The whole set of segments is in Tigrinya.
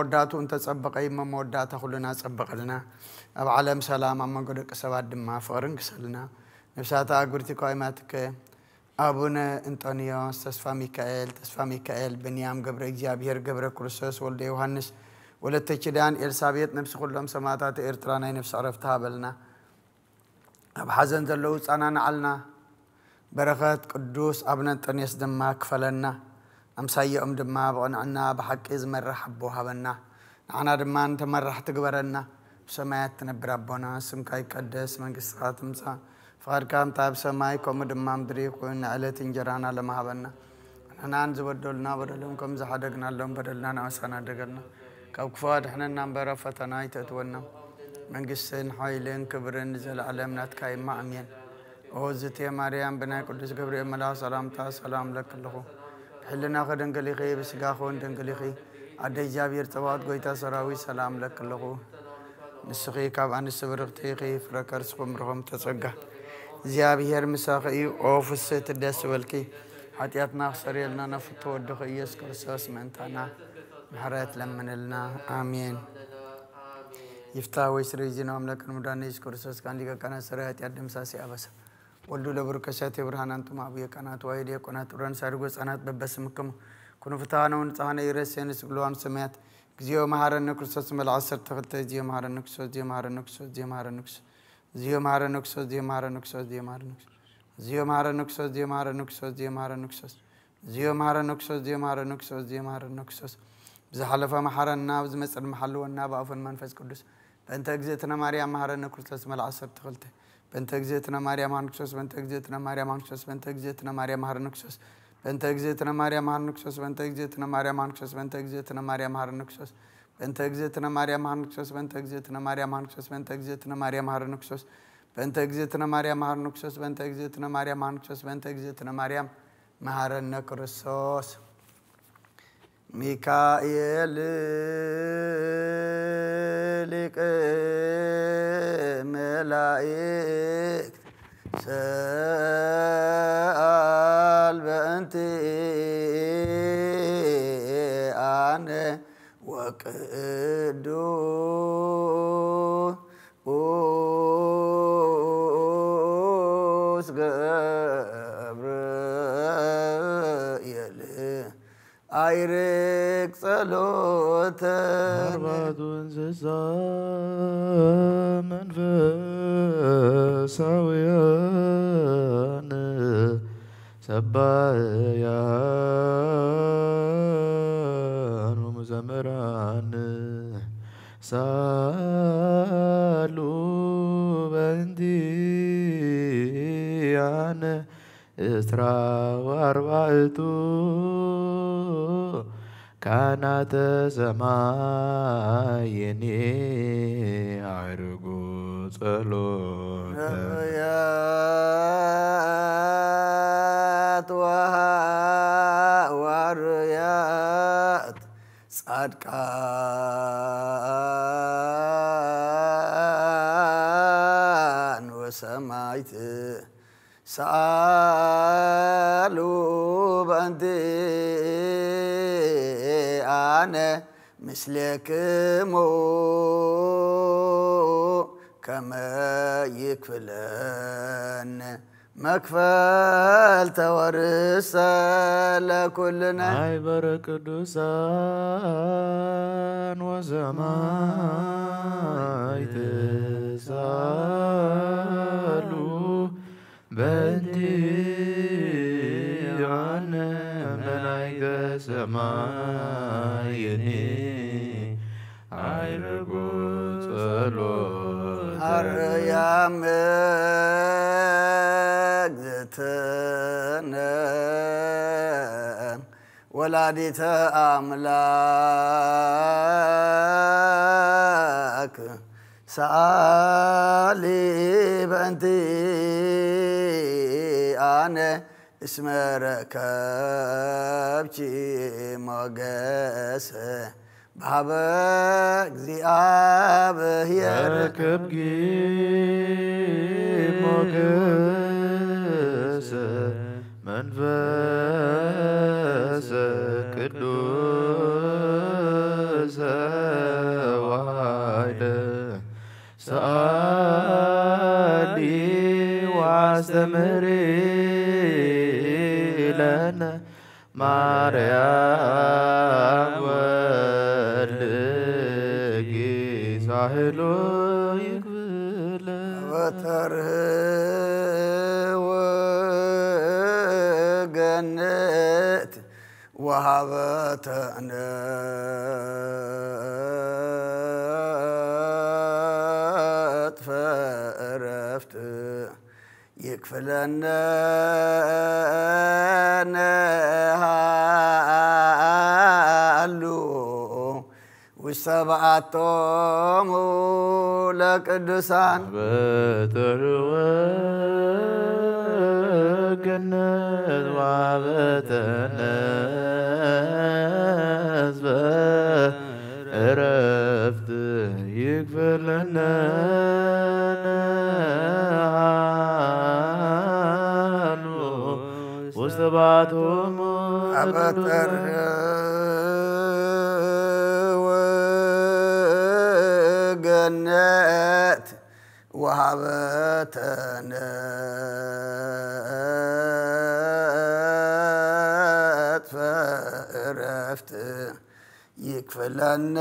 መወዳእትኡ እንተጸበቐ እሞ መወዳእታ ኩልና ጸበቐልና። ኣብ ዓለም ሰላም፣ ኣብ መንጎ ደቂ ሰባት ድማ ፍቕርን ክሰልና። ነፍሳት ኣእጉርቲ ከዋይማትከ ኣቡነ እንጦንዮስ፣ ተስፋ ሚካኤል፣ ተስፋ ሚካኤል፣ ብንያም፣ ገብረ እግዚኣብሔር፣ ገብረ ክርስቶስ፣ ወልደ ዮሃንስ፣ ወለተ ኪዳን፣ ኤልሳቤጥ፣ ነፍሲ ኩሎም ሰማዕታት ኤርትራ ናይ ነፍሲ ዕረፍቲ ሃበልና። ኣብ ሓዘን ዘለዉ ጻናንዓልና። በረኸት ቅዱስ ኣቡነ እንጦንዮስ ድማ ክፈለና። ኣምሳያኦም ድማ ብቕንዕና ብሓቂ ዝመርሕ ኣቦ ሃበና። ንዓና ድማ ንተመራሕቲ ግበረና። ብሰማያት ትነብር ኣቦና፣ ስምካ ይቀደስ፣ መንግስትኻ ትምጻእ፣ ፍቓድካ ከምታ ኣብ ሰማይ ከምኡ ድማ ምድሪ ይኹን። ንዕለት እንጀራና ለማሃበና። ንሕናን ዝበደሉና በደሎም ከም ዝሓደግናሎም በደልና ንኣሳና ደገልና። ካብ ክፉ ኣድሕነና እምበር ኣብ ፈተና ኣይተእትወና። መንግስትን ሓይልን ክብርን ንዘለዓለም ናትካ እማ ኣሜን። ኦ ዝቴ ማርያም፣ ብናይ ቅዱስ ገብርኤል መልኣኽ ሰላምታ ሰላም ለኪ ኣለኹ። ብሕልናኺ ድንግል ኢኺ፣ ብስጋኺ እውን ድንግል ኢኺ። ኣደ እግዚኣብሔር ጸባኦት፣ ጎይታ ሰራዊት፣ ሰላም ለኪ ኣለኹ። ንስኺ ካብ ኣንስቲ ብርኽቲ ኢኺ፣ ፍረ ከርስኺ ምርኹም ተጸጋ። እግዚኣብሔር ምሳኺ እዩ። ኦ ፍስሕቲ ደስ ይበልኪ፣ ሓጢኣትና ክሰርየልና ነፍቶ ወድኺ ኢየሱስ ክርስቶስ ምእንታና ምሕረት ለምንልና። ኣሜን። ይፍታ ወይ ስርይ ዜና ኣምላክ ንሙዳነ ኢየሱስ ክርስቶስ ካን ሊቀ ካህናት ሰራይ ኃጢአት ደምሳሴ አበሰ ወልዱ ለብሩክ ከሳቴ ብርሃን አንቱም አቡየ ካህናት ዋይ ዲያቆናት ብርሃን ሳድጎ ህጻናት በበስምክሙ ኩኑ ፍትሐነ ወንጽሐነ ይረሴን ስግልዋን ሰማያት። እግዚኦ መሐረነ ክርስቶስ መልዓ ዓሰርተ ክልተ። እግዚኦ መሐረነ ክርስቶስ፣ እግዚኦ መሐረነ ክርስቶስ፣ እግዚኦ መሐረነ ክርስቶስ፣ እግዚኦ መሐረነ ክርስቶስ፣ እግዚኦ መሐረነ ክርስቶስ፣ እግዚኦ መሐረነ ክርስቶስ፣ እግዚኦ መሐረነ ክርስቶስ፣ እግዚኦ መሐረነ ክርስቶስ፣ እግዚኦ መሐረነ ክርስቶስ፣ እግዚኦ መሐረነ ክርስቶስ፣ እግዚኦ መሐረነ ክርስቶስ። ብዝሓለፈ መሐረና፣ ብዝመጽእ ድማ ሓልወና፣ ብኣፉን መንፈስ ቅዱስ። በእንተ እግዝእትነ ማርያም መሐረነ ክርስቶስ መልዓ ዓሰርተ ክልተ። በእንተ እግዝእትነ ማርያም መሐረነ ክርስቶስ፣ በእንተ እግዝእትነ ማርያም መሐረነ ክርስቶስ፣ በእንተ እግዝእትነ ማርያም መሐረነ ክርስቶስ፣ በእንተ እግዝእትነ ማርያም መሐረነ ክርስቶስ፣ በእንተ እግዝእትነ ማርያም መሐረነ ክርስቶስ፣ በእንተ እግዝእትነ ማርያም መሐረነ ክርስቶስ፣ በእንተ እግዝእትነ ማርያም መሐረነ ክርስቶስ፣ በእንተ እግዝእትነ ማርያም መሐረነ ክርስቶስ፣ በእንተ እግዝእትነ ማርያም መሐረነ ክርስቶስ፣ በእንተ እግዝእትነ ማርያም መሐረነ ክርስቶስ፣ በእንተ እግዝእትነ ማርያም መሐረነ ክርስቶስ። ሚካኤል ሊቀ መላእክት ሰአል በእንቲአነ ወቅዱስ ገብርኤል አይርቅ ጸሎተ። አርባዕቱ እንስሳ መንፈሳውያን ሰባእያን ወመዘምራን ሳሉ በእንቲአነ እስራ ወአርባዕቱ ካህናተ ሰማይኒ አዕርጉ ጸሎተ። ነቢያት ወሐዋርያት ጻድቃን ወሰማይት ሰአሉ በእንቲአነ ምስሌክሙ ከመ ይክፍለነ መክፈልተ ወርሰ ለኩልነ። ማይበረ ቅዱሳን ወሰማይት ሳሉ በእንቲአነ መላእክተ ሰማይኒ አይርጉ ጸሎተ። ማርያም እግዝእትነ ወላዲተ አምላክ ሰአሊ በእንቲአነ እስመ ረከብኪ ሞገሰ በሀበ እግዚአብሔር። ረከብኪ ሞገሰ መንፈሰ ቅዱሰ። ሰኣሊ ወአስተምህሪ ለነ ማርያም ወልድኪ ሳህሉ ይግብለ። ወተርህወ ገነት ወሃበተነ ዕረፍት ይክፍለነ ነሃሉ ውስተ በዓቶሙ ለቅዱሳን። በተርወ ገነት ወሃበተነ ህዝበ ዕረፍት ይክፍለነ ነሃሉ ውስተ በዓቶሙ አበተርወ ገነት ወሃበተነ ዕረፍት ይክፍለነ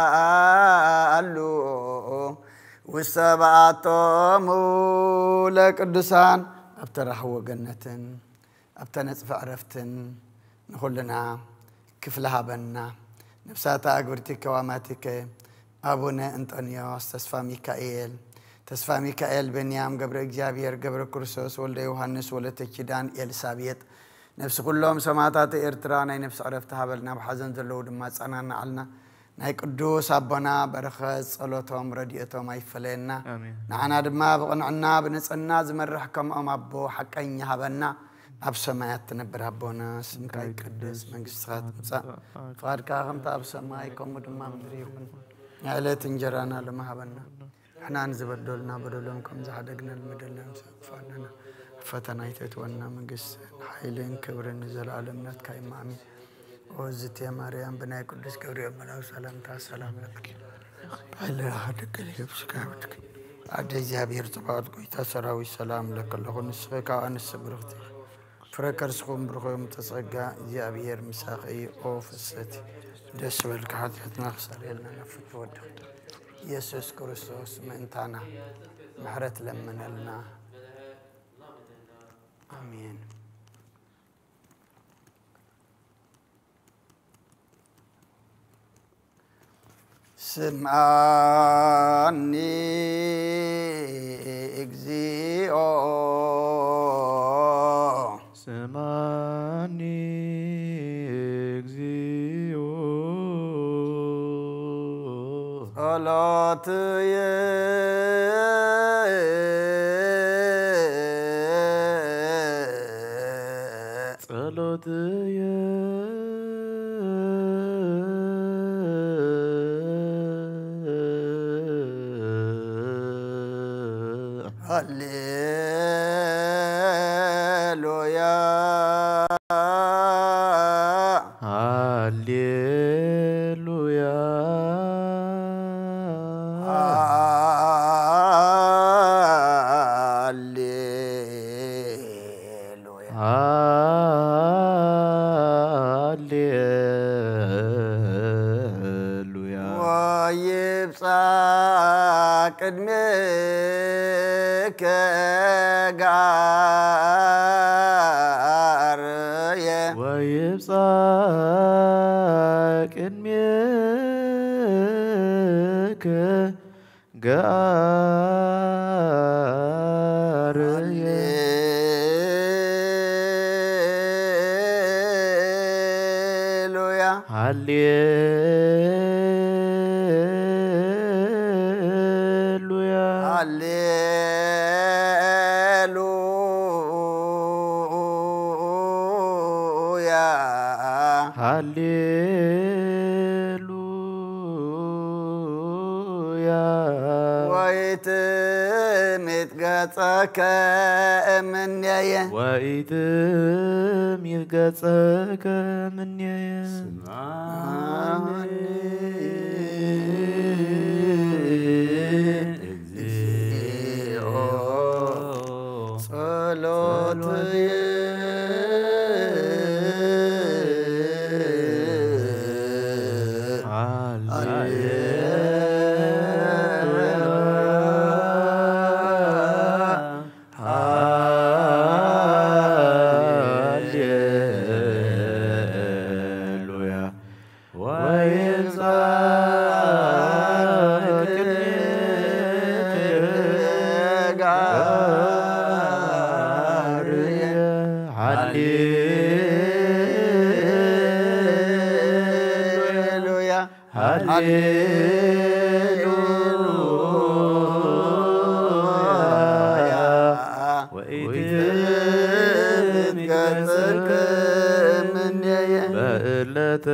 ነሃሉ ውስተ በዓቶሙ ለቅዱሳን። ኣብ ተራህዎ ገነትን ኣብ ተነጽፈ ዕረፍትን ንኹልና ክፍለ ሃበና። ነፍሳተ ኣግብርቲ ከዋማቲከ ኣቡነ እንጦንዮስ ተስፋ ሚካኤል፣ ተስፋ ሚካኤል፣ ብንያም፣ ገብረ እግዚኣብሔር፣ ገብረ ክርስቶስ፣ ወልደ ዮሃንስ፣ ወለተ ኪዳን፣ ኤልሳቤጥ፣ ነፍሲ ኩሎም ሰማዕታት ኤርትራ ናይ ነፍሲ ዕረፍቲ ሃበልና፣ ኣብ ሓዘን ዘለዉ ድማ ጸናንዓልና። ናይ ቅዱስ ኣቦና በረኸት ጸሎቶም ረድኤቶም ኣይፈለየና። ኣሜን። ንዓና ድማ ብቕንዕና ብንጽህና ዝመርሕ ከምኦም ኣቦ ሓቀኛ ሃበና። ኣብ ሰማያት ትነብር ኣቦና፣ ስምካ ይቀደስ፣ መንግስትኻ ትምጻእ፣ ፍቓድካ ከምቲ ኣብ ሰማይ ከምኡ ድማ ምድሪ ይኹን። ናይ ዕለት እንጀራና ሎሚ ሃበና። ንሕና ንዝበደሉና በደሎም ከም ዝሓደግና ንበደልና ምሳእ ክፋለና። ኣብ ፈተና ኣይተእትወና፣ መንግስትን ሓይልን ክብርን ንዘለኣለም ናትካ እዩ። ኣሜን። ኦ ዝቴ ማርያም ብናይ ቅዱስ ገብርኤል መልኣክ ሰላምታ ሰላም ለኪ። ባይለኻ ደቂ ልብስካ ብትክ። ኣደ እግዚኣብሔር ጽባኦት ጎይታ ሰራዊት ሰላም ለኪ ኣለኹ። ንስኺ ካብ ኣንስቲ ብርኽቲ ኢኺ። ፍረ ከርስኹም ብሩኽ እዮም ተጸጋ እግዚኣብሔር ምሳኺ እዩ። ኦ ፍሰቲ ደስ በልካ ሓጢኣትና ክሰርየልና ናብ ፍትሒ ወድኺ ኢየሱስ ክርስቶስ ምእንታና ምሕረት ለምነልና። ኣሜን። ስምዓኒ እግዚኦ። ስምዓኒ እግዚኦ። ጸሎትየ። ጸሎትየ። ሃሌሉያ። ሃሌሉያ። ሃሌ ሃሌሉያ። ሃሌሉያ። ወይብጻሕ ቅድሜከ ጋርየ። ወይብጻሕ ቅድሜከ ጋርየ። ሃሌሉያ። ሃሌሉያ። ሃሌሉያ። ሃሌሉያ። ወይትምትገ ገጸከ እምኔየ። ወኢትሚር ገጸከ እምኔየ። ስምዓኒ እግዚኦ ጸሎትየ። ሃሌሉያ። ወይንጻእ ቅድሜከ ጋርየ። ሃሌሉያ። ሃሌሉያ። ወኢትምት ገጽከ እምኔየ። በእለተ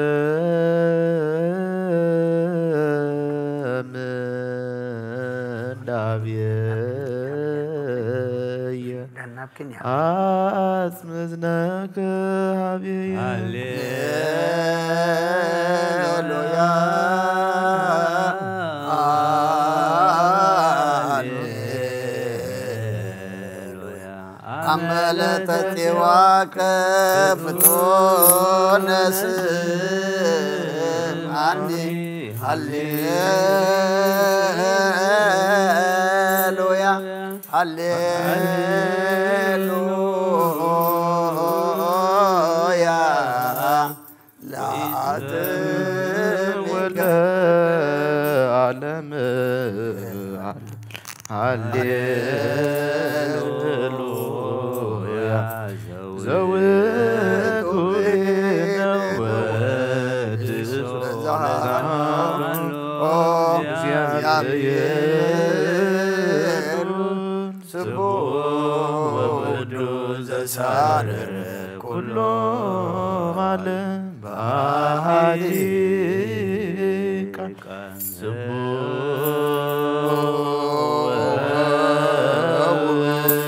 ምንዳቤየ። ዳናብክን ያ። ኣጽምዝነከ ሃቤየ። ሃሌሉያ። ሃሌሉያ። ኣመለተ ጢዋከ ፍጡነ ስምዓኒ። ሃሌሉያ። ሃሌሉያ። ለዓለም ወለዓለም። ሃሌሉያ። ዘውቱ ወድሱ ለዘሃሎ እግዚአብሔር ስቡሕ ወቅዱስ ዘሳርር ኩሎ ዓለም በአሐቲ ቃል ስቡሕ ወውእቱ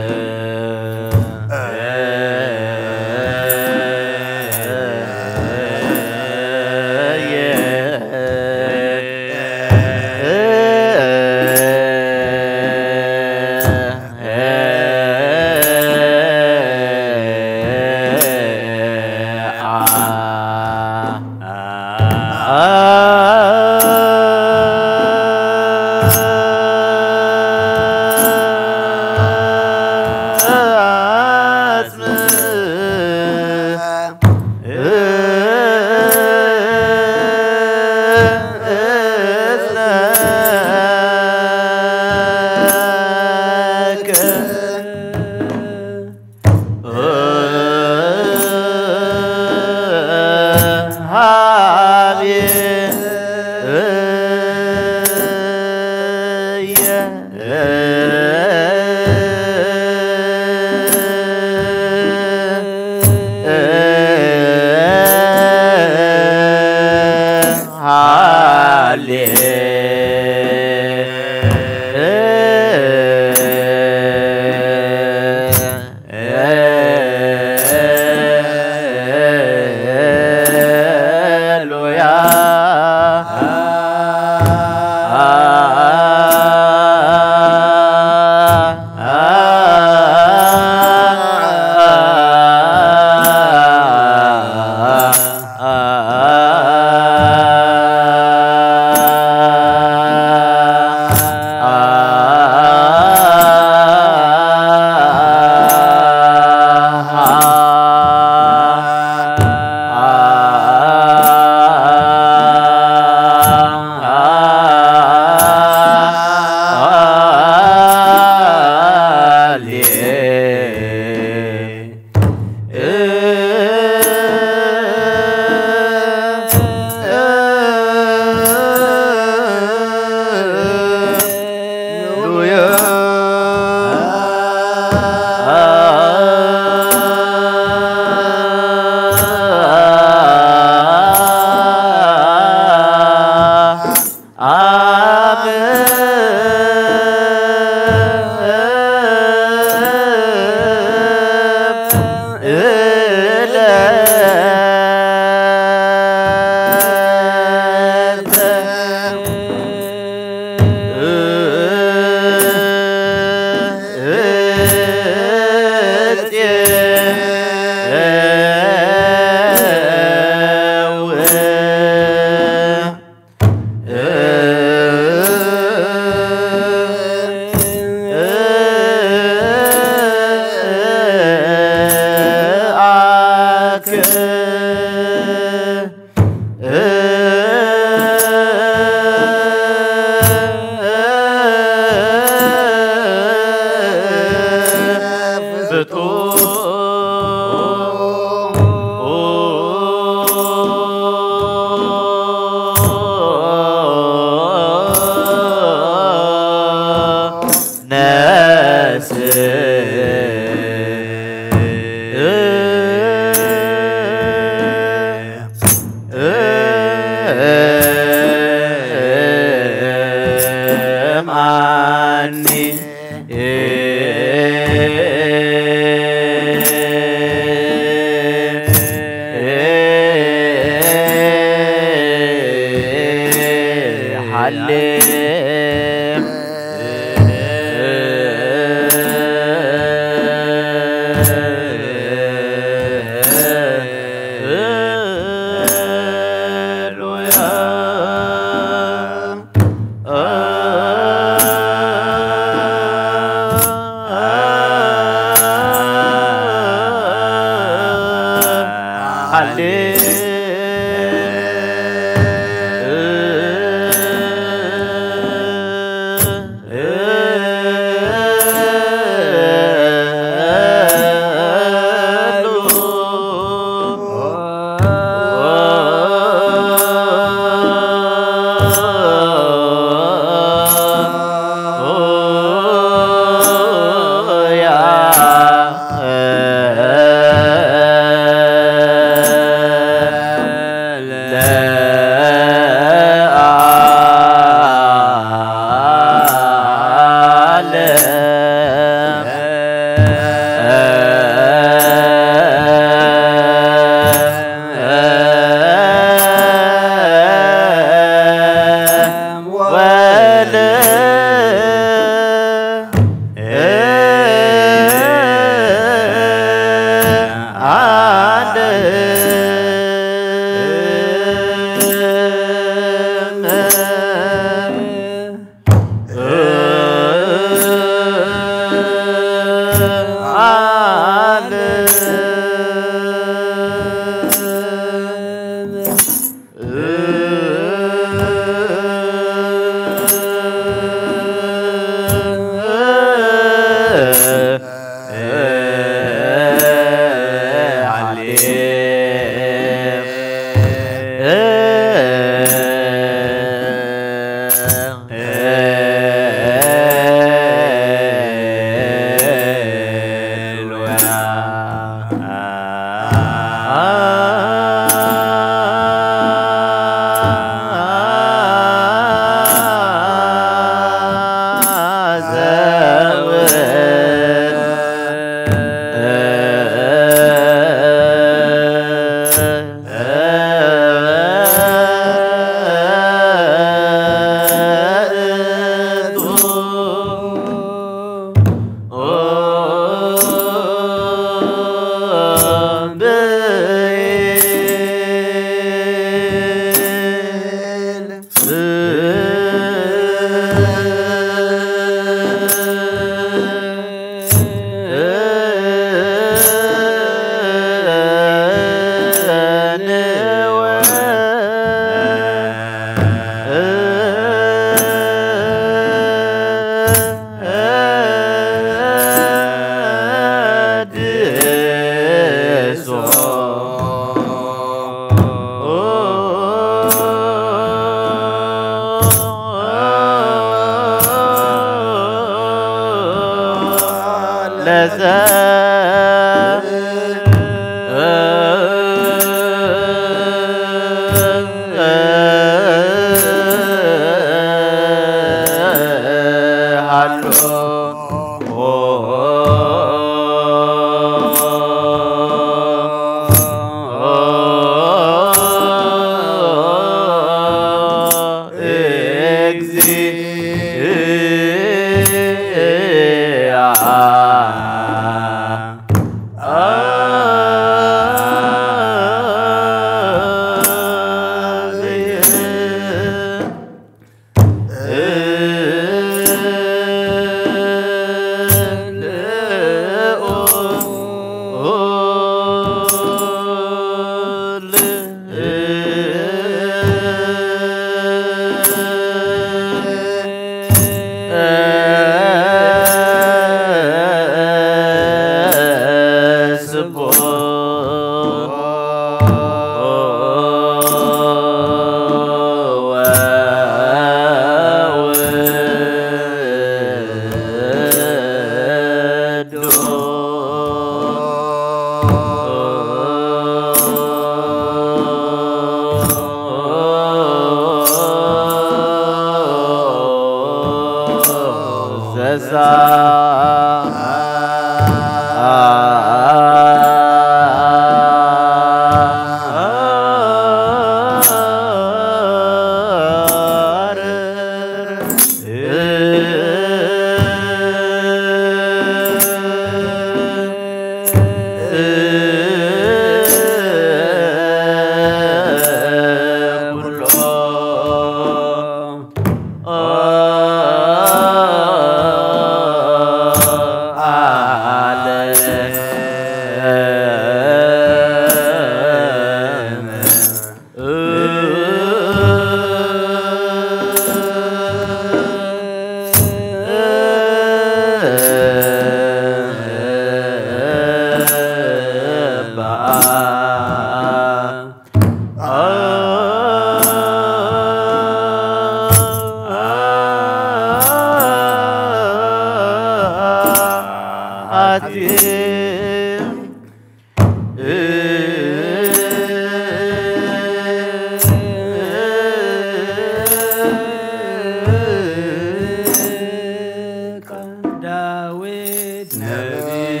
ዳዊት ነቢይ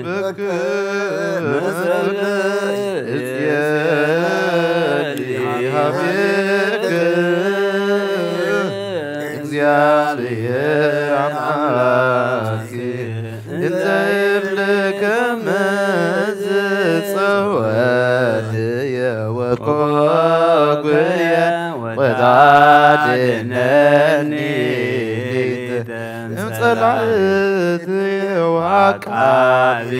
በከ መሰለ እጽየሊ ሀቤከ እግዚአብሔር አምላክ እንተ ይብልከ መዝጸወት የወቆጉየ ወታድነኒ እምጸላእት ወአቃቤ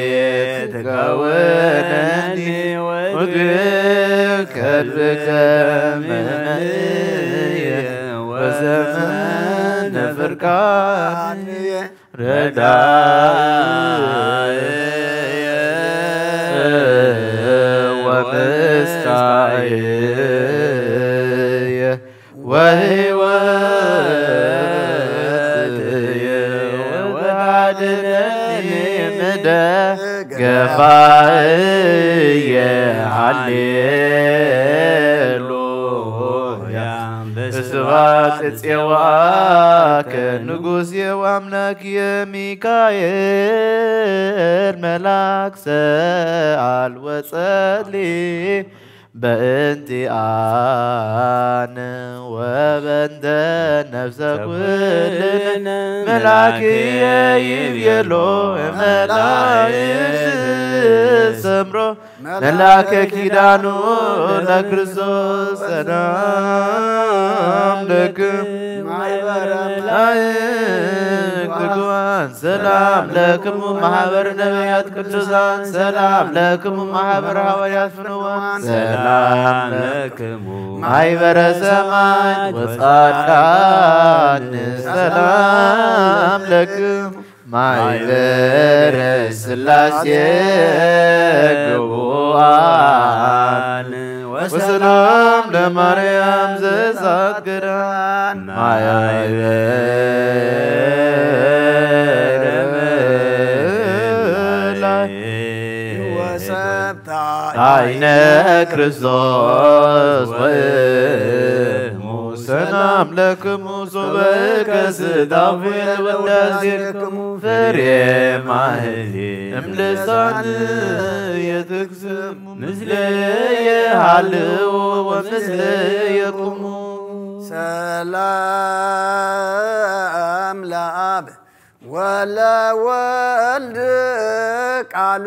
ትከውነኒ ወግከድብከ መመንየ ወዘመነ ፍርቃንየ ረዳየ ወምስካየ ወሕይወትየ ወታድነኒ ምደገፋየ። ሃሌሉያ። በስብሐት እጼዋከ ንጉሴ ወአምላክየ ሚካኤል መልአክ ሰአል ወጸሊ በእንቲአነ ወበእንተ ነፍሰ ኩልነ መልአክየ ይቤሎ መላእክት ሰምሮ መልአከ ኪዳኑ ለክርስቶስ ሰላም ለክም ማሕበረ መላእክት ቅዱሳን ሰላም ለክሙ ማሕበር ነቢያት ቅዱሳን ሰላም ለክሙ ማሕበር ሃዋርያት ፍንዋን ሰላም ለክሙ ማሕበረ ሰማዕት ወጻድቃን ሰላም ለክሙ ማሕበረ ሥላሴ ግቡኣን ወሰላም ለማርያም ዘዛት ገዳም ማሕበረ መላእክት ወሰብታ አይነ ክርስቶስ ወእሙ ሰላም ለክሙ ሶበ ከስታፉ ለውዳሴክሙ ፍሬ ማህሌ እምልሳን የትክስሙ ምስሌየ ሃልው ወምስሌየ ቁሙ። ሰላም ለአብ ወለወልድ ቃሉ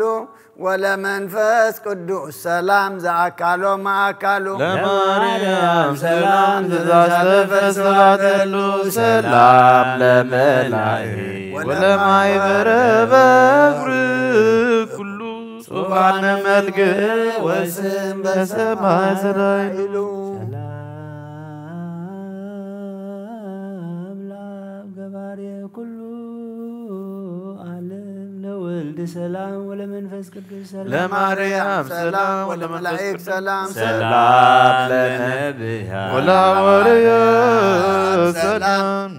ወለመንፈስ ቅዱስ ሰላም ዘአካሎ ማአካሉ ለማርያም ሰላም ዘዛስተፈስሐተሉ ሰላም ለመላእክት ወለማይበረ በኩር ኩሉ ጹፋነ መልክ ወስም በሰማይ ሰላይሉ ሰላም ለአብ ገባሬ ኩሉ ዓለም ለወልድ ሰላም ወለመንፈስ ቅዱስ ሰላም። ለማርያም ሰላም ወለመላእክት ሰላም ሰላም ለነብያ ወለሐዋርያት ሰላም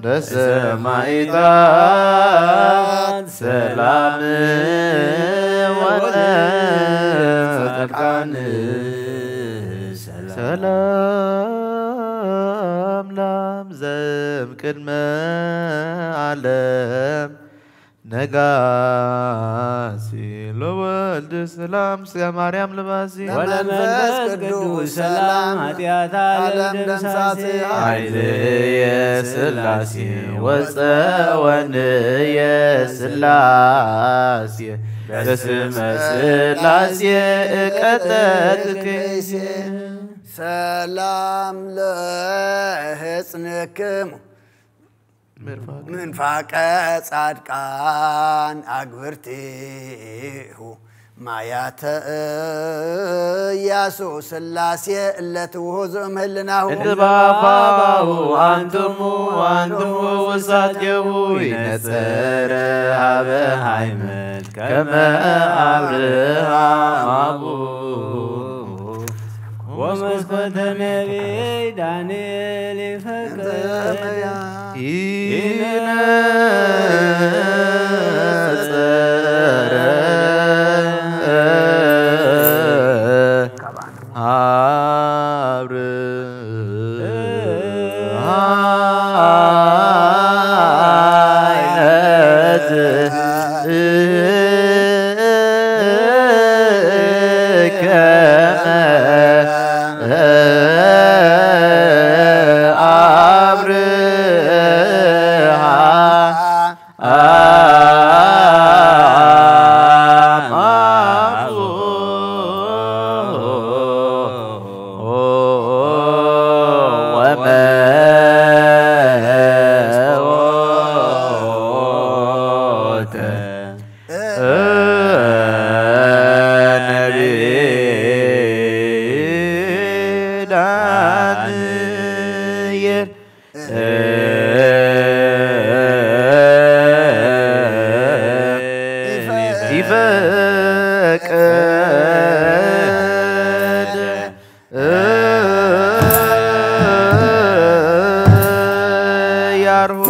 ለሰማዕታት ሰላም ወለጻድቃን ሰላም ላም ዘም ቅድመ ዓለም ነጋሲ ለወልድ ሰላም ስጋ ማርያም ለባሲ ወለመንፈስ ቅዱስ ሰላም ኃጢአት ዓለም ደምሳሴ ኃይል የስላሴ ወፀወን የስላሴ በስመ ስላሴ እቀተት ከይሴ ሰላም ለህፅንክሙ ምንፋቀ ጻድቃን አግብርቲሁ ማያተ እያሱ ስላሴ እለትውሁዙ እምህልናሁ እንባባው አንትሙ አንትሙ ውሳጤሁ ይነጸረ ሀበ ሃይመት ከመ አብርሃም አቡ ወመስኮተ ነቢይ ዳንኤል ይፈቅድ ይነጸረ አብርሃ አይነት ከመ አብርሃ ይፈቅድ ያርሁ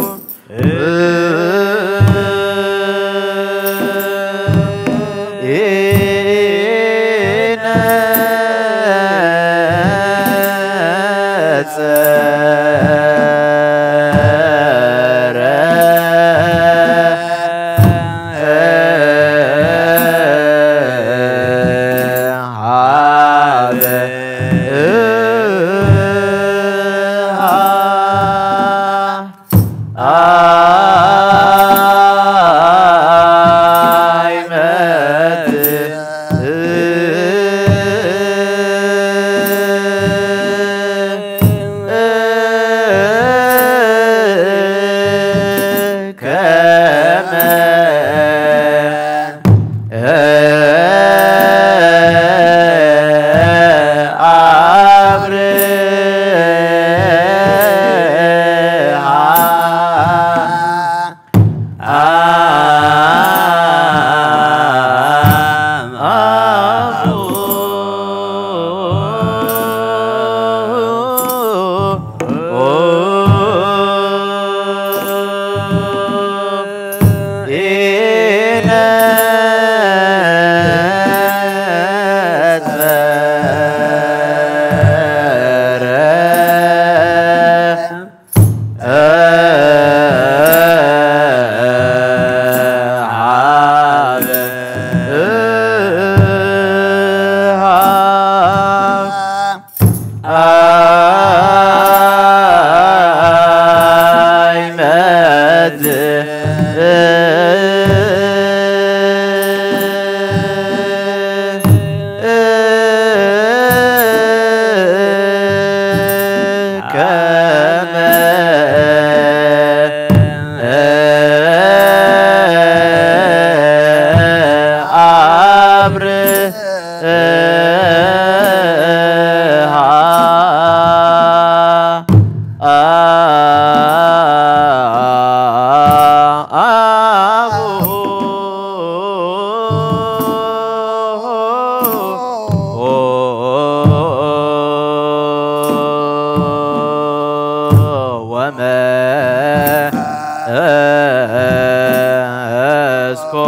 ኮተ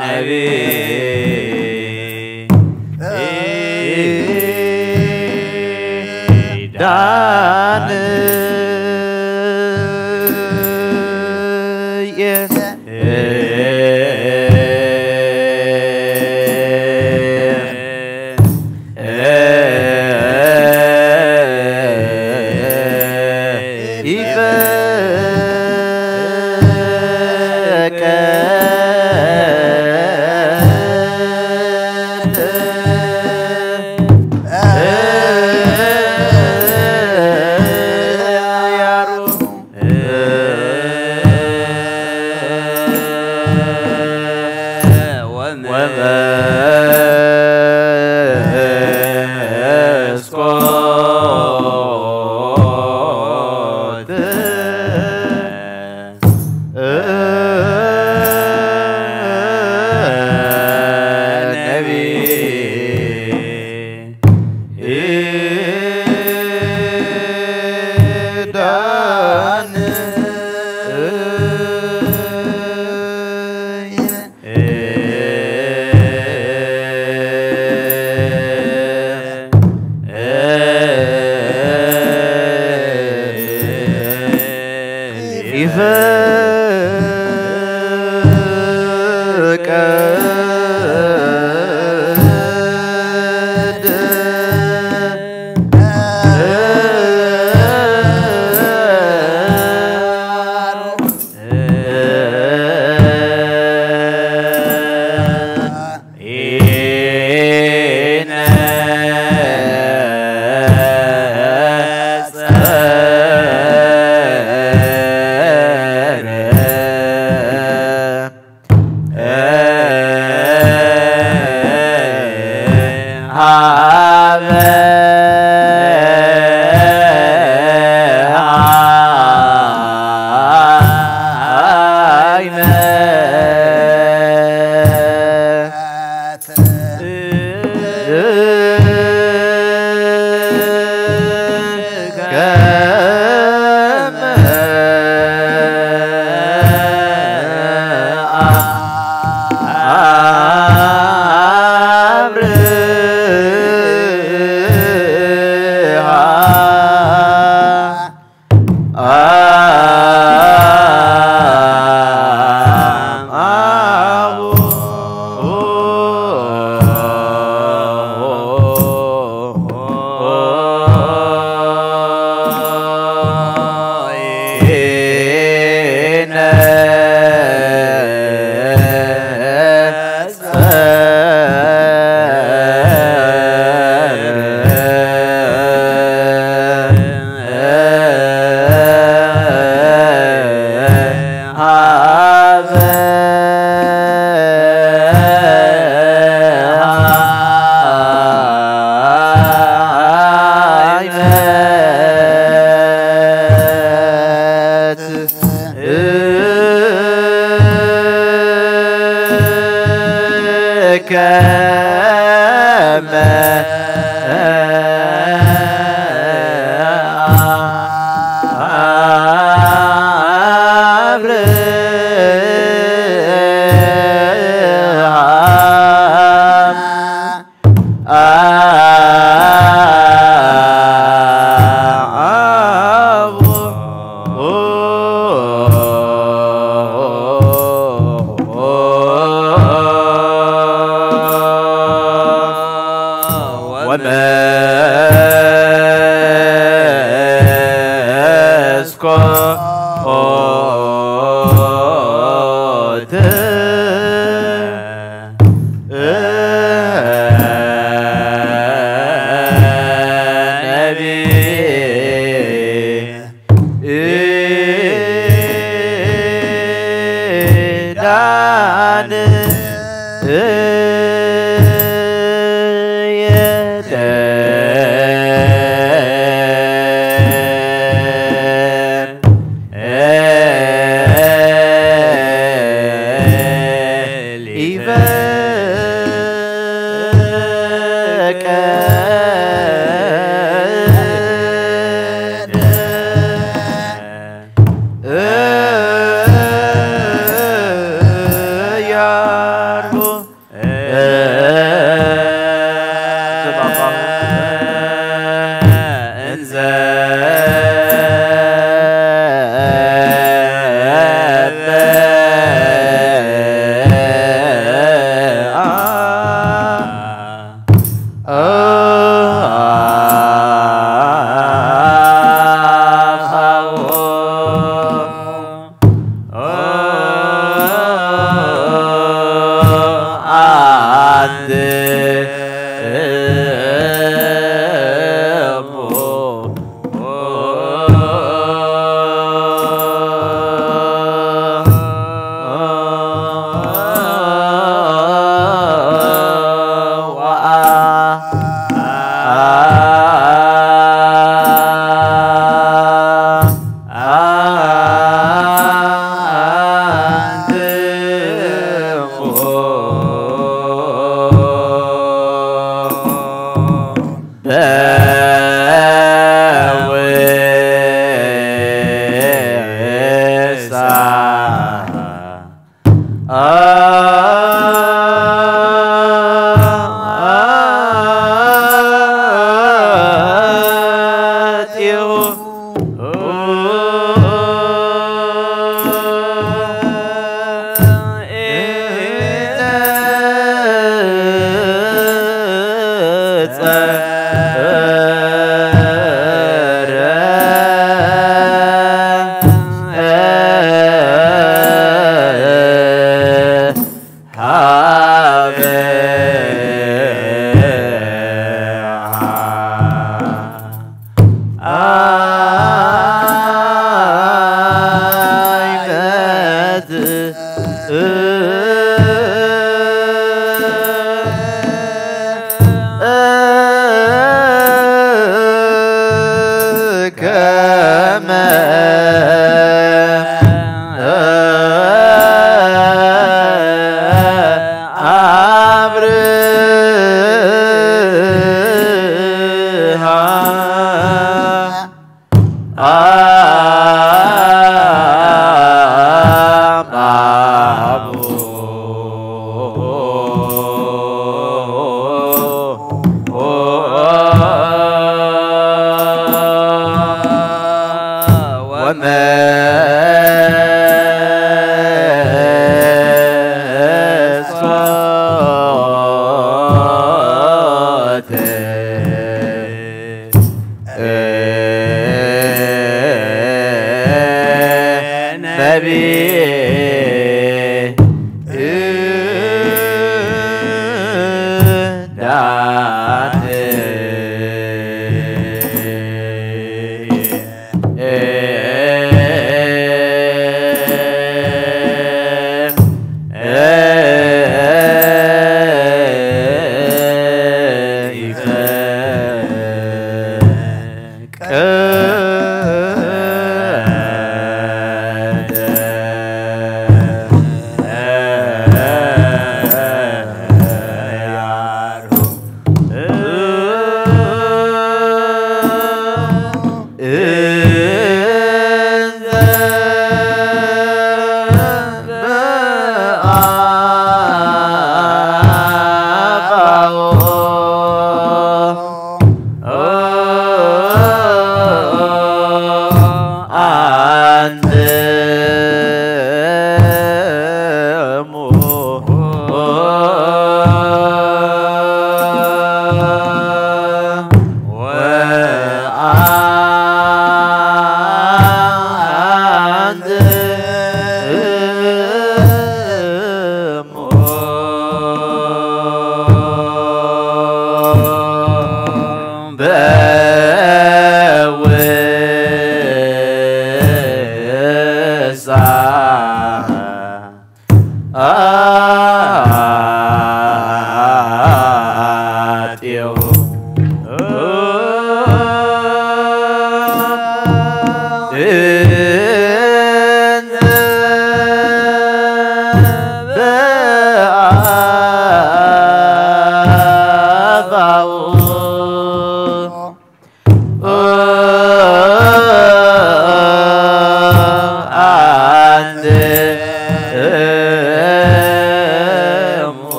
ነቢ ዳን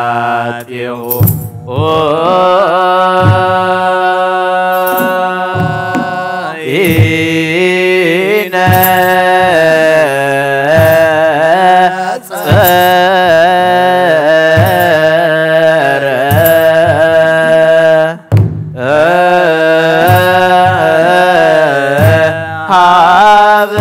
በውሳጢሁ ኢነ ጸረ ሀበ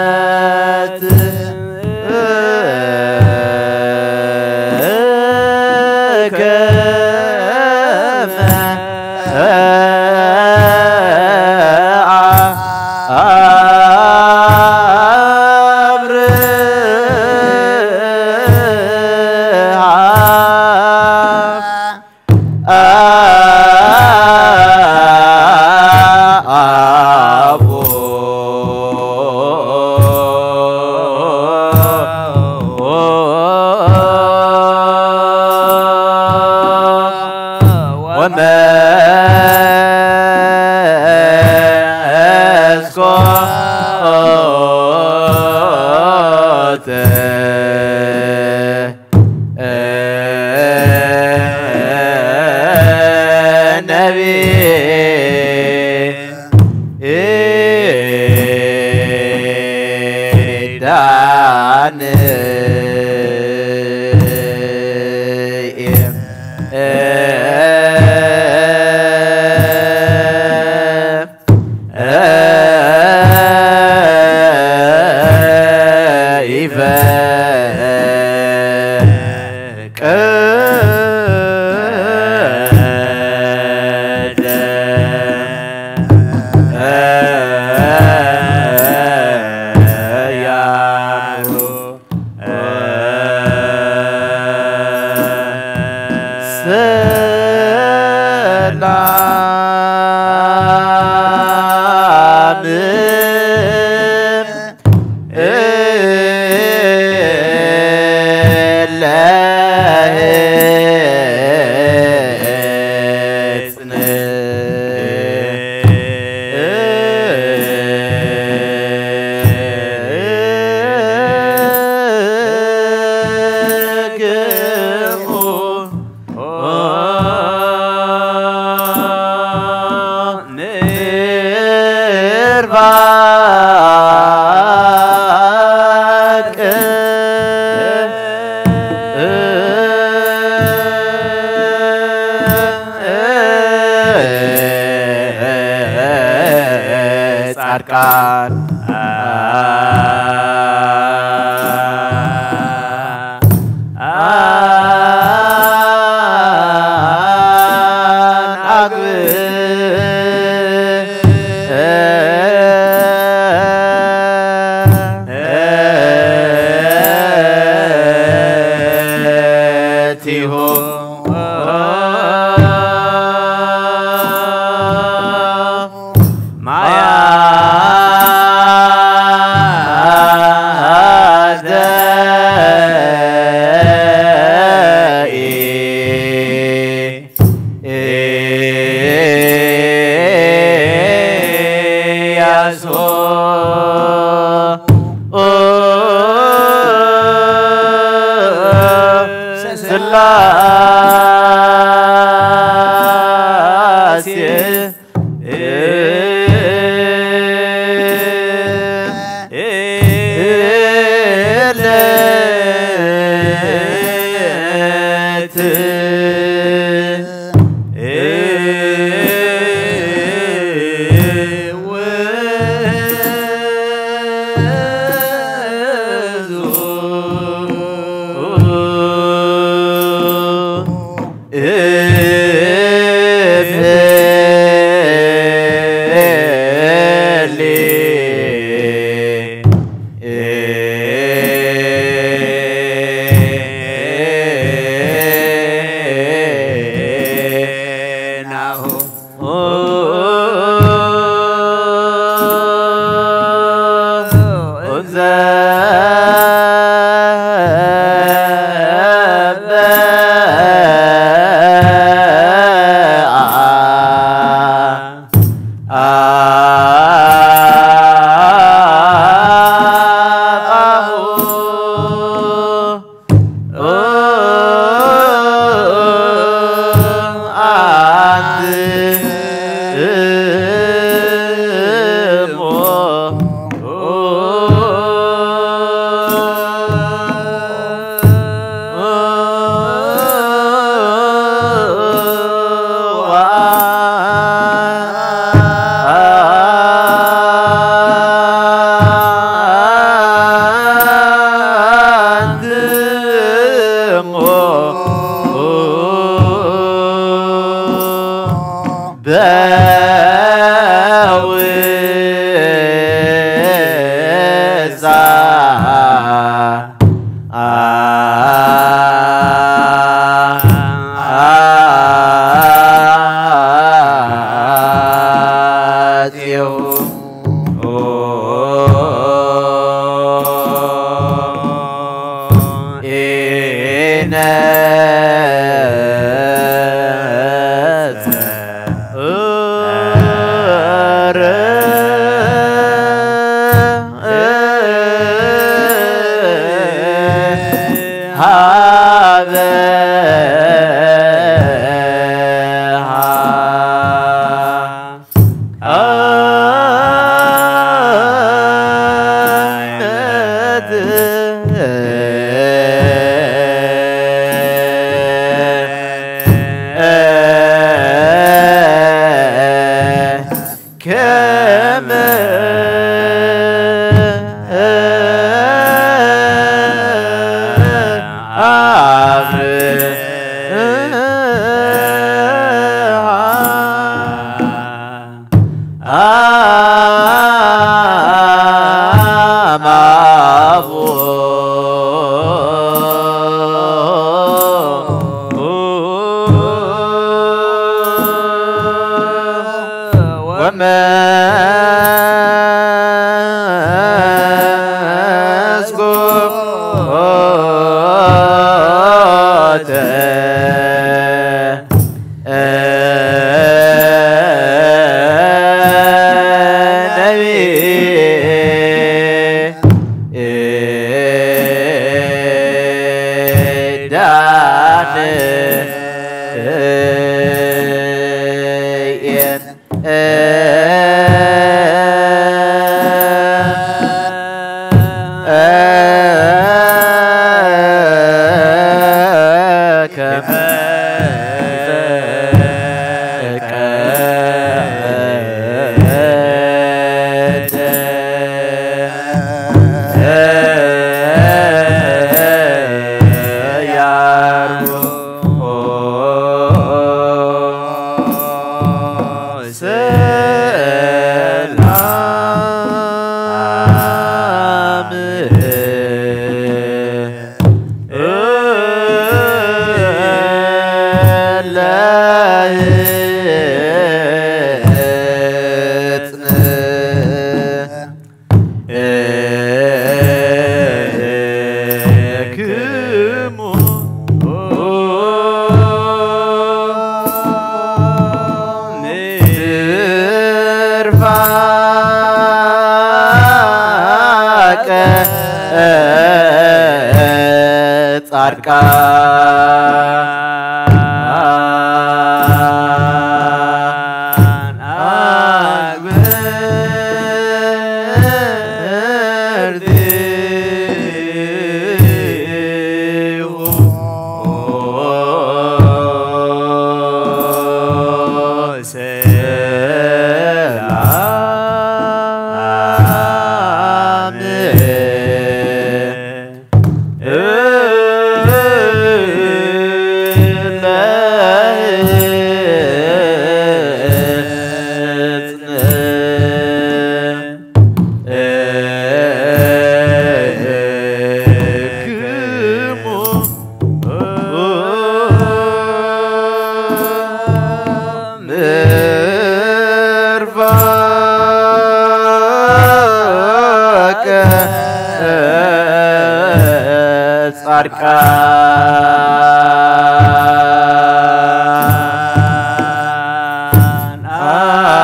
ሃይመት ከመ አብርሃም ወመስኮተ ነቢይ ዳን ጻድቃን አጣሁ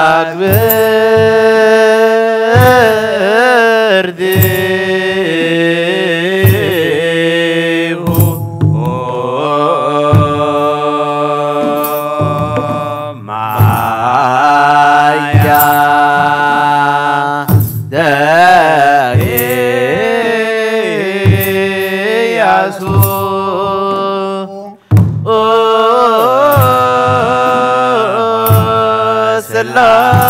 አንትሙ ግብር ዲሁ ማያ ዘኢያሱ ስላሴ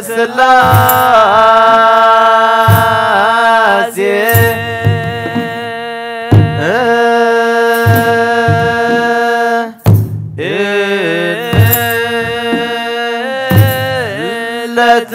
ስላሴ ለት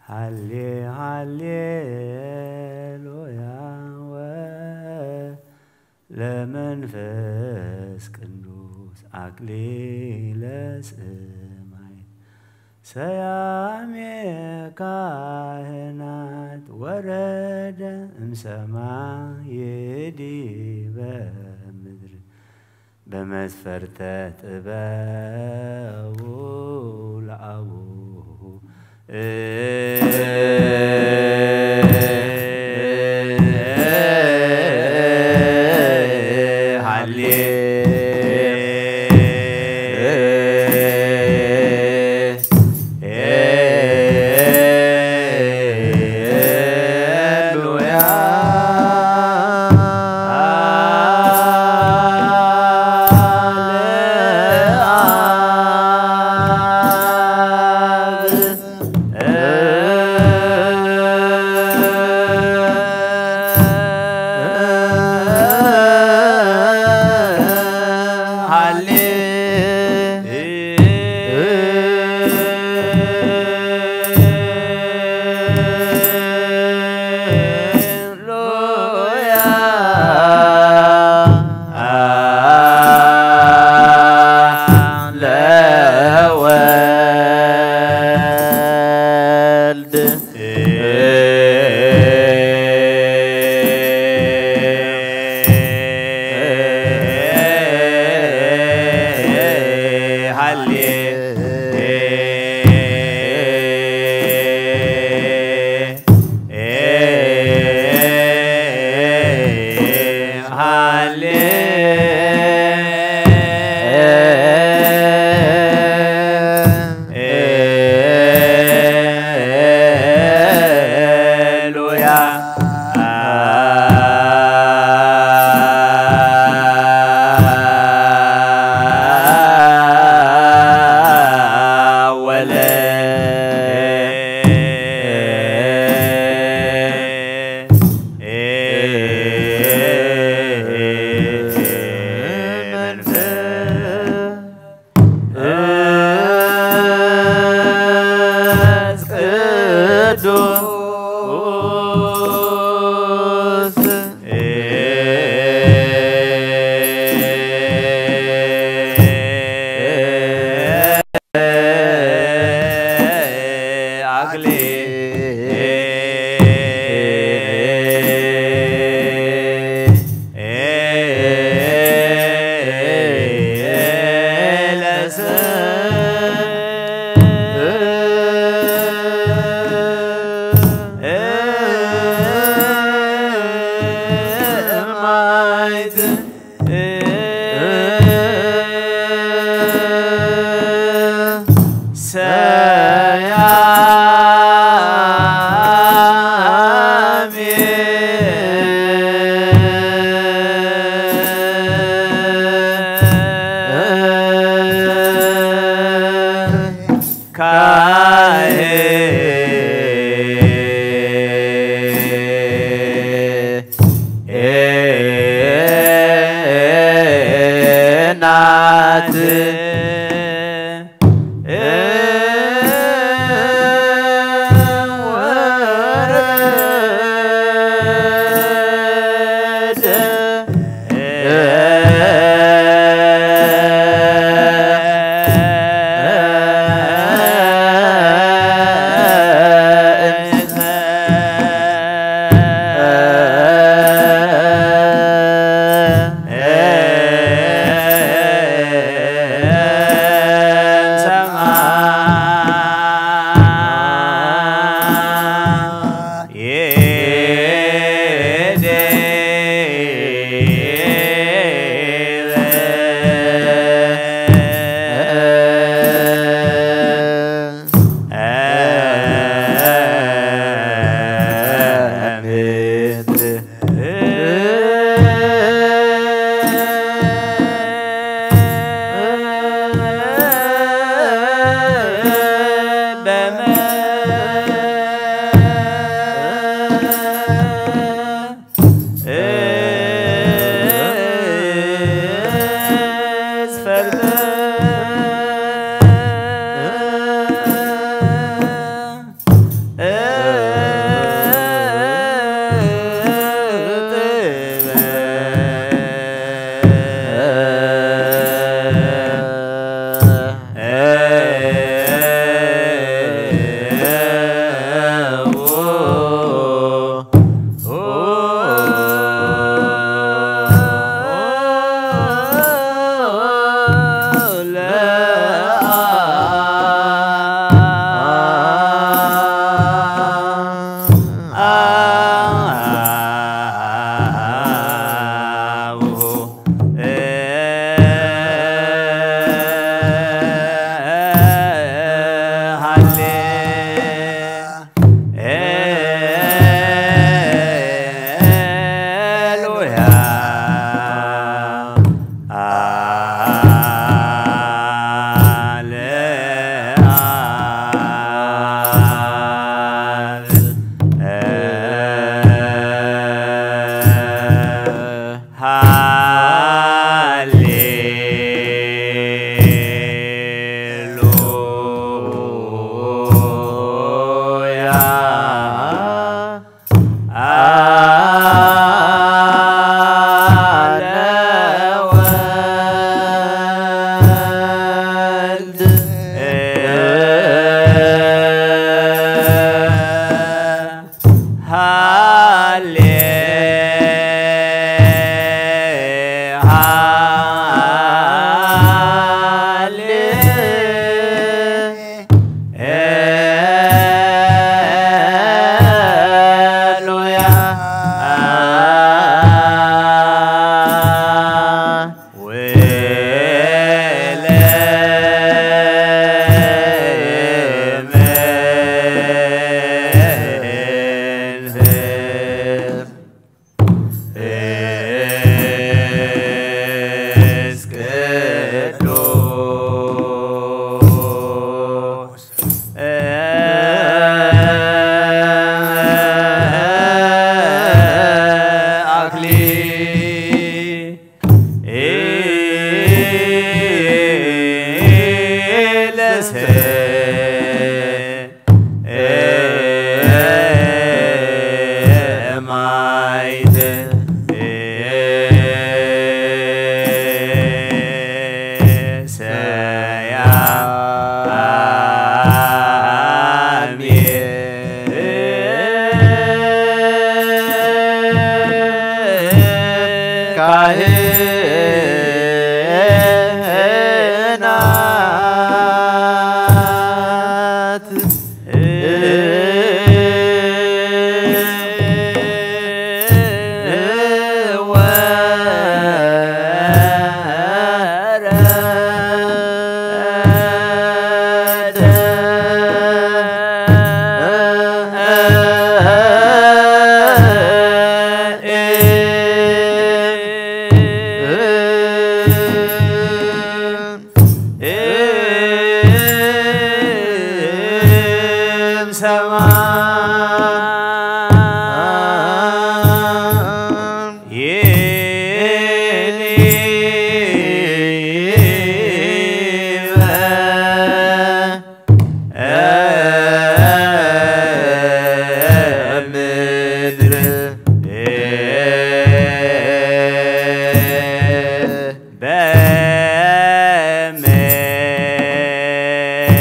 ሃሌ ሃሌ ሉያ ወለመንፈስ ቅዱስ አክሊለ ሰማይ ሰያሜ ካህናት ወረደ እምሰማይ ዲበ ምድር በመስፈርተ ጥበቡ ለአቡሁ ሃሌ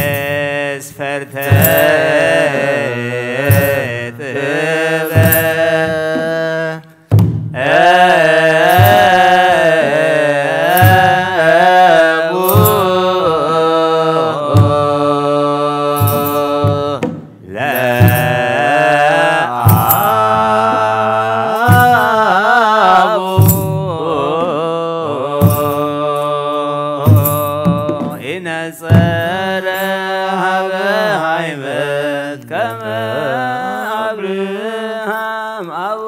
በመስፈርተ ጥበብ ኢነጸረ ሀበ ሃይመት ከመ አብርሃም አቡ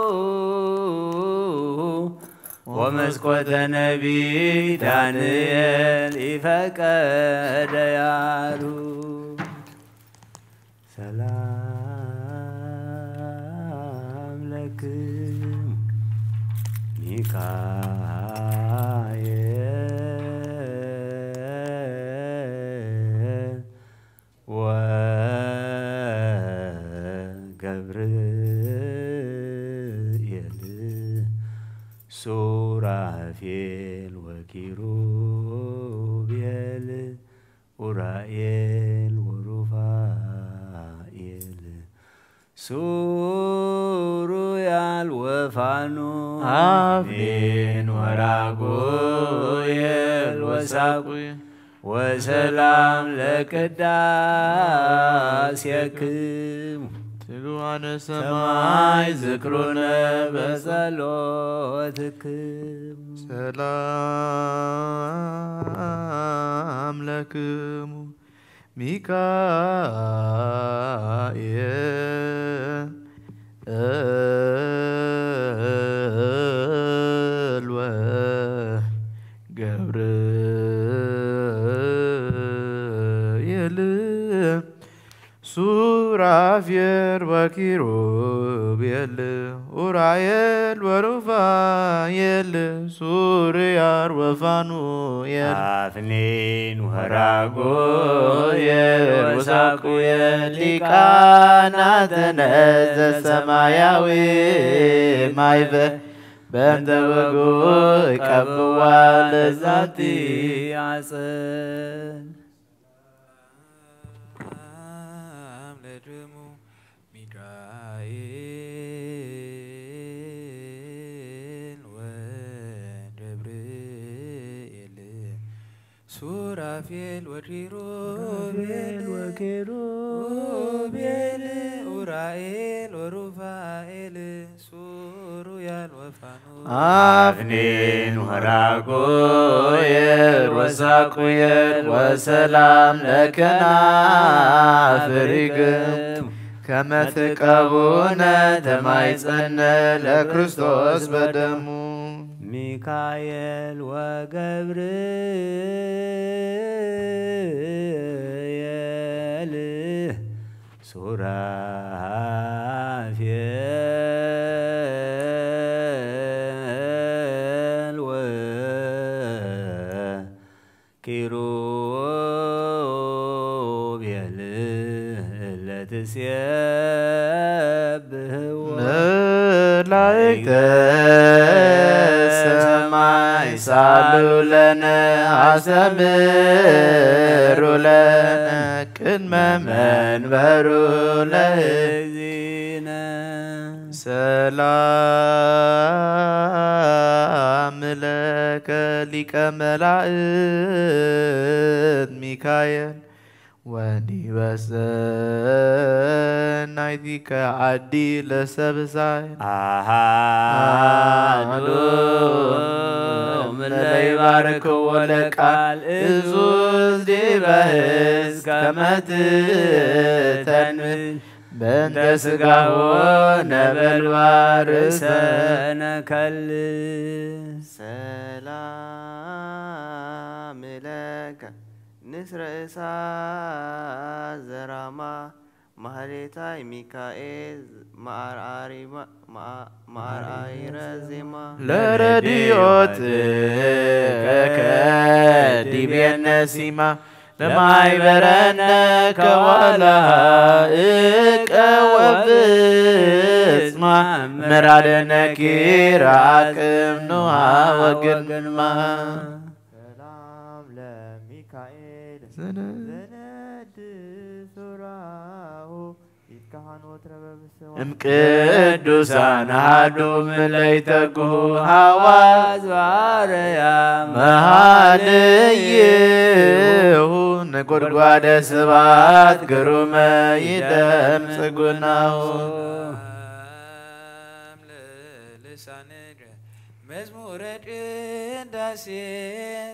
ወመስኮተ ነቢይ ዳንኤል ኢፈቀደ ያሉ። ሰላም ለክሙ ሚካኤል ወገብርኤል ሱራፌል ወኪሩቤል ኡራኤል ወሩፋኤል ሱሩያል ወፋኑ አፍኒን ወራጉኤል ወሳቁ ወሰላም ለቅዳሴክሙ ትጉሃነ ሰማይ ዝክሩነ በጸሎትክሙ። ሰላም ለክሙ ሚካኤል ወገብርኤል ሱራፌል ወኪሩቤል ኡራኤል ወሩፋኤል ሱሪያል ወፋኑኤል አፍኒን ወራጉኤል ወሳቁኤል ሊቃናተ ነዘ ሰማያዊ ማይበል በእንተ ወጉ ቀብዋ ለዛቲ አጽን። ሰላም ለደሙ ሚካኤል ወገብርኤል ሱራፌል ወኪሩቤል ወኪሩቤል ኡራኤል ወሩፋኤል ሱሩያል ወፋኑ አፍኒን ወራጉኤል ወሳቁኤል ወሰላም ለከና ፍሪግም ከመ ትቀቡነ ተማይጸነ ለክርስቶስ በደሙ። ሚካኤል ወገብርኤል ሱራፌል ወኪሩቤል ለትሴብሕዎ መላእክተ ሰማይ ሳሉ ለነ አስተምሩ ለነ ቅድመ መንበሩ ለእግዚእነ። ሰላም ለከ ሊቀ መላእክት ሚካኤል ወዲበ ሰናይቲከ ዓዲ ለሰብሳይ ኣሃዱ ምለይ ባርክዎ ለቃል እዙዝ ዲበ ህዝ ከመትተንብል በእንተ ስጋሁ ነበልባል ርእሰነ ከልስ። ሰላም ለከ ንስረ እሳ ዘራማ ማህሌታይ ሚካኤል መዓርዓሪማ- መዓ- መዓርዓሪረ ዜማ። ለረድዮትከ ዲቤነ ሲማ ለማይበረነ ከዋላ እቀ ወብጽማ ምራደ ነኪር አቅም ንውሃ ወግንማ። ሰላም ለሚካኤል ዘነ- ዘነድ ሱራሁ ይትካሃን ወትረ በብስዋ እምቅዱሳን አሃዱ ምለይተግሁ ሃዋዝ ባርያ መሃልይሁ ነጎድጓደ ስባት ግሩመ ይደምጽ ጉናሁ። መዝሙረ ቅዳሴ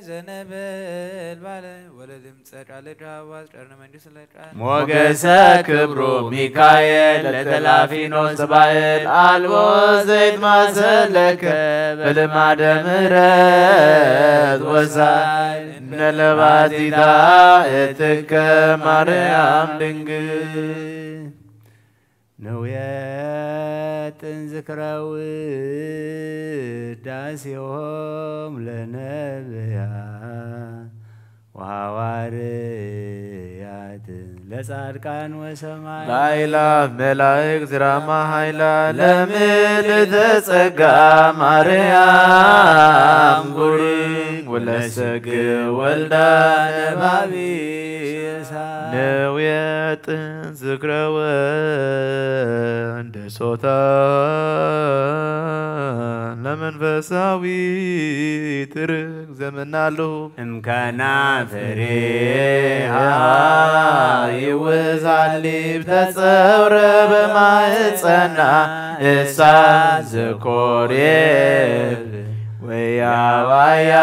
ዘነበልባለ ወለድምፀ ቃለ ዳዋዝ ቀርነ መንግስት ለቃል ሞገሰ ክብሩ ሚካኤል ለተላፊኖስ ባኤል አልቦ ዘይትማሰለከ በልማደ ምሕረት ወሳይ እምነ ለባቲታ እትከ ማርያም ድንግል። ነውየ ጥንዝክረ ውዳሴሆም ለነብያ ወሐዋርያት ለጻድቃን ወሰማይ ላይላ መላእክት ራማ ኃይላ ለምልዕተ ጸጋ ማርያም ጉሪ ወለሰግ ወልዳ ነባቢ ነውየ ጥንዝክረ ወንደሶታ ለመንፈሳዊ ትርግ ዘመናሉ እምከና ፍሬሃ ይውዛሊብ ተጸውረ በማህፀና እሳ ዘኮሬብ ወያዋያ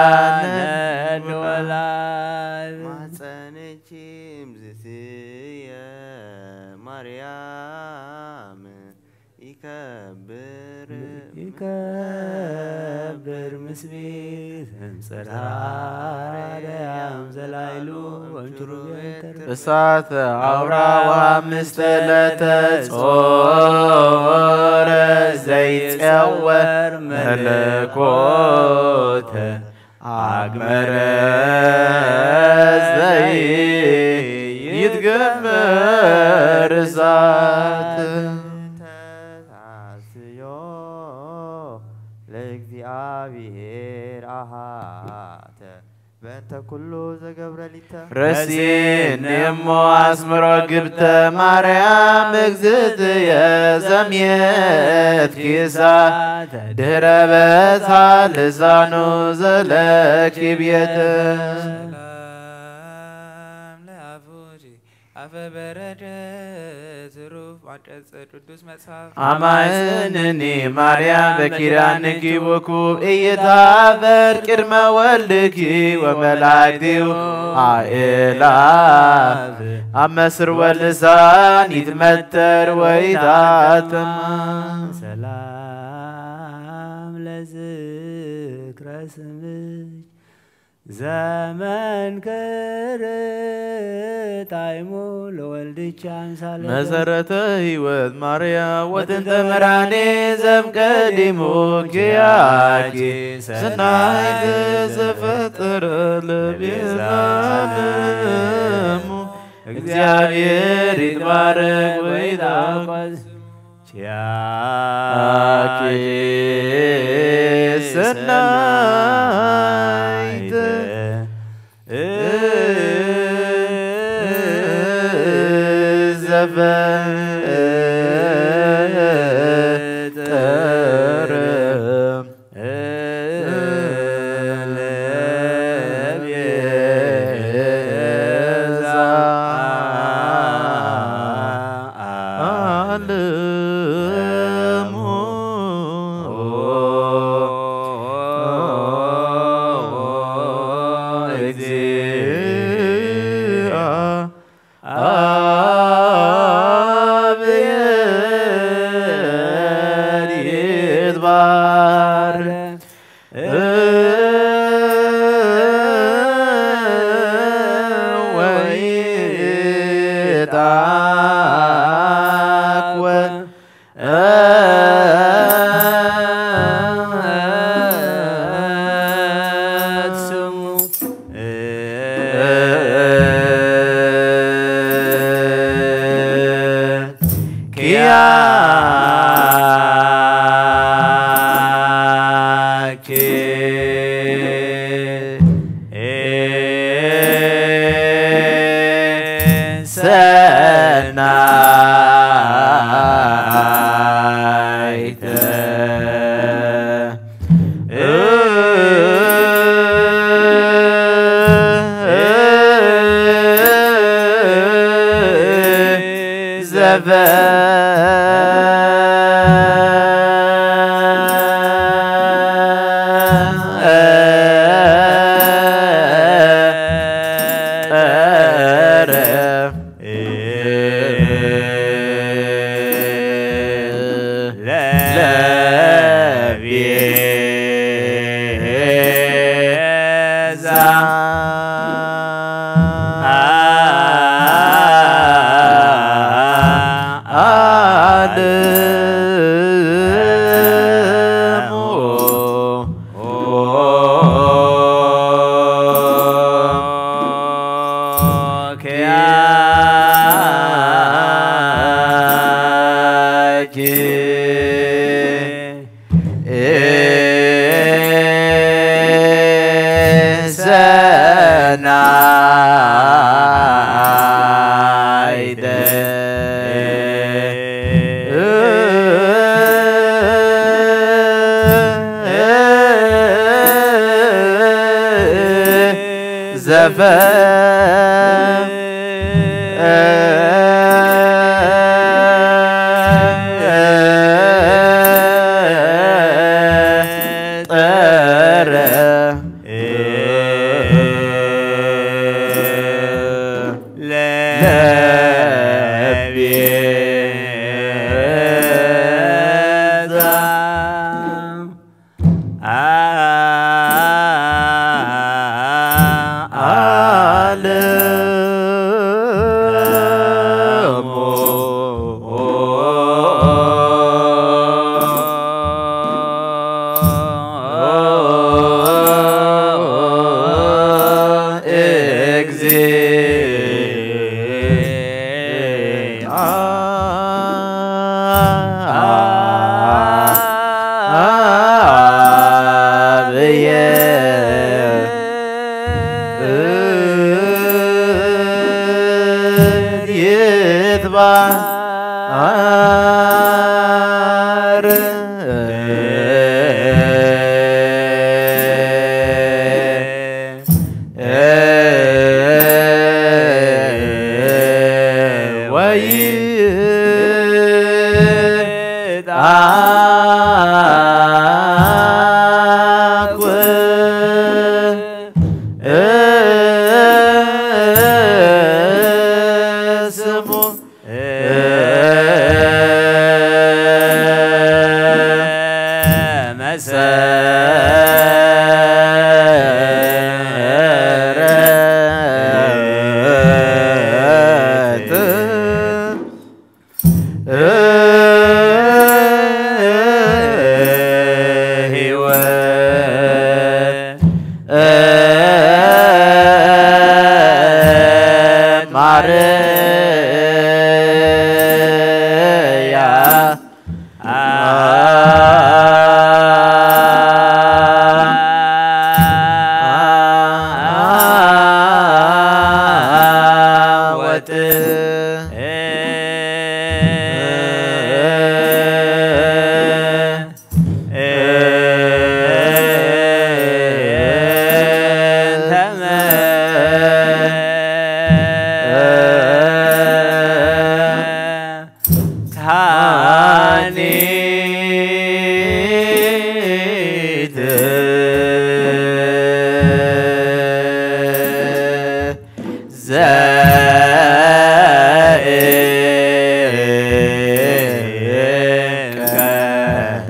ነዶላብ ማፀንቺም ዝስየ ማርያም ይከብር ይከብር ምስቢት እምጽርሃ አርያም ዘላይሉ ወንጭሩ ቤተር እሳተ አውራ ወአምስተ ለተጾረ ዘይጸወር መለኮተ አግመረ ዘይትገመር እሳት ተሳስዮ ለእግዚአብሔር አሃተ በእንተ ኩሉ ዘገብረ ሊተ ረሲን እሞ አስምሮ ግብተ ማርያም እግዝእትየ ዘምየት ኪሳ ድህረ በታ ልሳኑ ዘለኪ ቤተ ሰላም ለአፉኪ አፈ በረከት ሩፍ ማንቀጸ ቅዱስ መጽሐፍ አማጽንኒ ማርያም በኪዳንኪ ውኩብ እይታፈር ቅድመ ወልድኪ ወመላእክቲሁ አእላፍ አመስር ወልሳን ይትመተር ወይታተማ ሰላም ለዝክረ ስምች ዘመንክር ጣይሙ ለወልድቻ አምሳለ መሰረተ ሕይወት ማርያ ወጥንተ መድኃኔ ዘምቀዲሙ ኪያኪ ሰናይት ዘፈጠረ ለቤዛ ዓለሙ እግዚአብሔር ይትባረክ ወይታቆስ ኪያኪ ሰናይት ዘፈጠረ ለቤዛ ለዓለሙ እግዚአ አብየ ይትባረክ ወይትአኮ ስሙ ኪያኪ ሰናይተ ዘፈጠረ ለቤዛ ዓለሙ ኪያኪ ሰናይተ ዘፈ ጠረ ለቤዛ ዓለሙ እግዚአ አብየ ይትባረክ ወይትአኮ ስሙ መሰረት ሕይወት ማርያ ወጥ ሃኒት ዘእንቀ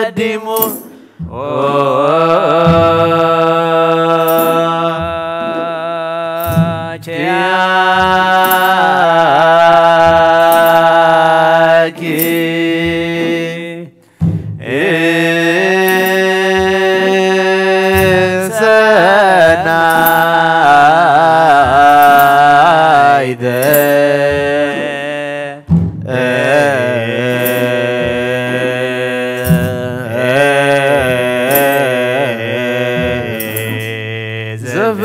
ቀዲሙ ኪያኪ ሰናይደ ዘፍ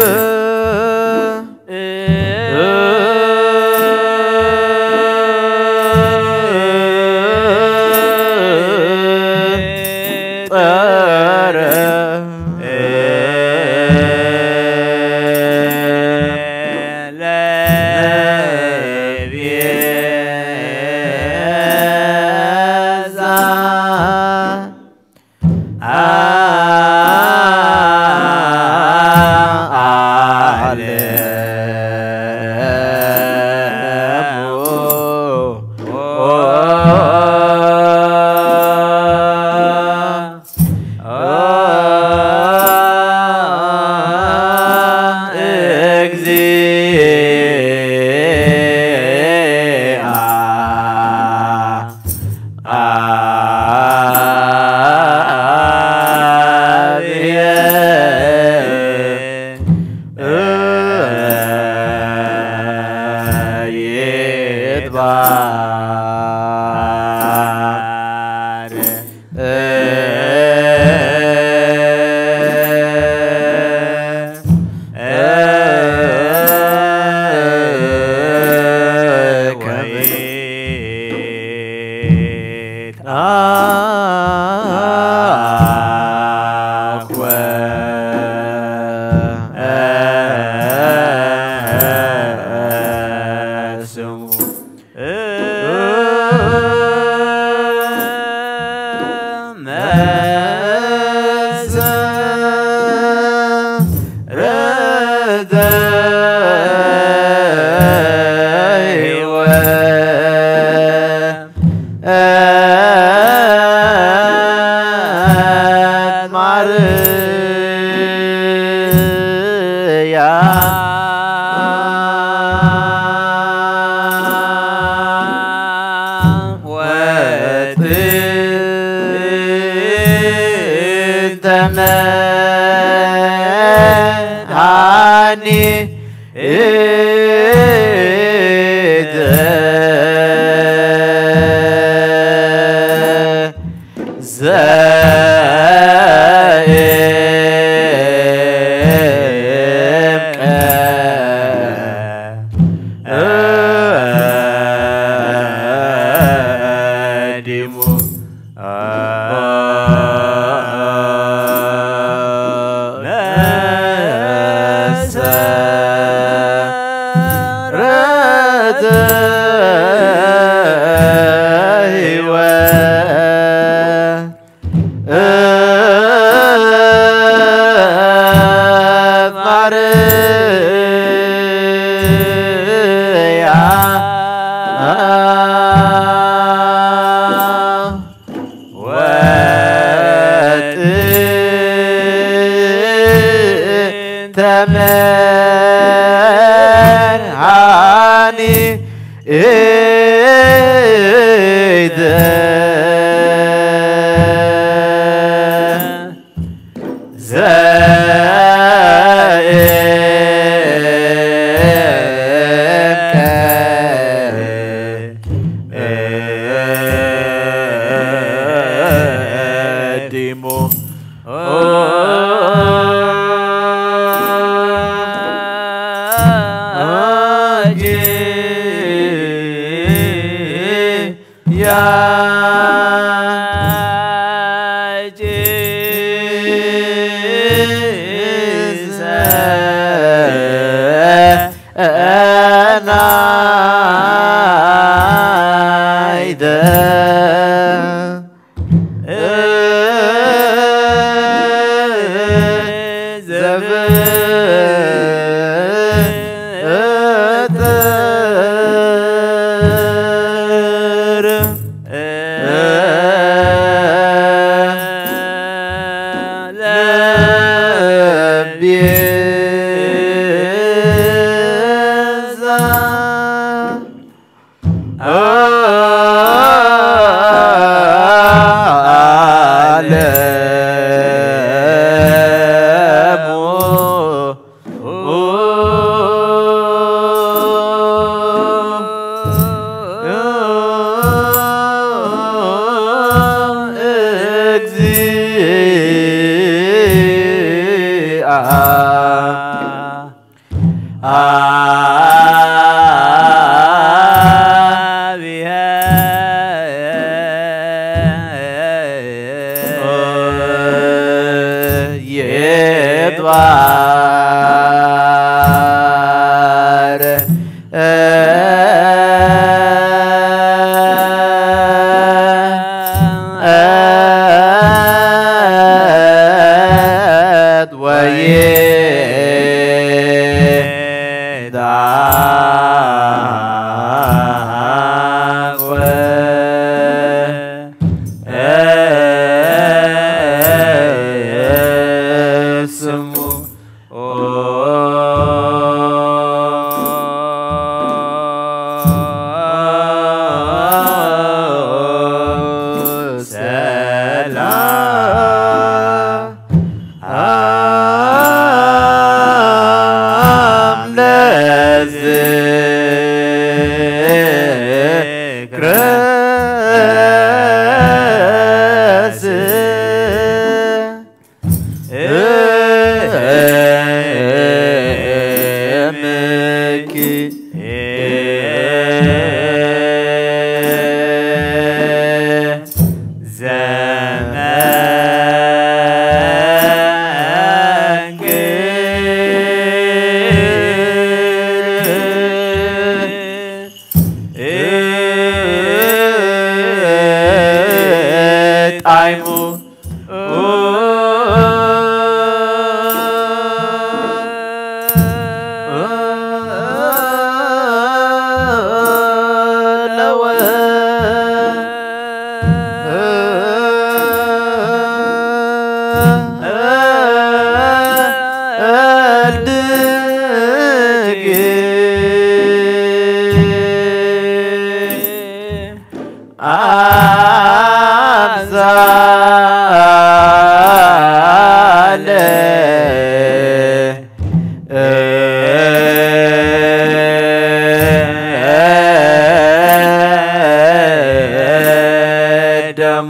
ጠረ ለቤዛ ዓለሙ እግዚአ አብየ ይትባረክ። ወጥንተ መድኃኒት ዘፍጥር ለቤዛ ዓለሙ። እግዚአ አብሔር ይትባረክ ወይትሐጎል ስሙ። ሰላም ለዝክረ ስምኪ ዘመንግል ጣይሙ አምሳለ ደሙ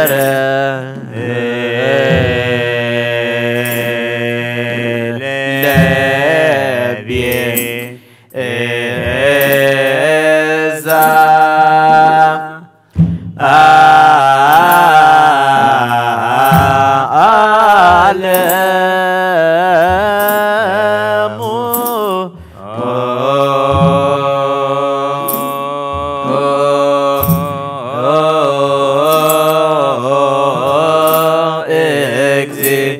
ረ ለቤ እዛ ዓለሙ እግዚአ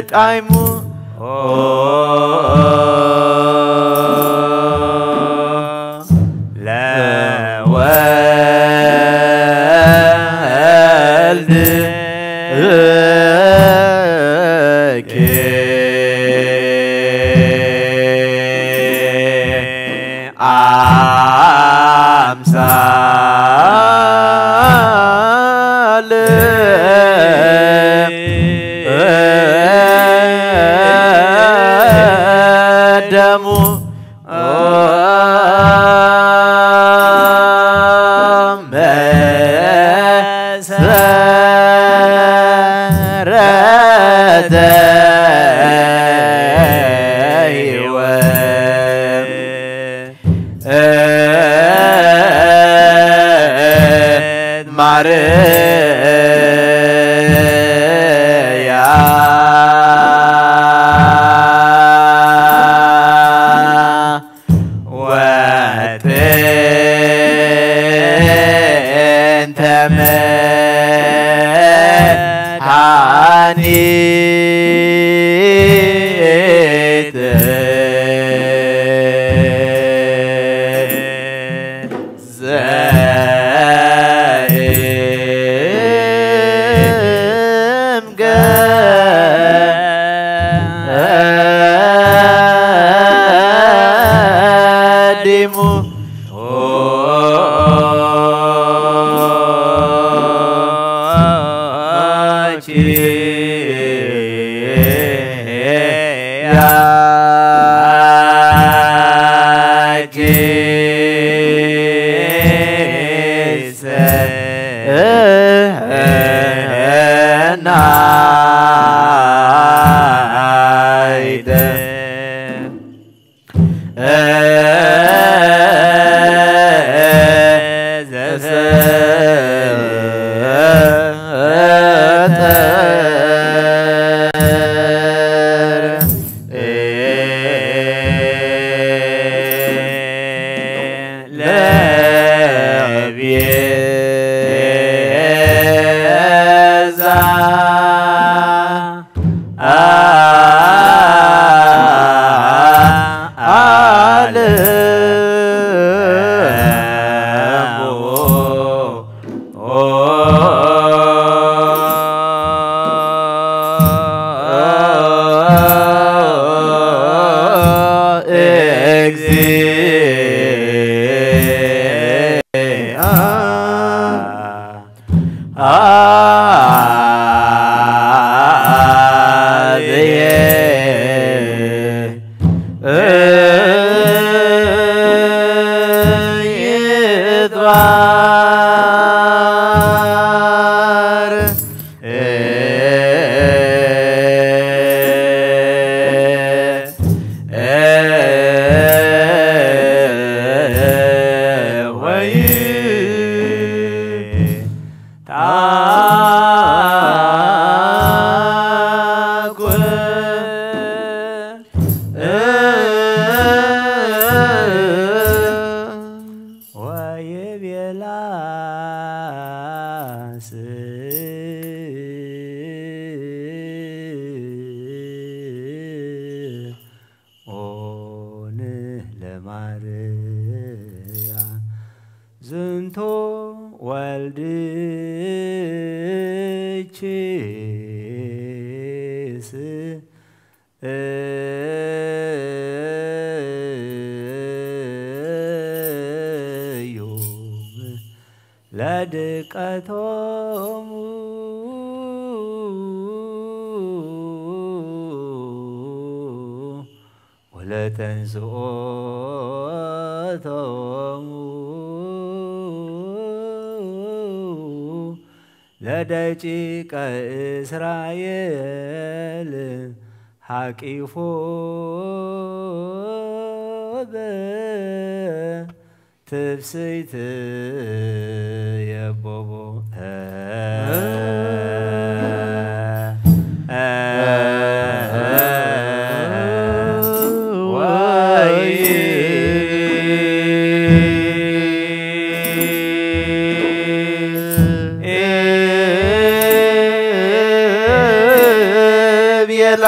ጣይሙ ለወልድ አምሳል ደሙ መሰረተ ሕይወት ማርያ ወጥንተ መድኃኒት ዘእም ቀዲሙ እዮም ለድቀቶሙ ወለተንስኦቶሙ ለደቂቀ እስራኤል ሓቂፎ ትፍስይት የቦቦ ወይ ቤላ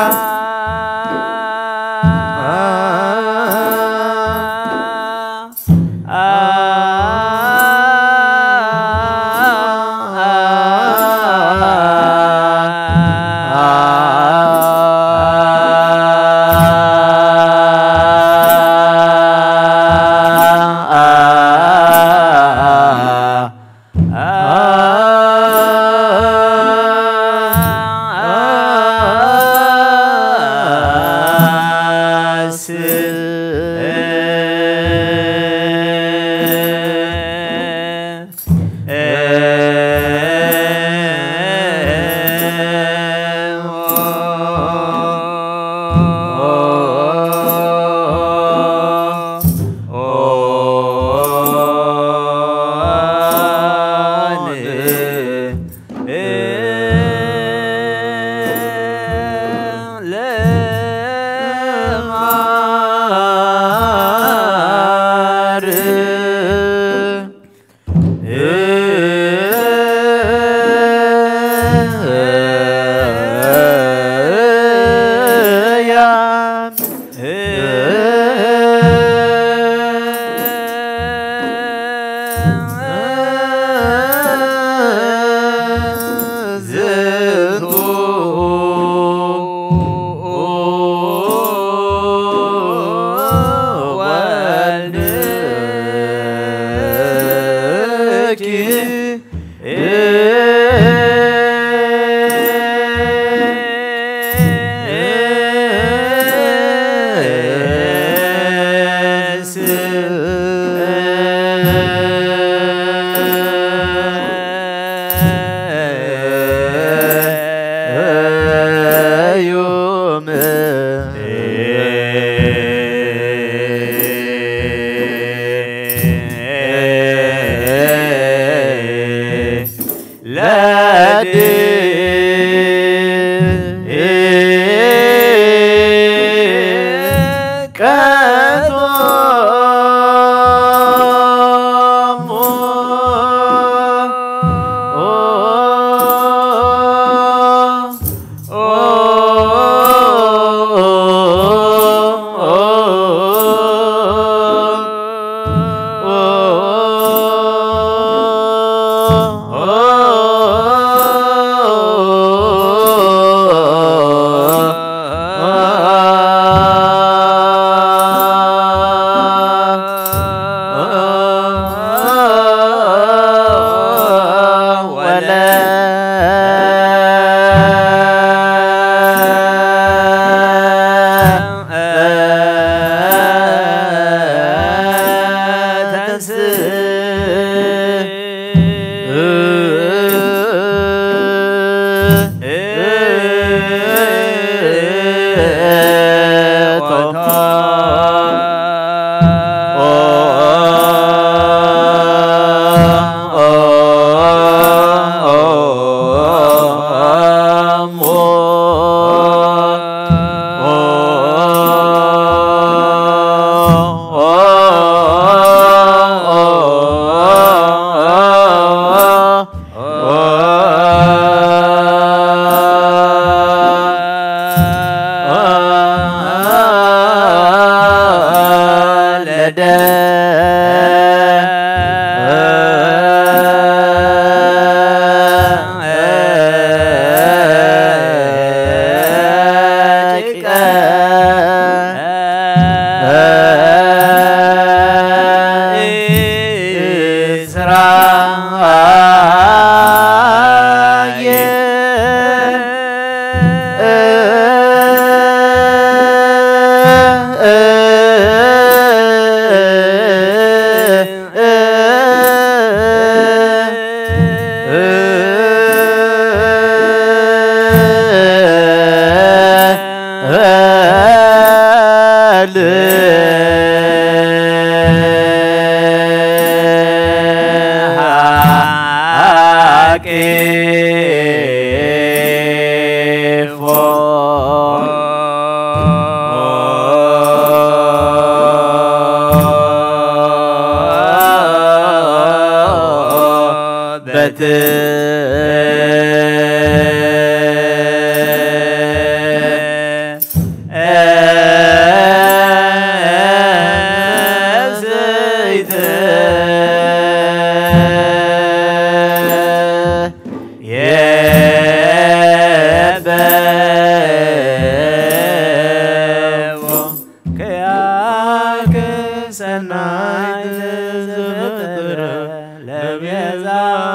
ለቤዛ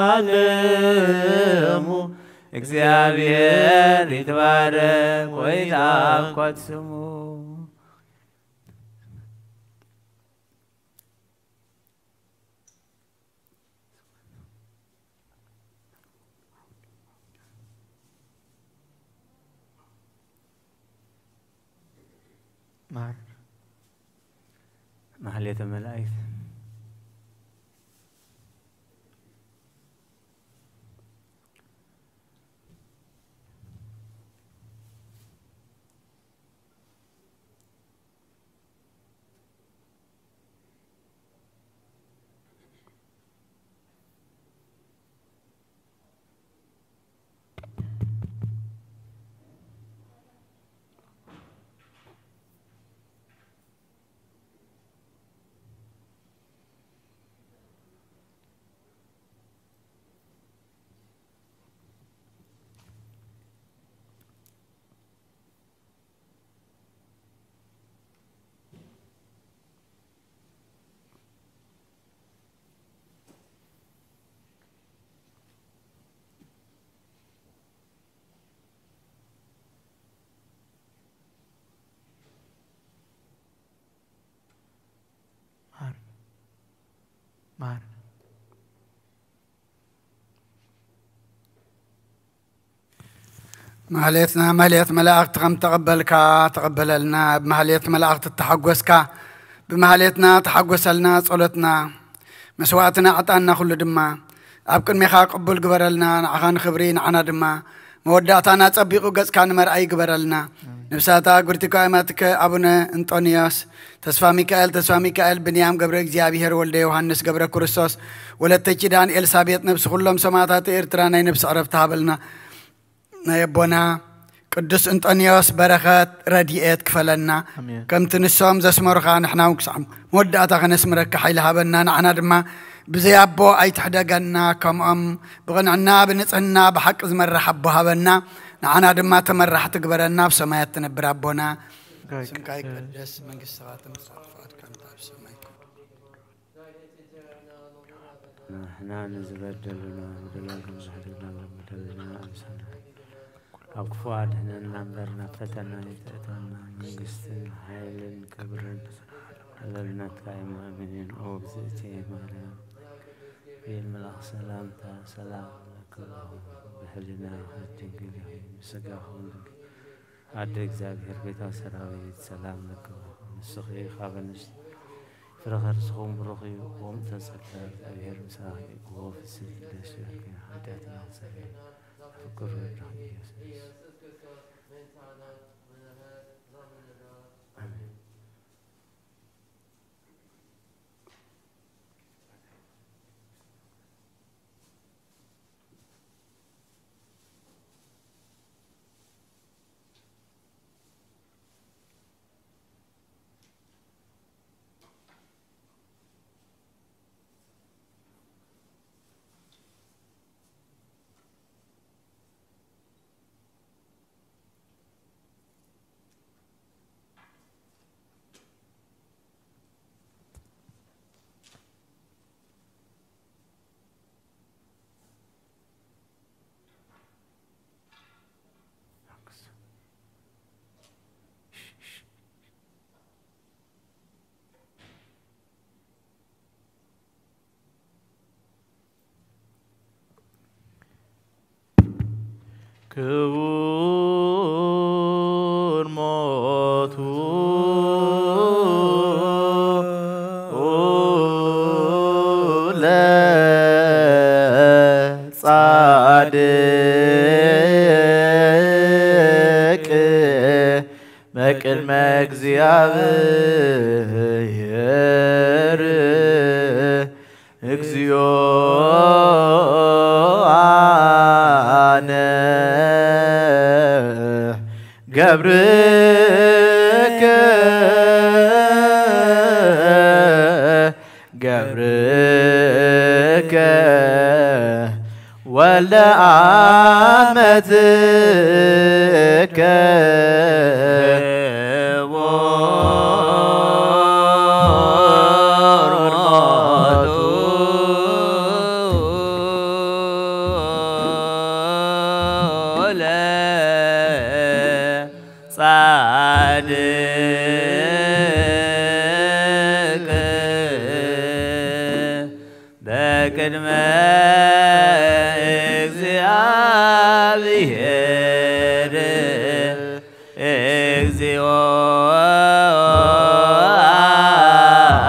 ዓለሙ። እግዚኣብሔር ይትባረክ ወይትባረክ ስሙ። ማር ማሕሌተ መላእክት። ማሕሌትና ማሕሌት መላእኽቲ ከም ተቐበልካ ተቐበለልና። ብማሕሌት መላእኽቲ ተሓጎስካ፣ ብማሕሌትና ተሓጎሰልና። ጸሎትና፣ መስዋዕትና፣ ዕጣንና ኩሉ ድማ ኣብ ቅድሜኻ ቅቡል ግበረልና። ንዓኻ ንኽብሪ፣ ንዓና ድማ መወዳእታና ጸቢቑ ገጽካ ንመርኣይ ግበረልና። ነብሳታ ጉርቲካ ኣማትከ ኣቡነ እንጦንዮስ፣ ተስፋ ሚካኤል፣ ተስፋ ሚካኤል፣ ብንያም ገብረ እግዚኣብሔር፣ ወልደ ዮሃንስ ገብረ ክርስቶስ፣ ወለተ ኪዳን ኤልሳቤጥ፣ ነብሲ ኩሎም ሰማዕታት ኤርትራ ናይ ነብሲ ዕረፍቲ ሃበልና። ናይ ኣቦና ቅዱስ እንጦንዮስ በረኸት ረድኤት ክፈለና። ኣሜን። ከምቲ ንሶም ዘስመሩኻ ንሕና እውን ክሳዕ መወዳእታ ከነስምረካ ሓይሊ ሃበና። ንዓና ድማ ብዘይ ኣቦ ኣይትሕደገና። ከምኦም ብቕንዕና ብንጽህና ብሓቂ ዝመርሕ ኣቦ ሃበና። ንዓና ድማ ተመራሕቲ ግበረና። ኣብ ሰማያት ትነብር ኣቦና፣ ስምካ ይቀደስ፣ መንግስትኻ ትምጻእ፣ ፍቓድካ ከምቲ ኣብ ሰማይ ንሕና ንዝበደሉና በደልና ከም ዝሕድግና በደልና ኣምሰና። ካብ ክፉ ኣድሕነና እምበር ናብ ፈተና ኣይተእተና። መንግስትን ሓይልን ክብርን ዘለናትካ እዮም። ኣሜን። ኦ እግዝእቲ ማርያም፣ ብኤል መልኣኽ ሰላምታ ሰላም ለኪ እኹ፣ ብሕሊናኺ ድንግል ኢኺ፣ ብስጋኺ እውን ድንግል። ኣደ እግዚኣብሔር ቤታ ሰራዊት ሰላም ለኪ እኹ፣ ንስኺ ካብ ኣንስቲ ፍረ ከርስኹም ብሩኽ እዩ። ኦም ተጸጋ እግዚኣብሔር ምሳኺ እወ ፍስሕቲ ደስ ይበልኪ፣ ሓጢኣትና ኣስተስርይ ፍቅር ወድኺ ኢየሱስ። ኣሜን። ክቡር ሞ ቱ ለጻድቅ በቅድመ እግዚአብሔር እግዚኦ አነ ገብርከ ገብርከ ወልደ አመትከ ጻድቅ በቅድመ እግዚአብሔር እግዚኦ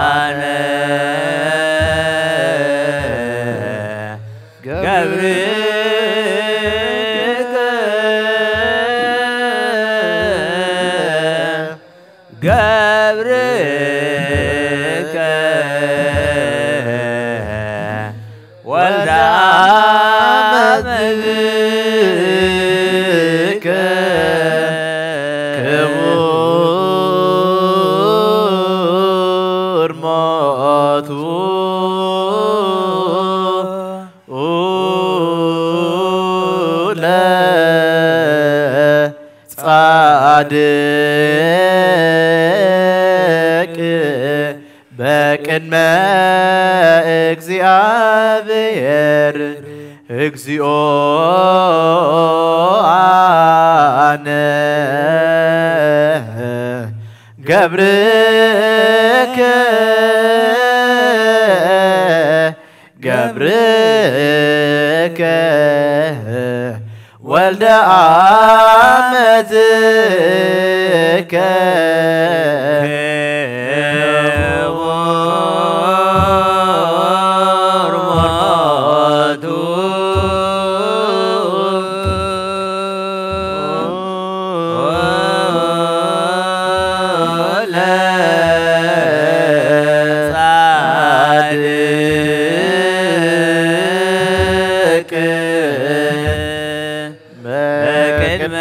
አነ ገብርከ ገብርከ ወልደ አመትከ ክቡር ሞቱ ለጻድቅ በቅድመ እግዚአብሔር እግዚኦ አነ ገብርከ ገብርከ ወልደ አመትከ ክቡር ሞቱ ለጻድቅ በቅድመ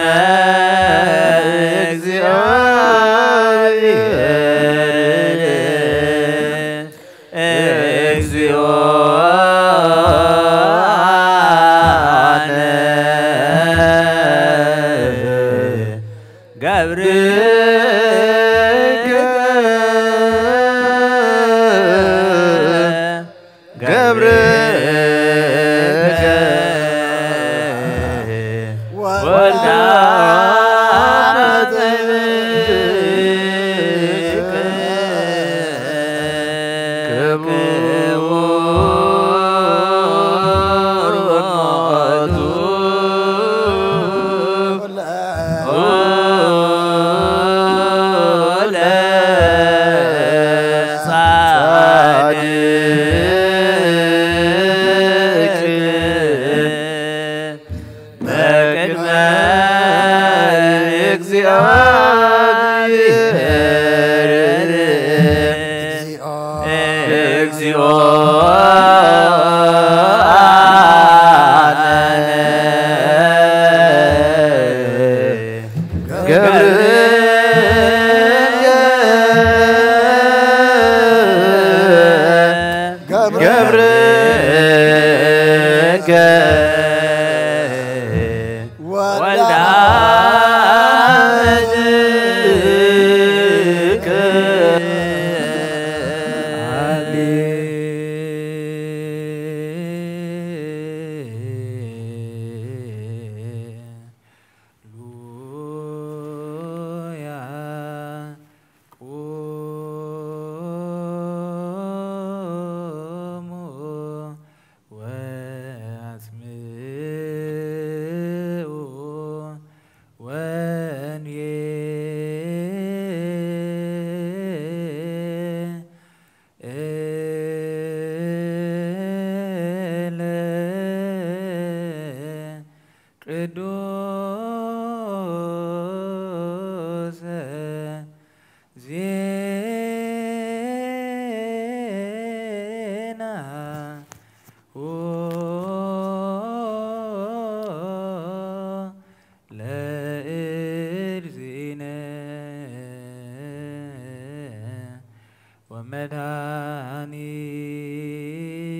እግዚአብሔር እግዚኦ አነ ገብርከ ገብርከ ወልደ አመትከ ክቡር ሞቱ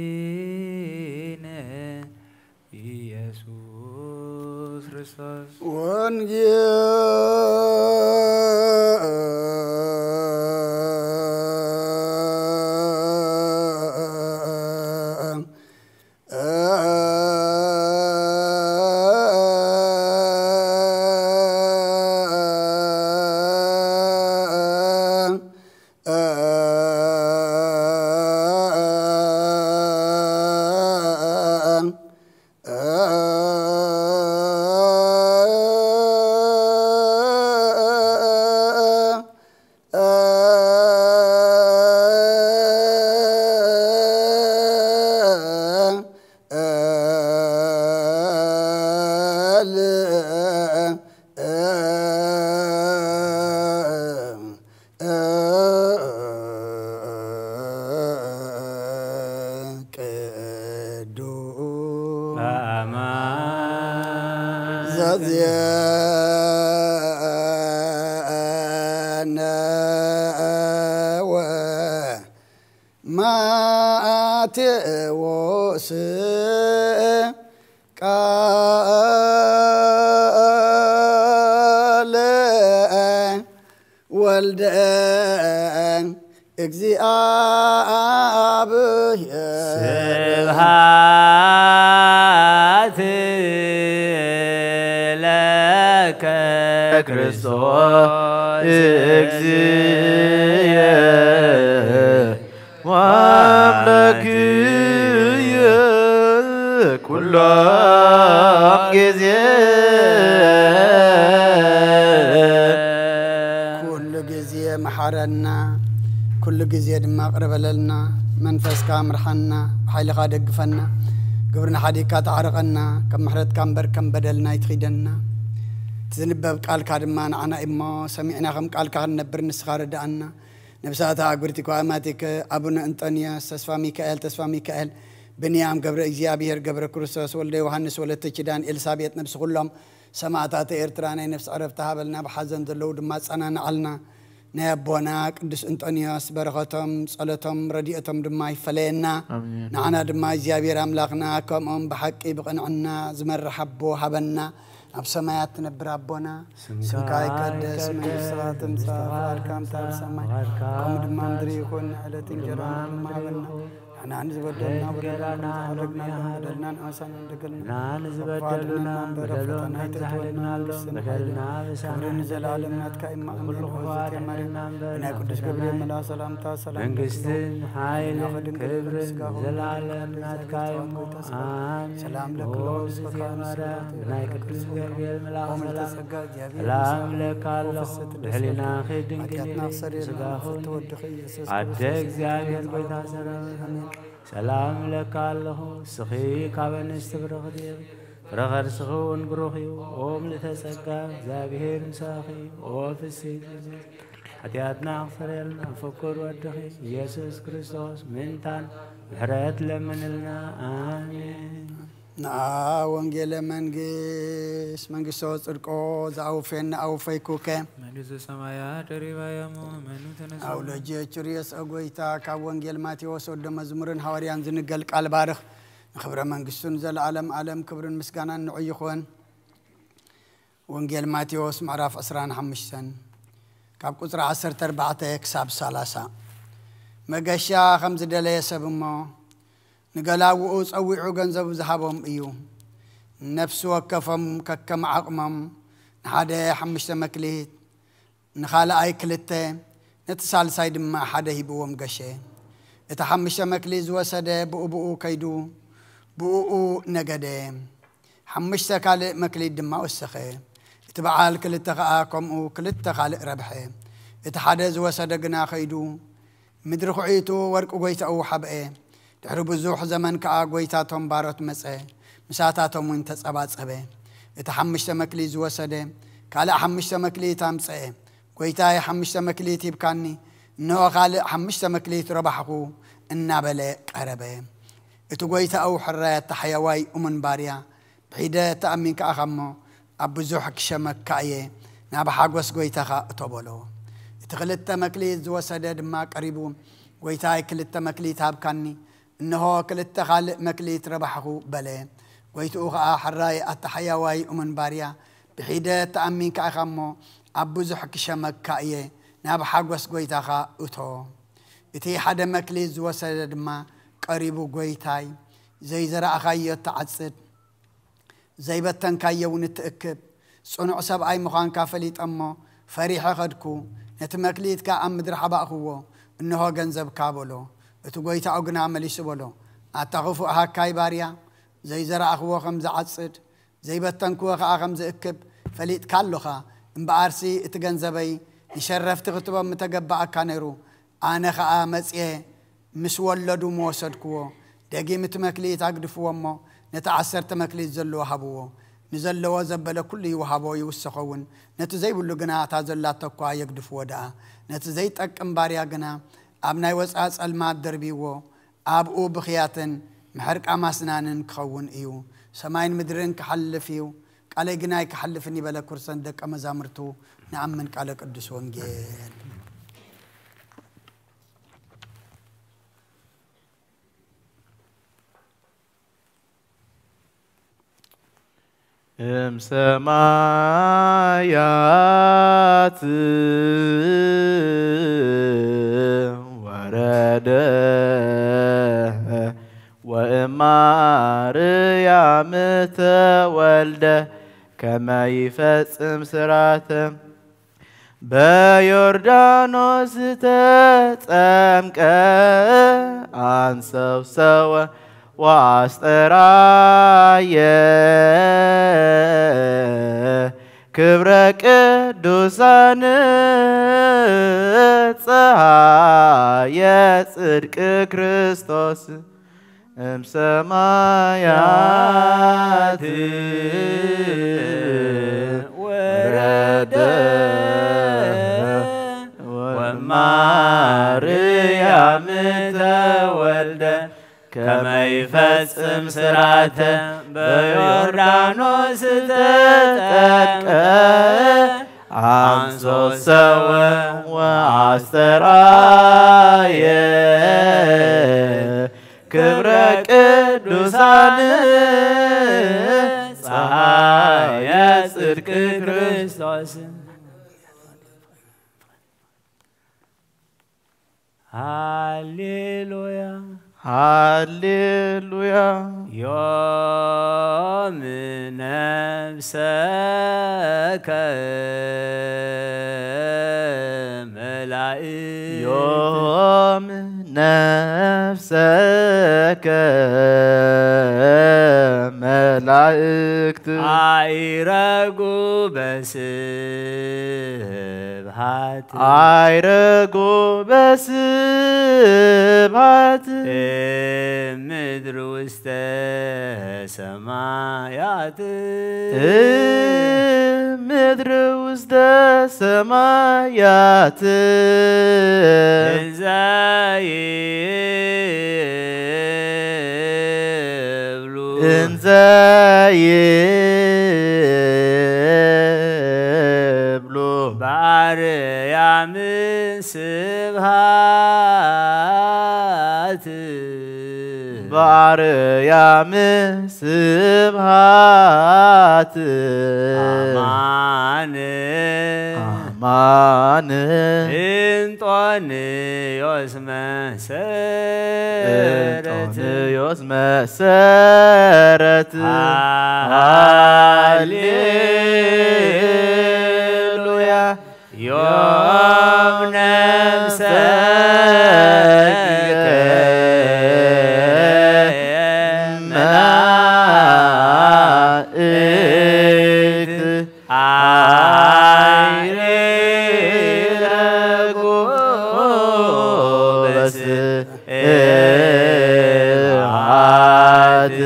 መድኃኒነ ኢየሱስ ክርስቶስ። ቅዱስ በአማን ዘዜነወ ማቴዎስ ቃለ ወልደ እግዚኣብሔር። ስብሐት ለከ ክርስቶስ እግዚእ ወአምላክየ ኩሎ ጊዜ። ኩሉ ጊዜ መሓረና፣ ኩሉ ጊዜ ድማ ቅርበለልና። መንፈስካ ምርሓና፣ ብሓይልኻ ደግፈና። ግብርና ሓዲግካ ተዓርቐና፣ ከም ምሕረትካ እምበር ከም በደልና ኣይትኺደና። እቲ ዝንበብ ቃልካ ድማ ንዓና እሞ፣ ሰሚዕና ከም ቃልካ ክንነብር ንስኻ ርድኣና። ነብሳተ ኣግብርቲ ከዋማቲከ ኣቡነ እንጠንዮስ፣ ተስፋ ሚካኤል፣ ተስፋ ሚካኤል፣ ብንያም፣ ገብረ እግዚኣብሔር፣ ገብረ ክርስቶስ፣ ወልደ ዮሃንስ፣ ወለተ ኪዳን፣ ኤልሳቤጥ፣ ነብሲ ኩሎም ሰማእታት ኤርትራ ናይ ነፍሲ ዕረፍቲ ሃበልና፣ ብሓዘን ዘለዉ ድማ ኣጸናንዓልና። ናይ ኣቦና ቅዱስ እንጠንዮስ በረኸቶም፣ ጸሎቶም፣ ረድኤቶም ድማ ይፈለየና። ኣሜን። ንዓና ድማ እግዚኣብሔር ኣምላኽና ከምኦም ብሓቂ ብቕንዕና ዝመርሕ ኣቦ ሃበና። ኣብ ሰማያት ትነብር ኣቦና፣ ስምካ ስምካ ይቀደስ፣ ይቀደስ፣ መንግስትኻ ትምጻእ፣ መንግስትኻ ፍቓድካ ትምጻእ፣ ኣብ ሰማይ ፍቓድካ ከምኡ ድማ ኣብ ምድሪ ሰማይ ይኹን። ንዕለት ከምኡ ድማ እንጀራና ኣብ ምድሪ ሃበና። ይኹን። ንሕና ንዝበደልና በደልና ከም እንገራና ዝሓረግና ንኣሳን ንደገልና። ንሕና ንዝበደሉና በደሎም ከም ዝሓለግናሎም በደልና ብሰማይ ክብርን ዘለኣለም ናትካ እዩ። ኣሜን። ኩሉ ክፉኣት ኣድሕነና እምበር ብናይ ናብ ቅዱስ ገብርኤል ፈተና መልኣኽ ሰላምታ ሰላም መንግስትን ሓይልን ክብርን ዘለኣለም ናትካ እዩ። ኣሜን። ሰላም ለኪ ኦ ኦ እግዝእትየ ማርያም፣ ብናይ ቅዱስ ገብርኤል መልኣኽ ሰላም ሰላም እብለካ ኣለኹ። ብሕሊናኺ ድንግል ኢኺ፣ ብስጋኺ እውን። ኣደ እግዚኣብሔር ጎይታ ሰራዊት፣ ሰላም እብለካ ኣለኹ። ንስኺ ካብ ኣንስቲ ብርኽቲ ኢኺ፣ ፍረ ከርስኺ እውን ብሩኽ እዩ። ኦ ምልእተ ጸጋ፣ እግዚኣብሔር ምሳኺ እዩ። ኦ ፍስሕቲ ሓጢኣትና ክሰርየልና ፍቁር ወድኺ ኢየሱስ ክርስቶስ ምእንታን ምሕረት ለምንልና። ኣሜን። ንኣ ወንጌለ መንግስት መንግስቶ ጽድቆ ዝኣውፌና ኣውፈይኩከ። መንግስተ ሰማያት ደሪባያሞ መኑ ተነሳ። ኣውሎጅዮ ቹርዮስ ኦ ጎይታ፣ ካብ ወንጌል ማቴዎስ ወደ መዝሙርን ሃዋርያን ዝንገል ቃል ባርኽ። ንኽብረ መንግስቱን ዘለዓለም ዓለም ክብርን ምስጋናን ንዑ ይኹን። ወንጌል ማቴዎስ ምዕራፍ ዕስራን ሓሙሽተን ካብ ቁጽሪ ዓሰርተ ኣርባዕተ ክሳብ ሰላሳ። መገሻ ከም ዝደለየ ሰብ እሞ ንገላውኡ ጸዊዑ ገንዘቡ ዝሃቦም እዩ። ነፍሲ ወከፎም ከከም ዓቕሞም ንሓደ ሓሙሽተ መክሊት፣ ንኻልኣይ ክልተ፣ ነቲ ሳልሳይ ድማ ሓደ ሂብዎም ገሸ። እቲ ሓሙሽተ መክሊት ዝወሰደ ብኡ ብኡ ከይዱ ብኡ ነገደ። ሓሙሽተ ካልእ መክሊት ድማ ወሰኸ። እቲ በዓል ክልተ ኸኣ ከምኡ ክልተ ካልእ ረብሐ። እቲ ሓደ ዝወሰደ ግና ኸይዱ ምድሪ ኹዒቱ ወርቂ ጐይታኡ ሓብአ። ድሕሪ ብዙሕ ዘመን ከኣ ጐይታ እቶም ባሮት መጸ፣ ምሳታቶም እውን ተጸባጸበ። እቲ ሓሙሽተ መክሊት ዝወሰደ ካልእ ሓሙሽተ መክሊት ኣምጸአ። ጐይታይ፣ ሓሙሽተ መክሊት ሂብካኒ፣ እንሆ ካልእ ሓሙሽተ መክሊት ረባሕኹ እናበለ ቀረበ። እቲ ጐይታኡ ሕራይ ኣተሓያዋይ እሙን ባርያ፣ ብሒደት ተኣሚንካ ኢኻ እሞ ኣብ ብዙሕ ክሸመካ እየ፣ ናብ ሓጎስ ጐይታኻ እቶ በሎ። እቲ ክልተ መክሊት ዝወሰደ ድማ ቀሪቡ ጎይታይ፣ ክልተ መክሊት ሃብካኒ፣ እንሆ ክልተ ካልእ መክሊት ረባሕኹ በለ። ጎይትኡ ኸኣ፣ ሕራይ ኣታ ሓያዋይ እሙን ባርያ፣ ብሒደት ተኣሚንካ ኢኻ እሞ፣ ኣብ ብዙሕ ክሸመካ እየ፣ ናብ ሓጎስ ጎይታኻ እቶ። እቲ ሓደ መክሊት ዝወሰደ ድማ ቀሪቡ፣ ጎይታይ፣ ዘይዘራእኻዮ ትዓጽድ፣ ዘይበተንካዮ እውን እትእክብ ጽኑዕ ሰብኣይ ምዃንካ ፈሊጠ እሞ፣ ፈሪሐ ኸድኩ። ነቲ መክሊትካ ኣብ ምድሪ ሓባእክዎ፣ እንሆ ገንዘብካ በሎ። እቲ ጐይታኡ ግና መሊሱ በሎ፣ ኣታ ኽፉእ ሃካይ ባርያ፣ ዘይዘራእኽዎ ኸም ዝዓጽድ፣ ዘይበተንክዎ ኸኣ ኸም ዝእክብ ፈሊጥካ ኣሎኻ። እምበኣርሲ እቲ ገንዘበይ ንሸረፍቲ ክትቦም ምተገባኣካ ነይሩ። ኣነ ኸኣ መጽየ ምስ ወለዱ ምወሰድክዎ። ደጊም እቲ መክሊት ኣግድፍዎ እሞ፣ ነቲ ዓሰርተ መክሊት ዘለዎ ሃብዎ። ንዘለዎ ዘበለ ኩሉ ይውሃቦ ይውሰኾ እውን። ነቲ ዘይብሉ ግና እታ ዘላቶ እኳ የግድፍዎ ደኣ። ነቲ ዘይጠቅም ባርያ ግና ኣብ ናይ ወጻኢ ጸልማት ደርብይዎ። ኣብኡ ብኽያትን ምሕርቃም ኣስናንን ክኸውን እዩ። ሰማይን ምድርን ክሓልፍ እዩ፣ ቃለይ ግና ኣይክሓልፍን እዩ በለ። ክርስቶስ ንደቀ መዛሙርቱ ንኣምን ቃለ ቅዱስ ወንጌል። እም ሰማያት ወረደ ወእም ማርያም ተወልደ ከመ ይፈጽም ስራተ በዮርዳኖስ ተጠምቀ አንሰብሰወ ወአስተራየ ክብረ ቅዱሳን ፀሐየ ጽድቅ ክርስቶስ እምሰማያት ወረደ ወማርያም ተወልደ ከመ ይፈጽም ስራተ በዮርዳኖስ ተጠምቀ አንሶሰወ ወአስተራየ ክብረ ቅዱሳን ፀሐየ ጽድቅ ክርስቶስ። ሃሌሉያ ሃሌሉያ። ዮም ነፍሰከ መላእክት ዮም ነፍሰከ መላእክት አይረጉ በስብሐት አይረጉ በስብሐት ምድር ውስተ ሰማያት ምድር ውስተ ሰማያት እንዘ ይብሉ እንዘ ይብሉ በአርያም ስብሐት በአርያም ስብሐት አማን አማን እንጦንዮስ መሰረት እንጦንዮስ መሰረት ሃሌሉያ። ዮም ነፍሰከ መላእክት አይረጉ በስብሐት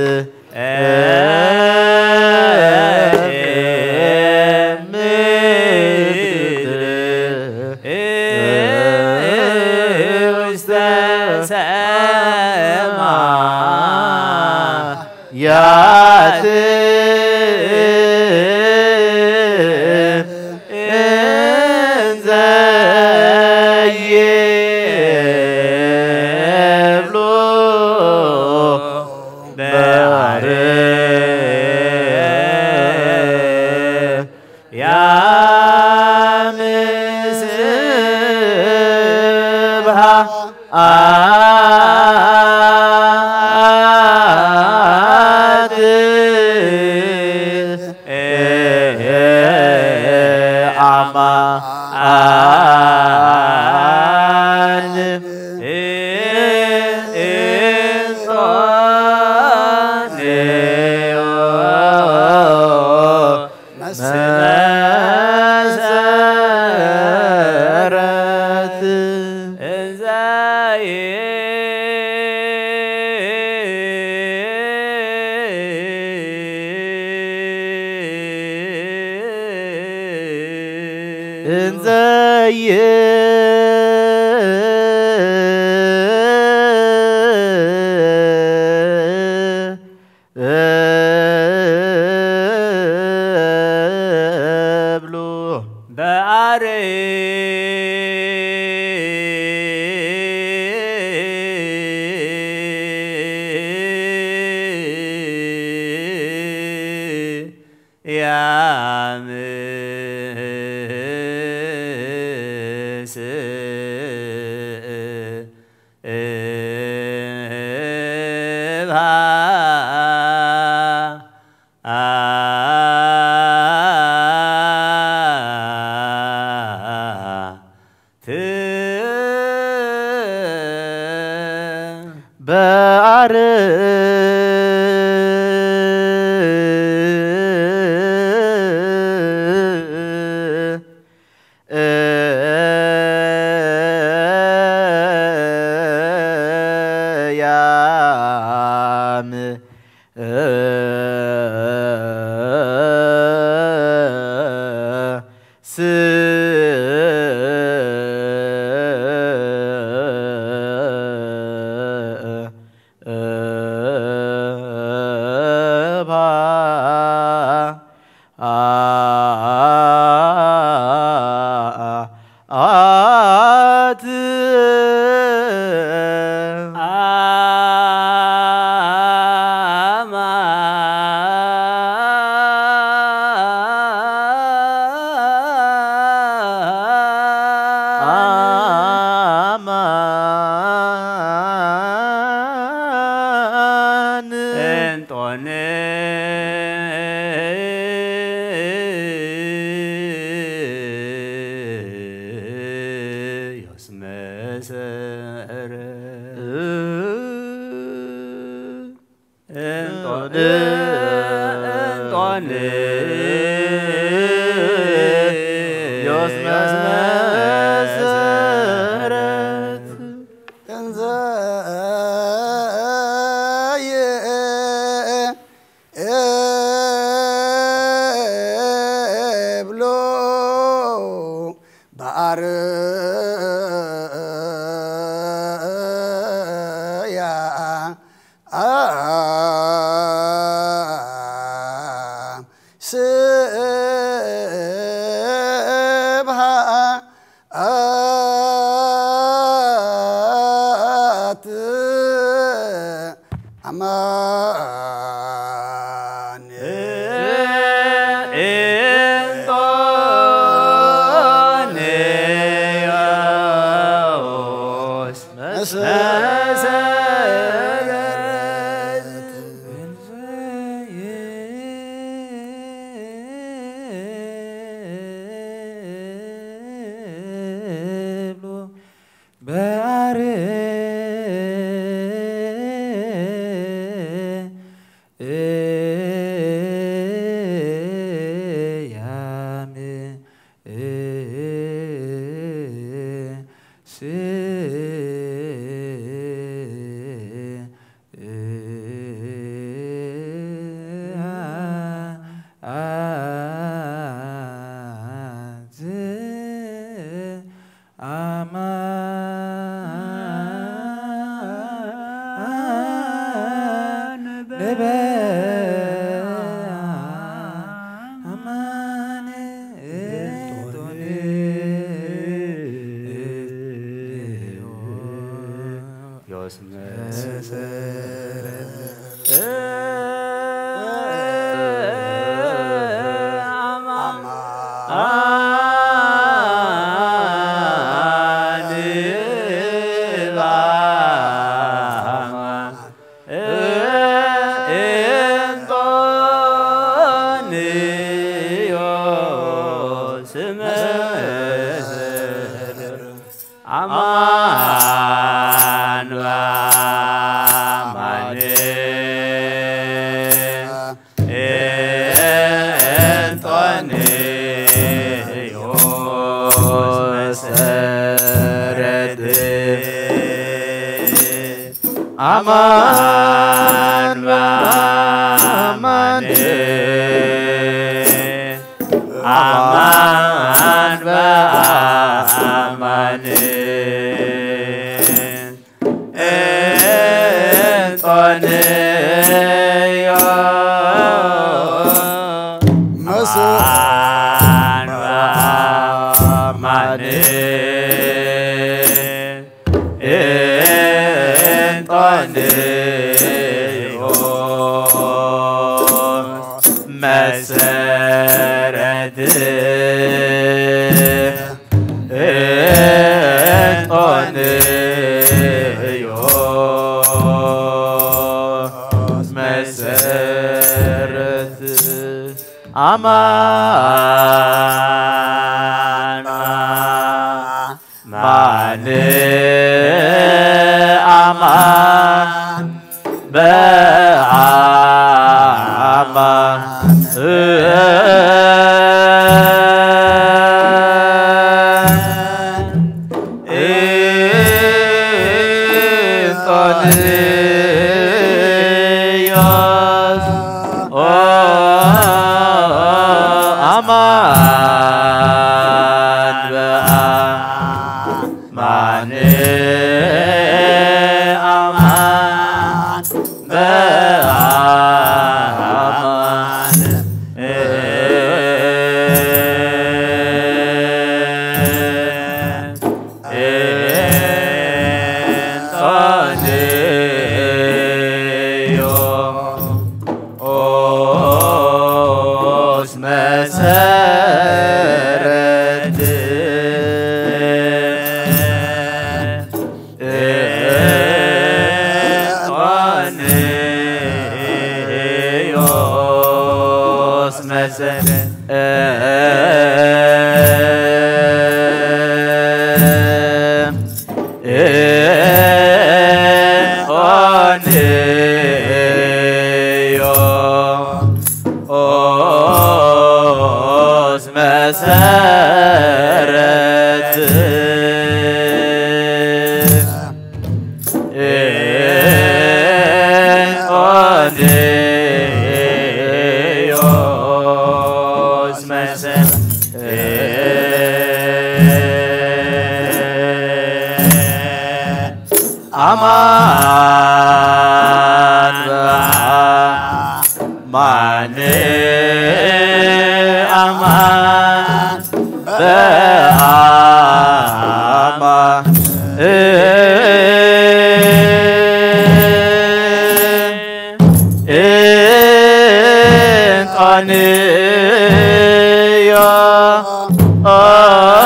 እብሉ። በአርያም ስብሐት በአር ያም አት አማን እንጦንዮስ መሰረ እንጦንዮስ መሰረት እንዘ ይእብሎ በአርያም ስብሐት አማን እንጦንዮስ መሰረት በአርያም አማን በአማን እንጦንዮስ መሰረት አማን በአማን አማን በአማን ማን እንጦንዮ መስዋዕት ማን እንጦንዮስ መሰረት እንጦንዮስ መሰረት አማን ማን አማን በአማን እንጦንዮስ አማን በአማን አማን በአማን እንጦንዮስ መሰረት እንጦንዮስ መሰረት እንጦንዮስ መሰረት እንጦንዮስ መሰረት አማን በአማን አማን በአማን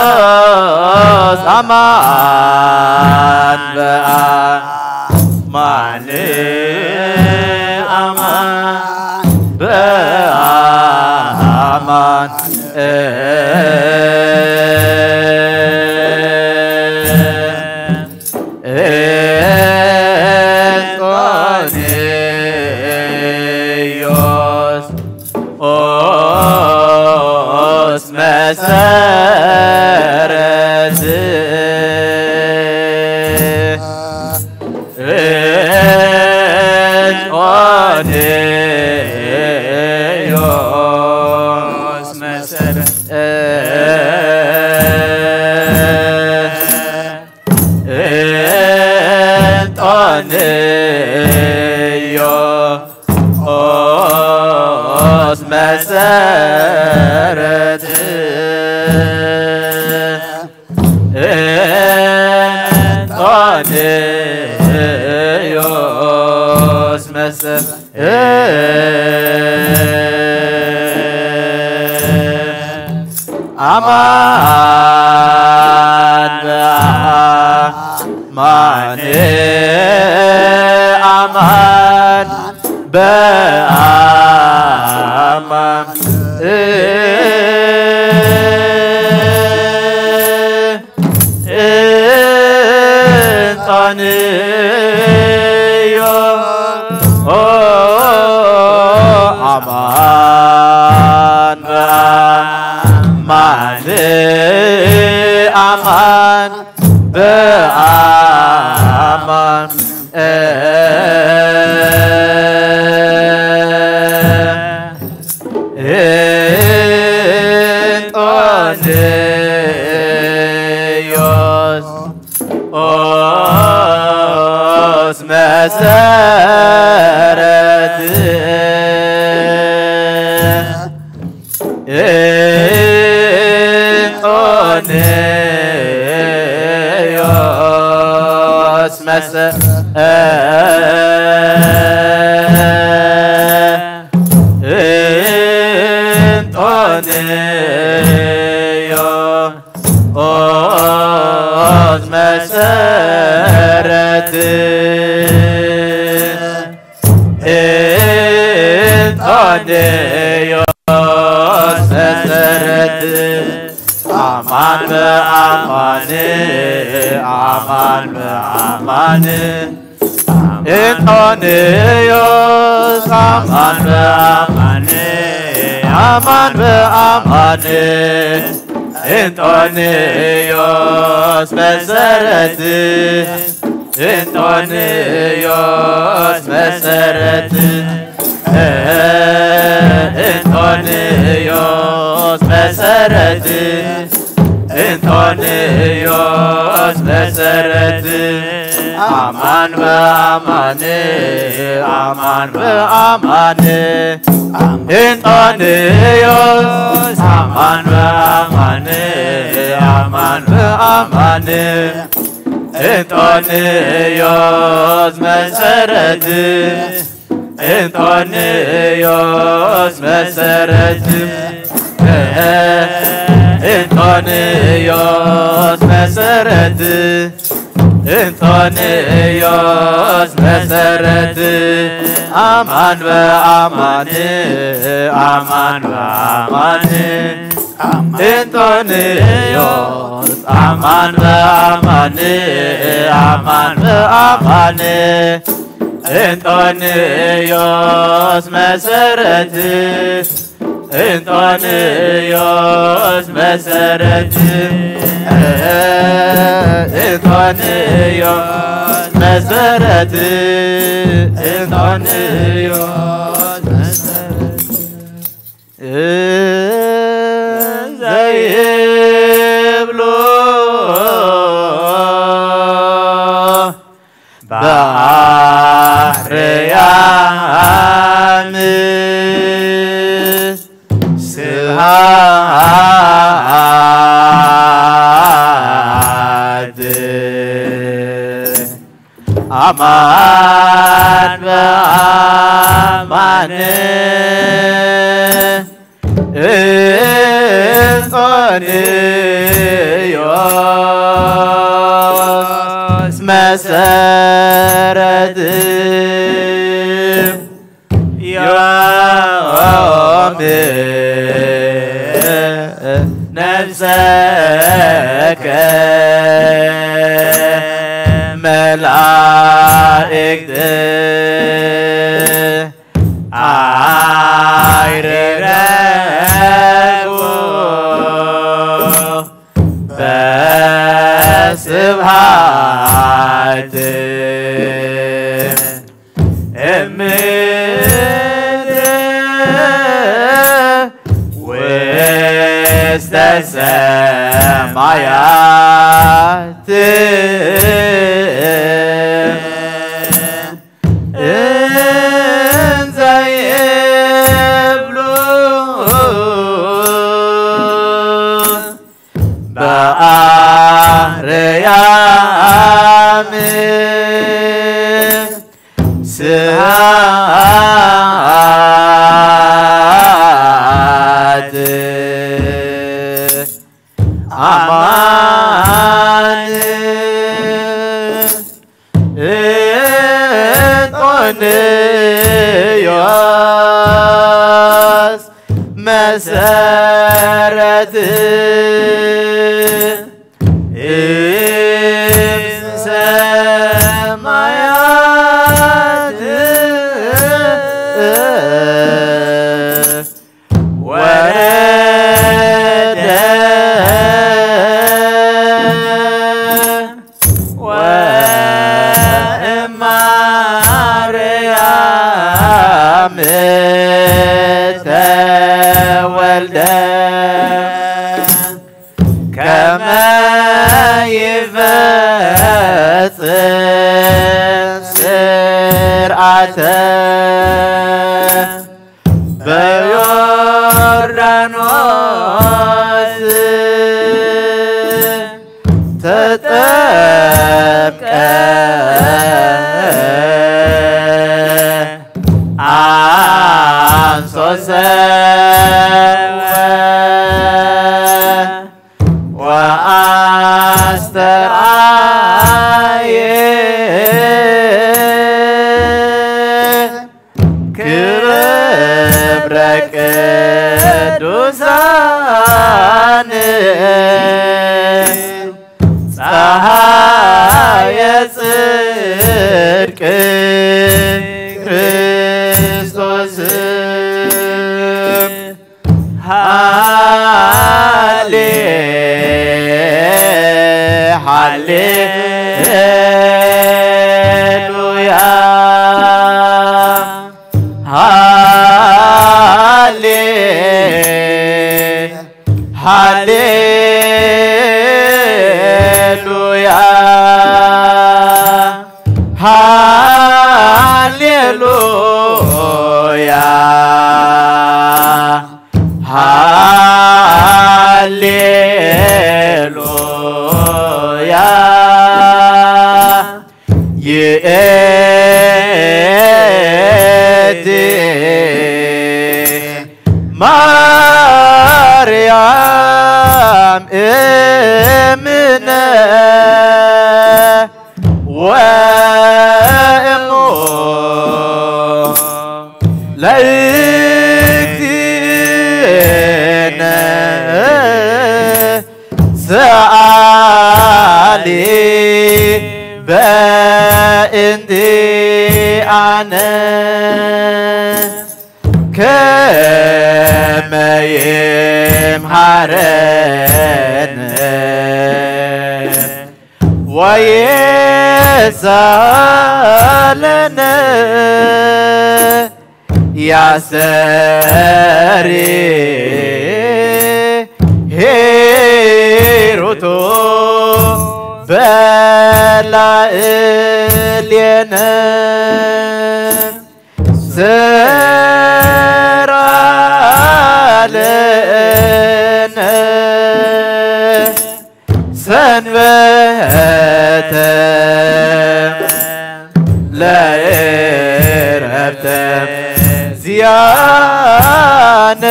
እንጦንዮስ አማን በአማን አማን በአማን እንጦንዮስ ኦስ መሰረት እንጦንዮስ መሰረት እንጦንዮስ መሰረት እንጦንዮስ መሰረት አማን በአማን አማን በአማን እንጦንዮስ አማን በአማን አማን በአማን እንጦንዮስ ኦስ መሰረት ሰብቀ አንሶ ሰወ ወአስተርአየ ክብረ ቅዱሳን ፀሐየ ጽድቅ ክርስቶስ ሃሌ ሃሌሉያ ሃሌ ሃሌሉያ ሃሌሉያ ሃሌሉያ ይእቲ ማርያም እምነ ወእሞ ለእግዚእነ ሰአሊ በእንቲአነ ከመ ይምሃረነ ወይሳለነ ያሰሪ ሄሩቶ በላእሌነ ሰራለነ ሰንበተ ለእረፍተ ዚያነ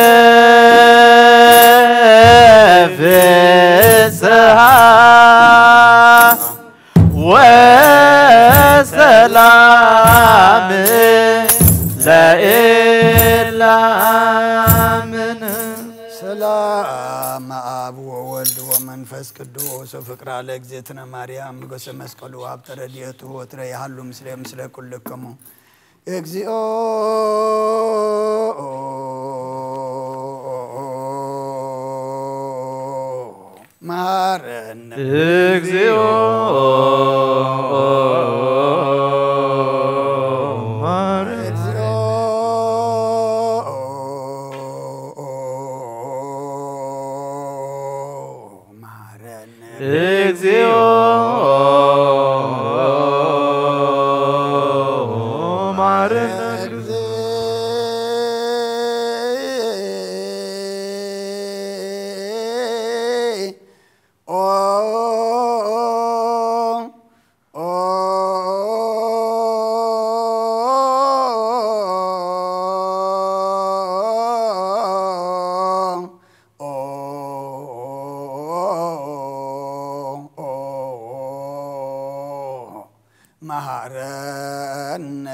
ፍስሃ ወሰላም ለእላምን ሰላም አብ ወወልድ ወመንፈስ ቅዱስ ወፍቅራ ለእግዝእትነ ማርያም ንገሰ መስቀሉ ሀብተ ረድኤቱ ወትረ ይሃሉ ምስለ ምስለ ኩልክሙ እግዚኦ መሐረነ እግዚኦ መሐረነ እግዚኦ መሐረነ እግዚኦ መሐረነ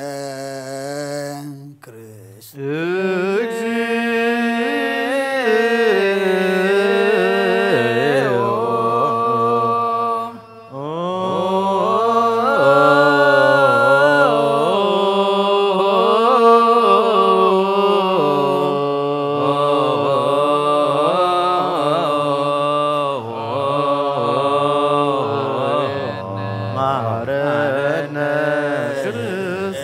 መሐረነ ክርስቶስ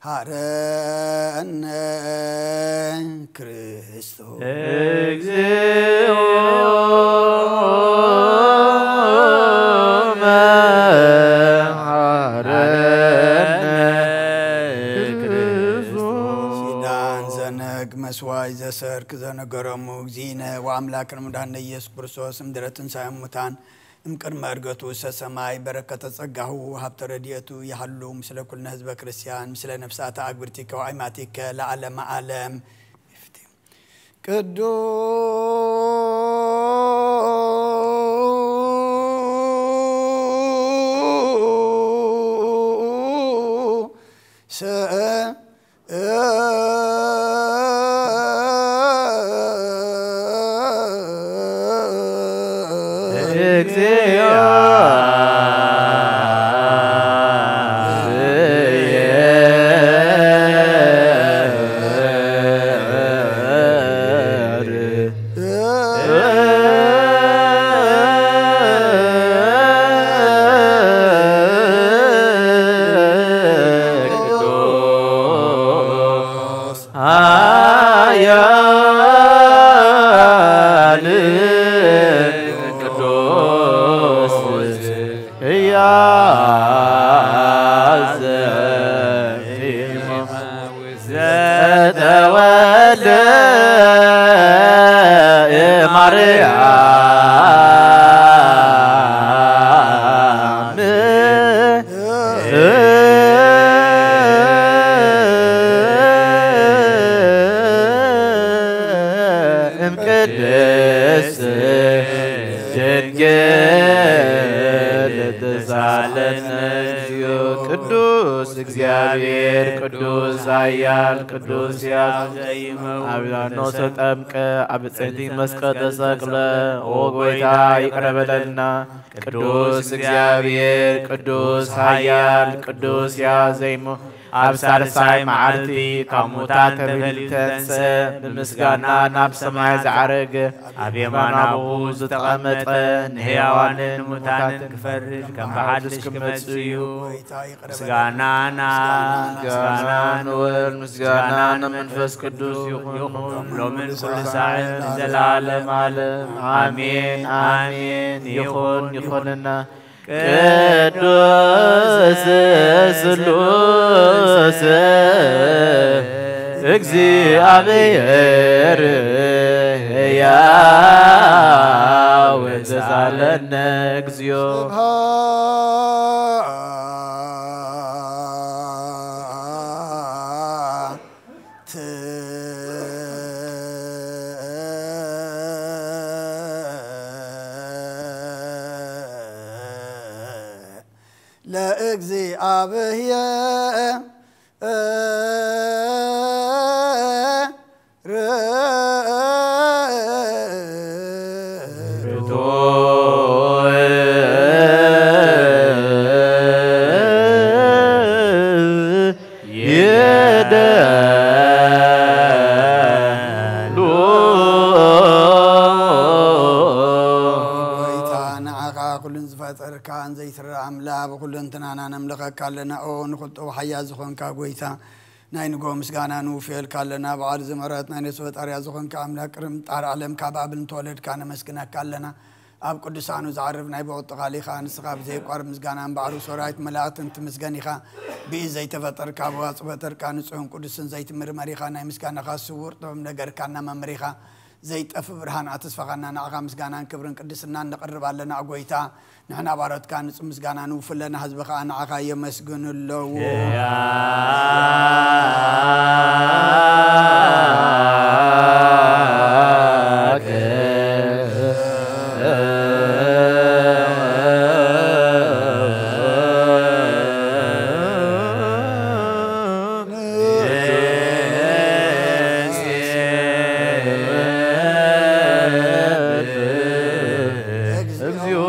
መሓረነ ክርስቶስ። እግዚኦ መሓረነ ክርስቶስ። ኪዳን ዘነግ መስዋይ ዘሰርክ ዘነገረሙ እግዚእነ ወኣምላክን መድኃኒነ ኢየሱስ ክርስቶስ እምድረ ትንሣኤ ሙታን እምቅድመ ዕርገቱ ውስተ ሰማይ በረከተ ጸጋሁ ሃብተ ረድኤቱ ይሃሉ ምስለ ኩልነ ህዝበ ክርስቲያን ምስለ ነፍሳተ አግብርቲከ ወአይማቲከ ለዓለመ ዓለም። ቅዱስ እግዚኦ ኃያል ቅዱስ ሕያው ዘኢይመውት ዘተወልደ እማርያም እምቅድስት ድንግል ተሳለነ እግዚኦ። ቅዱስ እግዚአብሔር ቅዱስ ኃያል ቅዱስ ሕያው ዘይመውት አብያኖ ተጠምቀ አብ ጽንዕቲ መስቀል ተሰቅለ። ኦ ጎይታ ይቅረ በለልና። ቅዱስ እግዚአብሔር ቅዱስ ኃያል ቅዱስ ሕያው ዘይመውት ኣብ ሳልሳይ መዓልቲ ካብ ሙታን ተፈልዩ ተንስአ፣ ብምስጋና ናብ ሰማይ ዝዓረገ፣ ኣብ የማን ኣቡኡ ዝተቐመጠ፣ ንሕያዋንን ሙታንን ክፈርድ ከም ብሓድሽ ክመጽእ እዩ። ምስጋና ናብ፣ ምስጋና ንወልድ፣ ምስጋና ንመንፈስ ቅዱስ ይኹን፣ ሎምን ኩሉ ሳዕን ንዘለዓለም ዓለም። ኣሜን፣ ኣሜን። ይኹን፣ ይኹንና። ቅዱስ ስሉስ እግዚኣብሔር ሕያው ተሳለነ እግዚኦ። ለእግዚኣብሔር ይደሉ። ጎይታ፣ ንዓኻ ኩሉን ዝፈጠርካን ዘይትረኣ ኣምላኽ፣ ብኹለንትናና ነምልኸካ ኣለና። ኦ ንኹልጦ ሓያል ዝኾንካ ጎይታ፣ ናይ ንግሆ ምስጋና ንውፍየልካ ኣለና። በዓል ዝምሕረት ናይ ነፍሲ ፈጣሪያ ዝኾንካ ኣምላኽ፣ ቅድሚ ምፍጣር ዓለም ካብ ኣብ ንተወለድካ ነመስግነካ ኣለና። ኣብ ቅዱሳኑ ዝዓርፍ ናይ ብቕጥቓል ኢኻ። ንስኻ ብዘየቋርብ ምስጋና እምበኣር ሰራዊት መላእክትን ትምስገን ኢኻ። ብኢድ ዘይተፈጠርካ፣ ብዋጽ ፈጠርካ፣ ንጹሕን ቅዱስን ዘይትምርመር ኢኻ። ናይ ምስጋናኻ ስውር ጥበብ ነገርካና መምህር ኢኻ። ዘይጠፍእ ብርሃን ኣተስፋኻና፣ ንዓኻ ምስጋናን ክብርን ቅድስናን ነቕርብ ኣለና። ኦ ጎይታ፣ ንሕና ባሮትካ ንጹህ ምስጋና ንውፍለና፣ ህዝቢ ኸኣ ንዓኻ የመስግኑ ኣለዉ። እግዚኦ።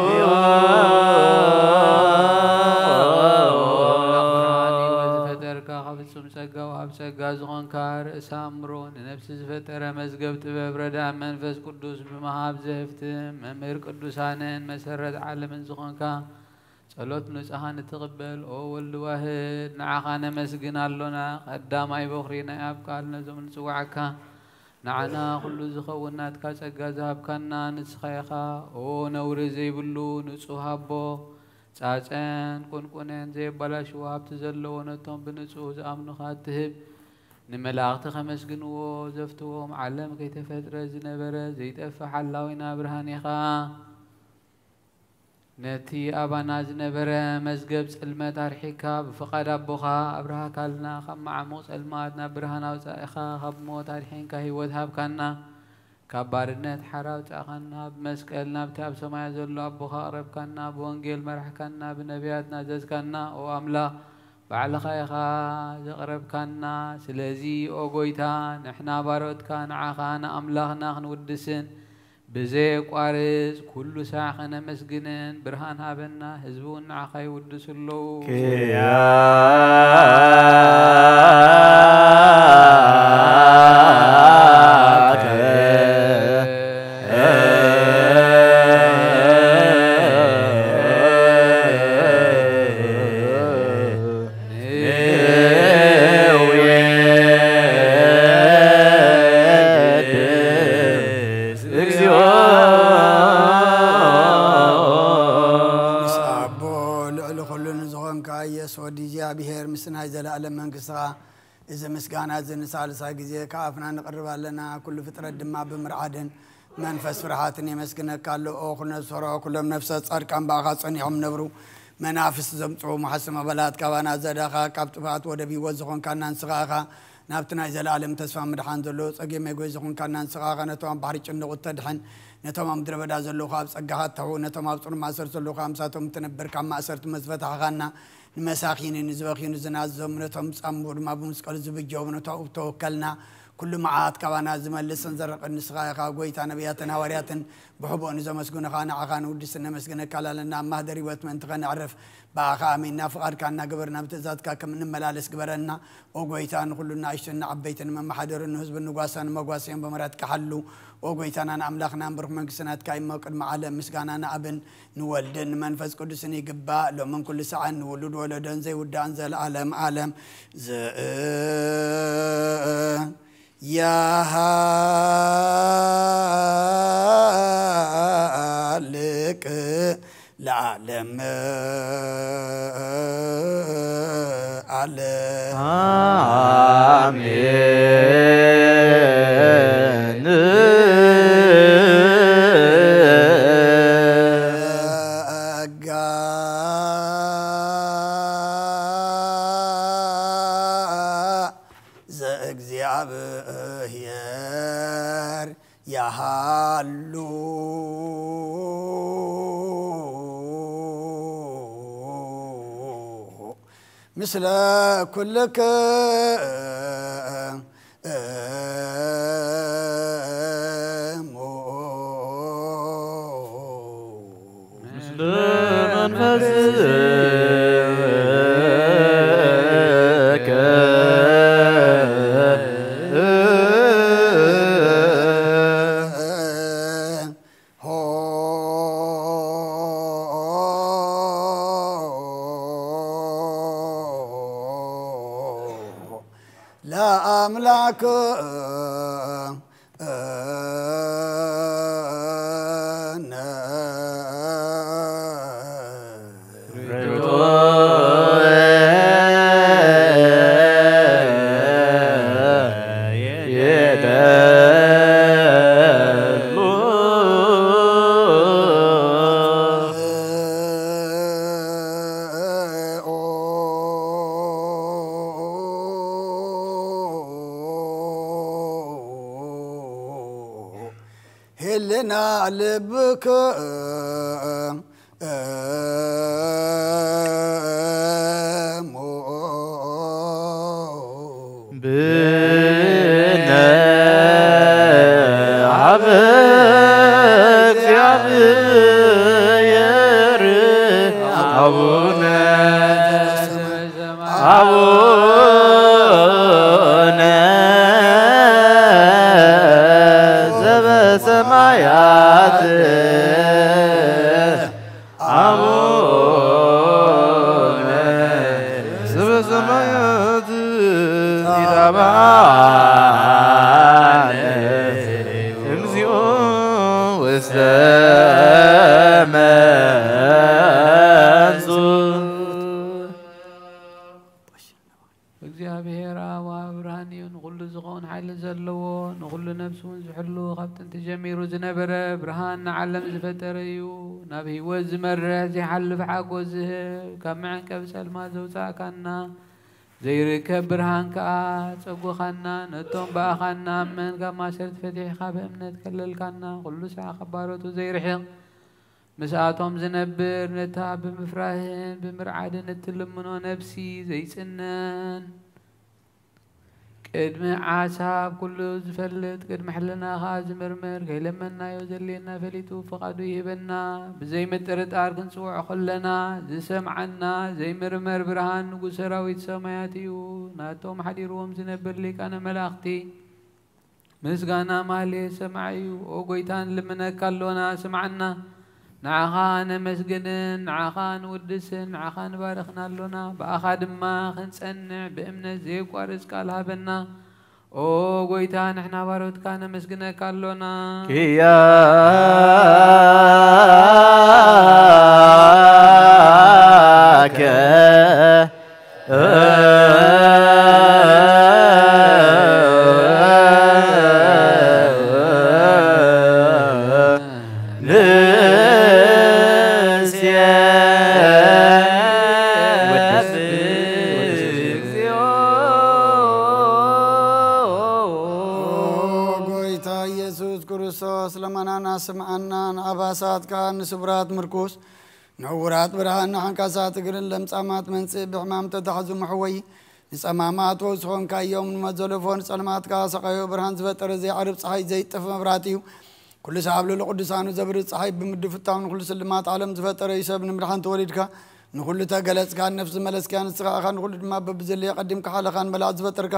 ዝፈጠርካ ካብ ፍጹም ጸጋ ወሃብ ጸጋ ዝኾንካ ርእሰ ኣእምሮ፣ ንነፍሲ ዝፈጠረ መዝገብ ጥበብ፣ ረዳእ መንፈስ ቅዱስ ብምሃብ ዘህፍትም መምህር ቅዱሳንን መሰረት ዓለምን ዝኾንካ፣ ጸሎት ንጹሃን እትቕበል ኦ ወልድ ዋህድ፣ ንዓኻ ነመስግን ኣሎና። ቀዳማይ በኹሪ ናይ ኣብ ቃል ነዞም ንጽውዓካ፣ ንዓና ኩሉ ዝኸውን ናትካ ጸጋ ዝሃብካና ንስኻ ኢኻ። ኦ ነውሪ ዘይብሉ ንጹህ ኣቦ፣ ጻጸን ቁንቁንን ዘየባላሽዎ ሃብቲ ዘለዎ ነቶም ብንጹህ ዝኣምኑኻ እትህብ፣ ንመላእኽቲ ከመስግንዎ ዘፍትዎም ዓለም ከይተፈጥረ ዝነበረ ዘይጠፍእ ሓላዊና ብርሃን ኢኻ። ነቲ ኣባና ዝነበረ መዝገብ ጽልመት ኣርሒካ ብፍቓድ ኣቦኻ ኣብርሃካልና። ካብ መዓሙቕ ጸልማት ናብ ብርሃን ኣውጻእኻ፣ ካብ ሞት ኣድሒንካ ህይወት ሃብካና። ካብ ባርነት ሓራ ኣውጻእካና። ብመስቀል ናብቲ ኣብ ሰማይ ዘሎ ኣቦኻ ኣቕረብካና። ብወንጌል መራሕካና። ብነቢያት ናዘዝካና። ኦ ኣምላኽ፣ ባዕልኻ ኢኻ ዘቕረብካና። ስለዚ ኦ ጎይታ፣ ንሕና ባሮትካ ንዓኻ ንኣምላኽና ክንውድስን ብዘየቋርጽ ኩሉ ሳዕ ኸነመስግንን ብርሃን ሃበና፣ ህዝቢ እውን ንዓኻ ይውድሱ ኣለዉ። ኪያከ ንዌድስ እግዚኦ። ምስ ኣቦ ልዕሊ ኩሉ ንዝኾንካ ኢየሱስ ወዲ እግዚኣብሔር፣ ምስ ናይ ዘለኣለም መንግስትኻ፣ እዚ ምስጋና እዚ ንሳልሳይ ግዜ ካብ ኣፍና ንቕርብ ኣለና። ኩሉ ፍጥረት ድማ ብምርዓድን መንፈስ ፍርሃትን የመስግነካ ኣሎ። ኦ ኩነሶሮ፣ ኩሎም ነፍሰ ጻድቃን ብኣኻ ጸኒዖም ነብሩ። መናፍስት ዘምጽኡ መሓስም ኣባላት ካባና ዘዳኻ፣ ካብ ጥፍኣት ወደብ ህይወት ዝኾንካና ንስኻ ኢኻ። ናብቲ ናይ ዘለኣለም ተስፋ ምድሓን ዘለዎ ጸገም መጎይ ዝኾንካና ንስኻ ኢኻ። ነቶም ኣብ ባሕሪ ጭንቑ እተድሕን፣ ነቶም ኣብ ምድረ በዳ ዘለዉ ኣብ ጸጋኻ እተሕው፣ ነቶም ኣብ ጽኑዕ ማእሰርቲ ዘለዉ ምሳቶም እትነብር፣ ካብ ማእሰርቲ መዝፈታሕኻና። ንመሳኺኒ፣ ንዝበኽዩ፣ ንዝናዘዙ፣ ነቶም ዝጻምኡ ድማ ብመስቀሉ ዝብጀዎም፣ ነቶም እተወከልና፣ ኩሉ መዓት ካባና ዝመልስን ዘርቕን ንስኻ ኢኻ። ጎይታ ነቢያትን ሃዋርያትን ብሕቡእ ንዘመስግኑኻ ንዓኻ ንውድስን ነመስግነካ ላልና። ኣብ ማህደር ህይወት ምእንቲ ኸነዕርፍ ብኣኻ ኣሚንና ፍቓድካ እናገበርና ብትእዛዝካ ከም እንመላለስ ግበረና። ኦ ጎይታ፣ ንኹሉ ንኣሽቱን ንዓበይትን መመሓደርን ንህዝብን ንጓሳን መጓሰዮን ብምሕረትካ ሓሉ። ኦ ጎይታናን ኣምላኽናን ብሩኽ መንግስቲ ናትካ እሞ ቅድሚ ዓለም ምስጋና ንኣብን ንወልድን ንመንፈስ ቅዱስን ይግባእ፣ ሎምን ኩሉ ሰዓን ንውሉድ ወለዶን ዘይውዳእን ዘለዓለም ዓለም። ዘያሃልቅ ለዓለም ዓለም። ኣሜን። ጸጋ ዘእግዚኣብሔር ያሃሉ ምስለ ኩልክሙ። ምስለ መንፈስከ። ለአምላክ ህልና ልብክ እሞ ብነ ኣብ እግዚኣብሔር ኣቡነ አቡነ ዘበሰማያት አቡነ ይትረባነ እግዚኦ ውስተ መንሱት። እግዚኣብሔር ኣብ ብርሃን እዩ፣ ንኹሉ ዝኸውን ሓይሊ ዘለዎ፣ ንኹሉ ነፍሲ እውን ዝሕሉ፣ ካብ ጥንቲ ጀሚሩ ዝነበረ፣ ብርሃን ንዓለም ዝፈጠረ እዩ። ናብ ህይወት ዝመርሕ ዘይሓልፍ ሓጎስ ዝህብ፣ ካብ መዐንቀቢ ጸልማት ዘውጻእካና፣ ዘይርከብ ብርሃን ከኣ ጸጎኻና። ነቶም ብኣኻ እናኣመን ካብ ማሰርት ፈቲሕካ ብእምነት ከለልካና። ኩሉ ሳዕ ካብ ባሮቱ ዘይርሕቕ፣ ምስኣቶም ዝነብር፣ ነታ ብምፍራህን ብምርዓድን እትልምኖ ነፍሲ ዘይጽነን፣ ቅድሚ ዓሳብ ኩሉ ዝፈልጥ፣ ቅድሚ ሕልና ኸኣ ዝምርምር፣ ከይለመንናዮ ዘድልየና ፈሊጡ ፍቓዱ ይህበና። ብዘይ ምጥርጣር ክንጽውዖ ከለና ዝሰምዓና ዘይምርመር ብርሃን ንጉስ ሰራዊት ሰማያት እዩ። ናቶም ሓዲርዎም ዝነብር ሊቃነ መላእኽቲ ምስጋና ማህሌት ሰማዒ እዩ። ኦ ጎይታ ንልምነካ ኣሎና ስምዓና። ንዓኻ ነመስግንን ንዓኻ ንውድስን ንዓኻ ንባርኽን ኣሎና። ብኣኻ ድማ ክንጸንዕ ብእምነት ዘየቋርጽ ቃል ሃበና። ኦ ጎይታ ንሕና ባሮትካ ነመስግነካ ኣሎና። ቅያከ ንሴብሕ እግዚኦ። ጎይታ ኢየሱስ ክርስቶስ ለመናና ስምዓና፣ ንኣባሳትካ ንስቡራት ምርኩስ፣ ንዕዉራት ብርሃን፣ ንሓንካሳት እግርን ለምጻማት መንጽእ፣ ብሕማም ተታሕዙ መሕወዪ፣ ንጸማማት ፈውሲ ኾንካዮም፣ ንመዘለፎ ንጸልማት ከኣ ሰቓዮ ብርሃን ዝፈጠረ ዘይዓርብ ጸሓይ ዘይጥፍ መብራህቲ እዩ። ኩሉ ሳዕ ኣብ ልዕሊ ቅዱሳኑ ዘብርህ ጸሓይ ብምድፍታው ንኹሉ ስልማት ዓለም ዝፈጠረ እዩ። ሰብ ንምድሓን ተወሊድካ፣ ንኹሉ ተገለጽካ፣ ንነፍሲ ዝመለስካያ ንስኻ ኢኻ፣ ንኹሉ ድማ በብዘለየ ቀዲምካ ሓለኻን መላእት ዝፈጠርካ፣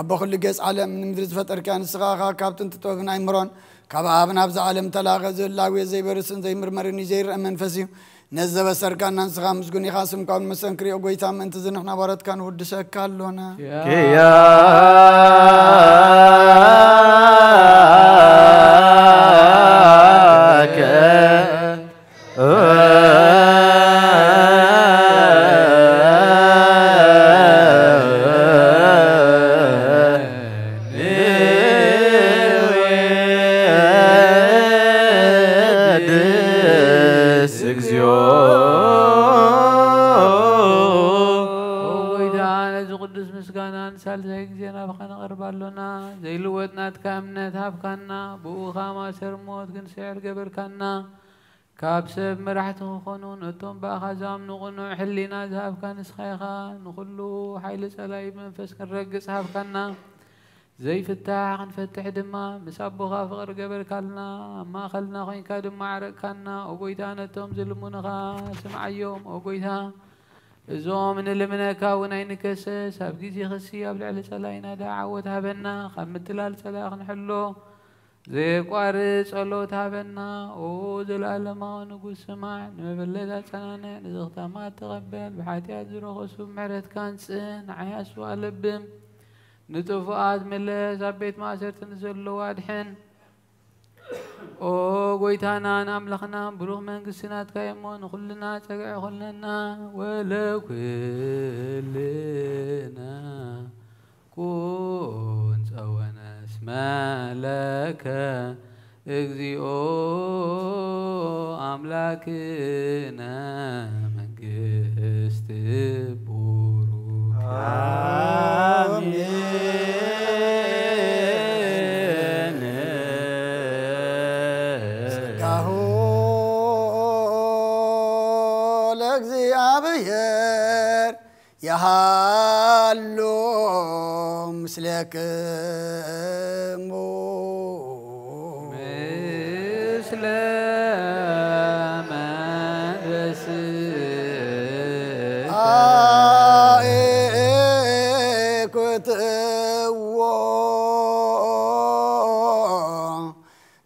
ኣቦ ኩሉ ገጽ ዓለም ንምድሪ ዝፈጠርካያ ንስኻ ኢኻ። ካብ ጥንቲ ጥበብን ኣይምሮን ካብ ኣብ ናብዛ ዓለም ተላኸ። ዝህላዌ ዘይበርስን ዘይምርመርን እዩ፣ ዘይረአ መንፈስ እዩ። ነዚ ዘበሰርካና ንስኻ ምስጉን ኢኻ። ስምካ እውን መሰንክር እዩ። ኦ ጎይታ፣ ምእንቲ እዚ ንሕና ባሮትካ ንውድሰካ ኣሎና። ቅያከ ንውድስ እግዚኦ። ኦ ጎይታ፣ ነዚ ቅዱስ ምስጋና ንሳልሳይ ግዜ ናባኻ ነቐርብ ኣሎና። ዘይልወጥ ናትካ እምነት ሃብካና፣ ብኡ ኸኣ ማእሰር ሞት ክንስዕር ገበርካና። ካብ ሰብ መራሕቲ ክኾኑ ነቶም ብኣኻ ዝኣምኑ ቅኑዕ ሕሊና ዝሃብካ ንስኻ ኢኻ። ንኹሉ ሓይሊ ጸላኢ ብመንፈስ ክንረግጽ ሃብካና። ዘይፍታሕ ክንፈትሕ ድማ ምስ ኣቦኻ ፍቕሪ ገበርካልና። ኣብ ማእከልና ኮይንካ ድማ ዓረቅካና። ኦ ጎይታ፣ ነቶም ዝልምኑኻ ስምዓዮም። ኦ ጎይታ፣ እዞም ንልምነካ እውን ኣይንከሰስ። ኣብ ግዜ ክሲ ኣብ ልዕሊ ጸላኢና ደኣ ዓወት ሃበና። ካብ ምትላል ጸላኢ ክንሕሎ ዘየቋርጽ ጸሎት ሃበና። ኦ ዘለኣለማዊ ንጉስ፣ ስማዕ። ንመበለት ኣጸናንዕ። ንዝኽታማት ተቐበል። ብሓጢኣት ዝረኸሱ ብምሕረትካ ኣንጽህ። ንዓያሱ ኣለብም። ንጥፉኣት ምለስ። ኣብ ቤት ማእሰርቲ ንዘለዉ ኣድሕን። ኦ ጎይታናን ኣምላኽናን፣ ብሩኽ መንግስቲ ናትካ እሞ ንኹልና ጸግዒ ኩነና። ወለኩልና ኩን ጸወነ እስመ ለከ እግዚኦ ኣምላክነ መንግስት ቡሩክ። አሜን። ጸጋሁ ለእግዚኣብሔር የሃሉ ምስሌክሙ። ምስለ መንፈስከ። አእኩትዎ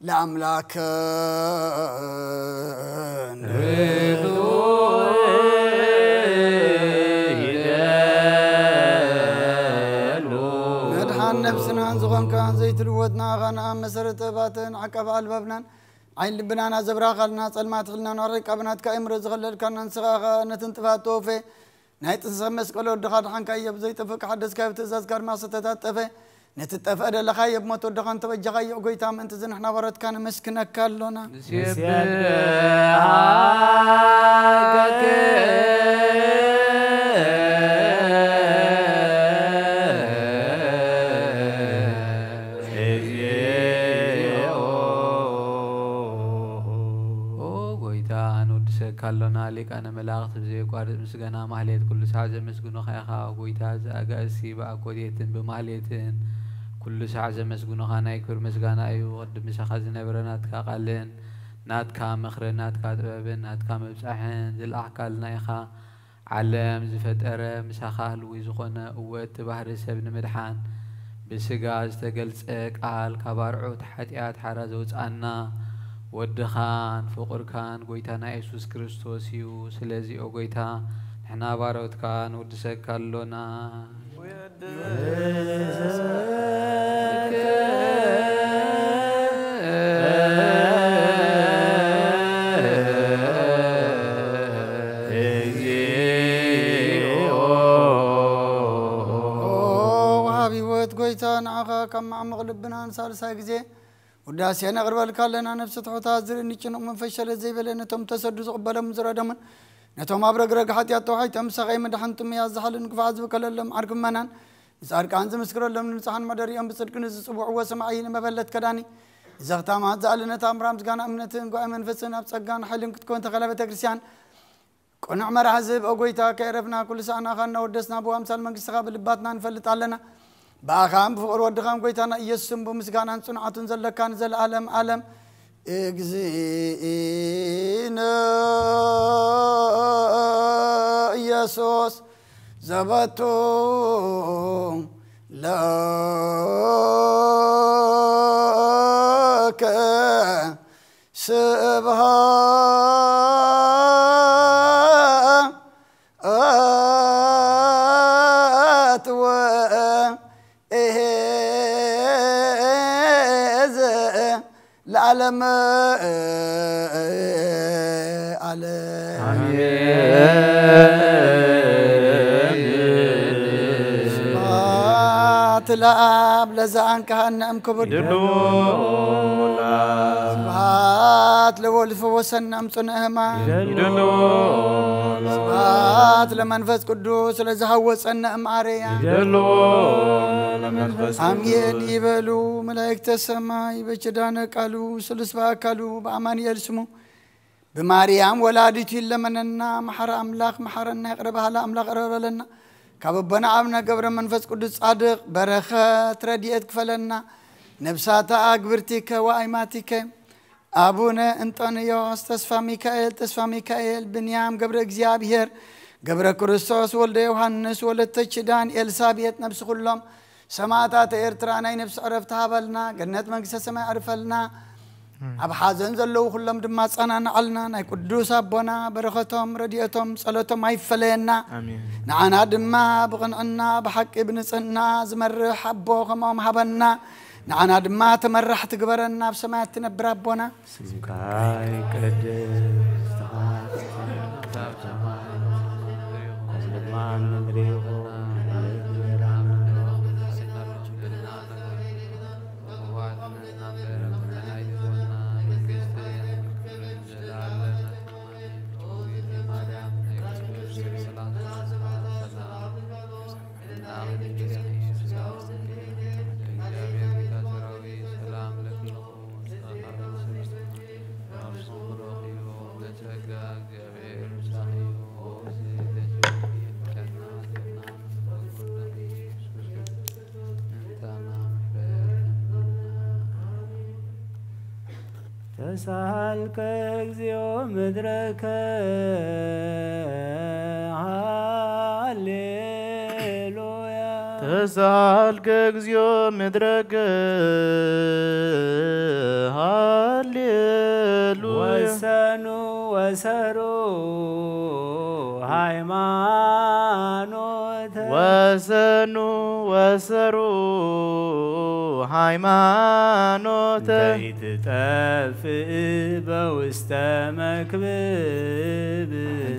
ለአምላክ። ዝኾንካ ዘይትልወጥ ንዓኻ ንኣብ መሰረት ጥበባትን ዓቃቢ ኣልባብናን ዓይን ልብናን ኣዘብራኻልና ጸልማት ሕልናን ኣረቃብ ናትካ እምሮ ዝኸለልካና ንስኻ ኸኣ ነትን ጥፋት ተወፌ ናይ ጥንሰ መስቀል ወድኻ ድሓንካዮ ብዘይጠፍእ ክሓደስካዮ ትእዛዝካ ድማ ዝተታጠፈ ነቲ ጠፍአ ደለኻዮ ብሞት ወድኻ እንተበጃኻዮ ጎይታ ምእንቲ ዝንሕና ወረትካ ነመስክነካ ኣሎና። ንስብሐከ እግዚኦ። ኦ ጎይታ፣ ንውድሰካ ኣሎና። ሊቃነ መላእክት ብዘየቋርጽ ምስጋና ማህሌት ኩሉ ሳዕ ዘመስግኑኻ ኢኻ። ጎይታ፣ እዚ ኣጋእዝቲ ብኣኮቴትን ብማህሌትን ኩሉ ሳዕ ዘመስግኑኻ ናይ ክብሪ ምስጋና እዩ። ቅድም ምሳኻ ዝነበረ ናትካ ቃልን ናትካ ምኽርን ናትካ ጥበብን ናትካ ምብጻሕን ዝለኣኽካልና ኢኻ። ዓለም ዝፈጠረ ምሳኻ ህልዊ ዝኾነ እወ እቲ ባህሪ ሰብ ንምድሓን ብስጋ ዝተገልጸ ቃል ካብ ኣርዑት ሓጢኣት ሓራ ዘውጽኣና ወድኻን ፍቑርካን ጎይታና የሱስ ክርስቶስ እዩ። ስለዚ ኦ ጎይታ ንሕና ባሮትካ ንውድሰካ ኣሎና። ኦ ወሃቢ ህይወት ጎይታ ንዓኻ ካብ ማዕሙቕ ልብና ንሳልሳይ ግዜ ውዳሴ ነቕርበልካ ኣለና። ነፍሲ ትሑታት ዝርኢ ንጭኑቕ መንፈስ ሸለል ዘይበለ ነቶም ተሰዱ ዝቕበሎም ዝረደሙን ነቶም ኣብ ረግረግ ሓጢኣት ተዋሒጦም ምሳኸ ምድሓን ጥሙያት ዝሓልን ግፋዓት ዝብከለሎም ዓርኪ ምእመናን ንጻድቃን ዝምስክረሎም ንንጹሓን መደሪኦም ብጽድቂ ንዝጽውዕዎ ሰማዒ ንመበለት ከዳኒ ንዘኽታማት ዝኣለነት ኣምራ ምስጋና እምነትን ጓይ መንፈስን ኣብ ጸጋን ሓይልን ክትከውን ተኸላ ቤተ ክርስቲያን ቅኑዕ መራሕ ዝህብ ኦ ጎይታ ከየረፍና ኩሉ ሰዓናኻ እናወደስና ብኣምሳል መንግስትኻ ብልባትና ንፈልጥ ኣለና። ብኣኻን ብፍቕሪ ወድኻን ጎይታና ኢየሱስን ብምስጋናን ጽንዓቱን ዘለካ ንዘለኣለም ኣለም። እግዚእነ ኢየሱስ ዘበቱ ለከ ስብሃት ወእሄዘ ለዓለም ዓለም። ስብሐት ለአብ ለዘአንቀሐነ እምክቡድ። ስብሐት ለወልድ ፈወሰነ እምጽኑዕ ሕማም። ስብሐት ለመንፈስ ቅዱስ ለዘሐወጸነ እምአርያም። አሜን ይበሉ መላእክተ ሰማይ በኪዳነ ቃሉ ስሉስ በአካሉ በአማኑኤል ስሙ ብማርያም ወላዲቱ ይለመነና። መሓረ ኣምላኽ መሓረና፣ ይቕረ በሃሊ ኣምላኽ ይቕረ በለና። ካብ ኣቦና ኣብነ ገብረ መንፈስ ቅዱስ ጻድቕ በረኸት ረድኤት ክፈለና። ነብሳታ ኣግብርቲከ ወኣይማቲከ ኣቡነ እንጦንዮስ፣ ተስፋ ሚካኤል፣ ተስፋ ሚካኤል፣ ብንያም፣ ገብረ እግዚኣብሔር፣ ገብረ ክርስቶስ፣ ወልደ ዮሃንስ፣ ወለተ ኪዳን፣ ኤልሳቤጥ፣ ነብሲ ኩሎም ሰማእታት ኤርትራ ናይ ነብሲ ዕረፍቲ ሃበልና፣ ገነት መንግስተ ሰማይ ኣዕርፈልና። ኣብ ሓዘን ዘለዉ ኩሎም ድማ ኣጸናንዓልና። ናይ ቅዱስ ኣቦና በረኸቶም፣ ረድኤቶም፣ ጸሎቶም ኣይፈለየና። ኣሜን። ንዓና ድማ ብቕንዕና፣ ብሓቂ፣ ብንጽህና ዝመርሕ ኣቦ ከምኦም ሃበና። ንዓና ድማ ተመራሕቲ ግበረና፣ ኣብ ሰማያት ትነብር ኣቦና። ስምካ ይቀደስ፣ ተኻትት ኣብ ሰማይ ከምኡ ድማ ምድሪ ይኹን። ተሳሃልከ እግዚኦ ምድረከ ሃሌሉያ። ተሳሃልከ እግዚኦ ምድረከ ሃሌሉያ። ወሰኑ ወሰሩ ሃይማኖተ ወሰኑ ወሰሩ ሃይማኖተ። ዘይትጠፍእ በውስተ መክብብ።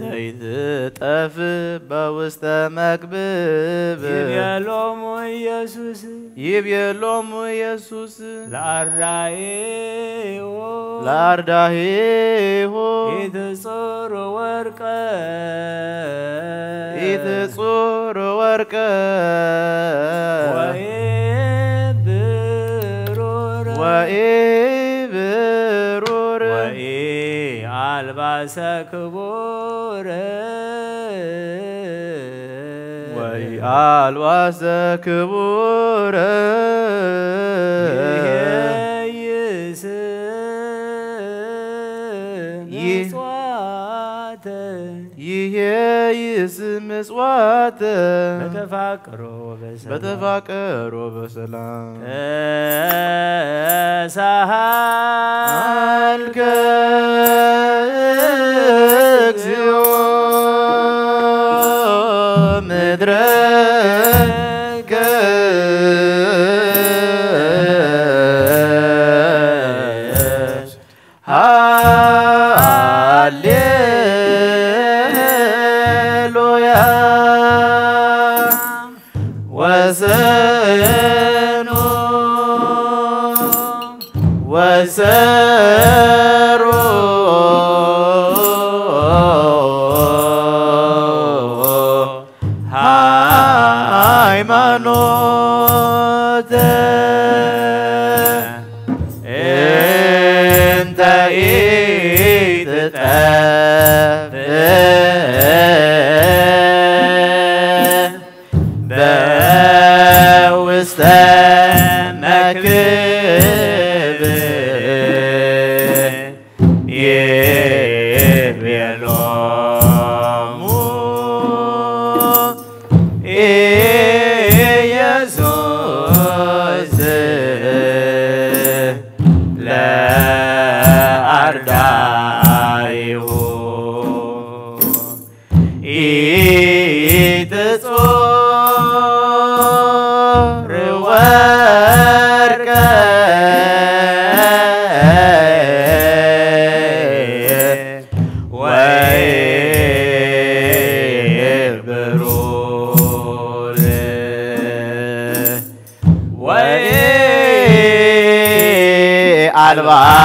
ዘይትጠፍእ በውስተ መክብብ። ይቤሎሙ ኢየሱስ። ይቤሎሙ ኢየሱስ። ለአርዳኢሁ። ለአርዳኢሁ። ኢትጹሩ ወርቀ። ኢትጹሩ ወርቀ። ወኢብሩረ። ወኢብሩረ። ወኢአልባሰ ክቡረ። ወኢአልባሰ ክቡረ። ይሄይስ ይህ ምጽዋተ። ይሄይስ ምጽዋተ። በተፋቅሮ በሰላም። በተፋቅሮ በሰላም። ተሳሃልከ እግዚኦ ምድረከ። ሃሌሉያ። ወሰኑ ወሰሩ ሃይማኖተ። እንተ ኢትጠፍእ በውስተ መክብብ። ይቤሎሙ ኢየሱስ ለአርዳኢሁ። ኢትጹር ወርቀ ወኢብሩር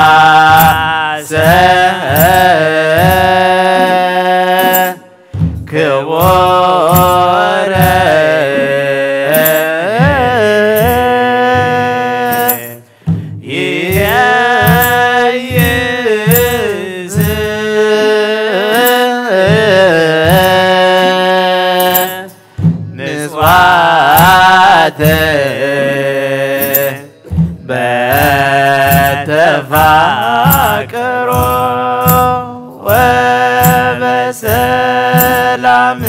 ወኢአልባሰ ክቡረ። ይሄይስ ምጽዋተ በተፋቅሮ ወበሰላም።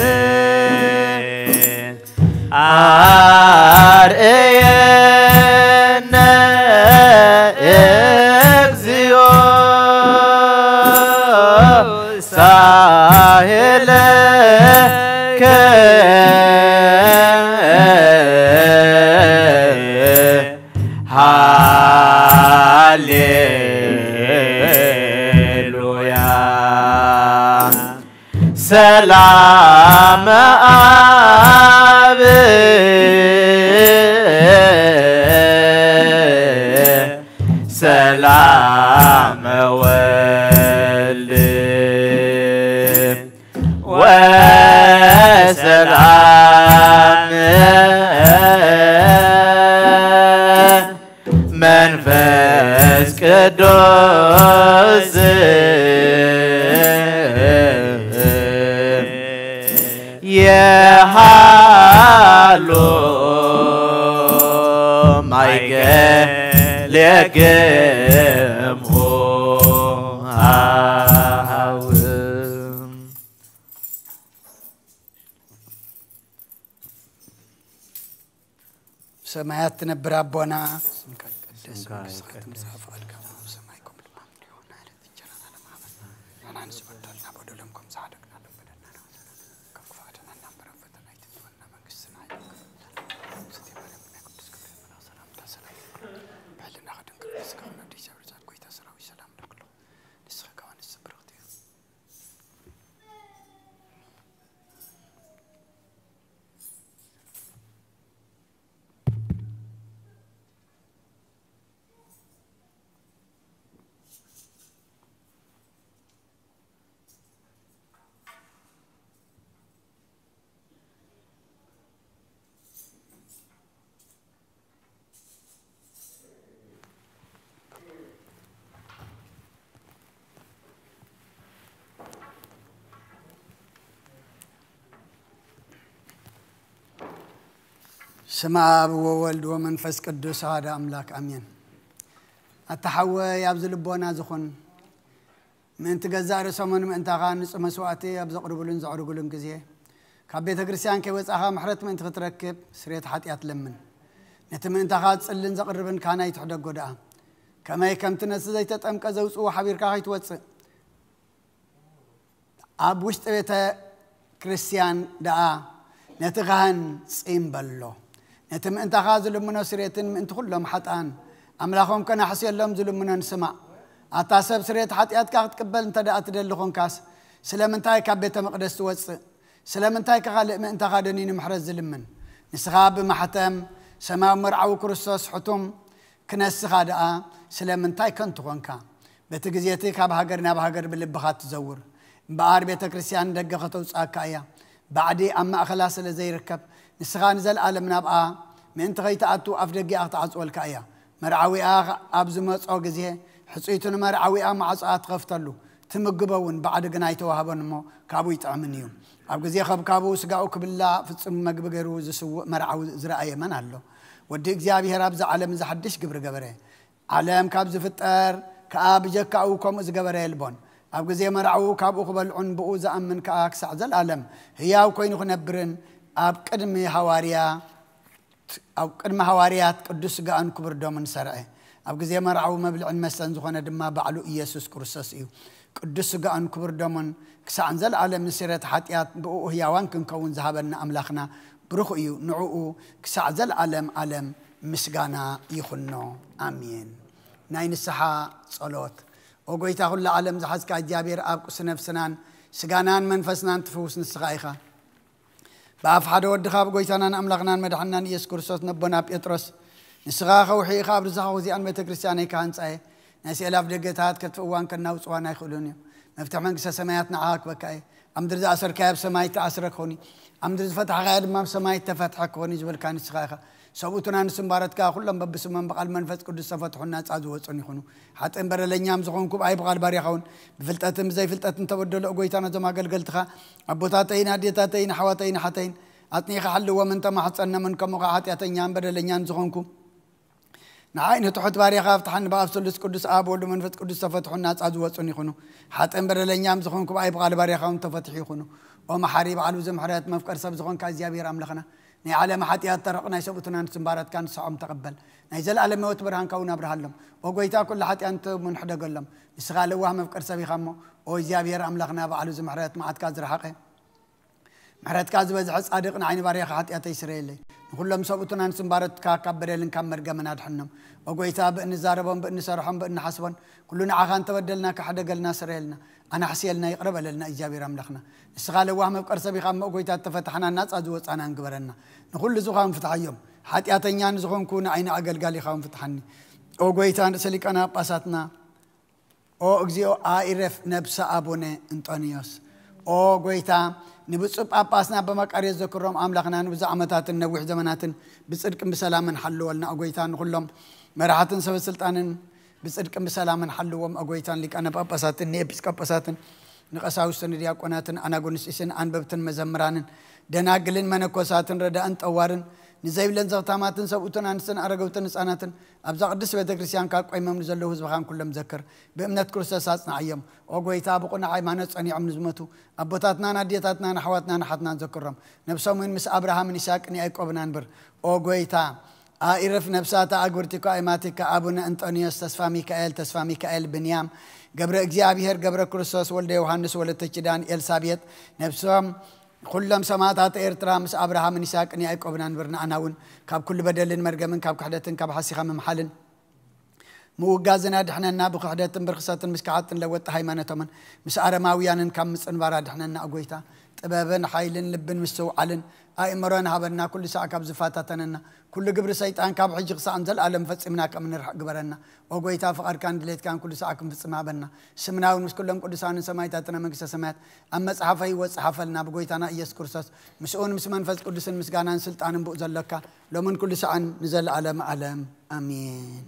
አርእየነ እግዚኦ ሳህለከ። ሃሌሉያ። ሰላም አብ ሰላም ወልድ ወሰላም መንፈስ ቅዱስ የሃሎ ማይገሌክሙ አሃው። ሰማያት ትነብር ኣቦና፣ ስምካ ይቀደስ፣ መንግስትካ ትምጻእ፣ ፍቓድካ ኣብ ሰማይ ከም ብሰማይ ትኹን። ንዕና እንጀራና ሃበና፣ ንሕና ንዝበደልና በደሎም ከም ዝሓደግና ንበደልና፣ ከም ክፉኣት ኣድሕነና እምበር፣ ኣብ ፈተና ኣይተእትወና፣ መንግስትና ስም ኣብ ወወልድ ወመንፈስ ቅዱስ ኣሃደ ኣምላክ ኣሜን። ኣታ ሓወይ ኣብዚ ልቦና ዝኹን ምእንቲ ገዛእ ርእሶምን ምእንታኻ ንጹህ መስዋእቲ ኣብ ዘቕርብሉን ዘዕርግሉን ግዜ ካብ ቤተ ክርስቲያን ከይወጻኻ ምሕረት ምእንቲ ክትረክብ ስርየት ሓጢኣት ለምን። ነቲ ምእንታኻ ዝጽልን ዘቕርብን ካህን ኣይትሕደጎ ደኣ። ከመይ ከምቲ ነቲ ዘይተጠምቀ ዘውጽኡ ሓቢርካ ከይትወጽእ ኣብ ውሽጢ ቤተ ክርስቲያን ደኣ ነቲ ካህን ጺም በሎ። ነቲ ምእንታኻ ዝልምኖ ስርየትን ምእንቲ ኩሎም ሓጥኣን ኣምላኾም ከናሕስየሎም ዝልምኖን ስማዕ። ኣታ ሰብ ስርየት ሓጢኣትካ ክትቅበል እንተ ደኣ ትደሊ ኾንካስ ስለምንታይ ካብ ቤተ መቕደስ ትወጽእ? ስለምንታይ ከ ካልእ ምእንታኻ ደኒኑ ምሕረት ዝልምን? ንስኻ ብማሕተም ሰማያዊ መርዓዊ ክርስቶስ ሕቱም ክነስኻ ደኣ ስለምንታይ ከንቱ ኾንካ? በቲ ግዜ እቲ ካብ ሃገር ናብ ሃገር ብልብኻ ትዘውር። እምበኣር ቤተ ክርስቲያን ንደገ ከተውጽኣካ እያ። ባዕዲ ኣብ ማእከላ ስለ ዘይርከብ፣ ንስኻ ንዘለኣለም ናብኣ ምእንቲ ኸይትኣቱ ኣፍ ደጊኣ ክትዓጽወልካ እያ። መርዓዊኣ ኣብ ዝመጾ ግዜ፣ ሕጽይቱ ንመርዓዊኣ ማዕጾኣ ትኸፍተሉ፣ ትምግቦ እውን፣ ባዕዲ ግና ኣይተዋህቦን እሞ ካብኡ ይጥዕምን እዩ። ኣብ ግዜ ከብካቡ ስጋኡ ክብላዕ ፍጹም መግቢ ገይሩ ዝስውእ መርዓዊ ዝረኣየ መን ኣሎ? ወዲ እግዚኣብሔር ኣብዚ ዓለም እዚ ሓድሽ ግብሪ ገበረ። ዓለም ካብ ዝፍጠር ከኣ ብጀካኡ ከምኡ ዝገበረ የልቦን። ኣብ ግዜ መርዓኡ ካብኡ ክበልዑን ብኡ ዝኣምን ከኣ ክሳዕ ዘለኣለም ህያው ኮይኑ ክነብርን ኣብ ቅድሚ ሃዋርያ ኣብ ቅድሚ ሃዋርያት ቅዱስ ስጋኡን ክቡር ደሙን ሰርዐ። ኣብ ግዜ መርዓዊ መብልዕን መስተን ዝኾነ ድማ ባዕሉ ኢየሱስ ክርስቶስ እዩ። ቅዱስ ስጋኡን ክቡር ደሙን ክሳዕ ንዘለኣለም ንስርየት ሓጢኣት ብእኡ ህያዋን ክንከውን ዝሃበና ኣምላኽና ብሩኽ እዩ። ንዕኡ ክሳዕ ዘለኣለም ኣለም ምስጋና ይኹኖ። ኣሜን። ናይ ንስሓ ጸሎት። ኦ ጎይታ ኩሉ ዓለም ዝሓዝካ እግዚኣብሔር ኣብ ቁሲ ነፍስናን ስጋናን መንፈስናን ትፍውስ ንስኻ ኢኻ። ብኣፍ ሓደ ወድኻ ብጎይታናን ኣምላኽናን መድሓንናን ኢየሱስ ክርስቶስ ነቦና ጴጥሮስ፣ ንስኻ ከውሒ ኢኻ፣ ኣብ ርዛኻ ዚኣን ቤተ ክርስቲያነይ ክሃንጻ እየ። ናይ ስዕል ኣፍ ደገታት ከጥፍእዋን ከናውጽዋን ኣይኽእሉን እዮም። መፍትሕ መንግስተ ሰማያት ንዓኻ ክበካ እየ። ኣብ ምድሪ ዝኣሰርካዮ ኣብ ሰማይ ተኣስረ ክኾን እዩ። ኣብ ምድሪ ዝፈታሕካዮ ድማ ኣብ ሰማይ ተፈትሐ ክኾን እዩ ዝበልካ ንስኻ ኢኻ። ሰብኡትና ንስምባረትካ ኩሎም በብስሞም ብቓል መንፈስ ቅዱስ ተፈትሑን ናጻ ዝወጹን ይኹኑ። ሓጥእን በደለኛም ዝኾንኩ ብኣይ ብቓል ባርያኻ እውን ብፍልጠትን ብዘይፍልጠትን ተበደሎ ጎይታ ነዞም ኣገልገልትኻ ኣቦታተይን ኣዴታተይን ኣሕዋተይን ኣሓተይን ኣጽኒኻ ሓልዎም እንተማሕጸኖምን ከምኡ ኸዓ ሓጢኣተኛን በደለኛን ዝኾንኩ ንዓይ ንትሑት ባርያኻ ኣፍትሓኒ ብኣብ ስሉስ ቅዱስ ኣብ ወልድ መንፈስ ቅዱስ ተፈትሑን ናጻ ዝወጹን ይኹኑ። ሓጥእን በደለኛም ዝኾንኩ ብኣይ ብቓል ባርያኻ እውን ተፈትሑ ይኹኑ። ኦ መሓሪ በዓል ብዙ ምሕረት መፍቀር ሰብ ዝኾንካ እግዚኣብሔር ኣምላኽና ናይ ዓለም ሓጢኣት ተረቕ ናይ ሰብኡትናን ስምባራትካ ንስሖም ተቐበል። ናይ ዘለኣለም ህይወት ብርሃንካ እውን ኣብርሃሎም። ኦ ጎይታ ኩሉ ሓጢኣንቶም እውን ሕደገሎም። ንስኻ ለዋህ መፍቀር ሰብ ኢኻ እሞ ኦ እግዚኣብሔር ኣምላኽና በዓል ብዙ ምሕረት መዓትካ ዝረሓቐ ምሕረትካ ዝበዝሐ ጻድቕ ንዓይ ንባርያኻ ሓጢኣተይ ስረየለይ። ንኹሎም ሰብኡትናን ስምባረትካ ካብ በደልን ካብ መርገምን ኣድሕኖም። ኦ ጎይታ ብእንዛረቦም ብእንሰርሖም ብእንሓስቦን ኩሉ ንዓኻ እንተበደልና ክሕደገልና ስረየልና። ኣናሕስየልና ይቕረ በለልና እግዚኣብሔር ኣምላኽና። ንስኻ ለዋህ መፍቀር ሰብ ኢኻ እሞ ኦ ጎይታ እተፈታሕናን ናጻ ዝወጻናን ግበረና። ንኹሉ ዝኻውን ፍትሓዮም። ሓጢኣተኛ ንዝኾንኩ ንዓይ ንኣገልጋሊኻውን ፍትሓኒ። ኦ ጎይታ ንርእሰ ሊቃነ ጳጳሳትና ኦ እግዚኣብሔር ኣኢረፍ ነብሰ ኣቡነ እንጦንዮስ። ኦ ጎይታ ንብፁዕ ጳጳስና በመቃርዮስ ዘክሮም ኣምላኽና ንብዙ ዓመታትን ነዊሕ ዘመናትን ብጽድቅን ብሰላምን ሓልወልና። ኦ ጎይታ ንኹሎም መራሕትን ሰበ ስልጣንን ብጽድቅን ብሰላምን ሓልዎም። ኦ ጎይታ ንሊቃነ ጳጳሳትን ንኤጲስቆጶሳትን ንቀሳውስትን ንዲያቆናትን ኣናጎንስጢስን ኣንበብትን መዘምራንን ደናግልን መነኮሳትን ረዳእን ጠዋርን ንዘይብለን ዘኽታማትን ሰብኡትን ኣንስትን ኣረገውትን ህፃናትን ኣብዛ ቅድስት ቤተ ክርስቲያን ካብ ቆይሞም ንዘለዉ ህዝብኻን ኩሎም ዘክር። ብእምነት ክርስቶስ ኣጽንዓዮም። ኦ ጎይታ ብቑኑዕ ሃይማኖት ጸኒዖም ንዝሞቱ ኣቦታትናን ኣዴታትናን ኣሕዋትናን ኣሓትናን ዘክሮም። ነብሶም እውን ምስ ኣብርሃምን ይስሐቅን ያዕቆብን ኣንብር። ኦ ጎይታ ኣኢርፍ ነብሳተ ኣግብርቲኮ ኣይማቲከ ኣቡነ እንጦንዮስ ተስፋ ሚካኤል ተስፋ ሚካኤል ብንያም ገብረ እግዚኣብሔር ገብረ ክርስቶስ ወልደ ዮሃንስ ወለተ ኪዳን ኤልሳቤጥ ነብሶም ኩሎም ሰማእታት ኤርትራ ምስ ኣብርሃምን ይስሐቅን ያዕቆብን ኣንብር። ንኣና እውን ካብ ኩሉ በደልን መርገምን ካብ ክሕደትን ካብ ሓሲኻ ምምሓልን ምውጋዝን ኣድሕነና። ብክሕደትን ብርክሰትን ምስ ከሓድትን ለወጥቲ ሃይማኖቶምን ምስ ኣረማውያንን ካብ ምጽንባር ኣድሕነና። ኦ ጎይታ ጥበብን ሓይልን ልብን ምስትውዓልን ኣእምሮን ሃበና። ኩሉ ሳዕ ካብ ዝፈታተነና ኩሉ ግብሪ ሰይጣን ካብ ሕጂ ክሳዕ ንዘለኣለም ፈጺምና ከም ንርሕቕ ግበረና። ኦ ጎይታ ፍቓድካን ድሌትካን ኩሉ ሳዕ ክንፍጽም ሃበና። ስምና እውን ምስ ኩሎም ቅዱሳንን ሰማይታትን ኣብ መንግስተ ሰማያት ኣብ መጽሓፈ ህይወት ጽሓፈልና። ብጎይታና ኢየሱስ ክርስቶስ ምስኡን ምስ መንፈስ ቅዱስን ምስጋናን ስልጣንን ብኡ ዘሎካ ሎምን ኩሉ ሳዕን ንዘለኣለም ኣለም ኣሜን።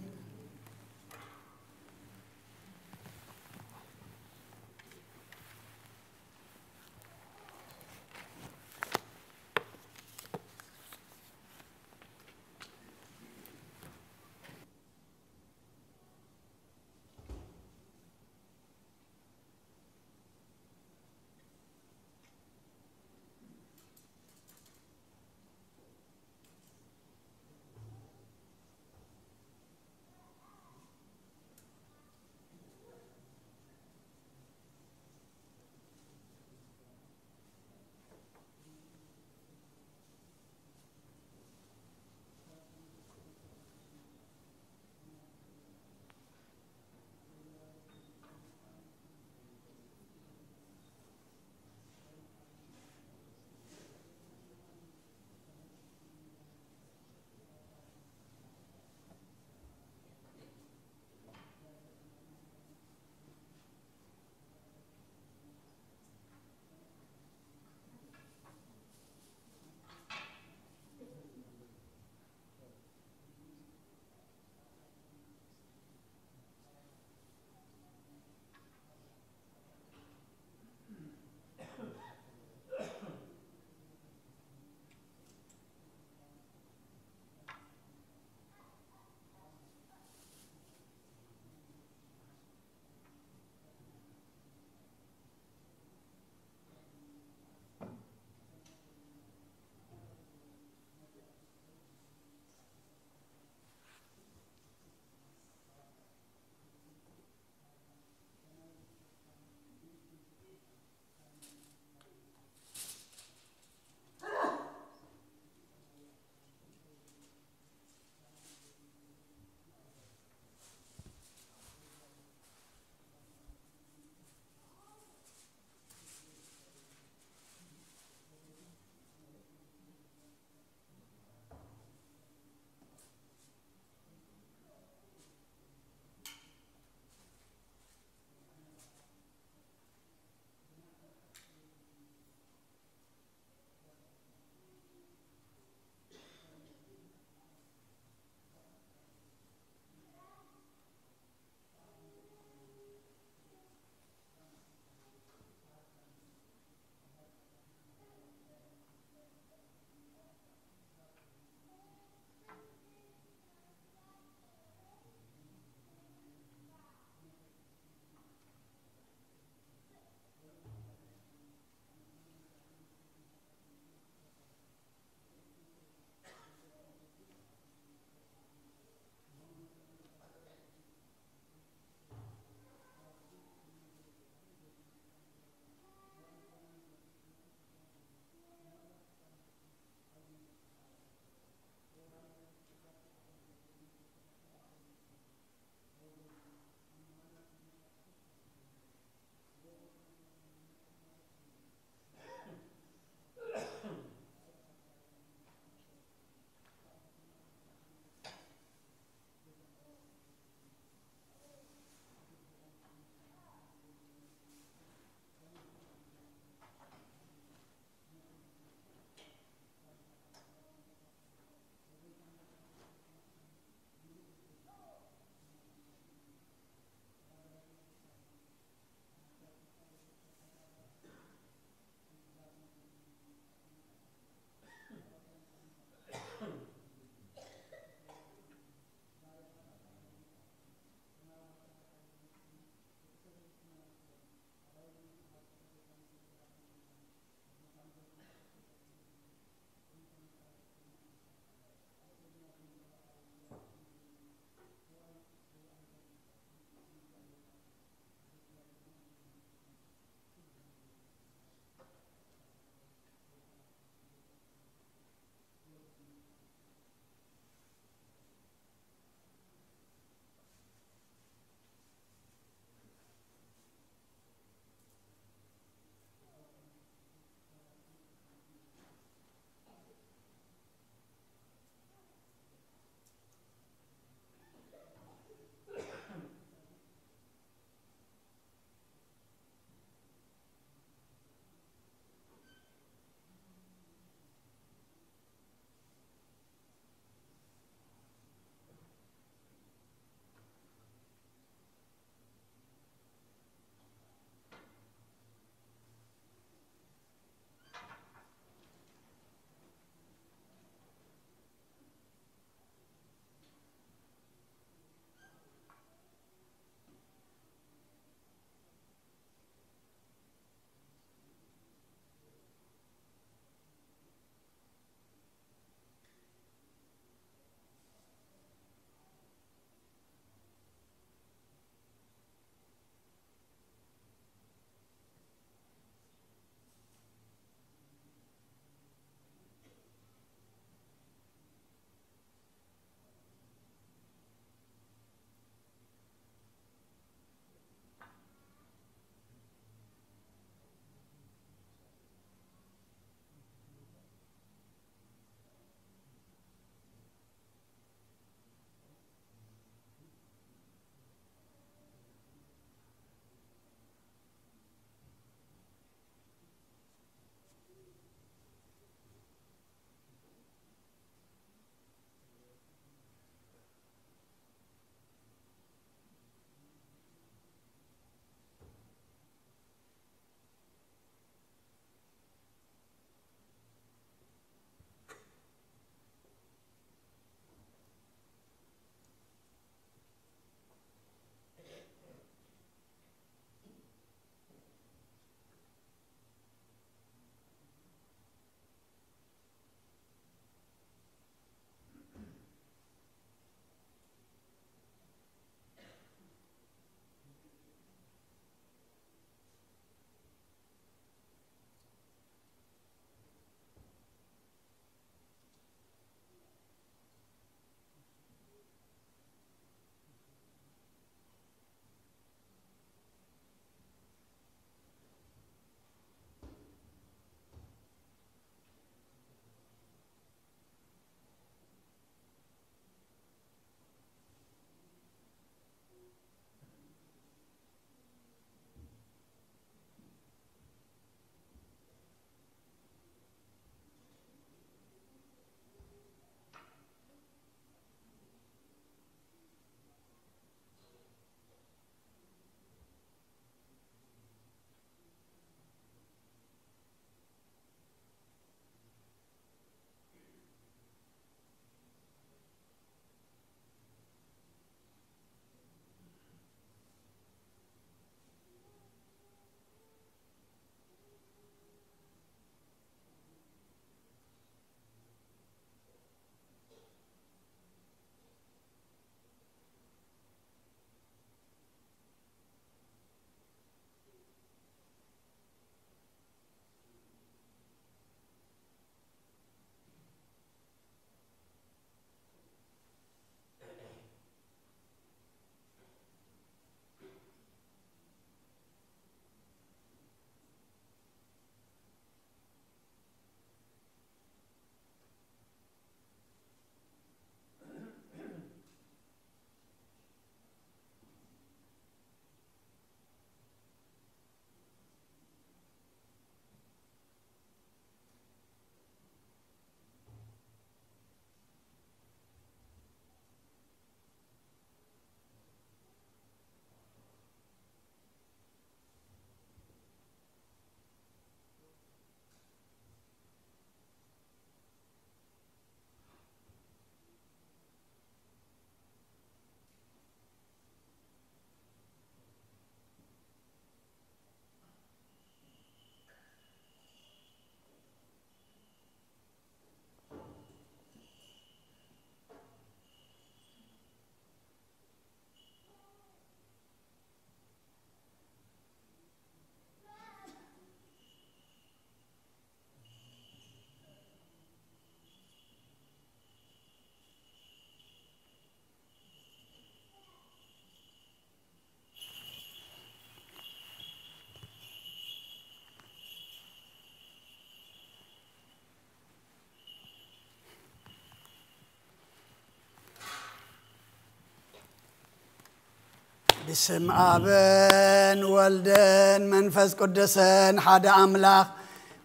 ስም ኣብን ወልድን መንፈስ ቅዱስን ሓደ ኣምላኽ።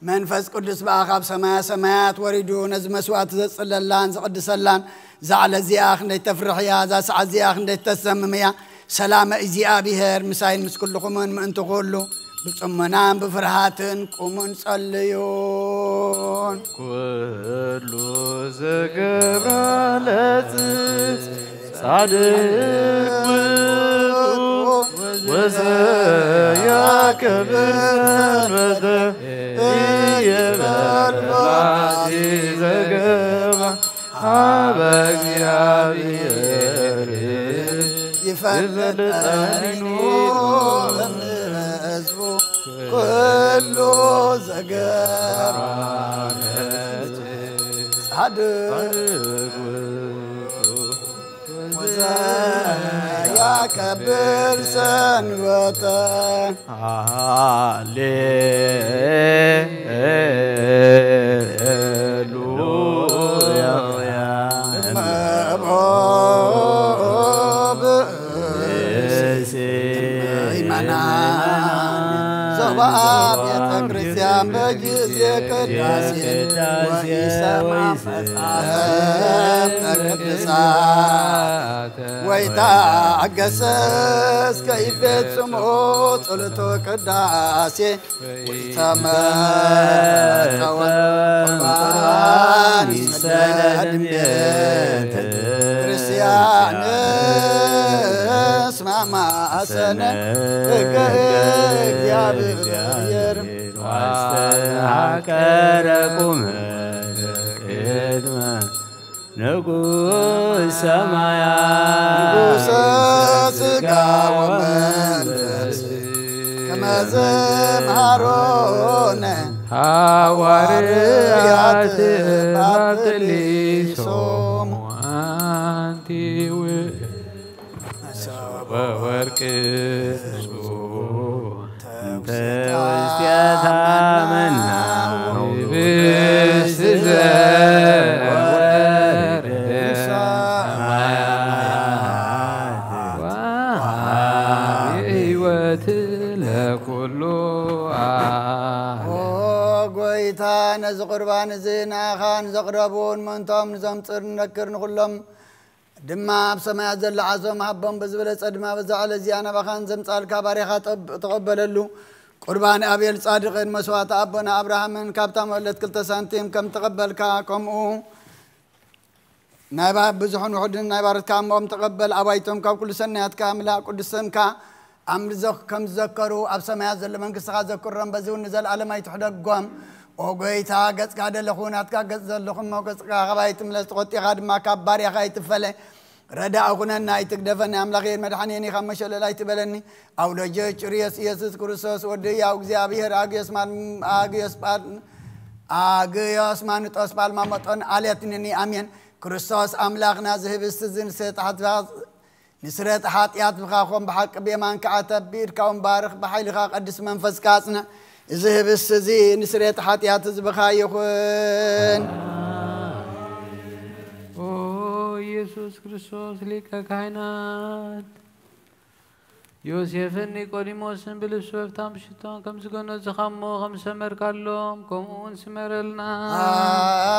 መንፈስ ቅዱስ ብኣ ካብ ሰማያ ሰማያት ወሪዱ ነዚ መስዋዕቲ ዘጽለላን ዝቕድሰላን። እዛ ዕለት እዚኣ ክንደይ ተፍርሕ እያ፣ እዛ ሰዓት እዚኣ ክንደይ ተሰምም እያ። ሰላመ እግዚኣብሔር ምሳይን ምስ ኩልኹምን ምእንቲ ኩሉ ብጽሞናን ብፍርሃትን ቁሙን ጸልዩን። ኩሉ ዝገብራ ለጽ ጻድቅ ውእቱ ወዘያከብር ሰንበተ ይበል ባቲ ዘገባ ሀበ እግዚአብሔር ይፈልጠኒ ይፈልጠኒ ህዝቡ ኩሉ ዘገባ ጻድቅ ወዘያከብር ሰንበተ። ሃሌሉያ። እመቦ ብእሲ ምእመናን ዞባ ቤተ ክርስቲያን በጊዜ ቅዳሴ ወኢሰማ መጻሕፍተ ቅዱሳት ወይታገሰ እስከ ይፌጽሞ ጸሎተ ቅዳሴ ወይተመጠወ ቁርባን ይሰደድ እምቤተ ክርስቲያን እስማማ አሰነ ሕገ እግዚአብሔር ዋስተሃቀረ ቁመ ቅድመ ንጉሥ ሰማያት ንጉሠ ሥጋ ወመንፈስ ከመ ዘምሃሮነ ሐዋርያት ሐዋርያት ባክሊሶሙ። አንቲ ውእቱ ወወርቅ እንተ ውስቴታ መና ህብስት ዘወረደ ሰማያት ወሃቢ ሕይወት ለኩሉ ኦ ጎይታ፣ ነዚ ቁርባን እዚ ንኣኻ ንዘቕረቡን ምእንቶም ንዘምጽር ንነክር ንኹሎም ድማ ኣብ ሰማያት ዘሎ ዓሶም ሃቦም ብዝበለጸ ድማ በዛ ዕለት እዚኣ ናባኻን ዘምጻልካ ባርያኻ ጠብ-፣ ተቐበለሉ። ቁርባን ኣቤል ጻድቕን መስዋዕቲ ኣቦና ኣብርሃምን ካብታ መለት ክልተ ሳንቲም ከም ተቐበልካ፣ ከምኡ ናይ ባ-፣ ብዙሕን ውሑድን ናይ ባረትካ እሞኦም ተቐበል። ኣባይቶም ካብ ኩሉ ሰናያትካ ኣምላእ ቅዱስ ስምካ ኣምልዞ ከም ዝዘከሩ ኣብ ሰማያት ዘሎ መንግስትኻ ዘክሮም፣ በዚ እውን ንዘለኣለም ኣይትሕደጎም። ኦ ጎይታ፣ ገጽካ ደለኹ ናትካ ገጽ ዘለኹ እሞ፣ ገጽካ ካባይ ትምለስ፣ ተቖጢኻ ድማ ካብ ባርያኻ ኣይትፈለ። ረዳእ ኩነና፣ ኣይትግደፈኒ። ኣምላኸይን መድሓኔን ኢኻ እሞ ሸለል ኣይትበለኒ። ኣውሎጀ ጭርዮስ ኢየሱስ ክርስቶስ ወዲ ያው እግዚኣብሔር ኣግዮስ ማን-፣ ኣግዮስ ጳል-፣ ኣግዮስ ማንጦስ ጳልማ መጦን ኣልያትንኒ። ኣሜን። ክርስቶስ ኣምላኽና፣ ዝህብስቲ ዝንስጣሕትኻ ንስረት ሓጢኣት ብኻኾም ብሓቂ ብየማንካ ዓተብ፣ ብኢድካ እውን ባርኽ፣ ብሓይልኻ ቀድስ መንፈስካ ኣጽንዕ። እዚ ህብስቲ እዚ ንስረት ሓጢኣት ህዝብኻ ይኹን። ኦ ኢየሱስ ክርስቶስ ሊቀ ካህናት፣ ዮሴፍን ኒቆዲሞስን ብልብሲ በፍታን ብሽቶን ከም ዝገነዙኻ እሞ ከም ዝሰመርካሎም ከምኡ እውን ስመረልና።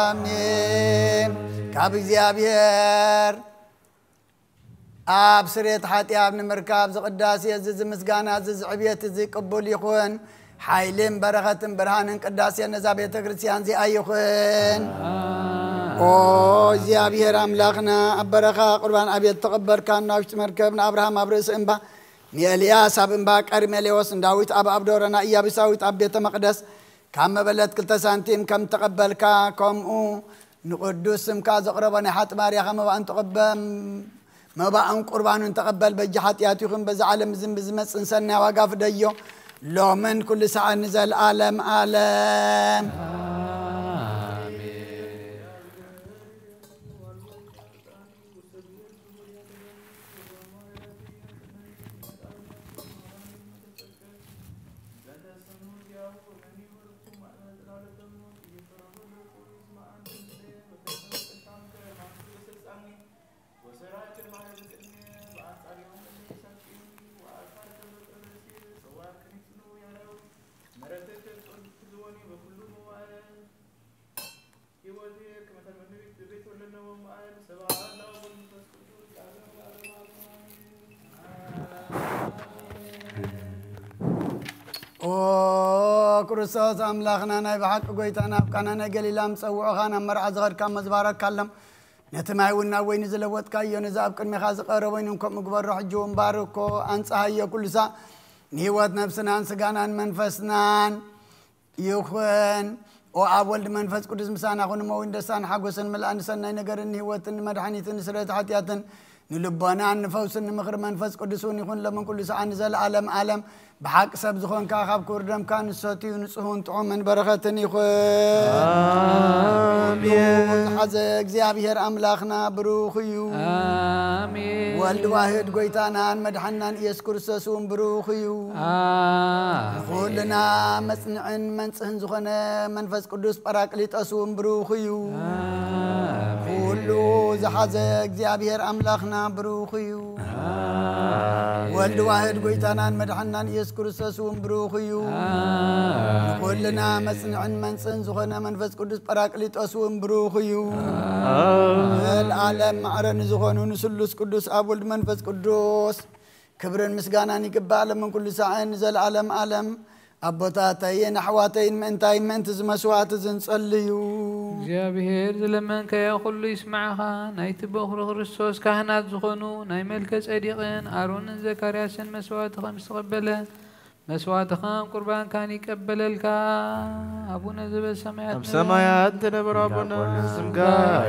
ኣሜን። ካብ እግዚኣብሔር ኣብ ስርየት ሓጢኣት ንምርካብ ዝቕዳሴ እዚ ዝምስጋና እዚ ዝዕብየት እዚ ቅቡል ይኹን። ሓይልን በረኸትን ብርሃንን ቅዳሴ ነዛ ቤተ ክርስቲያን እዚኣ ይኹን። ኦ እግዚኣብሔር ኣምላኽና፣ ኣብ በረኻ ቁርባን ኣቤል ተቐበልካ፣ ንውሽጢ መርከብ ንኣብርሃም ኣብ ርእሲ እምባ፣ ንኤልያስ ኣብ እምባ ቀርሜሌዎስ፣ ንዳዊት ኣብ ኣብ ዶረና ኢያቡሳዊት ኣብ ቤተ መቕደስ ካብ መበለት ክልተ ሳንቲም ከም ተቐበልካ፣ ከምኡ ንቕዱስ ስምካ ዘቕረቦ ናይ ሓጥእ ባርያኻ መባእን ተቐበ-፣ መባእን ቁርባኑን ተቐበል። በጃ ሓጢኣት ይኹን በዛ ዓለም ዝን ብዝመጽእን ሰናይ ዋጋ ፍደዮ፣ ሎምን ኩሉ ሰዓት ንዘለኣለም ኣለም። በኩሉ መዋዕል ሕይወቴ ከመ ተመነዊት በቤት ወለነ ወመዋዕል ስብሐት ለአብ ወመንፈስ ቅዱስ ለዓለመ ዓለም አሜን። ኦ ክርስቶስ ኣምላኽና ናይ ብሓቂ ጎይታና ኣብ ቃና ናይ ገሊላ ምጸውዑኻ ናብ መርዓ ዝኸድካ መዝባረካሎም ነቲ ማይ እውን ናብ ወይኒ ዝለወጥካዮ ነዚ ኣብ ቅድሜኻ ዝቐረበ ወይኒ ከምኡ ግበሮ ሕጂ እውን ባርኮ ኣንጽሃዮ ኩሉ ሳዕ ንህይወት ነብስናን ስጋናን መንፈስናን ይኹን። ኦ ኣብ ወልድ መንፈስ ቅዱስ ምሳና ኩን እሞ እውን ደስታን ሓጎስን ምልኣን ሰናይ ነገርን ንህይወትን ንመድሓኒትን ንስርየት ሓጢኣትን ንልቦናን ንፈውስን ንምኽሪ መንፈስ ቅዱስ እውን ይኹን ለምን ኩሉ ሰዓት ንዘለኣለም ኣለም ብሓቂ ሰብ ዝኾንካ ካብ ክቡር ደምካ ንሰትዩ ንጽሁን ጥዑምን በረኸትን ይኹን። ኣሜን። ዝሓዘ እግዚኣብሔር ኣምላኽና ብሩኽ እዩ። ኣሜን። ወልድ ዋህድ ጎይታናን መድሓናን ኢየሱስ ክርስቶስ እውን ብሩኽ እዩ። ኣሜን። ንኹልና መጽንዕን መንጽህን ዝኾነ መንፈስ ቅዱስ ጳራቅሊጦስ እውን ብሩኽ እዩ። ኣሜን። ኩሉ ዝሓዘ እግዚኣብሔር ኣምላኽና ብሩኽ እዩ። ኣሜን። ወልድ ዋህድ ጎይታናን መድሓናን ኢየሱስ ክርስቶስ እውን ብሩኽ እዩ። ኣሜን። ንኹልና መጽንዕን መንጽህን ዝኾነ መንፈስ ቅዱስ ጳራቅሊጦስ እውን ብሩኽ እዩ። ኣሜን። ዘልዓለም ማዕረ ንዝኾኑ ንስሉስ ቅዱስ ኣብ ወልድ መንፈስ ቅዱስ ክብርን ምስጋናን ይግባእ ለምን ኩሉ ሳዕን ዘልዓለም ኣለም። ኣቦታተይን ኣሕዋተይን ምእንታይ ምእንቲ ዝመስዋዕቲ ዝንጸልዩ። እግዚኣብሔር ዝለመንካዮ ኩሉ ይስማዕኻ። ናይቲ በኹሪ ክርስቶስ ካህናት ዝኾኑ ናይ መልከ ጼዴቅን ኣሮንን ዘካርያስን መስዋዕቲ ከም ዝተቐበለ መስዋዕትኻን ቁርባንካን ይቀበለልካ። ኣቡነ ዘበሰማያት ኣብ ሰማያት ትነብር ኣቦና፣ ስምካ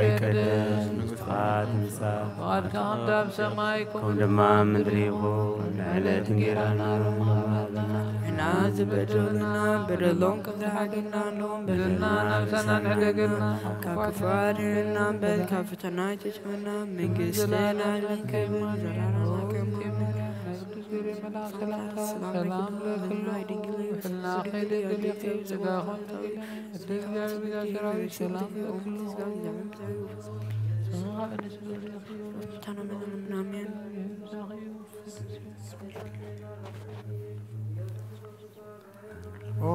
ይቀደስ፣ መንግስትኻ ትምጻእ፣ ፍቓድካ ከምቲ ኣብ ሰማይ ከምኡ ድማ ኣብ ምድሪ ይኹን። ዕለት እንጌራና ሎሚ ሃበና። ንሕና ዝበደሉና በደሎም ከም ዝሓደግናሎም በደልና ነብሳና ንሕደገልና፣ ካብ ክፉእ ኣድሕነና እምበር ካብ ፈተና ኣይተጭመና። መንግስቲ ናይናን ክብሪ ዘላለሙ። ሰላም ለኪ ድንግል ሆይ፣ ድንግል ጸጋኺ ኦ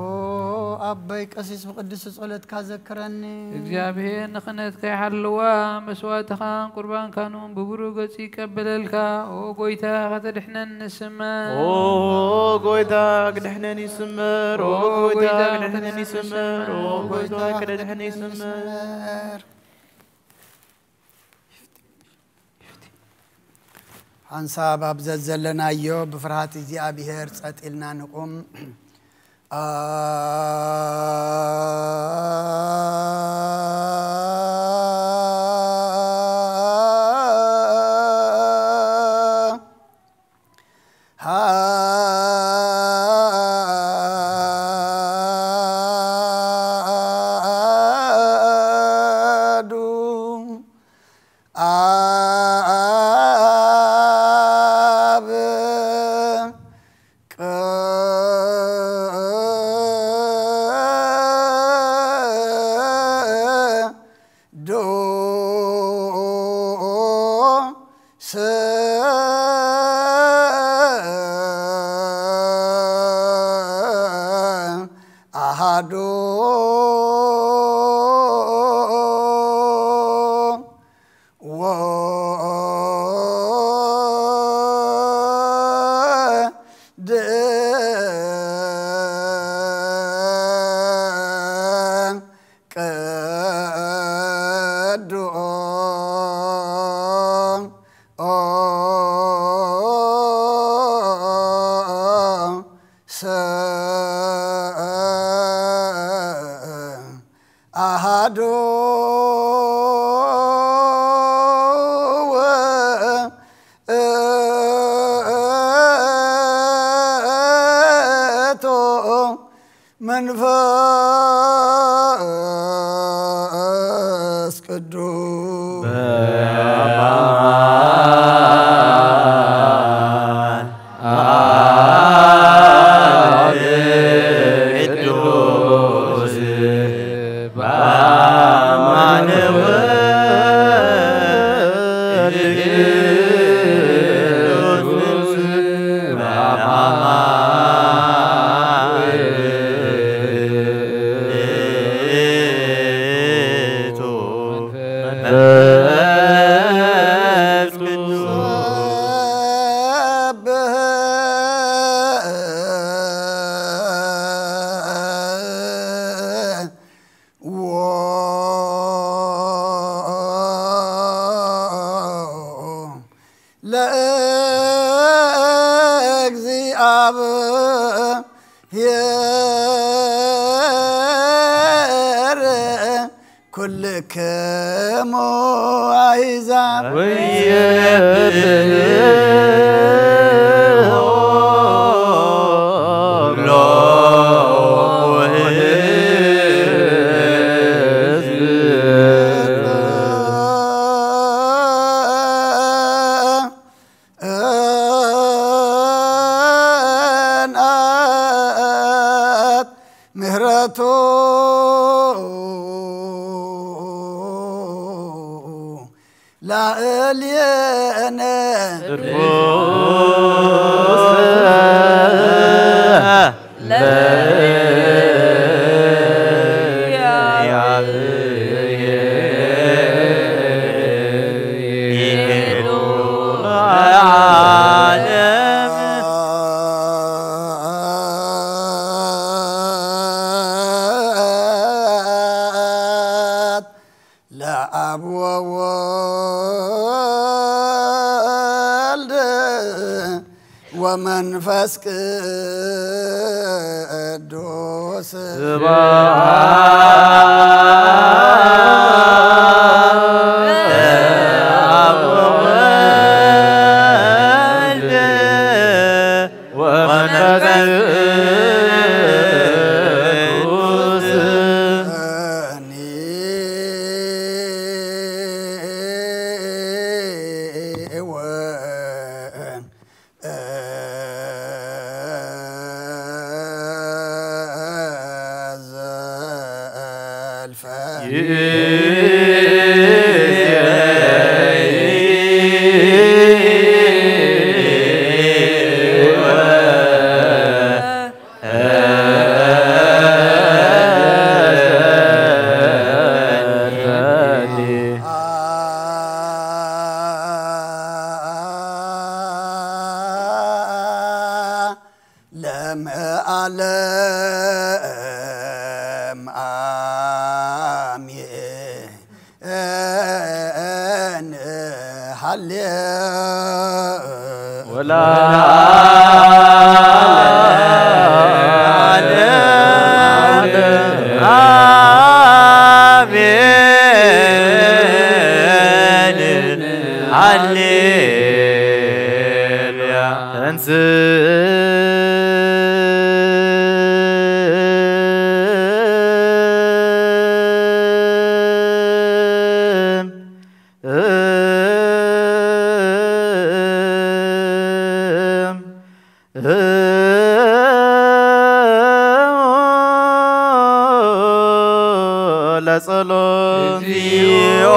ኣቦይ ቀሲስ ብቅዱስ ጸሎትካ ዘክረኒ። እግዚኣብሔር ንኽነትካ ይሓልዋ፣ መስዋዕትኻን ቁርባንካን እውን ብብሩህ ገጹ ይቀበለልካ። ኦ ጎይታ፣ ከተድሕነን ንስመር። ኦ ጎይታ፣ ክድሕነን ይስመር። ኦ ጎይታ፣ ክድሕነን ይስመር። ኦ ጎይታ፣ ክድሕነን ይስመር። ሓንሳብ ኣብ ዘዘለናዮ ብፍርሃት እግዚኣብሔር ጸጥ ኢልና ንቁም። ኣሃዱ ኣብ ቅዱስ ኣሃዱ ወወልድ ቅዱስ ኣሃዱ ውእቱ መንፈስ ቅዱስ። ለእግዚኣብሔር ኩልክሙ ኣሕዛብ። ወየብልዎ እንኣት ምህረቱ ላዕሌነ። ለአብ ወወልድ ወመንፈስ ቅዱስ። ስብሐት ለአብ ወወልድ ወመንፈስ ቅዱስ። ለምአለም አሜን። ሃሌ ወላ አሜን። ሃሌሉያ። ተንስ ለጸሎት። እግዚኦ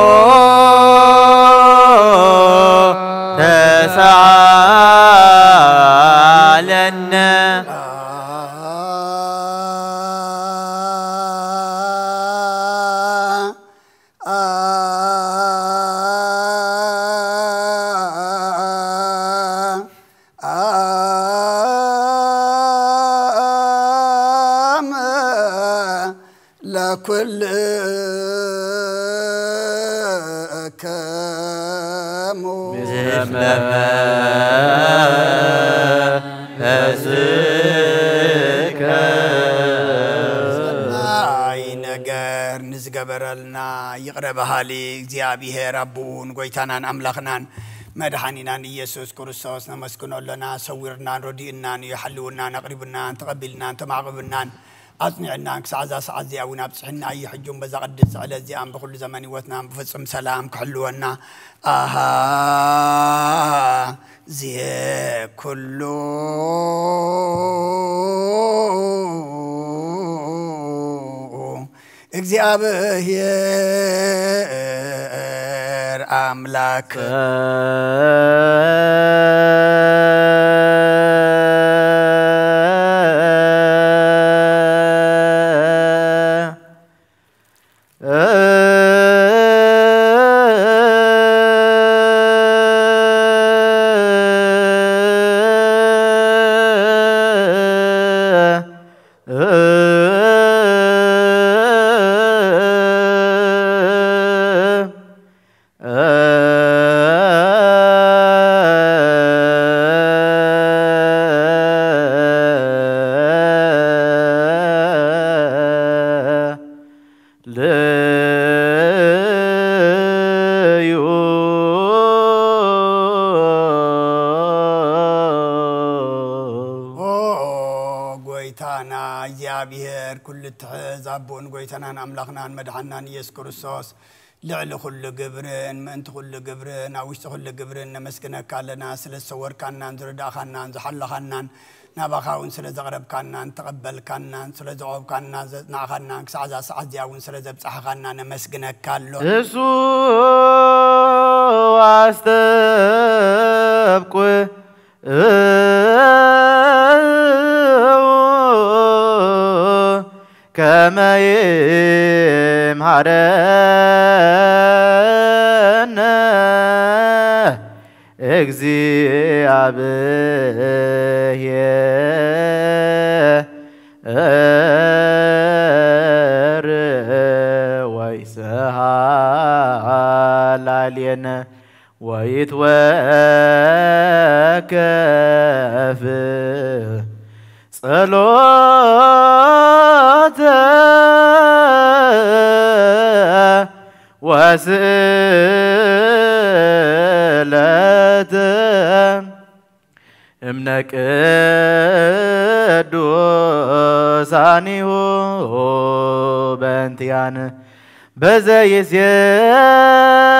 ተሳለነ። አም ለኩልክሙ ምስለ መንፈስከ። ሰናይ ነገር ንዝገበረልና ይቕረ በሃሊ እግዚኣብሔር ኣቦን ጐይታናን ኣምላኽናን መድሓኒናን ኢየሱስ ክርስቶስ ነመስግኖ ኣለና። ሰዊርናን ረዲኡናን እዩ፣ ሓልውናን ኣቕሪቡናን ተቐቢልናን ተማዕቕብናን ኣጽኒዕናን ክሳዕ እዛ ሰዓት እዚኣ እውን ኣብጽሕና እዩ። ሕጂ እውን በዛ ቅድስቲ ዕለት እዚኣን ብኹሉ ዘመን ህይወትና ብፍጹም ሰላም ክሕልወና ኣሃዜ ኩሉ እግዚኣብሔር ኣምላክ። እግዚኣብሔር ኩሉ እትሕዝ ኣቦን ጎይታናን ኣምላኽናን መድሓናን ኢየሱስ ክርስቶስ፣ ልዕሊ ኩሉ ግብርን ምእንቲ ኩሉ ግብርን ኣብ ውሽጢ ኩሉ ግብርን ነመስግነካ ኣለና። ስለ ዝሰወርካናን ዝረዳእኻናን ዝሓለኻናን፣ ናባኻ እውን ስለ ዘቕረብካናን ተቐበልካናን ስለ ዘቕረብካናን ዘጽናዕኻናን ክሳዕ እዛ ሰዓት እዚኣ እውን ስለ ዘብጻሕኻና ነመስግነካ ኣሎ። እሱ ኣስተብቁ ከመ ይምሃረነ እግዚአብሔር ወይስሐ ላዕሌነ ወይትወከፍ ጸሎተ ወስእለተ እምነ ቅዱሳኒሁ በእንቲያን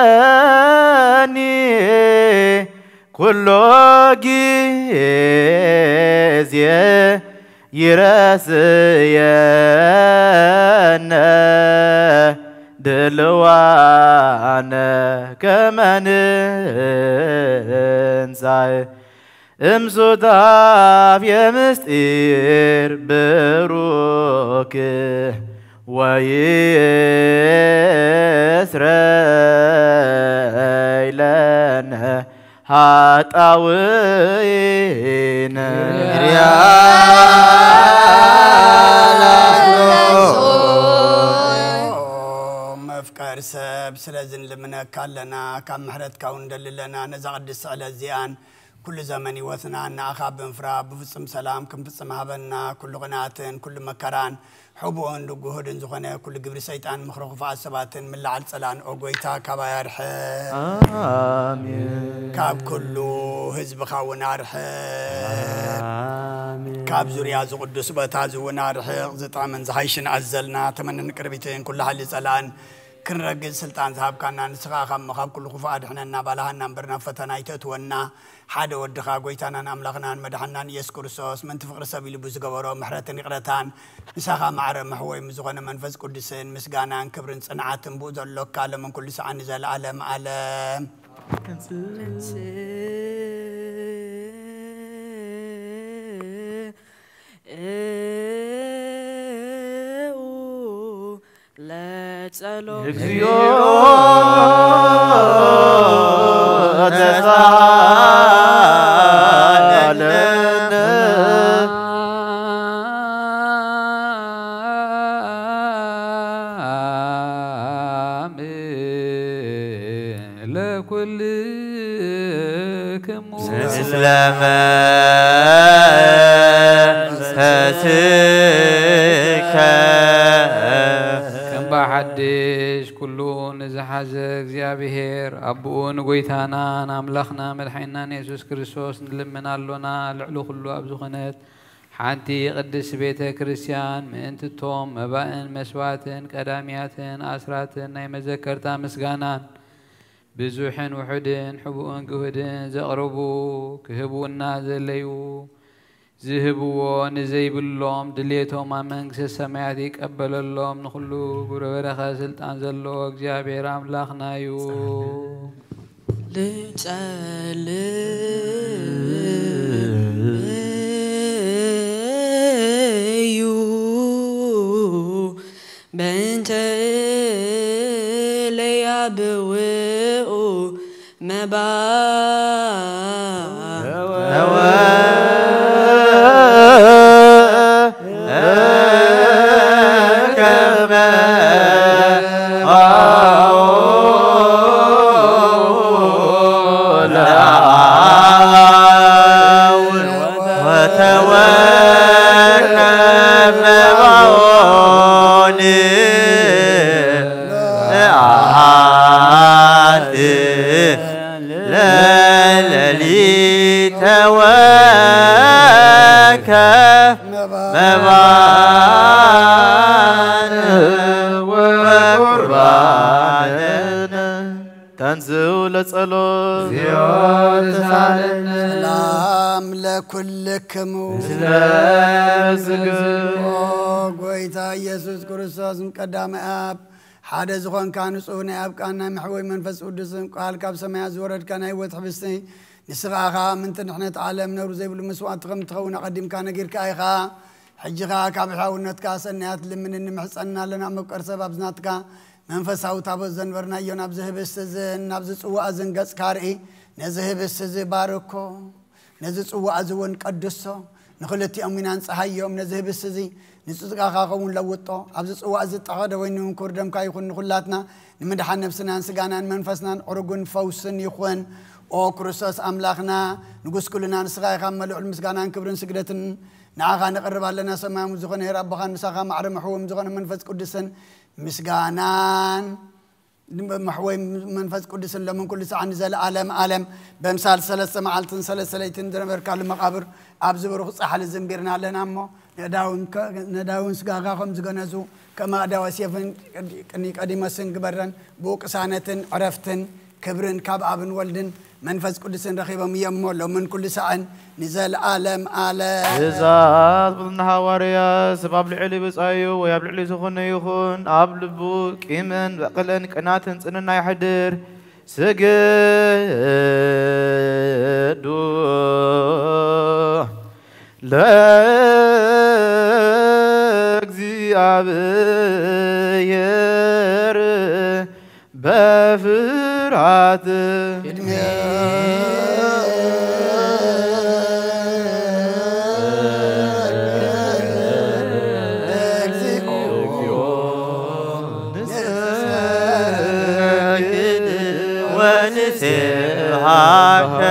በዘይሴኒ ኩሎ ጊዜ ይረስየነ ድልዋነ ከመ ንንሳእ እምሱታፍ የምስጢር ብሩክ ወይስረይ ለነ ሃጣውኢነ። መፍቀር ሰብ ስለዚ ንልምነካ ኣለና፣ ካብ ምሕረትካ እውን ንደሊ ኣለና። ነዛ ቅድስቲ ዕለት እዚኣን ኩሉ ዘመን ህይወትና ንኣኻ ብምፍራ ብፍጹም ሰላም ክንፍጽም ሃበና። ኩሉ ቅንኣትን ኩሉ መከራን ሕቡእን ንጉሁድን ዝኾነ ኩሉ ግብሪ ሰይጣን ምኽሪ ክፉኣት ሰባትን ምላዓል ጸላን ኦ ጎይታ ካባይ ኣርሕቕ። ኣሜን። ካብ ኩሉ ህዝብኻ እውን ኣርሕቕ። ኣሜን። ካብ ዙርያ እዚ ቅዱስ ቦታ እዚ እውን ኣርሕቕ። ዝጠምን ዝሓይሽን ኣዘልና ተመንን ቅርቢትን ኩሉ ሓሊ ጸላን ክንረግጽ ስልጣን ዝሃብካና ንስኻ ካብ ካብ ኩሉ ክፉእ ኣድሕነና፣ ባልሃና እምበር ናብ ፈተና ኣይተእትወና። ሓደ ወድኻ ጎይታናን ኣምላኽናን መድሓናን ኢየሱስ ክርስቶስ ምእንቲ ፍቕሪ ሰብ ኢሉ ብዝገበሮ ምሕረትን ይቕረታን ምሳኻ ማዕረ መሕወይ ምስ ዝኾነ መንፈስ ቅዱስን ምስጋናን ክብርን ጽንዓትን ብኡ ዘሎካ ሎምን ኩሉ ሰዓን ንዘለኣለም ዓለም። ለጸሎት እግዚኦ ተሳለነ። ለኩልክሙ ምስለ መንፈስከ። እምባ ሓድሽ ኩሉ ንዝሓዘ እግዚኣብሔር ኣቦኡ ንጎይታናን ኣምላኽና መድሓኒናን የሱስ ክርስቶስ ንልምን ኣሎና። ልዕሊ ኩሉ ኣብ ዝኾነት ሓንቲ ቅድስት ቤተ ክርስቲያን ምእንቲ እቶም መባእን መስዋዕትን ቀዳሚያትን ኣስራትን ናይ መዘከርታ ምስጋናን ብዙሕን ውሑድን ሕቡእን ግሁድን ዘቕርቡ ክህብውና ዘለዩ ዝህብዎ ንዘይብሎም ድሌቶም ኣብ መንግስተ ሰማያት ይቀበለሎም። ንኹሉ ግብረ በረኸ ስልጣን ዘለዎ እግዚኣብሔር ኣምላኽና እዩ። ልጸልዩ በእንተ ለያብውኡ መባ ለሌሊተ ወከፍ መባ እግዚኦ ተሳለነ። ሰላም ለኩልክሙ። ምስለ ስግር። ኦ ጎይታ ኢየሱስ ክርስቶስ፣ ቀዳማይ ኣብ ሓደ ዝኾንካ፣ ንጹህ ናይ ኣብ ቃል ናይ መሕወይ መንፈስ ቅዱስን ቃል ካብ ሰማያት ዝወረድካ ናይ ህይወት ሕብስቲ፣ ንስኻ ኸኣ ምእንቲ ድሕነት ዓለም ነውሪ ዘይብሉ መስዋእቲ ከም ትኸውን ኣቐዲምካ ነጊርካ ኢኻ። ሕጂ ኸኣ ካብ ሕያውነትካ ሰናያት ልምንን ንምሕጸንና ኣለና። መፍቀር ሰብ ኣብዚ ናትካ መንፈሳዊ ታቦት ዘንበርናዮ፣ ናብዚ ህብስቲ እዝን ናብዚ ጽዋእ እዝን ገጽካ ርኢ። ነዚ ህብስቲ እዚ ባርኮ፣ ነዚ ጽዋእ እዚ እውን ቀድሶ። ንኽልቲኦም ኢና ንጽሃዮም። ነዚ ህብስቲ እዚ ንጽድቃኻ ኸውን ለውጦ። ኣብዚ ጽዋእ እዚ እተኸደ ወይኒ እውን ክቡር ደምካ ይኹን። ንኹላትና ንምድሓን ነብስናን ስጋናን መንፈስናን ዕሩግን ፈውስን ይኹን። ኦ ክርስቶስ ኣምላኽና፣ ንጉስ ኩልና ንስኻ ኢኻ። እሞ ልዑል ምስጋናን ክብርን ስግደትን ንዓኻ ነቕርብ ኣለና። ሰማያዊ ዝኾነ ሄር ኣቦኻን ምሳኻ ማዕረ መሕወም ዝኾነ መንፈስ ቅዱስን ምስጋናን መሕወይ መንፈስ ቅዱስን ሎምን ኩሉ ሰዓት ንዘለኣለም ዓለም። በምሳል ሰለስተ መዓልትን ሰለስተ ለይትን ዝነበርካሉ መቓብር ኣብዚ ብሩኽ ጻሕሊ ዘንቢርና ኣለና እሞ፣ ነዳውን ከ-፣ ነዳውን ስጋኻ ከም ዝገነዙ፣ ከም ኣእዳው ዮሴፍን ኒቆዲሞስን ግበረን። ብኡ ቅሳነትን ዕረፍትን ክብርን ካብ ኣብን ወልድን መንፈስ ቅዱስን ረኺቦም እዮም እሞ፣ ሎምን ኩሉ ሰዓን ንዘለኣለም ዓለም። ትእዛዝ ብልና ሃዋርያ፣ ሰብ ኣብ ልዕሊ ብጻዩ ወይ ኣብ ልዕሊ ዝኾነ ይኹን፣ ኣብ ልቡ ቂምን በቐልን ቅናትን ጽንና ይሕድር። ስግዱ ለእግዚኣብሔር በፍርሃት ቅድሚ እግዚኦ ንሰግድ ወንሴብሐከ።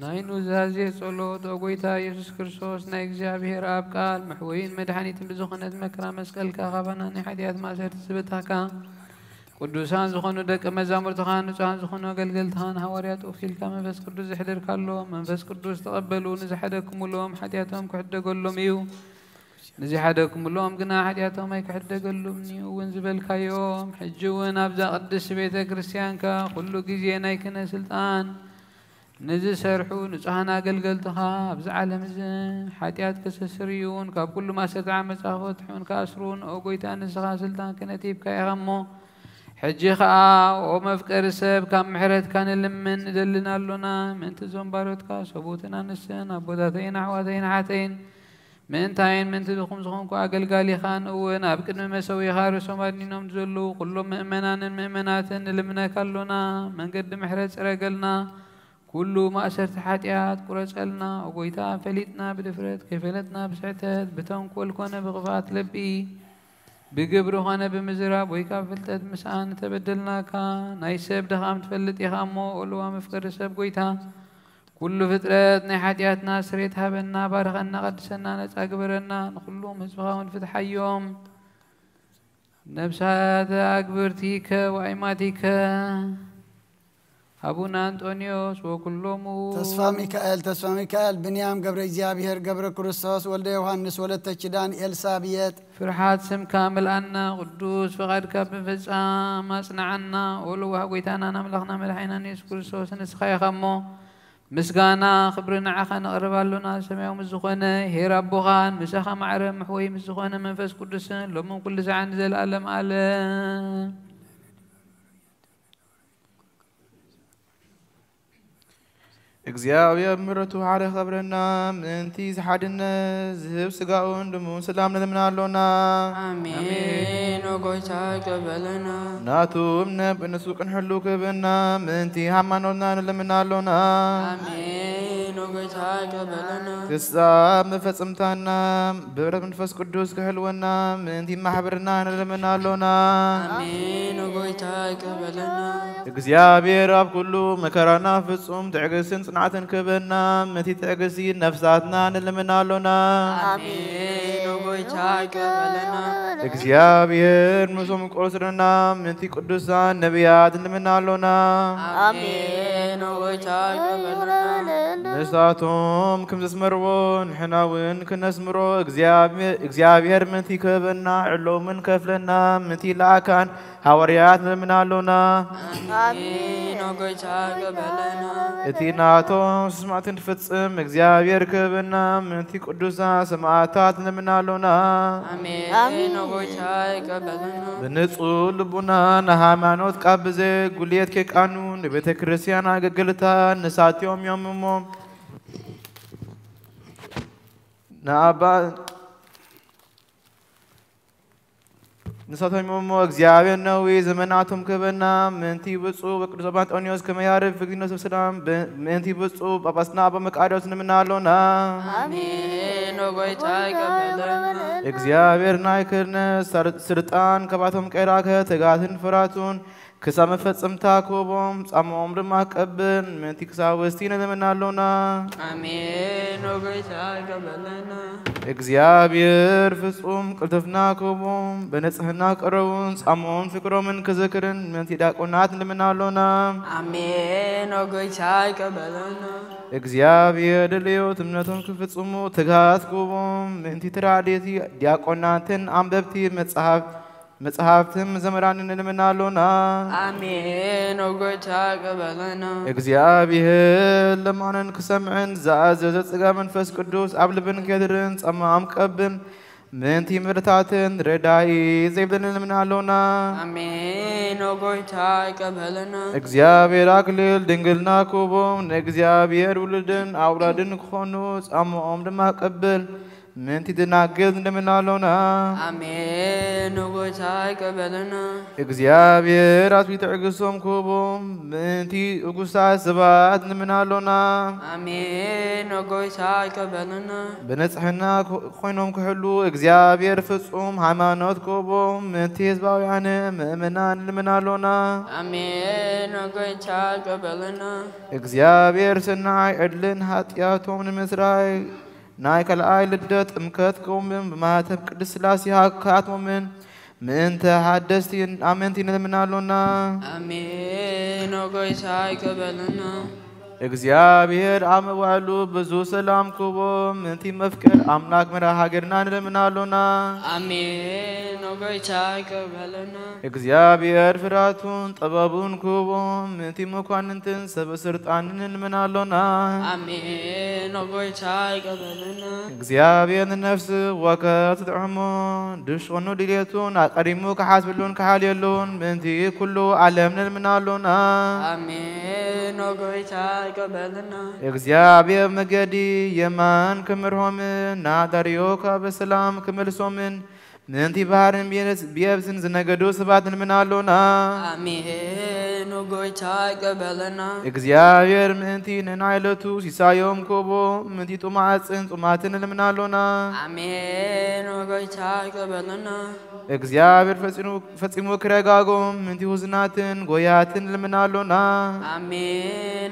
ናይ ኑዛዜ ጸሎት። ኦ ጎይታ ኢየሱስ ክርስቶስ፣ ናይ እግዚኣብሔር ኣብ ቃል መሕወይን መድሓኒትን ብዝኾነት መከራ መስቀልካ ካባና ናይ ሓጢኣት ማእሰርቲ ዝበታካ፣ ቅዱሳን ዝኾኑ ደቀ መዛሙርትኻን ንጹሃን ዝኾኑ ኣገልገልትኻን ሃዋርያት ወኪልካ መንፈስ ቅዱስ ዘሕደርካሎም፣ መንፈስ ቅዱስ ተቐበሉ፣ ንዝሓደግኩምሎም ሓጢኣቶም ክሕደገሎም እዩ። ንዝሓደግኩምሎም ግና ሓጢኣቶም ኣይክሕደገሉምን እዩ እውን ዝበልካዮም፣ ሕጂ እውን ኣብዛ ቅድስቲ ቤተ ክርስቲያንካ ኩሉ ግዜ ናይ ክህነት ስልጣን ንዝሰርሑ ንጹሃን ኣገልገልትኻ ኣብዚ ዓለም እዚ ሓጢኣት ከስተስርዩን ካብ ኩሉ ማእሰርቲ ዓመጻ ክፈትሑን ክኣስሩን፣ ኦ ጎይታ፣ ንስኻ ስልጣን ክህነት ሂብካ ኢኻ እሞ፣ ሕጂ ኸኣ ኦ መፍቀሪ ሰብ፣ ካብ ምሕረትካ ንልምን ንደልን ኣሎና። ምእንቲ እዞም ባሮትካ ሰብኡትን ኣንስትን ኣቦታተይን ኣሕዋተይን ኣሓተይን ምእንታይን ምእንቲ ድኹም ዝኾንኩ ኣገልጋሊኻን እውን ኣብ ቅድሚ መሰዊኻ ርእሶም ኣድኒኖም ንዘለዉ ኩሎም ምእመናንን ምእመናትን ንልምነካ ኣሎና። መንገዲ ምሕረት ጽረገልና፣ ኩሉ ማእሰርቲ ሓጢኣት ቁረጸልና። ኦ ጎይታ፣ ፈሊጥና ብድፍረት፣ ከይፈለጥና ብስሕተት፣ ብተንኮል ኮነ ብኽፍኣት ልቢ፣ ብግብሪ ኾነ ብምዝራብ ወይ ካብ ፍልጠት ምስኣን እተበደልናካ፣ ናይ ሰብ ድኻም ትፈልጥ ኢኻ እሞ፣ ኦ ልዋም መፍቀሪ ሰብ ጎይታ፣ ኩሉ ፍጥረት ናይ ሓጢኣትና ስሬት ሃበና፣ ባርኸና፣ ቀድሰና፣ ነጻ ግበረና፣ ንኹሎም ህዝብኻ እውን ፍትሓዮም። ነብሳት ኣግብርቲከ ወኣይማቲከ ኣቡነ ኣንጦንዮስ ወኩሎሙ። ተስፋ ሚካኤል፣ ተስፋ ሚካኤል፣ ብንያም ገብረ እግዚኣብሔር፣ ገብረ ክርስቶስ፣ ወልደ ዮሃንስ፣ ወለተ ኪዳን፣ ኤልሳብየጥ። ፍርሓት ስምካ ምልኣና፣ ቅዱስ ፍቓድካ ብምፍጻም ኣጽንዓና። ኦ ለዋህ ጎይታናን ኣምላኽና መድሓኒናን የሱስ ክርስቶስ፣ ንስኻ ኢኻ እሞ፣ ምስጋና ክብሪ ንዓኻ ነቕርብ ኣሎና። ሰማያዊ ምስ ዝኾነ ኄር ኣቦኻን ምሳኻ ማዕረ መሕወዪ ምስ ዝኾነ መንፈስ ቅዱስን ሎምን ኩሉ ሰዓን ንዘለኣለም ኣለም። እግዚኣብሔር ምሕረቱ ሓደ ኸብረና ምእንቲ ዝሓድነት ዝህብ ስጋኡን ደሙን ሰላም ንለምና ኣሎና። ኣሜን። ኦ ጎይታ ይቀበለና። ናቱ እምነት ብንሱ ቅንሕሉ ክህበና ምእንቲ ሃይማኖትና ንለምና ኣሎና። ኣሜን። ኦ ጎይታ ይቀበለና። ክሳብ መፈጸምታና ብህብረት መንፈስ ቅዱስ ክሕልወና ምእንቲ ማሕበርና ንለምና ኣሎና። ኣሜን። ኦ ጎይታ ይቀበለና። እግዚኣብሔር ኣብ ኩሉ መከራና ፍጹም ትዕግስትን ጽንዓትን ክህበና ምእንቲ ትዕግስቲ ነፍሳትና ንልምና ኣሎና። ኣሜን። ኦ ጎይታ ይቀበለና። እግዚኣብሔር ምስም ቆስርና ምእንቲ ቅዱሳን ነቢያት ንልምና ኣሎና። ኣሜን። ኦ ጎይታ ይቀበለና። ንሳቶም ከም ዘስመርዎ ንሕና እውን ክነስምሮ እግዚኣብሔር እግዚኣብሔር ምእንቲ ክህበና ዕሎምን ከፍለና ምእንቲ ለኣካን ሃዋርያት ንልምና ኣሎና። ኣሜን። ኦ ጎይታ ይቀበለና። እቲ ናቶም ስማዕትን ፍጽም እግዚኣብሔር ክህበና ምእንቲ ቅዱሳን ሰማዕታት ንልምና ኣሎና። ኣሜን። ኦ ጎይታ ይቀበለና። ብንጹህ ልቡና ንሃይማኖት ካብ ብዘይ ጉልየት ከይቃኑ ንቤተ ክርስቲያን ኣገልገልታ ንሳትዮም እዮም እሞ ንኣባ ንሳቶም እዮም እሞ እግዚኣብሔር ነዊ ዘመናቶም ክህበና ምእንቲ ብፁዕ ወቅዱስ ኣባ ኣንጦንዮስ ከመያርፍ ፍግኖስ ሰላም ምእንቲ ብፁዕ ጳጳስና ኣባ መቃርዮስ ንምና ኣሎና። ኣሜን። ኦ ጎይታ ይቀበለና። እግዚኣብሔር ናይ ክህነት ስር- ስልጣን ከባቶም ቀይራከ ትጋትን ፍራቱን ክሳብ መፈጸምታ ክህቦም ጻምኦም ድማ ቀብል ምእንቲ ክሳብ ወስቲ ንለምና ኣሎና። ኣሜን። ኦ ጎይታ ይቀበለና። እግዚኣብሔር ፍጹም ቅልጥፍና ክህቦም ብንጽህና ቀረቡን ጻምኦም ፍቅሮምን ክዝክርን ምእንቲ ዲያቆናት ንልምና ኣሎና። ኣሜን። ኦ ጎይታ ይቀበለና። እግዚኣብሔር ድልዮት እምነቶም ክፍጽሙ ትግሃት ክህቦም ምእንቲ ተራድእቲ ዲያቆናትን ኣንበብቲ መጽሓፍ መጽሓፍትን ዘመራንን ንልምና ኣሎና። ኣሜን። ኦ ጎይታ ይቀበለና። እግዚኣብሔር ለማንን ክሰምዕን ዝኣዘዘ ጸጋ መንፈስ ቅዱስ ኣብ ልብን ከድርን ጸማም ቀብን ምእንቲ ምድታትን ረዳኢ ዘይብልን ንልምና ኣሎና። ኣሜን። ኦ ጎይታ ይቀበለና። እግዚኣብሔር ኣክሊል ድንግልና ክህቦም ንእግዚኣብሔር ውሉድን ኣውላድን ክኾኑ ጻምኦም ድማ ቀብል ምእንቲ ድናግል ንልምና ኣሎና። ኣሜን። ኦ ጎይታ ይቀበለና። እግዚኣብሔር ኣትቢ ትዕግስቶም ክህቦም ምእንቲ እጉሳት ሰባት ንልምና ኣሎና። ኣሜን። ኦ ጎይታ ይቀበለና። ብንጽሕና ክ- ኮይኖም ክሕሉ እግዚኣብሔር ፍጹም ሃይማኖት ክህቦም ምእንቲ ህዝባውያን ምእመናን ንልምና ኣሎና። ኣሜን። ኦ ጎይታ ይቀበለና። እግዚኣብሔር ሰናይ ዕድልን ሓጢኣቶም ንምስራይ ናይ ካልኣይ ልደት ጥምቀት ክህቦምን ብማህተም ቅድስት ስላሴ ክኣትዎምን ምእንተ ሓደስቲ ኣመንቲ ንልምና ኣሎና። ኣሜን። ኦ ጎይታ ይቀበለና። እግዚኣብሔር ኣብ መዋዕሉ ብዙ ሰላም ክህቦ ምእንቲ መፍቅር ኣምላክ መራ ሃገርና ንልምና ኣሎና። ኣሜን። ኦ ጎይታ ይቀበለና። እግዚኣብሔር ፍራቱን ጥበቡን ክህቦ ምእንቲ መኳንንትን ሰብ ስልጣንን ንልምና ኣሎና። ኣሜን። ኦ ጎይታ ይቀበለና። እግዚኣብሔር ንነፍሲ ወከፍ ትጥዕሞ ድሽኑ ድሌቱን ኣቀዲሙ ክሓስብሉን ክሓልየሉን ምእንቲ ኩሉ ዓለም ንልምና ኣሎና። ኣሜን። ኦ ጎይታ ይቀበለና። እግዚኣብሔር መገዲ የማን ክምርሆምን ናዳርዮካ ብሰላም ክመልሶምን ምእንቲ ባህርን ብየብስን ዝነገዱ ሰባት ንልምና ኣሎና። ኣሜን። ኦ ጎይታ ይቀበለና። እግዚኣብሔር ምእንቲ ንናይለቱ ሲሳዮም ክህቦ ምእንቲ ጥሙዓትን ጽማትን ንልምና ኣሎና። ኣሜን። ኦ ጎይታ ይቀበለና። እግዚኣብሔር ፈጺሙ- ፈጺሙ ክረጋጎም ምእንቲ ውዝናትን ጎያትን ንልምና ኣሎና። ኣሜን።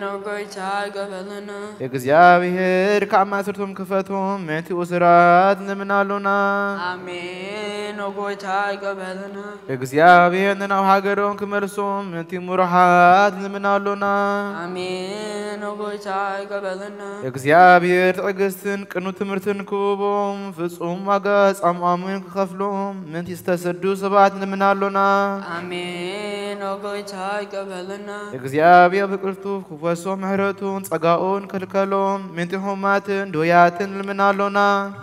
ኦ ጎይታ ይቀበለና። እግዚኣብሔር ካብ ማእሰርቶም ክፈቶም ምእንቲ እሱራት ንልምና ኣሎና። ኣሜን። ኦ ጎይታ ይቀበለና። እግዚኣብሔር ንናብ ሃገሮም ክመልሶም ምእንቲ ምሩሓት ንልምና ኣሎና። ኣሜን። ኦ ጎይታ ይቀበለና። እግዚኣብሔር ትዕግስትን ቅኑ ትምህርትን ክህቦም ፍጹም ዋጋ ጻምኣምን ክኸፍሎም ምእንቲ ዝተሰዱ ሰባት ንልምና ኣሎና። ኣሜን። ኦ ጎይታ ይቀበለና። እግዚኣብሔር ብቅልጡፍ ክፈሶም ምሕረቱን ጸጋኡን ከልከሎም ምእንቲ ሕሙማትን ድውያትን ንልምና ኣሎና።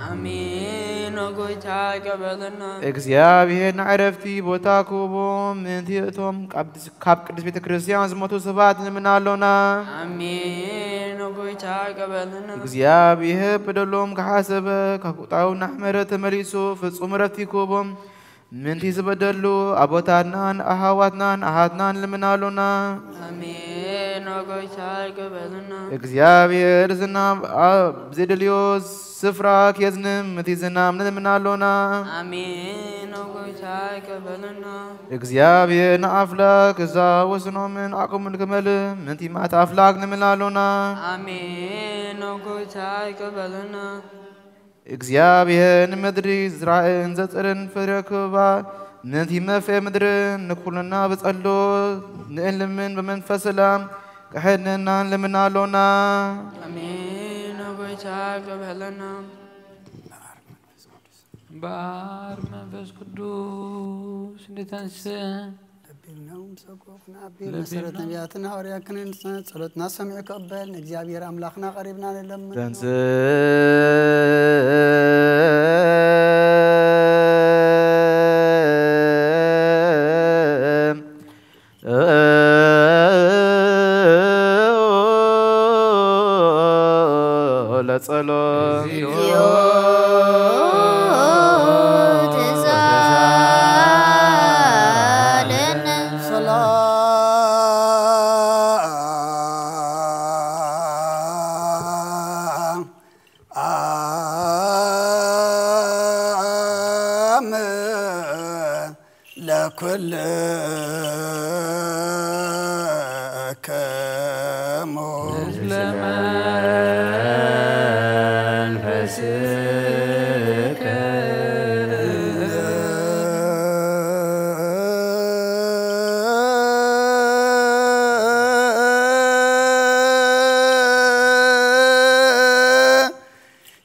ኣሜን። ጎይታ ይቀበለና። እግዚኣብሔር ንዕረፍቲ ቦታ ክህቦም ምእንቲ እቶም ካብ ቅድስት ቤተ ክርስቲያን ዝሞቱ ሰባት ንምና ኣሎና። ኣሜን። ጎይታ ይቀበለና። እግዚኣብሔር በደሎም ከሓሰበ ካብ ቁጣው ናሕመረ ተመሊሱ ፍጹም ዕረፍቲ ክህቦም ምእንቲ ዝበደሉ ኣቦታትናን ኣሃዋትናን ኣሃትናን ንምና ኣሎና። ኣሜን። ጎይታ ይቀበለና። እግዚኣብሔር ዝናብ ኣብ ዘይደልዮ ስፍራ ኬዝንም እቲ ዝናም ንምና ኣሎና። ኣሜን። ጎይታ ይቀበለና። እግዚኣብሔር ንኣፍላክ እዛ ወስኖምን ዓቅሙን ክመል ምእንቲ ማእት ኣፍላክ ንምና ኣሎና። ኣሜን። ጎይታ ይቀበለና። እግዚኣብሔር ንምድሪ ዝራእን ዘጽርን ፍረ ክባ ምእንቲ መፍሬ ምድርን ንኩልና ብጸሎት ንእልምን ብመንፈስ ሰላም ክሕድነና ንልምና ኣሎና። ኣሜን። ጎይታ ይቀበለና። እምበኣር መንፈስ ቅዱስ ንተንስእ ለቢብና ንሰብኮ ክንዓቢ መሰረት ነቢያትን ሃዋርያክንን ጸሎትና ሰሚዑ ከበል ንእግዚኣብሔር ኣምላኽና ቀሪብና ንለምን። ተንስእ ለጸሎት። እግዚኦ ተሳለነ። ሰላም ለኩልክሙ ምስለ መንፈስከ።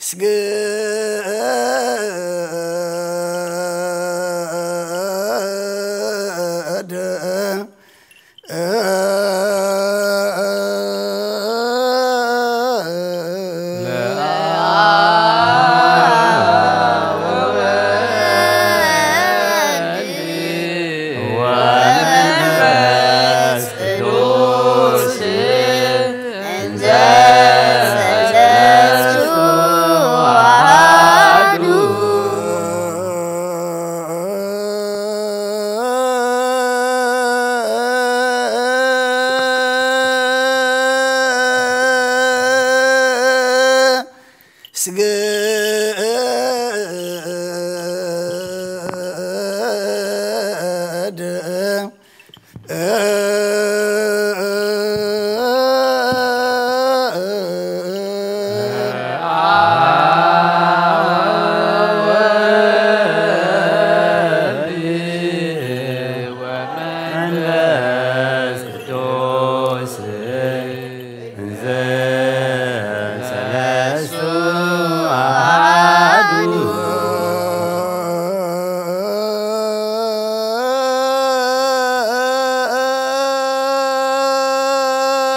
ስግድ ስግድ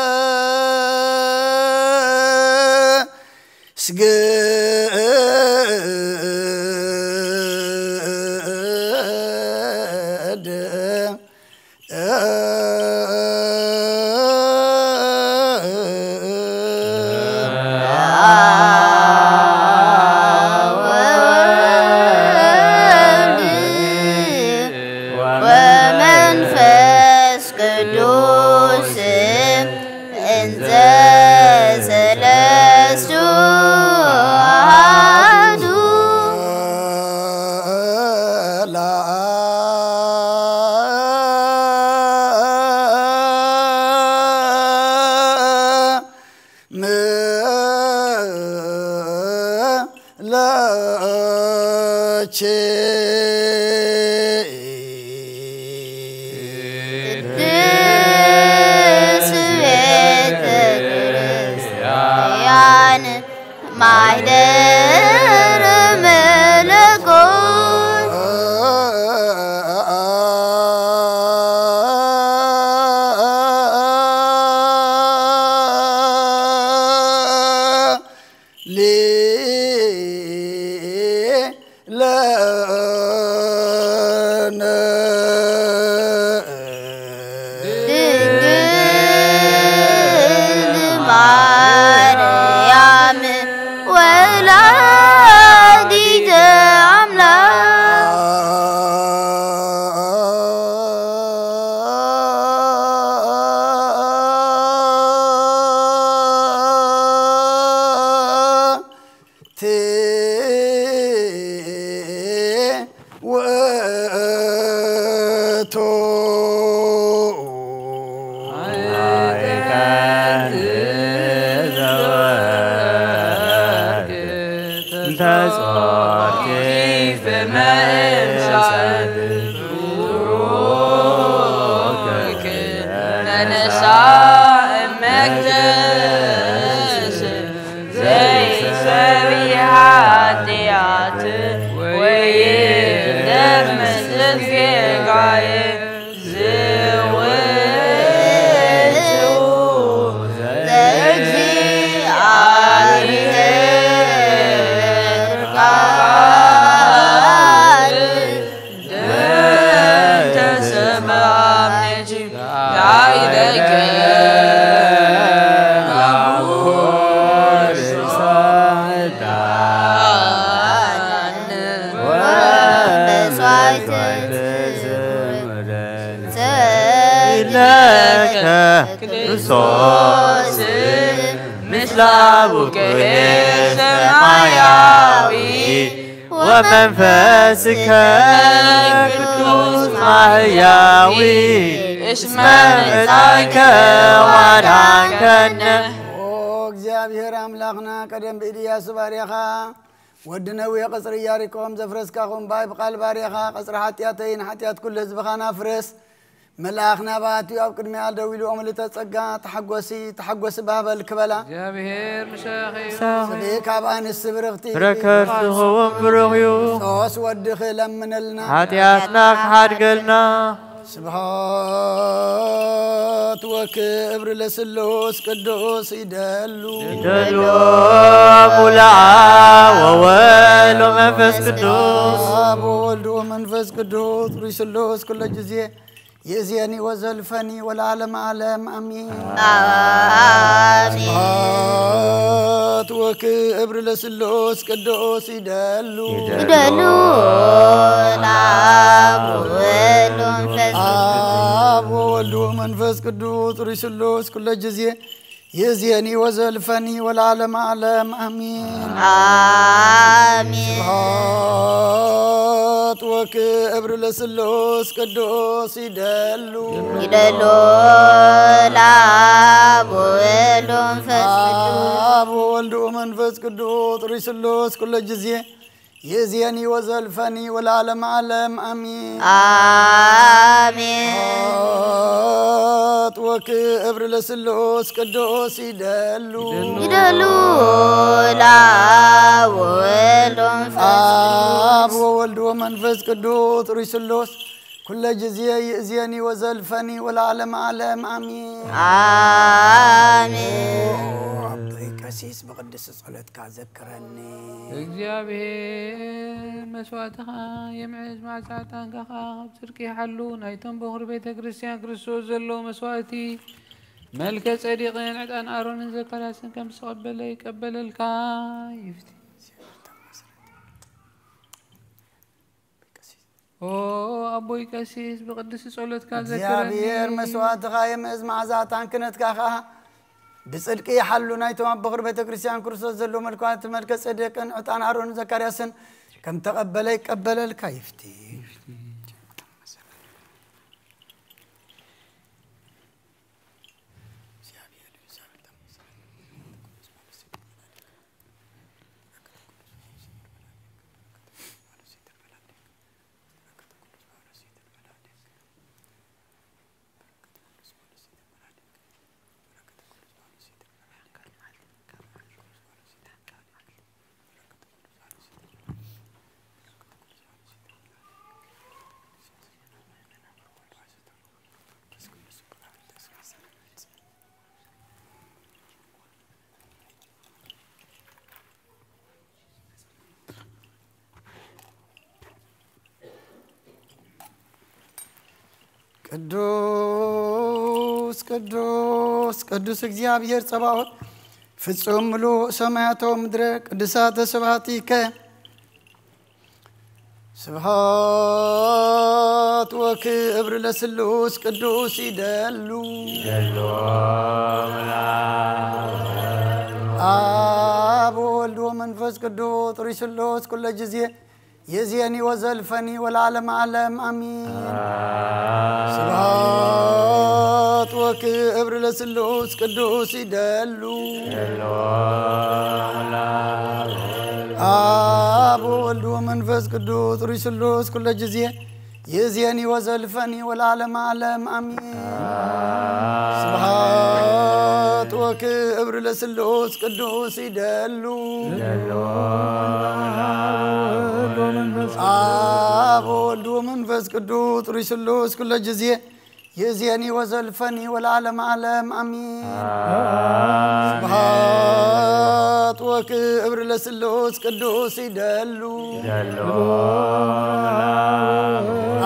ውእቱ ዘይሰሪ ኃጢአት ወይ ደም ምስል ጌጋዬ ዝውእቱ ለእግዚአብሔር ቃል። ለከ ክርስቶስ ምስለ አቡኪ ሰማያዊ ወመንፈስከ ቅዱስ ማህያዊ እስመ መጻእከ ዋዳንከነ። ኦ እግዚኣብሔር ኣምላኽና፣ ቀደም ብኢድ ኢያሱ ባርያኻ፣ ወዲ ነዌ፣ ቀጽሪ ኢያሪኮ ከም ዘፍረስካ፣ ኹምባይ ብቓል ባርያኻ፣ ቀጽሪ ሓጢኣተይን ሓጢኣት ኩሉ ህዝብኻን ኣፍርስ። መልኣኽ ናባቱ ኣብ ቅድሚኣ ደው ኢሉ፣ ኦም ልተ ጸጋ፣ ተሓጎሲ፣ ተሓጎሲ ባህበል ክበላ። እግዚኣብሔር ምሳኺ እዩ። ስብሒ ካብ ኣንስቲ ብርኽቲ። ፍረ ከርስኺ እውን ብሩኽ እዩ። ክርስቶስ ወድኺ ለምነልና። ሓጢኣትና ክሓድገልና። ስብሐት ወክብር ለስሉስ ቅዱስ ይደሉ። ይደሉ ሙሉኣ ወወልድ ወመንፈስ ቅዱስ። ኣብ ወወልድ ወመንፈስ ቅዱስ ርእይ ስሉስ ኩሎ ጊዜ ይእዜኒ ወዘልፈኒ ወለዓለመ ዓለም ኣሜን። ኣሜን። ስብሐት ወክብር ለስሉስ ቅዱስ ይደሉ። ይደሉ ለአብ ወወልድ ወመንፈስ ቅዱስ። አብ ወወልድ ወመንፈስ ቅዱስ ርእይ ስሉስ ኩሎ ጊዜ ይእዜኒ ወዘልፈኒ ወለዓለመ ዓለም ኣሜን። ኣሜን። ስብሐት ወክብር ለስሉስ ቅዱስ ይደሉ። ይደሉ ለአብ ወወልድ ወመንፈስ ቅዱስ። አብ ወወልድ ወመንፈስ ቅዱስ ርእይ ስሉስ ኩሎ ጊዜ ይእዜኒ ወዘልፈኒ ወለዓለመ ዓለም ኣሜን። ኣሜን። ስብሐት ወክብር ለስሉስ ቅዱስ ይደሉ። ይደሉ ለአብ ወወልድ ወመንፈስ አብ ወወልድ ወመንፈስ ቅዱስ ርእይ ስሉስ ኩለ ጊዜ ይእዜኒ ወዘልፈኒ ወለዓለመ ዓለም ኣሜን። ኣሜን። ኦ፣ ኣቦይ ቀሲስ ብቕድስቲ ጸሎትካ ዘክረኒ። እግዚኣብሔር መስዋእትኻ የምዕዝ፣ መዓዛ ዕጣንካ ኸዓ ኣብ ጽድቂ ይሓሉ። ናይቶም በኹሪ ቤተ ክርስቲያን ክርስቶስ ዘለዎ መስዋእቲ መልከ ጸዲቕን ዕጣን ኣሮንን ዘካርያስን ከም ዝተቐበለ ይቀበለልካ ይፍቲ። ኦ ኣቦይ ቀሲስ፣ ብቅድስቲ ጸሎትካ ዘክረኒ። እግዚኣብሔር መስዋእትኻ የምእዝ፣ መዓዛ ዕጣን ክህነትካ ኸኣ ብጽድቂ ይሓሉ። ናይቶም ኣብ በኹሪ ቤተ ክርስቲያን ክርስቶስ ዘለዉ መልኳት መልከ ጼዴቅን ዕጣን ኣሮንን ዘካርያስን ከም ተቐበለ ይቀበለልካ ይፍቲ። ቅዱስ ቅዱስ ቅዱስ እግዚኣብሔር ጸባኦት፣ ፍጹም ምሉእ ሰማያት ወምድረ ቅዱሳተ ስብሐቲከ። ስብሐት ወክብር ለስሉስ ቅዱስ ይደሉ። ይደሉ። አብ ወወልድ ወመንፈስ ቅዱስ ርእይ ስሉስ ኩለ ጊዜ ይእዜኒ ወዘልፈኒ ወለዓለመ ዓለም ኣሚን። ስብሐት ወክብር ለስሉስ ቅዱስ ይደሉ። አብ ወወልድ ወመንፈስ ቅዱስ ሩይ ስሉስ ኩለ ጊዜ ይእዜኒ ወዘልፈኒ ወለዓለመ ዓለም ኣሚን። ስብሐት ወክብር ለስሉስ ቅዱስ ይደሉ። አብ ወወልድ ወመንፈስ ቅዱስ ሩይ ስሉስ ኩለ ጊዜ ይእዜኒ ወዘልፈኒ ወለዓለመ ዓለም ኣሚን። ስብሐት ወክብር ለስሉስ ቅዱስ ይደሉ።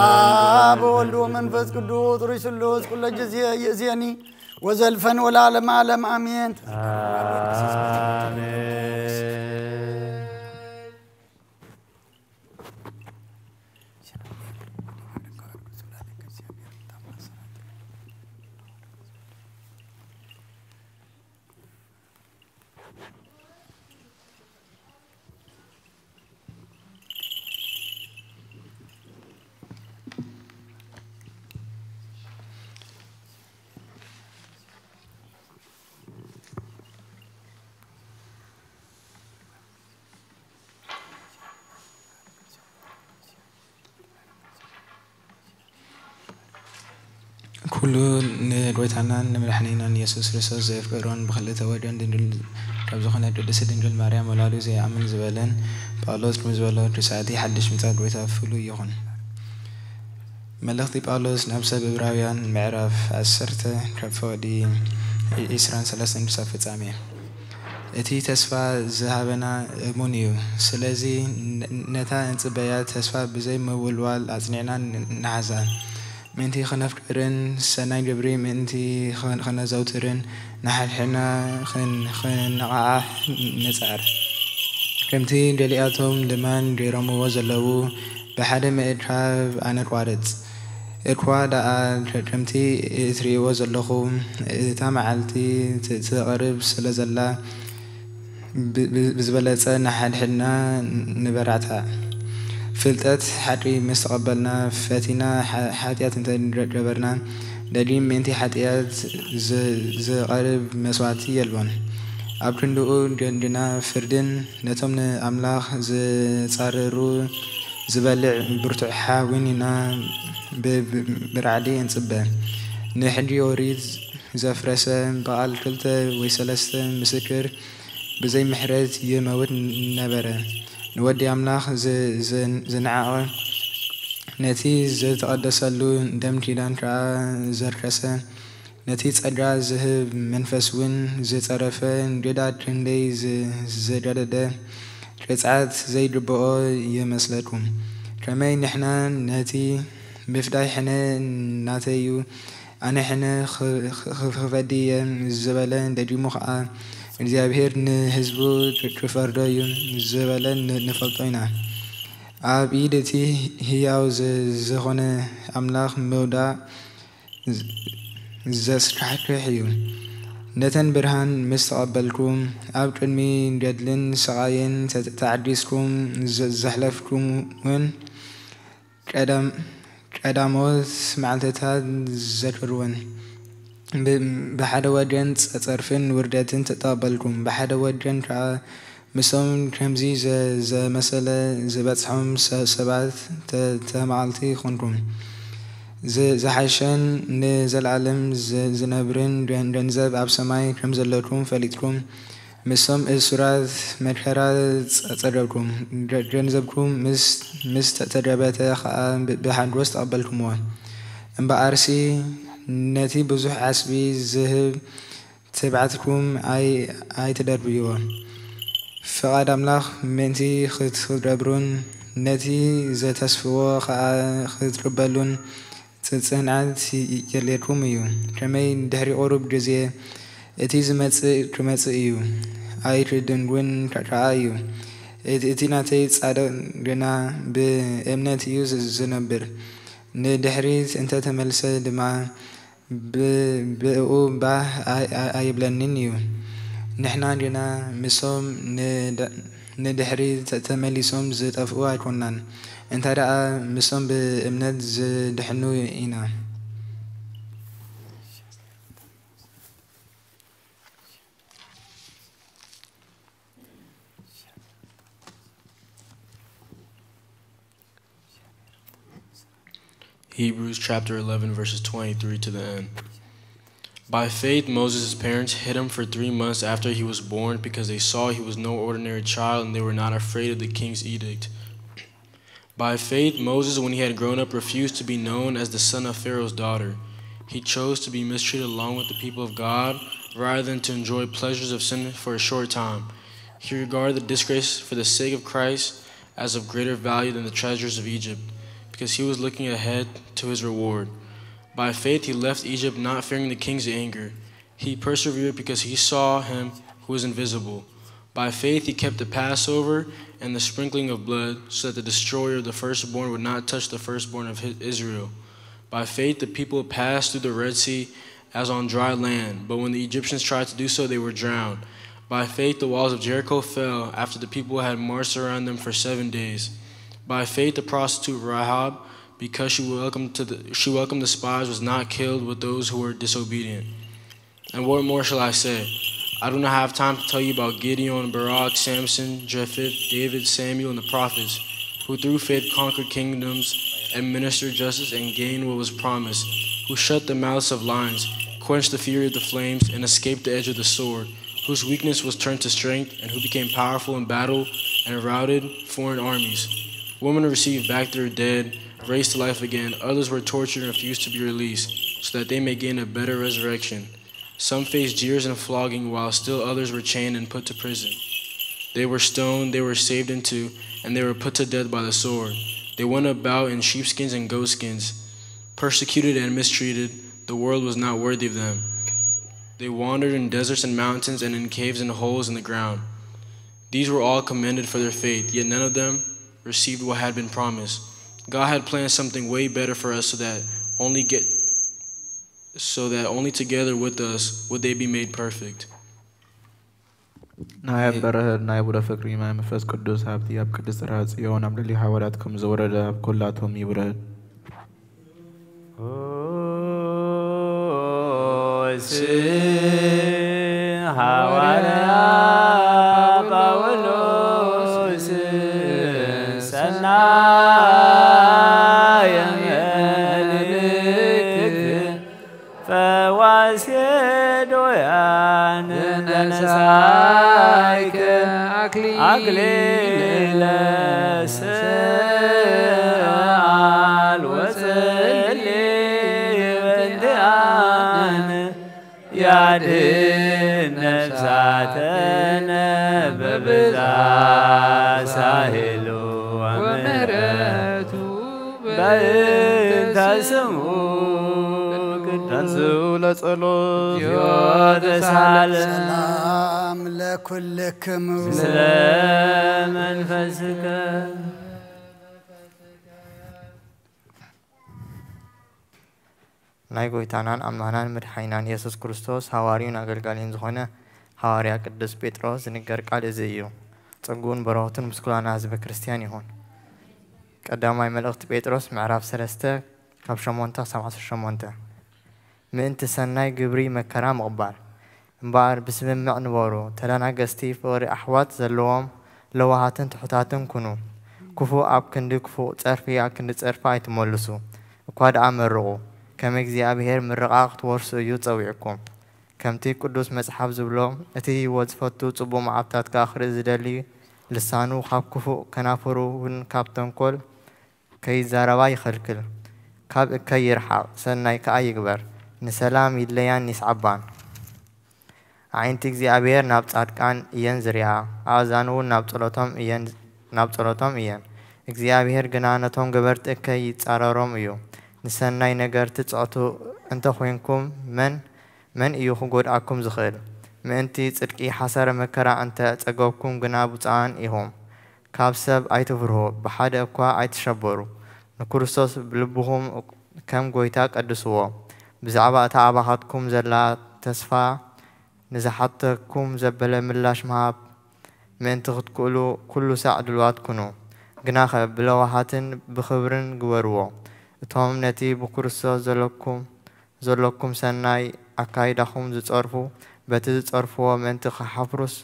አብ ወወልድ ወመንፈስ ቅዱስ ሩይ ስሉስ ኩለ ጊዜ ይእዜኒ ወዘልፈኒ ወለዓለመ ዓለም ኣሜን። ኩሉ ንጎይታናን ንመድሓኒናን ኢየሱስ ክርስቶስ ዘፍቀሮን ብክልተ ወደን ድንግል ካብ ዝኾነ ቅድስት ድንግል ማርያም ወላዱ ዘይኣምን ዝበለን ጳውሎስ ከም ዝበሎ እቲ ሰዓቲ ሓድሽ ምጻእ ጎይታ ፍሉይ ይኹን። መልእኽቲ ጳውሎስ ናብ ሰብ ዕብራውያን ምዕራፍ ዓሰርተ ካብ ፈቕዲ ዒስራን ሰለስተን ክሳብ ፍጻሜ። እቲ ተስፋ ዝሃበና እሙን እዩ። ስለዚ ነ-፣ ነታ እንጽበያ ተስፋ ብዘይ ምውልዋል ኣጽኒዕና ን-፣ ንሓዛ። ምእንቲ ኸነፍቅርን ሰናይ ግብሪ ምእንቲ ኸ-፣ ኸነዘውትርን ንሓድሕድና ኽን-፣ ኽንነቓቓሕ ንጽዓር። ከምቲ ገሊኣቶም ልማድ ገይሮምዎ ዘለዉ ብሓደ ምእካብ ኣነቋርጽ። እኳ ደኣ ከ-፣ ከምቲ እትርእይዎ ዘለኹም እታ መዓልቲ ት-፣ ትቐርብ ስለ ዘላ ብ-፣ ብ-፣ ብዝበለጸ ንሓድሕድና ንበራታዕ። ፍልጠት ሓቂ ምስ ተቐበልና፣ ፈቲና ሓ-፣ ሓጢኣት እንተ ገበርና፣ ደጊም ምእንቲ ሓጢኣት ዝ-፣ ዝቐርብ መስዋእቲ የልቦን። ኣብ ክንድኡ ግ-፣ ግና ፍርድን ነቶም ንኣምላኽ ዝጻረሩ ዝበልዕ ብርቱዕ ሓዊን ኢና ብ-፣ ብ-፣ ብራዕዲ እንጽበ። ንሕጊ ኦሪት ዘፍረሰ ብቓል ክልተ ወይ ሰለስተ ምስክር ብዘይ ምሕረት ይመውት ነበረ። ንወዲ ኣምላኽ ዝ-፣ ዝ-፣ ዝነዓቐ፣ ነቲ ዝተቐደሰሉ ደም ኪዳን ከኣ ዘርከሰ፣ ነቲ ጸጋ ዝህብ መንፈስ እውን ዝጸረፈ፣ ግዳ ክንደይ ዝ-፣ ዘጋደደ ቅጽዓት ዘይግብኦ ይመስለኩም። ከመይ ንሕና ነቲ ምፍዳይ ሕነ ናተይ'ዩ፣ ኣነ ሕነ ኽ-፣ ኽ-፣ ኽ-፣ ክፈዲ እየ ዝበለ፣ ደጊሙ ኸኣ እግዚኣብሔር ንህዝቡ ክ-፣ ክፈርዶ እዩ ዝበለ ን-፣ ንፈልጦ ኢና። ኣብ ኢድ እቲ ህያው ዝ-፣ ዝኾነ ኣምላኽ ምውዳቕ ዝ-፣ ዘስካሕክሕ እዩ። ነተን ብርሃን ምስ ተቐበልኩም፣ ኣብ ቅድሚ ገድልን ስቓይን ተ-፣ ተዓጊስኩም ዘ-፣ ዘሕለፍኩምወን ቀዳም-፣ ቀዳሞት መዓልትታት ዘክርወን። ብ-፣ ብሓደ ወገን ጸ-፣ ጸርፍን ውርደትን ተቐበልኩም፣ ብሓደ ወገን ከኣ ምስቶም ከምዚ ዘ-፣ ዘመሰለ ዝበጽሖም ሰ-፣ ሰባት ተ-፣ ተማቐልቲ ኮንኩም። ዝ-፣ ዝሓሸን ንዘለኣለም ዝ-፣ ዝነብርን ገን-፣ ገንዘብ ኣብ ሰማይ ከም ዘለኩም ፈሊጥኩም፣ ምስቶም እሱራት መከራ ጸ-፣ ጸገብኩም። ገ-፣ ገንዘብኩም ምስ፣ ምስ ተ-፣ ተገበተ ኸኣ ብ-፣ ብሓጎስ ተቐበልኩምዎ። እምበኣርሲ ነቲ ብዙሕ ዓስቢ ዝህብ ትብዓትኩም ኣይ-፣ ኣይትደርብይዎ። ፍቓድ ኣምላኽ ምእንቲ ክት-፣ ክትገብሩን ነቲ ዘተስፍዎ ኸኣ ክትቅበሉን ጽ-፣ ጽንዓት ይ-፣ የድልየኩም እዩ። ከመይ ድሕሪ ቁሩብ ግዜ እቲ ዝመጽእ ክመጽእ እዩ፣ ኣይክድንጉን ከ-፣ ከኣ እዩ። እቲ፣ እቲ ናተይ ጻድቕ ግና ብእምነት እዩ ዝ-፣ ዝነብር። ንድሕሪት እንተ ተመልሰ ድማ ብ-፣ ብእኡ ባህ ኣይ-፣ ኣይ-፣ ኣይብለንን እዩ። ንሕና ግና ምስቶም ንደ-፣ ንድሕሪት ተመሊሶም ዝጠፍኡ ኣይኮናን፣ እንተ ደኣ ምስኦም ብእምነት ዝድሕኑ ኢና። Hebrews chapter eleven, verses twenty-three to the end. By faith, Moses' parents hid him for three months after he was born because they saw he was no ordinary child and they were not afraid of the king's edict. By faith, Moses, when he had grown up, refused to be known as the son of Pharaoh's daughter. He chose to be mistreated along with the people of God rather than to enjoy pleasures of sin for a short time. He regarded the disgrace for the sake of Christ as of greater value than the treasures of Egypt, because he was looking ahead to his reward. By faith, he left Egypt, not fearing the king's anger. He persevered because he saw him who is invisible. By faith, he kept the Passover and the sprinkling of blood, so that the destroyer of the firstborn would not touch the firstborn of Israel. By faith, the people passed through the Red Sea as on dry land, but when the Egyptians tried to do so, they were drowned. By faith, the walls of Jericho fell after the people had marched around them for seven days. By faith, the prostitute Rahab, because she welcomed, to the, she welcomed the spies, was not killed with those who were disobedient. And what more shall I say? I do not have time to tell you about Gideon, Barak, Samson, Jephthah, David, Samuel, and the prophets, who through faith conquered kingdoms, administered justice, and gained what was promised, who shut the mouths of lions, quenched the fury of the flames, and escaped the edge of the sword, whose weakness was turned to strength, and who became powerful in battle and routed foreign armies. Women received back their dead, raised to life again. Others were tortured and refused to be released, so that they may gain a better resurrection. Some faced jeers and flogging, while still others were chained and put to prison. They were stoned, they were saved in two, and they were put to death by the sword. They went about in sheepskins and goatskins, persecuted and mistreated. The world was not worthy of them. They wandered in deserts and mountains and in caves and holes in the ground. These were all commended for their faith, yet none of them received what had been promised. God had planned something way better for us so that only get so that only together with us would they be made perfect. ናይ ኣበረህር ናይ ቡረ ፍቅሪ ናይ መንፈስ ቅዱስ ሃብቲ ኣብ ቅድስት ጽርሐ ጽዮን ኣብ ልዕሊ ሓዋርያት ከም ዝወረደ ኣብ ኩላቶም ይውረድ። ኦይስ ሃዋርያ ጳውሎስ ሰናየ መልእክት ፈዋሴ ዶያን ተነሳይከ ኣክሊለ ስኣል ወጽሊ በእንቲኣነ ያድን ነፍሳተነ በብዛ ሳህሉ ወምህረቱ በእንተ ስሙ ቅዱስ ለጸሎት ተሳለ ሰላም ለኩልክሙ ምስለ መንፈስከ። ናይ ጎይታናን ኣምላኽናን መድሓኒናን የሱስ ክርስቶስ ሃዋርዩን ኣገልጋሊን ዝኾነ ሃዋርያ ቅዱስ ጴጥሮስ ዝንገር ቃል እዚ እዩ። ጸግኡን በረኸቱን ምስ ኩላና ህዝበ ክርስትያን ይኹን። ቀዳማይ መልእኽቲ ጴጥሮስ ምዕራፍ ሰለስተ ካብ ሸሞንተ ክሳብ ዓሰርተ ሸሞንተ። ምእንቲ ሰናይ ግብሪ መከራ ምቕባል። እምበኣር ብስምምዕ ንበሩ፣ ተደናገጽቲ ፍቕሪ ኣሕዋት ዘለዎም፣ ለዋሃትን ትሑታትን ኩኑ። ክፉእ ኣብ ክንዲ ክፉእ፣ ጸርፊ ኣብ ክንዲ ጸርፊ ኣይትመልሱ፣ እኳ ደኣ መርቑ፣ ከም እግዚኣብሄር ምርቓ ክትወርሱ እዩ ጸዊዕኩም። ከምቲ ቅዱስ መጽሓፍ ዝብሎ፣ እቲ ህይወት ዝፈቱ ጽቡቕ መዓልታት ከኣ ክርኢ ዝደሊ፣ ልሳኑ ካብ ክፉእ ከናፍሩ እውን ካብ ተንኮል ከይዛረባ ይኸልክል። ካብ እከይ ይርሓቕ፣ ሰናይ ከኣ ይግበር፣ ንሰላም ይድለያን ይስዓባን። ኣዒንቲ እግዚኣብሔር ናብ ጻድቃን እየን ዝሪኣ፣ ኣእዛኑ እውን ናብ ጸሎቶም እየን፣ ናብ ጸሎቶም እየን። እግዚኣብሔር ግና ነቶም ገበርቲ እከይ ይጻረሮም እዩ። ንሰናይ ነገር ትጽዕቱ እንተ ኾይንኩም መን፣ መን እዩ ክጎድኣኩም ዝኽእል? ምእንቲ ጽድቂ ሓሳረ መከራ እንተ ጸገብኩም ግና ብፁዓን ኢኹም። ካብ ሰብ ኣይትፍርሁ፣ ብሓደ እኳ ኣይትሸበሩ። ንክርስቶስ ብልብኹም ከም ጐይታ ቀድስዎ። ብዛዕባ እታ ኣባኻትኩም ዘላ ተስፋ ንዝሓተኩም ዘበለ ምላሽ ምሃብ ምእንቲ ክትክእሉ ኩሉ ሳዕ ድልዋት ኩኑ። ግናኸ ብለዋሃትን ብኽብርን ግበርዎ። እቶም ነቲ ብክርስቶስ ዘለኩም ዘለኩም ሰናይ ኣካይዳኹም ዝጸርፉ፣ በቲ ዝጸርፍዎ ምእንቲ ክሓፍሩስ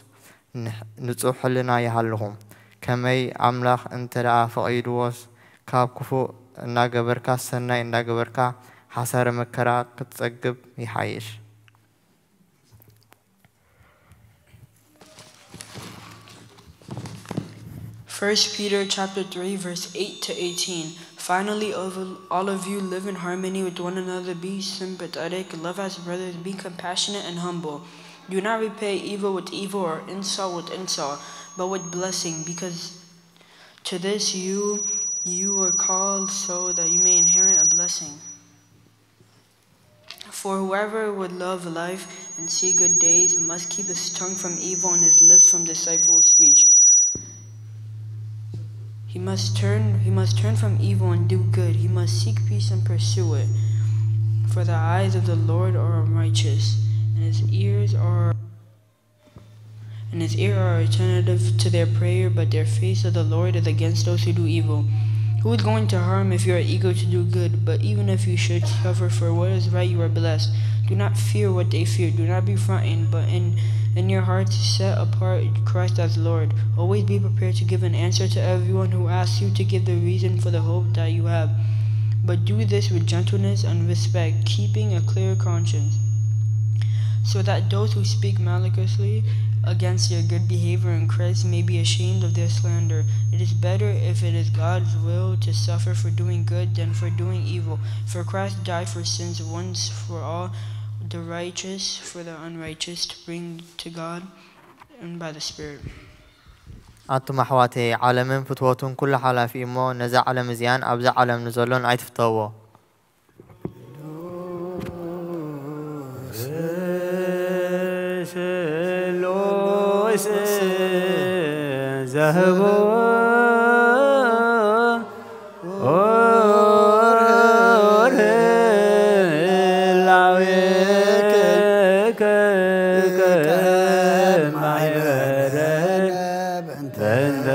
ንሕ-፣ ንጹሕ ሕልና ይሃልኹም። ከመይ ኣምላኽ እንተ ደኣ ፈቒድዎስ፣ ካብ ክፉእ እናገበርካ ሰናይ እናገበርካ ሓሳረ መከራ ክትጸግብ ይሓይሽ። First Peter chapter three, verse eight to eighteen. Finally, all of, all of you live in harmony with one another, be sympathetic, love as brothers, be compassionate and humble. Do not repay evil with evil or insult with insult, but with blessing, because to this you you were called, so that you may inherit a blessing. For whoever would love life and see good days must keep his tongue from evil and his lips from deceitful speech. He must turn he must turn from evil and do good. He must seek peace and pursue it. For the eyes of the Lord are on righteous, and his ears are and his ears are attentive to their prayer, but the face of the Lord is against those who do evil. Who is going to harm if you are eager to do good? But even if you should suffer for what is right, you are blessed. Do not fear what they fear. Do not be frightened, but in, in your hearts set apart Christ as Lord. Always be prepared to give an answer to everyone who asks you to give the reason for the hope that you have. But do this with gentleness and respect, keeping a clear conscience, so that those who speak maliciously against your good behavior in Christ may be ashamed of their slander. It is better, if it is God's will, to suffer for doing good than for doing evil. For Christ died for sins once for all, the righteous for the unrighteous, to bring to God and by the Spirit. ኣቱም ኣሕዋተይ፣ ዓለምን ፍትወቱን ኩሉ ሓላፊ እዩ እሞ፣ ነዛ ዓለም እዚኣን ኣብዛ ዓለም ንዘሎን ኣይትፍተውዎ። ስሉስ ዘህቦ ኦርህላዌ ከማይበረ በእንተ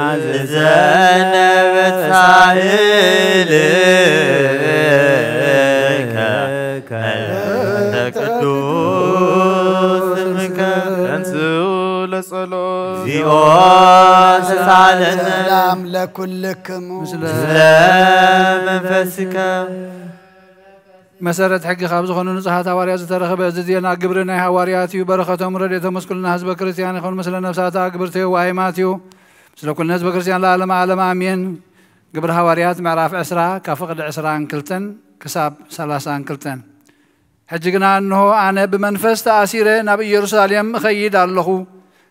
ናዝዘነ በሳህልከ ቅዱስ ስምከ። ተንሥኡ ለጸሎት። እግዚኦ ተሳለነ። ሰላም ለኩልክሙ። ምስለ መንፈስከ። መሰረት ሕጊ ካብ ዝኾኑ ንጹሓት ሃዋርያት ዝተረኸበ እዚ ዜና ግብሪ ናይ ሃዋርያት እዩ። በረኸቶም ረድኤቶም ምስ ኩልና ህዝበ ክርስቲያን ይኹን። ምስለ ነፍሳት ኣግብርቲ ዋይማት እዩ። ምስለ ኩልና ህዝበ ክርስቲያን ለዓለመ ዓለም ኣሜን። ግብሪ ሃዋርያት ምዕራፍ ዕስራ ካብ ፍቕዲ ዕስራን ክልተን ክሳብ ሰላሳን ክልተን። ሕጂ ግና እንሆ ኣነ ብመንፈስ ተኣሲረ ናብ ኢየሩሳሌም እኸይድ ኣለኹ።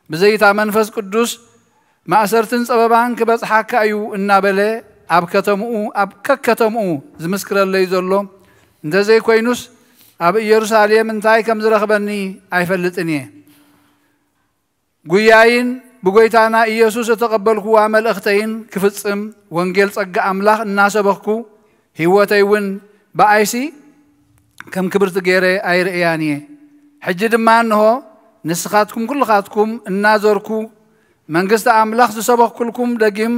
ብዘይታ መንፈስ ቅዱስ ማእሰርትን ጸበባን ክበጽሓካ እዩ እናበለ ኣብ ከተምኡ ኣብ ከከተምኡ ዝምስክረለይ ዘሎ እንተዘይኮይኑስ ኣብ ኢየሩሳሌም እንታይ ከም ዝረኽበኒ ኣይፈልጥን እየ። ጉያይን ብጎይታና ኢየሱስ እተቐበልኩዋ መልእኽተይን ክፍጽም ወንጌል ጸጋ ኣምላኽ እናሰበኽኩ ህይወተይ እውን ብኣይሲ ከም ክብርቲ ገይረ ኣይርእያን እየ። ሕጂ ድማ እንሆ ንስኻትኩም ኩልኻትኩም እናዞርኩ መንግስቲ ኣምላኽ ዝሰበኽኩልኩም ደጊም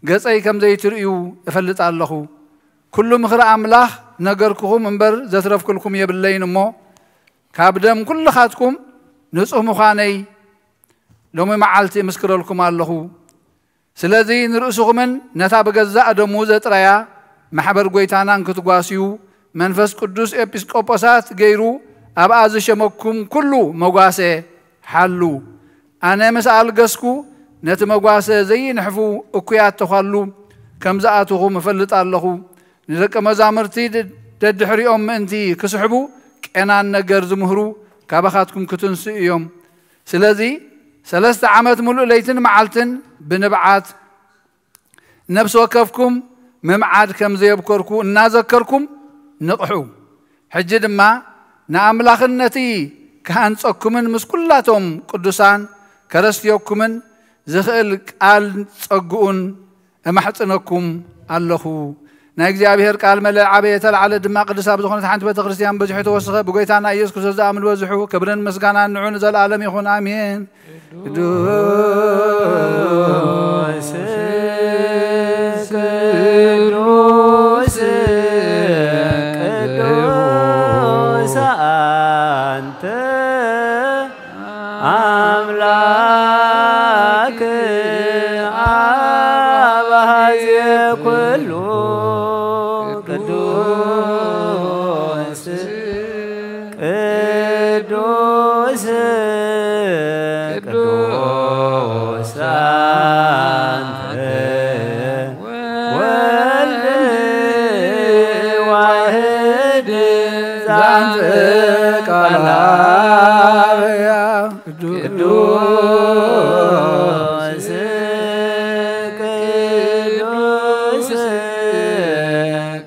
ገጸይ ከም ዘይትርእዩ እፈልጥ ኣለኹ። ኩሉ ምኽሪ ኣምላኽ ነገርኩኹም እምበር ዘትረፍኩልኩም የብለይን እሞ ካብ ደም ኩልኻትኩም ንጹህ ምዃነይ ሎሚ መዓልቲ እምስክረልኩም ኣለኹ። ስለዚ ንርእስኹምን ነታ ብገዛእ ደሙ ዘጥረያ ማሕበር ጐይታናን ክትጓስዩ መንፈስ ቅዱስ ኤጲስቆጶሳት ገይሩ ኣብኣ ዝሸመኩም ኩሉ መጓሰ ሓሉ። ኣነ ምስ ኣልገስኩ ነቲ መጓሰ ዘይንሕፉ እኩያት ተዃሉ ከም ዝኣትኹም እፈልጥ ኣለኹ። ንደቀ መዛሙርቲ ደድሕሪኦም ምእንቲ ክስሕቡ ቄናን ነገር ዝምህሩ ካባኻትኩም ክትንስኡ እዮም። ስለዚ ሰለስተ ዓመት ምሉእ ለይትን መዓልትን ብንብዓት ነፍሲ ወከፍኩም ምምዓድ ከም ዘየብከርኩ እናዘከርኩም ንቕሑ። ሕጂ ድማ ንኣምላኽን ነቲ ክሃንጸኩምን ምስ ኩላቶም ቅዱሳን ከረስትየኩምን ዝኽእል ቃል ጸግኡን እማሕጽነኩም ኣለኹ። ናይ እግዚኣብሔር ቃል መለእ ዓበየ፣ ተላዕለ ድማ፣ ቅድሳ ብዝኾነት ሓንቲ ቤተ ክርስቲያን በዚሑ ተወስኸ። ብጎይታና ኢየሱስ ክርስቶስ ዝኣምን በዝሑ። ክብርን ምስጋናን ንዑ ንዘለኣለም ይኹን፣ ኣሜን። ቅዱስ፣ ቅዱስ፣ ቅዱስ አንተ አምላክ አብ ኃይለ ኩሉ። ቅዱስ፣ ቅዱስ፣ ቅዱስ አንተ ወልድ ዋህድ ዛንተ ቃል አብያ። ቅዱስ፣ ቅዱስ፣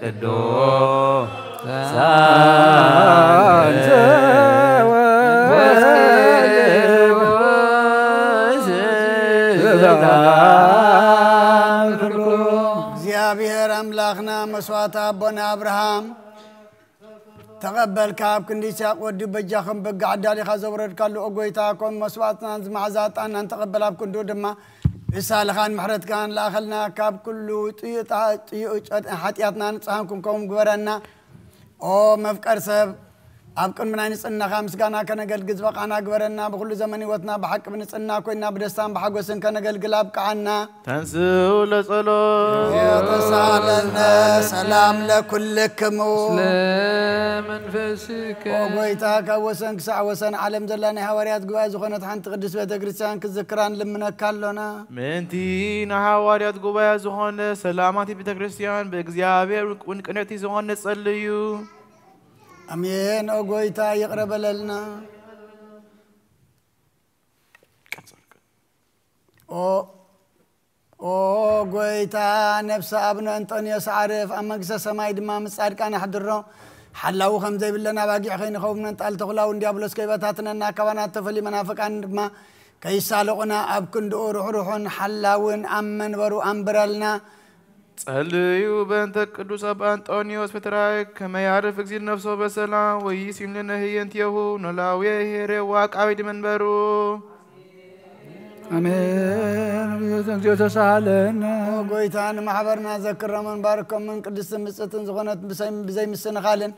ቅዱስ አንተ ወልድ ዛንተ ኩሉ። እግዚኣብሔር ኣምላኽና መስዋዕቲ ኣቦና ኣብርሃም ተቐበል፣ ካብ ክንዲ ይስሐቅ ወዲ በጃ ከም በግ ዓዳሊኻ ዘውረድካሉ፣ ኦ ጎይታ፣ ከም መስዋዕትናን ዝመዓዛ ዕጣንናን ተቐበል፣ ኣብ ክንዱ ድማ ብሳልኻን ምሕረትካን ለኣኸልና፣ ካብ ኩሉ ጥዩጣ-፣ ጥዩእ ጨ-፣ ሓጢኣትና ንጽሃን ክንከውን ግበረና። ኦ መፍቀር ሰብ፣ ኣብ ቅድሚ ናይ ንጽህናኻ ምስጋና ከነገልግል ዝበቓና ግበረና። ብኹሉ ዘመን ህይወትና ብሓቂ ብንጽህና ኮይና ብደስታን ብሓጎስን ከነገልግል ኣብቅዓና። ተንስኡ ለጸሎት። ተሳለነ ሰላም ለኩልክሙ። ስለ መንፈስከ። ኦ ጎይታ፣ ካብ ወሰን ክሳዕ ወሰን ዓለም ዘላ ናይ ሃዋርያት ጉባኤ ዝኾነት ሓንቲ ቅድስት ቤተ ክርስቲያን ክዝክራ ንልምነካ ኣሎና። ምእንቲ ናይ ሃዋርያት ጉባኤ ዝኾነ ሰላማት ቤተ ክርስቲያን ብእግዚኣብሔር ውንቅነቲ ዝኾነ ጸልዩ። ኣሜን። ኦ ጎይታ፣ ይቕረ በለልና። ኦ፣ ኦ ጎይታ፣ ነፍሲ ኣቡነ እንጦንዮስ ዓርፍ፣ ኣብ መንግስተ ሰማይ ድማ ምስ ጻድቃን ኣሕድሮ። ሓላዊ ከም ዘይብለን ኣባጊዕ ከይንኸውንን ጣል ተኹላውን ዲያብሎስ ከይበታትነና፣ ካባና እተፈልዩ መናፍቃን ድማ ከይሳለቑና፣ ኣብ ክንድኡ ርሕሩሕን ሓላውን ኣብ መንበሩ ኣንብረልና። ጸልዩ በእንተ ቅዱስ ኣባ እንጦንዮስ ፓትርያርክ ከመ ያዕርፍ እግዚእ ነፍሶ በሰላም ወይሲም ለነ ህየንቲሁ ኖላዊ ሄሬ ወአቃቢ መንበሩ። ኣሜን። እግዚኦ ተሳሃለነ። ኦ ጎይታ፣ ንማሕበርና ዘክሮምን ባርኮምን ቅድስትን ብጽእትን ዝኾነት ብሰይ-፣ ብዘይምስንኻልን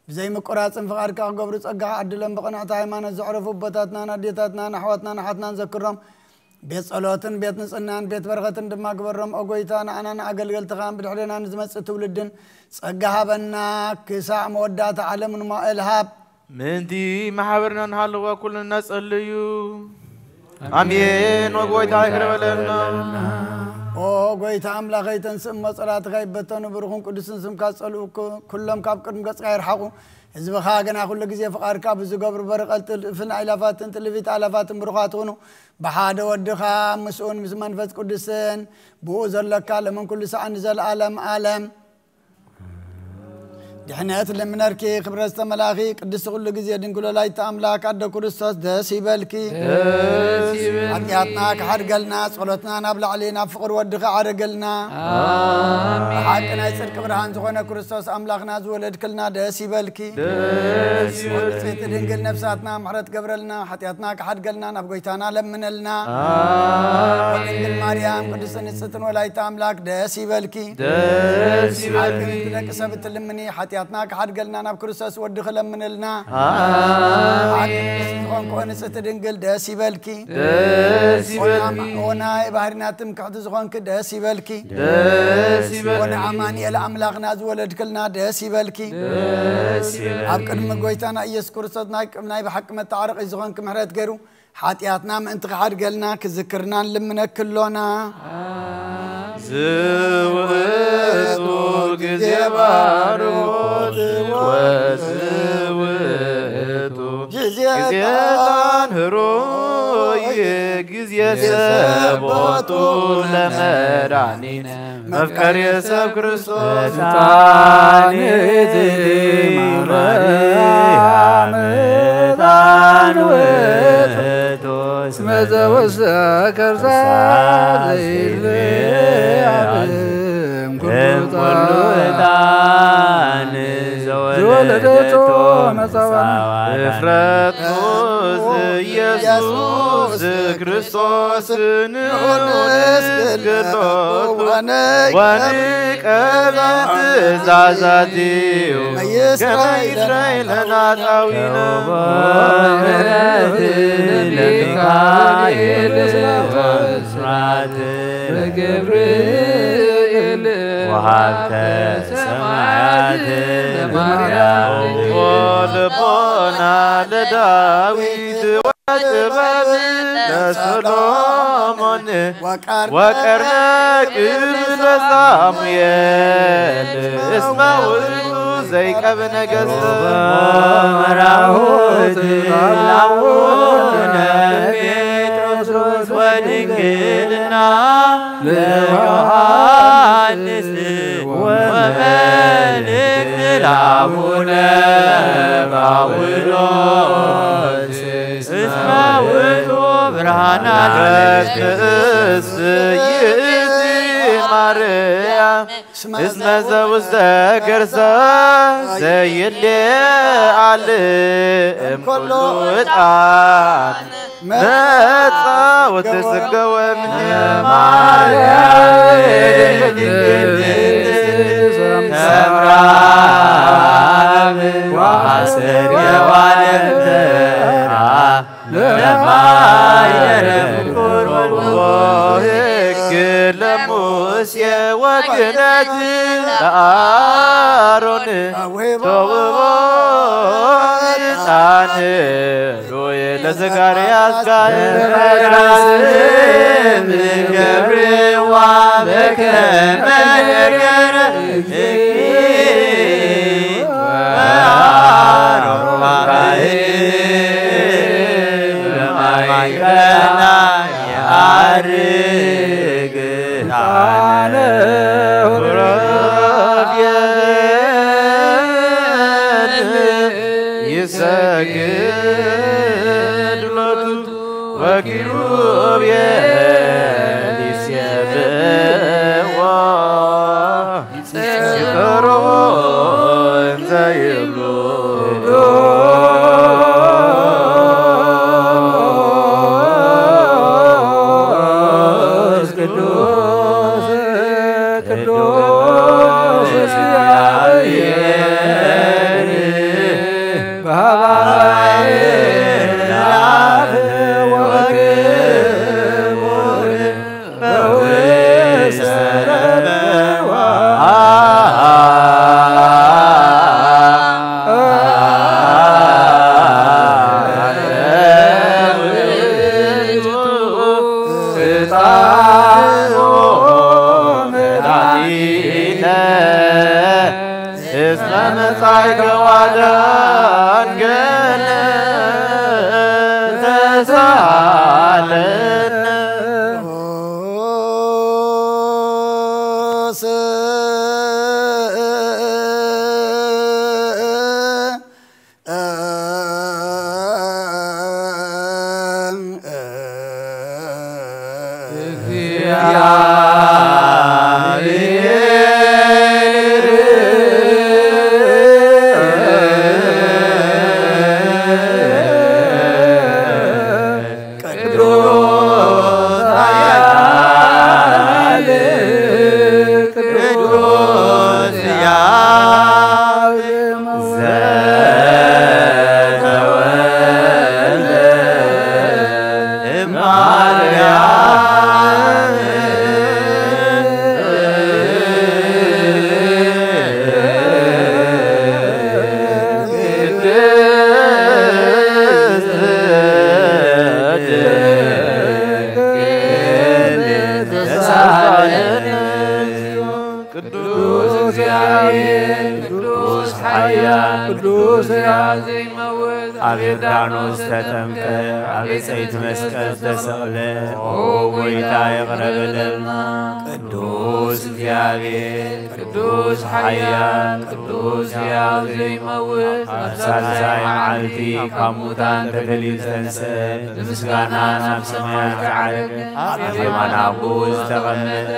ብዘይምቁራጽን ፍቓድካ ክገብሩ ጸጋኻ ዓድሎም። ብቕንዕቲ ሃይማኖት ዘዕረፉ ኣቦታትናን ኣዴታትናን ኣሕዋትናን ኣሓትናን ዘክሮም። ቤት ጸሎትን ቤት ንጽህናን ቤት በረኸትን ድማ ግበሮም። ኦ ጎይታ፣ ንዓና ንኣገልገልትኻን ብድሕሬና ንዝመጽእ ትውልድን ጸጋ ሃበና። ክሳዕ መወዳእታ ዓለም ንመዋእል ሃብ። ምእንቲ ማሕበርና ንሃለዋ ኩልና ጸልዩ። ኣሜን። ወጎይታ ይቅረ በለልና። ኦ ጎይታ ኣምላኸይ፣ ተንስእ እሞ ጸላእትኻ ይበተኑ፣ ብሩኽን ቅዱስን ስምካ ዝጸልኡ ኩ-፣ ኩሎም ካብ ቅድሚ ገጽካ ይርሓቑ። ህዝብኻ ግና ኩሉ ግዜ ፍቓድካ ብዝገብሩ በርቐል ጥልፍን ኣእላፋትን ጥልፊት ኣእላፋትን ብሩኻት ሁኑ። ብሓደ ወድኻ ምስኡን ምስ መንፈስ ቅዱስን ብኡ ዘሎካ ለምን ኩሉ ሰዓት ንዘለኣለም ኣለም። ድሕነት ልምነርኪ ክብረት ዝተመላኺ ቅድስቲ ኩሉ ግዜ ድንግል ወላዲተ ኣምላክ ኣደ ክርስቶስ ደስ ይበልኪ። ደስ ይበልኪ። ሓጢኣትና ክሓድገልና ጸሎትና ናብ ላዕሊ ናብ ፍቕሪ ወድኺ ዓርግልና። ኣሜን። ብሓቂ ናይ ጽድቂ ብርሃን ዝኾነ ክርስቶስ ኣምላኽና ዝወለድክልና ደስ ይበልኪ። ደስ ይበልኪ። ንጽሕቲ ድንግል ነፍሳትና ምሕረት ገብረልና፣ ሓጢኣትና ክሓድገልና ናብ ጎይታና ለምነልና። ኣሜን። ድንግል ማርያም ቅድስቲ ንጽሕትን ወላዲተ ኣምላክ ደስ ይበልኪ። ደስ ይበልኪ። ሓቂ ንደቂ ሰብ እትልምኒ፣ ሓጢኣትና ክሓድገልና ናብ ክርስቶስ ወዲ ክለምንልና። ኣሜን። ሓቂ ንጽሕቲ ዝኾንክኦ ንጽሕቲ ድንግል ደስ ይበልኪ። ደስ ይበልኪ። ኦና-፣ ኦናይ ባህሪና ትምክሕቲ ዝኾንኪ ደስ ይበልኪ። ደስ ይበልኪ። ኦና ኣማኑኤል ኣምላኽና ዝወለድክልና ደስ ይበልኪ። ደስ ይበልኪ። ኣብ ቅድሚ ጎይታና ኢየሱስ ክርስቶስ ናይ፣ ናይ ብሓቂ መተዓረቒ ዝኾንኪ ምሕረት ገይሩ ሓጢኣትና ምእንቲ ክሓድገልና ክዝክርና ንልምነኪ ኣሎና። ዝውእቱ ግዜ ባርኮት ወዝውእቱ ግዜ ግዜ ጣን ህሩይ ግዜ ሰቦቱ ለመድኃኒነ መፍቀሬ ሰብ ክርስቶስ። መድኃኒት ማርያም ዕጣን ውእቱ እስመ ዘውስተ ከርሳ ዘይትለዓል ኩሉ ዕጣን ዘወለደቶ ዘወለደቶ መጻዋን መጻዋን እፍረቱ ኢየሱስ ክርስቶስ ንዑ ንስግድ ሎቱ ወንቀበል ትእዛዛቲሁ ከመ ይስራይ ለነ ኃጣውኢነ። ምሕረት ለሚካኤል ወስራት ለገብርኤል ወሀብተ ሰማያት ለማርያም ልቦና ለዳዊት ወጥበብ ለሰሎሞን ወቀርነ ቅብ ለሳሙኤል እስመ ውእቱ ዘይቀብ ነገሥት መራሁት ለአቡነ ጴጥሮስ ወድንግልና ለዮሐንስ ወመልእክት ለአቡነ ጳውሎስ እስመ ውእቱ ብርሃነ ዓለም። ይእቲ ማርያም እስመ ዘውስተ ከርሳ ዘይሌዓል እምኩሉ ዕጣን መጻ ወተሰገወ እምነ ማርያም ድንግል ሰምራ ወአስተርየዋ ለምተራ ለማይደረ ፍቁር ወልቦ ሕግ ለሙሴ ወክህነት ለአሮን ተውቦ ዕጣን ሎየ ለዘካርያስ ካህን። ራስም ገብርዋ በከመ ነገረ እግዚእ ወአሮን በማይከላ ያርግ ጣነ ኪሩቤል ይሰግድ ሎቱ ወኪሩቤል ይሴብሕዎ። ይጸርዎ እንዘ ይብሉ ቅዱስ ቅዱስ ቅዱስ እግዚአብሔር በባሕሪ አፍ ወክቡር እስመ መጻእከ ወአዳንከነ ተሳሃለነ። ቅዱስ ኃያል ቅዱስ ሕያው ዘተወልደ እማርያም ቅድስት ድንግል ተሳሃለነ። ቅዱስ እግዚአብሔር ቅዱስ ኃያል ቅዱስ ሕያው ዘይመውት ኣብ ዮርዳኖስ ተጠምቀ፣ ኣብ ጸይቲ መስቀል ዝተሰቕለ፣ ኦ ጎይታ፣ ይቕረ በለልና። ቅዱስ እግዚኣብሔር፣ ቅዱስ ሓያል፣ ቅዱስ ሕያው ዘይመውት፣ ኣብ ሳልሳይ መዓልቲ ካብ ሙታን ተፈልዩ ዝተንስአ፣ ብምስጋና ናብ ሰማያት ዝዓረገ፣ ኣብ የማን ኣቦኡ ዝተቐመጠ፣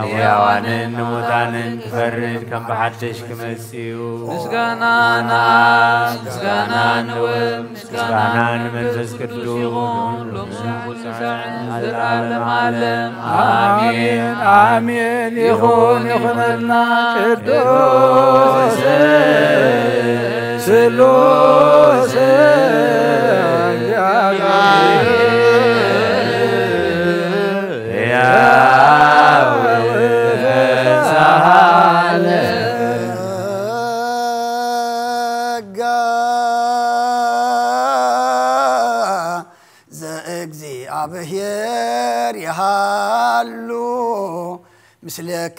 ንሕያዋንን ንሙታንን ክፈርድ ከም ብሓድሽ ክመጽእ እዩ። ምስጋና ንኣብ፣ ምስጋና ንወልድ፣ ምስጋና ንመንፈስ ቅዱስ ይኹን፣ ሎምን ኩሉ ሳዕን ዘለዓለም ዓለም። ኣሜን፣ ኣሜን። ይኹን፣ ይኹነልና። ቅዱስ ስሉስ ዘእግዚኣብሔር ይሃሉ ምስሌክሙ።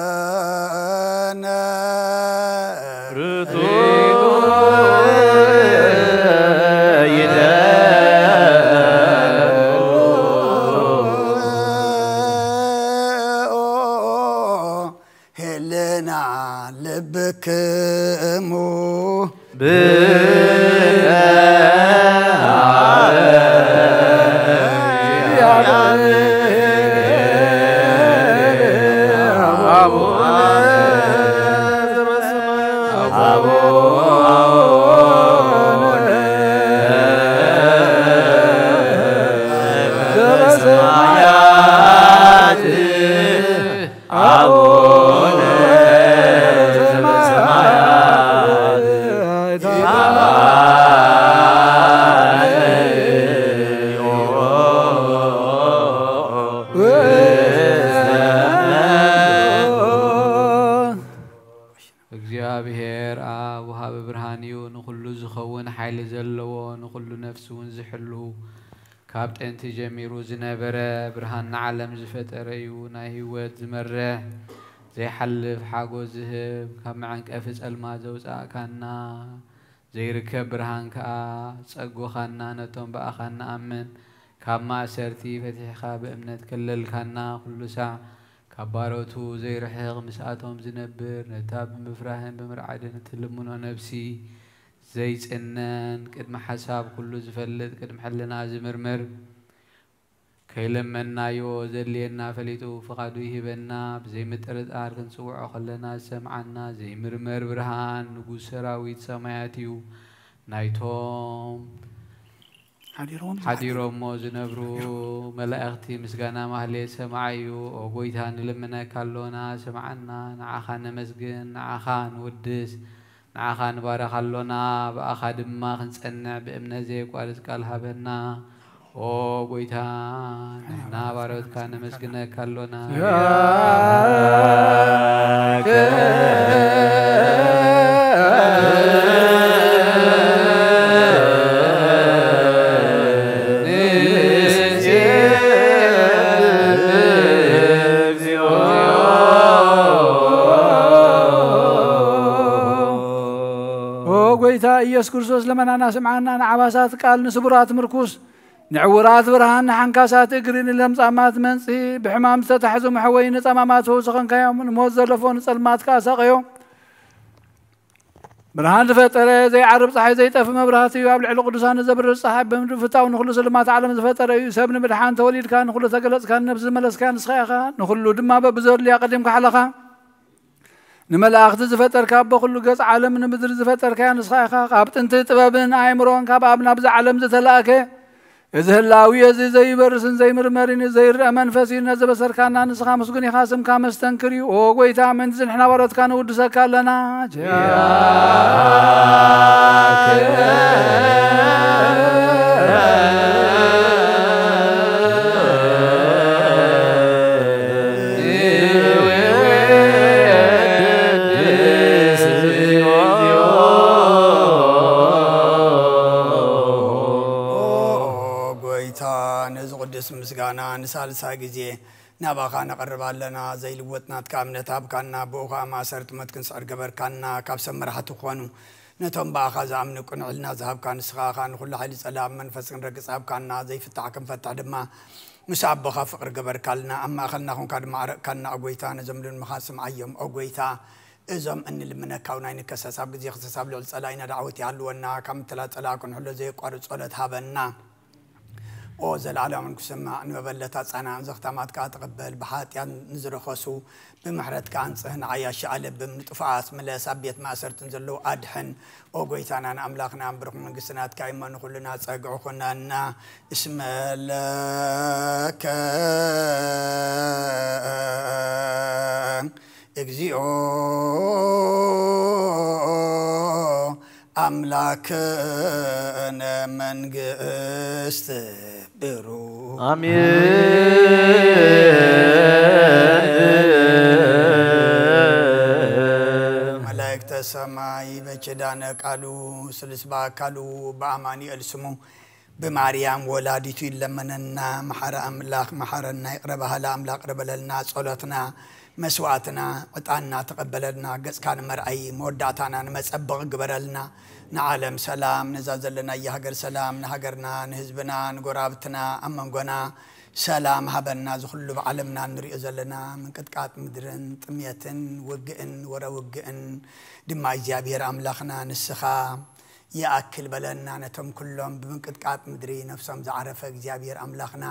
ለአምላክነ ርቱዕ ይደሉ። ህልና ልብክሙ አቡነ ዘበሰማያት ይትባረክ ስምከ ወይትሐረስ። እግዚኣብሔር ኣብ ወሃቢ ብርሃን እዩ፣ ንኹሉ ዝኸውን ሓይሊ ዘለዎ፣ ንኹሉ ነፍሲ እውን ዝሕሉ፣ ካብ ጥንቲ ጀሚሩ ዝነበረ፣ ብርሃን ንዓለም ዝፈጠረ እዩ። ናይ ህይወት ዝመርሕ ዘይሓልፍ ሓጎስ ዝህብ፣ ካብ መዐንቀፊ ጸልማት ዘውጻእካና፣ ዘይርከብ ብርሃን ከኣ ጸጎኻና፣ ነቶም ብኣኻ እንኣምን ካብ ማእሰርቲ ፈቲሕኻ ብእምነት ከለልካና፣ ኩሉ ሳዕ ካብ ባሮቱ ዘይርሕቕ ምስኣቶም ዝነብር፣ ነታ ብምፍራህን ብምርዓድን እትልምኖ ነፍሲ ዘይጽነን፣ ቅድሚ ሓሳብ ኩሉ ዝፈልጥ፣ ቅድሚ ሕልና ዝምርምር፣ ከይለመንናዮ ዘድልየና ፈሊጡ ፍቓዱ ይህበና። ብዘይምጥርጣር ክንጽውዖ ከለና ዝሰምዓና፣ ዘይምርመር ብርሃን ንጉስ ሰራዊት ሰማያት እዩ። ናይቶም ሓዲሮም ሓዲሮሞ ዝነብሩ መላእኽቲ ምስጋና ማህሌት ሰማዒ እዩ። ኦ ጎይታ፣ ንልምነካ ኣሎና፣ ስምዓና። ንዓኻ ነመስግን፣ ንዓኻ ንውድስ፣ ንዓኻ ንባረኽ ኣሎና። ብኣኻ ድማ ክንጸንዕ ብእምነት ዘየቋርጽ ቃል ሃበና። ኦ ጎይታ፣ ንሕና ባሮትካ ነመስግነካ ኣሎና። ኦ ጎይታ ኢየሱስ ክርስቶስ፣ ለመናና ስምዓና፣ ንዓባሳት ቃል፣ ንስቡራት ምርኩስ፣ ንዕውራት ብርሃን፣ ንሓንካሳት እግሪ፣ ንለምጻማት መንጽሂ፣ ብሕማም ዝተታሕዙ መሕወዪ፣ ንጸማማት ፈውሲ ኸንካዮም፣ ንሞት ዘለፎ ንጸልማት ከኣ ሳቐዮ። ብርሃን ዝፈጠረ፣ ዘይዓርብ ጸሓይ፣ ዘይጠፍእ መብራህቲ እዩ። ኣብ ልዕሊ ቅዱሳን ንዘብርህ ጸሓይ፣ ብምድሪ ፍታው ንኹሉ ስልማት ዓለም ዝፈጠረ እዩ። ሰብ ንምድሓን ተወሊድካ፣ ንኹሉ ተገለጽካን ነብሲ ዝመለስካን ንስኻ ኢኻ። ንኹሉ ድማ በብዘድልዮ ኣቐዲምካ ሓለኻ። ንመላእኽቲ ዝፈጠርካ፣ ኣቦ ኩሉ ገጽ ዓለም ንምድሪ ዝፈጠርካያ ንስኻ ኢኻ። ካብ ጥንቲ ጥበብን ኣእምሮን ካብ ኣብ ናብዚ ዓለም ዝተላእከ፣ እዚ ህላዊ እዚ ዘይበርስን ዘይምርመርን እዩ፣ ዘይረአ መንፈስ እዩ። ነዚ በሰርካና ንስኻ ምስጉን ኢኻ፣ ስምካ መስተንክር እዩ። ኦ ጎይታ፣ ምእንቲ ንሕና ባሮትካ ንውድሰካ ኣለና። ነዚ ቅዱስ ምስጋና ንሳልሳይ ግዜ ናባኻ ነቕርብ ኣለና። ዘይልወጥ ናትካ እምነት ሃብካና፣ ብኡ ኸኣ ማእሰርቲ ሞት ክንስዕር ገበርካና። ካብ ሰብ መራሕቲ ክኾኑ፣ ነቶም ብኣኻ ዝኣምኑ ቅኑዕ ሕልና ዝሃብካ ንስኻ ኸኣ ንኹሉ ሓይሊ ጸላም መንፈስ ክንረግጽ ሃብካና። ዘይፍታሕ ክንፈትሕ ድማ ምስ ኣቦኻ ፍቕሪ ገበርካልና። ኣብ ማእኸልና ኹንካ ድማ ኣረቅካና፣ ኦ ጐይታ። ነዞም ልምንኻ ስምዓዮም፣ ኦ ጐይታ። እዞም እንልምነካ እውን ኣይንከሰስ። ኣብ ግዜ ክሰስ ኣብ ልዕሊ ጸላኢና ዳዕወት ይሃልወና። ካብ ምትላል ጸላኢ ክንሕሎ ዘየቋርጽ ጸሎት ሃበና። ኦ ዘለዓለምን ክስማዕ ንመበለታ ጻና፣ ዘኽታማት ከኣ ተቐበል። ብሓጢኣት ንዝረኸሱ ብምሕረትካ ኣንጽህ፣ ንዓያሺ ኣለብም፣ ንጥፉኣት ምለስ፣ ኣብ ቤት ማእሰርትን ዘለዉ ኣድሕን። ኦ ጐይታናን ኣምላኽናን ብሩኽ መንግስቲ ናትካ እሞ ንኹልና ጸግዒ ኩነና። እስመ ለከ እግዚኦ ኣምላክነ መንግስት ብሩ ኣሜን። መላእክተ ሰማይ በኪዳነ ቃሉ ስሉስ በአካሉ በአማኑኤል ስሙ ብማርያም ወላዲቱ ይለመነና። መሓረ ኣምላኽ መሓረና፣ ይቕረ በሃሊ ኣምላኽ ይቕረ በለልና። ጸሎትና መስዋዕትና ዕጣንና ተቐበለልና። ገጽካ ንመርኣዪ መወዳእታና ንመጸበቒ ግበረልና። ንዓለም ሰላም፣ ነዛ ዘለናያ ሃገር ሰላም፣ ንሃገርና ንህዝብና ንጎራብትና ኣብ መንጎና ሰላም ሃበና። እዚ ኩሉ ብዓለምና እንሪኦ ዘለና ምንቅጥቃጥ ምድርን ጥሜትን ውግእን ወረ ውግእን ድማ እግዚኣብሔር ኣምላኽና ንስኻ ይኣክል በለና። ነቶም ኩሎም ብምንቅጥቃጥ ምድሪ ነፍሶም ዝዓረፈ እግዚኣብሔር ኣምላኽና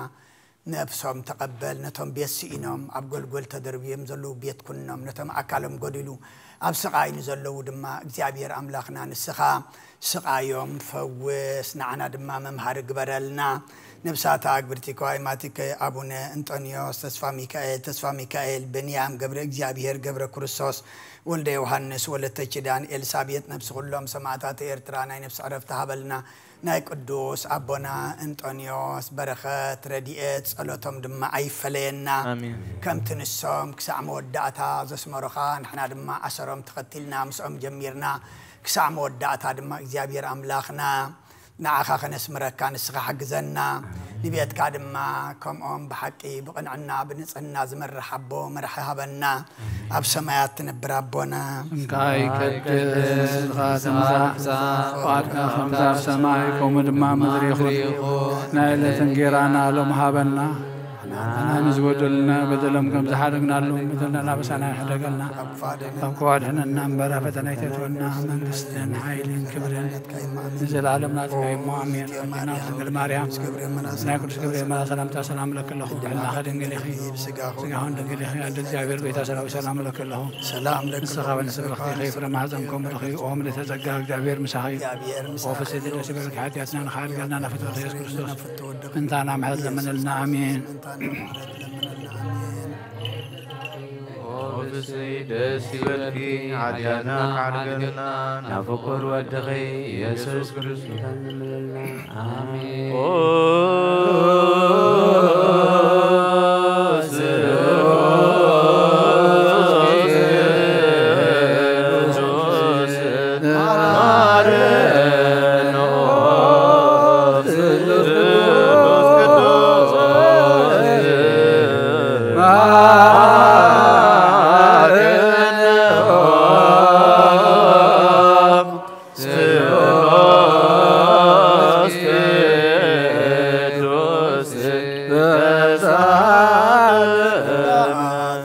ነፍሶም ተቐበል። ነቶም ቤት ስኢኖም ኣብ ጎልጎል ተደርብዮም ዘለዉ ቤት ኩኖም፣ ነቶም ኣካሎም ጎዲሉ ኣብ ስቓይ ንዘለዉ ድማ እግዚኣብሔር ኣምላኽና ንስኻ ስቓዮም ፈውስ፣ ንዓና ድማ መምሃሪ ግበረልና። ነብሳታ ኣግብርቲ ከዋይ ማቲከ ኣቡነ እንጦንዮስ፣ ተስፋ ሚካኤል፣ ተስፋ ሚካኤል፣ ብንያም፣ ገብረ እግዚኣብሔር፣ ገብረ ክርስቶስ፣ ወልደ ዮሃንስ፣ ወለተ ኪዳን፣ ኤልሳቤጥ፣ ነብሲ ኩሎም ሰማዕታት ኤርትራ ናይ ነብሲ ዕረፍቲ ሃበልና። ናይ ቅዱስ ኣቦና እንጦንዮስ በረኸት ረድኤት ጸሎቶም ድማ ኣይፈለየና። ኣሜን። ከምቲ ንሶም ክሳዕ መወዳእታ ዘስመሩኻ ንሕና ድማ ኣሰሮም ተኸቲልና ምስኦም ጀሚርና ክሳዕ መወዳእታ ድማ እግዚኣብሔር ኣምላኽና ንዓኻ ከነስምረካ ንስኻ ሓግዘና። ንቤትካ ድማ ከምኦም ብሓቂ ብቕንዕና ብንጽህና ዝመርሕ ኣቦ መራሒ ሃበና። ኣብ ሰማያት ትነብር ኣቦና ስምካ ይቀደስ፣ ስምካ ትምጻእ፣ ፍቓድካ ከምቲ ኣብ ሰማይ ከምኡ ድማ ምድሪ ይኹን። ናይ ዕለት እንጌራና ሎም ሃበና። ንሕና ንዝበደሉና በደሎም ከም ዝሓደግናሎም በደልና ናበሳና ይሕደገልና። ካብ ክፉ ኣድሕነና እምበር ኣብ ፈተና ኣይተእትወና። መንግስትን ሓይልን ክብርን ንዘለኣለም ናትካ እሞ ኣሜን። ኣዴና ድንግል ማርያም ናይ ቅዱስ ገብርኤል መልኣክ ሰላምታ ሰላም ለኪ ኣለኹ። ብሕልናኺ ድንግል ኢኺ፣ ስጋኺ እውን ድንግል ኢኺ። ኣደ እግዚኣብሔር ጎይታ ሰራዊት ሰላም ለኪ ኣለኹ። ሰላም ለኪ ንስኻ በንስብርኽቲ ኢኺ፣ ፍረ ማህፀን ከም ብርኺ ኦም ለተጸጋ እግዚኣብሔር ምሳኺ። ኦ ፍስሕቲ ደስ ይበልኪ፣ ሓጢኣትና ንኽሓድገልና ናብ ፍትወት ኢየሱስ ክርስቶስ እንታና ምሕረት ለመነልና። ኣሜን። ኦ ፍስሕቲ ደስ ይበልኪ፣ ሓጢኣትና ክሓድገልና ናብ ፍቁር ወድኺ ኢየሱስ ክርስቶስ። ኣሜን። ኦ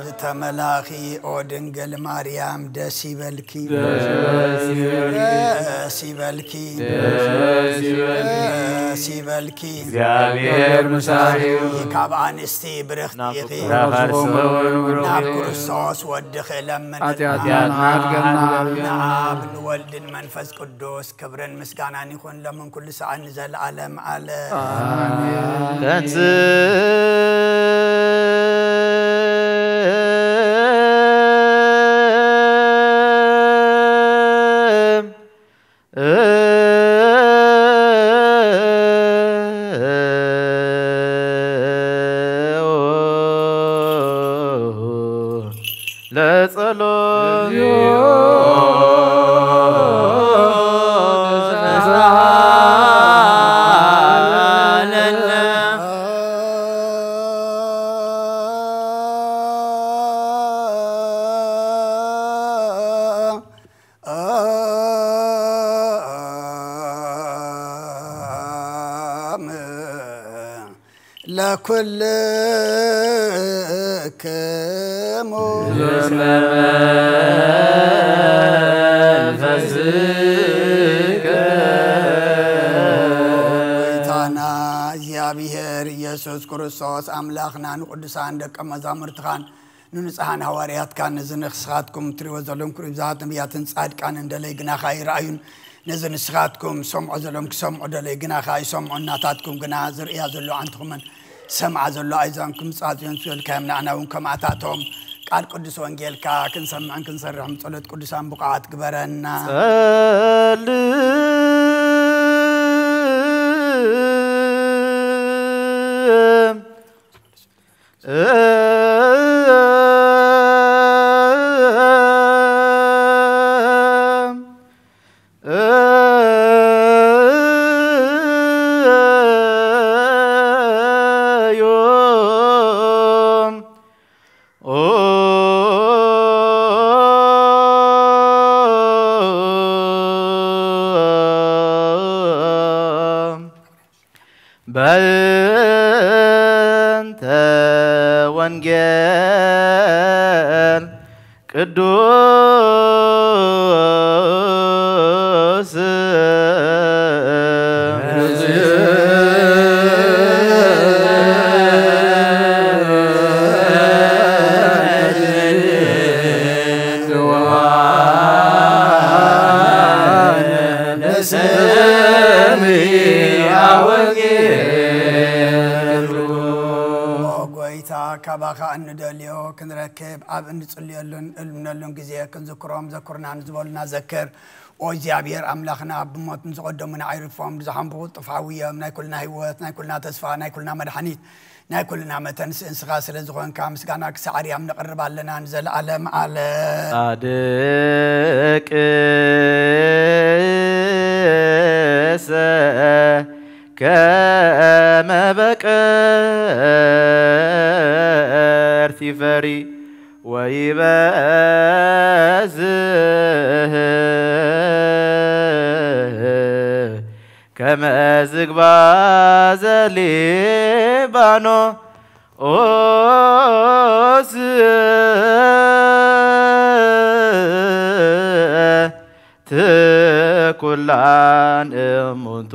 ዝተመላኺ ኦ ድንግል ማርያም ደስ ይበልኪ። ደስ ይበልኪ። ደስ ይበልኪ። ደስ ይበልኪ። ደስ ይበልኪ። እግዚኣብሔር ምሳኺ ይኹን። ካብ ኣንስቲ ብርኽቲ ኢኺ። ናብ ክርስቶስ ወድኺ እለምን። ሓጢኣትና ንዓድገልና። ንኣብ ንወልድን መንፈስ ቅዱስ ክብርን ምስጋናን ይኹን ሎምን ኩሉ ሰዓት ንዘለዓለም ዓለም። ኣሜን። ተንስ ለጸሎት ለኩልክሙ። ጎይታና እግዚኣብሔር ኢየሱስ ክርስቶስ ኣምላኽና ንቅዱሳን ደቀ መዛሙርትኻን ንንጹሓን ሃዋርያትካን ነዚ ንስኻትኩም ትሪእዎ ዘለኹም ክሪኡ ብዙሓት ነቢያትን ጻድቃንን ደለይ ግናኻ ይረኣዩን ነዚ ንስኻትኩም ሰምዖ ዘለኹም ክሰምዑ ደለይ ግናኻ ይሰምዑ እናታትኩም ግና ዝርእያ ዘሎ ኣንትኹምን ሰምዓ ዘሎ ኣይዛንኩም ጻጽዮን ስበልካዮም ንዓና እውን ከምኣታቶም ቃል ቅዱስ ወንጌልካ ክንሰምዕን ክንሰርሕን ብጸሎት ቅዱሳን ብቑዓት ግበረና። ጸልም በእንተ ወንጌል ቅዱስ ኦ ጎይታ፣ ካባኻ እንደልዮ ክንረክብ፣ ኣብ እንጽልየሉን እንልምነሉን ግዜ ክንዝክሮም ዘኩርና ንዝበሉና ዘክር። ኦ እግዚኣብሔር ኣምላኽና፣ ብሞት ንዝቐደሙና ኣይርፎም፣ ብዝሓንቡ ቅልጡፍ ሓውዮም፣ ናይ ኩልና ህይወት፣ ናይ ኩልና ተስፋ፣ ናይ ኩልና መድሓኒት፣ ናይ ኩልና መተንስእ ንስኻ ስለ ዝኾንካ፣ ምስጋና ክሳዕ ኣርያም ነቕርብ ኣለና ንዘለኣለም ዓለም። ጻድቅሰ ከመ በቀርት ይፈሪ ወይበዝህ ከመ ዝግባ ዘሊባኖስ ትኩላን እሙንቱ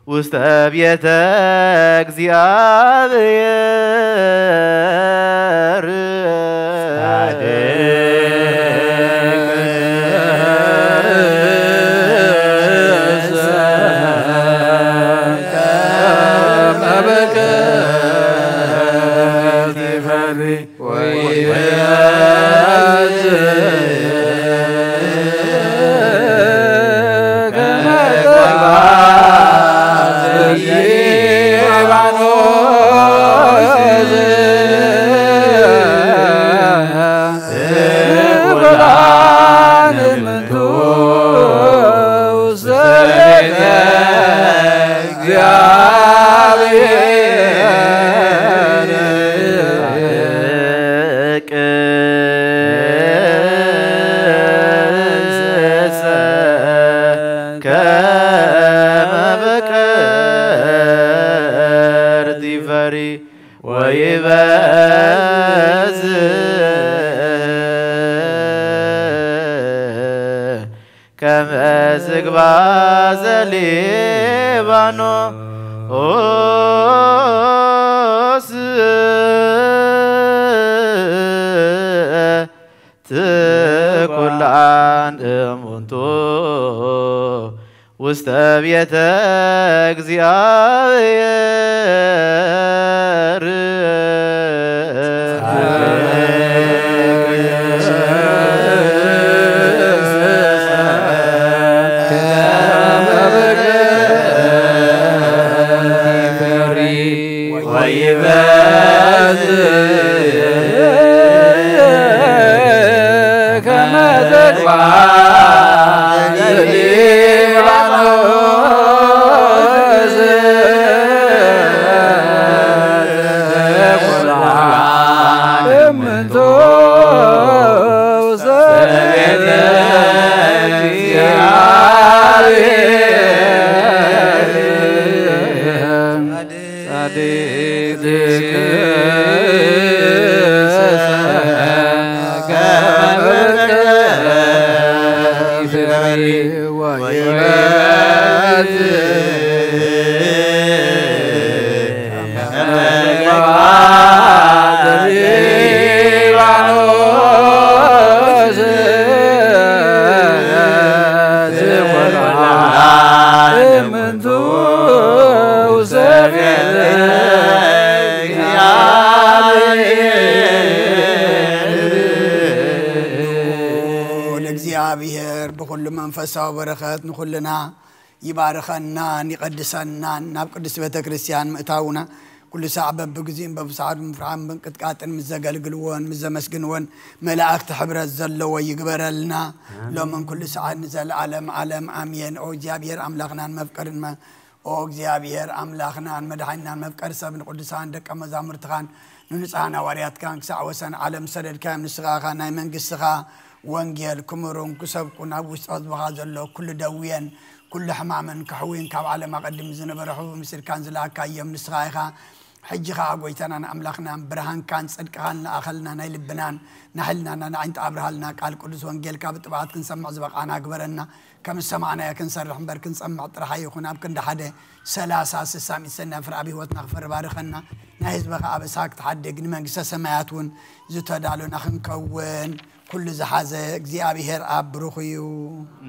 ውስተ ቤተ እግዚኣብሔር። ከመ በቀርት ይፈሪ ወይበዝህ ከመ ዝግባ ዘሊባኖስ ትኩላን እሙንቱ ውስተ ቤተ ውሰፌ ለእግዚአብሔር። ልኡል እግዚኣብሔር ብኹሉ መንፈሳዊ በረኸት ንኹልና ይባርኸናን ይቐድሰናን። ናብ ቅድስት ቤተ ክርስቲያን ምእታውና ኩሉ ሳዕ በብግዚኡን በብሰዓቱ ምፍርሓን ምንቅጥቃጥን ምስ ዘገልግልዎን ምስ ዘመስግንዎን መላእኽቲ ሕብረት ዘለዎ ይግበረልና። ሎምን ኩሉ ሰዓት ንዘለዓለም ዓለም ኣሜን። ኦ እግዚኣብሔር ኣምላኽናን መፍቀርን መ-፣ ኦ እግዚኣብሔር ኣምላኽናን መድሓኒናን መፍቀሪ ሰብ ንቅዱሳን ደቀ መዛሙርትኻን ንንጹሃን ሃዋርያትካን ክሳዕ ወሰን ዓለም ዝሰደድካዮም ንስኻ ኢኻ። ናይ መንግስትኻ ወንጌል ክምሩን ክሰብኩን ኣብ ውሽጢ ህዝብኻ ዘሎ ኩሉ ደውየን ኩሉ ሕማምን ክሕውይን ካብ ዓለም ኣቐዲሙ ዝነበረ ሕቡብ ምስልካን ዝለኣካዮም ንስኻ ኢኻ። ሕጂ ኸዓ ጐይታናን ኣምላኽናን ብርሃንካን ጽድቅኻን ንኣኸልና ናይ ልብናን ንሕልናና ንዓይንት ኣብርሃልና። ቃል ቅዱስ ወንጌልካ ብጥብዓት ክንሰምዕ ዝበቓና ግበረና። ከም ዝሰማዕናዮ ክንሰርሕ እምበር ክንጸምዕ ጥራሕ ኣይኹን። ኣብ ክንዲ ሓደ ሰላሳ ስሳ ሚእቲ ሰናይ ፍረ ኣብ ህይወትና ክፈሪ ባርኸና። ናይ ህዝብኻ ኣበሳ ክትሓድግ ንመንግስተ ሰማያት እውን ዝተዳሎና ክንከውን ኩሉ ዝሓዘ እግዚኣብሔር ኣብ ብሩኽ እዩ።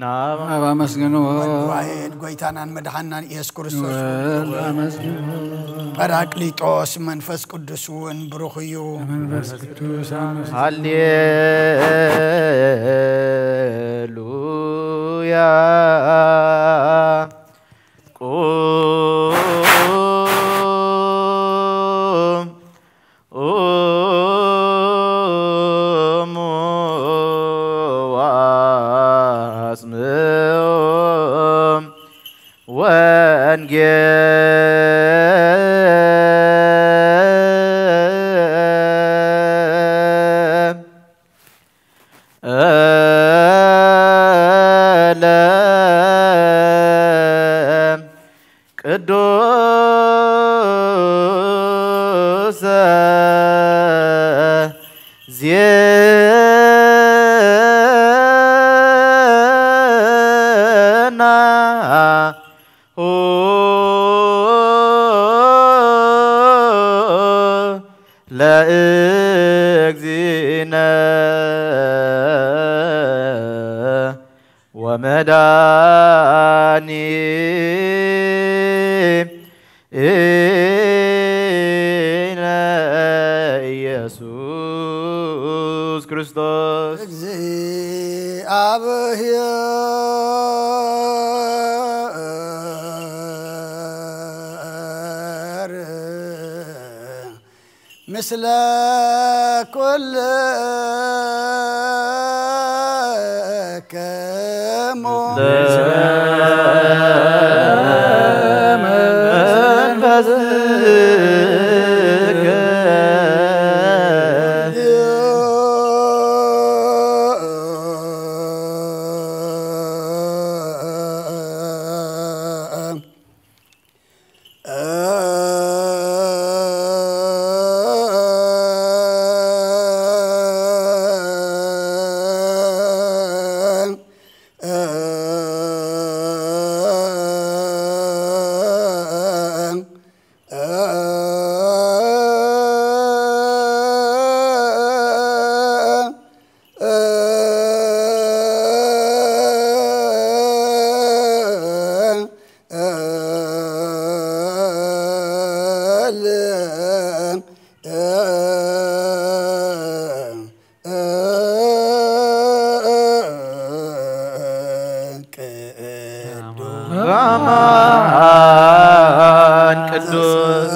ናብ ኣብ ኣመስግንዎ። ወልድ ዋሕድ ጐይታናን መድሓናን ኢየሱስ ክርስቶስ ወልድ ኣመስግንዎ። ጳራቅሊጦስ መንፈስ ቅዱስ እውን ብሩኽ እዩ። መንፈስ ቅዱስ ኣመስግንዎ። ሃሌሉያ። ቁም ቁሙ ወአስምዑ ወንጌል ለቅዱስ ዜና ሁ ለእግዚእነ ወመድኃኒነ ኢየሱስ ክርስቶስ። ምስለ ኩልክሙ። ቅዱስ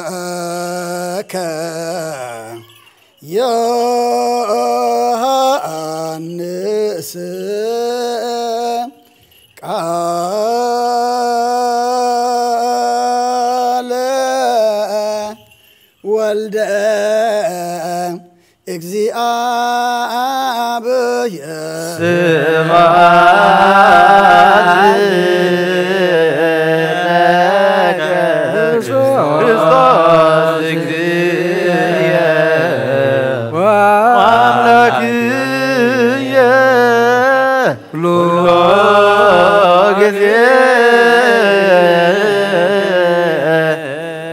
በከ ዮሐንስ ቃለ ወልደ እግዚአብሔር። ስብሐት ለከ ክርስቶስ እግዚእየ ወአምላክየ ኩሎ ጊዜ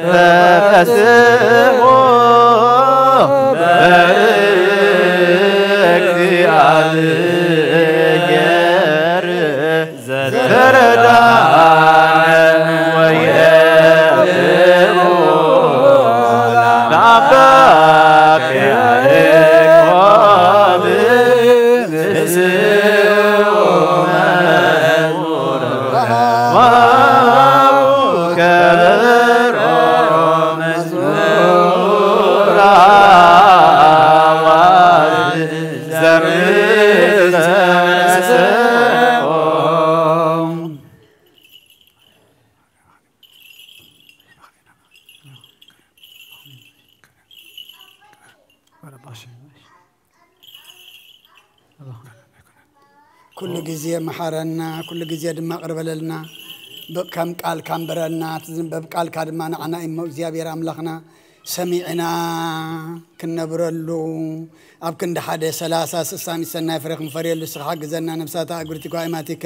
ተፈስሑ በእግዚአብሔር። ገር ዘተረዳነ ወየእትዎ ለአባከ ያዕቆብ ንስኡ መዝሙረ ወአቡከ በሮ መዝሙራ ዘርእ ተሰቆ። ኩሉ ግዜ መሓረና፣ ኩሉ ግዜ ድማ ቅርበለልና። ብ-፣ ከም ቃልካ ንበረልና፣ እቲ ዝንበብ ቃልካ ድማ ንዓና እሞ እግዚኣብሔር ኣምላኽና ሰሚዕና ክንነብረሉ፣ ኣብ ክንዲ ሓደ ሰላሳ ስሳን ሰናይ ፍረ ክንፈርየሉ ንስኻ ሓግዘና። ነብሳታ እግርቲ ጓይማቲከ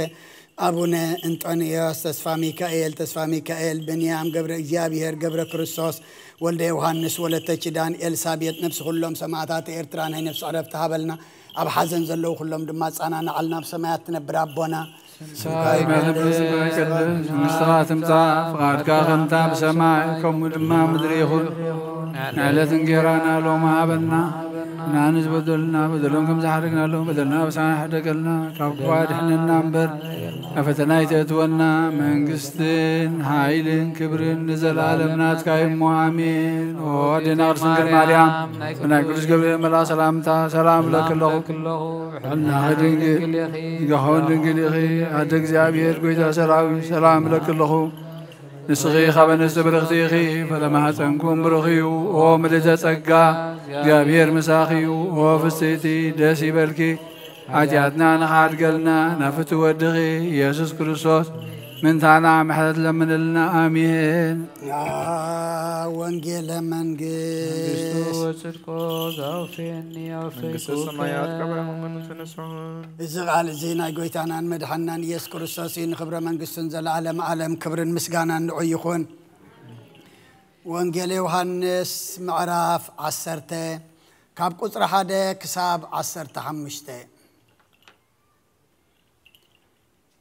ኣቡነ እንጦንዮስ፣ ተስፋ ሚካኤል፣ ተስፋ ሚካኤል፣ ብንያም፣ ገብረ እግዚኣብሔር፣ ገብረ ክርስቶስ፣ ወልደ ዮሃንስ፣ ወለተ ኪዳን፣ ኤልሳቤጥ፣ ነብሲ ኩሎም ሰማዕታት ኤርትራ ናይ ነፍሲ ዕረፍቲ ሃበልና። ኣብ ሓዘን ዘለዉ ኩሎም ድማ ኣጻናንዓልና። ኣብ ሰማያት ትነብር ኣቦና፣ ስምካ ይቀደስ፣ ስምካ ይቀደስ፣ መንግስትኻ ትምጻእ፣ ፍቓድካ ከምታ ብሰማይ ከምኡ ድማ ምድሪ ይኹን። ንዕለት እንጌራና ሎሚ ሃበና፣ ንዓኒ ዝበደሉና በደሎም ከም ዝሓደግናሎም በደልና በሳና ሕደገልና፣ ካብ ክፉእ ኣድሕነና እምበር፣ ናብ ፈተና ኣይተእትወና። መንግስትን ሓይልን ክብርን ንዘለኣለም ናትካ እዩ እሞ፣ ኣሜን። ኦ ኣዴና ቅድስት ድንግል ማርያም፣ ብናይ ቅዱስ ገብርኤል መልኣኽ ሰላምታ ሰላም እብለኪ ኣለኹ። ሕልናኺ ድንግል፣ ስጋኺ እውን ድንግል ኢኺ። ኣደ እግዚኣብሔር፣ ጎይታ ሰራዊት፣ ሰላም እብለኪ ኣለኹ። ንስኺ ካብ ኣንስቲ ብርኽቲ ኢኺ፣ ፍረ ማህፀንኩም ብሩኽ እዩ። ኦ ምልዕተ ጸጋ፣ እግዚኣብሔር ምሳኺ እዩ። ኦ ፍስሕቲ፣ ደስ ይበልኪ። ሓጢኣትና ንኽሓድገልና ናብ ፍትው ወድኺ ኢየሱስ ክርስቶስ ምእንታና ምሕረት ለምንልና። ኣሜን። ወንጌለ መንግስት። መንግስቱ ወጽድቆ ዘውፌኒ መንግስተ ሰማያት ከበ መመኑ ተነስሖን። እዚ ቃል እዚ ናይ ጎይታናን መድሓናን ኢየሱስ ክርስቶስ እዩ። ንኽብረ መንግስቱን ዘለዓለም ዓለም ክብርን ምስጋናን ንዑ ይኹን። ወንጌል ዮሃንስ ምዕራፍ ዓሰርተ ካብ ቁጽሪ ሓደ ክሳብ ዓሰርተ ሓሙሽተ።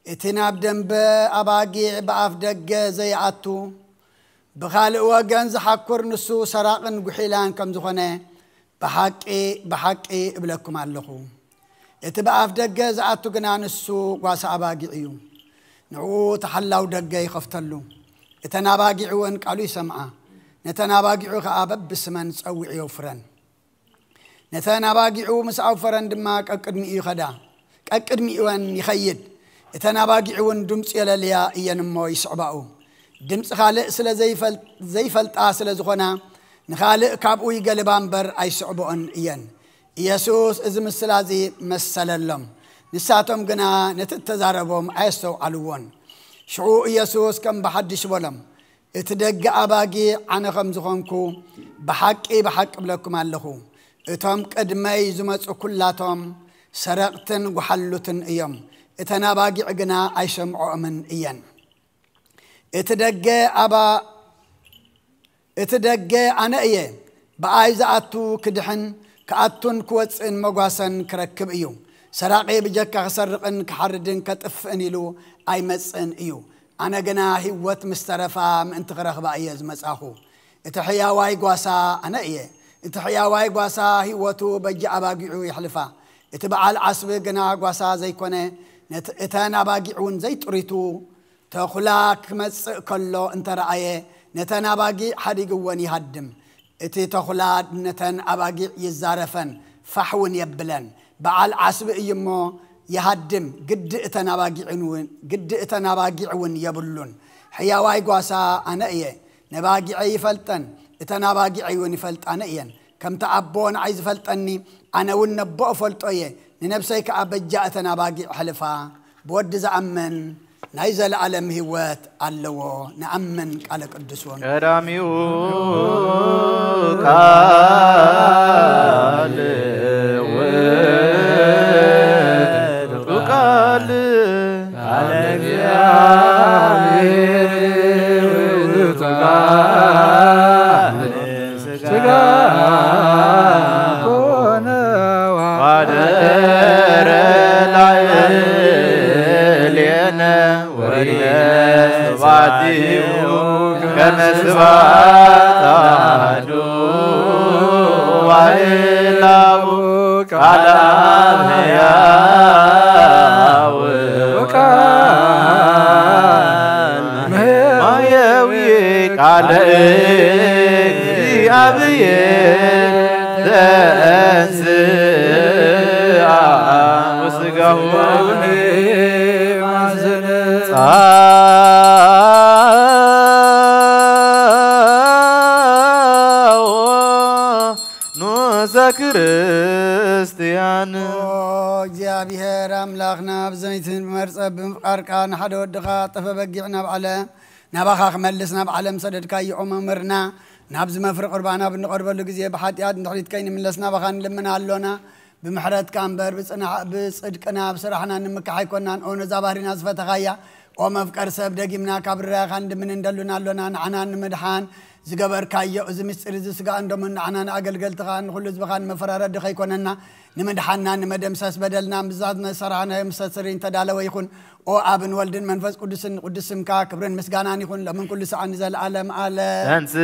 እቲ ናብ ደንበ ኣባጊዕ ብኣፍ ደገ ዘይኣቱ፣ ብኻልእ ወገን ዝሓኩር ንሱ ሰራቕን ጉሒላን ከም ዝኾነ ብሓቂ፣ ብሓቂ እብለኩም ኣለኹ። እቲ ብኣፍ ደገ ዝኣቱ ግና ንሱ ጓሳ ኣባጊዕ እዩ። ንዕኡ እቲ ሓላው ደገ ይኸፍተሉ። እተን ኣባጊዕ እውን ቃሉ ይሰምዓ። ነተን ኣባጊዑ ኸኣ በብስመን ጸዊዑ የውፍረን። ነተን ኣባጊዑ ምስ ኣውፈረን ድማ ቀቅድሚኡ ይኸዳ፣ ቀቅድሚኡወን ይኸይድ። እተን ኣባጊዕ እውን ድምፂ የለልያ እየን እሞ ይስዕባኡ። ድምፂ ካልእ ስለ ዘይፈል-፣ ዘይፈልጣ ስለ ዝኾና፣ ንኻልእ ካብኡ ይገልባ እምበር ኣይስዕብኦን እየን። ኢየሱስ እዚ ምስላ እዚ መሰለሎም። ንሳቶም ግና ነቲ እተዛረቦም ኣየስተውዓልዎን። ሽዑ ኢየሱስ ከም ብሓድሽ በሎም፣ እቲ ደገ ኣባጊዕ ኣነ ከም ዝኾንኩ ብሓቂ፣ ብሓቂ እብለኩም ኣለኹ፣ እቶም ቅድመይ ዝመጹ ኩላቶም ሰረቕትን ጓሓሉትን እዮም፣ እተን ኣባጊዕ ግና ኣይሰምዖኦምን እየን። እቲ ደገ ኣባ-፣ እቲ ደገ ኣነ እየ፣ ብኣይ ዝኣቱ ክድሕን ክኣቱን ክወጽእን መጓሰን ክረክብ እዩ። ሰራቒ ብጀካ ክሰርቕን ክሓርድን ከጥፍእን ኢሉ ኣይመጽእን እዩ። ኣነ ግና ህይወት ምስ ተረፋ ምእንቲ ክረኽባ እየ ዝመጻኹ። እቲ ሕያዋይ ጓሳ ኣነ እየ። እቲ ሕያዋይ ጓሳ ህይወቱ በጃ ኣባጊዑ የሕልፋ። እቲ በዓል ዓስቢ ግና ጓሳ ዘይኮነ፣ ነት-፣ እተን ኣባጊዕ እውን ዘይጥሪቱ፣ ተኹላ ክመጽእ ከሎ እንተ ረኣየ፣ ነተን ኣባጊዕ ሓዲግወን ይሃድም። እቲ ተኹላ ነተን ኣባጊዕ ይዛረፈን ፋሕ እውን የብለን። በዓል ዓስቢ እዩ እሞ ይሃድም፣ ግዲ እተን ኣባጊዕን እውን፣ ግዲ እተን ኣባጊዕ እውን የብሉን። ሕያዋይ ጓሳ ኣነ እየ፣ ነባጊዐይ ይፈልጠን፣ እተን ኣባጊዐይ እውን ይፈልጣኒ እየን። ከምቲ ኣቦ ንዓይ ዝፈልጠኒ፣ ኣነ እውን ነቦ እፈልጦ እየ፣ ንነብሰይ ከኣ በጃ እተን ኣባጊዕ ሕልፋ። ብወዲ ዝኣምን ናይ ዘለኣለም ህይወት ኣለዎ። ንኣምን። ቃለ ቅዱስ ወንጌል። ቀዳሚኡ ቃል ውእቱ ቃል ቃለ እግዚአብሔር ውእቱ ቃል ሥጋ ኮነ ወሐደረ ከመ ስብሐት አሐዱ ዋህላው ቃለ አብ ሕያው ቃል ማየዊ ቃለ እግዚአብሔር ተንሥአ ወሥጋሁ ጻኦ ኑሰ ክርስቲያን። ኦ እግዚኣብሔር ኣምላኽና፣ ብዘይትን ብመርጸብ ብምፍቃርካ ንሓደ ወድኻ ጠፈ በጊዕ ናብ ዓለም ናባኻ ክመልስ ናብ ዓለም ሰደድካዮ። ኦ መምህርና፣ ናብዚ መፍሪ ቁርባን ኣብ እንቐርበሉ ግዜ ብሓጢኣት ንድሕሪት ከይንምለስ ናባኻ ንልምን ኣሎና። ብምሕረትካ እምበር ብጽና-፣ ብጽድቅና ብስራሕና ንምካሕ ኣይኮናን። ኦ ነዛ ባህሪና ዝፈተኻያ፣ ኦ መፍቀር ሰብ፣ ደጊምና ካብ ርራኻ ንልምን እንደሉን ኣሎና። ንዓና ንምድሓን ዝገበርካዮ እዚ ምስጢር እዚ ስጋን ደሙን ንዓና ንኣገልገልትኻ ንኹሉ ህዝብኻ ንመፈራረዲ ከይኮነና፣ ንምድሓንና ንመደምሰስ በደልና ብዛት መሰራሕናዮ ምሰስሪ እንተዳለወ ይኹን። ኦ ኣብን ወልድን መንፈስ ቅዱስን ቅዱስ ስምካ ክብርን ምስጋናን ይኹን ሎምን ኩሉ ሰዓት ንዘለኣለም ኣለ። ተንስ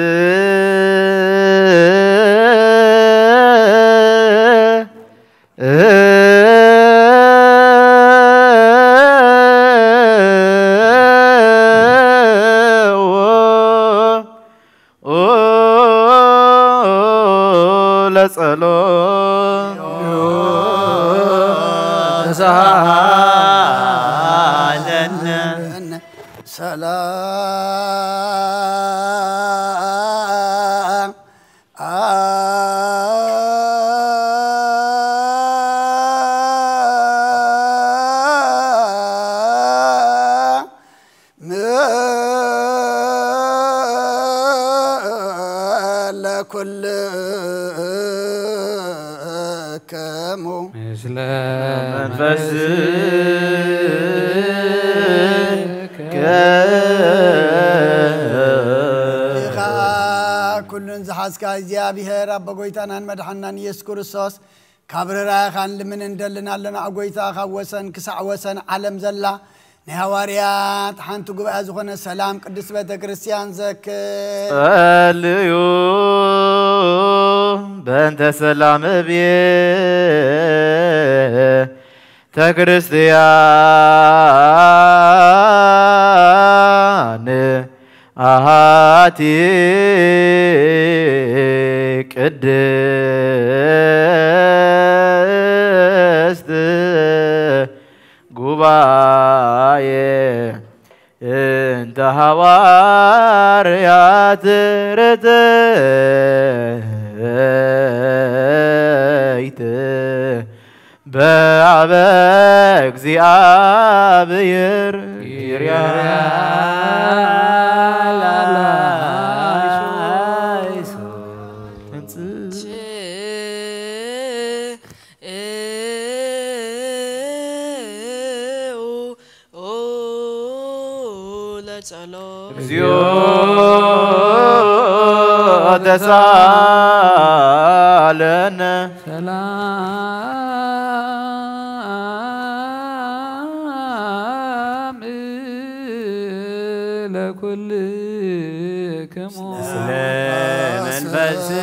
ለጸሎት ተሳሃለነ። ሰላም ለኩልክሙ ምስለ መንፈስከ። ኢኻ ኩሉን ዝሓዝካ እግዚኣብሔር ኣቦ ጎይታናን መድሓናን ኢየሱስ ክርስቶስ፣ ካብ ርራይኻን ልምን እንደልን ኣለና። ኣብ ጎይታ ካብ ወሰን ክሳዕ ወሰን ዓለም ዘላ ናይ ሃዋርያት ሓንቲ ጉባኤ ዝኾነ ሰላም ቅድስት ቤተ ክርስቲያን ዘክር። ጸልዩ በእንተ ሰላም ቤተ ክርስቲያን አሃቲ ቅድስት ጉባኤ እንተ ሐዋርያት ርትዕት በአበ እግዚአብሔር ኪርያ ላላይሶ። ኦ ለጸሎት። እግዚኦ ተሳለነ። ሰላም ለኩልክሙ። ስለ መንፈስከ።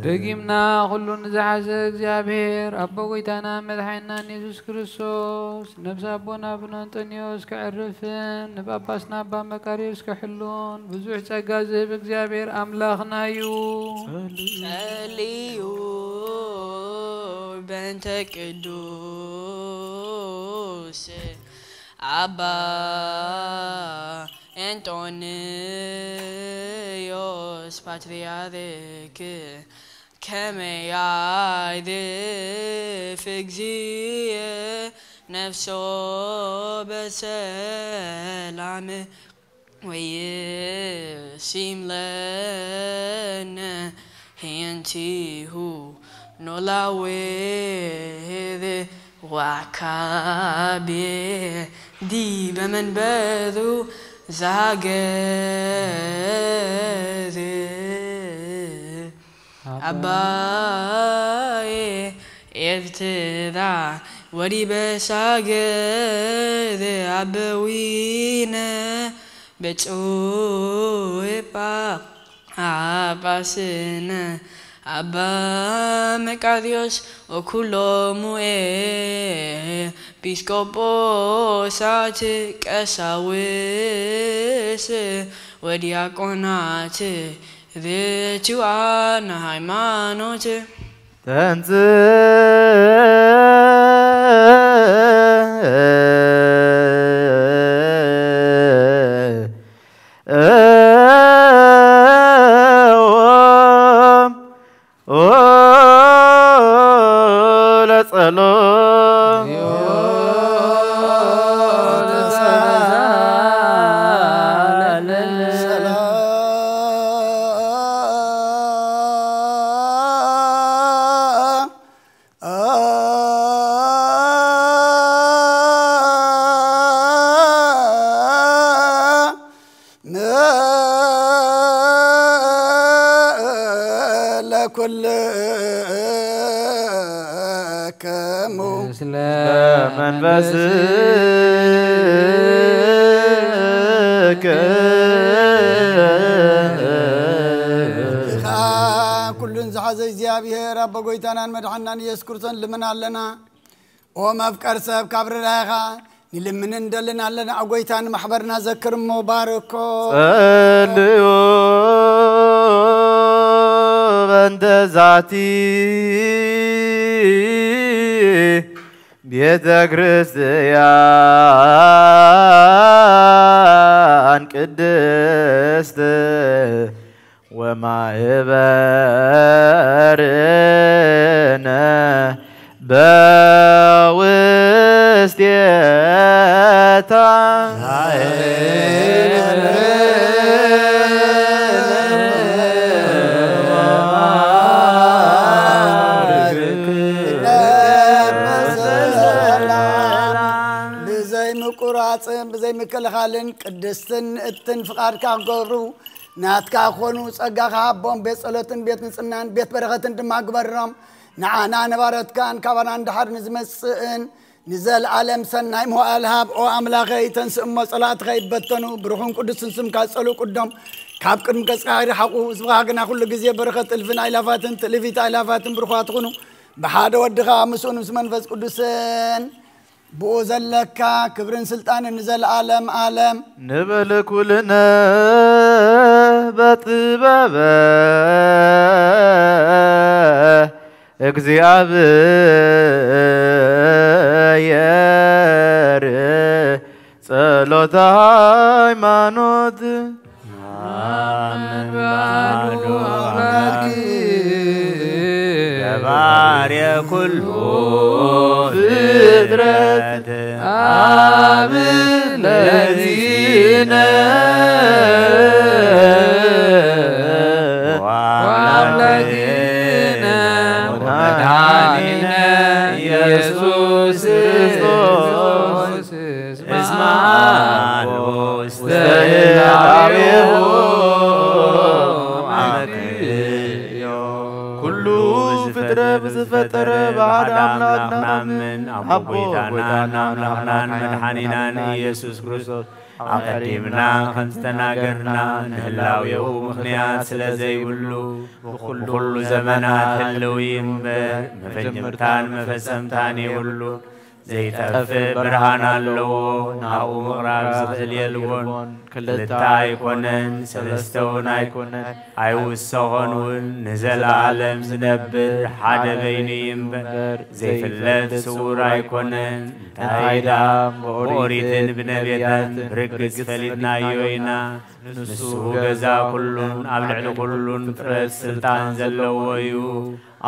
ደጊምና ኩሉ ንዝሓዘ እግዚኣብሔር ኣቦ ጎይታና መድሓኒናን የሱስ ክርስቶስ ነብሲ ኣቦና ኣቡነ እንጠንዮስ ከዕርፍን ንጳጳስና ኣባ መቃርዮስ ክሕሉን ብዙሕ ጸጋ ዝህብ እግዚኣብሔር ኣምላኽና እዩ። ጸልዩ በእንተ ቅዱስ ኣባ እንጦንዮስ ፓትርያርክ ከመ ያዕርፍ እግዚእ ነፍሶ በሰላም ወይሲም ለነ ህየንቲሁ ኖላዌ ወአካቤ ዲበ መንበሩ ዘሃገር አባዬ ኤርትራ ወዲበ ሳገር ኣበዊነ ብፁዕ ጳጳስነ ኣባ መቃርዮስ ወኩሎሙ ኤጲስቆጶሳት ቀሳውስ ወዲያቆናት ርቱዓን ሃይማኖት። ተንጽእ ለጸሎት። ለኩልክሙ ምስለ መንፈስክ። ኩሉን ዝሓዘ እግዚኣብሔር ኣቦ ጎይታናን መድሓናን ኢየሱስ ክርስቶስ ልምን ኣለና። ኦ መፍቀር ሰብ ካብ ርዳይኻ ንልምንን እንደልን ኣለና። ኣብ ጎይታ ንማሕበርና ዘክር እሞ ባርኮ። ጸልዩ በእንተ ዛቲ ቤተ ክርስቲያን ቅድስት ወማህበርነ በውስቴታ። ብዘይ ምቁራጽን ብዘይ ምክልኻልን ቅድስትን ንእትን ፍቓድካ ክገብሩ ናትካ ክኾኑ ጸጋኻ ሃቦም። ቤት ጸሎትን ቤት ንጽህናን ቤት በረኸትን ድማ ግበሮም። ንዓና ነባረትካን ካባና ንድሓር ንዝመጽእን ንዘለኣለም ሰናይ መዋእል ሃብ። ኦ ኣምላኸይ፣ ተንስእ እሞ ጸላእትኻ ይበተኑ፣ ብሩኹን ቅዱስን ስምካ ጸልኡ ቅዶም። ካብ ቅድሚ ገጽካ ይርሓቑ። ህዝብኻ ግና ኩሉ ግዜ በረኸት እልፍን ኣእላፋትን ትእልፊት ኣእላፋትን ብሩኻት ይኹኑ። ብሓደ ወድኻ ምስኡን ምስ መንፈስ ቅዱስን ብኡ ዘለካ ክብርን ስልጣንን ንዘለኣለም ኣለም። ንብል ኩልነ በጥበበ እግዚኣብሔር ጸሎተ ሃይማኖት። ኣመን በሃሉ ኣምላክ ገባሬ ኩሉ ፍጥረት ኣብ ለዚነ ወኣምላክነ ወመድኃኒነ ኢየሱስ ክርስቶስ እስመ አልቦ ውስተ ህላዌሁ አመክንዮ። ኩሉ ፍጥረት ብዝፈጠረ ብሓደ ኣምላኽ ናምን ኣብ ጎይታናን ኣምላኽናን መድሓኒናን ኢየሱስ ክርስቶስ ኣቐዲምና ከም ዝተናገርና ንህላዌኡ ምኽንያት ስለ ዘይብሉ ብኹሉ ዘመናት ህልው እዩ እምበር መጀመርታን መፈጸምታን የብሉ። ዘይጠፍእ ብርሃን ኣለዎ፣ ናብኡ ምቕራብ ዝኽእል የልቦን። ክልተ ኣይኮነን፣ ሰለስተ እውን ኣይኮነን፣ ኣይውሰኾን እውን፣ ንዘለኣለም ዝነብር ሓደ በይኑ እዩ እምበር ዘይፍለጥ ስውር ኣይኮነን። እንታይ ደኣ ብኦሪትን ብነቢያትን ብርግጽ ፈሊጥናዮ ኢና። ንሱ ገዛ ኩሉን ኣብ ልዕሊ ኩሉን ፍጥረት ስልጣን ዘለዎ እዩ።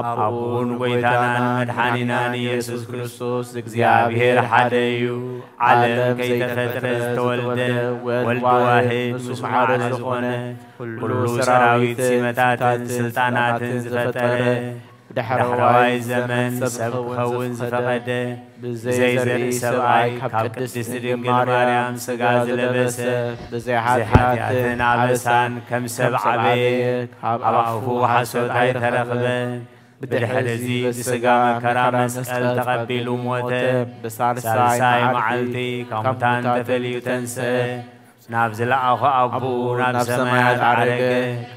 ኣብኡ ንጎይታናን መድሓኒናን ኢየሱስ ክርስቶስ እግዚኣብሔር ሓደ እዩ። ዓለም ከይተፈጥረ ዝተወልደ ወልድ ዋሕድ ምስ ማዕረ ዝኾነ፣ ኩሉ ሰራዊት ሲመታትን ስልጣናትን ዝፈጠረ፣ ብዳሕረዋይ ዘመን ሰብ ክኸውን ዝፈቐደ፣ ብዘይ ዘርኢ ሰብኣይ ካብ ቅድስት ድንግል ማርያም ሥጋ ዝለበሰ፣ ብዘይ ኃጢኣትን ኣበሳን ከም ሰብ ዓበየ፣ ኣብ ኣፉ ሓሶት ኣይተረኽበን። ብድሕሪ እዚ ብስጋ መከራ መስቀል ተቐቢሉ ሞተ። ብሳልሳይ መዓልቲ ካብ ሙታን ተፈልዩ ተንስአ። ናብ ዝለኣኾ ኣቦኡ ናብ ሰማያት ዓረገ።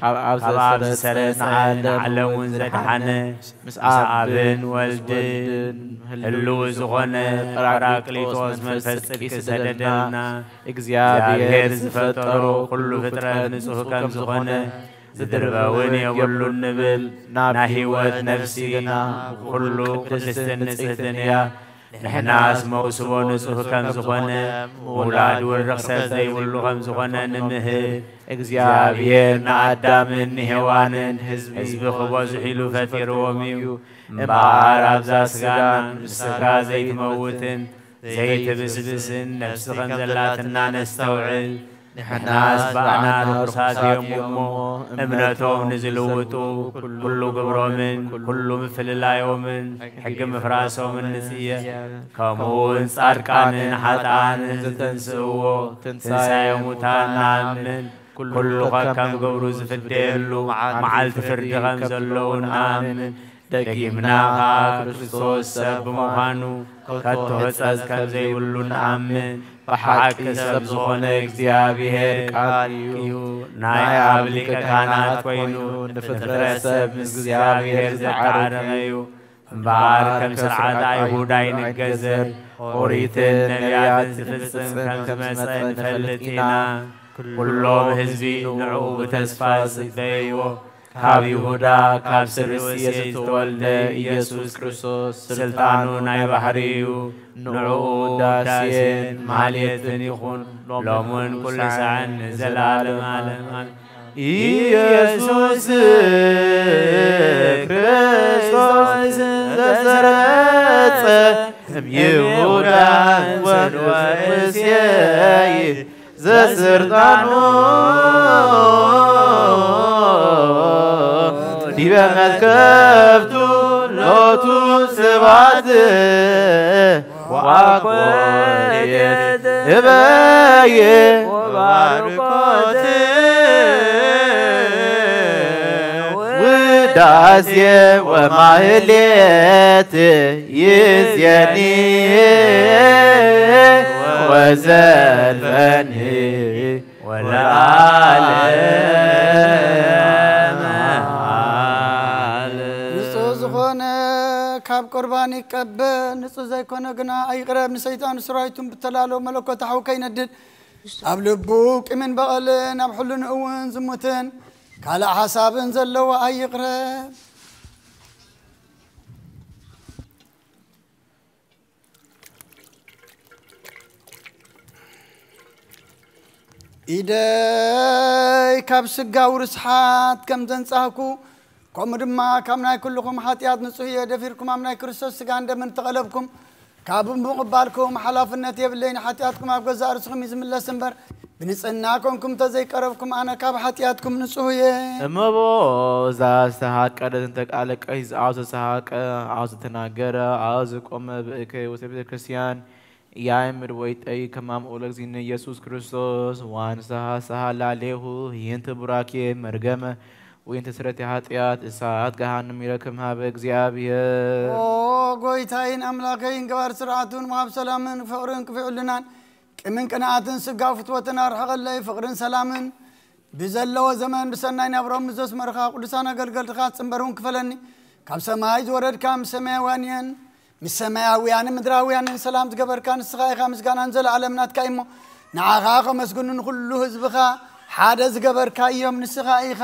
ካብ ኣብ ዝሰረጸ ንዓለም እውን ዘድሓነ፣ ምስ ኣብን ወልድን ህልው ዝኾነ ጳራቅሊጦስ መንፈስ ጽድቂ ዝሰደደልና፣ እግዚኣብሔር ዝፈጠሮ ኩሉ ፍጥረት ንጹህ ከም ዝኾነ ዝድርበ እውን የብሉን ንብል። ናብ ህይወት ነፍሲ ግና ኩሉ ቅድስትን ንጽህትን እያ። ንሕናስ መውስቦ ንጹህ ከም ዝኾነ፣ ምውላድ እውን ርኽሰት ዘይብሉ ከም ዝኾነ ንምህር። እግዚኣብሔር ንኣዳምን ንሄዋንን ህዝቢ ክበዝሑ ኢሉ ፈጢርዎም እዩ። እምበኣር ኣብዛ ስጋን ምስ ስጋ ዘይትመውትን ዘይትብስብስን ነፍሲ ከም ዘላትና ነስተውዕል። ንሕናስ ባዕና ርኹሳት እዮም እሞ፣ እምነቶም ንዝልውጡ ኩሉ ግብሮምን ኩሉ ምፍልላዮምን ሕጊ ምፍራሶምን ንጽየፍ። ከምኡ እውን ጻድቃንን ሓጥኣንን ዝተንስእዎ ትንሳኤ ሙታን ንኣምን። ኩሉ ከከም ግብሩ ዝፍደየሉ መዓልቲ ፍርዲ ከም ዘለዉ ንኣምን። ደጊምና ኸኣ ክርስቶስ ሰብ ብምዃኑ ከቶ ሕጸጽ ከም ዘይብሉ ንኣምን። ብሓቂ ሰብ ዝኾነ እግዚኣብሔር ቃል እዩ። ናይ ኣብ ሊቀ ካህናት ኮይኑ ንፍጥረት ሰብ ምስ እግዚኣብሔር ዘዓረገ እዩ። እምበኣር ከም ስርዓት ኣይሁድ ኣይንገዘር፣ ኦሪትን ነቢያትን ዝፍጽም ከም ዝመጸ ንፈልጥ ኢና። ኩሎም ህዝቢ ንዕኡ ብተስፋ ዝጽበይዎ፣ ካብ ይሁዳ ካብ ስርሲ ዝተወልደ ኢየሱስ ክርስቶስ ስልጣኑ ናይ ባሕሪ እዩ። ንዕኡ ውዳሴን ማህሌትን ይኹን፣ ሎምን ኩሉ ሳዕን ንዘለዓለም ዓለም። ኣሜን። ኢየሱስ ክርስቶስ ዘሰረጸ እም ይሁዳ ወእሴይ ዘስርጣኑ ዲበ መትከፍቱ ሎቱ ስባት ወአኮቴት እበየ ወባርኮት ውዳሴ ወማህሌት ይዜኒ ወዘልፈኒ ወለዓለመ ዓለም። ንጹህ ዝኾነ ካብ ቁርባን ይቀበል፣ ንጹህ ዘይኮነ ግና ኣይቕረብ። ንሰይጣን ስራዊቱን ብተላሎ መለኮት ሓው ከይነድድ፣ ኣብ ልቡ ቂምን በቐልን ኣብ ሕልንኡ እውን ዝሙትን ካልእ ሓሳብን ዘለዎ ኣይቕረብ። ኢደይ ካብ ስጋዊ ርስሓት ከም ዘንጻህኩ፣ ከምኡ ድማ ካብ ናይ ኩልኹም ሓጢኣት ንጹህ እየ። ደፊርኩም ኣብ ናይ ክርስቶስ ስጋን ደምን ተቐለብኩም። ካብ ምቕባልኩም ሓላፍነት የብለይን። ሓጢኣትኩም ኣብ ገዛእ ርእስኹም እዩ ዝምለስ እምበር፣ ብንጽህና ኮንኩም እንተዘይቀረብኩም፣ ኣነ ካብ ሓጢኣትኩም ንጹህ እየ። እመቦ እዛ ዝተሃቀደት እንተ ቃለ ቀይስ ኣብ ዝተሃቀ፣ ኣብ ዝተናገረ፣ ኣብ ዝቆመ ብእከይ ውስተ ቤተ ክርስቲያን ያእምር ወይጠይቅ ከማም ኦለ እግዚእነ ኢየሱስ ክርስቶስ ዋንስሐ ስሐ ላሌሁ ይንት ቡራኬ መርገመ ወይንት ስረቲ ኃጢአት እሳት ገሃንም ይረክም ሀበ እግዚአብሔር። ኦ ጎይታይን ኣምላኸይን ገባር ስርዓቱን ወሃብ ሰላምን ፍቕርን ክፍዕልናን ቅምን ቅንኣትን ስጋው ፍትወትን ኣርሕቐለይ ፍቕርን ሰላምን ብዘለዎ ዘመን ብሰናይ ናብሮም ንዘስመርኻ ቅዱሳን ኣገልገልትኻ ጽንበርውን ክፈለኒ። ካብ ሰማይ ዝወረድካ ምስ ሰማያውያን እየን፣ ምስ ሰማያውያንን ምድራውያንን ሰላም ዝገበርካ ንስኻ ኢኻ። ምስጋናን ዘለዓለም ናትካ እዩ እሞ፣ ንዓኻ ከመስግኑ ንኹሉ ህዝብኻ ሓደ ዝገበርካ እዮም። ንስኻ ኢኻ።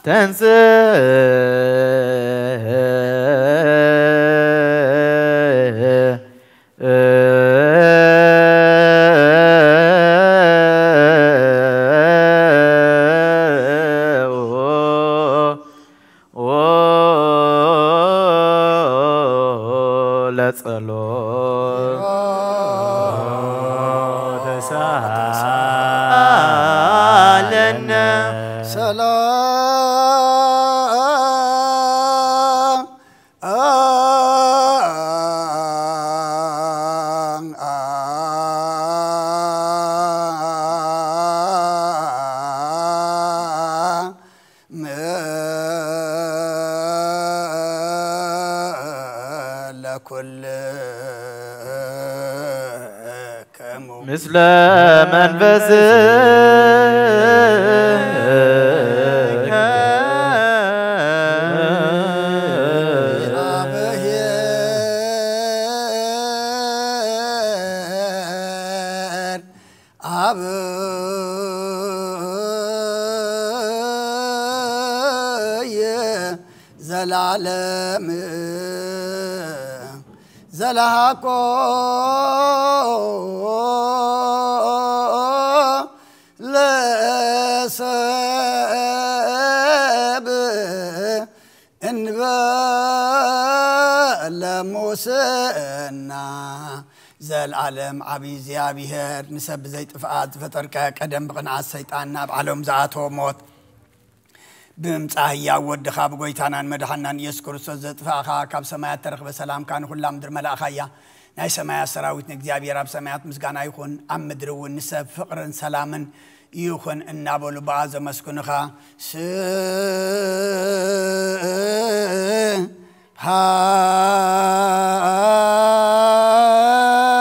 ተንስእ ለጸሎተሳለነ ሰላም ኩልክሙ ምስለ መንፈስከ አብየ ዘላለም ዘለሃኮ ለሰብ እንበለ ሙስና። ዘልዓለም ዓብዪ እግዚኣብሔር ንሰብ ብዘይጥፍኣት ዝፈጠርከ፣ ቀደም ብቕንዓት ሰይጣን ናብ ዓለም ዝኣተወ ሞት ብምምጻእ ህያው ወድኻ ብጎይታናን መድሓናን ኢየሱስ ክርስቶስ ዘጥፋእኻ፣ ካብ ሰማያት ተረኽበ ሰላምካ ንኹላ ምድሪ መላእኻያ። ናይ ሰማያት ሰራዊት ንእግዚኣብሔር ኣብ ሰማያት ምስጋና ይኹን፣ ኣብ ምድሪ እውን ንሰብ ፍቕርን ሰላምን ይኹን እናበሉ ብኣ ዘመስግኑኻ። ስብሐት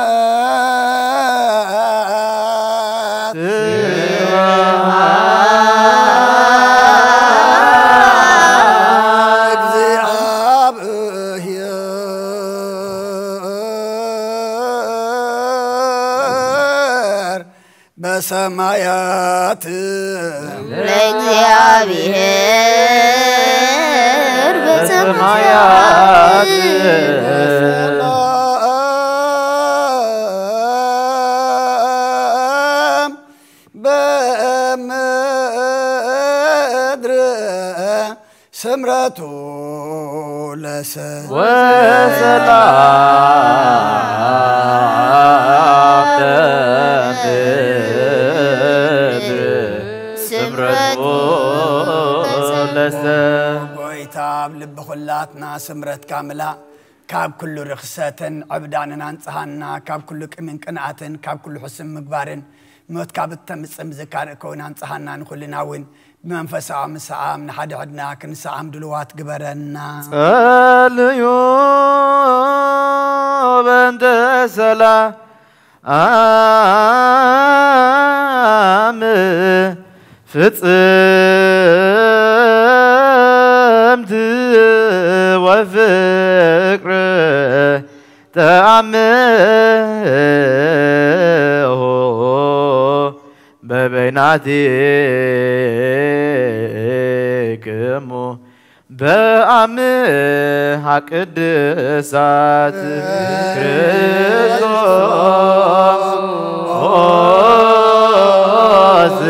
ለእግዚኣብሔር በሰማያት ለእግዚኣብሔር በሰማያት በምድር ስምረቱ ለሰ ወሰላም ለምድር ስምረቱ ለሰ። ጎይታ ኣብ ልቢ ኩላትና ስምረትካ ምላእ። ካብ ኩሉ ርኽሰትን ዕብዳንን ኣንጽሃና፣ ካብ ኩሉ ቅምን ቅንኣትን፣ ካብ ኩሉ ሕስም ምግባርን፣ ሞት ካብ እተምጽእ ምዝካር እከውን ኣንጽሃና፣ ንኹልና እውን ብመንፈሳዊ ምስዓም ንሓድሕድና ክንሰዓም ድልዋት ግበረና። ጸልዩ በእንተ ሰላም ፍጽምቲ ወፍቅር ተአምሁ በበይናቲክሙ በአምሃ ቅድሳት ክርስቶስ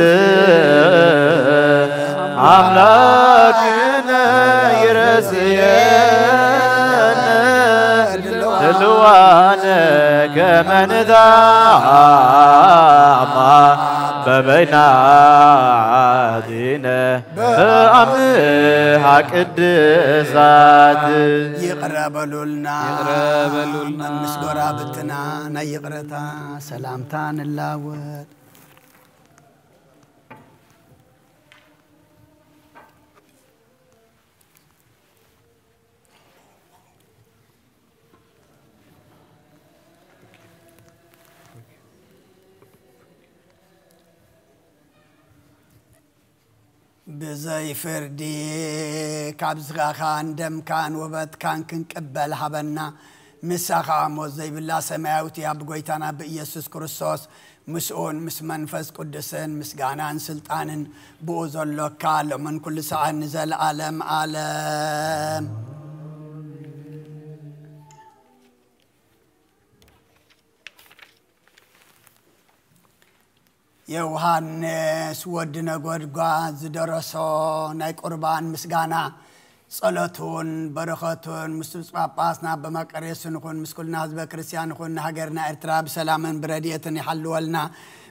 አምላክነ ይረስየነ ድልዋነ ከመ ንታማ በበይናቲነ በአምሃ ቅድሳት። ይቅረ በሉልና። ይቅረ በሉልና። ምስ ጎረባብትና ናይ ይቅረታ ሰላምታ ንላወጥ። ብዘይ ፍርዲ ካብ ስጋኻን ደምካን ውበትካን ክንቅበል ሃበና። ንሳ ኸኣ ሞት ዘይብላ ሰማያዊት እያ። ብጎይታና ብኢየሱስ ክርስቶስ ምስኡን ምስ መንፈስ ቅዱስን ምስጋናን ስልጣንን ብኡ ዘሎካ ሎምን ኩሉ ሰዓት ንዘለዓለም ዓለም። ዮሃንስ ወዲ ነጎድጓድ ዝደረሶ ናይ ቁርባን ምስጋና ጸሎቱን በረኸቱን ምስ ብፁዕ ጳጳስና ኣባ መቃርዮስን ይኹን፣ ምስ ኩልና ህዝበ ክርስቲያን ይኹን፣ ንሃገርና ኤርትራ ብሰላምን ብረድኤትን ይሓልወልና።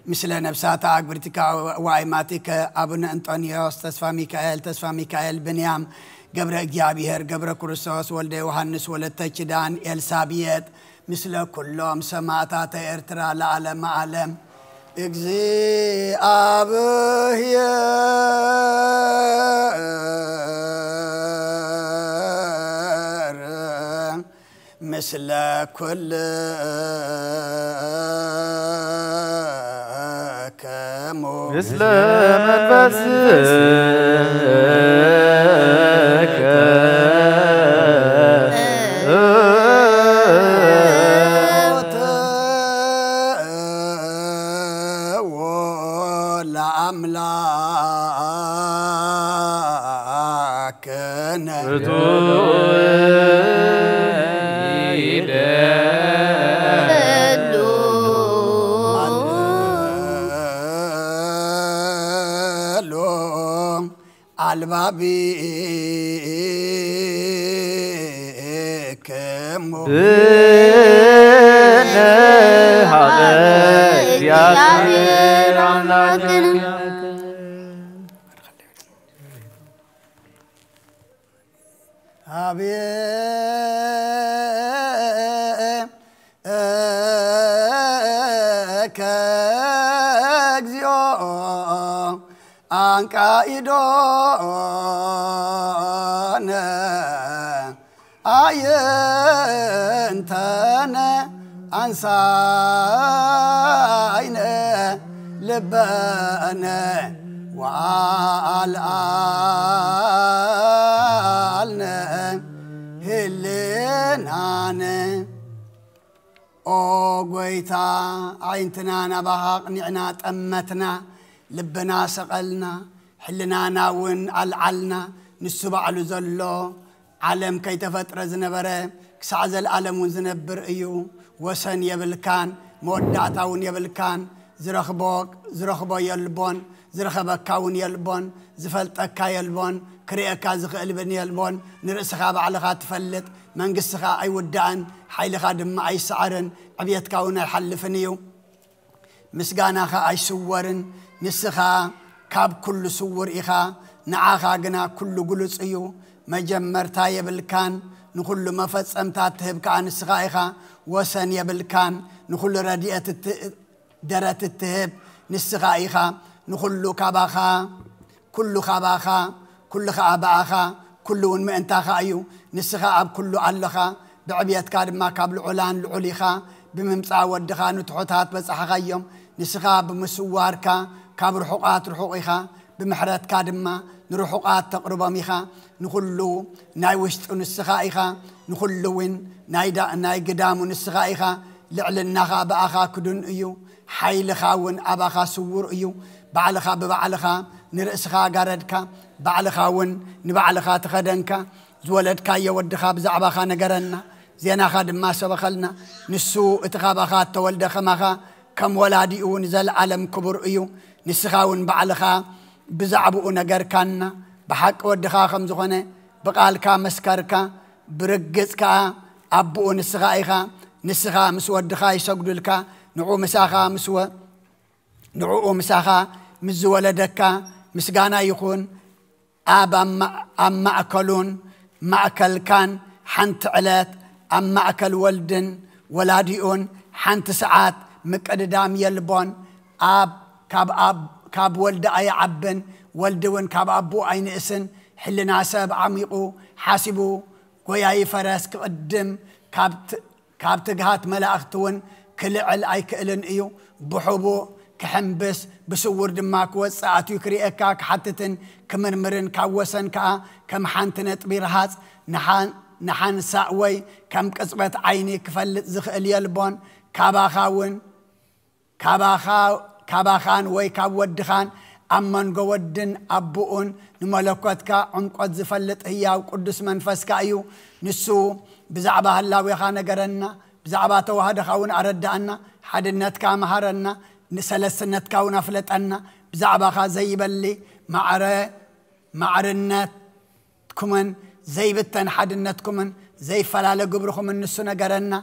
ምስለ ነብሳተ ኣግብርቲከ ወኣይማቲከ ኣቡነ እንጦንዮስ ተስፋ ሚካኤል፣ ተስፋ ሚካኤል ብንያም፣ ገብረ እግዚኣብሔር፣ ገብረ ክርስቶስ፣ ወልደ ዮሃንስ፣ ወለተ ኪዳን፣ ኤልሳብየጥ፣ ምስለ ኩሎም ሰማእታተ ኤርትራ ለዓለመ ዓለም። እግዚኣብሔር ምስለ ኩልክሙ ምስለ መንፈስከ ለአምላክነ ፍቱው ይደሉ ሎ አልባቢክሙ ብነ ሀበ እግዚአብሔር አምላክነ አቤ ከእግዚኦ አንቃኢዶነ አየንተነ አንሳይነ ልበነ ወአልአልነ ህልናነ። ኦ ጎይታ፣ ኣዒንትና ናባኻ ኣቕኒዕና ጠመትና፣ ልብና ሰቐልና፣ ሕልናና እውን ኣልዓልና። ንሱ ባዕሉ ዘሎ ዓለም ከይተፈጥረ ዝነበረ፣ ክሳዕ ዘለኣለም እውን ዝነብር እዩ። ወሰን የብልካን፣ መወዳእታ እውን የብልካን። ዝረኽቦ ዝረኽቦ የልቦን፣ ዝረኸበካ እውን የልቦን፣ ዝፈልጠካ የልቦን፣ ክርእየካ ዝኽእል እውን የልቦን። ንርእስኻ ባዕልኻ ትፈልጥ። መንግስትኻ ኣይውዳእን፣ ሓይልኻ ድማ ኣይሰዓርን፣ ዕብየትካ እውን ኣይሓልፍን እዩ። ምስጋናኻ ኣይስወርን። ንስኻ ካብ ኩሉ ስውር ኢኻ፣ ንዓኻ ግና ኩሉ ግሉጽ እዩ። መጀመርታ የብልካን፣ ንኹሉ መፈጸምታ እትህብ ከኣ ንስኻ ኢኻ። ወሰን የብልካን፣ ንኹሉ ረድኤት እት- ደረት እትህብ ንስኻ ኢኻ። ንኹሉ ካባኻ፣ ኩሉ ካባኻ፣ ኩሉ ኸኣ ብኣኻ፣ ኩሉ እውን ምእንታኻ እዩ። ንስኻ ኣብ ኩሉ ኣለኻ። ብዕብየትካ ድማ ካብ ልዑላን ልዑል ኢኻ። ብምምጻእ ወድኻ ንትሑታት በጻሕኻዮም። ንስኻ ብምስዋርካ ካብ ርሑቓት ርሑቕ ኢኻ። ብምሕረትካ ድማ ንርሑቓት ተቕርቦም ኢኻ። ንኹሉ ናይ ውሽጡ ንስኻ ኢኻ። ንኹሉ እውን ናይ ዳ- ናይ ግዳሙ ንስኻ ኢኻ። ልዕልናኻ ብኣኻ ክዱን እዩ። ሓይልኻ እውን ኣባኻ ስውር እዩ። ባዕልኻ ብባዕልኻ ንርእስኻ ጋረድካ፣ ባዕልኻ እውን ንባዕልኻ ተኸደንካ። ዝወለድካዮ ወድኻ ብዛዕባኻ ነገረና፣ ዜናኻ ድማ ሰበኸልና። ንሱ እቲ ካባኻ እተወልደ ከማኻ ከም ወላዲኡ ንዘለኣለም ክቡር እዩ። ንስኻ እውን ባዕልኻ ብዛዕባኡ ነገርካና። ብሓቂ ወድኻ ከም ዝኾነ ብቓልካ መስከርካ፣ ብርግጽ ከኣ ኣቦኡ ንስኻ ኢኻ። ንስኻ ምስ ወድኻ ይሰግዱልካ፣ ንዑ ምሳኻ ምስ ወ- ንዕኡ ምሳኻ ምስ ዝወለደካ ምስጋና ይኹን። ኣብ ኣብ ማ- ኣብ ማእከሉን ማእከልካን ሓንቲ ዕለት፣ ኣብ ማእከል ወልድን ወላዲኡን ሓንቲ ሰዓት ምቅድዳም የልቦን። ኣብ ካብ ኣብ ካብ ወልዲ ኣይዓብን፣ ወልዲ እውን ካብ ኣቦኡ ኣይንእስን። ሕልና ሰብ ዓሚቑ ሓሲቡ፣ ጎያዪ ፈረስ ክቕድም ካብ ት- ካብ ትግሃት መላእኽቲ እውን ክልዕል ኣይክእልን እዩ። ብሕቡእ ክሕንብስ፣ ብስውር ድማ ክወጽእ ኣትዩ ክርእየካ ክሓትትን ክምርምርን ካብ ወሰን ከኣ ከም ሓንቲ ነጥቢ ረሃጽ ንሓ- ንሓንሳእ ወይ ከም ቅጽበት ዓይኒ ክፈልጥ ዝኽእል የልቦን። ካባኻ እውን ካባኻ ካባኻን ወይ ካብ ወድኻን ኣብ መንጎ ወድን ኣቦኡን ንመለኮትካ ዕምቆት ዝፈልጥ ህያው ቅዱስ መንፈስካ እዩ። ንሱ ብዛዕባ ህላዌኻ ነገረና፣ ብዛዕባ ተዋህዶኻ እውን ኣረዳእና፣ ሓድነትካ መሃረና፣ ንሰለስትነትካ እውን ኣፍለጠና። ብዛዕባኻ ዘይበሊ ማዕረ ማዕርነትኩምን ዘይብተን ሓድነትኩምን ዘይፈላለ ግብርኹምን ንሱ ነገረና።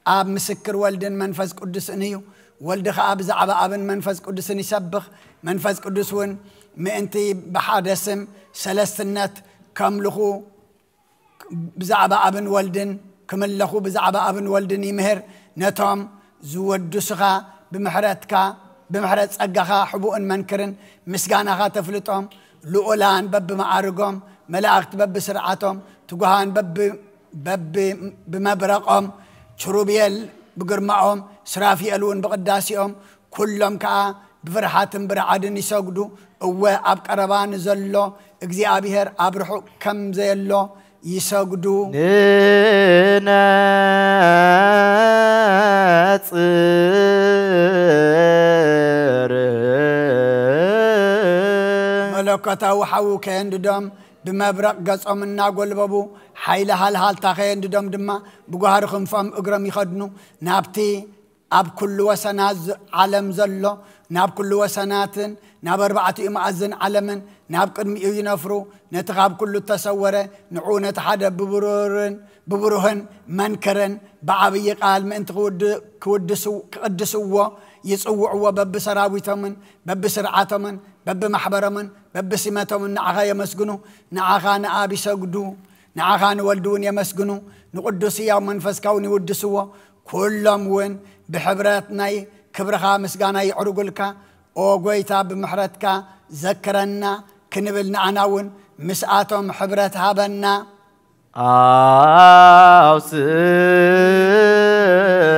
ኣብ ምስክር ወልድን መንፈስ ቅዱስን እዩ። ወልድ ኸኣ ብዛዕባ ኣብን መንፈስ ቅዱስን ይሰብኽ። መንፈስ ቅዱስ እውን ምእንቲ ብሓደ ስም ሰለስትነት ከምልኹ ብዛዕባ ኣብን ወልድን ክምለኹ ብዛዕባ ኣብን ወልድን ይምህር። ነቶም ዝወድሱኻ ብምሕረትካ ብምሕረት ጸጋኻ ሕቡእን መንክርን ምስጋናኻ ተፍልጦም። ልኡላን በብመዓርጎም፣ መላእኽቲ በብስርዓቶም፣ ትጉሃን በብ በብ ብመብረቖም፣ ኪሩቤል ብግርማኦም፣ ሱራፊኤል እውን ብቕዳሴኦም፣ ኩሎም ከኣ ብፍርሃትን ብርዓድን ይሰግዱ። እወ፣ ኣብ ቀረባ ንዘሎ እግዚኣብሔር ኣብ ርሑቕ ከም ዘየሎ ይሰግዱ። ንነጽር። መለኮታዊ ሓዉ ከየንድዶም ብመብረቕ ገጾም እናጎልበቡ፣ ሓይሊ ሃልሃልታ ከየንድዶም ድማ ብጓህሪ ክንፎም እግሮም ይኸድኑ። ናብቲ ኣብ ኩሉ ወሰናት ዝ-፣ ዓለም ዘሎ፣ ናብ ኩሉ ወሰናትን ናብ ኣርባዕቲኡ መኣዝን ዓለምን ናብ ቅድሚኡ ይነፍሩ። ነቲ ካብ ኩሉ እተሰወረ ንዕኡ ነቲ ሓደ ብብሩርን ብብሩህን መንክርን ብዓብዪ ቃል ምእንቲ ክውድ-፣ ክውድስው-፣ ክቕድስዎ ይጽውዕዎ። በብሰራዊቶምን በብስርዓቶምን በብማሕበሮምን በብሲመቶምን ንዓኻ የመስግኑ። ንዓኻ ንኣብ ይሰግዱ። ንዓኻ ንወልድ እውን የመስግኑ። ንቅዱስ ሕያው መንፈስካ እውን ይውድስዎ። ኩሎም እውን ብሕብረት ናይ ክብርኻ ምስጋና የዕርጉልካ። ኦ ጎይታ፣ ብምሕረትካ ዘክረና ክንብል፣ ንኣና እውን ምስኣቶም ሕብረት ሃበና።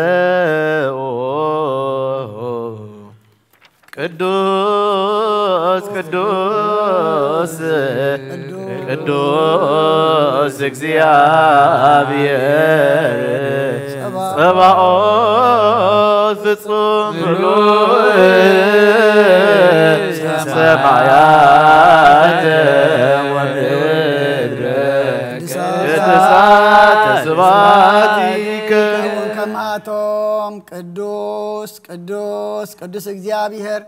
ኣውስኡ ቅዱስ ቅዱስ ቅዱስ እግዚኣብሔር ጸባኦት ፍጹም ምሉእ ሰማያት ወምድር ቅዱሳት ስብሐቲከ። ከምኣቶም ቅዱስ ቅዱስ ቅዱስ እግዚኣብሔር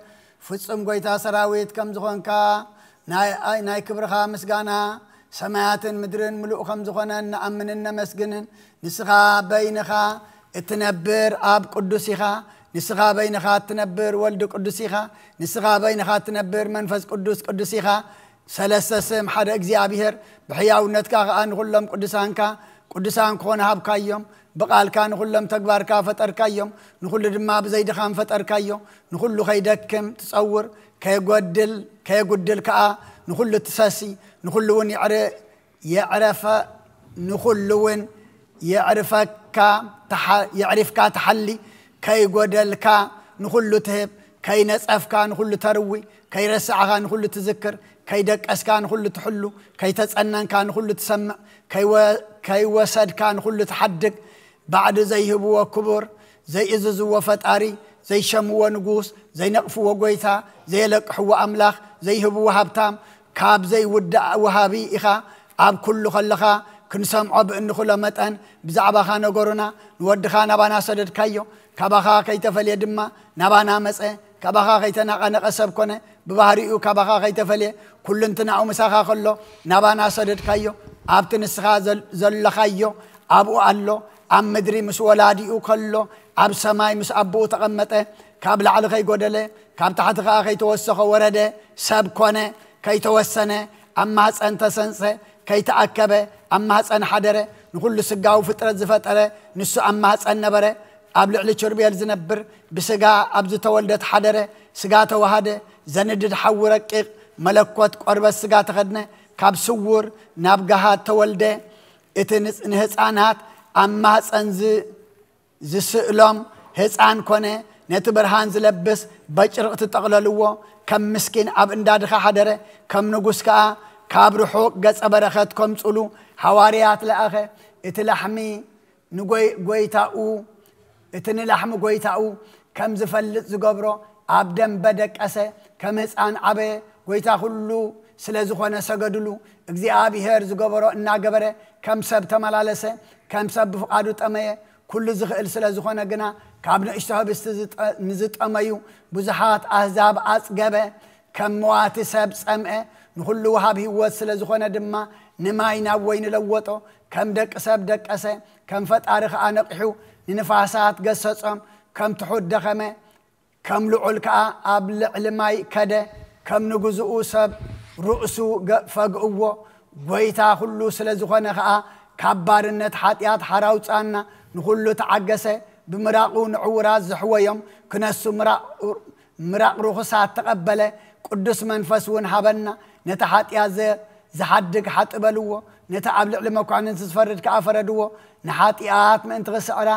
ፍጹም ጎይታ ሰራዊት ከም ዝኾንካ ናይ፣ ናይ ክብርኻ ምስጋና ሰማያትን ምድርን ምሉእ ከም ዝኾነ ንኣምንን ነመስግንን። ንስኻ በይንኻ እትነብር ኣብ ቅዱስ ኢኻ። ንስኻ በይንኻ እትነብር ወልድ ቅዱስ ኢኻ። ንስኻ በይንኻ እትነብር መንፈስ ቅዱስ ቅዱስ ኢኻ። ሰለስተ ስም ሓደ እግዚኣብሔር። ብሕያውነትካ ኸኣ ንኹሎም ቅዱሳንካ ቅዱሳን ክኾኑ ሃብካዮም። ብቓልካ ንኹሎም ተግባርካ ፈጠርካዮም። ንኹሉ ድማ ብዘይ ድኻም ፈጠርካዮ። ንኹሉ ከይደክም ትጸውር፣ ከየጎድል፣ ከየጉድል ከኣ ንኹሉ ትሰሲ፣ ንኹሉ እውን የዕረ-፣ የዕረፈ-፣ ንኹሉ እውን የዕርፈካ፣ ተሓ-፣ የዕሪፍካ ትሓሊ፣ ከይጎደልካ ንኹሉ ትህብ፣ ከይነጸፍካ ንኹሉ ተርዊ፣ ከይረሳዕኻ ንኹሉ ትዝክር፣ ከይደቀስካ ንኹሉ ትሕሉ፣ ከይተጸነንካ ንኹሉ ትሰምዕ፣ ከይወ-፣ ከይወሰድካ ንኹሉ ትሓድግ፣ ባዕዲ ዘይህብዎ ክቡር፣ ዘይእዝዝዎ ፈጣሪ፣ ዘይሸምዎ ንጉስ፣ ዘይነቕፍዎ ጎይታ፣ ዘየለቅሕዎ ኣምላኽ፣ ዘይህብዎ ሃብታም፣ ካብ ዘይውዳእ ወሃቢ ኢኻ። ኣብ ኩሉ ከለኻ ክንሰምዖ ብእንኽሎ መጠን ብዛዕባኻ ነገሩና። ንወድኻ ናባና ሰደድካዮ፣ ካባኻ ከይተፈልየ ድማ ናባና መጸ። ካባኻ ከይተናቐነቐ ሰብ ኮነ። ብባህሪኡ ካባኻ ከይተፈልየ፣ ኩልንትናኡ ምሳኻ ከሎ ናባና ሰደድካዮ። ኣብቲ ንስኻ ዘል-፣ ዘለኻዮ ኣብኡ ኣሎ። ኣብ ምድሪ ምስ ወላዲኡ ከሎ፣ ኣብ ሰማይ ምስ ኣቦኡ ተቐመጠ። ካብ ላዕሊ ከይጎደለ፣ ካብ ታሕቲ ከኣ ከይተወሰኸ ወረደ። ሰብ ኮነ፣ ከይተወሰነ፣ ኣብ ማህጸን ተሰንሰ፣ ከይተኣከበ፣ ኣብ ማህጸን ሓደረ። ንኹሉ ስጋዊ ፍጥረት ዝፈጠረ ንሱ ኣብ ማህጸን ነበረ። ኣብ ልዕሊ ኪሩቤል ዝነብር፣ ብስጋ ኣብ ዝተወልደት ሓደረ፣ ስጋ ተዋሃደ። ዘንድድ ሓዊ ረቂቕ መለኮት ቆርበት ስጋ ተኸድነ፣ ካብ ስውር ናብ ገሃድ ተወልደ። እቲ ንጽ-፣ ንህፃናት ኣብ ማህፀን ዝ-፣ ዝስእሎም ህፃን ኮነ፣ ነቲ ብርሃን ዝለብስ በጭርቕ ትጠቕለልዎ። ከም ምስኪን ኣብ እንዳ ድኻ ሓደረ፣ ከም ንጉስ ከኣ ካብ ርሑቕ ገጸ በረኸት ከምጽሉ ሃዋርያት ለኣኸ። እቲ ላሕሚ ንጎይ-፣ ጎይታኡ፣ እቲ ንላሕሚ ጎይታኡ ከም ዝፈልጥ ዝገብሮ ኣብ ደንበ ደቀሰ፣ ከም ህፃን ዓበየ። ጎይታ ኩሉ ስለ ዝኾነ ሰገዱሉ። እግዚኣብሔር ዝገበሮ እናገበረ ከም ሰብ ተመላለሰ፣ ከም ሰብ ብፍቓዱ ጠመየ። ኩሉ ዝኽእል ስለ ዝኾነ ግና ካብ ንእሽቶ ህብስቲ ዝጠ-፣ ንዝጠመዩ ብዙሓት ኣህዛብ ኣጽገበ። ከም መዋቲ ሰብ ጸምአ፣ ንኹሉ ወሃብ ህይወት ስለ ዝኾነ ድማ ንማይ ናብ ወይኒ ለወጦ። ከም ደቂ ሰብ ደቀሰ፣ ከም ፈጣሪ ኸኣ ነቒሑ ንንፋሳት ገሰጾም። ከም ትሑት ደኸመ፣ ከም ልዑል ከኣ ኣብ ልዕሊ ማይ ከደ። ከም ንግዝኡ ሰብ ርእሱ ገ-፣ ፈግእዎ። ጎይታ ኩሉ ስለ ዝኾነ ኸኣ ካብ ባርነት ሓጢኣት ሓራ ኣውጽኣና። ንኹሉ ተዓገሰ። ብምራቑ ንዕዉራት ዘሕወዮም ክነሱ ምራቕ ምራቕ ርኹሳት ተቐበለ። ቅዱስ መንፈስ እውን ሃበና። ነቲ ሓጢኣት ዘ-፣ ዝሓድግ ሓጢ በልዎ፣ ነቲ ኣብ ልዕሊ መኳንንቲ ዝፈርድ ከኣ ፈረድዎ። ንሓጢኣት ምእንቲ ክስዕራ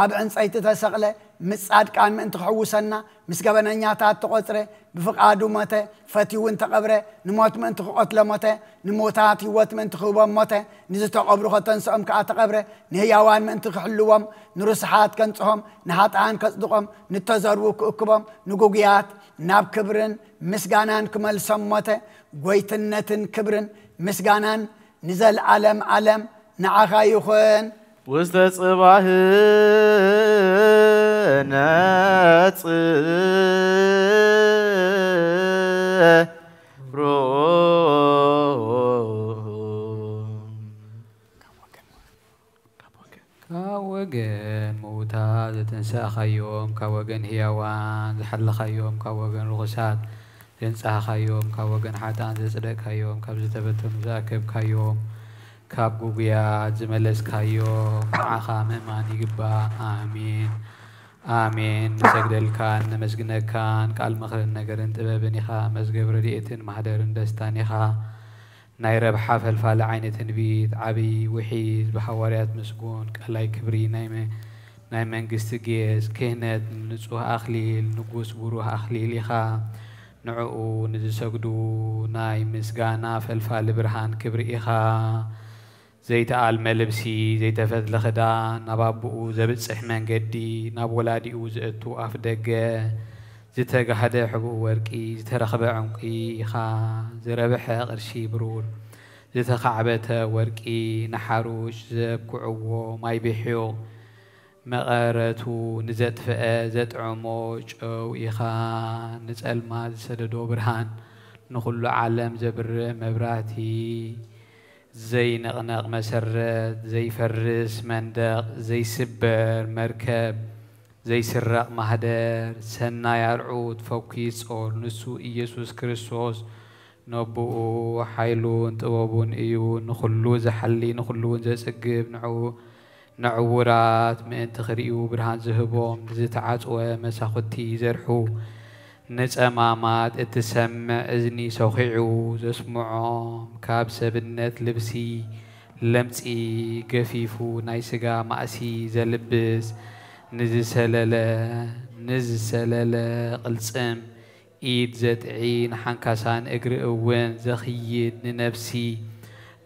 ኣብ ዕንጸይቲ ተሰቕለ፣ ምስ ጻድቃን ምእንቲ ክሕውሰና፣ ምስ ገበነኛታት ተቖጽረ። ብፍቓዱ ሞተ፣ ፈትዩ እውን ተቐብረ። ንሞት ምእንቲ ክቐትሎ ሞተ፣ ንሙታት ህይወት ምእንቲ ክህቦም ሞተ። ንዝተቐብሩ ከተንስኦም ከኣ ተቐብረ። ንህያዋን ምእንቲ ክሕልዎም፣ ንርስሓት ከንጽሆም፣ ንሓጥኣን ከጽድቖም፣ ንተዘርቡ ክእክቦም፣ ንጉጉያት ናብ ክብርን ምስጋናን ክመልሶም ሞተ። ጎይትነትን ክብርን ምስጋናን ንዘለዓለም ዓለም ንዓኻ ይኹን። ውስተ ጽባህ ነጽ ካብ ወገን ምውታት ዘተንሳእኻዮም፣ ካብ ወገን ህያዋን ዝሓለኻዮም፣ ካብ ወገን ርኹሳት ዘንጻህኻዮም፣ ካብ ወገን ሓጥኣን ዘጽደቅካዮም፣ ካብ ዝተበተኑ ዝኣከብካዮም፣ ካብ ጉጉያት ዝመለስካዮም፣ ንዓኻ ምእማን ይግባእ። ኣሜን። ኣሜን። ንሰግደልካን ነመስግነካን፣ ቃል ምኽርን ነገርን ጥበብን ኢኻ፣ መዝገብ ረድኤትን ማህደርን ደስታን ኢኻ። ናይ ረብሓ ፈልፋሊ ዓይነ ትንቢት፣ ዓብዪ ውሒዝ፣ ብሃዋርያት ምስጉን፣ ቀላይ ክብሪ ናይ መ-፣ ናይ መንግስቲ ጌጽ፣ ክህነት ንጹህ ኣኽሊል፣ ንጉስ ብሩህ ኣኽሊል ኢኻ። ንዕኡ ንዝሰግዱ ናይ ምስጋና ፈልፋሊ ብርሃን ክብሪ ኢኻ። ዘይተኣልመ ልብሲ፣ ዘይተፈትለ ክዳን፣ ናብ ኣቦኡ ዘብጽሕ መንገዲ፣ ናብ ወላዲኡ ዘእቱ ኣፍ ደገ፣ ዝተጋህደ ሕቡእ ወርቂ፣ ዝተረኽበ ዕንቂ ኢኻ። ዝረብሐ ቅርሺ ብሩር፣ ዝተኻዕበተ ወርቂ፣ ንሓሩሽ ዘብክዕዎ ማይ ብሒቕ፣ መቐረቱ ንዘጥፍአ ዘጥዕሞ ጨው ኢኻ። ንጸልማት ዝሰደዶ ብርሃን፣ ንኹሉ ዓለም ዘብርህ መብራህቲ፣ ዘይንቕነቕ መሰረት፣ ዘይፈርስ መንደቕ፣ ዘይስበር መርከብ፣ ዘይስረቕ ማህደር፣ ሰናይ ኣርዑት ፈኲስ ጾር፣ ንሱ ኢየሱስ ክርስቶስ ነቦኡ ሓይሉን ጥበቡን እዩ። ንኹሉ ዝሓሊ፣ ንኹሉ እውን ዘጽግብ፣ ንዕኡ ንዕዉራት ምእንቲ ክርእዩ ብርሃን ዝህቦም፣ ንዝተዓጽወ መሳኹቲ ይዘርሑ፣ ንጸማማት እትሰምዕ እዝኒ ሰኺዑ ዘስምዖም፣ ካብ ሰብነት ልብሲ ለምጺ ገፊፉ ናይ ስጋ ማእሲ ዘልብስ፣ ንዝሰለለ፣ ንዝሰለለ ቅልጽም ኢድ ዘጥዒ፣ ንሓንካሳን እግሪ እውን ዘኽይድ፣ ንነፍሲ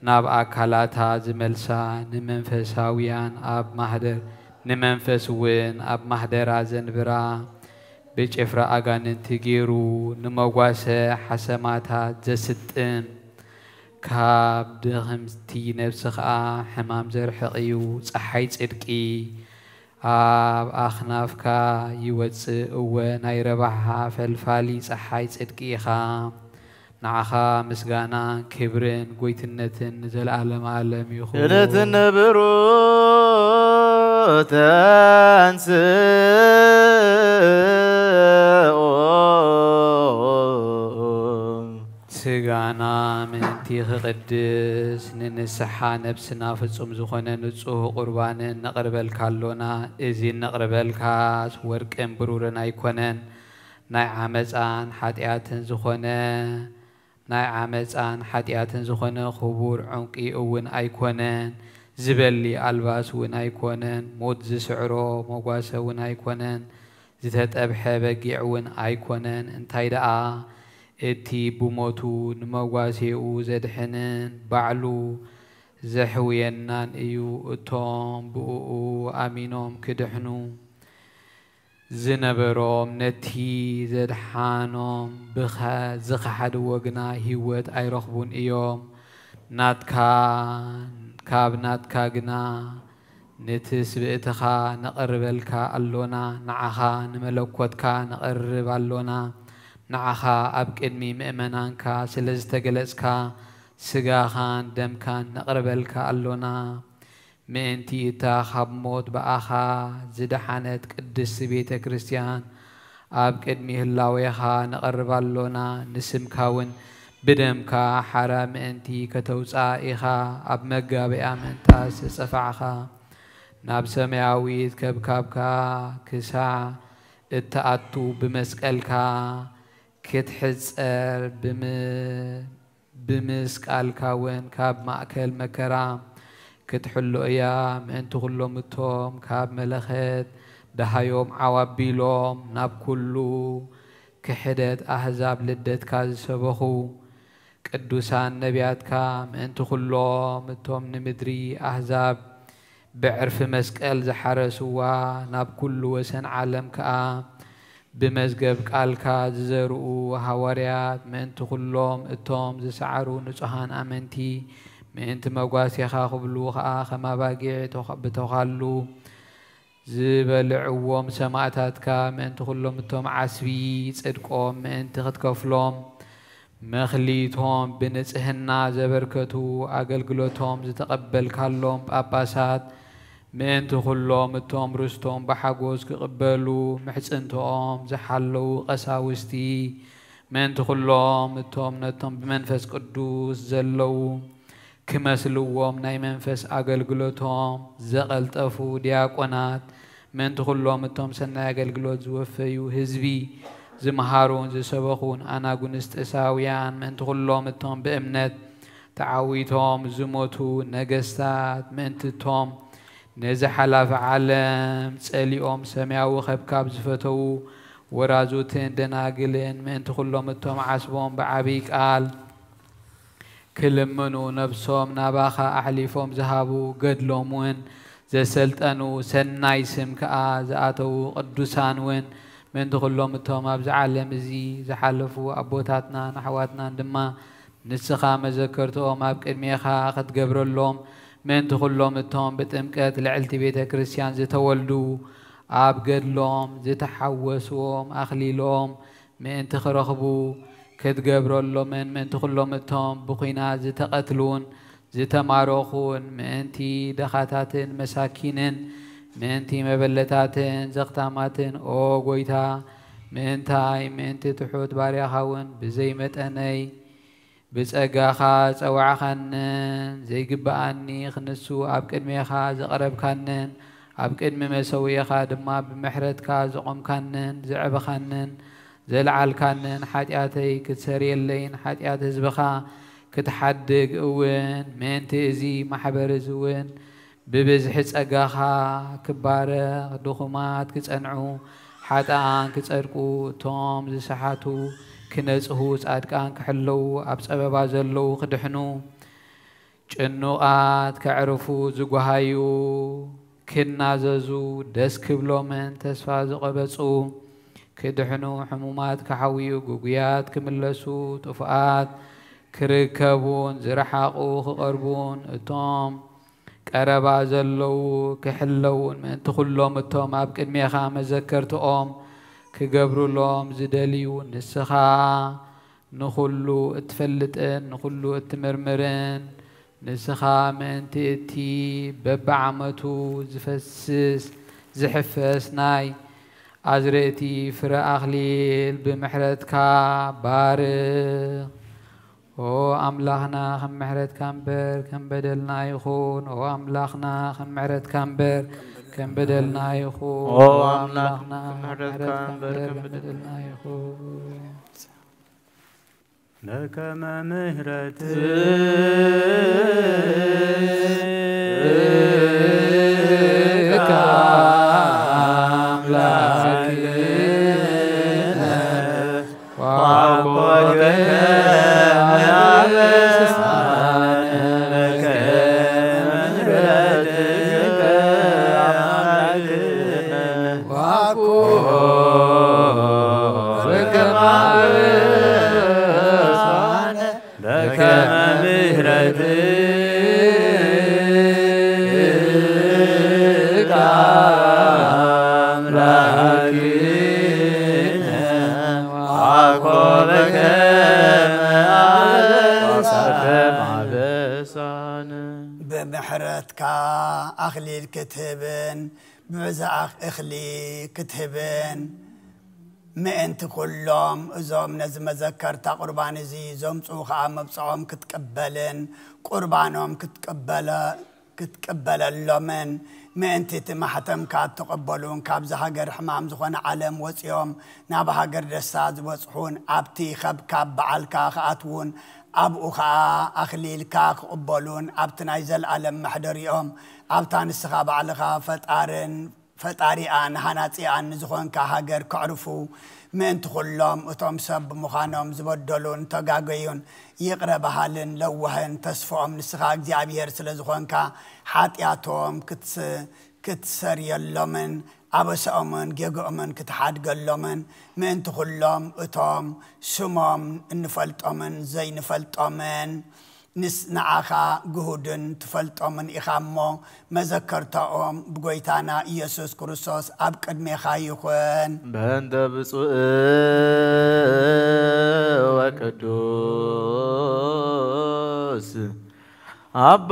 ናብ ኣካላታ ዝመልሳ፣ ንመንፈሳውያን ኣብ ማህደር፣ ንመንፈስ እውን ኣብ ማህደራ ዘንብራ፣ ብጭፍራ ኣጋንንቲ ገይሩ ንመጓሰ ሓሰማታት ዘስጥም፣ ካብ ድኽምቲ ነፍሲ ኸኣ ሕማም ዘርሕቕ እዩ። ጸሓይ ጽድቂ ኣብ ኣኽናፍካ ይወጽእ፣ እወ፣ ናይ ረብሓ ፈልፋሊ ጸሓይ ጽድቂ ኢኻ። ንዓኻ ምስጋናን ክብርን ጐይትነትን ንዘለኣለመ ኣለም ይኹን። እለትን ብሩህ ተንስኦ። ስጋና ምእንቲ ክቕድስ፣ ንንስሓ ነብስና ፍጹም ዝኾነ ንጹህ ቁርባንን ነቕርበልካ ኣሎና። እዚ እነቕርበልካስ ወርቅን ብሩርን ኣይኮነን፣ ናይ ዓመጻን ሓጢኣትን ዝኾነ፣ ናይ ዓመጻን ሓጢኣትን ዝኾነ ክቡር ዕንቂ እውን ኣይኮነን፣ ዝበሊ ኣልባስ እውን ኣይኮነን፣ ሞት ዝስዕሮ መጓሰ እውን ኣይኮነን፣ ዝተጠብሐ በጊዕ እውን ኣይኮነን። እንታይ ደኣ፣ እቲ ብሞቱ ንመጓሴኡ ዘድሕንን ባዕሉ ዘሕውየናን እዩ። እቶም ብእኡ ኣሚኖም ክድሕኑ ዝነበሮም፣ ነቲ ዘድሓኖም ብኸ-፣ ዝኸሓድዎ ግና ህይወት ኣይረኽቡን እዮም። ናትካ፣ ካብ ናትካ ግና ንትስብእትኻ ነቕርበልካ ኣሎና፣ ንዓኻ ንመለኮትካ ነቕርብ ኣሎና። ንዓኻ ኣብ ቅድሚ ምእመናንካ ስለ ዝተገለጽካ፣ ስጋኻን ደምካን ነቕርበልካ ኣሎና። ምእንቲ እታ ካብ ሞት ብኣኻ ዝደሓነት ቅድስቲ ቤተ ክርስቲያን፣ ኣብ ቅድሚ ህላዌኻ ነቐርባ ኣሎና። ንስምካ እውን ብደምካ ሓራ ምእንቲ ከተውጽኣ ኢኻ ኣብ መጋቢኣ ምእንታስ ዝጸፋዕኻ። ናብ ሰማያዊት ከብካብካ ክሳዕ እትኣቱ ብመስቀልካ ክትሕጸር ብም-፣ ብምስቃልካ እውን ካብ ማእከል መከራ ክትሕሎ እያ። ምእንቲ ኩሎም እቶም ካብ መለኸት ደሃዮም ዓው ኣቢሎም ናብ ኩሉ ክሕደት ኣህዛብ ልደትካ ዝሰበኹ ቅዱሳን ነቢያትካ፣ ምእንቲ ኩሎም እቶም ንምድሪ ኣህዛብ ብዕርፊ መስቀል ዝሓረስዋ፣ ናብ ኩሉ ወሰን ዓለም ከኣ ብመዝገብ ቃልካ ዝዘርኡ ሃዋርያት፣ ምእንቲ ኩሎም እቶም ዝሰዓሩ ንጹሃን ኣመንቲ፣ ምእንቲ መጓሴኻ ክብሉ ከኣ ከም ኣባጊዕ ተኸ-፣ ብተኻሉ ዝበልዕዎም ሰማእታትካ፣ ምእንቲ ኩሎም እቶም ዓስቢ ጽድቆም ምእንቲ ክትከፍሎም፣ መኽሊቶም ብንጽህና ዘበርከቱ፣ ኣገልግሎቶም ዝተቐበልካሎም ጳጳሳት፣ ምእንቲ ኩሎም እቶም ርስቶም ብሓጎስ ክቕበሉ ምሕጽንትኦም ዝሓለዉ ቀሳውስቲ፣ ምእንቲ ኩሎም እቶም ነቶም ብመንፈስ ቅዱስ ዘለዉ ክመስልዎም ናይ መንፈስ ኣገልግሎቶም ዘቐልጠፉ ዲያቆናት፣ ምእንቲ ኩሎም እቶም ሰናይ ኣገልግሎት ዝወፈዩ ህዝቢ፣ ዝመሃሩን ዝሰበኹን ኣናጉንስጢሳውያን፣ ምእንቲ ኩሎም እቶም ብእምነት ተዓዊቶም ዝሞቱ ነገስታት፣ ምእንቲ እቶም ነዚ ሓላፊ ዓለም ጸሊኦም ሰማያዊ ከብካብ ዝፈተዉ ወራዙትን ደናግልን፣ ምእንቲ ኩሎም እቶም ዓስቦም ብዓብይ ቃል ክልምኑ ነብሶም ናባኻ ኣሕሊፎም ዝሃቡ፣ ገድሎም እውን ዘሰልጠኑ፣ ሰናይ ስም ከኣ ዝኣተዉ ቅዱሳን እውን፣ ምእንቲ ኩሎም እቶም ኣብዚ ዓለም እዚ ዝሓለፉ ኣቦታትናን ኣሕዋትናን ድማ፣ ንስኻ መዘከርትኦም ኣብ ቅድሜኻ ክትገብረሎም፣ ምእንቲ ኩሎም እቶም ብጥምቀት ልዕልቲ ቤተ ክርስቲያን ዝተወልዱ፣ ኣብ ገድሎም ዝተሓወስዎም ኣኽሊሎም ምእንቲ ክረኽቡ ክትገብረሎምን፣ ምእንቲ ኩሎም እቶም ብኲናት ዝተቐትሉን ዝተማረኹን፣ ምእንቲ ደኻታትን መሳኪንን፣ ምእንቲ መበለታትን ዘኽታማትን፣ ኦ ጐይታ፣ ምእንታይ፣ ምእንቲ ትሑት ባርያኻ እውን ብዘይ መጠነይ ብጸጋኻ ጸዋዕኻንን፣ ዘይግብኣኒ ክንሱ ኣብ ቅድሜኻ ዘቕረብካንን፣ ኣብ ቅድሚ መሰውኢኻ ድማ ብምሕረትካ ዘቖምካንን፣ ዘዕበኻንን፣ ዘልዓልካንን፣ ሓጢኣተይ ክትሰርየለይን፣ ሓጢኣት ህዝብኻ ክትሓድግ እውን፣ ምእንቲ እዚ ማሕበር እዚ እውን ብብዝሒ ጸጋኻ ክባረኽ፣ ድኹማት ክጸንዑ፣ ሓጥኣን ክጸድቁ፣ እቶም ዝሰሓቱ ክነጽሁ፣ ጻድቃን ክሕለዉ፣ ኣብ ጸበባ ዘለዉ ክድሕኑ፣ ጭኑቓት ከዕርፉ፣ ዝጓሃዩ ክናዘዙ፣ ደስ ክብሎምን ተስፋ ዝቐበጹ ክድሕኑ፣ ሕሙማት ክሓውዩ፣ ግጉያት ክምለሱ፣ ጥፉኣት ክርከቡን ዝረሓቑ ክቐርቡን፣ እቶም ቀረባ ዘለዉ ክሕለዉን፣ ምእንቲ ኩሎም እቶም ኣብ ቅድሜኻ መዘከርትኦም ክገብሩሎም ዝደልዩ፣ ንስኻ ንኹሉ እትፈልጥን ንኹሉ እትምርምርን፣ ንስኻ ምእንቲ እቲ በብዓመቱ ዝፈስስ ዝሕፈስ ናይ ኣዝርእቲ ፍረ ኣኽሊል ብምሕረትካ ባርኽ። ኦ ኣምላኽና፣ ከም ምሕረትካ እምበር ከም በደልና ይኹን። ኦ ኣምላኽና፣ ከም ምሕረትካ እምበር ከም በደልና ይኹን። ኦ ኣምላኽና፣ ከም ምሕረትካ እምበር ከም በደልና ይኹን። ለከመ ምሕረትከ ኣምላክነ። በከመ ምሕረትከ ኣምላክነ ወኮበከ ማበሳነ። ብምሕረትካ ኣኽሊል ክትህብን ብብዝሒ እኽሊ ክትህብን ምእንቲ ኩሎም እዞም ነዚ መዘከርታ ቁርባን እዚ ዘምጽኡ ኸኣ መብጽዖም ክትቅበልን ቁርባኖም ክትቅበለ-፣ ክትቅበለሎምን ምእንቲ እቲ ማሕተምካ እተቐበሉን ካብዚ ሃገር ሕማም ዝኾነ ዓለም ወጺኦም ናብ ሃገር ደስታ ዝበጽሑን ኣብቲ ኸብካብ በዓልካ ክኣትዉን ኣብኡ ኸኣ ኣኽሊልካ ክቕበሉን ኣብቲ ናይ ዘለኣለም መሕደሪኦም ኣብታ ንስኻ ባዕልኻ ፈጣርን ፈጣሪኣን ሃናጺኣን ንዝኾንካ ሃገር ከዕርፉ ምእንቲ ኩሎም እቶም ሰብ ብምዃኖም ዝበደሉን ተጋገዩን ይቕረ በሃልን ለዋህን ተስፍኦም ንስኻ እግዚኣብሔር ስለ ዝኾንካ ሓጢኣቶም ክትስ ክትሰርየሎምን ኣበሳኦምን ጌግኦምን ክትሓድገሎምን ምእንቲ ኩሎም እቶም ስሞም እንፈልጦምን ዘይንፈልጦምን ንስ ንዓኻ ግሁድን ትፈልጦምን ኢኻ እሞ መዘከርታኦም ብጎይታና ኢየሱስ ክርስቶስ ኣብ ቅድሜኻ ይኹን። በእንተ ብፁዕ ወቅዱስ ኣባ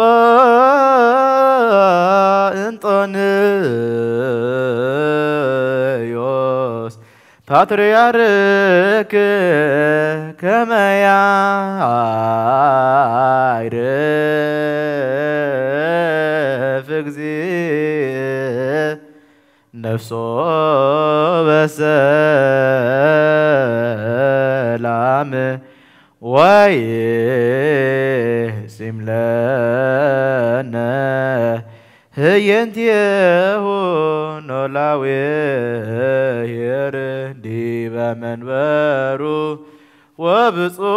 እንጦንዮስ ፓትርያርክ ከመ ያዕርፍ እግዚእ ነፍሶ በሰላም ወይጺም ለነ ህየንቴሁ ኖላዊ ኄር ዲበ መንበሩ ወብፁዕ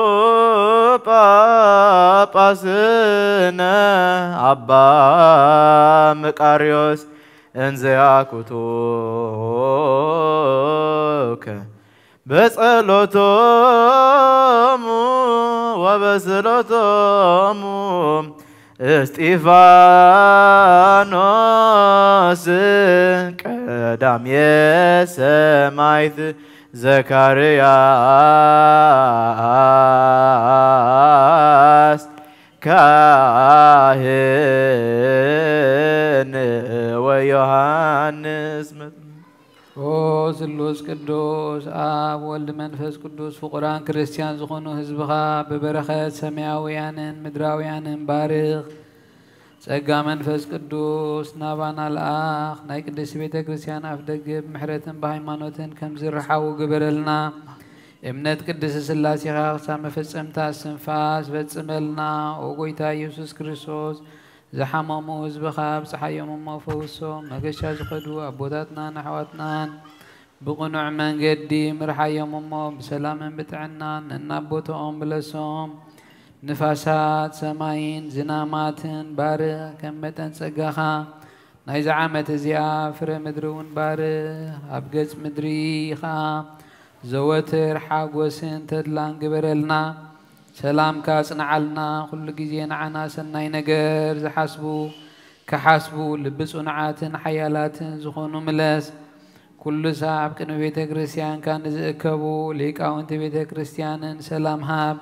ጳጳስነ ኣባ መቃርዮስ እንዘ ያኩቱከ በጸሎቶሙ ወበስእለቶሙ እስጢፋኖስ ቀዳሜ ሰማዕት ዘካርያስ ካህን ወዮሃንስ መጥምቅ። ኦ ስሉስ ቅዱስ፣ ኣብ ወልድ መንፈስ ቅዱስ ፍቁራን ክርስቲያን ዝኾኑ ህዝብኻ ብበረኸት ሰማያውያንን ምድራውያንን ባርኽ። ጸጋ መንፈስ ቅዱስ ናባና ልኣኽ። ናይ ቅድስቲ ቤተ ክርስቲያን ኣፍ ደገ ብምሕረትን ብሃይማኖትን ከም ዝረሓቡ ግበረልና። እምነት ቅድስቲ ስላሴኻ ክሳብ መፈጸምታ እስትንፋስ ፈጽመልና። ኦ ጎይታ ኢየሱስ ክርስቶስ፣ ዝሓመሙ ህዝብኻ ኣብጽሓዮም እሞ ፈውሶም። መገሻ ዝኸዱ ኣቦታትናን ኣሕዋትናን ብቕኑዕ መንገዲ ምርሓዮም እሞ ብሰላምን ብጥዕናን ነናብ ቦታኦም ምለሶም። ንፋሳት ሰማይን ዝናማትን ባርኽ። ከም መጠን ጸጋኻ ናይዚ ዓመት እዚኣ ፍረ ምድሪ እውን ባርኽ። ኣብ ገጽ ምድሪ ኸኣ ዘወትር ሓጎስን ተድላን ግበረልና። ሰላምካ ጽንዓልና። ኩሉ ግዜ ንዓና ሰናይ ነገር ዝሓስቡ፣ ክሓስቡ ልቢ ጽኑዓትን ሓያላትን ዝኾኑ ምለስ። ኩሉ ሳዕ ኣብ ቅድሚ ቤተ ክርስቲያንካ ንዝእከቡ ሊቃውንቲ ቤተ ክርስቲያንን ሰላም ሃብ።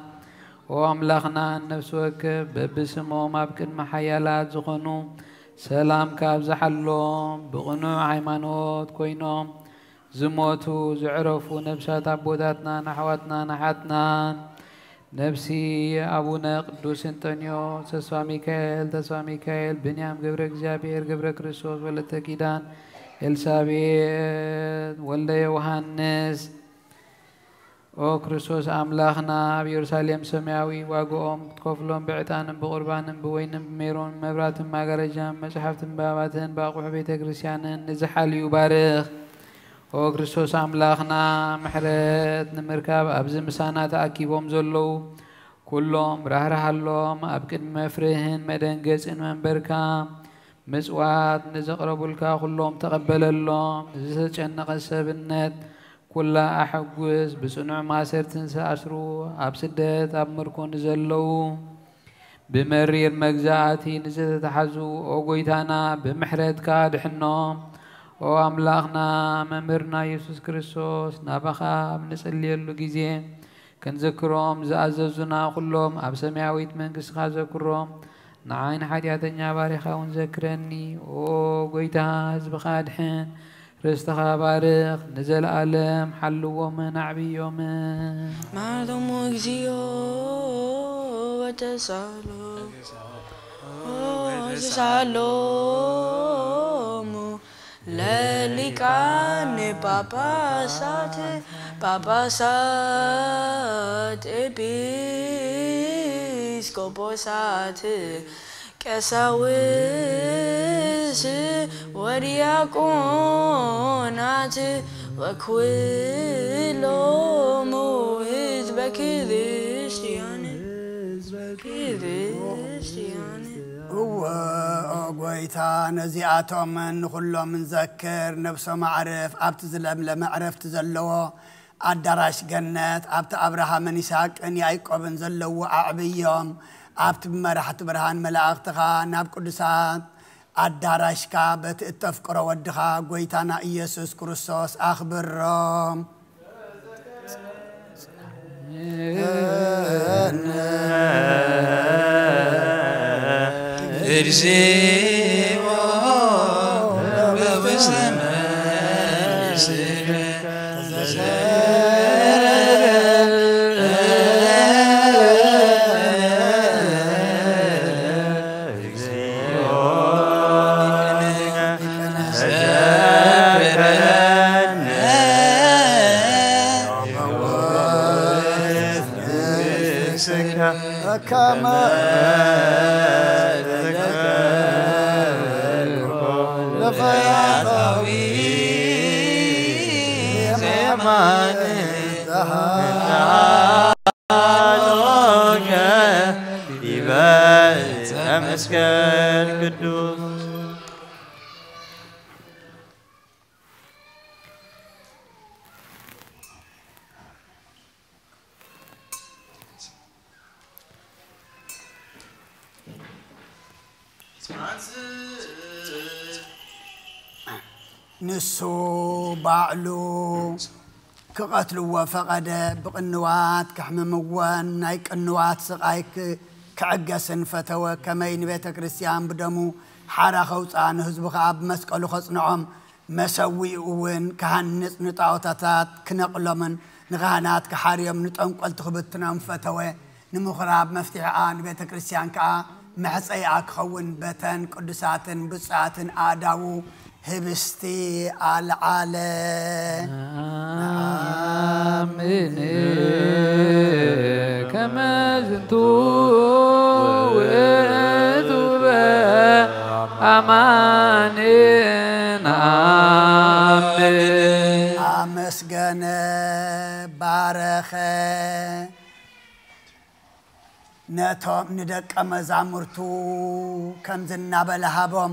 ኦ ኣምላኽና፣ ነፍሲ ወከፍ በብስሞም ኣብ ቅድሚ ሓያላት ዝኾኑ ሰላምካ ኣብዝሓሎም። ብቕኑዕ ሃይማኖት ኮይኖም ዝሞቱ፣ ዝዕረፉ ነብሳት ኣቦታትናን ኣሕዋትናን ኣሓትናን፣ ነብሲ ኣቡነ ቅዱስ እንጠንዮስ፣ ተስፋ ሚካኤል፣ ተስፋ ሚካኤል፣ ብንያም ገብረ እግዚኣብሔር፣ ገብረ ክርስቶስ፣ ወለተ ኪዳን፣ ኤልሳቤጥ፣ ወልደ ዮሃንስ፣ ኦ ክርስቶስ ኣምላኽና፣ ኣብ ኢየሩሳሌም ሰማያዊ ዋጋኦም ክትከፍሎም ብዕጣንን ብቁርባንን ብወይንን ብሜሮን መብራትን መጋረጃን መጽሓፍትን ባባትን ብኣቑሑ ቤተ ክርስቲያንን ንዝሓልዩ ባርኽ። ኦ ክርስቶስ ኣምላኽና፣ ምሕረት ንምርካብ ኣብዚ ምሳና ተኣኪቦም ዘለዉ ኩሎም ራህርሃሎም። ኣብ ቅድሚ መፍርህን መደንገጽን መንበርካ ምጽዋት ንዘቕረቡልካ ኩሎም ተቐበለሎም። ንዝተጨነቐ ሰብነት ኩላ ኣሐጉስ። ብጽኑዕ ማሰርትን ዝተኣስሩ፣ ኣብ ስደት ኣብ ምርኮ ንዘለዉ፣ ብመሪር መግዛእቲ ንዝተታሕዙ፣ ኦ ጎይታና፣ ብምሕረትካ ድሕኖም። ኦ ኣምላኽና፣ መምህርና የሱስ ክርስቶስ፣ ናባኻ ኣብ ንጽልየሉ ግዜ፣ ክንዝክሮም ዝኣዘዙና ኩሎም ኣብ ሰማያዊት መንግስትኻ ዘክሮም። ንዓይ ንሓጢኣተኛ ባሪኻ እውን ዘክረኒ። ኦ ጎይታ፣ ህዝብኻ ኣድሕን፣ ርስትኻ ባርኽ፣ ንዘለኣለም ሓልዎምን ኣዕብዮምን። ማርቶሙ እግዚኦ ወተሳሎ ወተሳሎሙ ለሊቃነ ጳጳሳት ጳጳሳት ኤጲ ኤጲስቆጶሳት ቀሳውስት ወዲያቆናት ወኩሎሙ ህዝበ ክርስቲያን፣ ህዝበ ክርስቲያን። እወ፣ ኦ ጐይታ፣ ነዚኣቶም ንኹሎም ንዘክር፣ ነብሶም ኣዕርፍ ኣብቲ ዝለምለመ ዕረፍቲ ዘለዎ ኣዳራሽ ገነት፣ ኣብቲ ኣብርሃምን ይስሐቅን ያዕቆብን ዘለውዎ ኣዕብዮም። ኣብቲ ብመራሕቲ ብርሃን መላእኽትኻ ናብ ቅዱሳት ኣዳራሽካ በቲ እተፍቅሮ ወድኻ ጐይታና ኢየሱስ ክርስቶስ ኣኽብሮም። እግዚኦ በውስተ መንግሥትከ ተዘከረነ። መስቀል ቅዱስ። ንሱ ባዕሉ ክቐትልዎ ፈቐደ። ብቕንዋት ከሕምምዎን ናይ ቅንዋት ስቓይ ክ-፣ ክዕገስን ፈተወ። ከመይ ንቤተ ክርስቲያን ብደሙ ሓራ ከውፅኣ፣ ንህዝቡ ኸዓ ብመስቀሉ ከጽንዖም፣ መሰዊኡ እውን ክሃንጽ፣ ንጣዖታታት ክነቕሎምን ንኻህናት ክሓርዮም፣ ንጠንቆልቲ ክብትኖም ፈተወ። ንምኹራብ መፍትሒኣ፣ ንቤተ ክርስቲያን ከኣ መሕጸይኣ ክኸውን፣ በተን ቅዱሳትን ብፁዓትን ኣእዳዉ ህብስቲ ኣልዓለ። ነኣምን ከመ ዝንቱ ውእቱ በአማን ነኣምን። ኣመስገነ፣ ባረኸ። ነቶም ንደቀ መዛሙርቱ ከምዚ እናበለ ሃቦም፣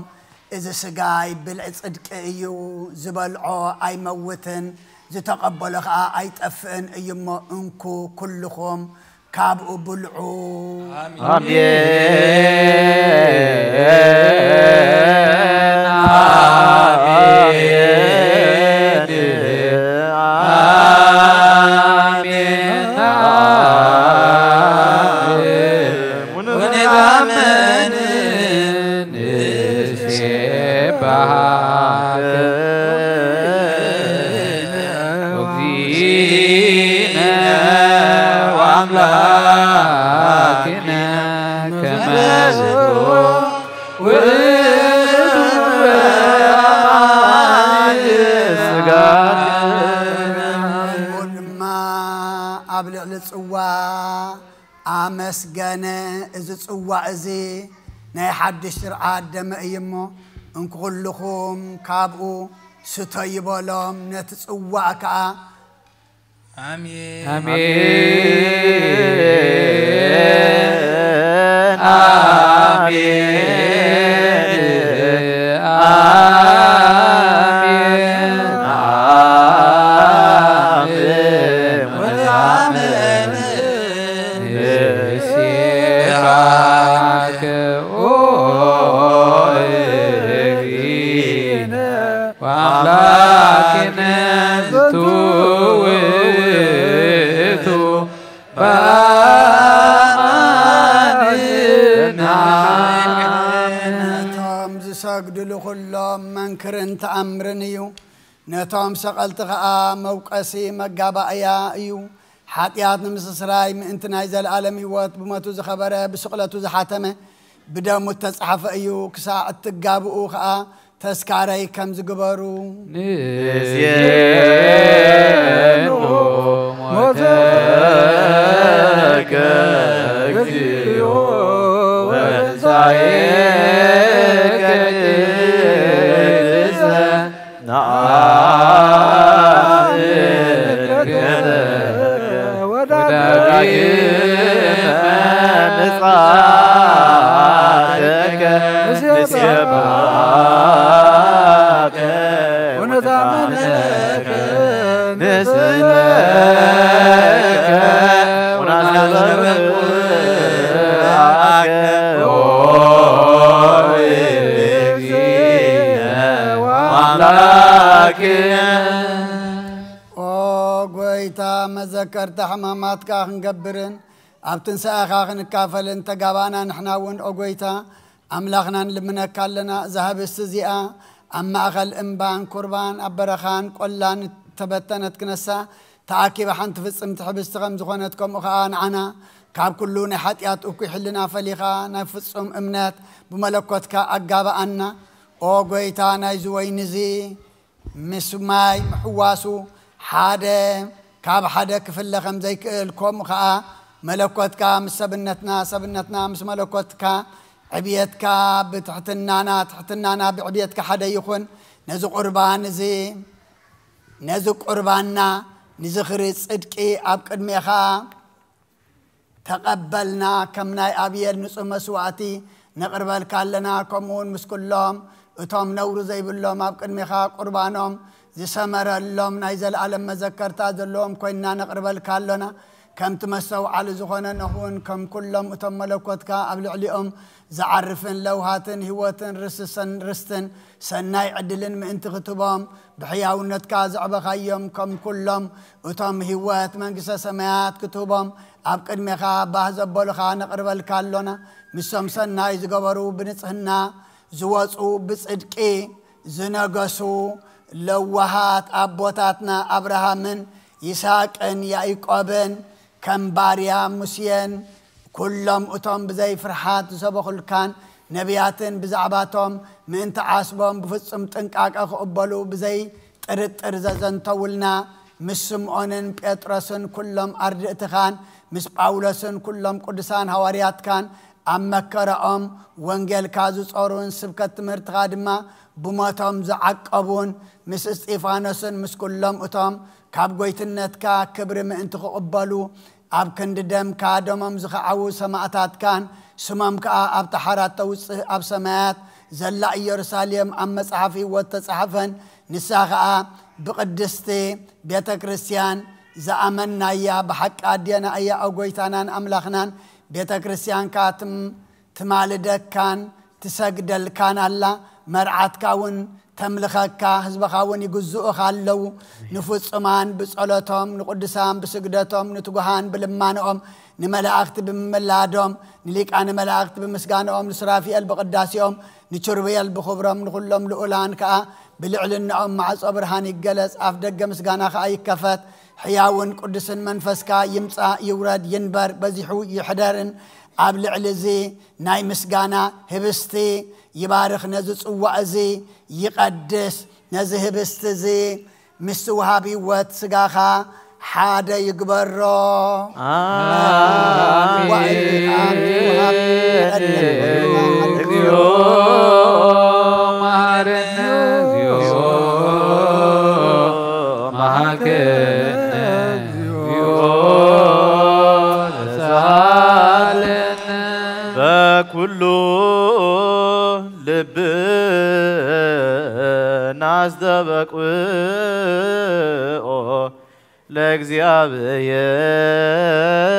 እዚ ስጋይ ብልዒ ጽድቂ እዩ፣ ዝበልዖ ኣይመውትን፣ ዝተቐበሎ ኸኣ ኣይጠፍእን እዩ እሞ፣ እንኩ ኩልኹም ካብኡ ብልዑ። ኣሜን። ኣሜን። ኣሜን። ኣሜን። ወነአምን ንሴብሐከ እግዚእነ ወአምላክነ ከመ ውእቱ በአማን ስጋከ። ድማ ኣብ ልዕሊ ጽዋ ኣመስገነ። እዚ ጽዋ እዚ ናይ ሓድሽ ስርዓት ደመ እዩ እሞ፣ እንኩ ኩልኹም ካብኡ ስተዩ በሎም። ነቲ ጽዋ ከኣ ኣሜን። ኣሜን። ኣሜን። ኣሜን። ኣሜን። ወአምን ንሴብሐከ ኦ እግዚእነ ወአምላክነ ዝንቱ ውእቱ በአማን ነቶም ዝሰግድሉ ኩሎም መንክርን ተኣምርን እዩ። ነቶም ሰቐልቲ ኸኣ መውቀሲ መጋባእያ እዩ። ሓጢኣት ንምስስራይ ምእንቲ ናይ ዘለኣለም ህይወት ብሞቱ ዝኸበረ፣ ብስቕለቱ ዝሓተመ፣ ብደሙ እተጻሕፈ እዩ። ክሳዕ እትጋብኡ ኸኣ ተስካረይ ከምዚ ግበሩ። ንዜኑ ሞተከ እግዚኦ። ونتأملك نسألك ونسألك ኦ ጎይታ፣ መዘከርታ ሕማማትካ ክንገብርን ኣብ ትንሳኤኻ ክንካፈልን ተጋባእና። ንሕና እውን ኦ ጎይታ ኣምላኽና ንልምነካ ኣለና። እዛ ህብስቲ እዚኣ ኣብ ማእኸል እምባን ኩርባን ኣብ በረኻን ቆላን እተበተነት ክነሳ ተኣኪባ ሓንቲ ፍጽምቲ ሕብስቲ ከም ዝኾነት፣ ከምኡ ኸኣ ንዓና ካብ ኩሉ ናይ ሓጢኣት እኩይ ሕልና ፈሊኻ ናይ ፍጹም እምነት ብመለኮትካ ኣጋባኣና። ኦ ጎይታ፣ ናይዚ ወይኒ እዚ ምስ ማይ ምሕዋሱ ሓደ ካብ ሓደ ክፍለ ከም ዘይክእል፣ ከምኡ ኸኣ መለኮትካ ምስ ሰብነትና፣ ሰብነትና ምስ መለኮትካ፣ ዕብየትካ ብትሕትናና፣ ትሕትናና ብዕብየትካ ሓደ ይኹን። ነዚ ቁርባን እዚ፣ ነዚ ቁርባንና ንዝኽሪ ጽድቂ ኣብ ቅድሜኻ ተቐበልና፣ ከም ናይ ኣብየል ንጹህ መስዋእቲ ነቕርበልካ ኣለና። ከምኡ እውን ምስ ኩሎም እቶም ነውሪ ዘይብሎም ኣብ ቅድሜኻ ቁርባኖም ዝሰመረሎም ናይ ዘለኣለም መዘከርታ ዘለዎም ኮይንና ነቕርበልካ ኣሎና። ከምቲ መስተውዓሊ ዝኾነ ኖህ እውን ከም ኩሎም እቶም መለኮትካ ኣብ ልዕሊኦም ዝዓርፍን ለውሃትን ህይወትን ርስሰን ርስትን ሰናይ ዕድልን ምእንቲ ክትህቦም ብሕያውነትካ ዘዕበኻዮም ከም ኩሎም እቶም ህይወት መንግስተ ሰማያት ክትህቦም ኣብ ቅድሜኻ ባህ ዘበሉኻ ነቕርበልካ ኣሎና። ምሶም ሰናይ ዝገበሩ ብንጽህና ዝወጹ ብጽድቂ ዝነገሱ ለዋሃት ኣቦታትና ኣብርሃምን ይስሐቅን ያዕቆብን ከም ባርያ ሙሴን ኩሎም እቶም ብዘይ ፍርሓት ዝሰበኹልካን ነቢያትን ብዛዕባቶም ምእንቲ ዓስቦም ብፍጹም ጥንቃቐ ክቕበሉ ብዘይ ጥርጥር ዘዘንተውልና ምስ ስምዖንን ጴጥሮስን ኩሎም ኣርድእትኻን ምስ ጳውሎስን ኩሎም ቅዱሳን ሃዋርያትካን ኣብ መከራኦም ወንጌልካ ዝጾሩን ስብከት ትምህርትኻ ድማ ብሞቶም ዝዓቀቡን ምስ እስጢፋኖስን ምስ ኩሎም እቶም ካብ ጎይትነትካ ክብሪ ምእንቲ ክቕበሉ ኣብ ክንዲ ደምካ ደሞም ዝኸዓዉ ሰማእታትካን ስሞም ከኣ ኣብታ ሓራት ተውጽእ ኣብ ሰማያት ዘላ ኢየሩሳሌም ኣብ መጽሓፍ ህይወት ተጻሕፈን። ንሳ ኸኣ ብቕድስቲ ቤተ ክርስቲያን ዝኣመንናያ ብሓቂ ኣዴና እያ። ኦ ጎይታናን ኣምላኽናን፣ ቤተ ክርስቲያንካ ትም-፣ ትማልደካን ትሰግደልካን ኣላ። መርዓትካ እውን ተምልኸካ፣ ህዝብኻ እውን ይግዝኡኻ ኣለዉ። ንፍጹማን ብጸሎቶም፣ ንቅዱሳን ብስግደቶም፣ ንትጉሃን ብልማንኦም፣ ንመላእኽቲ ብምምላዶም፣ ንሊቃነ መላእኽቲ ብምስጋንኦም፣ ንሱራፊኤል ብቅዳሴኦም፣ ንኪሩቤል ብኽብሮም፣ ንኹሎም ልኡላን ከኣ ብልዕልናኦም ማዕጾ ብርሃን ይገለጽ፣ ኣፍ ደገ ምስጋና ከኣ ይከፈት። ሕያውን ቅዱስን መንፈስካ ይምጻእ፣ ይውረድ፣ ይንበር፣ በዚሑ ይሕደርን ኣብ ልዕሊ እዚ ናይ ምስጋና ህብስቲ ይባርኽ፣ ነዚ ጽዋእ እዚ ይቐድስ፣ ነዚ ህብስቲ እዚ ምስቲ ወሃቢ ህይወት ስጋኻ ሓደ ይግበሮ። ኣሜን። ጽዋእ እዚ ከኣ እቲ ወሃቢ ይቐድስ። እግዚኦ መሐረነ፣ እግዚኦ መሐረነ፣ እግዚኦ ተሳሃለነ። በኩሉ ልብና አስተበቅዖ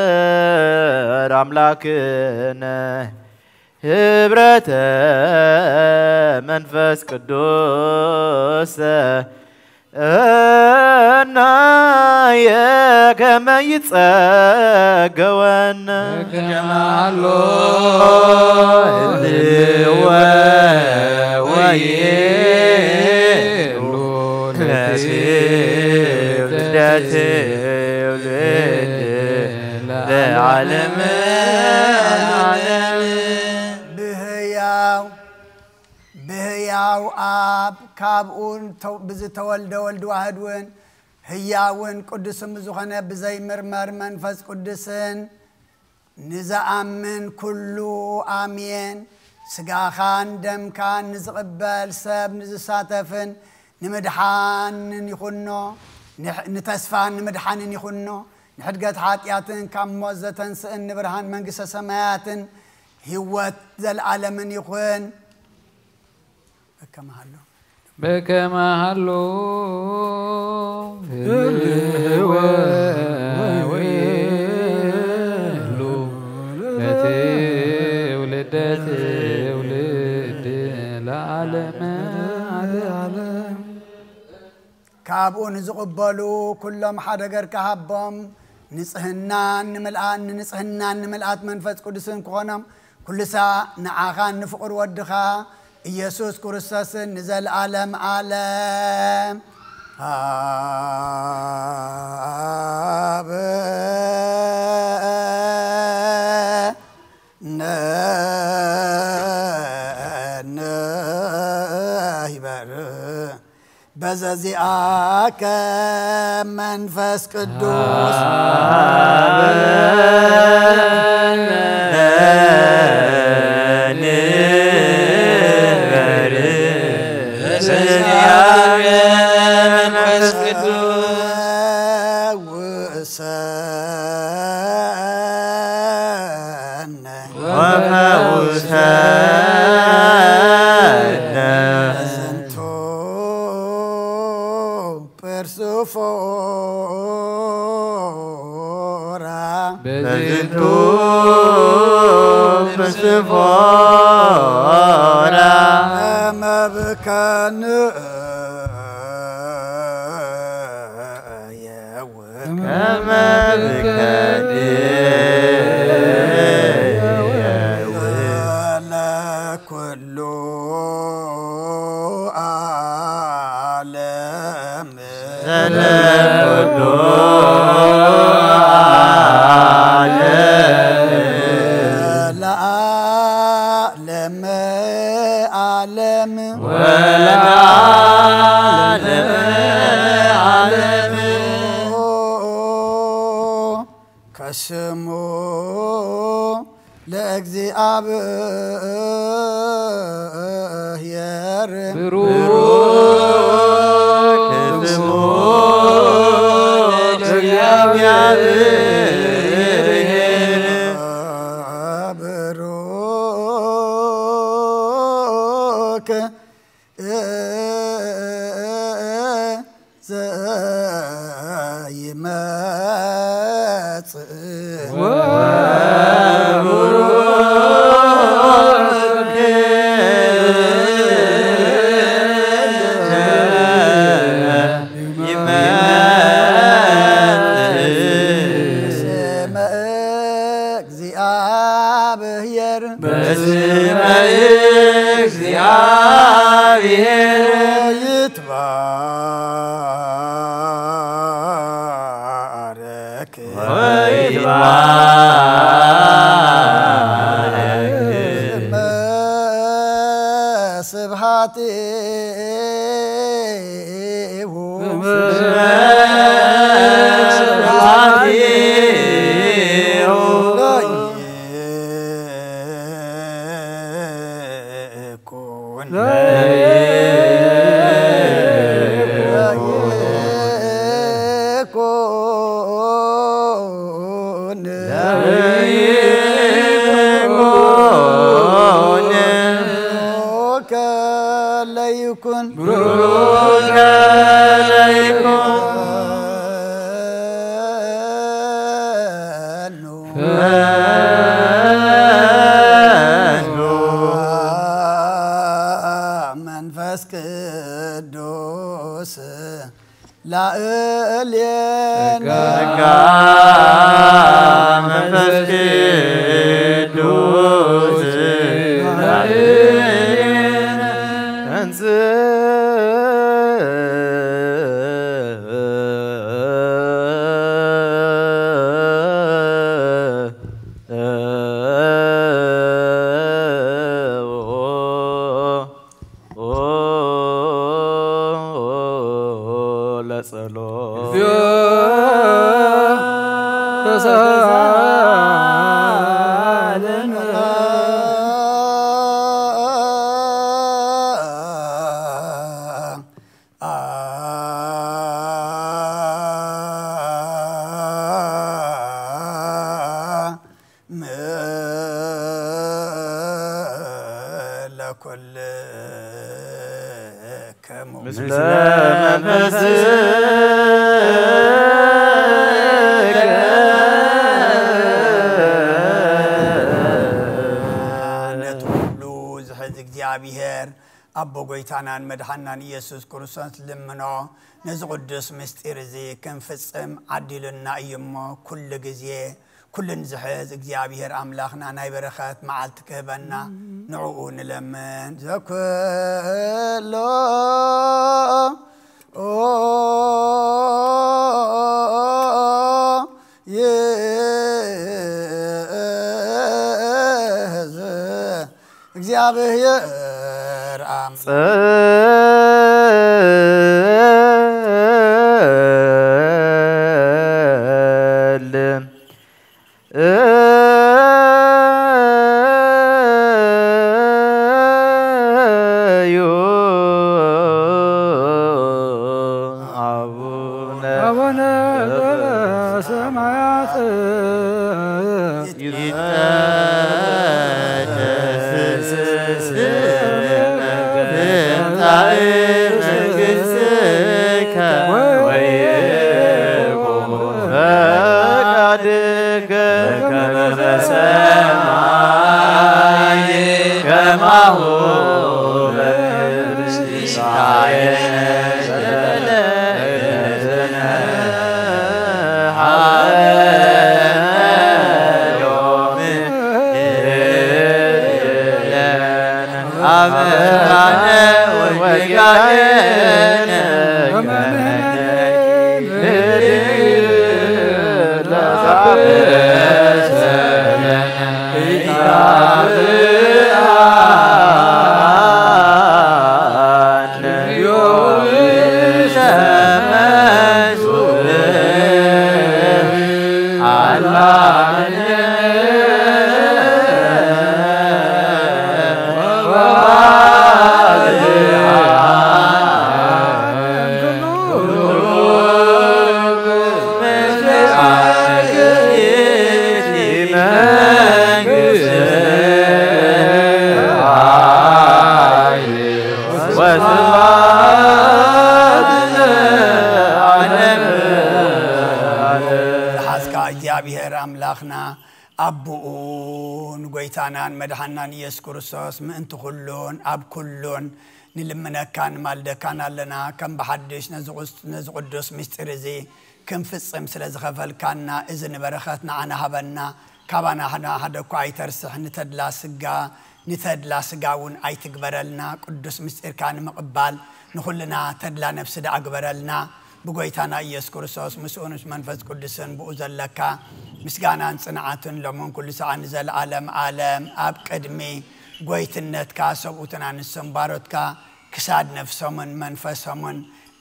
ለእግዚኣብሔር ኣምላክነ ህብረተ መንፈስ ቅዱስ እናየ ከመ ይጸገወነ ከማሎ ህልወ ወይሉ ለትውልደ ትውልድ ለዓለመ ዓለም። ብህያው ብህያው ኣብ ካብኡን ተው-፣ ብዝተወልደ ወልድ ዋህድ እውን ህያውን ቅዱስን ብዝኾነ ብዘይምርመር መንፈስ ቅዱስን ንዝኣምን ኩሉ ኣሜን። ስጋኻን ደምካን ንዝቕበል ሰብ ንዝሳተፍን ንምድሓንን ይኹኖ፣ ንሕ-፣ ንተስፋን ንምድሓንን ይኹኖ፣ ንሕድገት ሓጢኣትን ካብ ሞት ዘተንስእን ንብርሃን መንግስተ ሰማያትን ህይወት ዘለዓለምን ይኹን። ከመሃሉ በከመሃሉ ህልወ ወይሉ በትውልደ ትውልድ ለዓለመ ዓለም። ካብኡ ንዝቕበሉ ኩሎም ሓደ ገርካ ሃቦም፣ ንጽህናን ንምልኣን፣ ንንጽህናን ንምልኣት መንፈስ ቅዱስን ክኾኖም፣ ኩሉ ሳዕ ንዓኻን ንፍቑር ወድኻ ኢየሱስ ክርስቶስን ንዘለኣለም ዓለም። ኣብ ነነ ይበር። በዘዚኣከ መንፈስ ቅዱስ ወፈውሰነ። በዝንቱ ፐርሱፎራ በዝንቱ ፐርሱፎራ መብከን የው ከመ ብከኒ ለኩሉ ዓለም ለኩሉ ዓለም ለዓለመ ዓለም ወለዓለመ ዓለም። ከስሙ ለእግዚኣብሔር ብሩክ ስሙ ለእግዚኣብሔር ብሩክ ዘይመጽእ ወቡሩክ ይመጽእ። ስመ እግዚአብሔር በስመ እግዚአብሔር ይትባረክ ወይትባረክ ስብሐት ለይኩን ብሩከ ለይኩን መንፈስ ቅዱስ ላዕሌነ ጸጋ መንፈስ ቅዱስ ላዕሌነ ተንሥእ ለጸሎት። ለኩል ከሙ ምስለ መንፈስከ ነቲ ኩሉ ዝሕዝ እግዚኣብሔር ኣቦ ጎይታናን መድሓናን ኢየሱስ ክርስቶስ ልምኖ። ነዚ ቅዱስ ምስጢር እዚ ክንፍጽም ዓዲሉና እዩ እሞ፣ ኩሉ ግዜ ኩልን ዝሕዝ እግዚኣብሔር ኣምላኽና ናይ በረኸት መዓልቲ ክህበና ንዕኡ ንለምን። ዘኩሎ ይሕዝ እግዚኣብሔር ኣምላኽ። ጸልም እዩ አቡነ አቡነ ዘበሰማያት። ይትቀደስ ስምከ ትምጻእ መንግሥትከ ወይኩን ፈቃድከ በከመ በሰማይ ከማሁ በምድር። ወስብሐት ለዓለም። ዝሓዝካ እግዚኣብሔር ኣምላኽና ኣቦኡ ንጎይታናን መድሓናን ኢየሱስ ክርስቶስ ምእንቲ ኩሉን ኣብ ኩሉን ንልምነካን ንማልደካን ኣለና። ከም ብሓድሽ ነዚ ቅስ-፣ ነዚ ቅዱስ ምስጢር እዚ ክንፍጽም ስለ ዝኸፈልካና፣ እዚ ንበረኸት ንዓና ሃበና። ካባና ሓደ ሓደ እኳ ኣይተርስሕ፣ ንተድላ ስጋ፣ ንተድላ ስጋ እውን ኣይትግበረልና። ቅዱስ ምስጢርካ ንምቕባል ንኹልና ተድላ ነፍሲ ደኣ ግበረልና። ብጎይታና ኢየሱስ ክርስቶስ ምስኡን ምስ መንፈስ ቅዱስን ብኡ ዘለካ ምስጋናን ጽንዓትን ሎምን ኩሉ ሰዓት ንዘለዓለም ዓለም ኣብ ቅድሚ ጎይትነትካ ሰብኡትን ኣንስትን ባሮትካ ክሳድ ነፍሶምን መንፈሶምን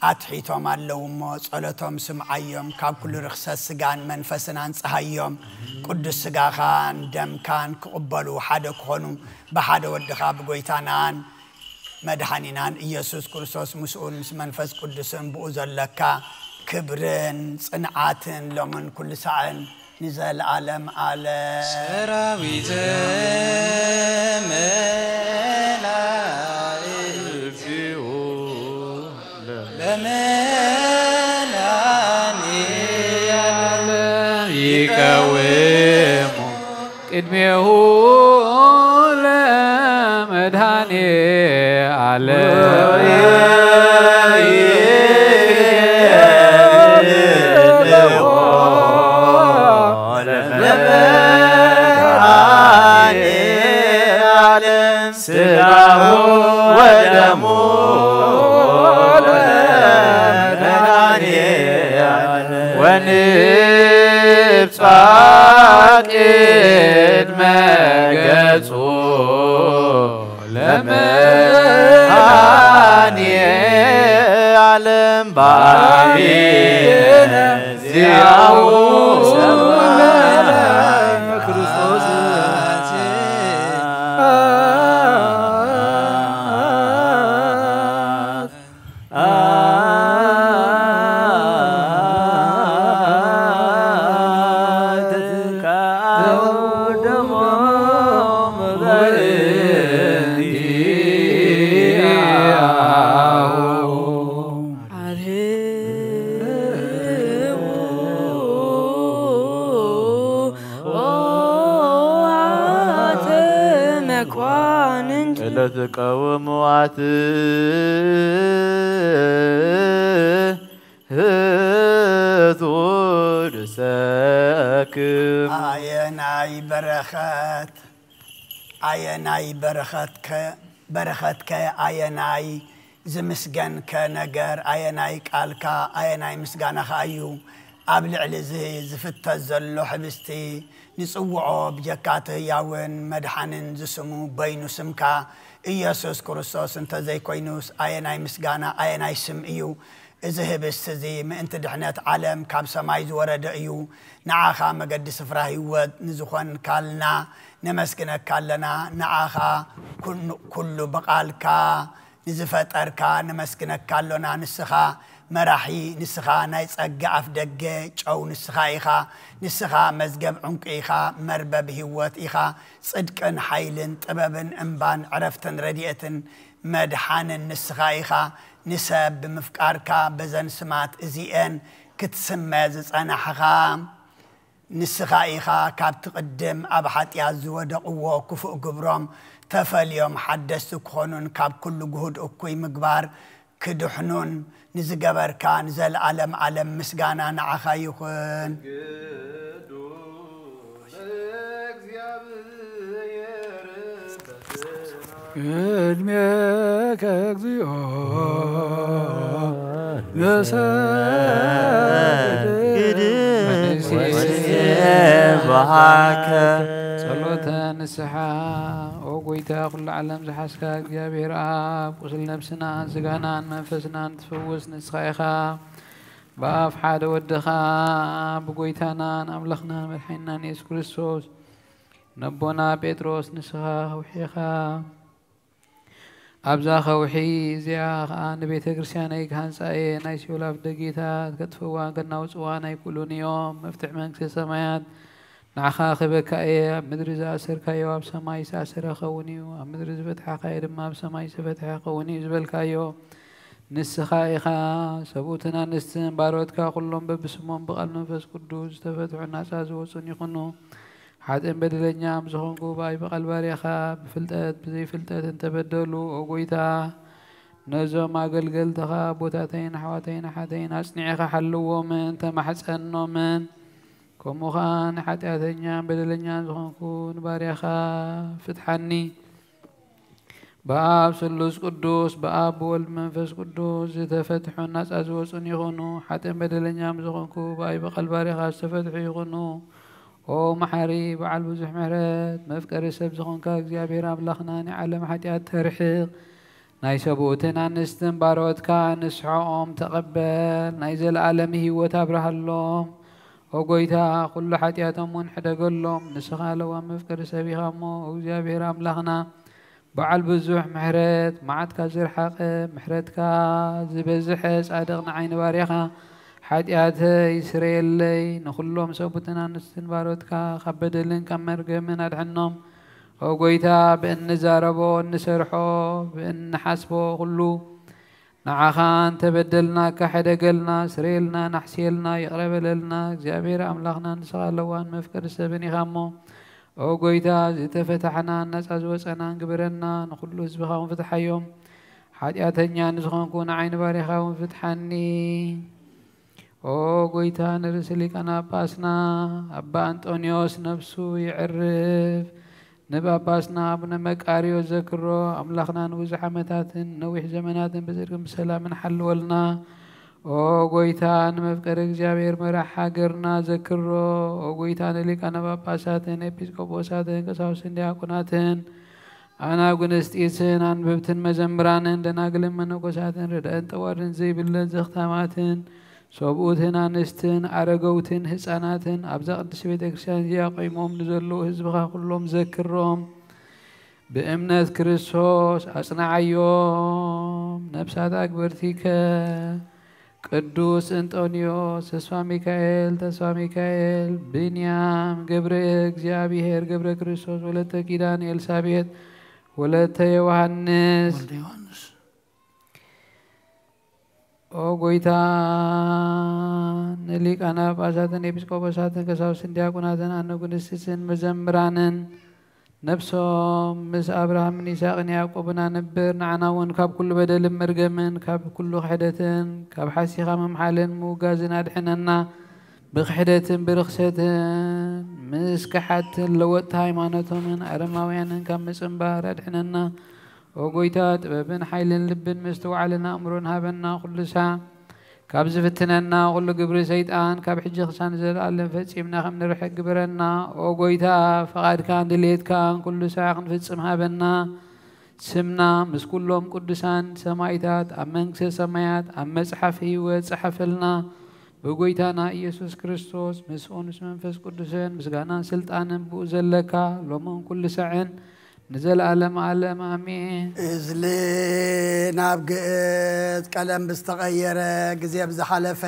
ኣትሒቶም ኣለዉ እሞ፣ ጸሎቶም ስምዓዮም፣ ካብ ኩሉ ርኽሰት ስጋን መንፈስን ኣንጽሃዮም። ቅዱስ ስጋኻን ደምካን ክቕበሉ፣ ሓደ ክኾኑ፣ ብሓደ ወድኻ ብጎይታናን መድሓኒናን ኢየሱስ ክርስቶስ ምስኡን ምስ መንፈስ ቅዱስን ብኡ ዘለካ ክብርን ጽንዓትን ሎምን ኩሉ ሳዕን ንዘለዓለም ዓለም። ሰራዊት መላእክቲሁ ለመድኃኔ ዓለም ይቀውሙ ቅድሜሁ ለመድኃኔ ዓለም። ስጋሁ ወደሙ ለመድኃኔ ዓለም ወንብጻሕ ቅድመ ገጹ ለመድኃኔ ዓለም ባቢነ ዚአሁ ሰማዕነ ክርስቶስ። ህቱ ድሰክም። ኣየናይ በረኸት፣ ኣየናይ በረኸትከ፣ በረኸትከ፣ ኣየናይ ዝምስገንከ ነገር፣ ኣየናይ ቃልካ፣ ኣየናይ ምስጋናኻ እዩ ኣብ ልዕሊ እዚ ዝፍተት ዘሎ ሕብስቲ ንጽውዖ? ብጀካ እቲ ህያውን መድሓንን ዝስሙ በይኑ ስምካ ኢየሱስ ክርስቶስ እንተዘይኮይኑስ፣ ኣየናይ ምስጋና፣ ኣየናይ ስም እዩ? እዚ ህብስቲ እዚ ምእንቲ ድሕነት ዓለም ካብ ሰማይ ዝወረደ እዩ። ንዓኻ መገዲ ስፍራ ህይወት ንዝኾንካልና ነመስግነካ ኣለና። ንዓኻ ኩን-፣ ኩሉ ብቓልካ ንዝፈጠርካ ነመስግነካ ኣሎና። ንስኻ መራሒ፣ ንስኻ ናይ ጸጋ ኣፍ ደገ ጨው ንስኻ ኢኻ። ንስኻ መዝገብ ዕንቁ ኢኻ፣ መርበብ ህይወት ኢኻ። ጽድቅን ሓይልን ጥበብን እምባን ዕረፍትን ረድኤትን መድሓንን ንስኻ ኢኻ። ንሰብ ብምፍቃርካ በዘን ስማት እዚኤን ክትስመ ዝጸናሕኻ ንስኻ ኢኻ። ካብቲ ቅድም ኣብ ሓጢኣት ዝወደቕዎ ክፉእ ግብሮም ተፈልዮም ሓደስቲ ክኾኑን ካብ ኩሉ ግሁድ እኩይ ምግባር ክድሕኑን ንዝገበርካ ንዘለኣለም ዓለም ምስጋና ንዓኻ ይኹን። ቅድሜከ እግዚኦ ንሰግድ ወንሴብሐከ። ጸሎተ ንስሓ። ኦ ጎይታ፣ ኩሉ ዓለም ዝሓዝካ እግዚኣብሔር ኣብ፣ ቁስል ነብስናን ስጋናን መንፈስናን ትፍውስ ንስኻ ኢኻ። ብኣፍ ሓደ ወድኻ፣ ብጎይታናን ኣምላኽናን መድሓኒናን የሱስ ክርስቶስ፣ ነቦና ጴጥሮስ ንስኻ ከውሒ ኢኻ። ኣብዛ ከውሒ እዚኣ ኸኣ ንቤተ ክርስቲያነይ ክሃንጻ እየ። ናይ ሲኦል ኣፍ ደጌታት ከጥፍእዋን ከናውጽዋን ኣይክእሉን እዮም። መፍትሕ መንግስተ ሰማያት ንዓኻ ክህበካ እየ። ኣብ ምድሪ ዝኣሰርካዮ ኣብ ሰማይ ዝተኣሰረ ክኸውን እዩ፣ ኣብ ምድሪ ዝፈትሓካዮ ድማ ኣብ ሰማይ ዝተፈትሐ ክኸውን እዩ ዝበልካዮ ንስኻ ኢኻ። ሰብኡትን ኣንስትን ባሮትካ ኩሎም በብስሞም ብቓል መንፈስ ቅዱስ ዝተፈትሑን ናጻ ዝወጹን ይኹኑ። ሓጥእን በደለኛ ምስ ዝኾንኩ ብኣይ ብቓል ባርያኻ ብፍልጠት ብዘይፍልጠት እንተበደሉ፣ ኦ ጎይታ፣ ነዞም ኣገልገልትኻ ኣቦታተይን ኣሕዋተይን ኣሓተይን ኣጽኒዕኻ ሓልዎምን ተማሕጸኖምን። ከምኡ ኸኣ ንሓጢኣተኛን በደለኛን ዝኾንኩ ንባርያኻ ፍትሓኒ። ብኣብ ስሉስ ቅዱስ፣ ብኣብ ብወልድ መንፈስ ቅዱስ ዝተፈትሑን ናጻ ዝወጹን ይኹኑ። ሓጥእን በደለኛ ምስ ዝኾንኩ ብኣይ ብቓል ባርያኻ ዝተፈትሑ ይኹኑ። ኦ መሓሪ፣ በዓል ብዙሕ ምሕረት፣ መፍቀሪ ሰብ ዝኾንካ እግዚኣብሔር ኣምላኽና፣ ናይ ዓለም ሓጢኣት ተርሕቕ፣ ናይ ሰብኡትን ኣንስትን ባሮትካ ንስሐኦም ተቐበል፣ ናይ ዘለኣለም ህይወት ኣብርሃሎም። ኦ ጎይታ፣ ኩሉ ሓጢኣቶም እውን ሕደገሎም። ንስኻ ለዋም መፍቀሪ ሰብ ኢኻ እሞ፣ ኦ እግዚኣብሔር ኣምላኽና፣ በዓል ብዙሕ ምሕረት፣ መዓትካ ዝረሓቐ፣ ምሕረትካ ዝበዝሐ ጻድቕ ንዓይ ንባርያኻ ሓጢኣተይ ስረየለይ። ንኹሎም ሰብኡትን ኣንስትን ባሮትካ ካብ በደልን ካብ መርገምን ኣድሕኖም። ኦ ጎይታ፣ ብእንዛረቦ፣ እንሰርሖ፣ ብእንሓስቦ ኩሉ ንዓኻ እንተበደልናካ ሕደገልና፣ ስረየልና፣ ናሕስየልና፣ ይቕረ በለልና። እግዚኣብሔር ኣምላኽና ንስኻ ለዋን መፍቀሪ ሰብን ኢኻ እሞ፣ ኦ ጎይታ፣ ዝተፈታሕናን ናጻ ዝወጸናን ግበረና፣ ንኹሉ ህዝብኻ እውን ፍትሓዮም። ሓጢኣተኛ ንዝኾንኩ ንዓይ ንባርያኻ እውን ፍትሓኒ። ኦ ጎይታ፣ ንርእሲ ሊቃነ ጳጳስና ኣባ ኣንጦንዮስ ነፍሱ የዕርፍ፣ ንጳጳስና ኣቡነ መቃርዮስ ዘክሮ። ኣምላኽና ንብዙሕ ዓመታትን ነዊሕ ዘመናትን ብጽድቅን ብሰላምን ሓልወልና። ኦ ጎይታ፣ ንመፍቀሪ እግዚኣብሔር መራሕ ሃገርና ዘክሮ። ኦ ጎይታ፣ ንሊቃነ ጳጳሳትን ኤጲስቆጶሳትን ቀሳውስትን ዲያቆናትን ኣናጉንስጢስን ኣንብብትን መዘምራንን ደናግልን መነኮሳትን ረድእን ጠዋርን ዘይብለን ዘኽታማትን ሰብኡትን ኣንስትን ኣረገውትን ህፃናትን ኣብዛ ቅድስት ቤተ ክርስቲያን እዚኣ ቆይሞም ንዘለዉ ህዝብኻ ኩሎም ዘክሮም። ብእምነት ክርስቶስ ኣጽንዓዮም። ነፍሳት ኣክብርቲከ ቅዱስ እንጦንዮስ፣ ተስፋ ሚካኤል፣ ተስፋ ሚካኤል፣ ብንያም፣ ገብረ እግዚኣብሔር፣ ገብረ ክርስቶስ፣ ወለተ ኪዳን፣ ኤልሳቤጥ፣ ወለተ ዮሃንስ። ወልደ ዮሃንስ። ኦ ጎይታ፣ ንሊቃነ ጳጳሳትን ኤጲስቆጶሳትን ቀሳውስትን ዲያቆናትን ኣነጉንስትን መዘምራንን ነፍሶም ምስ ኣብርሃምን ይስሐቅን ያዕቆብን ኣንብር። ንዓና እውን ካብ ኩሉ በደልን መርገምን፣ ካብ ኩሉ ክሕደትን፣ ካብ ሓሲኻ ምምሓልን ምውጋዝን ኣድሕነና። ብክሕደትን ብርኽሰትን ምስ ከሓድትን ለወጥቲ ሃይማኖቶምን ኣረማውያንን ካብ ምጽንባር ኣድሕነና። ኦ ጎይታ፣ ጥበብን ሓይልን ልብን ምስትውዓልን ኣእምሮን ሃበና። ኩሉ ሳዕ ካብ ዝፍትነና ኩሉ ግብሪ ሰይጣን ካብ ሕጂ ክሳን ዘላለም ፈጺምና ከም ንርሕቅ ግበረና። ኦ ጎይታ፣ ፍቓድካን ድሌትካን ኩሉ ሳዕ ክንፍጽም ሃበና። ስምና ምስ ኩሎም ቅዱሳን ሰማይታት ኣብ መንግስተ ሰማያት ኣብ መጽሓፍ ህይወት ጸሓፈልና። ብጎይታና ኢየሱስ ክርስቶስ ምስኡን ምስ መንፈስ ቅዱስን ምስጋናን ስልጣንን ብኡ ዘለካ ሎምን ኩሉ ሳዕን ንዘለኣለም ዓለም ኣሜን። እዝሊ ናብ ግእዝ ቀለም ብዝተቐየረ፣ ግዜ ብዝሓለፈ፣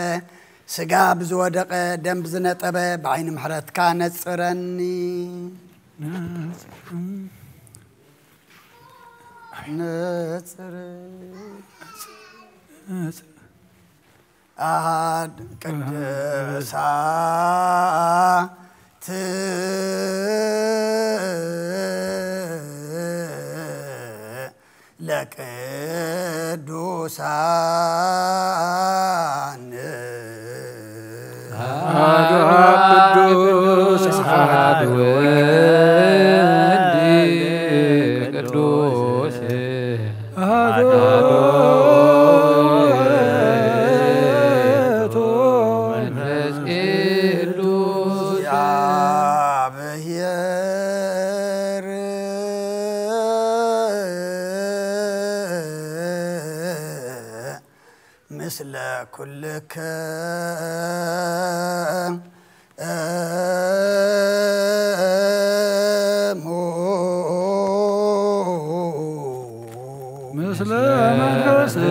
ስጋ ብዝወደቐ፣ ደም ብዝነጠበ፣ ብዓይኒ ምሕረትካ ነጽረኒ። ነጽር ኣሃድ ቅድሳት ለቅዱሳን። አሐዱ አብ ቅዱስ አሐዱ ወልድ ቅዱስ አሐዱ አሐዱ ውእቱ ውእቱ መንፈስ ቅዱስ። እግዚአብሔር ምስለ ኩልክሙ። ምስለ መንፈስከ።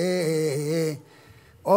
እግዚእ ኦ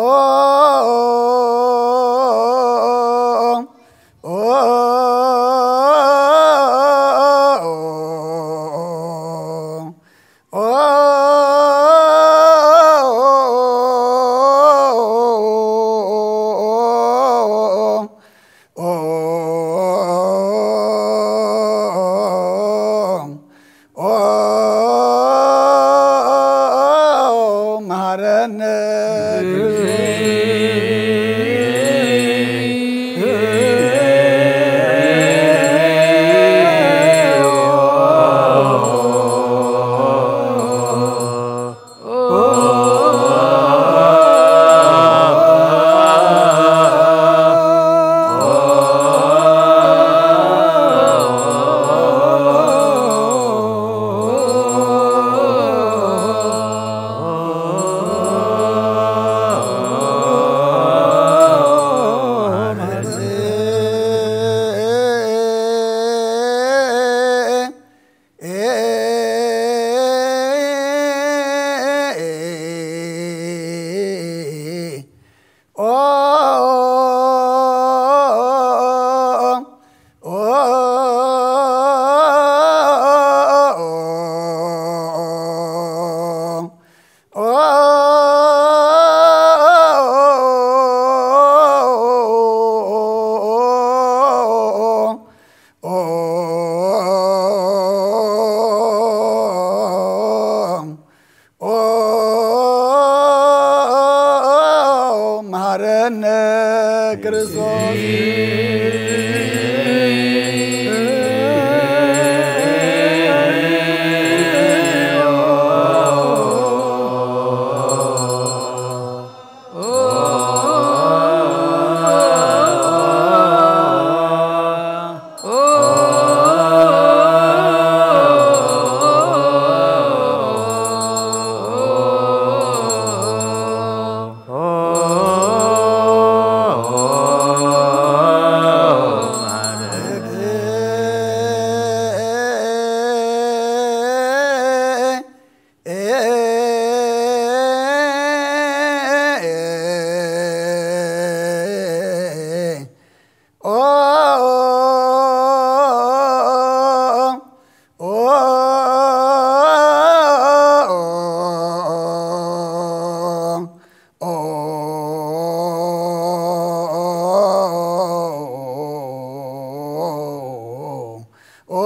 ኦ፣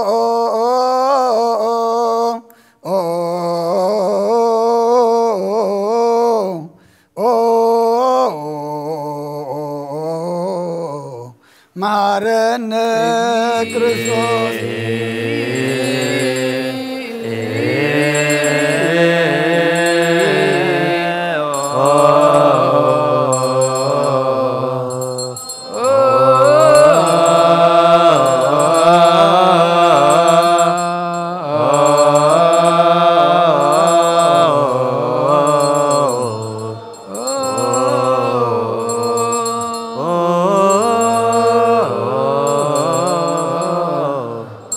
ኦ፣ ኦ፣ መሃረነ ክርስቶስ።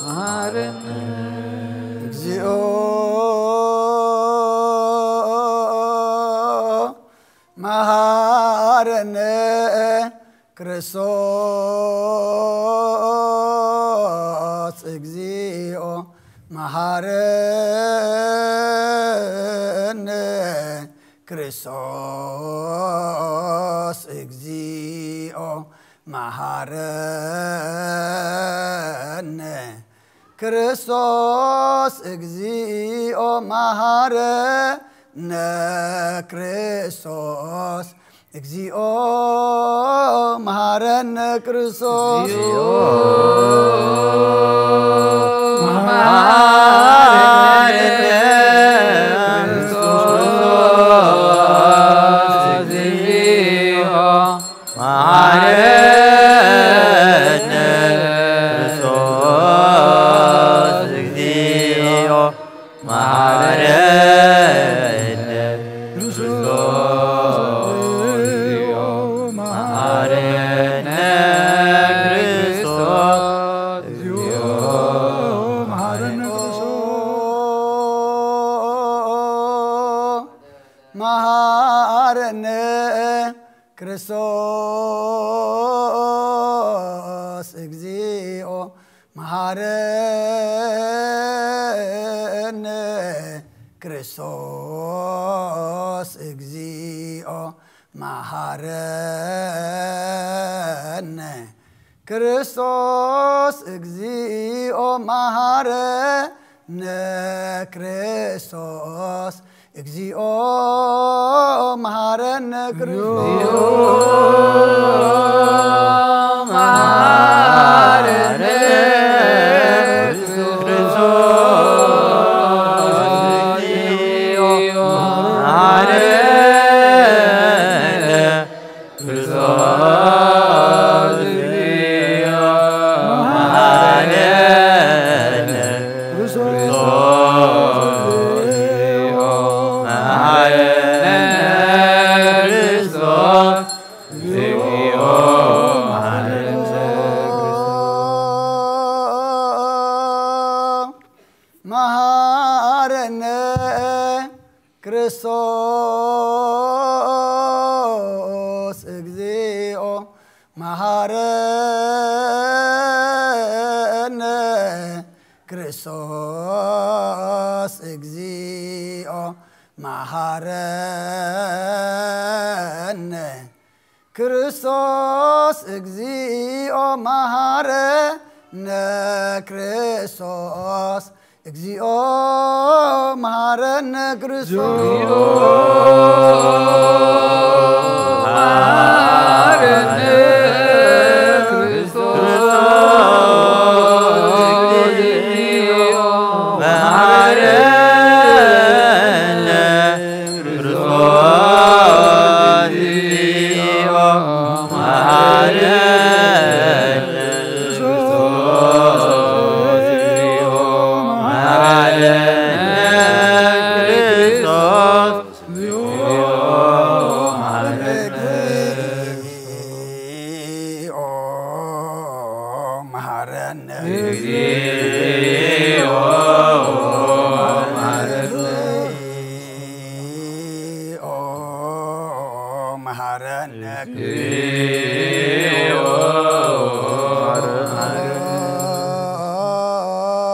መሃረነ እግዚኦ መሃረነ ክርስቶስ እግዚኦ መሃረነ ክርስቶስ እግዚኦ መሃረነ ክርስቶስ እግዚኦ መሃረነ ክርስቶስ እግዚኦ መሃረነ ክርስቶስ። መሃረነ ክርስቶስ እግዚኦ መሃረነ ክርስቶስ እግዚኦ መሃረነ ክርስቶስ እግዚኦ መሃረነ ክርስቶስ መሃረነ ክርስቶስ እግዚኦ መሃረነ ክርስቶስ እግዚኦ መሃረነ ክርስቶስ እግዚኦ መሃረነ ክርስቶስ እግዚኦ መሃረነ ክርስቶስ መሃረነ ክርስቶስ መሃረነ ክርስቶስ እግዚኦ መሃረነ ክርስቶስ መሃረነ ክርስቶስ እግዚኦ መሃረነ መሃረነ ክርስቶስ እግዚኦ መሃረነ ክርስቶስ እግዚኦ መሃረነ ክርስቶስ እግዚኦ መሃረነ ክርስቶስ እግዚኦ መሃረነ ክርስቶስ መሃረነ ክርስቶስ መሃረነ ክርስቶስ መሃረነ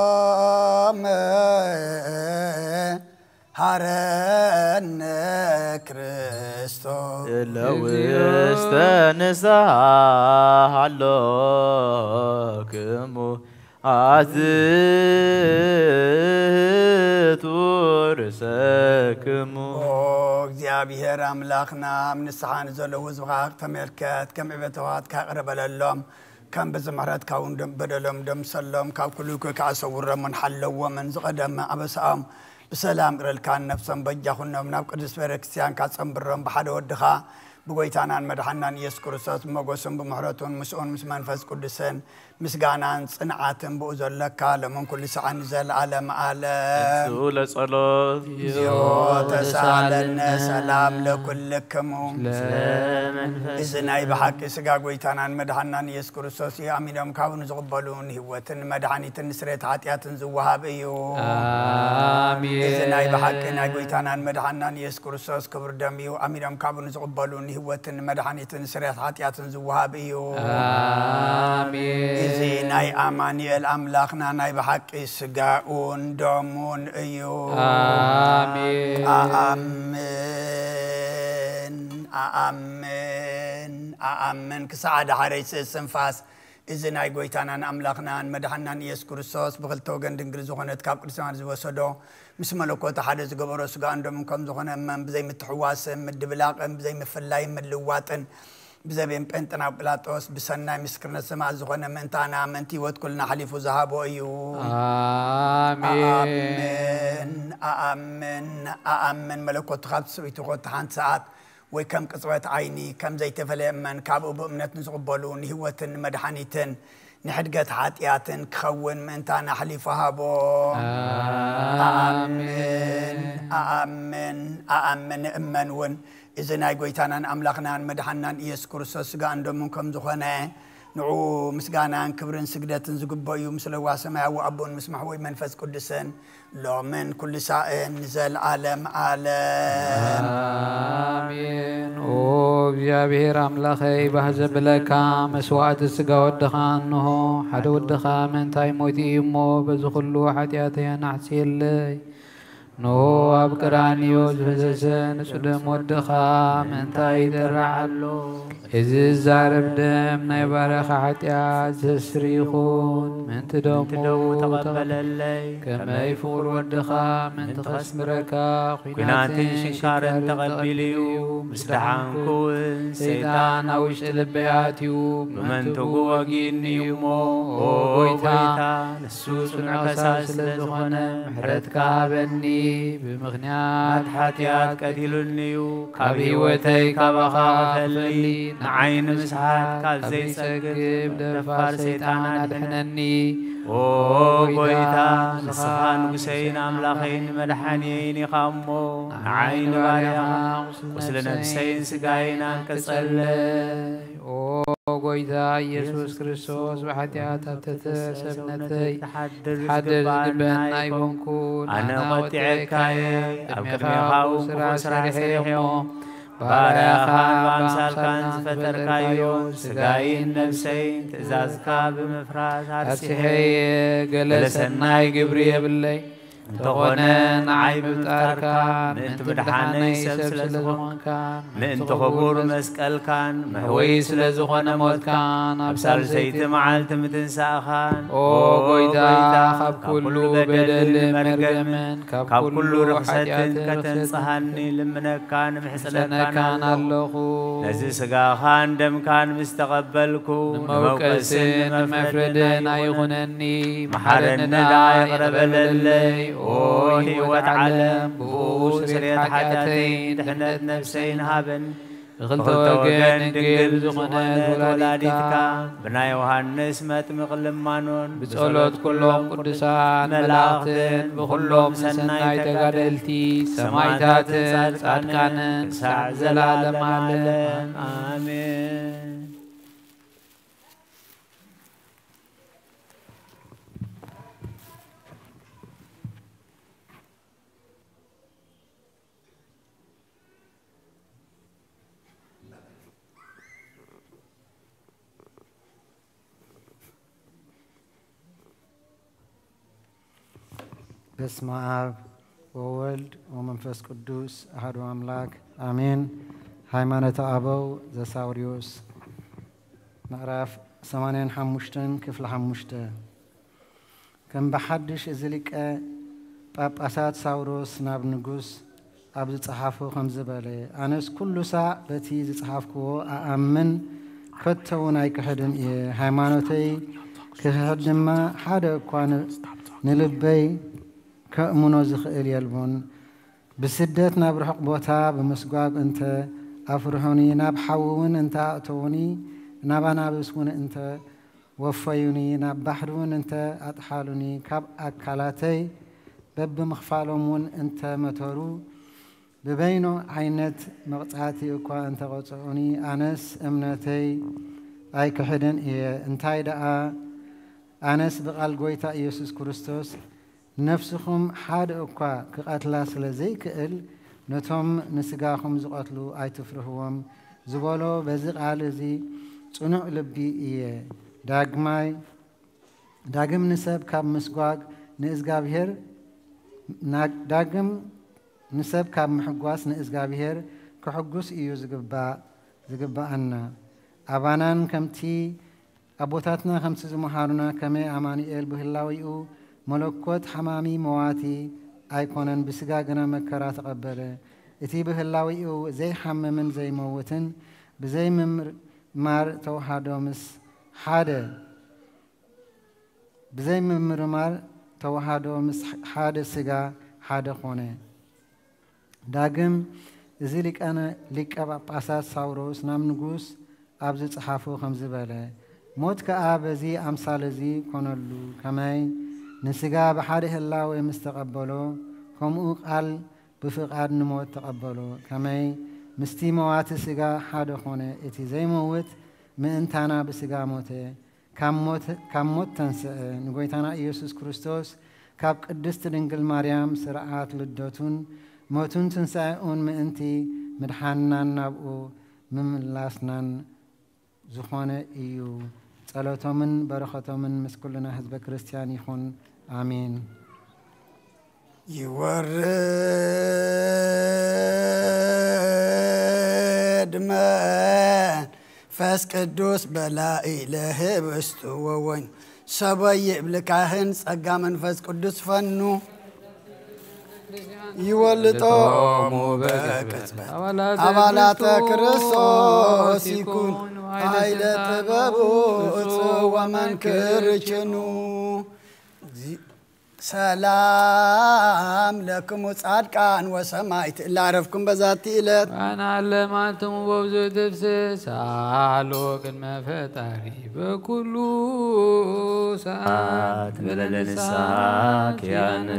መሃረነ ሃረነ ክርስቶስ እለ ውስተ ንስሓ ሃሎክሙ ኣዝቱ ርእሰክሙ። ኦ እግዚኣብሔር ኣምላኽና፣ ኣብ ንስሓ ንዘለዉ ህዝብኻ ተመልከት፣ ከም ዕቤታትካ ይቕረ በለሎም፣ ከም ብዝምሕረትካ እውን ደም-፣ በደሎም ደምሰሎም፣ ካብ ኩሉ እኩይ ከኣ ሰውሮምን ሓለዎምን፣ ዝቐደመ ኣበሳኦም ብሰላም ቅረልካን ነፍሶም በጃ ኩኖም ናብ ቅድስት ቤተክርስትያንካ ጸንብሮም ብሓደ ወድኻ ብጎይታናን መድሓናን ኢየሱስ ክርስቶስ ብመጎስን ብምሕረቱን ምስኡን ምስ መንፈስ ቅዱስን ምስጋናን ጽንዓትን ብኡ ዘለካ ሎምን ኩሉ ሰዓን ንዘለዓለም ዓለም። እሱ ለጸሎት እግዚኦ ተሳለነ ሰላም ለኩልክሙ። ስለ መንፈስ እዚ ናይ ብሓቂ ስጋ ጎይታናን መድሓናን ኢየሱስ ክርስቶስ እዩ። ኣሚኖም ካብኡ ንዝቕበሉ ንህይወትን መድሓኒትን ንስርየት ሓጢኣትን ዝወሃብ እዩ። ኣሜን። እዚ ናይ ብሓቂ ናይ ጎይታናን መድሓናን ኢየሱስ ክርስቶስ ክቡር ደም እዩ። ኣሚኖም ካብኡ ንዝቕበሉ ንህይወትን መድሓኒትን ስርየት ሓጢኣትን ዝወሃብ እዩ። ኣሜን። እዚ ናይ ኣማኑኤል ኣምላኽና ናይ ብሓቂ ስጋኡን ደሙን እዩ። ኣሜን። ኣኣምን፣ ኣኣምን፣ ኣኣምን። ክሳዕ ደሓረይ ስእስንፋስ እዚ ናይ ጎይታናን ኣምላኽናን መድሓናን ኢየሱስ ክርስቶስ ብኽልተ ወገን ድንግል ዝኾነት ካብ ቅድስቲ ማርያም ዝወሰዶ ምስ መለኮት ሓደ ዝገበሮ ስጋኡን ደሙን ከም ዝኾነ እመን። ብዘይ ምትሕዋስን ምድብላቕን ብዘይ ምፍላይን ምልዋጥን ብዘቤን ጴንጥናው ጲላጦስ ብሰናይ ምስክርነት ሰማዕት ዝኾነ ምእንታና ምእንቲ ህይወት ኩልና ኣሕሊፉ ዝሃቦ እዩ። ኣሜን። ኣኣምን፣ ኣኣምን፣ ኣኣምን። መለኮቱ ካብ ትስብእቲ ኮታ ሓንቲ ሰዓት ወይ ከም ቅጽበት ዓይኒ ከም ዘይተፈለየ እመን። ካብኡ ብእምነት ንዝቕበሉ ንህይወትን ንመድሓኒትን ንሕድገት ሓጢኣትን ክኸውን ምእንታና ኣሕሊፉ ሃቦ። ኣሜን። ኣኣምን፣ ኣኣምን፣ ኣኣምን፣ እመን እውን። እዚ ናይ ጎይታናን ኣምላኽናን መድሓናን ኢየሱስ ክርስቶስ ስጋኡን ደሙን ከም ዝኾነ ንዑ ምስጋናን ክብርን ስግደትን ዝግበኦ እዩ። ምስለ ዋሰማያዊ ኣቦን ምስ ማሕወይ መንፈስ ቅዱስን ሎምን ኩሉ ሳእን ንዘለዓለም ዓለም። ኣሜን። ኦ እግዚኣብሔር ኣምላኸይ፣ ባህ ዘብለካ መስዋዕቲ ስጋ ወድኻ እንሆ። ሓደ ወድኻ ምእንታይ ሞት እዩ እሞ፣ በዚ ኩሉ ሓጢኣተይ ኣናሕስየለይ። እንሆ ኣብ ቀራንዮ ዝፈሰሰ ንጹህ ደም ወድኻ ምእንታይ ይደርዕ ኣሎ። እዚ ዝዛረብ ደም ናይ ባርያኻ ሓጢኣት ዘስሪ ይኹን። ምእንቲ ደሙ ተቐበለለይ። ከመይ ፍቑር ወድኻ ምእንቲ ከስምረካ ኲናትን ሽንካርን ተቐቢሉ እዩ። ምስ ደሓንኩ እውን ሰይጣን ኣብ ውሽጢ ልበይ ኣትዩ ብመንትጉ ወጊእኒ እዩ እሞ፣ ኦ ጎይታ፣ ንሱ ጽኑዕ ከሳሲ ስለ ዝኾነ ምሕረትካ ሃበኒ። ብምኽንያት ሓጢኣት ቀቲሉኒ እዩ። ካብ ህይወተይ ካባኻ ክፈሊ፣ ንዓይ ንምስሓት ካብ ዘይጸግብ ደፋር ሰይጣን ኣድሕነኒ። ኦ ጎይታ፣ ንስኻ ንጉሰይን ኣምላኸይን መድሓንየይን ኢኻ እሞ፣ ንዓይ ንባርያኻ ቁስሊ ነፍሰይን ስጋይን ኣንቅጸለይ። ኦ ጎይታ ኢየሱስ ክርስቶስ፣ ብሓጢኣት ኣብ ትሕቲ ሰብነተይ ክሓድር ዝግበኣኒ ኣይኮንኩን። ኣነ ቆጢዐካየ፣ ኣብ ቅድሜኻ እውን ክፉእ ስራሕ ሰሪሐ እሞ፣ ባርያኻን ብኣምሳልካን ዝፈጠርካዮ ስጋይን ነፍሰይን ትእዛዝካ ብምፍራስ ኣርሲሐየ። ገለ ሰናይ ግብሪ የብለይ። እንተኾነ ንዓይ ምፍጣርካ ምእንቲ ምድሓነይ ሰብ ስለ ዝኾንካ፣ ምእንቲ ክቡር መስቀልካን መሕወዪ ስለ ዝኾነ ሞትካን፣ ኣብ ሳልሰይቲ መዓልቲ ምትንሳእኻን፣ ኦ ጎይታ፣ ካብ ኩሉ በደልን መርገምን ካብ ኩሉ ርኽሰትን ከተንጽሃኒ ልምነካን ምሕጽነካን ኣለኹ። ነዚ ስጋኻን ደምካን ምስ ተቐበልኩ፣ ንመውቀስን ንመፍረድን ኣይኹነኒ። መሓረኒ ደኣ ይቕረ በለለይ። ኦ ህይወት ዓለም፣ ብኡ ስርየት ሓጢኣተይን ድሕነት ነፍሰይን ሃበን። ብኽልተ ወገን ድንግል ዝኾነት ወላዲትካ፣ ብናይ ዮሃንስ መጥምቕ ልማኖን፣ ብጸሎት ኩሎም ቅዱሳን መላእኽትን፣ ብኹሎም ሰናይ ተጋደልቲ ሰማዕታትን ጻድቃንን፣ ክሳዕ ዘላለም ዓለም። ኣሜን። በስመ አብ ወወልድ ወመንፈስ ቅዱስ አሐዱ አምላክ አሜን። ሃይማኖተ አበው ዘሳውሪዮስ ምዕራፍ ሰማንያን ሓሙሽተን ክፍሊ ሓሙሽተ። ከም ብሓድሽ እዚ ሊቀ ጳጳሳት ሳውሮስ ናብ ንጉስ ኣብ ዝጸሓፎ ከምዚ በለ፣ ኣነስ ኩሉ ሳዕ በቲ ዝጸሓፍክዎ ኣኣምን፣ ከቶ እውን ኣይክሕድን እየ። ሃይማኖተይ ክሕድ ድማ ሓደ እኳ ን-፣ ንልበይ ከእምኖ ዝኽእል የልቦን። ብስደት ናብ ርሑቕ ቦታ ብምስጓግ እንተ ኣፍርሑኒ፣ ናብ ሓዊ እውን እንተ ኣእተዉኒ፣ ናብ ኣናብስ እውን እንተ ወፈዩኒ፣ ናብ ባሕሪ እውን እንተ ኣጥሓሉኒ፣ ካብ ኣካላተይ በብምኽፋሎም እውን እንተ መተሩ፣ ብበይኑ ዓይነት መቕጻዕቲ እኳ እንተ ቐጽዑኒ፣ ኣነስ እምነተይ ኣይክሕድን እየ። እንታይ ደኣ፣ ኣነስ ብቓል ጐይታ ኢየሱስ ክርስቶስ፣ ነፍስኹም ሓደ እኳ ክቐትላ ስለ ዘይክእል፣ ነቶም ንስጋኹም ዝቐትሉ ኣይትፍርህዎም ዝበሎ በዚ ቃል እዚ ጽኑዕ ልቢ እየ። ዳግማይ፣ ዳግም ንሰብ ካብ ምስጓግ ንእዝጋብሄር፣ ና-፣ ዳግም ንሰብ ካብ ምሕጓስ ንእዝጋብሄር ክሕጉስ እዩ ዝግባእ፣ ዝግባኣና። ኣባናን ከምቲ ኣቦታትና ከምቲ ዝመሃሩና፣ ከመይ ኣማኑኤል ብህላዊኡ መለኮት ሓማሚ መዋቲ ኣይኮነን፣ ብስጋ ግና መከራ ተቐበለ። እቲ ብህላዊኡ ዘይሓምምን ዘይመውትን ብዘይምምርማር ተዋህዶ ምስ ሓደ፣ ብዘይምምርማር ተዋህዶ ምስ ሓደ ስጋ ሓደ ኮነ። ዳግም እዚ ሊቀነ-፣ ሊቀ ጳጳሳት ሳውሮስ ናብ ንጉስ ኣብ ዝጸሓፎ ከምዚ በለ፣ ሞት ከኣ በዚ ኣምሳል እዚ ኮነሉ፣ ከመይ ንስጋ ብሓደ ህላዌ ምስ ተቐበሎ፣ ከምኡ ቃል ብፍቓድ ንሞት ተቐበሎ፣ ከመይ ምስቲ መዋቲ ስጋ ሓደ ኮነ፣ እቲ ዘይመውት ምእንታና ብስጋ ሞተ፣ ካብ ሞት፣ ካብ ሞት ተንስአ። ንጎይታና ኢየሱስ ክርስቶስ ካብ ቅድስት ድንግል ማርያም ስርዓት ልደቱን ሞቱን ትንሳኤኡን ምእንቲ ምድሓንናን ናብኡ ምምላስናን ዝኾነ እዩ። ጸሎቶምን በረኸቶምን ምስ ኩልና ህዝበ ክርስቲያን ይኹን። ኣሜን። ይወርድ መንፈስ ቅዱስ በላኢለ ህብስቱ ወወይኑ ሰበይ ይብል ካህን ጸጋ መንፈስ ቅዱስ ፈኑ ይወልጦሙ በቅጽበት አባላተ ክርስቶስ ይኩን ኃይለ ጥበቡ እጹ ወመንክር ችኑ። ሰላም ለክሙ ጻድቃን ወሰማዕት እለ አረፍኩም በዛቲ ዕለት። አነ አለማንትሙ በብዙ ትፍስስ ሳሎ ቅድመ ፈጣሪ በኩሉ ሰዓት ንበለ ንስሐ ኪያነ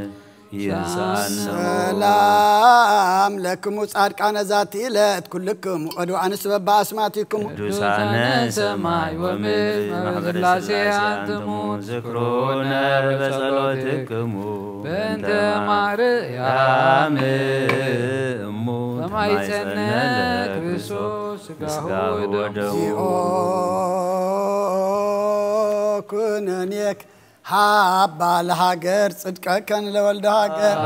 ይንሳነ። ሰላም ለክሙ ጻድቃነ ዛቲ ዕለት ኩልክሙ ቅዱሳንስ በበአስማቲክሙ ቅዱሳነ ሰማይ ወምድር ማህበረ ሥላሴ አንትሙ ዝክሩነ በጸሎትክሙ በእንተ ማርያም እሙ ተማይጸነ ክርስቶስ ሥጋሁ ወደሙ። እግዚኦ ኩነኔክ ሀባ ለሀገር ጽድቀከን ለወልደ ሀገር።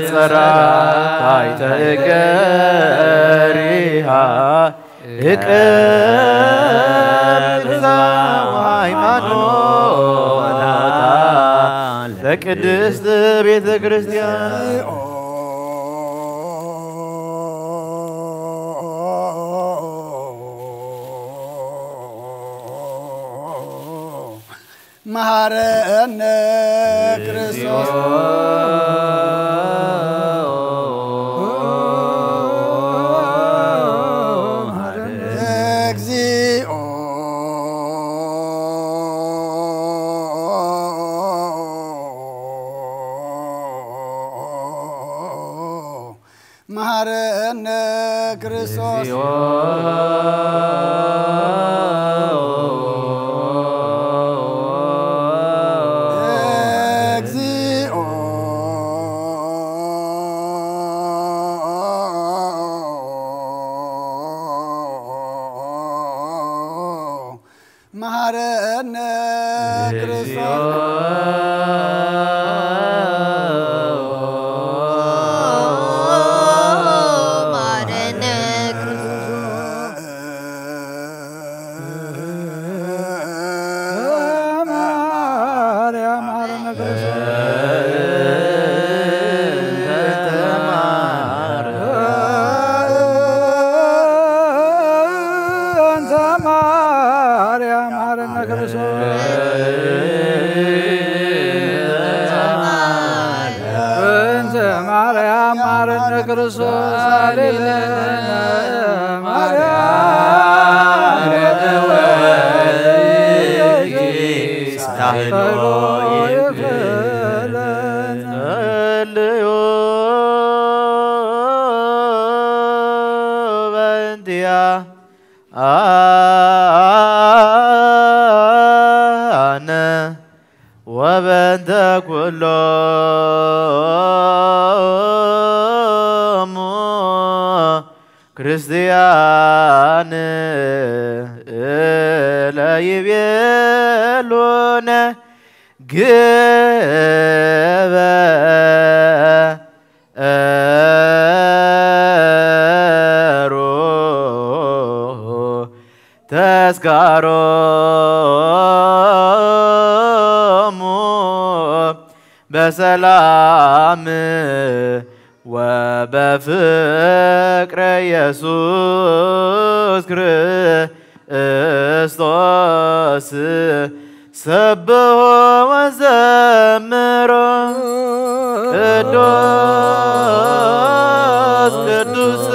ጸራካይተ እገሪሃ እቀብዛ ሃይማኖታ ለቅድስት ቤተ ክርስቲያን። መሐረነ ክርስቶስ። እግዚኦ መሐረነ ክርስቶስ። እግዚኦ መሐረነ ክርስቶስ። መሐረነ ክርስቶስ። ክርስቶስ ሃሌሉያ ማርያም ጸልዩ በእንቲያ አነ ወበእንተ ኩሎሙ ክርስቲያን ለይቤሉነ ግበ እሩ ተስካሮሙ በሰላም ወበፍቅረ ኢየሱስ ክርስቶስ ሰብሖ ወዘምሮ ቅዱስ ቅዱስ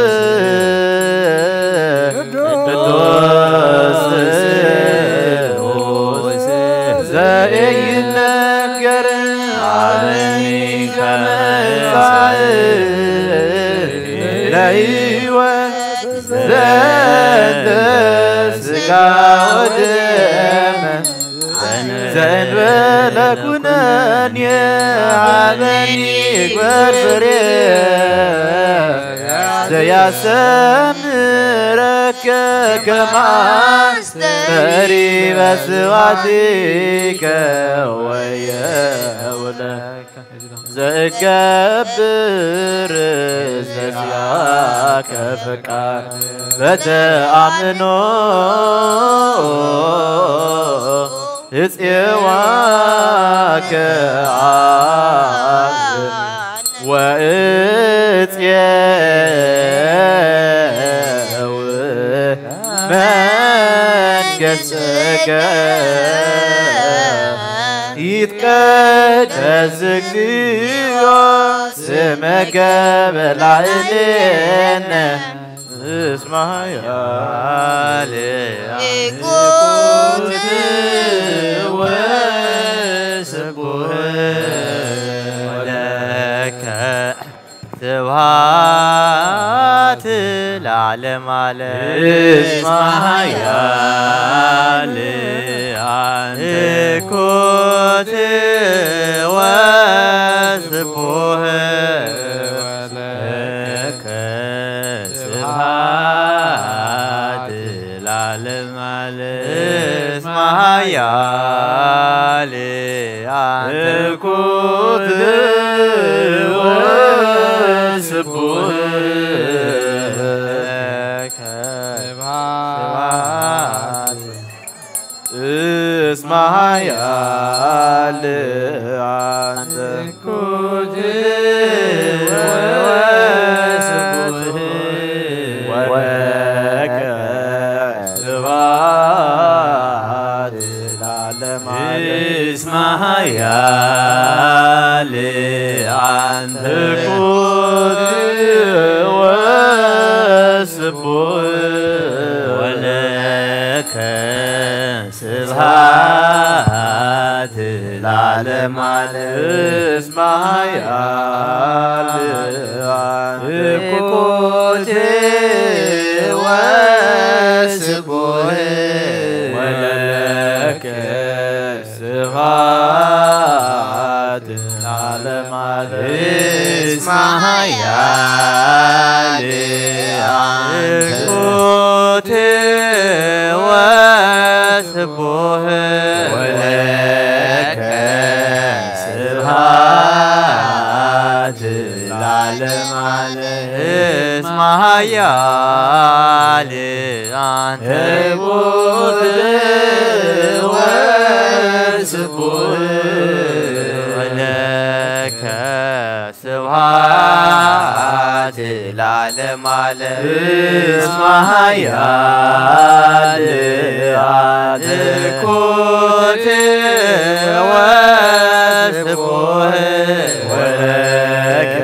ቅዱስ ዘኢይነገር አበኒ ከመ ለሕይወት ዘንተ ስጋ ወደም ዘእንበለ ኩነኔ ሀበኒ ግበር ፍሬ ዘያሰምረከ ከመ አስተሪ በስብሐቲከ ወየውለከ ዘእገብር ዘዚአከ ፈቃድ በተአምኖ እጽዋከ አብ ወእጽየው መንገሥትከ ይትቀደስ እግዚኦ ስምከ በላዕሌነ እስመ ኃያል ኢኮት ወስቡሕ ወለከ ስብሐት ለዓለመ ዓለም። እስመ ኃያል አንቲ ኮት ወስቡሕ ወለከ ስብሐት ለዓለመ ዓለም። እስመ ኃያል አንቲ ኮት ወስቡሕ ለከ ስብሐት እስመ ኃያል አንቲ ኮት ወስቡሕ ወለከ ስብሐት ለዓለመ ዓለም። እስመ ኃያል አንቲ ኮት ወስቡሕ ወለከ ስብሐት ለዓለመ ዓለም። እስመ ኃያል አንቲ ኮት ወስቡሕ ወለከ ስብሐት ለዓለመ ዓለም። እስመ ኃያል አንቲ ኮት ወስቡሕ ወለከ ስብሐት ለዓለመ ዓለም። እስመ ኃያል አንቲ ኮት ወስቡሕ ወለከ ስብሐት ለዓለመ ዓለም። እስመ ኃያል አንቲ ኮት ወስቡሕ ወለከ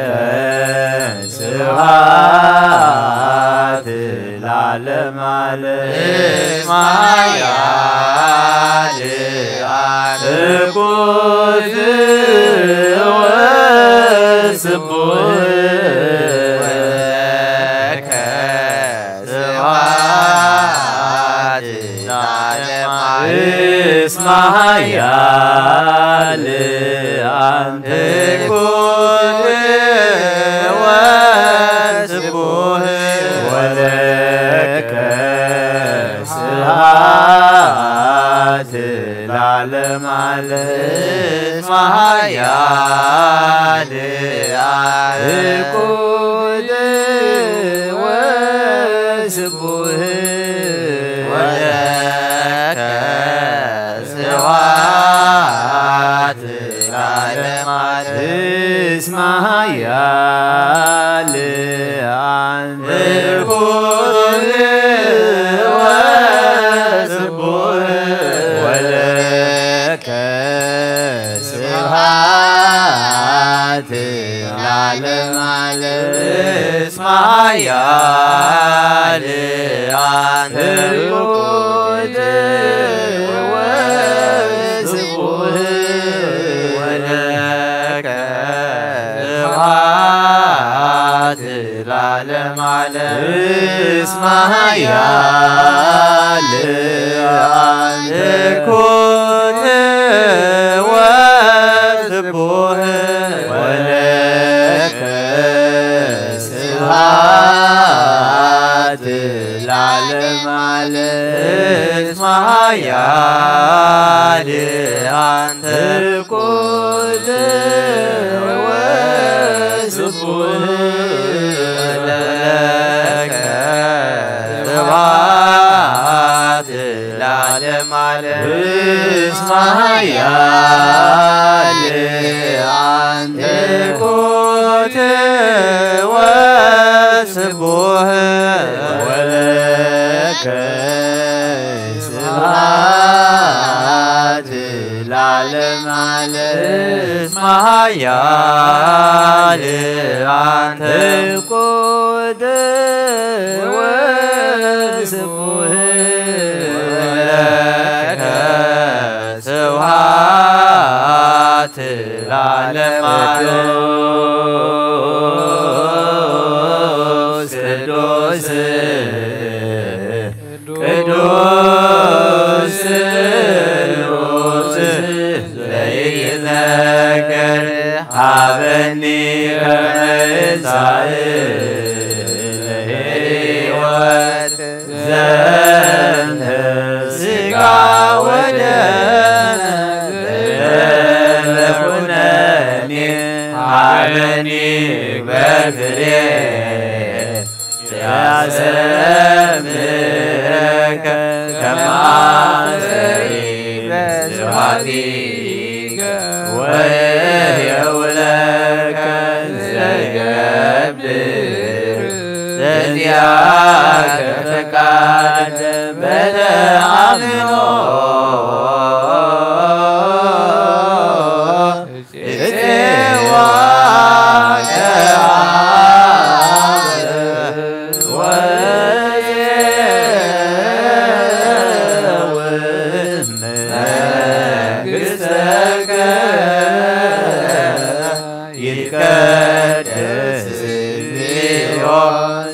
ስብሐት ወስቡሕ ወለከ ስብሐት ለዓለመ ዓለም። እስመ ኃያል አንተ ኩን ወስቡሕ ወለከ ስብሐት ለዓለመ ዓለም። እስመ ኃያል አንተ ኩን ወስቡሕ ወለከ ስብሐት ለዓለመ ዓለም። እስመ ኃያል አንተ ኩን ወስቡሕ ወለከ ስብሐት ለዓለመ ዓለም። እስመ ኃያል አንተ ኩን ወስቡሕ ወለከ ስብሐት ለዓለመ ዓለም። እስመ ኃያል አንተ ኩን ወስቡሕ ወለከ ስብሐት ለዓለመ ዓለም። እስመ ኃያል አንተ ኩን ወስቡሕ ለከ ስብሐት ለዓለመ ዓለም። እስመ ኃያል አንተ ኩን ወስቡሕ ወለከ ስብሐት ለዓለመ ዓለም። እስመ ኃያል አንተ ኩን ወስቡሕ ወለከ ስብሐት ለዓለመ ዓለም። ቅዱስ ቅዱስ ቅዱስ ስሉስ ዘይትነገር ሀበኒ ከመ ይሳእል ለሕይወት ዘንተ ሥጋ ወደም ለኩነኔ ሀበኒ በክልኤ ያሰምረከ ከመ አስተሪ በስብሐቲከ ወየውለከ ዘይገብር ዘዚአከ ፈቃድ በተአምኖ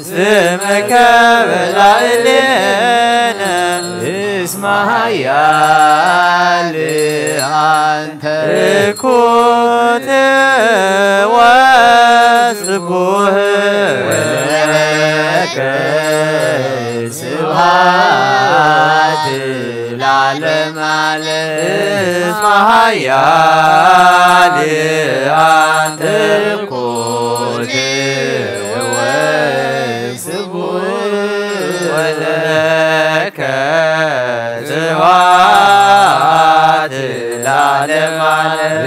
ስምከ በላዕሌነ እስመ ኃያል አንተ ኩን ወስቡሕ ወለከ ስብሐት ለዓለመ ዓለም። እስመ ኃያል አንተ ኩን ወስቡሕ ወለከ ስብሐት ለዓለመ ዓለም።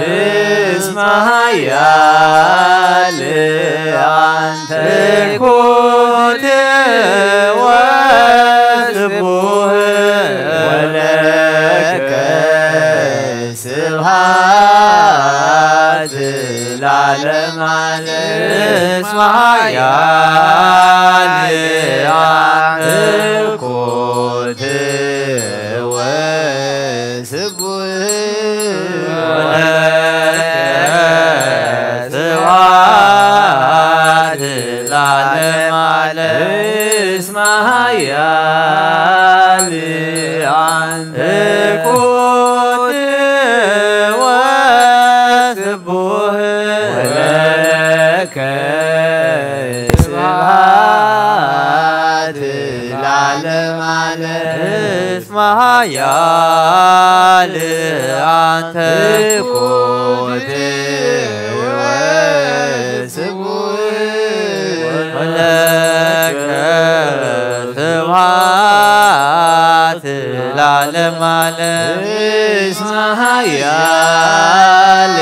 እስመ ኃያል አንተ ኩን ወስቡሕ ወለከ ስብሐት ለዓለመ ዓለም። እስመ ኃያል አንተ ኩን ወስቡሕ ኃያል አንተ ትኩት ወስቡህ ወለከ ስብሐት ለዓለመ ዓለም። እስመ ኃያል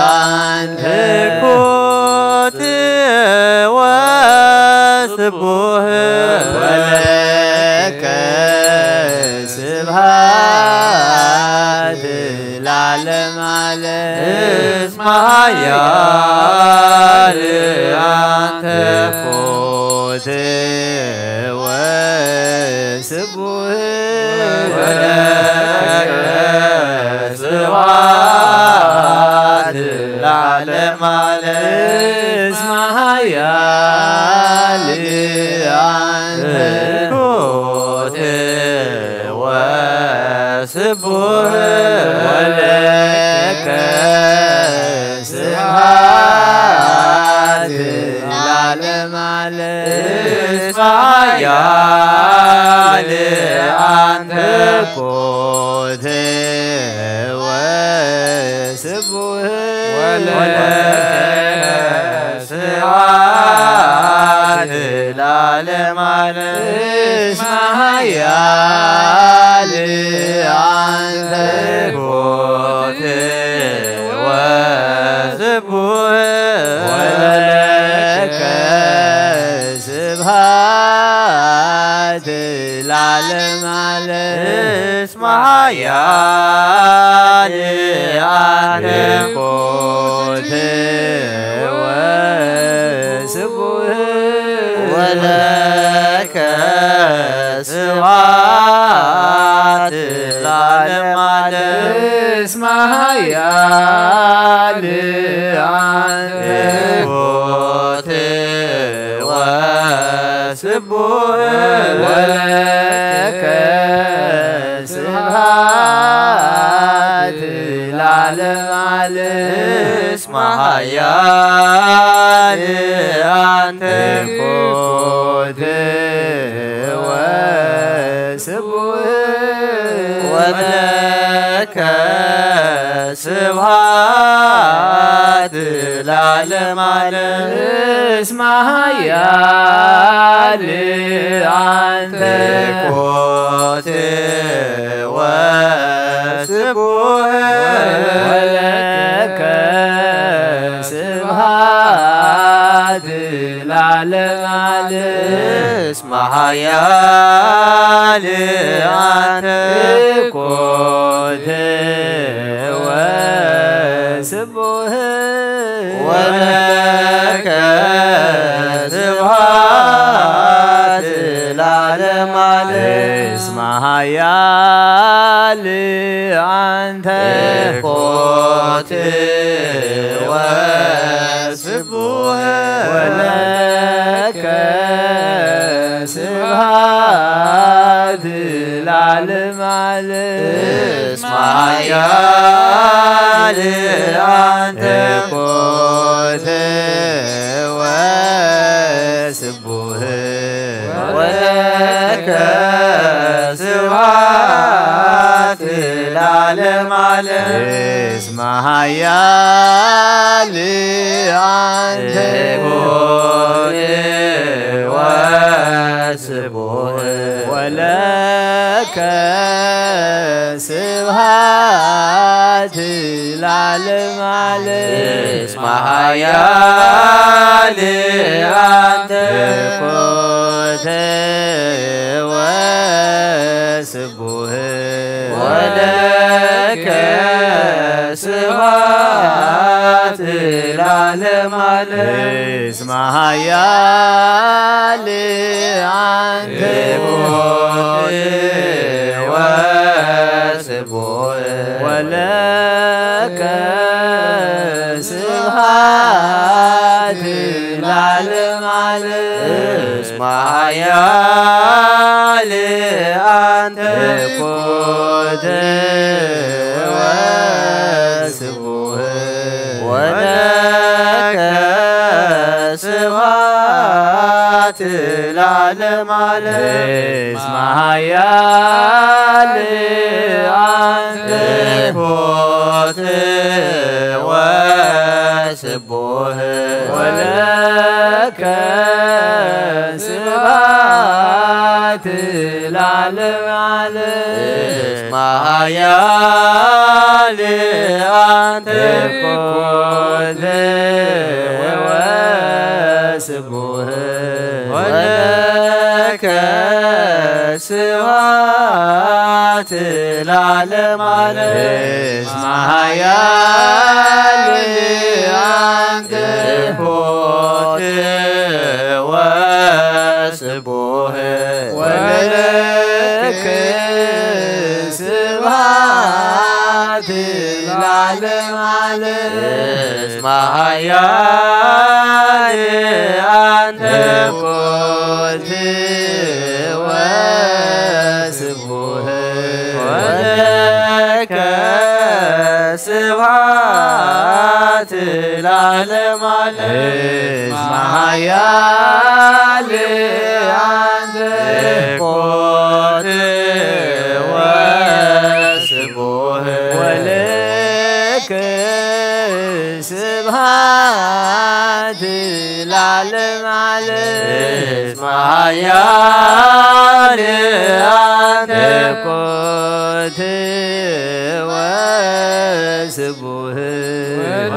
አንተ ትኩት ወስቡህ ወለከ ስብሐት ለዓለመ ዓለም። እስመ ኃያል አንተ ትኩት ወስቡህ ወለከ ስብሐት ለዓለመ ዓለም። እስመ ኃያል አንተ ትኩት ወስቡህ ወለከ ስብሐት ለዓለመ ዓለም። እስመ ኃያል አንተ ትኩት ወስቡህ ወለከ ስብሐት ለዓለመ ዓለም። እስመ ኃያል አንተ ትኩት ወስቡህ ወለከ ስብሐት ለዓለመ ዓለም። እስመ ኃያል አንተ ትኩት ወስቡህ ወለከ ስብሐት ለዓለመ ዓለም። እስመ ኃያል አንተ ትኩት ወስቡህ ወለከ ስብሐት ለዓለመ ዓለም። እስመ ኃያል አንተ ትኩት ወስቡህ ወለከ ስብሐት ለዓለመ ዓለም። እስመ ኃያል አንተ ትኩት ወስቡህ ወለከ ስብሐት ለዓለመ ዓለም። እስመ ኃያል አንተ ትኩት ወስቡህ ወለከ ስብሐት ለዓለመ ዓለም። እስመ ኃያል አንተ ትኩት ወስቡህ ወለከ ስብሐት ለዓለመ ዓለም። እስመ ኃያል አንተ ትኩት ወስቡህ ወለከ ስብሐት ለዓለመ ዓለም። እስመ ኃያል አንተ ትኩት ወስቡህ ወለከ ስብሐት ለዓለመ ዓለም። እስመ ኃያል አንተ ትኩት ወስቡህ ወለከ ስብሐት ለዓለመ ዓለም። እስመ ኃያል አንተ ትኩት ወስቡህ ወለከ ስብሐት ለዓለመ ዓለም። እስመ ኃያል አንተ ትኩት ወስቡህ ወለከ ስብሐት ለዓለመ ዓለም። እስመ ኃያል ወስቡህ ወለከ ስብሐት ለዓለመ ዓለም። እስመ ኃያል አንተ ኮት ወስቡህ ወለከ ስብሐት ለዓለመ ዓለም። እስመ ኃያል አንተ ኮት ወስቡህ ወለከ ስብሐት ለዓለመ ዓለም። እስመ ኃያል አንተ ኮት ወስቡህ ወለከ ስብሐት ለዓለመ ዓለም። እስመ ኃያል አንተ ኮት ወስቡህ ወለከ ስብሐት ለዓለመ ዓለም። እስመ ኃያል አንተ ኮት ወስቡህ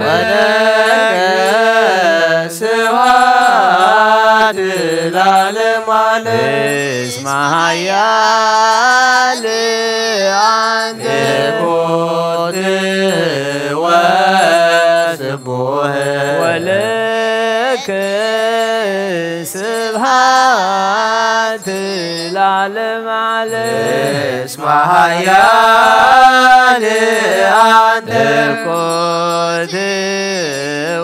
ወለከ ስብሐት ለዓለመ ዓለም። እስመ ኃያል አንተ ኮት ወስቡህ ወለከ ስብሐት ለዓለመ ዓለም። እስመ ኃያል አንተ ኮት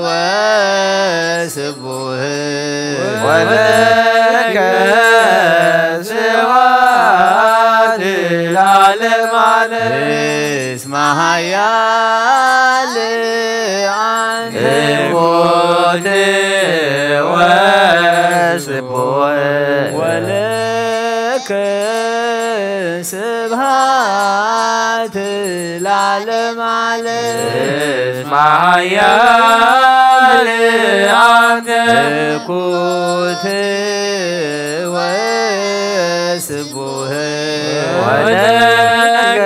ወስቡህ ወለከ ስብሐት ለዓለመ ዓለም። እስመ ኃያል አንተ ኮት ወስቡህ ወለከ ስብሐት ለዓለመ ዓለም። እስመ ኃያል አንተ ኮት ወስቡህ ወለከ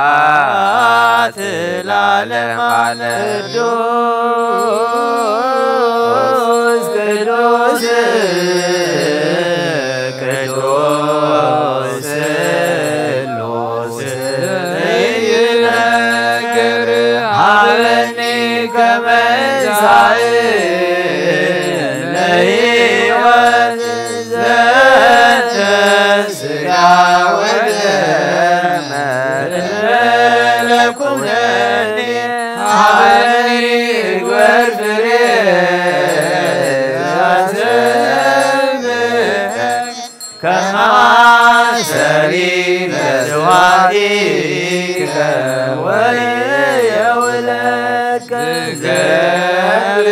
ስብሐት ለዓለመ ዓለም። ቅዱስ ቅዱስ ቅዱስ ስሉስ ይነገር ሀበኒ ከመ እንሳእ ለሕይወት ዘተ ሥጋ ወደም ለኩነኒ ሀበኒ ግበር ፍሬ ዘስብሐ ከማሰሪ ለስብሐቲከ ወየውለከ ዘምር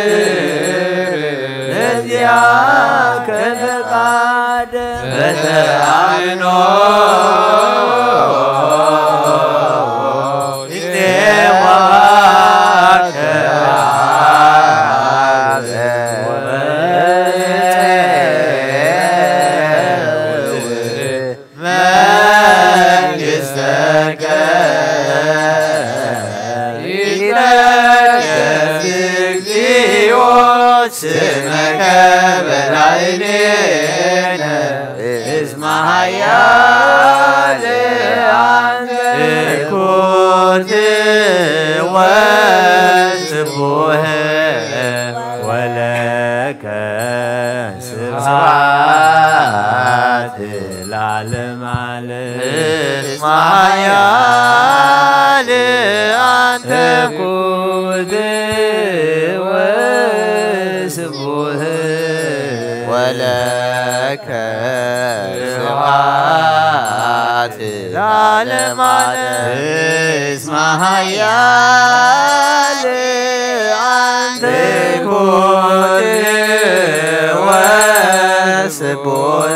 ለዚአከ ፈቃደ በተአምኖ ይሴዋከ አበ መንግሥተከ ይትቀደስ እግዚኦ ስምከ በላዕሌነ እስመ ኃያል አንተ። ኮት ወስቡህ ወለከ ስብሐት ለዓለመ ዓለም። እስመ ኃያል አንተ ኮት ወስቡህ ወለከ ስብሐት ለዓለመ ዓለም። እስመ ኃያል አንተ ኮት ወስቡህ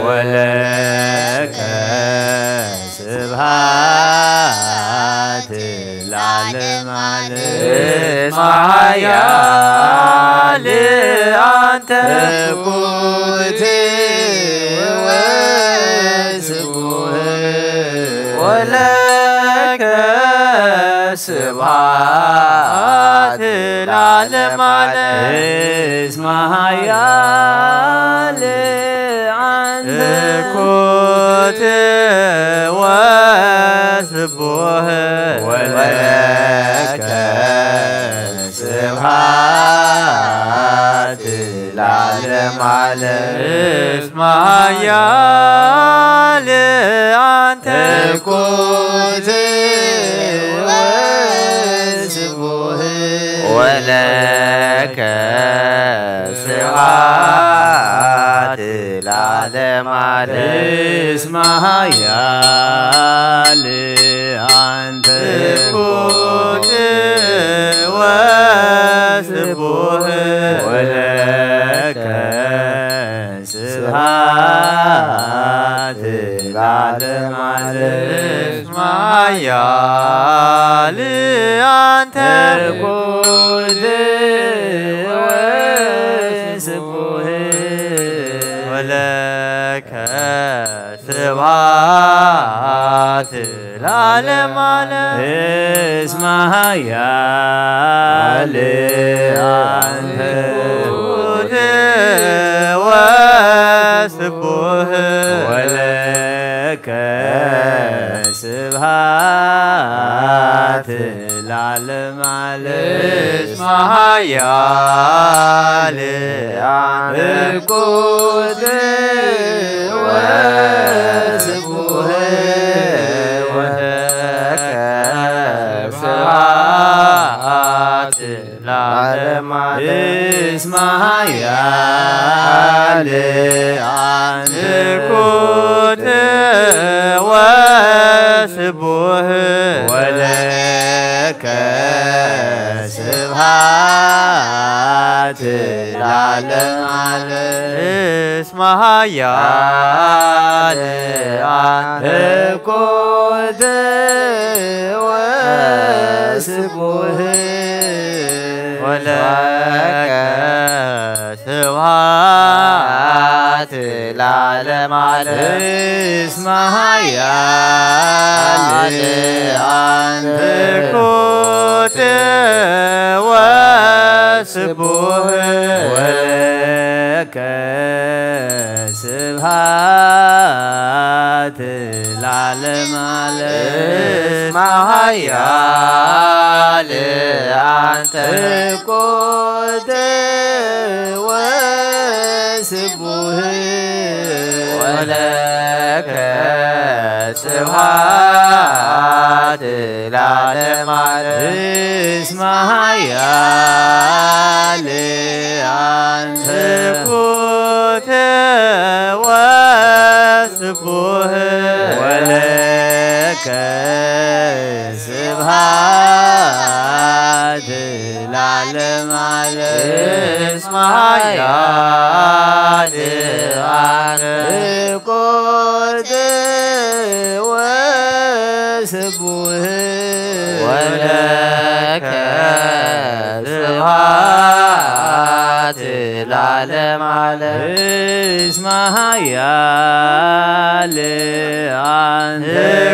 ወለከ ስብሐት እስመ ኃያል አንተ። ትኩት ወስቡህ ወለከ ስብሐት ለዓለመ ዓለም። እስመ ኃያል አንተ። ትኩት ወስቡህ ወለከ ስብሐት ለዓለመ ዓለም። እስመ ኃያል አንተ። ትኩት ወስቡህ ወለከ ስብሐት ለዓለመ ዓለም። እስመ ኃያል አንተ። ትኩት ወስቡህ ወለከ ስብሐት ለዓለመ ዓለም። እስመ ኃያል አንተ። ትኩት ወስቡህ ወለከ ስብሐት ለዓለመ ዓለም። እስመ ኃያል አንተ። ትኩት ወስቡህ ወለከ ስብሐት ለዓለመ ዓለም። እስመ ኃያል አንተ። ትኩት ወስቡህ ወለከ ስብሐት ለዓለመ ዓለም። እስመ ኃያል አንተ። ትኩት ወስቡህ ወለከ ስብሐት ለዓለመ ዓለም። እስመ ኃያል አንተ። ትኩት ወስቡህ ወለከ ስብሐት ለዓለመ ዓለም። እስመ ኃያል አንተ። ትኩት ወስቡህ ወለከ ስብሐት ለዓለመ ዓለም። እስመ ኃያል አንተ። ትኩት ወስቡህ ወለከ ስብሐት ለዓለመ ዓለም። እስመ ኃያል አንተ። ትኩት ወስቡህ ወለከ ስብሐት ለዓለመ ዓለም። እስመ ኃያል አንተ። ትኩት ወስቡህ ወለከ ስብሐት ለዓለመ ዓለም። እስመ ኃያል አንተ።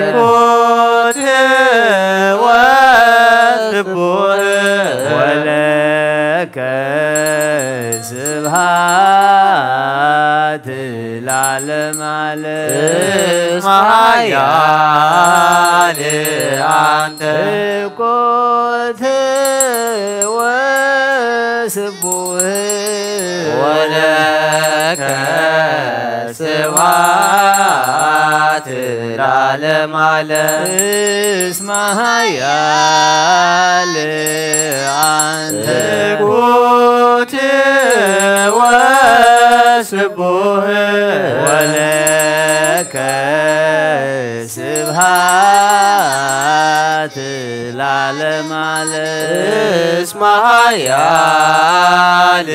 ትኩት ወስቡህ ወለከ ስብሐት ለዓለመ ዓለም። እስመ ኃያል አንተ። ትኩት ወስቡህ ወለከ ስብሐት ለዓለመ ዓለም። እስመ ኃያል አንተ። ትኩት ወስቡህ ወለከ ስብሐት ለዓለመ ዓለም። እስመ ኃያል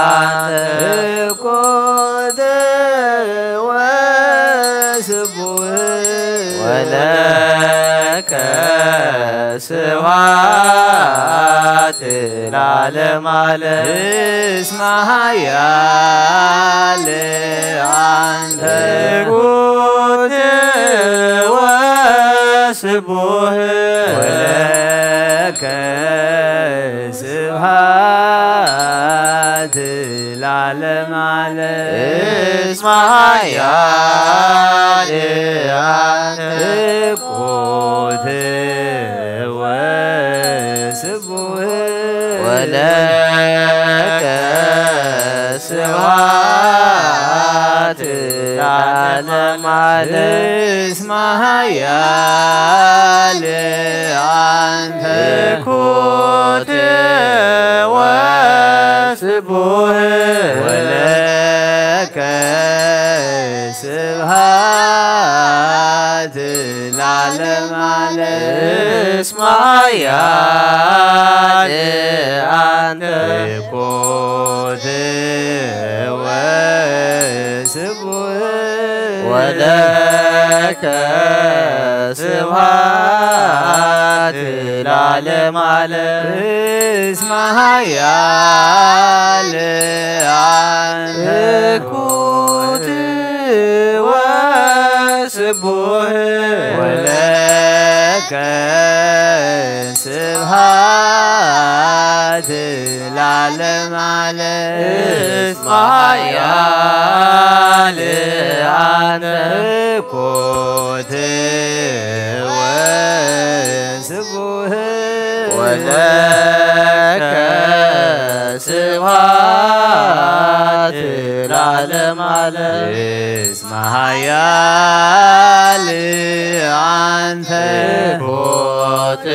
አንተ። ትኩት ወስቡህ ወለከ ለከ ስብሐት ለዓለመ ዓለም። እስመ ኃያል አንተ ትኩት ወስቡሕ ወለከ ስብሐት ለዓለመ ዓለም። እስመ ኃያል አንተ ትኩት ወስቡሕ ወለከ ስብሐት ለዓለመ ዓለም። እስመ ኃያል አንተ ትኩት ወስቡሕ ወለከ ስብሐት ለዓለመ ዓለም። እስመ ኃያል አንተ ትኩት ወስቡሕ ወለከ ስብሐት ለዓለመ ዓለም። እስመ ኃያል አንተ ትኩት ወስቡሕ ወለከ ስብሐት ለዓለመ ዓለም። እስመ ኃያል አንተ ትኩት ወስቡሕ ወለከ ስብሐት ለዓለመ ዓለም። እስመ ኃያል አንተ ትኩት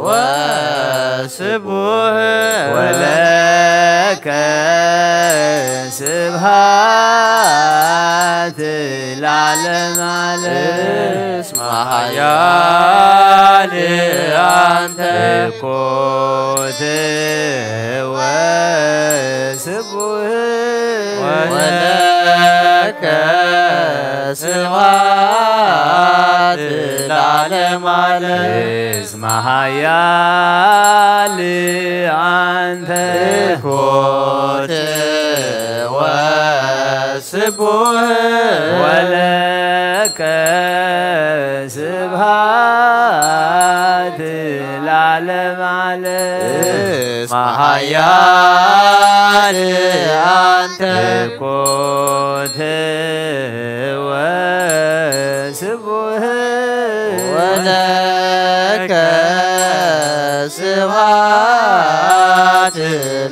ወስቡሕ ወለከ ስብሐት ለዓለመ ዓለም። እስመ ኃያል አንተ ትኩት ወስቡሕ ወለከ ስብሐት ለዓለመ ዓለም። እስመ ኃያል አንተ ትኩት ወስቡሕ ወለከ ስብሐት ለዓለመ ዓለም። እስመ ኃያል አንተ ትኩት ወስቡሕ ወለከ ስብሐት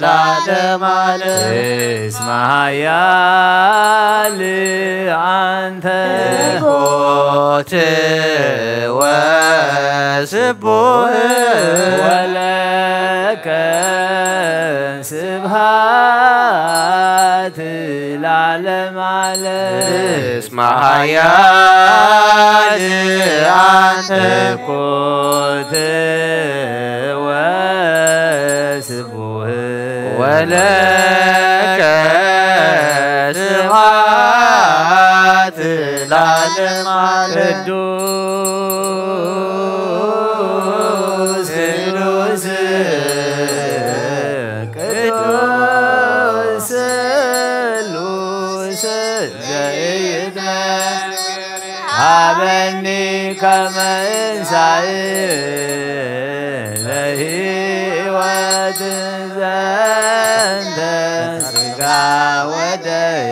ለዓለመ ዓለም። እስመ ኃያል አንተ ትኩት ወስቡሕ ወለከ ስብሐት ለዓለመ ዓለም። እስመ ኃያል አንተ ትኩት ወስቡሕ ወለከ ስብሐት ለዓለመ ዓለም። ቅዱስ ቅዱስ ቅዱስ ስሉስ ዘኢይትነገር ሀበኒ ከመ እንሳኢ ለሕይወት ዘንተ ሥጋ ወደየ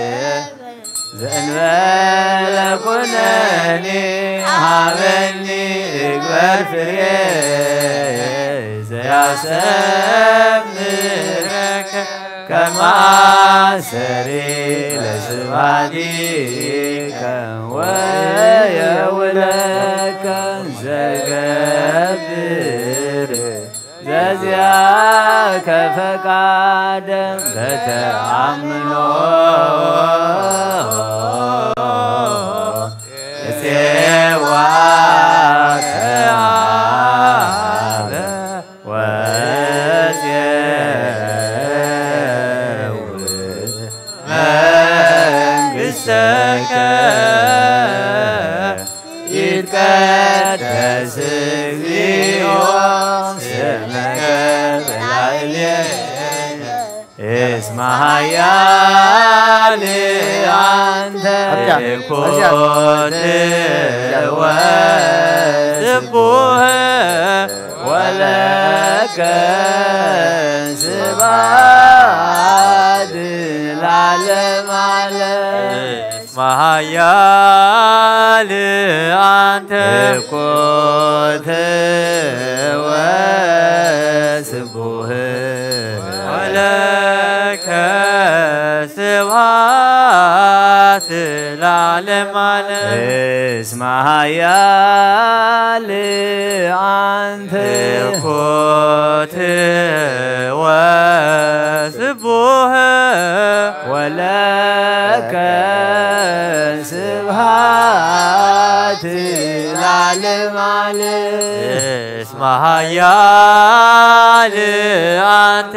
ዘእንበለ ኩነኔ ሀበኒ እግበር ፍሬ ዘያሰምረከ ከመ አሰሪ ለስብሐቲከ ወየውለከ ዘገብር ዘዚአከ ፈቃደ በተአምኖ እሴዋ ከአበ ወእሴው መንግሥተከ ይትቀደስ እግዚኦ ስምከ በላዕሌነ እስመ ኃያል አንተ። ኮት ወስቡህ ወለከ ስብሐት ለዓለመ ዓለም። እስመ ኃያል አንተ። ኮት ወስቡህ ወለከ ስብሐት ለዓለመ ዓለም። እስመ ኃያል አንተ። ኮት ወስቡህ ወለከ ስብሐት ለዓለመ ዓለም። እስመ ኃያል አንተ።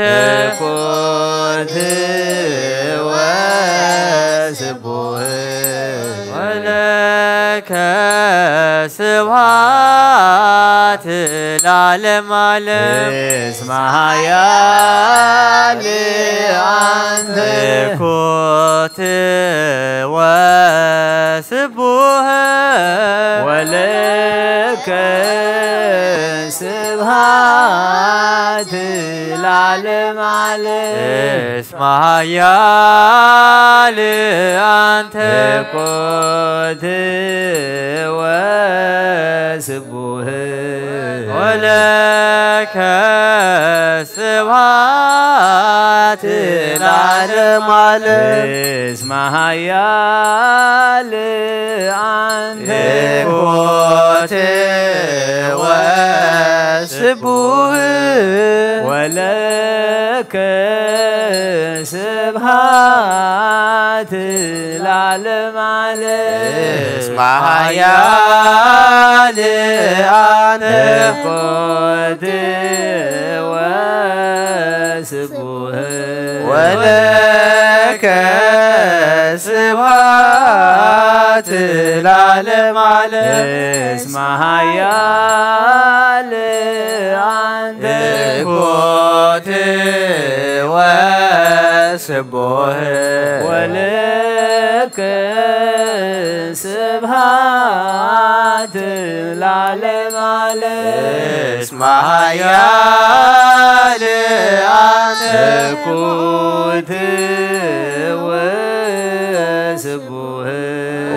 ኮት ወስቡህ ወለከ ስብሐት ለዓለመ ዓለም። እስመ ኃያል አንተ። ኮት ወስቡህ ወለከ ስብሐት ለዓለመ ዓለም። እስመ ኃያል አንተ። ኮት ወስቡህ ወለከ ስብሐት ለዓለመ ዓለም። እስመ ኃያል አንተ። ኮት ወስቡህ ወለከ ስብሐት ለዓለመ ዓለም። እስመ ኃያል አንተ። ኮት ወስቡህ ወለከ ስብሐት ለዓለመ ዓለም። እስመ ኃያል አንተ። ኮት ወስቡህ ወለከ ስብሐት ለዓለመ ዓለም። እስመ ኃያል አንተ። ኮት ወስቡህ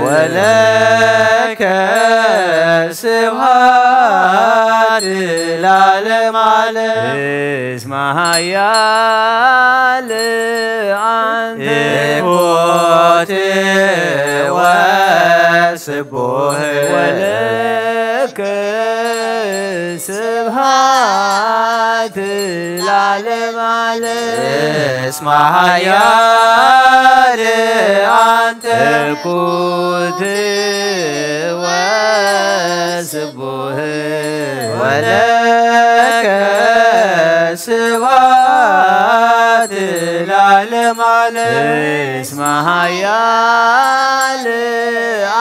ወለከ ስብሐት ለዓለመ ዓለም። እስመ ኃያል አንተ። ኮት ወስቡህ ወለከ ስብሐት ለዓለመ ዓለም። እስመ ኃያል አንተ። ኮት ወስቡህ ወለከ ስብሐት ለዓለመ ዓለም። እስመ ኃያል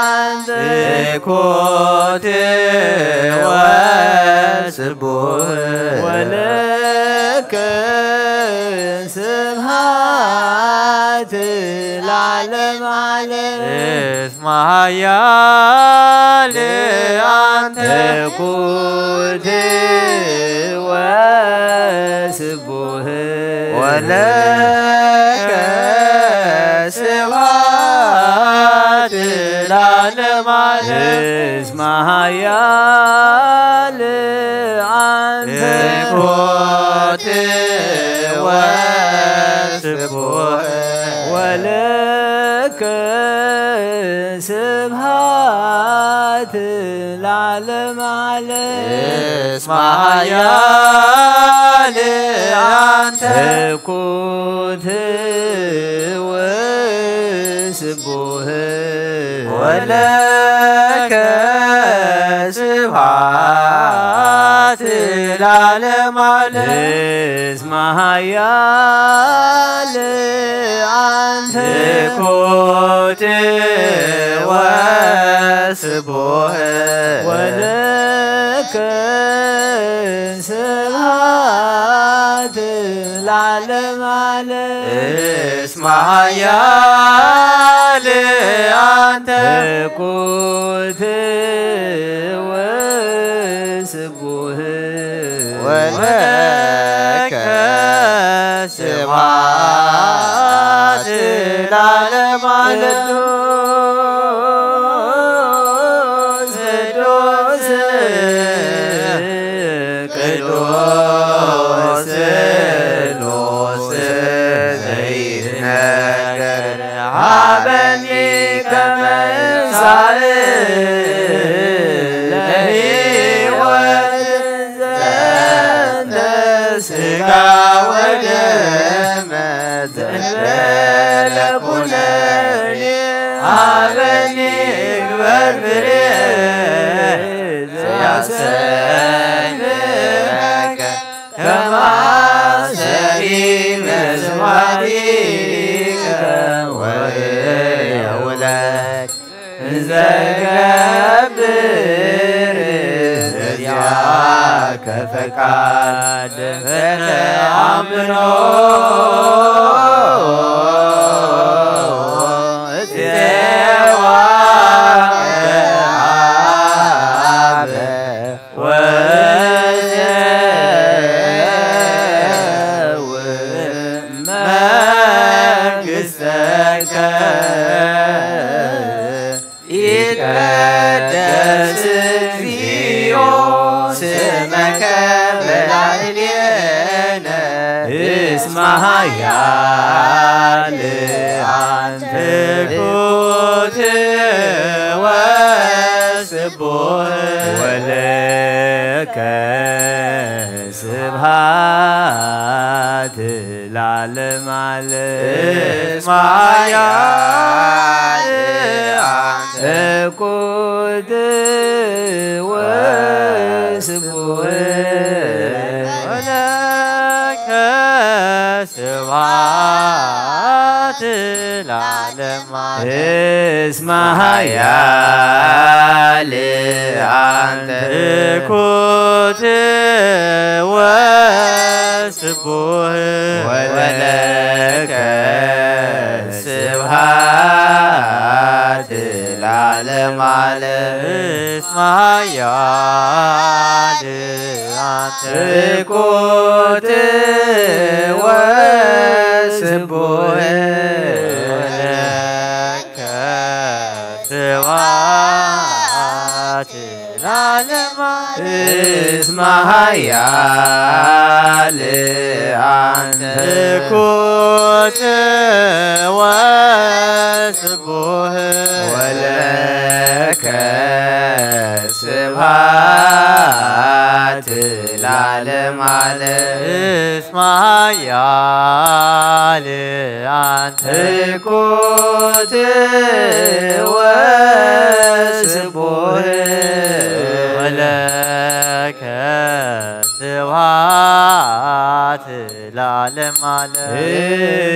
አንተ። ኮት ወስቡህ ወለከ ስብሐት ለዓለመ ዓለም። እስመ ኃያል አንተ። ኮት ወስቡህ ወለከ ስብሐት ለዓለመ ዓለም። እስመ ኃያል አንተ። ኮት ወስቡህ ወለከ ስብሐት ለዓለመ ዓለም። እስመ ኃያል አንተ። ኮት ወስቡህ ወለከ ለዓለመ ዓለም። እስመ ኃያል አንተ። ትኩት ወስቡህ። ወለከ ስብሐት ለዓለመ ዓለም። እስመ ኃያል አንተ። ትኩት ወስቡህ። ወለከ ስብሐት ለዓለመ ዓለም። ቅዱስ ቅዱስ ስሉስ ዘይትነገር ሀበኒ ከመ እንሳእ ለሕይወት ዘንተ ስጋ ወደመ ዘንበለ ኩነኔ ሀበኒ ግበር ፍሬ ዘያሰንከ ከማሰሪ መስዋዕቲከ ወእየውለክ እንዘገብር ዘዚአከ ፈቃድ ፈተአምኖ እዜዋከ አበ ወዘውእ መንግሥተከ ይትቀደስ እግዚኦ ስመከ በላዕሌነ እስመ ኃያል አንተ ትኩት ወስቡህ ወለከ ስብሐት ለዓለመ ዓለም። እስመ ኃያል አንተ ትኩት ወስቡህ ወለከ ስብሐት ለዓለመ ዓለም። እስመ ኃያል አንተ ትኩት ወስቡህ ወለከ ስብሐት ለዓለመ ዓለም። እስመ ኃያል አንተ ትኩት ወስቡህ ወለከ ስብሐት ለዓለመ ዓለም። እስመ ኃያል አንተ ትኩት ወስቡህ ወለከ ስብሐት ለዓለመ ዓለም። እስመ ኃያል አንተ ትኩት ወስቡህ ወለከ ስብሐት ለዓለመ ዓለም።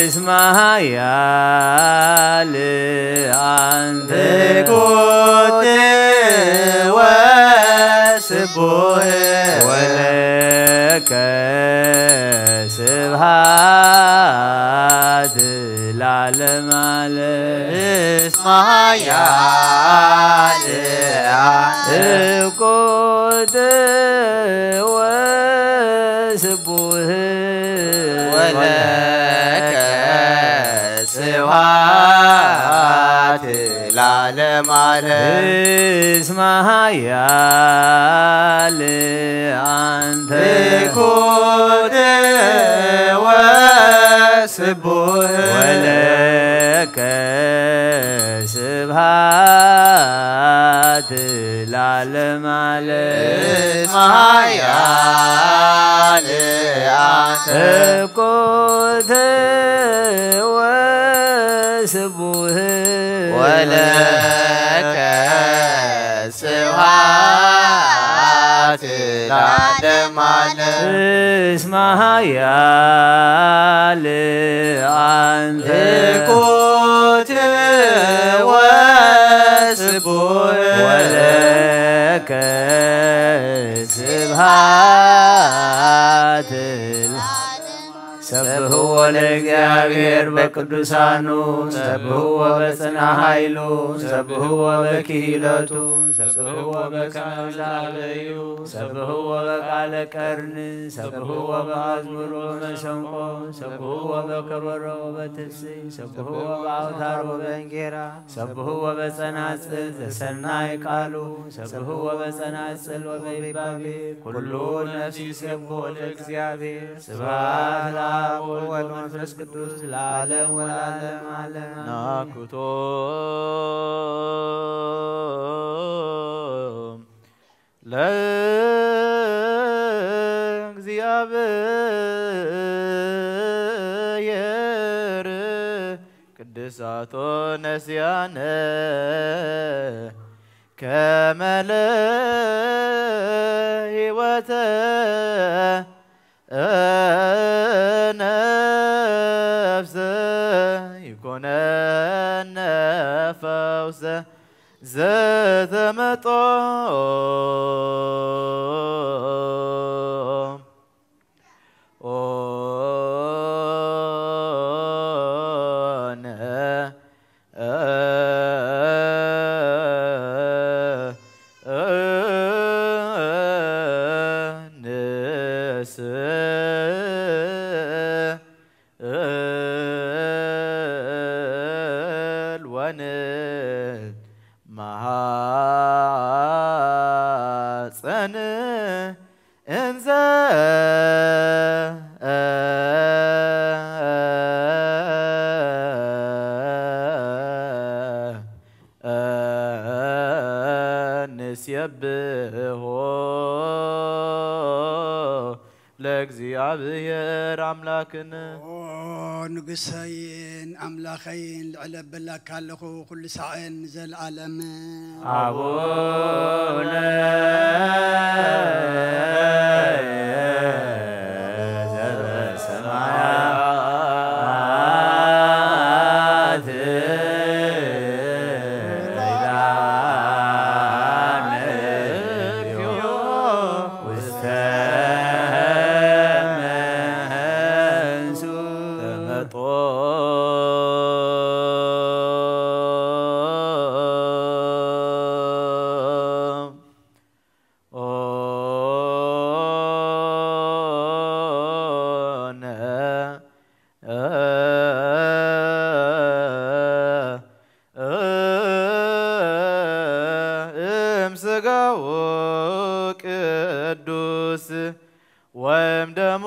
እስመ ኃያል አንተ ትኩት ወስቡህ ወለከ ስብሐት ለዓለመ ዓለም። እስመ ኃያል አንተ ትኩት ወስቡህ ወለከ ስብሐት ለዓለመ ዓለም። እስመ ኃያል አንተ ትኩት ወስቡህ ወለከ ስብሐት ለዓለመ ዓለም። እስመ ኃያል አንተ ትኩት ወስቡህ ወለከ ስብሐት ለዓለመ ዓለም። እስመ ኃያል አንተ። ትኩት ወስቡሕ። ወለከ ስብሐት። ሰብሕዎ ለእግዚኣብሔር በቅዱሳኑ፣ ሰብሕዎ በጽና ኃይሉ፣ ሰብሕዎ በክሂለቱ፣ ሰብሕዎ በከመ ዛበዩ፣ ሰብሕዎ በቃለ ቀርን፣ ሰብሕዎ በመዝሙር ወመሰንቆ፣ ሰብሕዎ በከበሮ ወበትፍስሕ፣ ሰብሕዎ በአውታር ወበእንጌራ፣ ሰብሕዎ በጸናጽል ዘሰናይ ቃሉ፣ ሰብሕዎ በጸናጽል ወበይባቤ፣ ኩሉ ነፍስ ይሴብሖ ለእግዚኣብሔር። ስብሐት ለአብ ወወልድ ወመንፈስ ቅዱስ ለዓለም ወለዓለም ዓለም። ናኩቶ ለእግዚአብሔር ቅድሳቶ ነስያነ ከመ ለህይወተ ነፍሰ ይኮነነ ፈውሰ ዘተመጦ ኦነ ንስእል ወንማሐፀን እንዘ ንሴብሖ ለእግዚኣብሔር ኣምላክነ። ኦ ንጉሰይን ኣምላኸይን፣ ልዕል ኣበላካ ኣለኹ ኩሉ ሳዕን ንዘለዓለም። ኣቡነ ዘበሰማያት ኪዳነ እግዚኦ ውስተ መንሱ ተመጦ ኦነ እም ስጋው ቅዱስ ወይም ደሞ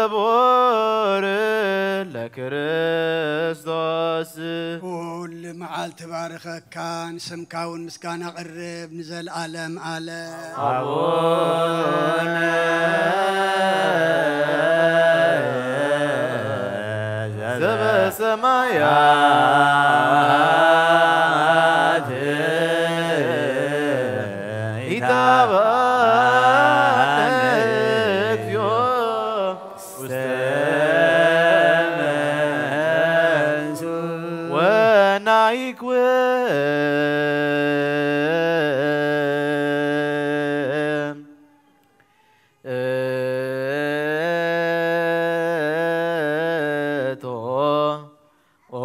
ክቡር ለክርስቶስ። ኩሉ መዓልቲ ባርከካን ስምካውን ምስጋና ቅርብ ንዘለዓለም ዓለም። ኣቡነ ዘበሰማያት ይትባረክ እግዚኦ ውስተ መንሱ ወናይክወ እቶ ኦ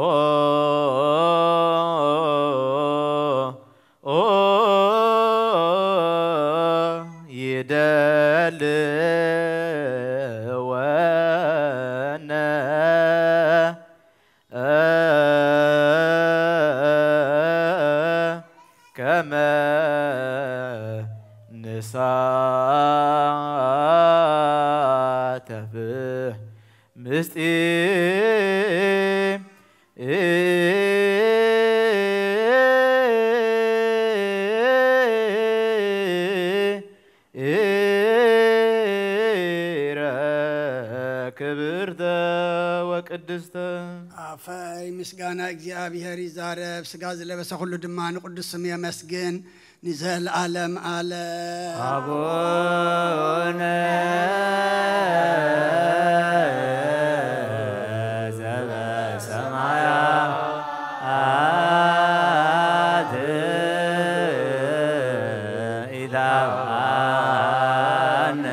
ኦ ይደልወነ ከመ ንሳተፍ ምስጢረ ክብርተ ወቀ ቅድስተ ኣፈይ ምስጋና እግዚኣብሔር ይዛረብ፣ ስጋ ዝለበሰ ኩሉ ድማ ንቅዱስ ስም የመስግን ንዘለዓለም ኣለ። አቡነ ዘበሰማያት ኢታብአነ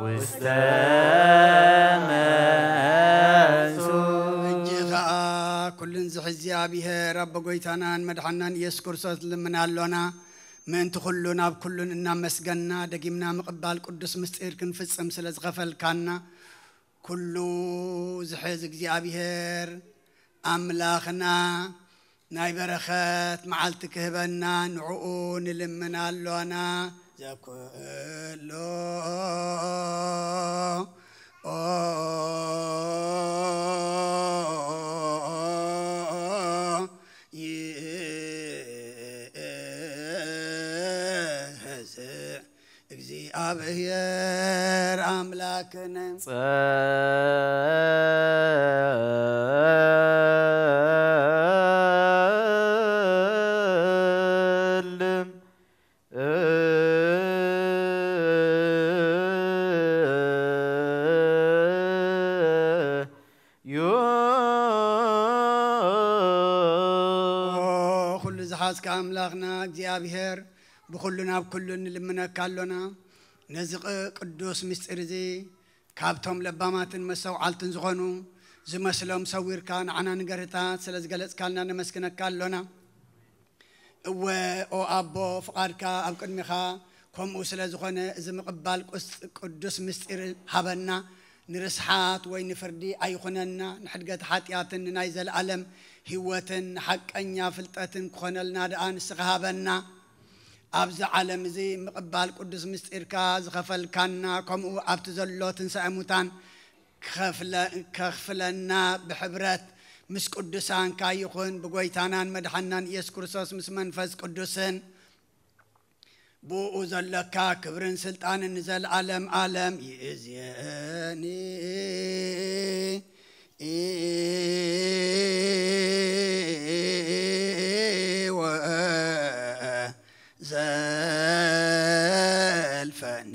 ውስተ መንሱ። ሕጂ ኸዓ ኩሉን ዝሕዚ እግዚኣብሔር ኣቦ ጎይታናን መድሓናን ኢየሱስ ክርስቶስ ልምና ኣሎና። ምእንቲ ኩሉን ኣብ ኩሉን እናመስገና ደጊምና ምቕባል ቅዱስ ምስጢር ክንፍጽም ስለ ዝኸፈልካና ኩሉ ዝሕዝ እግዚኣብሔር ኣምላኽና ናይ በረኸት መዓልቲ ክህበና ንዕኡ ንልምን ኣሎና። ዘኩሎ ይሕዝ እግዚኣብሔር ኣምላክነ። ጸልም ዮ ኩሉ ዝሓዝካ ኣምላኽና እግዚኣብሔር ብኹሉ ናብ ኩሉ ንልምነካ ኣሎና። ነዚ ቅ- ቅዱስ ምስጢር እዚ ካብቶም ለባማትን መስተውዓልትን ዝኾኑ ዝመስሎም ሰዊርካ ንዓና ንገርህታት ስለ ዝገለጽካልና ነመስግነካ ኣሎና። እወ ኦ ኣቦ ፍቓድካ ኣብ ቅድሚኻ ከምኡ ስለ ዝኾነ እዚ ምቕባል ቅስ- ቅዱስ ምስጢር ሃበና። ንርስሓት ወይ ንፍርዲ ኣይኹነና፣ ንሕድገት ሓጢኣትን ንናይ ዘለኣለም ህይወትን ንሓቀኛ ፍልጠትን ክኾነልና ደኣ ንስኻ ሃበና። ኣብዚ ዓለም እዚ ምቕባል ቅዱስ ምስጢርካ ዝኸፈልካና ከምኡ ኣብቲ ዘሎ ትንሳኤ ሙታን ከኽፍለና ብሕብረት ምስ ቅዱሳንካ ይኹን ብጎይታናን መድሓናን ኢየሱስ ክርስቶስ ምስ መንፈስ ቅዱስን ብኡ ዘለካ ክብርን ስልጣንን ንዘለዓለም ዓለም ይእዝየኒ። ወዘልፈኒ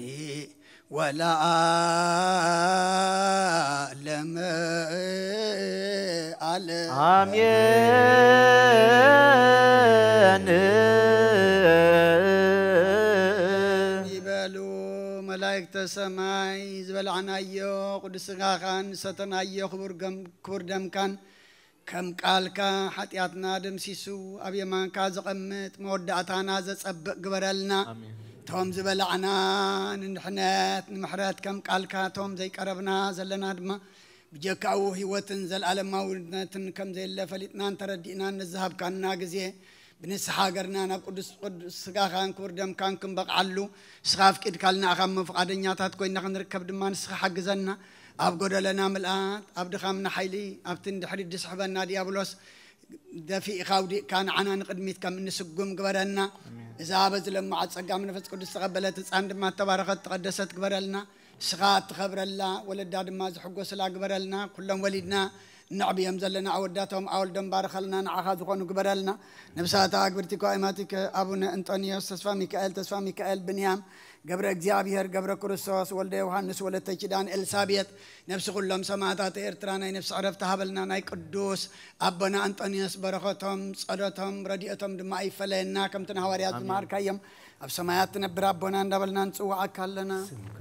ወለዓለመ ዓለም። ኣሜን። ይበሉ መላእክተ ሰማይ፣ ዝበላዕናዮ ቅዱስ ስጋኻን ዝሰተናዮ ክቡር ገም- ክቡር ደምካን ከም ቃልካ ሓጢኣትና ደምሲሱ ኣብ የማንካ ዘቐምጥ መወዳእታና ዘጸብቕ ግበረልና። ኣሜን። እቶም ዝበላዕና ንድሕነት ንምሕረት ከም ቃልካ፣ እቶም ዘይቀረብና ዘለና ድማ ብጀካኡ ህይወትን ዘለኣለማውነትን ከም ዘየለ ፈሊጥናን ተረዲእናን ነዝሃብካና ግዜ ብንስሓ ሃገርና ናብ ቅዱስ ቅዱስ ስጋኻን ክቡር ደምካን ክንበቕዓሉ ንስኻ ኣፍቂድካልና ኢኻ እሞ፣ ፍቓደኛታት ኮይና ክንርከብ ድማ ንስኻ ሓግዘና። ኣብ ጎደለና ምልኣት፣ ኣብ ድኻምና ሓይሊ፣ ኣብቲ ንድሕሪት ዝስሕበና ዲያብሎስ ደፊእኻ ኣውዲቕካ ንዓና ንቕድሚት ከም እንስጉም ግበረና። እዛ በዚ ለማዓት ጸጋ መንፈስ ቅዱስ ዝተቐበለት ህፃን ድማ እተባረኸት ተቐደሰት ግበረልና። ንስኻ እትኸብረላ፣ ወለዳ ድማ ዝሕጎስላ ግበረልና። ኩሎም ወሊድና ነዕብዮም ዘለና ኣወዳቶም ኣወልዶም ባርኸልና፣ ንዓኻ ዝኾኑ ግበረልና። ነብሳታ ኣግብርቲ ኳይማቲከ ኣቡነ እንጦንዮስ፣ ተስፋ ሚካኤል፣ ተስፋ ሚካኤል ብንያም፣ ገብረ እግዚኣብሔር፣ ገብረ ክርስቶስ፣ ወልደ ዮሃንስ፣ ወለተ ኪዳን፣ ኤልሳቤጥ፣ ነብሲ ኩሎም ሰማዕታት ኤርትራ ናይ ነፍሲ ዕረፍቲ ሃበልና። ናይ ቅዱስ ኣቦና እንጦንዮስ በረኸቶም፣ ጸሎቶም፣ ረድኤቶም ድማ ኣይፈለየና። ከምቲ ንሃዋርያት ኣሜን። ዝመሃርካዮም ኣብ ሰማያት ትነብር ኣቦና እንዳበልና ንጽውዓካ ኣለና። ስምካ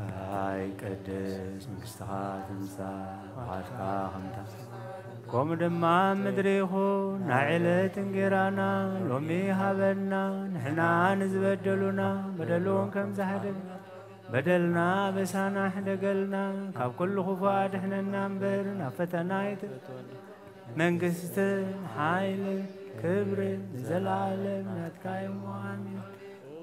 ይቀደስ፣ መንግስትኻ ትምጻእ፣ ፍቓድካ ከምታ ከምኡ ድማ ኣብ ምድሪ ይኹን። ናይ ዕለት እንጌራና ሎሚ ሃበና፣ ንሕና ንዝበደሉና በደሎም ከም ዝሓደግ በደልና በሳና ሕደገልና፣ ካብ ኩሉ ክፉእ ኣድሕነና እምበር ናብ ፈተና ኣይትእትወና። መንግስትን ሓይልን ክብርን ንዘለኣለም ናትካ እሞ ኣሜን።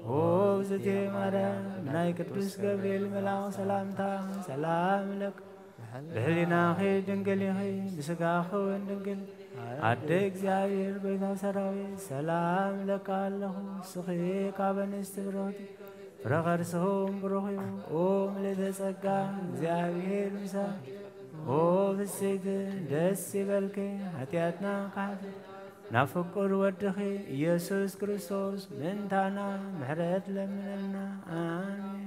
ኦ እግዝእትየ ማርያም፣ ናይ ቅዱስ ገብርኤል መልኣኽ ሰላምታ ሰላም እለኪ። ብሕሊናኺ ድንግል ኢኺ፣ ብስጋኺ እውን ድንግል። ኣደ እግዚኣብሔር ጎይታ ሰራዊት፣ ሰላም እለኪ ኣለኹ። ንስኺ ካብ ኣንስቲ ብሩኽቲ፣ ፍረ ከርስኺ እውን ብሩኽ እዩ። ኦ ምልዕተ ጸጋ፣ እግዚኣብሔር ምሳኺ። ኦ ብጽይቲ ደስ ይበልኪ፣ ሓጢኣትና ካሕቲ ናብ ፍቁር ወድኺ ኢየሱስ ክርስቶስ ምእንታና ምሕረት ለምነልና። ኣሜን።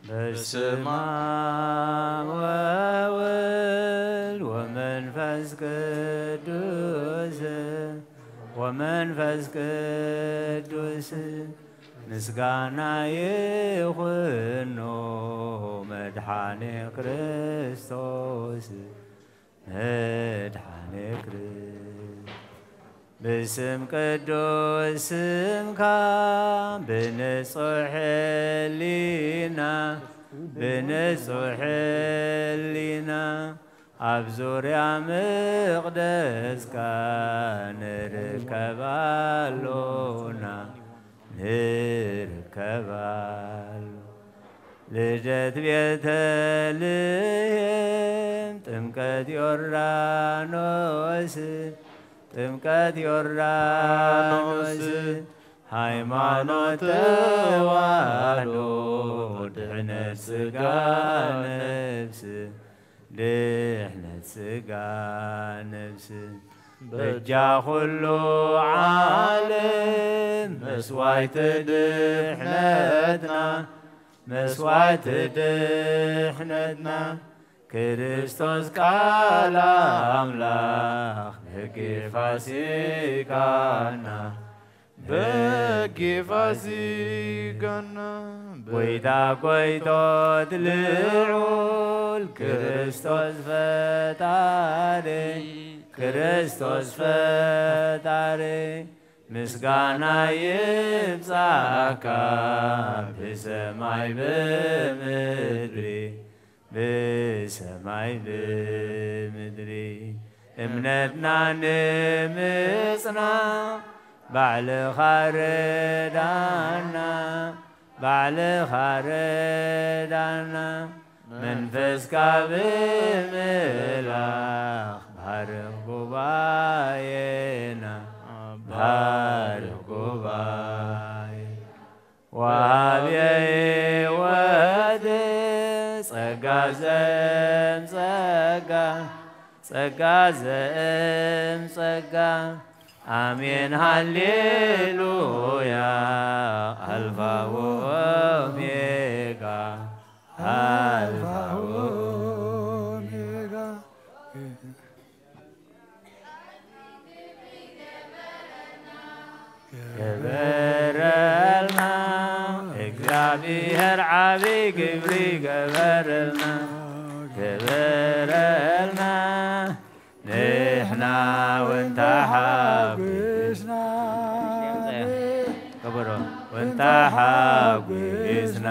በስመ አብ ወወልድ ወመንፈስ ቅዱስ፣ ወመንፈስ ቅዱስ ምስጋና ይኹኖ መድኃኔ ክርስቶስ። መድኃኔ ክርስ-፣ ብስም ቅዱስ ስምካ ብንጹሕ ሕሊና፣ ብንጹሕ ሕሊና ኣብ ዙርያ መቕደስካ ንርከብ ኣሎና፣ ንርከብ ኣሎ። ልደት ቤተልሔም፣ ጥምቀት ዮርዳኖስ፣ ጥምቀት ዮርዳኖስ፣ ሃይማኖት ተዋህዶ፣ ድሕነት ሥጋ ነፍስ፣ ድሕነት ሥጋ ነፍስ፣ በጃ ኩሉ ዓለም መስዋዕቲ ድሕነትና፣ መስዋዕቲ ድሕነትና፣ ክርስቶስ ቃል ኣምላኽ በጊዕ ፋሲካና፣ በጊዕ ፋሲካና፣ ጎይታ ጎይቶት ልዑል ክርስቶስ ፈጣሪ፣ ክርስቶስ ፈጣሪ፣ ምስጋና ይብጻካ ብሰማይ ብምድሪ፣ ብሰማይ ብምድሪ። እምነትና ንምጽና ባዕልኻ ርዳና፣ ባዕልኻ ርዳና፣ መንፈስካ ብምልኣኽ ባርኽ ጉባኤና፣ ባርኽ ጉባኤ። ወሃብየ ሕይወት ጸጋ ዘእም ጸጋ፣ ጸጋ ዘእም ጸጋ፣ ኣሜን ሃሌሉያ፣ ኣልፋ ወኦሜጋ፣ ኣልፋ ወኦሜጋ። ገበረልና እግዚኣብሔር ዓቢ ግብሪ ገበረልና፣ ገበረልና ንሕና እውን ተሓጒስና። ከበሮ። እውን ተሓጒስና፣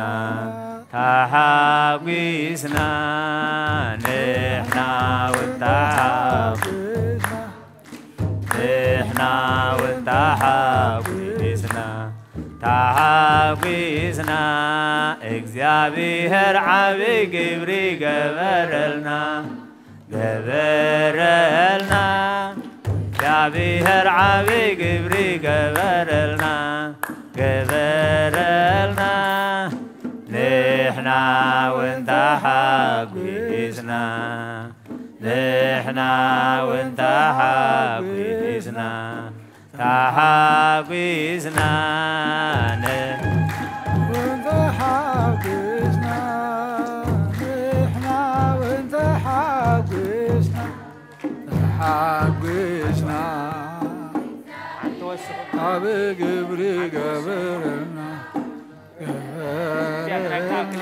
ተሓጒስና፣ ንሕና እውን ተሓጒስና፣ ንሕና እውን ተሓጒስና፣ ተሓጒስና፣ እግዚኣብሔር ዓቢ ግብሪ ገበረልና። ገበረልና እግዚኣብሔር ዓቢ ግብሪ ገበረልና፣ ገበረልና ንሕና እውን ተሓጒስና፣ ንሕና እውን ተሓጒስና፣ ተሓጒስና ን- እውን ተሓጒስና፣ ንሕና እውን ተሓጒስና፣ ተሓጒስና። ዓቢ ግብሪ ገበረልና፣ ገበረልና።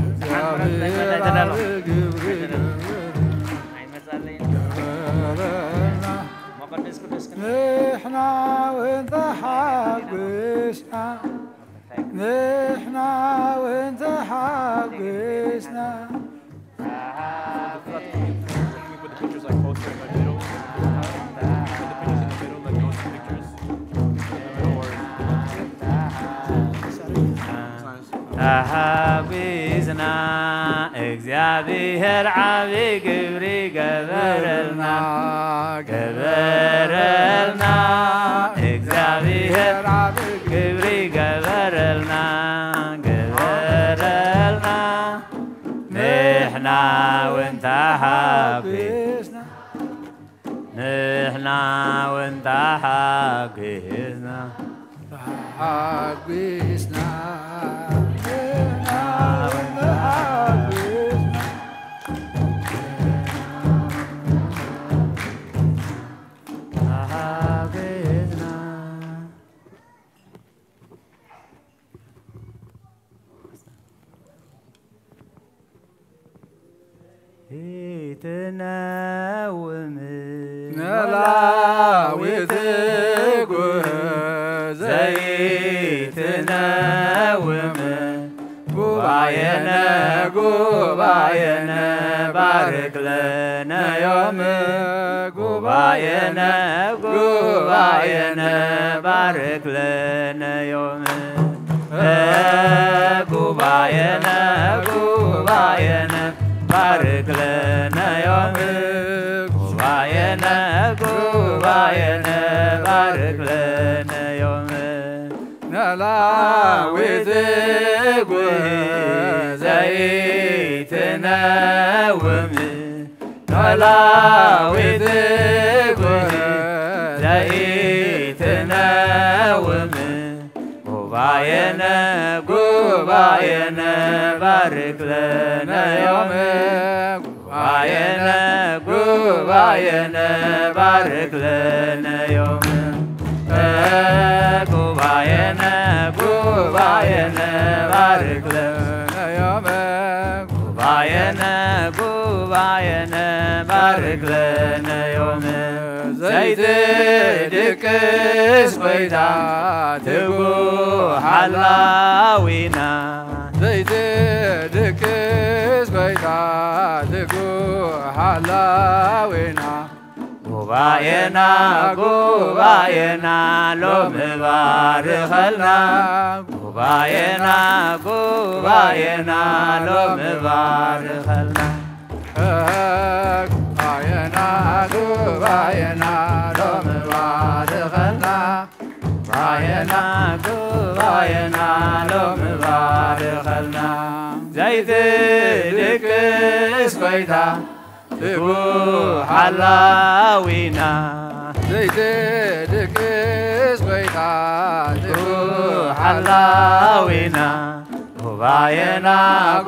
እግዚኣብሔር ዓቢ ግብሪ ገበረልና፣ ገበረልና። ንሕና እውን ተሓጒስና፣ ንሕና እውን ተሓጒስና። Can we put the pictures, like, closer in the middle? Put the pictures in the middle, like, those pictures in the middle, or? ተሓጒስና እግዚኣብሔር ዓቢ ግብሪ ገበረልና፣ ገበረልና። እግዚኣብሔር ዓቢ ግብሪ ገበረልና፣ ገበረልና። ንሕና እውን ተሓጒስና፣ ንሕና እውን ተሓጒስና፣ ተሓጒስና። ንሕና እውን ተሓጒስና፣ ተሓጒስና። ይትነውም ነላዊት ጉህ ዘይትነውም ጉባኤነ ጉባኤነ ባርክ ለነ ዮም ጉባኤነ ጉባኤነ ባርክ ለነ ዮም ጉባኤነ ጉባኤነ ባርክ ለነ ዮም ጉባኤነ ጉባኤነ ባርክ ለነ ዮም ነላዊት ጉህ ዘይትነውም ነላዊት ጉህ ዘይትነውም ጉባኤነ ጉባኤነ ባርክ ለነ ዮም ጉባኤነ ጉባኤነ ባርክ ለነ ዮም ጉባኤነ ጉባኤነ ባርክ ለነ ዮም ጉባኤነ ጉባኤነ ባርክ ለነ ዮም ዘይትድቅስ ጎይታ ትጉህ ሓላዊና ዘይትድቅስ ጎይታ ትጉህ ሓላዊና ጉባኤና ጉባኤና ሎም ባርኸልና ጉባኤና ጉባኤና ሎም ባርኸልና ጉባኤና ጉባኤና ሎም ባርኸልና ጉባኤና ጉባኤና ሎም ባርኸልና ዘይትድቅስ ጎይታ ትጉህ ሓላዊና ዘይትድቅስ ጎይታ ትጉህ ሓላዊና ጉባኤና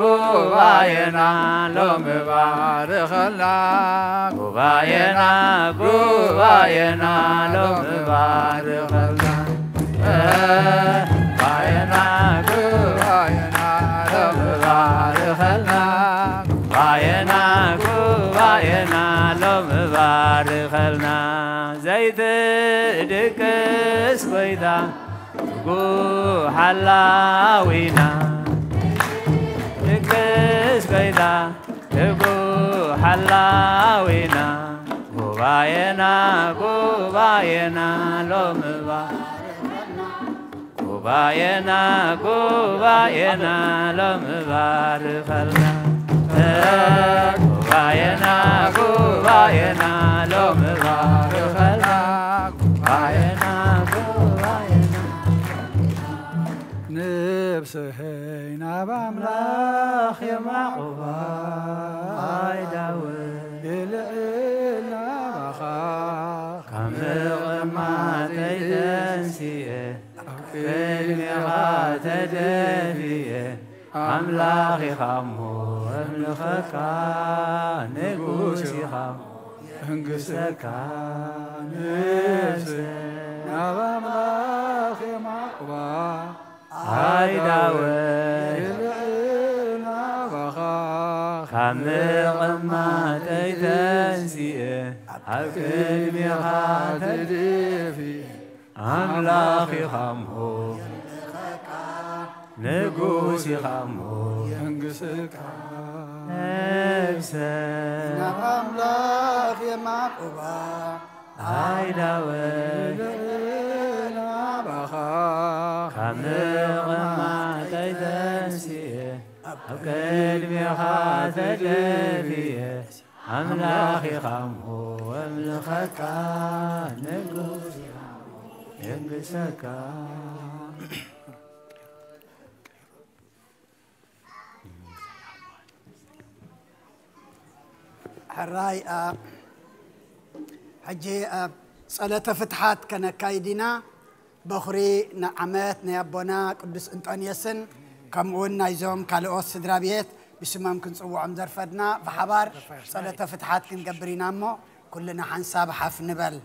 ጉባኤና ሎም ባርኸልና ጉባኤና ጉባኤና ሎም ባርኸልና ጉባኤና ጉባኤና ሎም ባርኸልና ጉባኤና ጉባኤና ሎም ባርኸልና ዘይትድቅስ ጎይታ ትጉህ ሓላዊና ድቅስ ጎይታ ትጉህ ሓላዊና ጉባኤና ጉባኤና ሎም ባርኸልና ጉባኤና ጉባኤና ሎም ባርኸልና ጉባኤና ጉባኤና ሎም ባርኸልና ጉባኤና ጉባኤና ነብሰይ ናብ ኣምላኽ የማዕቑባ ኣይዳወ ይልዕል ናባኻ ካብ ምቕማጠይ ተንሲኤ ኣብ ቅድሜኻ ተደፊኤ ኣምላኽ ኢኻ እሞ እምልኸካ ንጉስ ኢኻ እሞ የንግሰካ ነብሰይ ናብ ኣምላኽ የማዕቑባ ኣይዳወ ይልዕል ናባኻ ካብ ምቕማጠይ ተንሲኤ ኣብ ቅድሜኻ ተደፊኤ ኣምላኽ ኢኻ እሞ ንጉስ ኢኻ እሞ የንግስካ ነብሰ ናብ ኣምላኽ የማዕቁባ ኣይዳወ ናባኻ ካብ ምቕማጠይ ተንሲኤ ኣብ ቅድሜኻ ተደፊኤ ኣምላኽ ኢኻ እሞ ወምልኸካ ንጉስ የንግሰካ። ሕራይ ኣብ ሕጂ ኣብ ጸሎተ ፍትሓት ከነካይድ ኢና። በኹሪ ንዓመት ናይ ኣቦና ቅዱስ እንጦንዮስን ከምኡውን ናይዞም ካልኦት ስድራ ቤት ብስሞም ክንጽውዖም ዘርፈድና ብሓባር ጸሎተ ፍትሓት ክንገብር ኢና እሞ ኩልና ሓንሳብ ሓፍ ንበል።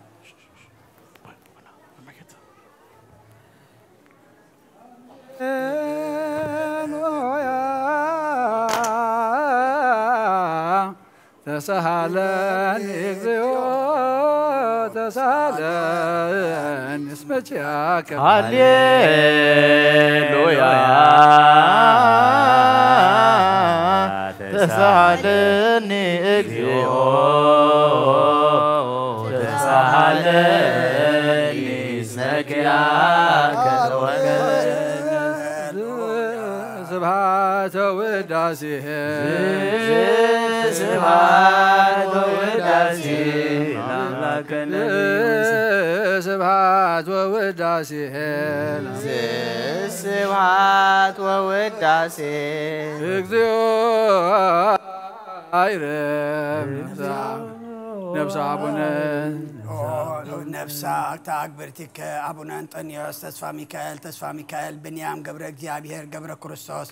ሃሌሉያ። ተሳሃለኒ እግዚኦ ተሳሃለኒ እስመ ኪያከ ሃሌሉያ። ተሳሃለኒ እግዚኦ ተሳሃለኒ እስመ ኪያከ ተወከል። ስብሐት ወውዳሴ ስብሐት ወውዳሴ ለአምላክነ ስብሐት ወውዳሴ ስብሐት ወውዳሴ እግዚኦ አይረም ነፍሳ አቡነ ነፍሳ ተአግብርቲከ አቡነ እንጠንዮስ ተስፋ ሚካኤል ተስፋ ሚካኤል ብንያም ገብረ እግዚኣብሔር ገብረ ክርስቶስ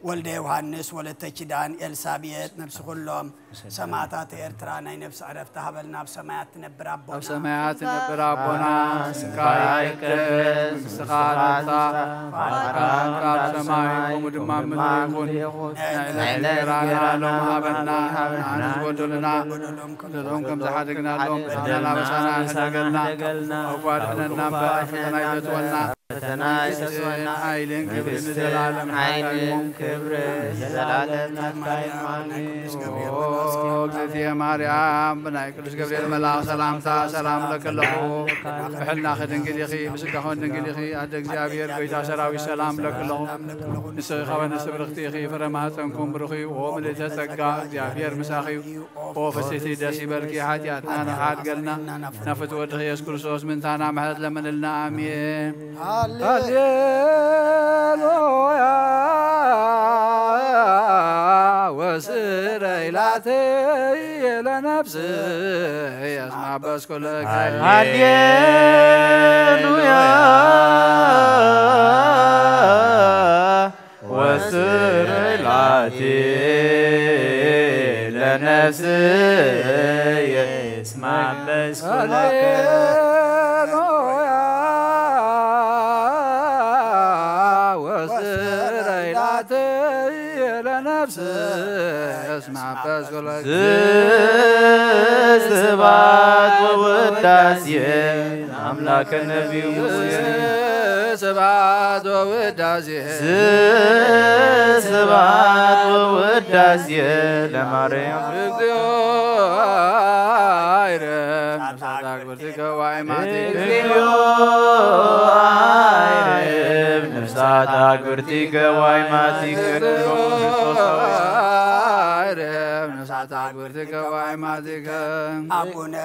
ወልደ ዮሃንስ ወለተ ኪዳን ኤልሳቤጥ ነፍሲ ኩሎም ሰማዕታት ኤርትራ ናይ ነፍሲ ዕረፍቲ ሃበልና። ኣብ ሰማያት ትነብር ኣብ ኣቦና ሰማያት ትነብር ኣቦና ስምካ ይትቀደስ መንግስትኻ ትምጻእ ፈቃድካ ኣብ ሰማይ ከምኡ ድማ ኣብ ምድሪ ይኹን ናይ ዕለት እንጀራና ሎሚ ሃበና ንዓና ዝበደሉና በደሎም ከም ዝሓደግናሎም በደልና ኣበሳና ሕደገልና ካብ ክፉ ኣድሕነና እምበር ኣብ ፈተና ኣይተእትወና ፈተና ኣይተእትወና ሓይልን ክብርን መንግስትን ንዘለዓለም ሓይልን ክብርን ንዘለዓለም ናትካ እዩ። ኣሜን። ኦ እግዝእትየ ማርያም ብናይ ቅዱስ ገብርኤል መልኣኽ ሰላምታ ሰላም እለኪ ኣለኹ። ብሕልናኺ ድንግል ኢኺ፣ ብስጋኺ እውን ድንግል ኢኺ። ኣደ እግዚኣብሔር ጎይታ ሰራዊት ሰላም እለኪ ኣለኹ። ንስኺ ካብ ኣንስቲ ብርኽቲ ኢኺ፣ ፍረ ማህፀንኩም ብሩኽ እዩ። ኦ ምልእተ ጸጋ እግዚኣብሔር ምሳኺ እዩ። ኦ ፍስሕቲ ደስ ይበልኪ፣ ሓጢኣትና ንኽሓድገልና ናብ ፍትወ ወድኺ ኢየሱስ ክርስቶስ ምንታና ምሕረት ለምንልና። ኣሜን። ሃሌሉያ ወስረይ ላተይ ለነፍስየ እስማ በስኩለከ ሃሌሉያ ወስረይ ላተይ ለነፍስየ እስማ በስኩለከ ሃሌሉያ ወስረይ ላተይ ለነፍስየ እስማ በስኩለከ ስብሐት ወውዳሴ አምላከ ነቢዩ ሙሴ ስብሐት ወውዳሴ ስብሐት ወውዳሴ ለማርያም እግዚኦ አይረም ነፍሳት አግብርቲከ ዋይማቲከ እግዚኦ አይረም ነፍሳት አግብርቲከ ዋይማቲከ እግዚኦ አይረም ነፍሳት አግብርቲከ ዋይማቲከ አቡነ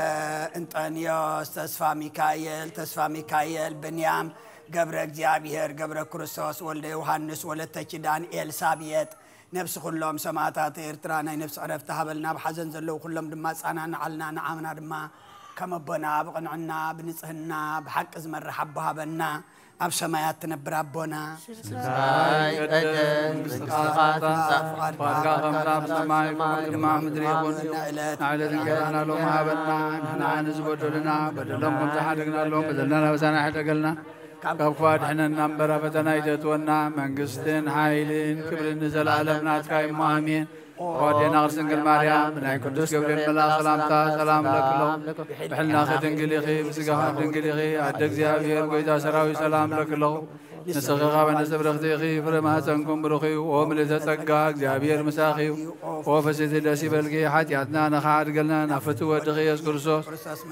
እንጠንዮስ ተስፋ ሚካኤል ተስፋ ሚካኤል ብንያም ገብረ እግዚኣብሔር ገብረ ክርስቶስ ወልደ ዮሃንስ ወለተ ኪዳን ኤልሳቤጥ ነፍሲ ኩሎም ሰማእታት ኤርትራ ናይ ነፍሲ ዕረፍቲ ሃበልና። ኣብ ሓዘን ዘለዉ ኩሎም ድማ ኣጸናንዓልና። ንዓና ድማ ከም ኣቦና ብቕንዕና ብንጽህና ብሓቂ ዝመርሕ ኣቦ ሃበና። ኣብ ሰማያት ትነብር ኣቦና ስምካ ይቀደስ መንግስትኻ ትምጻእ ፍቓድካ ከም ኣብ ሰማይ ከምኡ ድማ ኣብ ምድሪ ይኹን ንዕለት ንዕለት እንጀራና ሎም ሃበና ንሕና ንዝበደሉና በደሎም ከም ዝሓደግናሎም በደልና ናበሳና ይሕደገልና ካብ ክፉ ኣድሕነና እምበር ኣብ ፈተና ኣይተእትወና መንግስትን ሓይልን ክብርን ንዘለኣለም ናትካ እሞ ኣሜን። ኦዴና ቅድስት ድንግል ማርያም ብናይ ቅዱስ ገብርኤል መልኣኽ ሰላምታ ሰላም እለክሎ ብሕልናኺ ድንግል ኢኺ ብስጋኺ ድንግል ኢኺ ኣደ እግዚኣብሔር ጎይታ ሰራዊት ሰላም እለክሎ ንስኺ ካብ ኣንስቲ ብርኽቲ ኢኺ ፍረ ማህፀንኩም ብሩኽ እዩ ኦ ምልእተ ጸጋ እግዚኣብሔር ምሳኺ እዩ ኦ ፍስሕቲ ደስ ይበልኪ ሓጢኣትና ንኽሓድገልና ናብ ፍትው ወድኺ ኢየሱስ ክርስቶስ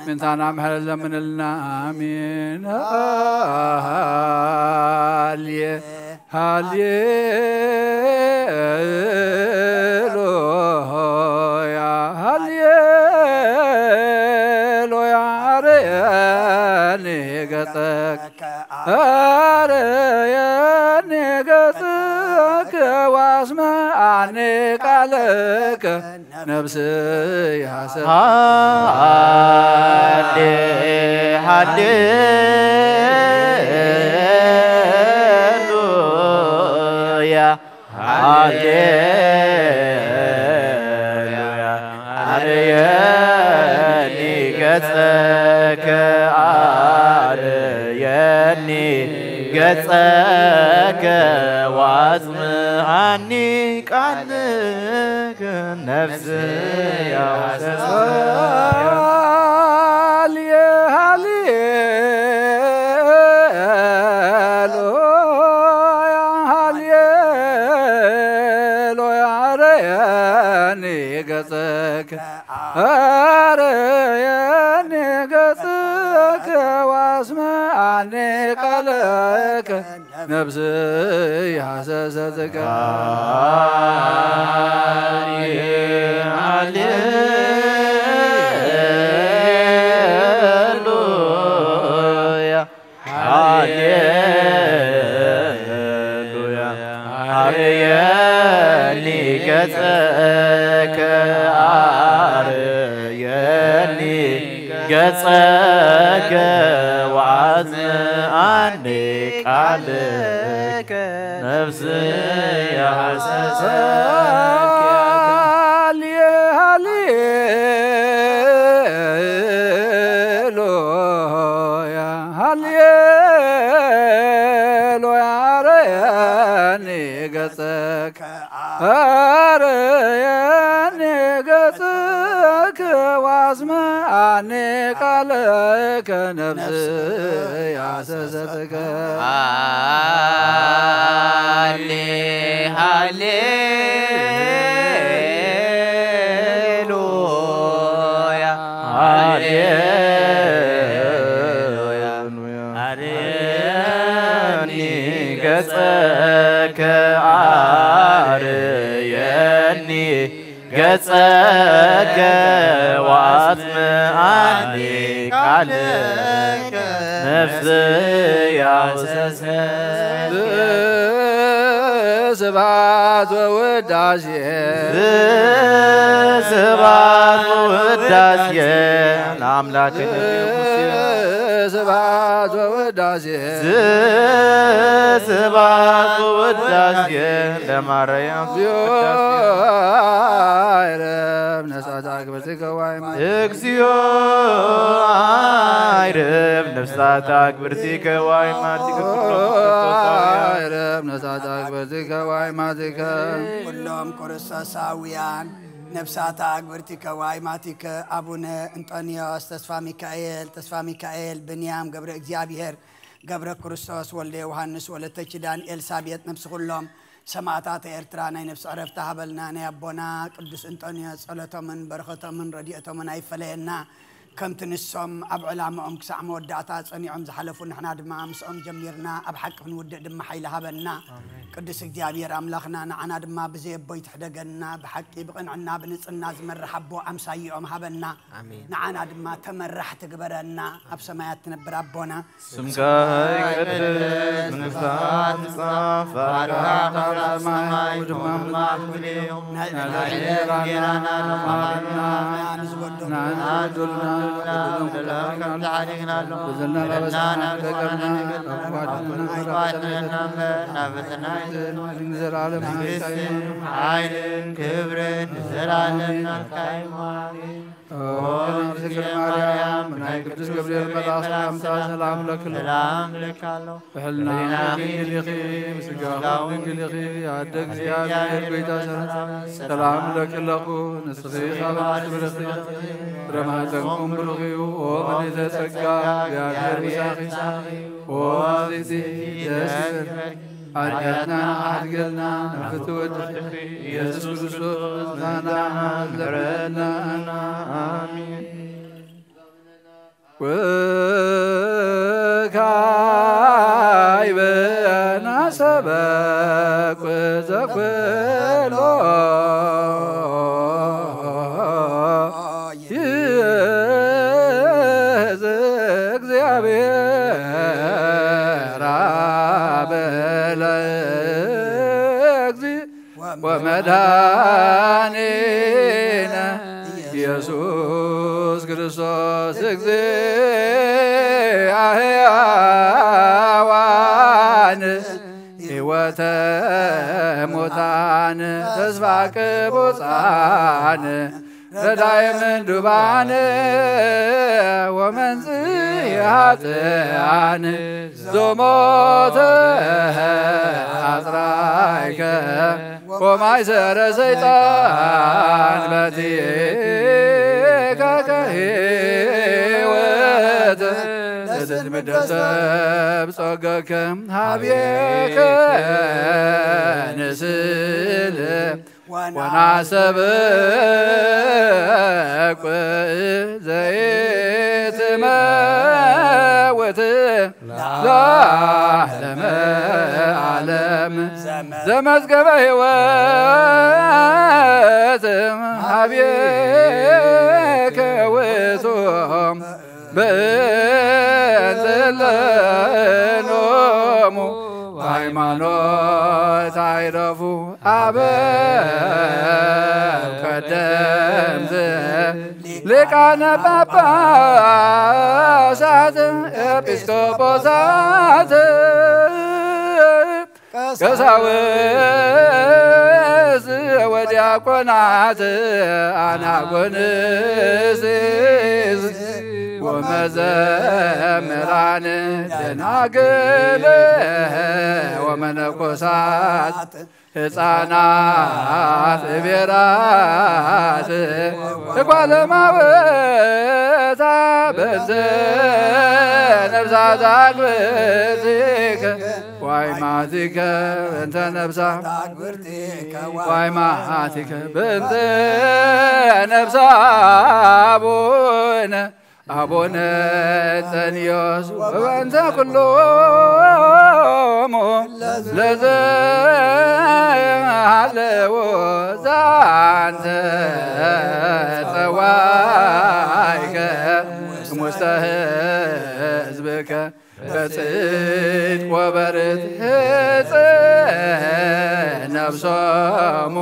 ምንታና ምሕረት ለምንልና ኣሜን ሃልየ ሃልየ ገጸከ አርየኒ ገጸከ ዋስመዓኒ ቃለከ ነፍስያ ሰ- ሃሌ ሃሌሉያ ሃሌሉያ። አርየኒ ገጸከ አርየኒ ገጸከ ዋጽምዓኒ ቃልከ ነፍስያ ሃሌ ሃሌ ሃሌሉያ ሃሌሉያ። አርየኒ ገጸከ አርየኒ ገጸከ ዋስመዓኒ ቃለከ ነፍስያ ሰሰትከ። ሃሌሉያ ሃሌሉያ። አርየኒ ገጸከ አርየኒ ገጸከ ወአጽምዓኒ ቃልከ ነፍስያ ሃሌ ሃሌሉያ ሃሌሉያ። አርየኒ ገጸከ አርየኒ ገጸከ ዋስመዓኒ ቃለከ ነፍስያ ሰሰትከ። ሃሌ ሃሌሉያ ሃሌሉያ። አርየኒ ገጸከ አርየኒ ገጸከ ወአጽምዓኒ ቃልከ ነፍስያ ሃሌሉያ። ስብሐት ወውዳሴ ስብሐት ወውዳሴ ለአምላክነ ስብሐት ወውዳሴ ስብሐት ወውዳሴ ለማርያም እግዚኦ አይረብ ነሳት አክብርቲከ ዋይማ እግዚኦ አይረብ ነፍሳት አክብርቲከ ዋይማቲከ ኩሎም ክርስቶሳውያን። አይረብ ነሳት አክብርቲከ ዋይማቲከ ኩሎም ክርስቶሳውያን ነፍሳት አክብርቲከ ዋይማቲከ አቡነ እንጦንዮስ ተስፋ ሚካኤል ተስፋ ሚካኤል ብንያም ገብረ እግዚኣብሔር ገብረ ክርስቶስ ወልደ ዮሃንስ ወለተ ኪዳን ኤልሳቤጥ ነፍሲ ኩሎም ሰማእታት ኤርትራ ናይ ነፍሲ ዕረፍቲ ሃበልና። ናይ ኣቦና ቅዱስ እንጦንዮስ ጸሎቶምን በረኸቶምን ረድኤቶምን ኣይፈለየና። ከምቲ ንሶም ኣብ ዕላምኦም ክሳዕ መወዳእታ ጸኒዖም ዝሓለፉ ንሕና ድማ ምስኦም ጀሚርና ኣብ ሓቂ ክንውድእ ድማ ሓይሊ ሃበና። ኣሜን። ቅዱስ እግዚኣብሔር ኣምላኽና ንዓና ድማ ብዘይ ኣቦይ ትሕደገና። ብሓቂ ብቕንዕና ብንጽህና ዝመርሕ ኣቦ ኣምሳይኦም ሃበና። ኣሜን። ንዓና ድማ ተመራሕቲ ግበረና። ኣብ ሰማያት ትነብር ኣቦና ስምካ ይቀደስ፣ መንግስትኻ ትምጻእ፣ ፈቃድካ ከም ኣብ ሰማይ ከምኡ ድማ ኣብ ምድሪ ትኹን። ናይና ዕለታዊ እንጌራና ሎሚ ሃበና፣ ንሕና ንበድለና፣ በደልና ከም ትሓልየና፣ በደልና ከም ትሓልየና፣ በደልና በደልና ናብ ፈተና ከይተእትወና፣ ናብ ፈተና ከይተእትወና እምበር፣ ናብ ፈተና ኣይተእትወና። መንግስትን ሓይልን ክብርን ንዘለኣለም ናትካ እዩ። ኣሜን። ኦ ድንግል ማርያም፣ ብናይ ቅዱስ ገብርኤል መልኣኽ ሰላምታ ሰላም እለኪ ኣለኹ። ሰላም እለኪ ኣለኹ። ብሕልና ድንግል ኢኺ፣ ብስጋኺ ድንግል ኢኺ፣ ኣደ እግዚኣብሔር ጎይታ ሰላም እለኪ ኣለኹ። ንስኺ ካብ ኣንስቲ ብርኽቲ ኢኺ፣ ፍረ ማህፀንኩም ብሩኽ እዩ። ኦ ምልዕተ ጸጋ፣ እግዚኣብሔር ምሳኺ፣ ኦ ብፅዕቲ ደስ ይበልኪ። ሓጢኣትና ሓድገልና፣ ንፍትወት ኢየሱስ ክርስቶስ ናና ምሕረና። ኣሜን። ወካዕበ ናሰበኩ ዘኩሎ ይእዝ እግዚኣብሔር ለእግዚእ ወመድኃኒነ ኢየሱስ ክርስቶስ እግዚአ ሕያዋን ሕይወተ ሙታን ተስፋ ቅቡጻን ረዳየ ምንዱባን ወመንጽኢ ኃጥኣን ዞሞተ ኣጽራይከ ወማይሰረ ሰይጣን በቲከ ከህይወት ለትትምደሰብ ጸገከ ሀብየከ ንስል ወናሰብእ ዘይትመውት ለዓለመ ዓለም ዘመዝገበ ሕይወት ሀብየከ ውእቱ በእንተ ለኖሙ ሃይማኖት አይረፉ አበው ቀደምት ሊቃነ ጳጳሳት ኤጲስቆጶሳት ቀሳውስት ወዲያቆናት አናጎንስት ወመዘምራን ደናግል ወመነኮሳት ሕፃናት እቤራት እጓለማወታ በዘ ነፍሳት አግብእቲከ ዋይማቲከ በእንተ ነፍሳ ዋይማቲከ በእንተ ነፍሳ አቡነ አቡነ እንጠንዮስ ወበእንተ ኩሎሙ ለዘ ሃለዎ ዛንተ ጸዋይከ ሙስተ ህዝብከ በጽድቅ ወበርት ህጽ ነፍሶሙ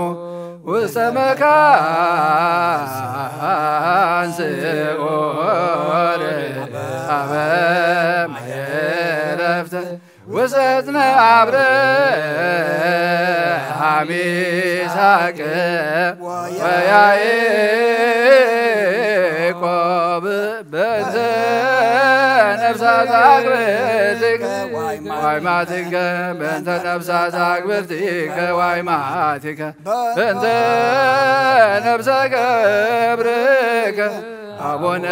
ውስተ መካን ስኦል አበ ማየ ዕረፍት ውሰትነ አብርሃም ይስሐቅ ወያዕቆብ በእንተ ነፍሳት አግብእቲከ ዋይማቲከ በእንተ ነፍሳት አግብእቲከ ዋይማቲከ በእንተ ነፍሰ ገብርከ አቡነ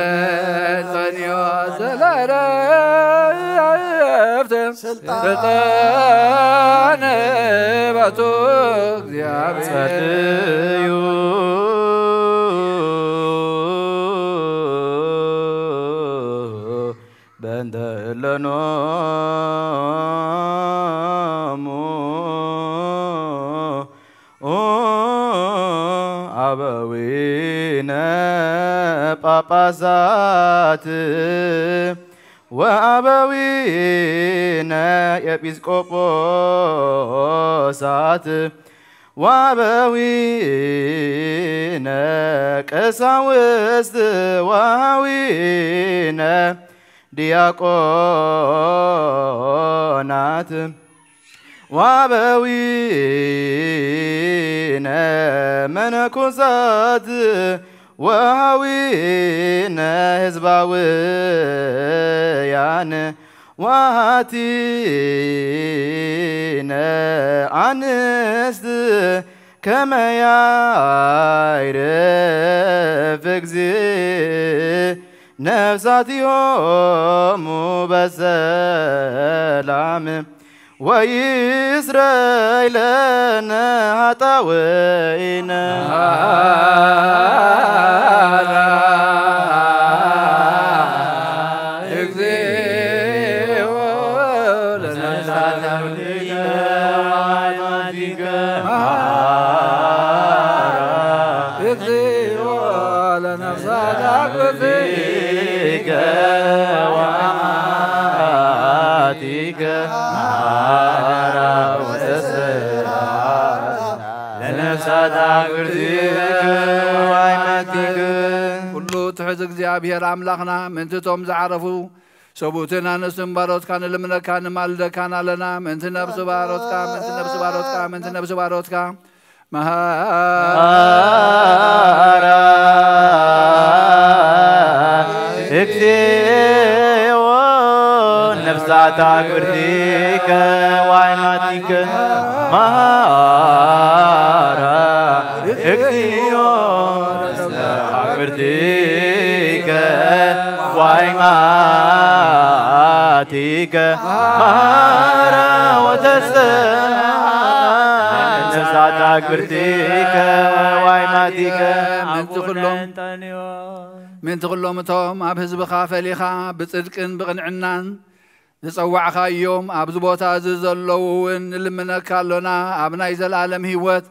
እንጠንዮስ ዘለ ዕረፍት ስልጣን በቱ እግዚአብሔር ጸልዩ በእንተ እለኖሙ አበዊነ ጳጳሳት ወአበዊነ ኤጲስቆጶሳት ወአበዊነ ቀሳውስት ወአበዊነ ዲያቆናት ወአበዊነ መነኮሳት ወአበዊነ ህዝባውያን ወአቲነ አንስት ከመ ያዕርፍ እግዚእ ነፍሳቲሆሙ በሰላም ወይስረይ ለነ ኃጣውኢነ። እግዚኦ ለነፍሳቲከ እግዚኦ ለነፍሳት አግብእቲከ ወአማቲከ መሐራ ሳታ ግብርቲከ ዋይ ማቲከ። ኩሉ ትሕት እግዚኣብሔር ኣምላኽና፣ ምእንቲ እቶም ዝዓረፉ ሰቡትን ኣንስትን ባሮትካ ንልምነካ፣ ንማልደካን ኣለና። ምእንቲ ነብሲ ባሮትካ፣ ምእንቲ ነብሲ ባሮትካ፣ ምእንቲ ነብሲ ባሮትካ መሃራ እግዚኦ ነፍሳታ ግብርቲከ ዋይ ማቲከ መሃራ እግዚኦ ነፍሳታ ግብርቲከ ዋይ ማቲከ መሃራ ወተሰ ነፍሳታ ግብርቲከ ዋይ ማቲከ ምእንቲ ኩሎም ምእንቲ ኩሎም እቶም ኣብ ህዝብኻ ፈሊኻ ብጽድቅን ብቕንዕናን ዝጸዋዕኻዮም ኣብዚ ቦታ እዚ ዘለዉ እውን ንልምነካ ኣሎና። ኣብ ናይ ዘለኣለም ህይወት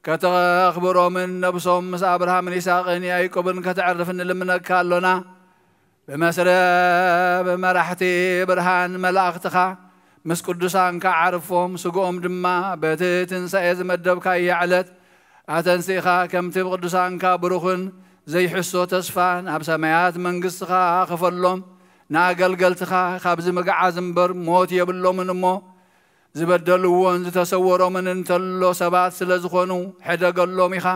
ከተኽብሮምን ነብሶም ምስ ኣብርሃምን ይስሐቅን ያዕቆብን ከተዕርፍ ንልምነካ ኣሎና። ብመስረብ መራሕቲ ብርሃን መላእኽትኻ ምስ ቅዱሳንካ ዓርፎም፣ ስግኦም ድማ በቲ ትንሳኤ ዝመደብካያ ዕለት ኣተንሲእኻ፣ ከምቲ ብቅዱሳንካ ብሩኽን ዘይሕሶ ተስፋን ኣብ ሰማያት መንግስትኻ ክፈሎም፣ ንኣገልገልትኻ ካብዚ ምግዓዝ እምበር ሞት የብሎምን እሞ፣ ዝበደልዎን ዝተሰወሮምን እንተሎ ሰባት ስለ ዝኾኑ ሕደገሎም ኢኻ።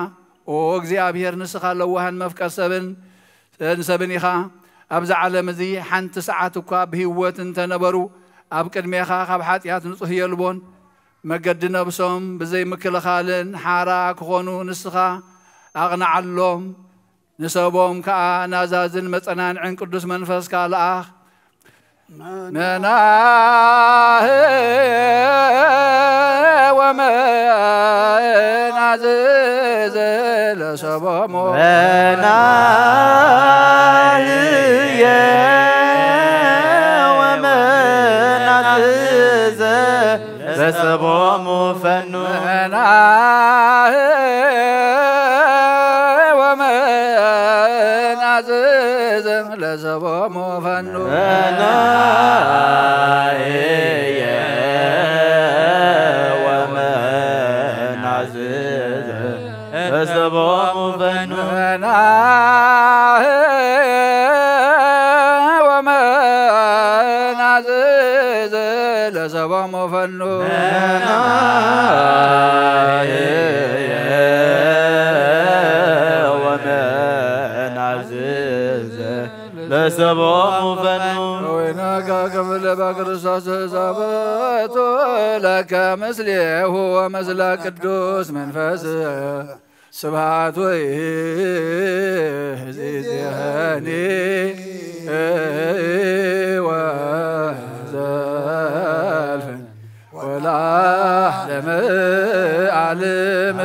ኦ እግዚኣብሔር፣ ንስኻ ለዋህን መፍቀር ሰብን ሰብን ኢኻ። ኣብዚ ዓለም እዚ ሓንቲ ሰዓት እኳ ብህይወት እንተነበሩ፣ ኣብ ቅድሜኻ ካብ ሓጢኣት ንጹህ የልቦን። መገዲ ነብሶም ብዘይ ምክልኻልን ሓራ ክኾኑ ንስኻ ኣቕንዓሎም። ንሰቦም ከኣ ናዛዝን መጸናንዕን ቅዱስ መንፈስካ ለኣኽ። መናህ ወመናዝዝ ለሰቦሙ። መናህየ ወመናዝዘ ለሰቦሙ ፈኑ። መናህ ወመናዝዝ ለሰቦሙ ፈኑ። መናህየ ወመናዝዘ ለሰቦሙ ፈኑ። መናህ ወመናዝዝ ለሰቦሙ ፈኑ። መናህየ ወመናዝዘ ለሰቦሙ ፈኑ። ወይነከ ክፍል በክርስቶስ ዘበቱ ለከ ምስሌሁ ወምስለ ቅዱስ መንፈስ ስብሐት ወይእዜኒ ወዘልፈን ወለዓለመ ዓለም።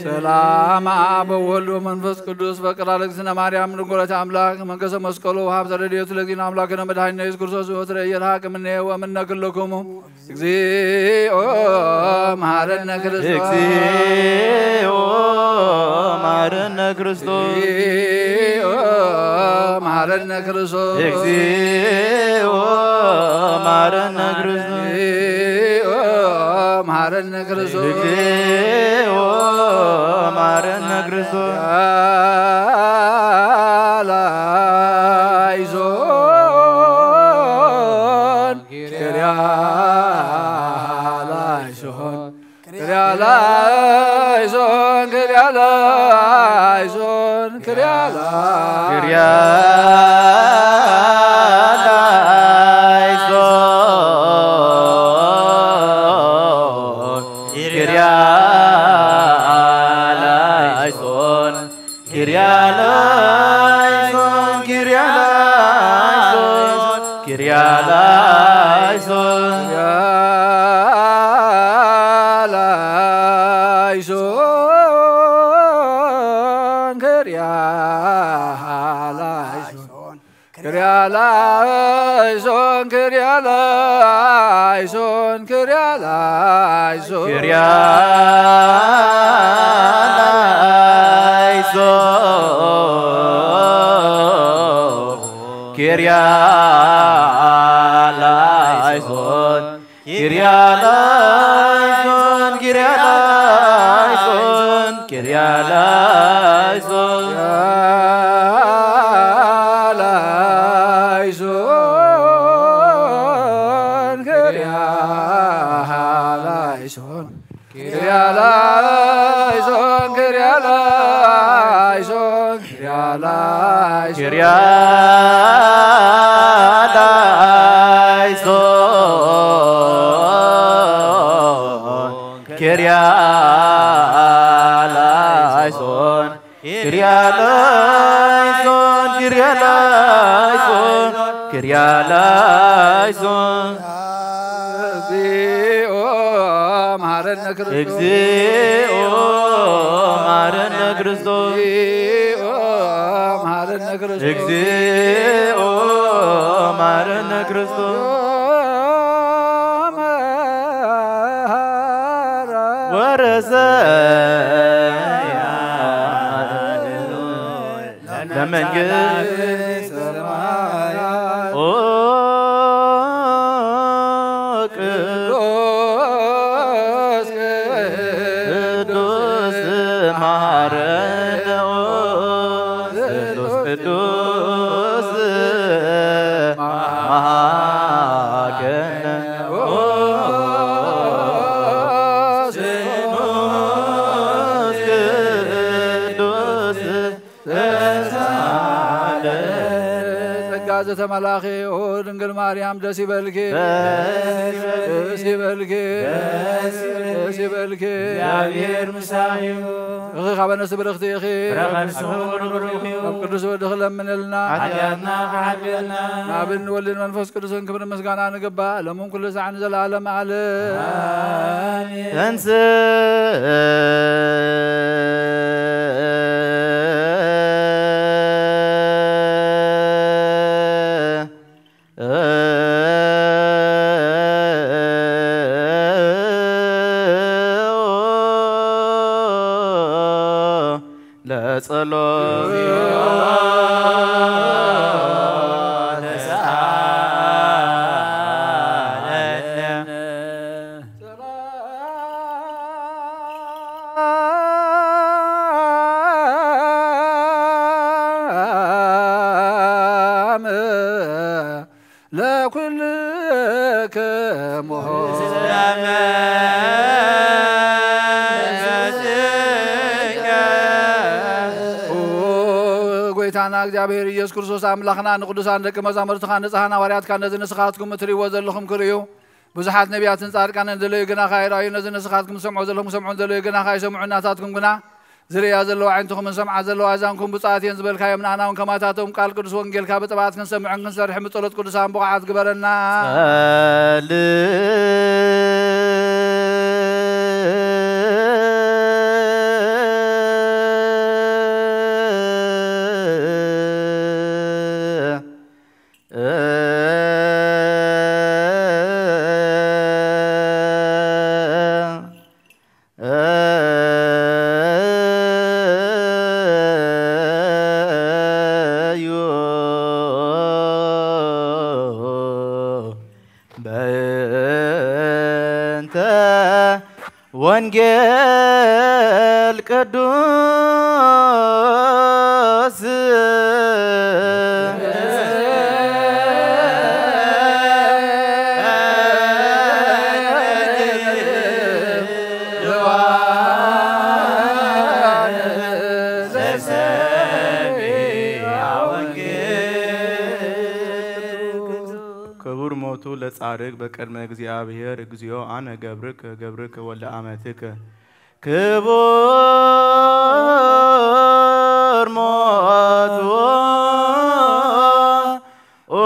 ሰላም አብ ወወልድ ወመንፈስ ቅዱስ በቅድስት እግዝእትነ ማርያም ድንግል ወላዲተ አምላክ መንገሰ መስቀሉ ሀብተ ረድኤቱ ለእግዚእነ አምላክነ መድኃኒነ ኢየሱስ ክርስቶስ ወትረ የርሃቅ እምኔ ወእምነ ኩልክሙ። እግዚኦ መሐረነ ክርስቶስ። እግዚኦ መሐረነ ክርስቶስ። እግዚኦ መሐረነ ክርስቶስ። እግዚኦ መሐረነ ክርስቶስ። እግዚኦ መሐረነ ክርስቶስ። እግዚኦ መሐረነ ክርስቶስ። ላይዞን ክርያላይሶን ክርያላይሶን ክርያላይሶን ክርያላ ክርያላይሶን ክርያላይሶን ኪርያላይሶን ኪርያላይሶን ኪርያላይሶን ኪርያላይሶን ኪርያላይሶን ክርያላይሶን ክርያላይሶን ክርያላይሶን ክርያላይሶን ኪርያላይሶን ኪርያላይሶን፣ ኪርያላይሶን፣ ኪርያላይሶን። ኪርያላይሶን፣ ኪርያላይሶን። ኪርያላይሶን፣ ኪርያላይሶን፣ ኪርያላይሶን። ኪርያላይሶን፣ ኪርያላይሶን፣ ኪርያላይሶን፣ ኪርያላይሶን፣ ኪርያላይሶን። እግዚኦ መሐረነ ክርስቶስ። እግዚኦ መሐረነ ክርስቶስ። እግዚኦ መሐረነ ክርስቶስ። እግዚኦ መሐረነ ክርስቶስ። ወረሰ ለመንግስት ሰማያት። ኦ ቅዱስ ቅዱስ መሐረነ። ኦ ቅዱስ ቅዱስ መሐረነ። ኦ ቅዱስ ተሳለ። ጸጋ ዘተመላኺ ኦ ድንግል ማርያም ደስ ይበልኪ፣ ደስ ይበልኪ፣ ደስ ይበልኪ። እግዚአብሔር ምሳዩ። እኺ ካብ ኣንስቲ ብርኽቲ ኢኺ። ፍረ ከርስኺ ብሩኽ እዩ። ኣብ ቅዱስ ወድኺ ለምንልና። ሓጢኣትና ክሓልየልና። ናብን ወልድን መንፈስ ቅዱስን ክብሪ ምስጋና ንግባእ፣ ሎምን ኩሉ ሳዕ ንዘለዓለም ዓለም። ኣሜን። ተንስ ለጸሎት። ለኩልክሙ። ኦ ጎይታና እግዚኣብሔር ኢየሱስ ክርስቶስ ኣምላኽና፣ ንቅዱሳን ደቂ መዛሙርትኻ ንጽሓን ሃዋርያትካ ነዚ ንስኻትኩም እትርእይዎ ዘለኹም ክርእዩ፣ ብዙሓት ነቢያትን ጻድቃንን ዝደለዩ ግናኻ ኣይረኣዩ፣ ነዚ ንስኻትኩም ትሰምዑ ዘለኹም ክሰምዑ ዝደለዩ ግናኻ ኣይሰምዑ፣ ናታትኩም ግና ዝርእያ ዘለዋ ኣዒንትኹምን ዝሰምዓ ዘለዋ ኣእዛንኩም ብፁዓት እየን ዝበልካዮም፣ ንኣና እውን ከማታቶም ቃል ቅዱስ ወንጌልካ ብጥብዓት ክንሰምዕን ክንሰርሕን ብጸሎት ቅዱሳን ብቑዓት ግበረና። ጸልእ። እዩ። በእንተ ወንጌል ቅዱስ ክቡር ሞቱ ለጻድቅ በቅድመ እግዚአብሔር እግዚኦ አነ ገብርከ ገብርከ ወልደ አመትከ። ክቡር ሞቱ ኦ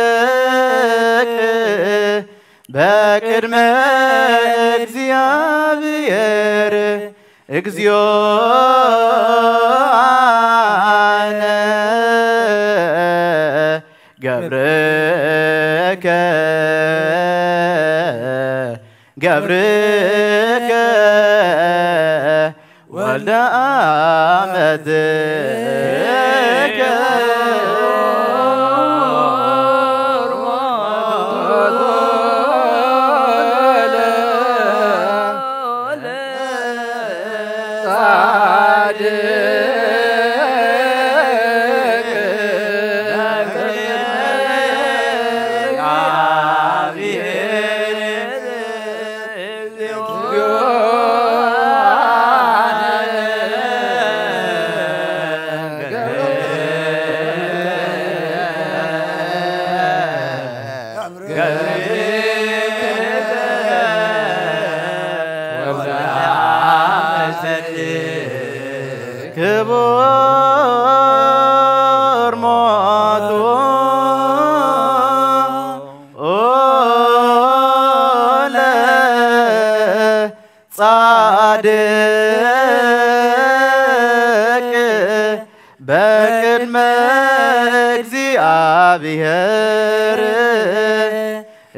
ለጻድቅ በቅድመ እግዚአብሔር እግዚኦ አነ ገብርከ ገብርከ ለዓመትከ ክቡር ሞቱ ለጻድቅ በቅድመ እግዚአብሔር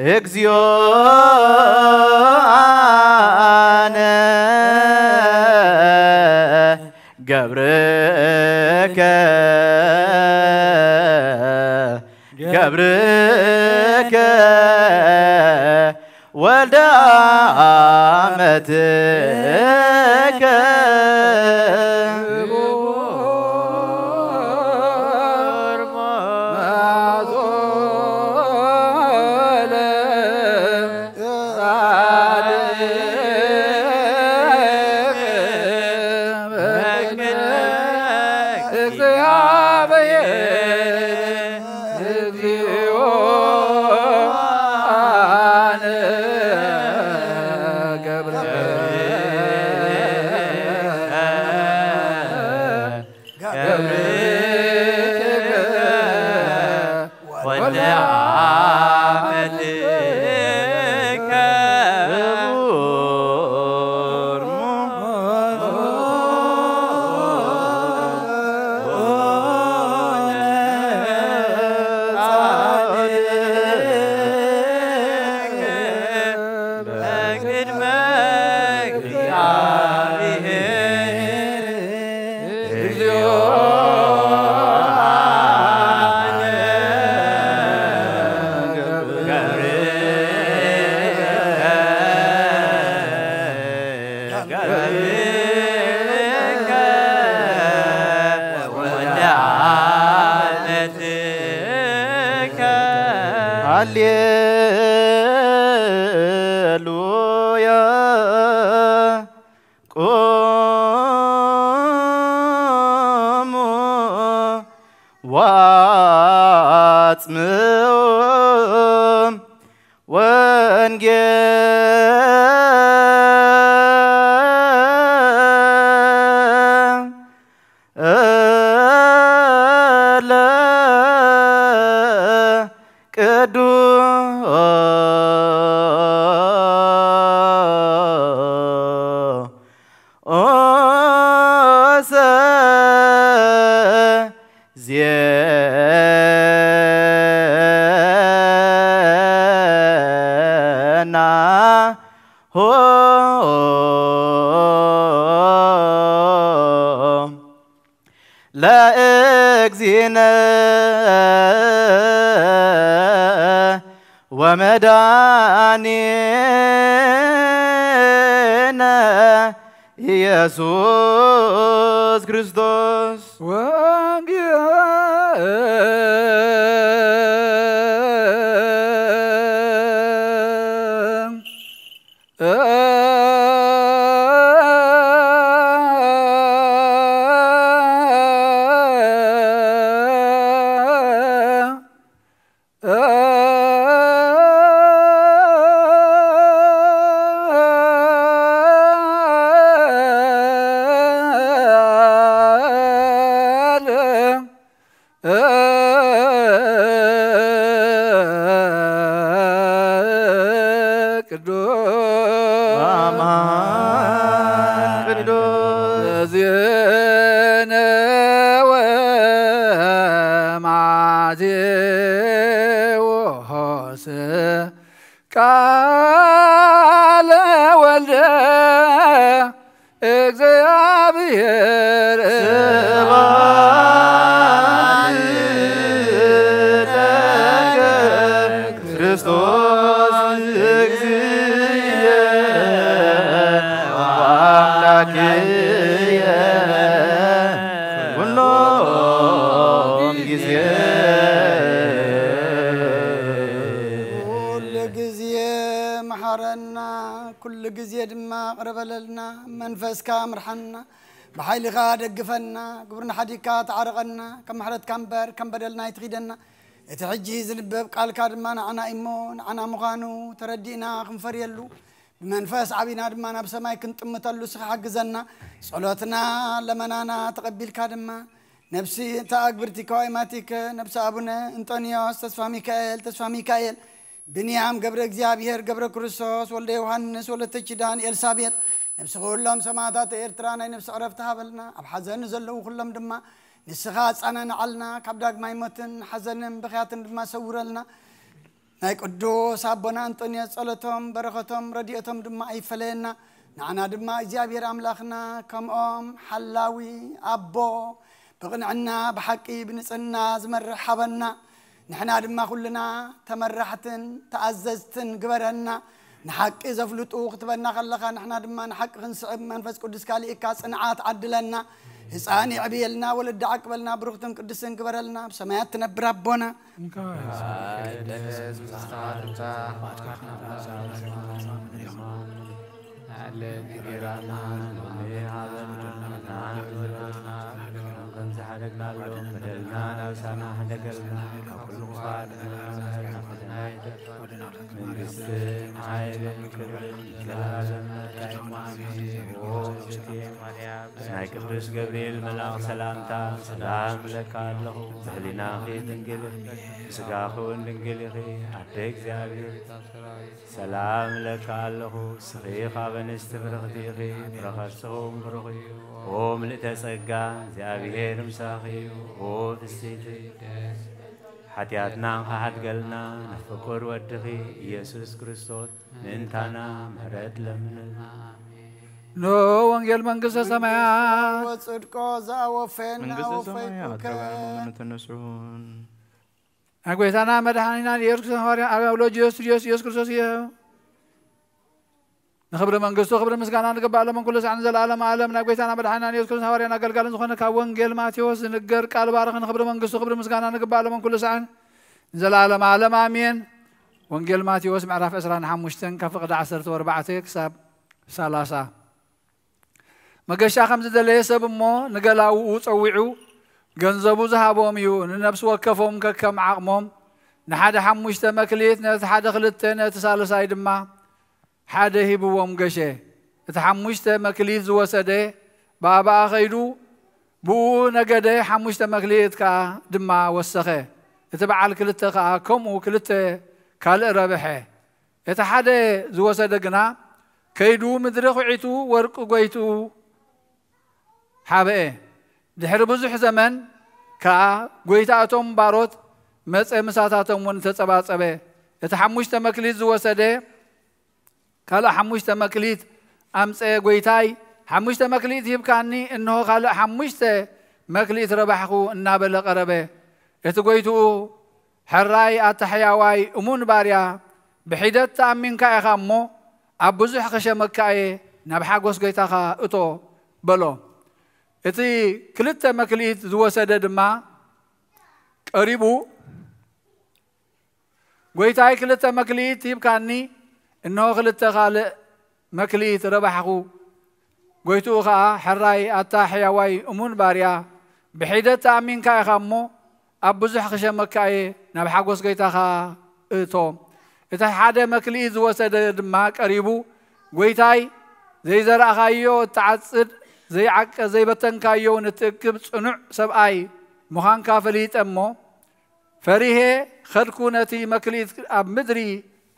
እግዚኦ አነ ገብርከ ገብርከ ወልደ አመትከ ሃሌሉያ። ቁሙ ወአጽምዑ ወንጌል ለቅዱስ ዜና ሆ ለእግዚእነ ወመድኃኒነ ኢየሱስ ክርስቶስ። ወንጌል ቅዱስ አማን ቅዱስ ዜነ ወማቴዎስ ቃለ ወልደ እግዚአብሔር ስብሐት ለከ ክርስቶስ እግዚእየ ወአምላክየ ኩሎም ጊዜ። ኩሉ ግዜ መሓረና፣ ኩሉ ግዜ ድማ ቅርበለልና። መንፈስካ ምርሓና፣ ብሓይልኻ ደግፈና፣ ግብርና ሓዲግካ ተዓርቐና። ከም ምሕረትካ እምበር ከም በደልና ኣይትኺደና። እቲ ሕጂ ዝንበብ ቃልካ ድማ ንዓና እሞ ንዓና ምዃኑ ተረዲእና ክንፈርየሉ፣ ብመንፈስ ዓቢና ድማ ናብ ሰማይ ክንጥምተሉ እስኻ ሓግዘና። ጸሎትና ለመናና ተቐቢልካ ድማ ነብሲ እታ ኣግብርቲ ከዋይማቲከ ነብሲ ኣቡነ እንጦንዮስ ተስፋ ሚካኤል፣ ተስፋ ሚካኤል፣ ብንያም ገብረ እግዚኣብሔር፣ ገብረ ክርስቶስ፣ ወልደ ዮሃንስ፣ ወለተች ዳን፣ ኤልሳቤጥ፣ ነብሲ ኩሎም ሰማዕታት ኤርትራ ናይ ነብሲ ዕረፍቲ ሃበልና። ኣብ ሓዘን ዘለዉ ኩሎም ድማ ንስኻ ኣጻናንዓልና። ካብ ዳግማይ ሞትን ሓዘንን ብኽያትን ድማ ሰውረልና። ናይ ቅዱስ ኣቦና እንጦንዮስ ጸሎቶም፣ በረኸቶም፣ ረድኤቶም ድማ ኣይፈለየና። ንዓና ድማ እግዚኣብሔር ኣምላኽና ከምኦም ሓላዊ ኣቦ ብቕንዕና ብሓቂ ብንጽህና ዝመርሕ ሃበና። ንሕና ድማ ኩልና ተመራሕትን ተኣዘዝትን ግበረና። ንሓቂ ዘፍልጡ ክትበና ከለኻ ንሕና ድማ ንሓቂ ክንስዕብ መንፈስ ቅዱስካ ልኢካ ጽንዓት ዓድለና። ህፃን የዕብየልና፣ ወለዲ ዓቅበልና፣ ብሩኽትን ቅድስትን ግበረልና። ብሰማያት ትነብር ኣቦና። መንግስትን ሓይልን ክብርን ዘላለምን ኣሜን። ናይ ቅዱስ ገብርኤል መልኣኽ ሰላምታ ሰላም እብለካ ኣለኹ። ብህሊናኺ ድንግል ኢኺ፣ ብስጋኺ እውን ድንግል ኢኺ። ኣደ እግዚኣብሔር፣ ሰላም እብለካ ኣለኹ። ንስኺ ካብ ኣንስቲ ብርኽቲ ኢኺ፣ ፍረ ከርስኺ እውን ብሩኽ እዩ። ኦ ምልእተ ጸጋ፣ እግዚኣብሔር ምሳኺ እዩ። ኦ ፍስሕቲ ሓጢኣትና እንክሓድገልና ንፍቁር ወድኺ ኢየሱስ ክርስቶስ ምእንታና ምሕረት ለምንልና። ኖ ወንጌል መንግስተ ሰማያት። ወጽድቆ ዘአወፈን መንግስተ ኣወፈይኩከ። ሰማያት ረባና መምኑ ተነስሑን። ናይ ጎይታና መድኃኒና ኢየሱስ ክርስቶስ ሐዋርያ ኣብ ሎጅዮስ ኢየሱስ ክርስቶስ እዩ። ንኽብሪ መንግስቱ ክብሪ ምስጋና ንግባእ ሎምን ኩሉ ሳዕን ዘለዓለም ዓለም። ናይ ጎይታና መድኃኒና ኢየሱስ ክርስቶስ ሐዋርያን ኣገልጋልን ዝኾነ ካብ ወንጌል ማቴዎስ ዝንገር ቃል ባርኽ። ንኽብሪ መንግስቱ ክብሪ ምስጋና ንግባእ ሎምን ኩሉ ሳዕን ንዘለዓለም ዓለም ኣሜን። ወንጌል ማቴዎስ ምዕራፍ ዕስራን ሓሙሽተን ካብ ፍቕዲ ዓሰርተ ኣርባዕተ ክሳብ ሰላሳ። መገሻ ከም ዝደለየ ሰብ እሞ ንገላውኡ ጸዊዑ ገንዘቡ ዝሃቦም እዩ። ንነፍሲ ወከፎም ከከም ዓቕሞም፣ ንሓደ ሓሙሽተ መክሊት፣ ነቲ ሓደ ክልተ፣ ነቲ ሳልሳይ ድማ ሓደ ሂብዎም ገሸ። እቲ ሓሙሽተ መክሊት ዝወሰደ ብኣባኣ ኸይዱ ብኡ ነገደ፣ ሓሙሽተ መክሊት ከኣ ድማ ወሰኸ። እቲ በዓል ክልተ ከኣ ከምኡ ክልተ ካልእ ረብሐ። እቲ ሓደ ዝወሰደ ግና ከይዱ ምድሪ ኹዒቱ ወርቂ ጎይትኡ ሓብአ። ድሕሪ ብዙሕ ዘመን ከኣ ጎይታ እቶም ባሮት መጸ፣ ምሳታቶም እውን ተጸባጸበ። እቲ ሓሙሽተ መክሊት ዝወሰደ ካልእ ሓሙሽተ መክሊት ኣምጸ፣ ጎይታይ፣ ሓሙሽተ መክሊት ሂብካኒ፣ እንሆ ካልእ ሓሙሽተ መክሊት ረባሕኹ እናበለ ቀረበ። እቲ ጎይትኡ፣ ሕራይ ኣታ ሕያዋይ እሙን ባርያ፣ ብሒደት ተኣሚንካ ኢኻ እሞ፣ ኣብ ብዙሕ ክሸመካ እየ፣ ናብ ሓጎስ ጎይታኻ እቶ በሎ። እቲ ክልተ መክሊት ዝወሰደ ድማ ቀሪቡ፣ ጎይታይ፣ ክልተ መክሊት ሂብካኒ፣ እንሆ ክልተ ካልእ መክሊት ረባሕኹ። ጎይትኡ ኸኣ፣ ሕራይ ኣታ ሕያዋይ እሙን ባርያ፣ ብሒደት ተኣሚንካ ኢኻ እሞ፣ ኣብ ብዙሕ ክሸመካ እየ፣ ናብ ሓጎስ ጎይታኻ እቶ። እቲ ሓደ መክሊት ዝወሰደ ድማ ቀሪቡ፣ ጎይታይ፣ ዘይዘራእኻዮ እትዓጽድ፣ ዘይዓቀ ዘይበተንካዮ እውን እትእክብ ጽኑዕ ሰብኣይ ምዃንካ ፈሊጠ እሞ፣ ፈሪሄ ኸድኩ፣ ነቲ መክሊት ኣብ ምድሪ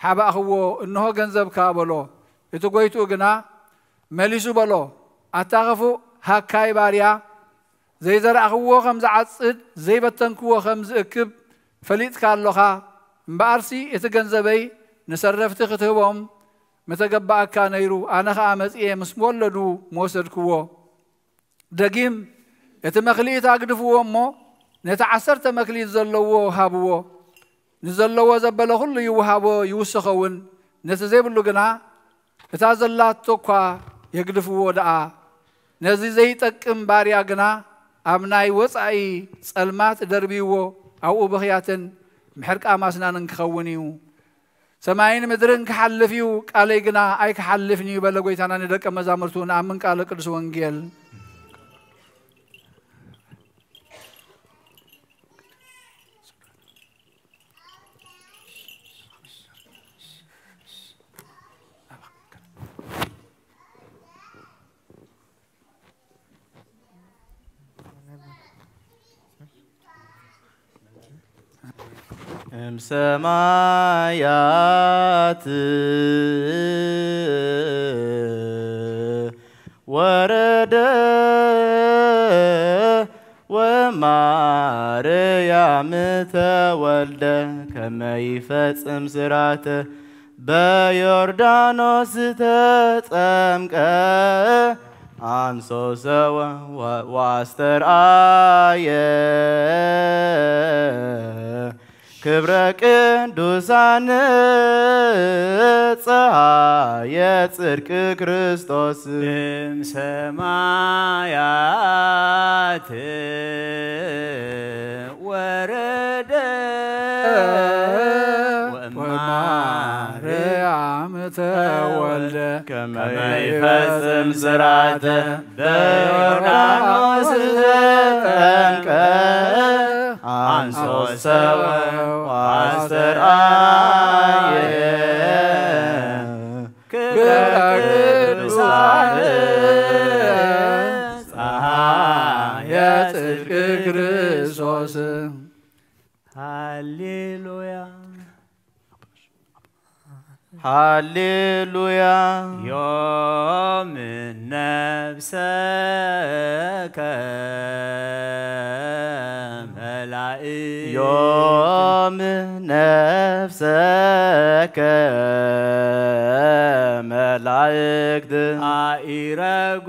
ሓባእኽዎ፣ እንሆ ገንዘብካ በሎ። እቲ ጎይትኡ ግና መሊሱ በሎ፣ ኣታ ኽፉእ ሃካይ ባርያ፣ ዘይዘራእኽዎ ኸም ዝዓጽድ፣ ዘይበተንክዎ ኸም ዝእክብ ፈሊጥካ ኣሎኻ። እምበኣርሲ እቲ ገንዘበይ ንሰረፍቲ ክትህቦም ምተገባኣካ ነይሩ፣ ኣነ ኸኣ መጺኤ ምስ ወለዱ ምወሰድክዎ። ደጊም እቲ መክሊት ኣግድፍዎ እሞ ነቲ ዓሰርተ መክሊት ዘለዎ ሃብዎ። ንዘለዎ ዘበለ ኩሉ ይውሃቦ ይውስኸውን፣ ነቲ ዘይብሉ ግና እታ ዘላቶ እኳ የግድፍዎ ደኣ። ነዚ ዘይጠቅም ባርያ ግና ኣብ ናይ ወጻኢ ጸልማት ደርብይዎ፣ ኣብኡ ብኽያትን ምሕርቃም ኣስናንን ክኸውን እዩ። ሰማይን ምድርን ክሓልፍ እዩ፣ ቃለይ ግና ኣይክሓልፍን እዩ በለ ጎይታና ንደቀ መዛሙርቱ። ንኣምን ቃለ ቅዱስ ወንጌል። እምሰማያት ወረደ ወማርያም ተወልደ ከመ ይፈጽም ስራተ በዮርዳኖስ ተጠምቀ አንሶ ሰወ ወአስተርአየ ክብረ ቅዱሳን ፀሐየ ጽድቅ ክርስቶስ። እምሰማያት ወረደ ወማርያም ተወልደ ከመ ይፈጽም ስራተ በዮርዳኖስ ተጠምቀ አንሶ ሰወ ወአስተርአየ ክብረ ቅዱሳን ፀሐየ ጽድቅ ክርስቶስ። ሃሌሉያ። ሃሌሉያ። ዮም ነፍሰከ መላእክት። ዮም ነፍሰከ መላእክት። አኢረጉ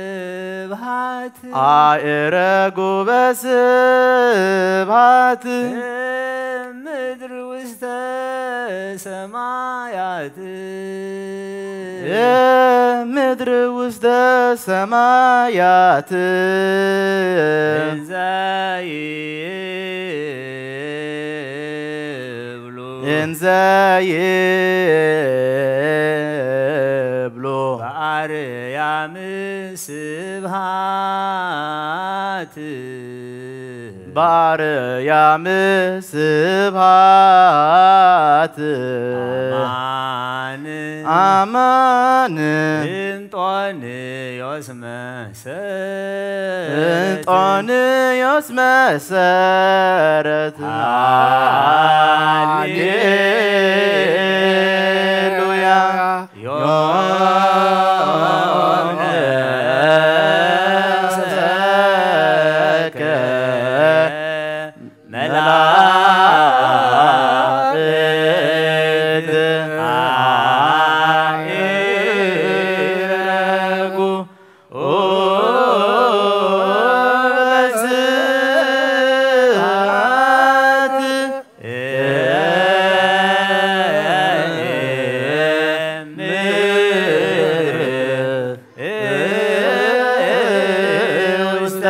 በስብሃት። አእረጉ በስብሐት። ምድር ውስተ ሰማያት። ምድር ውስተ ሰማያት። እንዘ ይብሉ። እንዘ ይብሉ። በአርያም ስብሃት። በአርያም ስብሃት። አማን። አማን። እንጦንዮስ መሰረት። እንጦንዮስ መሰረት። ሃሌሉያ። ሃሌሉያ። ዮም ነፍሰከ መላእክት አእረጉ በስብሐት። ምድር ውስተ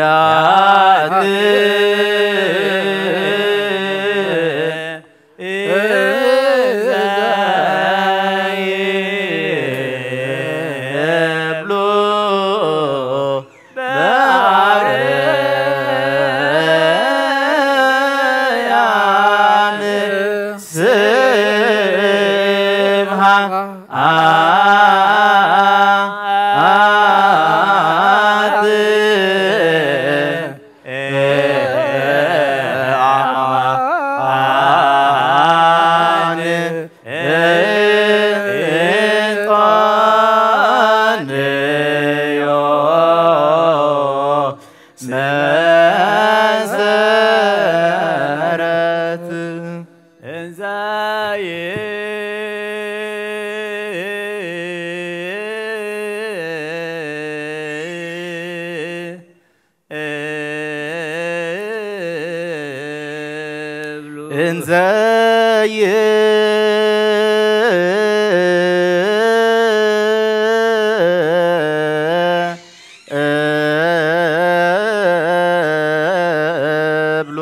ሰማያት። እንዘ ይብሉ በአርያም ስብሐት። አማን። እንጦንዮስ መሰረት። እንዘ እንዘ ይብሉ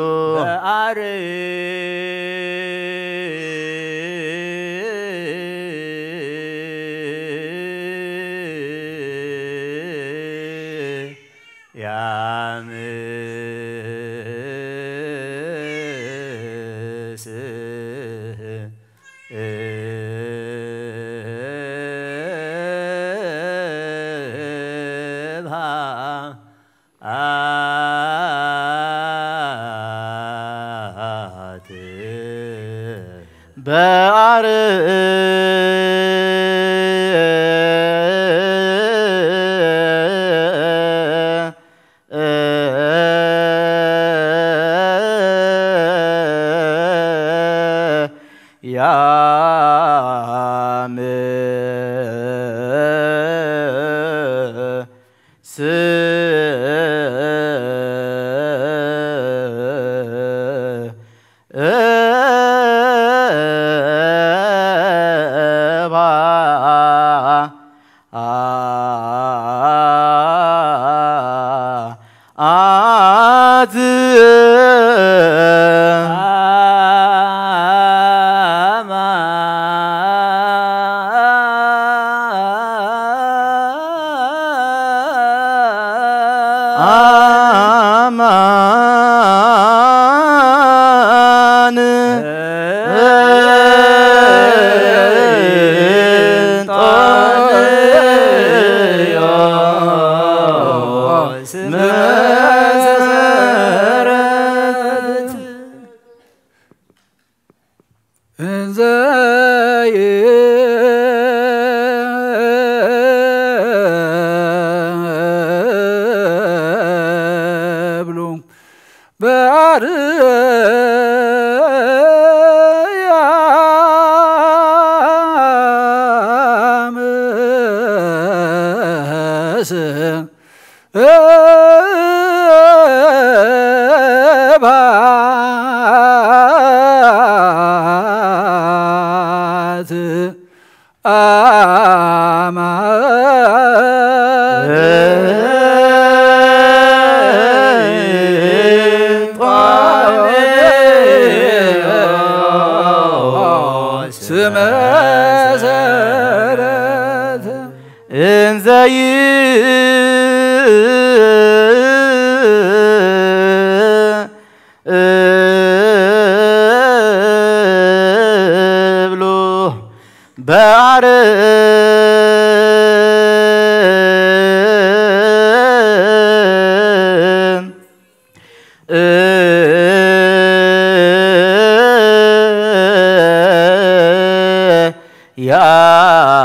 በአርያም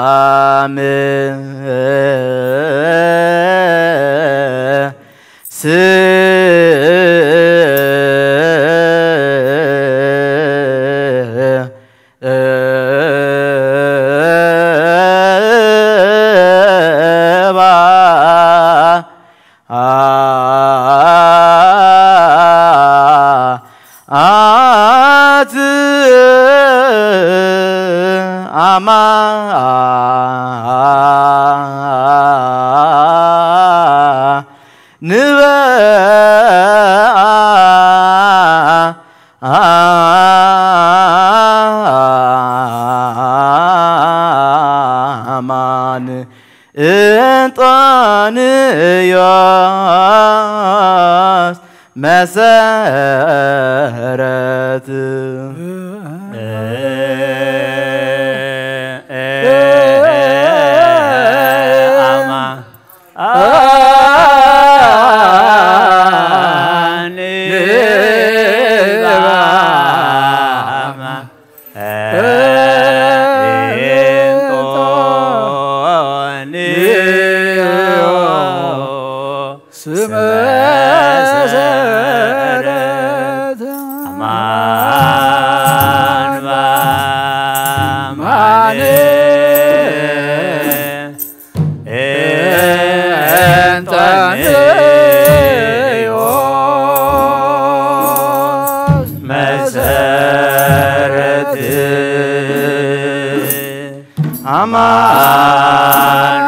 አማን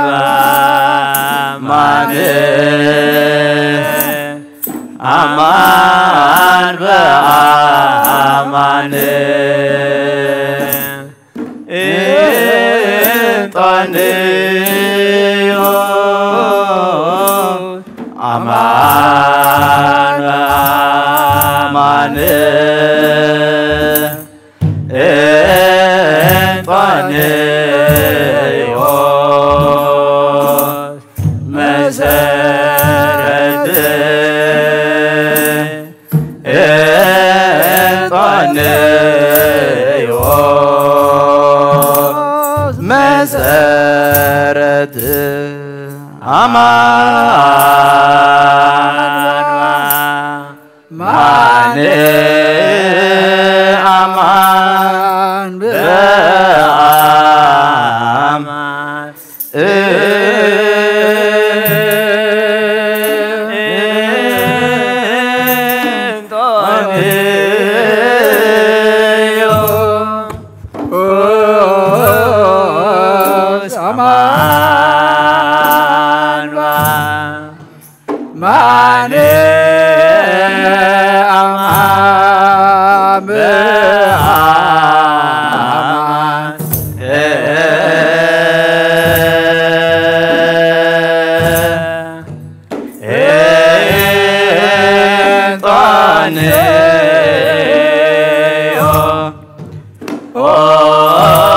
በአማን፣ አማን በአማን፣ እንጦንዮስ አማን በአማን፣ እንጦንዮስ መሰረት፣ እንጦንዮስ መሰረት፣ አማን ማን፣ አማን በአማን፣ እንጦንዮስ አማን ማን፣ አማን በአማን፣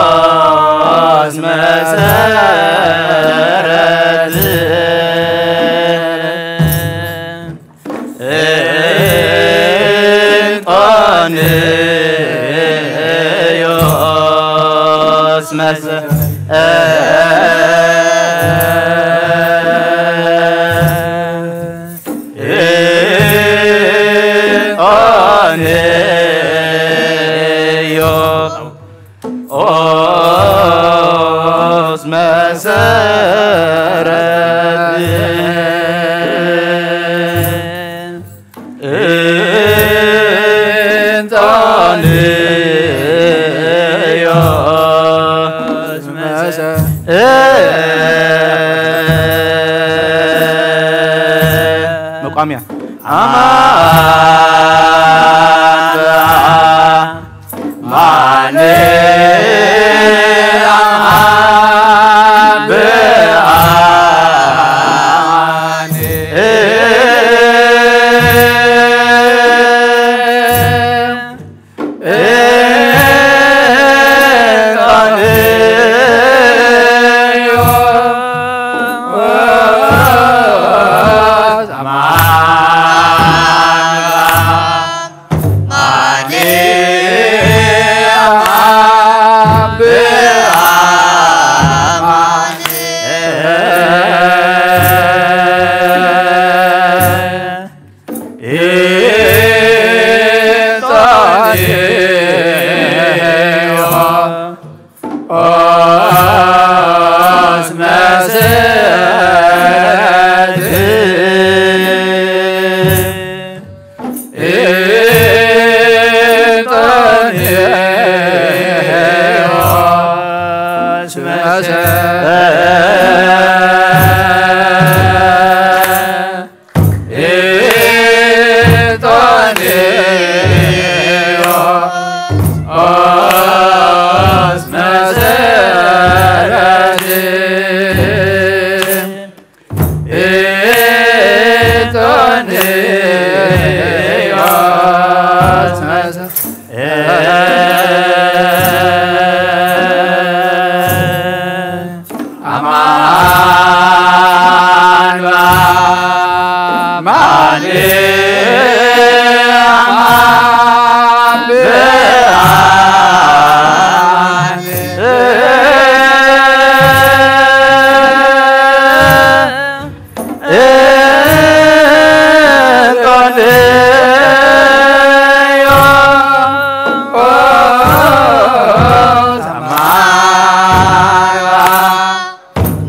እንጦንዮስ መሰረት፣ እንጦንዮስ መሰረት፣ እንጦንዮስ መሰረት፣ እንጦንዮስ መሰረት፣ መቋሚያ። አማን በአማን፣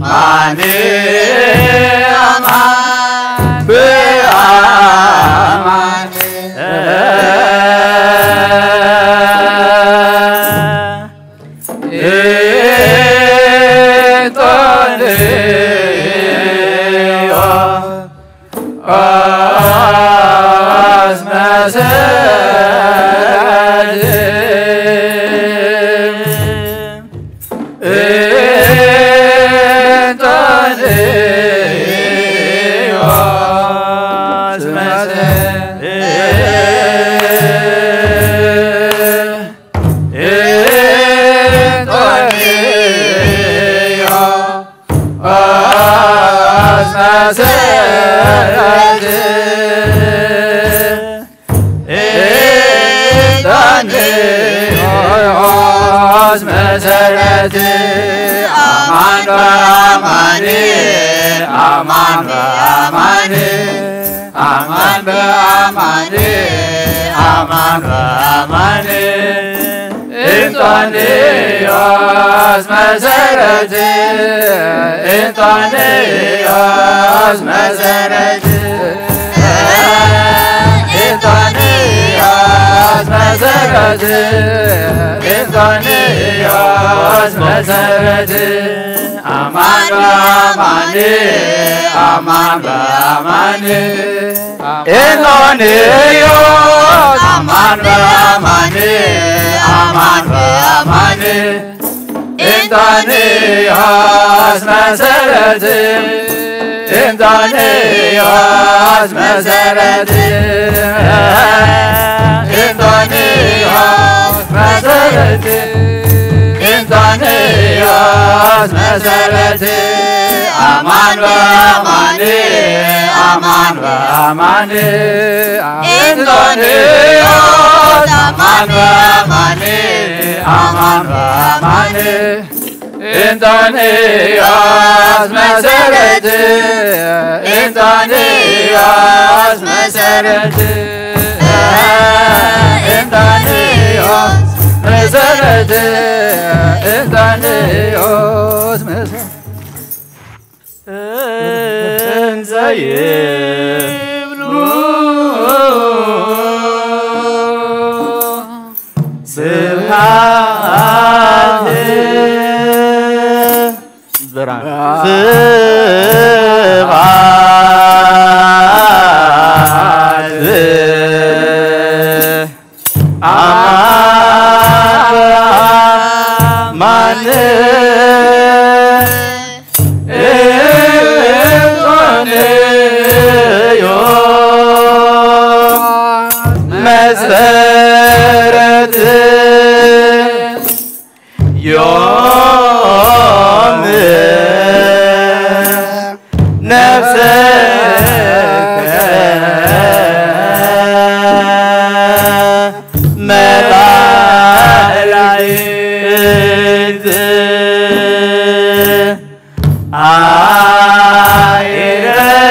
አማን በአማን፣ መሰረት፣ እንጦንዮስ መሰረት፣ አማን በአማን፣ አማን በአማን፣ አማን በአማን፣ አማን በአማን። እንጦንዮስ መሰረት፣ እንጦንዮስ መሰረት፣ እንጦንዮስ መሰረት፣ እንጦንዮስ መሰረት፣ አማን በአማን፣ አማን በአማን። እንጦንዮስ አማን በአማን፣ አማን በአማን። እንጦንዮስ መሰረት፣ እንጦንዮስ መሰረት፣ እንጦንዮስ መሰረት፣ እንጦንዮስ መሰረት፣ አማን በአማን፣ አማን በአማን። እንጦንዮስ አማን በአማን፣ አማን በአማን። እንጦንዮስ መሰረት፣ እንጦንዮስ መሰረት፣ እንጦንዮስ መሰረት፣ እንጦንዮስ መሰረት። እንዘ ይብሉ ስብሐት ብርሃን ስብሐት አማን እንጦንዮስ መሰረት ዮም ነፍሰከ መላእክት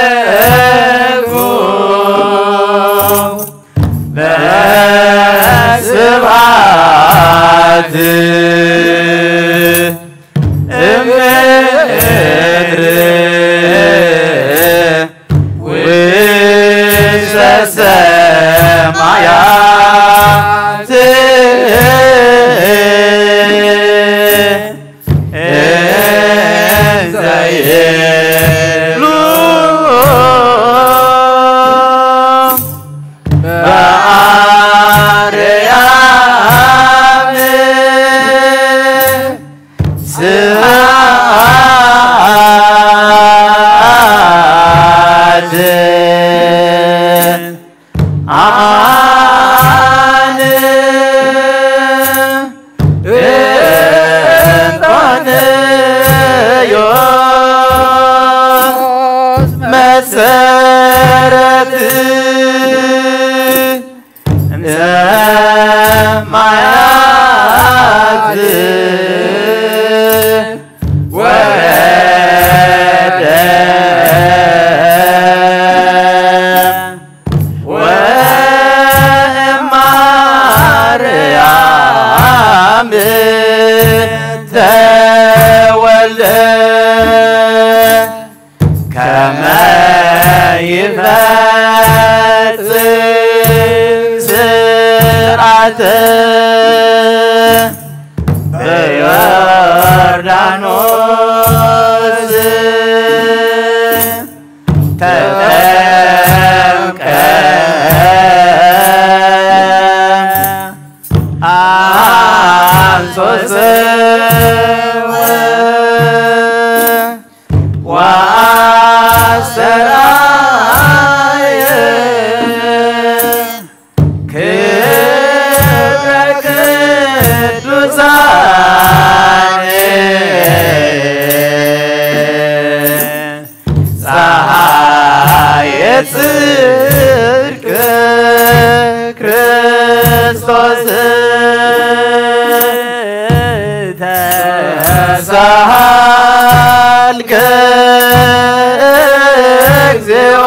አይረግፉ በስብሐት እምድር ውስተ ሰማያት እንዘ ይብሉ በአርያም ስብሐት አማን እንጦንዮስ መሰረት እምሰማያት ወረደ ወእማርያም ተወልደ ከመ ይፈጽም ስርዓተ በዮርዳኖስ ተጠምቀ አንሶ ሰወ ወአስተርአየ ክብረ ቅዱሳን ቃልከ እግዚኦ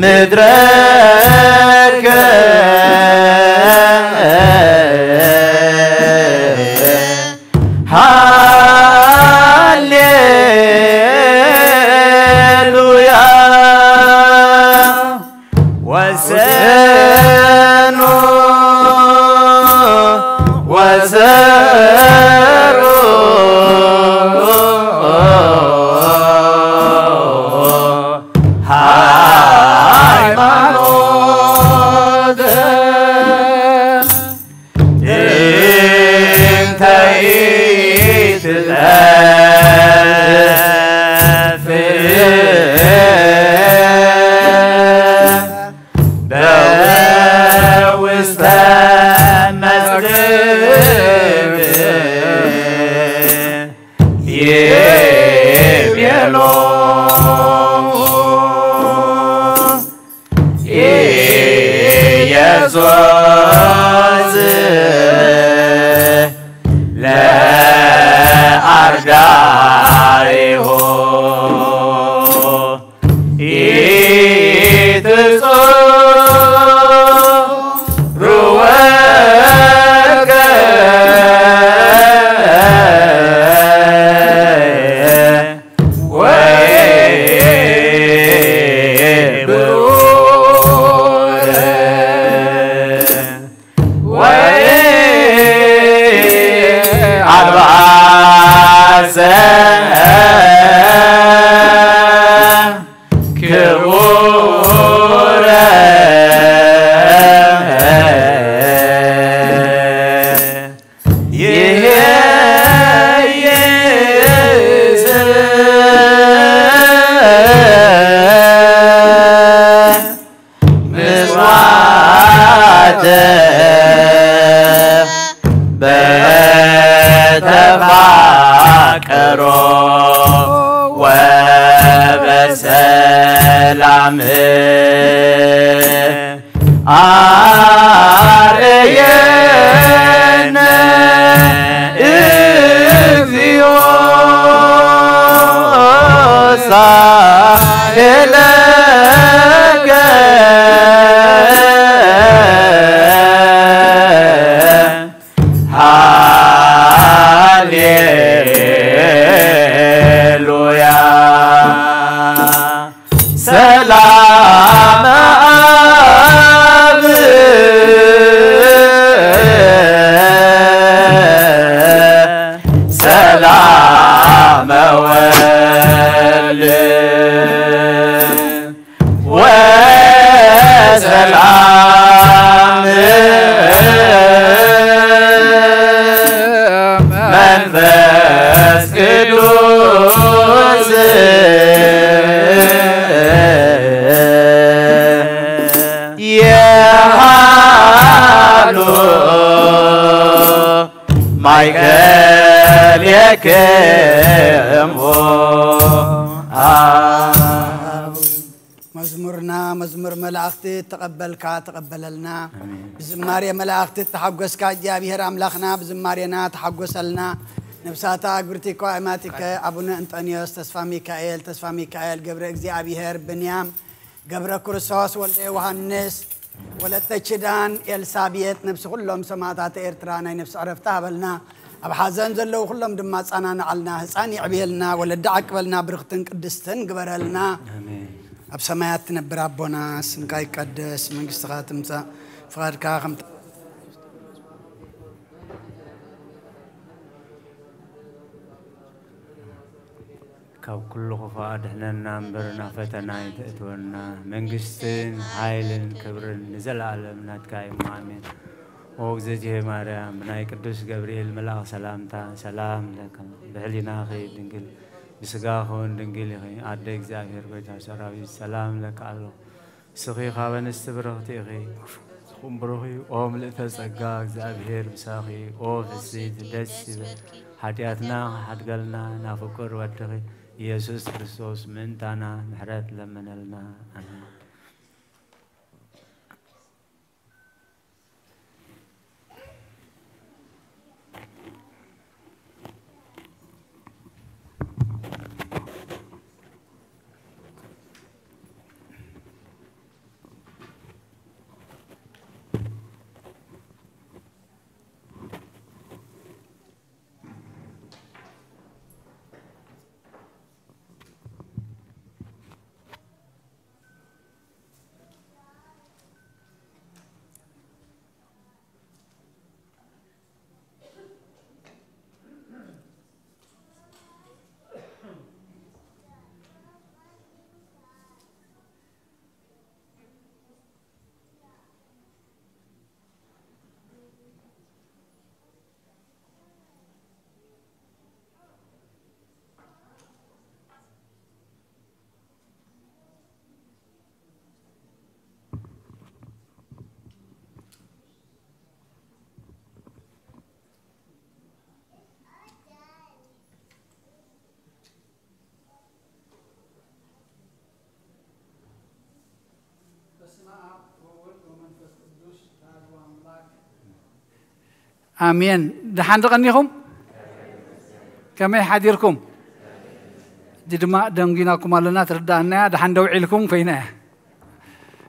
ምድረከ ሃሌሉያ ወሰኑ ወሰሩ ሃይማኖት እንተ ኢትጠፍእ በውስተ መዝገብ ይቤሎ ኢየሱስ ለአርዳኢሁ ኢትጹር ወከ ወይ ብኡር ወይ ኣልባሰ ክቡረ ይሄይስ ምጽዋተ በተፋቀሮ ወበሰላም አርእየነ እግዚኦ ሳህለከ ሃሌሉያ ሰላም አብ ሰላም ወልድ ወሰላም መንፈስ ቅዱስ የሃሉ ማእከሌክሙ። መዝሙርና መዝሙር መላእኽቲ ተቐበልካ ተቐበለልና። ኣሜን። ብዝማሬ መላእኽቲ ተሓጎስካ እግዚኣብሔር ኣምላኽና ብዝማሬና ተሓጎሰልና። ነብሳታ ኣግብርቲ እኳ ኣማቲከ ኣቡነ እንጠንዮስ፣ ተስፋ ሚካኤል፣ ተስፋ ሚካኤል፣ ገብረ እግዚኣብሔር፣ ብንያም፣ ገብረ ክርስቶስ፣ ወልደ ዮሃንስ፣ ወለተ ኪዳን፣ ኤልሳቤጥ፣ ነብሲ ኩሎም ሰማእታት ኤርትራ ናይ ነብሲ ዕረፍቲ ሃበልና። ኣብ ሓዘን ዘለዉ ኩሎም ድማ ኣጻናንዓልና፣ ህጻን የዕብየልና፣ ወለዲ ዓቅበልና፣ ብርኽትን ቅድስትን ግበረልና። ኣሜን። ኣብ ሰማያት ትነብር ኣቦና፣ ስምካ ይቀደስ፣ መንግስትኻ ትምጻእ፣ ፍቓድካ ከም ካብ ኩሉ ክፉእ ኣድሕነና እምበር፣ ናብ ፈተና ኣይተእትወና። መንግስትን ሓይልን ክብርን ንዘለኣለም ናትካ እዩ። ኣሜን። ኦ እግዝእትየ ማርያም፣ ብናይ ቅዱስ ገብርኤል መልኣኽ ሰላምታ ሰላም ለከ፣ ብሕሊናኺ ድንግል፣ ብስጋኺ እውን ድንግል ኢኺ። ኣደ እግዚኣብሔር፣ ጎይታ ሰራዊት፣ ሰላም ለከ ኣሎ። ንስኺ ካብ ኣንስቲ ብርኽቲ ኢኺ፣ ዝኹን ብሩኽ እዩ። ኦ ምልእተ ጸጋ፣ እግዚኣብሔር ምሳኺ። ኦ ፍስሕቲ፣ ደስ ይበል። ሓጢኣትና ክሓድገልና ናብ ፍቁር ወድኺ ኢየሱስ ክርስቶስ ምእንታና ምሕረት ለምነልና። ኣሜን። ኣሜን። ደሓን ደቐኒኹም? ከመይ ሓዲርኩም? እዚ ድማ ደንጊናኩም ኣለና፣ ትርዳእና እያ። ደሓን ደው ኢልኩም ኮይና እያ።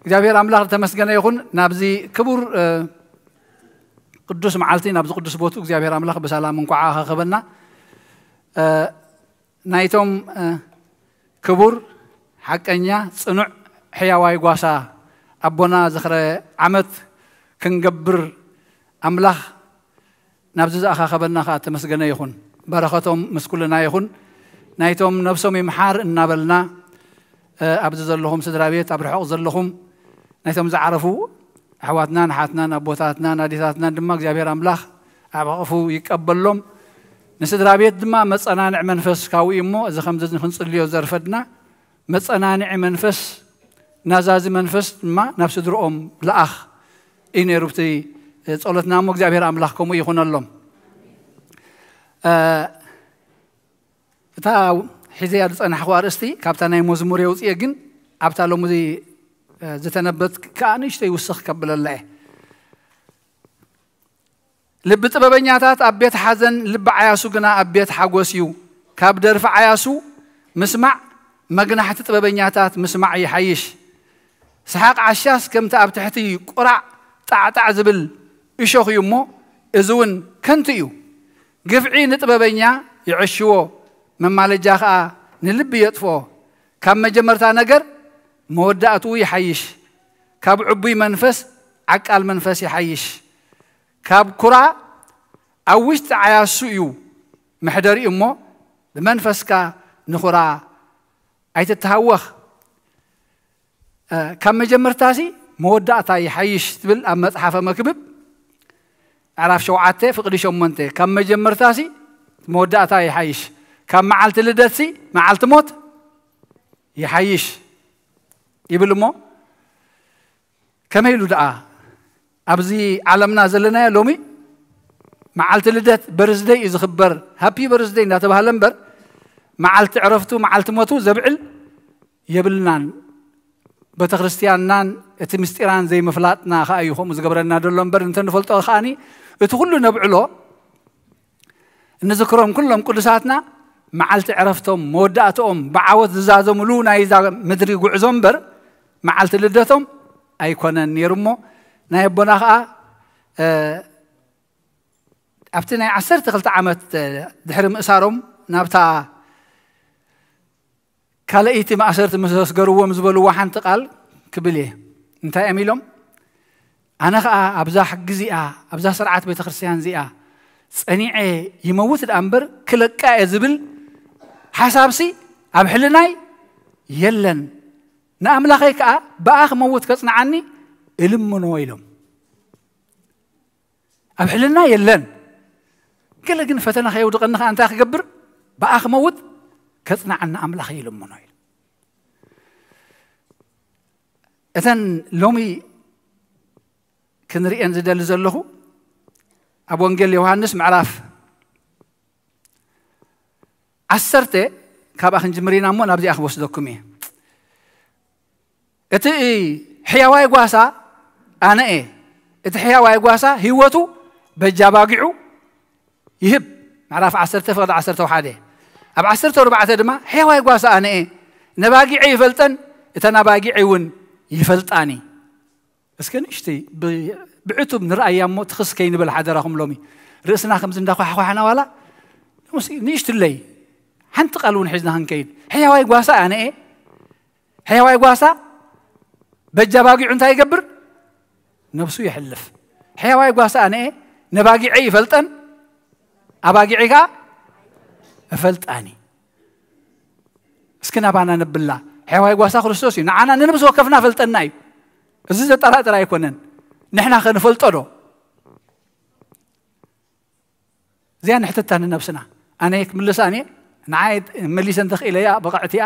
እግዚኣብሔር ኣምላኽ ዝተመስገነ ይኹን። ናብዚ ክቡር፣ እ፣ ቅዱስ መዓልቲ፣ ናብዚ ቅዱስ ቦቱ እግዚኣብሔር ኣምላኽ ብሰላም እንኳዓ ኣኸኸበና። እ፣ ናይቶም፣ እ፣ ክቡር፣ ሓቀኛ፣ ጽኑዕ፣ ሕያዋይ ጓሳ ኣቦና ዝኽረ ዓመት ክንገብር ኣምላኽ ናብዚ ዝኣኻኸበና ኸኣ ተመስገነ ይኹን። በረኸቶም ምስ ኩልና ይኹን። ናይቶም ነብሶም ይምሓር እናበልና፣ እ፣ ኣብዚ ዘለኹም ስድራ ቤት፣ ኣብ ርሑቕ ዘለኹም፣ ናይቶም ዝዓረፉ ኣሕዋትናን ኣሓትናን ኣቦታትናን ኣዴታትናን ድማ እግዚኣብሔር ኣምላኽ ኣብ ኣቕፉ ይቀበሎም። ንስድራ ቤት ድማ መጸናንዕ መንፈስ ካብኡ እዩ እሞ፣ እዚ ከምዚ ንክንጽልዮ ዘርፈድና መጸናንዒ መንፈስ፣ ናዛዚ መንፈስ ድማ ናብ ስድርኦም ለኣኽ እዩ ነይሩ። ብቲ ጸሎትና እሞ እግዚኣብሔር ኣምላኽ ከምኡ ይኹነሎም። እ፣ እታ ሒዘያ ዝጸናሕኹ ኣርእስቲ ካብታ ናይ መዝሙር የውጽኤ፣ ግን ኣብታ ሎሚ፣ እ፣ ዝተነበብት ከኣ ንእሽተይ ውስኽ ከብለላ እየ። ልቢ ጥበበኛታት ኣብ ቤት ሓዘን፣ ልቢ ዓያሱ ግና ኣብ ቤት ሓጎስ እዩ። ካብ ደርፊ ዓያሱ ምስማዕ፣ መግናሕቲ ጥበበኛታት ምስማዕ ይሓይሽ። ሰሓቕ ዓሻስ ከምቲ ኣብ ትሕቲ ቁራዕ ጣዕጣዕ ዝብል እሾኽ እዩ እሞ፣ እዚ እውን ከንቱ እዩ። ግፍዒ ንጥበበኛ የዐሽዎ፣ መማለጃ ኸኣ ንልቢ የጥፍኦ። ካብ መጀመርታ ነገር መወዳእትኡ ይሓይሽ። ካብ ዕቡይ መንፈስ ዓቃል መንፈስ ይሓይሽ። ካብ ኩራ ኣብ ውሽጢ ዓያሱ እዩ መሕደሪኡ እሞ፣ ብመንፈስካ ንኹራ ኣይትተሃወኽ። እ፣ ካብ መጀመርታሲ መወዳእታ ይሓይሽ ትብል ኣብ መጽሓፈ መክብብ ምዕራፍ ሸውዓተ ፍቕዲ ሸሞንተ። ካብ መጀመርታሲ መወዳእታ ይሓይሽ፣ ካብ መዓልቲ ልደትሲ መዓልቲ ሞት ይሓይሽ ይብል እሞ፣ ከመይ ኢሉ ደኣ ኣብዚ ዓለምና ዘለናዮ ሎሚ መዓልቲ ልደት፣ በርዝደይ እዩ ዝኽበር፣ ሃፒ በርዝደይ እንዳተባህለ እምበር፣ መዓልቲ ዕረፍቱ፣ መዓልቲ ሞቱ ዘብዕል የብልናን። ቤተ ክርስቲያንናን እቲ ምስጢራን ዘይምፍላጥና ኸኣ እዩ ከምኡ ዝገብረና ዘሎ እምበር፣ እንተ ንፈልጦ ከኣኒ እቲ ኩሉ ነብዕሎ እንዝክሮም ኩሎም ቅዱሳትና መዓልቲ ዕረፍቶም፣ መወዳእትኦም፣ ብዓወት ዝዛዘምሉ ናይዛ ምድሪ ጉዕዞ እምበር፣ መዓልቲ ልደቶም ኣይኮነን ነይሩ እሞ፣ ናይ ኣቦና ኸኣ፣ እ፣ ኣብቲ ናይ ዓሰርተ ክልተ ዓመት፣ እ፣ ድሕሪ ምእሳሮም ናብታ ካልኣይቲ ማእሰርቲ ምስ ኣስገርዎም ዝበልዎ ሓንቲ ቃል ክብል እየ። እንታይ እዮም ኢሎም? ኣነ ኸኣ ኣብዛ ሕጊ እዚኣ፣ ኣብዛ ስርዓት ቤተ ክርስቲያን እዚኣ ጸኒዐ ይመውት ደኣ እምበር ክለቃ እየ ዝብል ሓሳብሲ ኣብ ሕልናይ የለን። ንኣምላኸይ ከኣ ብኣ ክመውት ከጽንዓኒ እልምኖ ኢሎም። ኣብ ሕልና የለን። ገለ ግን ፈተና ከየውድቐኒ ከኣ እንታይ ክገብር? ብኣ ክመውት ከጽንዓኒ ኣምላኸይ ይልምኖ ኢሉ። እተን ሎሚ ክንርእየን ዝደሊ ዘለኹ ኣብ ወንጌል ዮሃንስ ምዕራፍ ዓሰርተ፣ ካብኣ ክንጅምር ኢና እሞ ናብዚኣ ክወስደኩም እየ። እቲ ሕያዋይ ጓሳ ኣነ እየ። እቲ ሕያዋይ ጓሳ ህይወቱ በጃ ባጊዑ ይህብ። ምዕራፍ ዓሰርተ ፍቕዲ ዓሰርተ ሓደ። ኣብ ዓሰርተ ኣርባዕተ ድማ ሕያዋይ ጓሳ ኣነ እየ። ነባጊዐ ይፈልጠን፣ እተን ኣባጊዐ እውን ይፈልጣኒ። እስከ ንእሽተይ ብ-፣ ብዕቱብ ንርኣያ እሞ ትኽስ ከይንብል ሓደራኹም። ሎሚ ርእስና ከምዚ እንዳኳሕኳሕና ዋላ ንእሽትለይ ሓንቲ ቃል እውን ሒዝና ክንከይድ። ሕያዋይ ጓሳ ኣነ እየ። ሕያዋይ ጓሳ በጃ ባጊዑ እንታይ ይገብር? ነብሱ የሕልፍ። ሕያዋይ ጓሳ ኣነ እየ፣ ነባጊዐይ ይፈልጠን፣ ኣባጊዐይ ከኣ እፈልጣኒ። እስኪ ናባና ነብላ። ሕያዋይ ጓሳ ክርስቶስ እዩ። ንዓና ንነብሲ ወከፍና ፈልጠና እዩ። እዚ ዘጠራጥር ኣይኮነን። ንሕና ከ ንፈልጦ ዶ? እዚኣ ንሕተታ ንነብስና። ኣነ ክምልሳ እኔ፣ ንዓይ መሊሰ እንተኽኢለያ ብቕዕቲ እያ።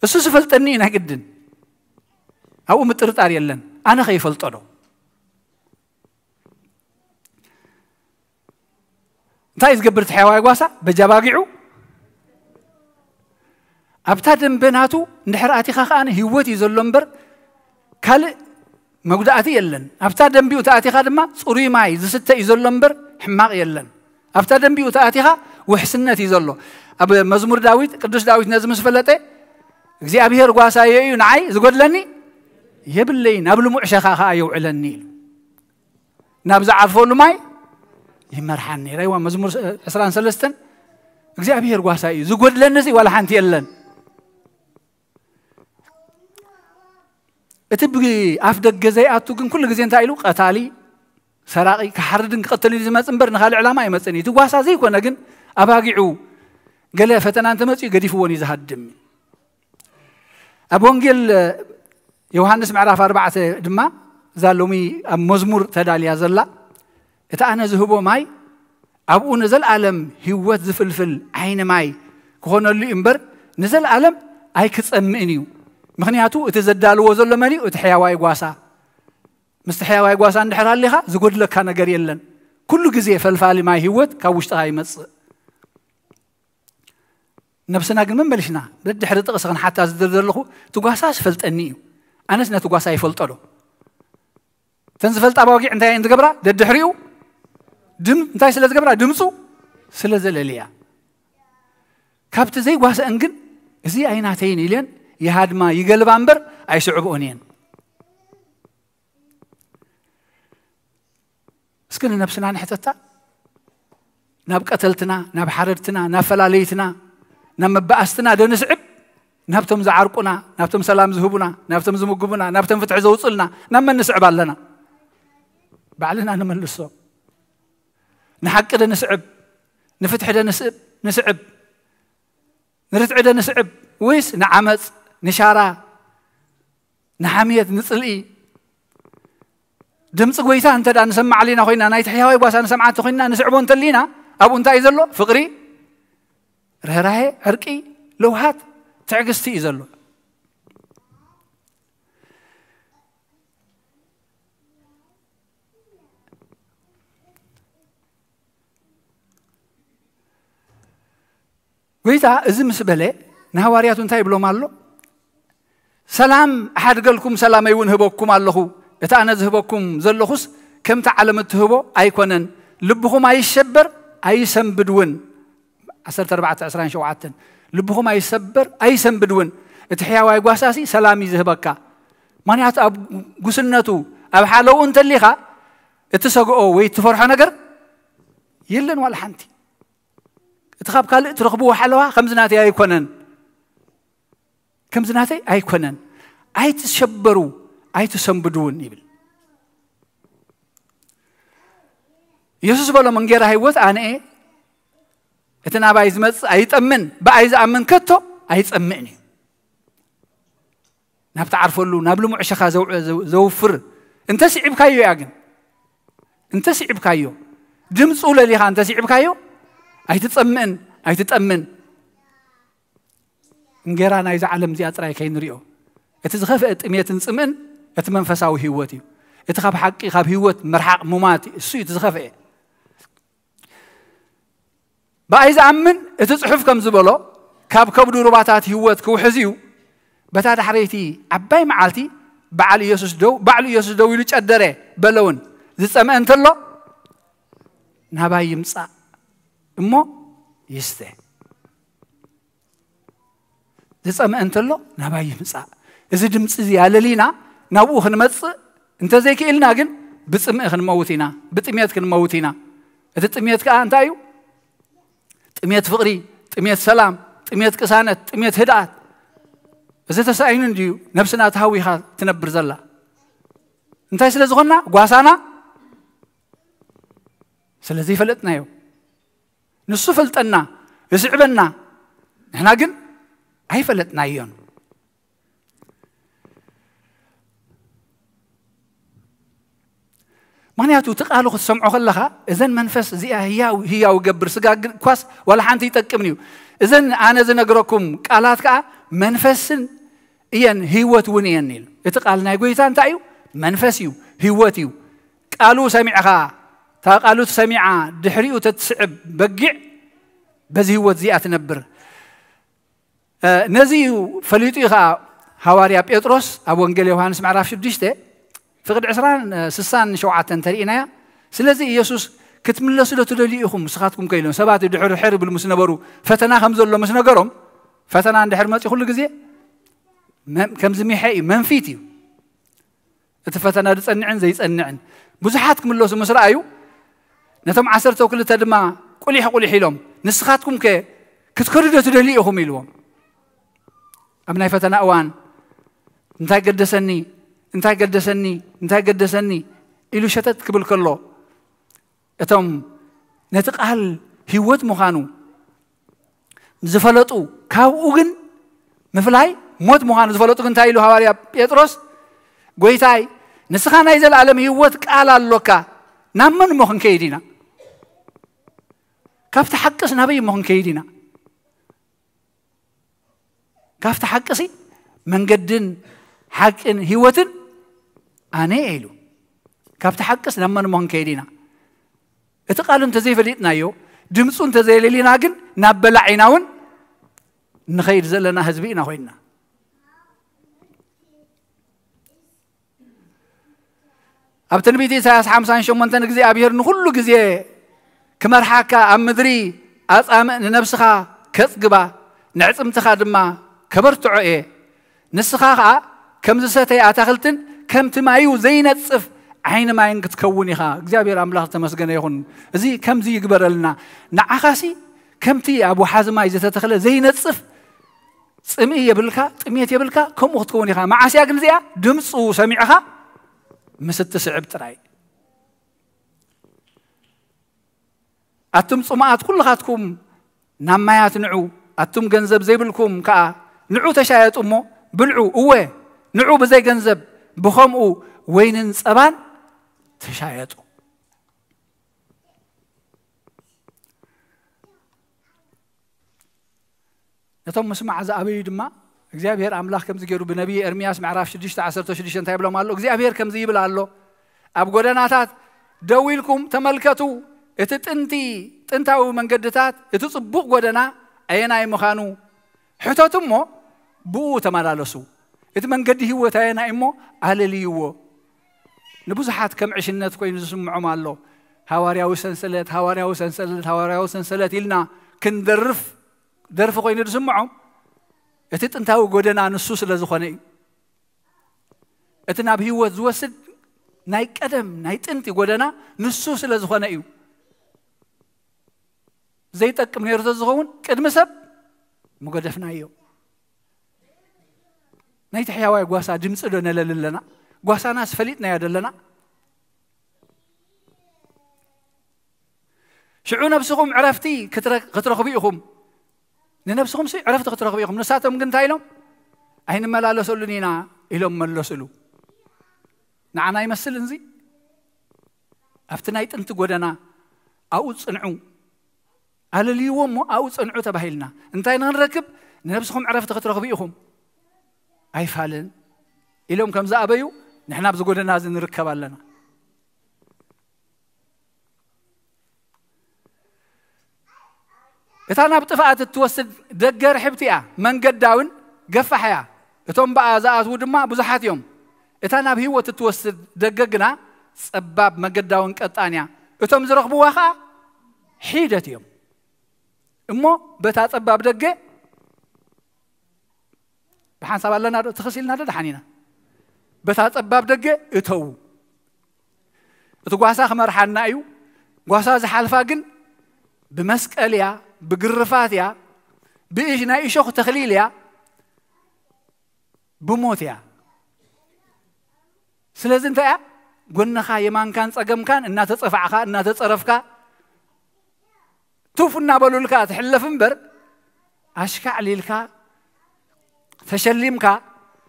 እሱ ዝፈልጠኒ እዩ ናይ ግድን። ኣብኡ ምጥርጣር የለን። ኣነ ከይፈልጦ ዶ? እንታይ እዩ ዝገብር እቲ ሕያዋይ ጓሳ? በጃ ባጊዑ ኣብታ ደንበ ናቱ እንድሕር ኣቲኻ ከኣ ህይወት እዩ ዘሎ እምበር ካልእ መጉዳእቲ የለን። ኣብታ ደንቢኡ ተኣቲኻ ድማ ጽሩይ ማይ ዝስተ እዩ ዘሎ እምበር ሕማቕ የለን። ኣብታ ደንቢኡ ተኣቲኻ ውሕስነት እዩ ዘሎ። ኣብ መዝሙር ዳዊት፣ ቅዱስ ዳዊት ነዚ ምስ ፈለጠ፣ "እግዚኣብሔር ጓሳየ እዩ፣ ንዓይ ዝጎድለኒ የብለይን፣ ኣብ ልሙዕ ሸኻ ኸኣ የውዕለኒ" ኢሉ። "ናብ ዝዓርፈሉ ማይ ይመርሓኒ" ይረይዋ። መዝሙር ዕስራን ሰለስተን፣ "እግዚኣብሔር ጓሳይ እዩ፣ ዝጎድለኒ እዚ ዋላ ሓንቲ የለን." እቲ ብኣፍ ደገ ዘይኣቱ ግን ኩሉ ግዜ እንታይ ኢሉ? ቀታሊ፣ ሰራቒ፣ ክሓርድን ክቐትልን እዩ ዝመጽእ እምበር ንኻልእ ዕላማ ኣይመጽእን እዩ። እቲ ጓሳ ዘይኮነ ግን ኣባጊዑ ገለ ፈተና እንተመጺኡ ገዲፍዎን እዩ ዝሃድም። ኣብ ወንጌል ዮሃንስ ምዕራፍ ኣርባዕተ ድማ እዛ ሎሚ ኣብ መዝሙር ተዳልያ ዘላ፣ እቲ ኣነ ዝህቦ ማይ ኣብኡ ንዘለኣለም ህይወት ዝፍልፍል ዓይኒ ማይ ክኾነሉ እዩ እምበር ንዘለኣለም ኣይክጸምእን እዩ። ምኽንያቱ እቲ ዘዳልዎ ዘሎ መን እዩ? እቲ ሕያዋይ ጓሳ። ምስቲ ሕያዋይ ጓሳ እንድሕር ሃሊኻ ዝጎድለካ ነገር የለን። ኩሉ ግዜ ፈልፋሊ ማይ ህይወት ካብ ውሽጥኻ ይመጽእ። ነብስና ግን መመሊስና ደድሕሪ ጥቕሲ ክንሓታ ዝደል ዘለኹ፣ እቲ ጓሳ ዝፈልጠኒ እዩ። ኣነስ ነቲ ጓሳ ይፈልጦ ዶ? እተን ዝፈልጣ ኣባጊዕ እንታይ እየን ዝገብራ? ደድሕሪኡ ድም-፣ እንታይ ስለ ዝገብራ? ድምፁ ስለ ዘለልያ። ካብቲ ዘይጓሰአን ግን እዚ ኣይናተይን ኢለን ይሃድማ ይገልባ እምበር ኣይስዕብኦን እየን። እስኪ ንነብስና ንሕተታ። ናብ ቀተልትና፣ ናብ ሓረድትና፣ ናብ ፈላለይትና፣ ናብ መባኣስትና ዶ ንስዕብ? ናብቶም ዝዓርቁና፣ ናብቶም ሰላም ዝህቡና፣ ናብቶም ዝምግቡና፣ ናብቶም ፍትሒ ዘውፅልና፣ ናብ መን ንስዕብ ኣለና? ባዕልና ንመልሶ። ንሓቂ ዶ ንስዕብ? ንፍትሒ ዶ ንስዕብ? ንስዕብ? ንርትዒ ዶ ንስዕብ? ወይስ ንዓመፅ፣ ንሻራ፣ ንሓምየት፣ ንፅልኢ? ድምፂ ጎይታ እንተ ደኣ ንሰማዕ ኣለና ኮይና፣ ናይቲ ሕያዋይ ጓሳ ንሰምዓ እንተ ኮይና፣ ንስዕቦ እንተሊና፣ ኣብኡ እንታይ እዩ ዘሎ? ፍቕሪ፣ ርህራሄ፣ ዕርቂ፣ ለውሃት፣ ትዕግስቲ እዩ ዘሎ። ጎይታ እዚ ምስ በለ ንሃዋርያቱ እንታይ ይብሎም ኣሎ? "ሰላም እሓድገልኩም፣ ሰላመይ እውን እህበኩም ኣለኹ። እቲ ኣነ ዝህበኩም ዘለኹስ ከምቲ ዓለም እትህቦ ኣይኮነን። ልብኹም ኣይሸበር፣ ኣይሰንብድ እውን።" ዓሰርተ ኣርባዕተ ዕስራን ሸውዓተን። ልብኹም ኣይሰበር፣ ኣይሰንብድ እውን። እቲ ሕያዋይ ጓሳሲ ሰላም እዩ ዝህበካ። ምኽንያቱ ኣብ ጉስነቱ፣ ኣብ ሓለውኡ እንተሊኻ እትሰግኦ ወይ እትፈርሖ ነገር የለን ዋላ ሓንቲ። እቲ ካብ ካልእ ትረኽብዎ ሓለዋ ከምዚ ናተይ ኣይኮነን፣ ከምዚ ናተይ ኣይኮነን። "ኣይትሸበሩ፣ ኣይትሰንብዱ እውን" ይብል። የሱስ በሎም፣ "እንጌራ ህይወት ኣነ እየ፣ እቲ ናባይ ዝመጽእ ኣይጠምን፣ ብኣይ ዝኣምን ከቶ ኣይጸምእን እዩ።" ናብ ትዓርፈሉ፣ ናብ ልሙዕ ሸኻ ዘው-፣ ዘው-፣ ዘውፍር እንተ ስዒብካዮ እያ። ግን እንተ ስዒብካዮ፣ ድምፁ ለሊኻ እንተ ስዒብካዮ፣ ኣይትጸምእን፣ ኣይትጠምን። እንጌራ ናይዛ ዓለም እዚኣ ጥራይ ከይንሪኦ፣ እቲ ዝኸፍአ ጥሜትን ጽምእን እቲ መንፈሳዊ ህይወት እዩ። እቲ ካብ ሓቂ፣ ካብ ህይወት ምርሓቕ፣ ሙማት እዩ። እሱ እዩ እቲ ዝኸፍአ። ብኣይ ዝኣምን፣ እቲ ጽሑፍ ከም ዝበሎ፣ ካብ ከብዱ ሩባታት ህይወት ክውሕዝ እዩ። በታ ዳሕረይቲ ዓባይ መዓልቲ በዓል ኢየሱስ ደው፣ ባዕሉ ኢየሱስ ደው ኢሉ ጨደረ፣ በለ እውን፣ "ዝጸምአ እንተሎ ናባይ ይምጻእ እሞ ይስተ። ዝጸምአ እንተሎ ናባይ ይምጻእ።" እዚ ድምጺ እዚ ኣለሊና ናብኡ ክንመጽእ እንተዘይክኢልና ግን ብጽምኢ ክንመውት ኢና፣ ብጥሜት ክንመውት ኢና። እቲ ጥሜት ከኣ እንታይ እዩ? ጥሜት ፍቕሪ፣ ጥሜት ሰላም፣ ጥሜት ቅሳነት፣ ጥሜት ህድኣት። እዚ ተሳኢኑ እንድዩ ነብስና ተሃዊኻ ትነብር ዘላ። እንታይ ስለ ዝኾንና? ጓሳና ስለ ዘይፈለጥናዮ። ንሱ ፈልጠና፣ ይስዕበና፣ ንሕና ግን ኣይፈለጥናዮን። ምኽንያቱ እቲ ቃሉ ክትሰምዖ ከለኻ፣ እዘን መንፈስ እዚኣ ህያው፣ ህያው ገብር፣ ስጋ ግን ኳስ ዋላ ሓንቲ ይጠቅምን እዩ። እዘን ኣነ ዝነግረኩም ቃላት ከኣ መንፈስን እየን፣ ህይወት እውን እየን ኢሉ። እቲ ቃል ናይ ጎይታ እንታይ እዩ? መንፈስ እዩ፣ ህይወት እዩ። ቃሉ ሰሚዕኻ፣ እታ ቃሉ ተሰሚዓ ድሕሪኡ ተትስዕብ በጊዕ በዚ ህይወት እዚኣ ትነብር። እ፣ ነዚ እዩ ፈሊጡ እዩ ኸዓ ሃዋርያ ጴጥሮስ ኣብ ወንጌል ዮሃንስ ምዕራፍ ሽዱሽተ፣ ፍቕዲ ዕስራን ስሳን ሸውዓተን እንተሪእናያ። ስለዚ ኢየሱስ ክትምለሱ ዶ ትደልዩ ኢኹም ንስኻትኩም ከ ኢሎም ሰባት ድሕር ሕር ይብሉ ምስ ነበሩ፣ ፈተና ከም ዘሎ ምስ ነገሮም፣ ፈተና እንድሕር መፂ ኩሉ ግዜ መ- ከምዚ ሚሐ እዩ፣ መንፊት እዩ። እቲ ፈተና ዝጸንዕን ዘይጸንዕን ብዙሓት ክምለሱ ምስ ረኣዩ፣ ነቶም ዓሰርተ ክልተ ድማ ቁሊሕ ቁሊሕ ኢሎም፣ ንስኻትኩም ከ ክትከዱ ዶ ትደልዩ ኢኹም ኢልዎም። ኣብ ናይ ፈተና እዋን እንታይ ገደሰኒ እንታይ ገደሰኒ እንታይ ገደሰኒ ኢሉ ሸተት ክብል ከሎ፣ እቶም ነቲ ቃል ህይወት ምዃኑ ዝፈለጡ፣ ካብኡ ግን ምፍላይ ሞት ምዃኑ ዝፈለጡ ግን እንታይ ኢሉ ሃዋርያ ጴጥሮስ? ጎይታይ፣ ንስኻ ናይ ዘለኣለም ህይወት ቃል ኣሎካ፣ ናብ መን እሞ ክንከይድ ኢና? ካብቲ ሓቅስ ናበይ እሞ ክንከይድ ኢና? ካብቲ ሓቅሲ መንገድን ሓቅን ህይወትን ኣነ እየ ኢሉ። ካብቲ ሓቅስ ናብ መን እሞ ክንከይድ ኢና? እቲ ቃሉ እንተዘይፈሊጥናዮ፣ ድምፁ እንተዘይለሊና ግን ናብ በላዕ ኢና እውን ንኸይድ ዘለና ህዝቢ ኢና ኮይንና። ኣብ ትንቢት ኢሳያስ ሓምሳን ሸሞንተን እግዚኣብሔር ንኹሉ ግዜ ክመርሓካ፣ ኣብ ምድሪ ኣጻምእ ንነብስኻ ከጽግባ፣ ንዕጽምትኻ ድማ ከበርትዖ እየ። ንስኻ ኸኣ ከም ዝሰተየ ኣታኽልትን ከምቲ ማዩ ዘይነጽፍ ዓይኒ ማይን ክትከውን ኢኻ። እግዚኣብሔር ኣምላኽ ዝተመስገነ ይኹን። እዚ ከምዚ ይግበረልና። ንዓኻሲ ከምቲ ኣብ ወሓዚ ማይ ዝተተኽለ ዘይነጽፍ ጽምኢ የብልካ፣ ጥሜት የብልካ፣ ከምኡ ክትከውን ኢኻ። መዓስ እያ ግን እዚኣ? ድምፁ ሰሚዕኻ ምስ እትስዕብ ጥራይ። ኣቱም ጽሙኣት ኩልኻትኩም ናብ ማያት ንዑ፣ ኣቱም ገንዘብ ዘይብልኩም ከኣ ንዑ ተሻየጡ እሞ ብልዑ፣ እወ ንዑ ብዘይ ገንዘብ ብኸምኡ ወይንን ጸባን ተሻየጡ። ነቶም ምስማዕ ዝኣበዩ ድማ እግዚኣብሔር ኣምላኽ ከምዚ ገይሩ ብነቢይ ኤርምያስ ምዕራፍ ሽዱሽተ ዓሰርተ ሽዱሽተ እንታይ ይብሎም ኣሎ? እግዚኣብሔር ከምዚ ይብል ኣሎ፣ ኣብ ጎደናታት ደው ኢልኩም ተመልከቱ፣ እቲ ጥንቲ ጥንታዊ መንገድታት፣ እቲ ጽቡቕ ጎደና ኣየናይ ምዃኑ ሕተቱ እሞ ብኡ ተመላለሱ። እቲ መንገዲ ህይወት ኣየናይ እሞ ኣለልይዎ። ንብዙሓት ከም ዕሽነት ኮይኑ ዝስምዖም ኣሎ። ሃዋርያዊ ሰንሰለት፣ ሃዋርያዊ ሰንሰለት፣ ሃዋርያዊ ሰንሰለት ኢልና ክንደርፍ ደርፊ ኮይኑ ዝስምዖም፣ እቲ ጥንታዊ ጎደና ንሱ ስለ ዝኾነ እዩ። እቲ ናብ ህይወት ዝወስድ ናይ ቀደም ናይ ጥንቲ ጎደና ንሱ ስለ ዝኾነ እዩ። ዘይጠቅም ነይሩ ተዝኸውን ቅድሚ ሰብ ምገደፍናዮ። ናይቲ ሕያዋይ ጓሳ ድምፂ ዶ ነለሊ ኣለና? ጓሳናስ ፈሊጥናዮ ደለና? ሽዑ ነብስኹም ዕረፍቲ ክትረ- ክትረኽቡ ኢኹም። ንነብስኹም ሲ ዕረፍቲ ክትረኽቡ ኢኹም። ንሳቶም ግን እንታይ ኢሎም? ኣይንመላለሰሉን ኢና ኢሎም መለስሉ። ንዓና ይመስል እንዚ ኣብቲ ናይ ጥንቲ ጎደና ኣብኡ ጽንዑ ኣለልይዎ እሞ ኣብኡ ጽንዑ ተባሂልና እንታይ ንኽንረክብ ንነብስኹም ዕረፍቲ ክትረኽቡ ኢኹም ኣይፋልን ኢሎም ከም ዝኣበዩ ንሕና ኣብዚ ጎደና እዚ ንርከብ ኣለና። እታ ናብ ጥፍኣት እትወስድ ደገ ርሕብቲ እያ፣ መንገዳውን ገፋሕ እያ፣ እቶም ብኣ ዝኣትዉ ድማ ብዙሓት እዮም። እታ ናብ ህይወት እትወስድ ደገ ግና ጸባብ፣ መገዳውን ቀጣን እያ፣ እቶም ዝረኽብዋ ኸኣ ሒደት እዮም። እሞ በታ ጸባብ ደገ ብሓንሳብ ኣለና ዶ ትኽስ ኢልና ዶ ደሓን ኢና? በታ ጸባብ ደገ እተዉ። እቲ ጓሳ ክመርሓና እዩ። ጓሳ ዝሓልፋ ግን ብመስቀል እያ፣ ብግርፋት እያ፣ ብእሽ ናይ እሾኽ ተኽሊል እያ፣ ብሞት እያ። ስለዚ እንታይ እያ? ጎንኻ የማንካን ጸገምካን እናተጸፋዕካ እናተጸረፍካ ቱፍ እናበሉልካ ትሕለፍ እምበር ኣሽካዕሊልካ ተሸሊምካ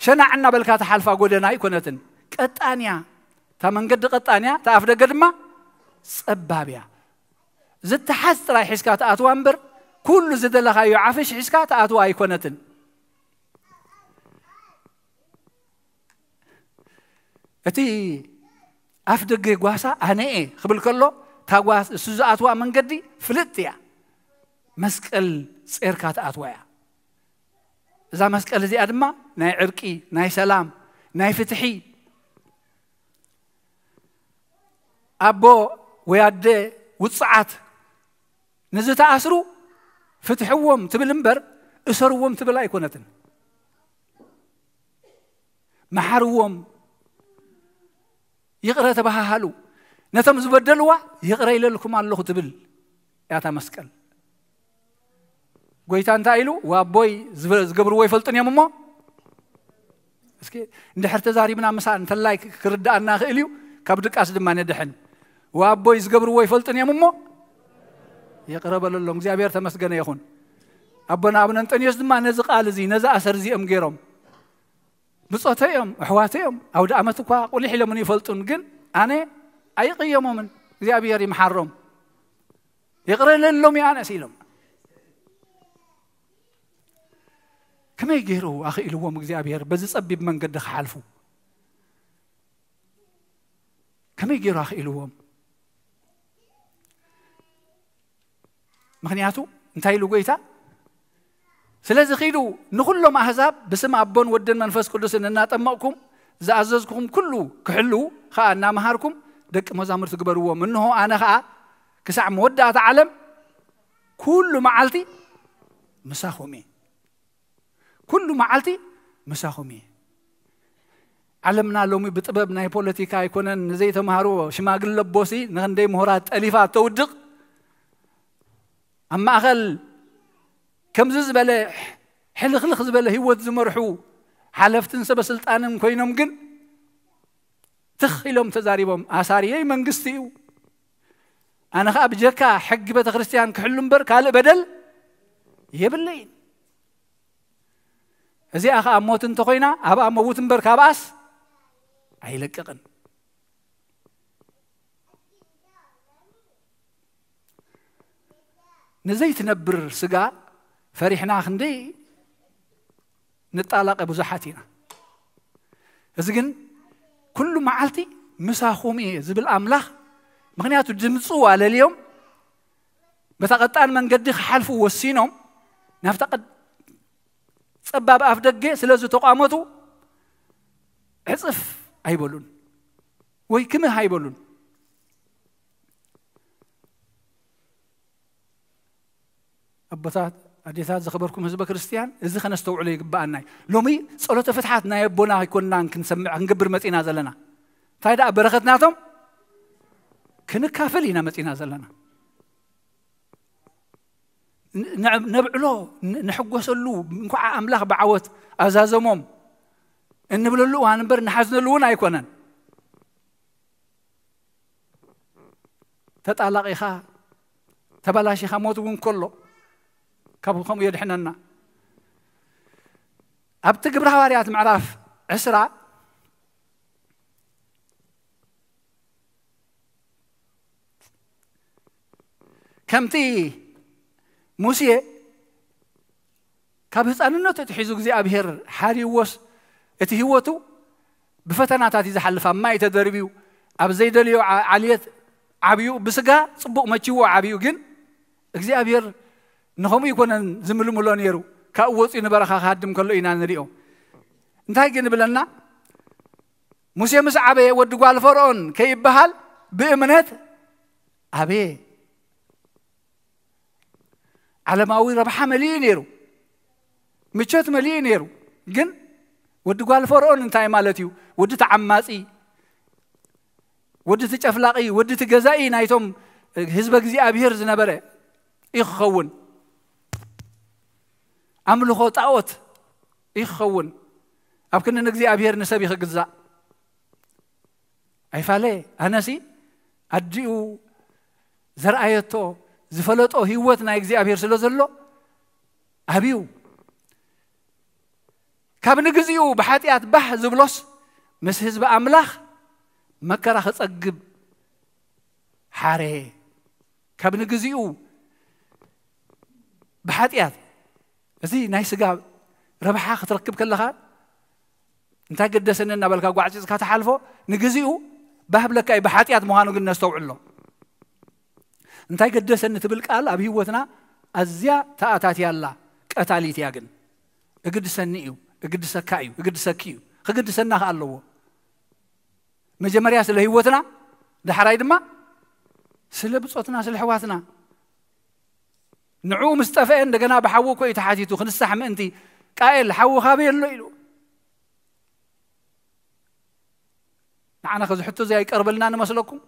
ሸናዕ እናበልካ ትሓልፋ ጎደና ኣይኮነትን። ቀጣንያ እታ መንገዲ ቀጣንያ እታ ኣፍ ደገ ድማ ጸባብያ ዝተሓዝ ጥራይ ሒዝካ ትኣትዋ እምበር ኩሉ ዝደለኻዮ ዓፍሽ ሒዝካ ትኣትዋ ኣይኮነትን። እቲ ኣፍ ደገ ጓሳ ኣነ እየ ክብል ከሎ እታ ጓስ እሱ ዝኣትዋ መንገዲ ፍልጥቲ እያ። መስቀል ጼርካ ትኣትዋ እያ። እዛ መስቀል እዚኣ ድማ ናይ ዕርቂ፣ ናይ ሰላም፣ ናይ ፍትሒ ኣቦ ወይ ኣደ ውፅዓት ንዝተኣስሩ ፍትሕዎም ትብል እምበር እሰርዎም ትብል ኣይኮነትን። መሓርዎም፣ ይቕረ ተባሃሃሉ፣ ነቶም ዝበደልዋ ይቕረ ኢለልኩም ኣለኹ ትብል እያ እታ መስቀል። ጎይታ እንታይ ኢሉ? "ወኣቦይ ዝበ-፣ ዝገብርዎ ይፈልጡን እዮም እሞ"። እስኪ እንድሕር ተዛሪብና ምሳ እንተላይ ክርድኣና ክእል እዩ፣ ካብ ድቃስ ድማ ንድሕን። "ወኣቦይ ዝገብርዎ ይፈልጡን እዮም እሞ ይቕረ በለሎም"። እግዚኣብሔር ተመስገነ ይኹን። ኣቦና ኣቡነ እንጠንዮስ ድማ ነዚ ቃል እዚ፣ ነዚ ኣሰር እዚ እዮም ገይሮም። ብጾተ እዮም፣ ኣሕዋተ እዮም። ኣውደ ኣመት እኳ ቁሊሕ ኢሎምን ይፈልጡን፣ ግን ኣነ ኣይቕየሞምን። እግዚኣብሔር ይምሓሮም። ይቕረ ለሎም ይኣነስ ኢሎም። ከመይ ገይሩ ኣኽኢልዎም እግዚኣብሔር በዚ ጸቢብ መንገዲ ክሓልፉ? ከመይ ገይሩ ኣኽኢልዎም? ምኽንያቱ እንታይ ኢሉ ጎይታ? "ስለዚ ኺዱ ንኹሎም ኣህዛብ ብስም ኣቦን ወድን መንፈስ ቅዱስን እናጠመቕኩም ዝኣዘዝኩኹም ኩሉ ክሕልዉ ኸኣ እናመሃርኩም ደቂ መዛሙርቲ ግበርዎም። እንሆ ኣነ ኸኣ ክሳዕ መወዳእታ ዓለም ኩሉ መዓልቲ ምሳኹም እየ። ኩሉ መዓልቲ ምሳኹም እየ።" ዓለምና ሎሚ ብጥበብ ናይ ፖለቲካ ኣይኮነን፣ ንዘይተማሃሩ ሽማግለ ኣቦሲ ንኽንደይ ምሁራት ጠሊፋ እተውድቕ፣ ኣብ ማእኸል ከምዚ ዝበለ ሕልኽልኽ ዝበለ ህይወት ዝመርሑ ሓለፍትን ሰበ ስልጣንን ኮይኖም ግን ትኽ ኢሎም ተዛሪቦም፣ "ኣሳርየይ መንግስቲ እዩ፣ ኣነ ኸኣ ብጀካ ሕጊ ቤተ ክርስቲያን ክሕሉ እምበር ካልእ በደል የብለይን። እዚኣ ኸኣ ሞት እንተኾይና ኣብኣ መውት እምበር ካብኣስ ኣይለቅቕን።" ንዘይትነብር ስጋ ፈሪሕና ክንደይ ንጣላቐ ብዙሓት ኢና። እዚ ግን ኩሉ መዓልቲ ምሳኹም እየ ዝብል ኣምላኽ፣ ምኽንያቱ ድምፁ ኣለልዮም በታ ቀጣን መንገዲ ክሓልፉ ወሲኖም ናብታ ቀድ-፣ ጸባብ ኣፍ ደገ ስለ ዝተቋመቱ ዕጽፍ ኣይበሉን ወይ ክምህ ኣይበሉን። ኣቦታት፣ ኣዴታት፣ ዝኸበርኩም ህዝበ ክርስቲያን፣ እዚ ከነስተውዕሎ ይግብኣና እዩ። ሎሚ ጸሎተ ፍትሓት ናይ ኣቦና ኣይኮንናን ክንሰምዕ፣ ክንገብር መጺና ዘለና። እንታይ ደኣ በረኸት ናቶም ክንካፈል ኢና መጺና ዘለና። ን-፣ ን-፣ ነብዕሎ፣ ን-፣ ንሕጎሰሉ፣ እንኳዕ ኣምላኽ ብዓወት ኣዛዘሞም እንብለሉ እዋን እምበር ንሓዝነሉ እውን ኣይኮነን። ተጣላቒኻ፣ ተባላሺኻ ሞት እውን ከሎ ካብ ከምኡ የድሕነና። ኣብቲ ግብረ ሃዋርያት ምዕራፍ ዕስራ ከምቲ ሙሴ ካብ ህፃንነቱ ኣትሒዙ እግዚኣብሔር ሓልይዎስ እቲ ህይወቱ ብፈተናታት እዩ ዝሓልፍ። ኣብ ማይ ተደርብዩ፣ ኣብ ዘይደልዮ ዓ-፣ ዓልየት ዓብዩ፣ ብስጋ ፅቡቕ መችዎ ዓብዩ፣ ግን እግዚኣብሔር ንኸምኡ ይኮነን ዝምልምሎ ነይሩ። ካብኡ ወፂኡ ንበረኻ ክሃድም ከሎ ኢና ንሪኦ። እንታይ ግን ይብለና? ሙሴ ምስ ዓበየ ወዲ ጓል ፈርዖን ከይበሃል ብእምነት ኣበየ። ዓለማዊ ረብሓ መሊኡ ነይሩ፣ ምቾት መሊኡ ነይሩ። ግን ወዲ ጓል ፈርዖን እንታይ ማለት እዩ? ወዲ ተዓማጺ፣ ወዲ ተጨፍላቒ፣ ወዲ ተገዛኢ ናይቶም ህዝበ እግዚኣብሔር ዝነበረ እዩ ክኸውን። ኣምልኾ ጣዖት እዩ ክኸውን። ኣብ ክንዲ ንእግዚኣብሔር ንሰብ እዩ ክግዛእ። ኣይፋለ፣ ኣነሲ ኣዲኡ ዘርኣየቶ ዝፈለጦ ህይወት ናይ እግዚኣብሔር ስለ ዘሎ ኣብዩ። ካብ ንግዚኡ ብሓጢኣት ባህ ዝብሎስ ምስ ህዝቢ ኣምላኽ መከራ ክጸግብ ሓረ። ካብ ንግዚኡ ብሓጢኣት፣ እዚ ናይ ስጋ ረብሓ ክትረክብ ከለኻ እንታይ ገደሰኒ እናበልካ ጓዕፂፅካ ትሓልፎ፣ ንግዚኡ ባህ ብለካ እዩ፣ ብሓጢኣት ምዃኑ ግን ነስተውዕሎ። እንታይ ገደሰኒ ትብል ቃል ኣብ ህይወትና ኣዝያ ተኣታትያ ኣላ፣ ቀታሊት እያ። ግን እግድሰኒ እዩ፣ እግድሰካ እዩ፣ እግድሰኪ እዩ፣ ክግድሰና ከ ኣለዎ። መጀመርያ ስለ ህይወትና ዳሕራይ ድማ ስለ ብጾትና፣ ስለ ኣሕዋትና፣ ንዕኡ ምስ ጠፍአ እንደገና ብሓዊ እኮ እዩ ተሓቲቱ፣ ክንሳሕ ምእንቲ። ቃኤል፣ ሓዊ ካበይ ኣሎ ኢሉ። ንዓና ከዚ ሕቶ እዚ ኣይቀርበልና ንመስለኩም?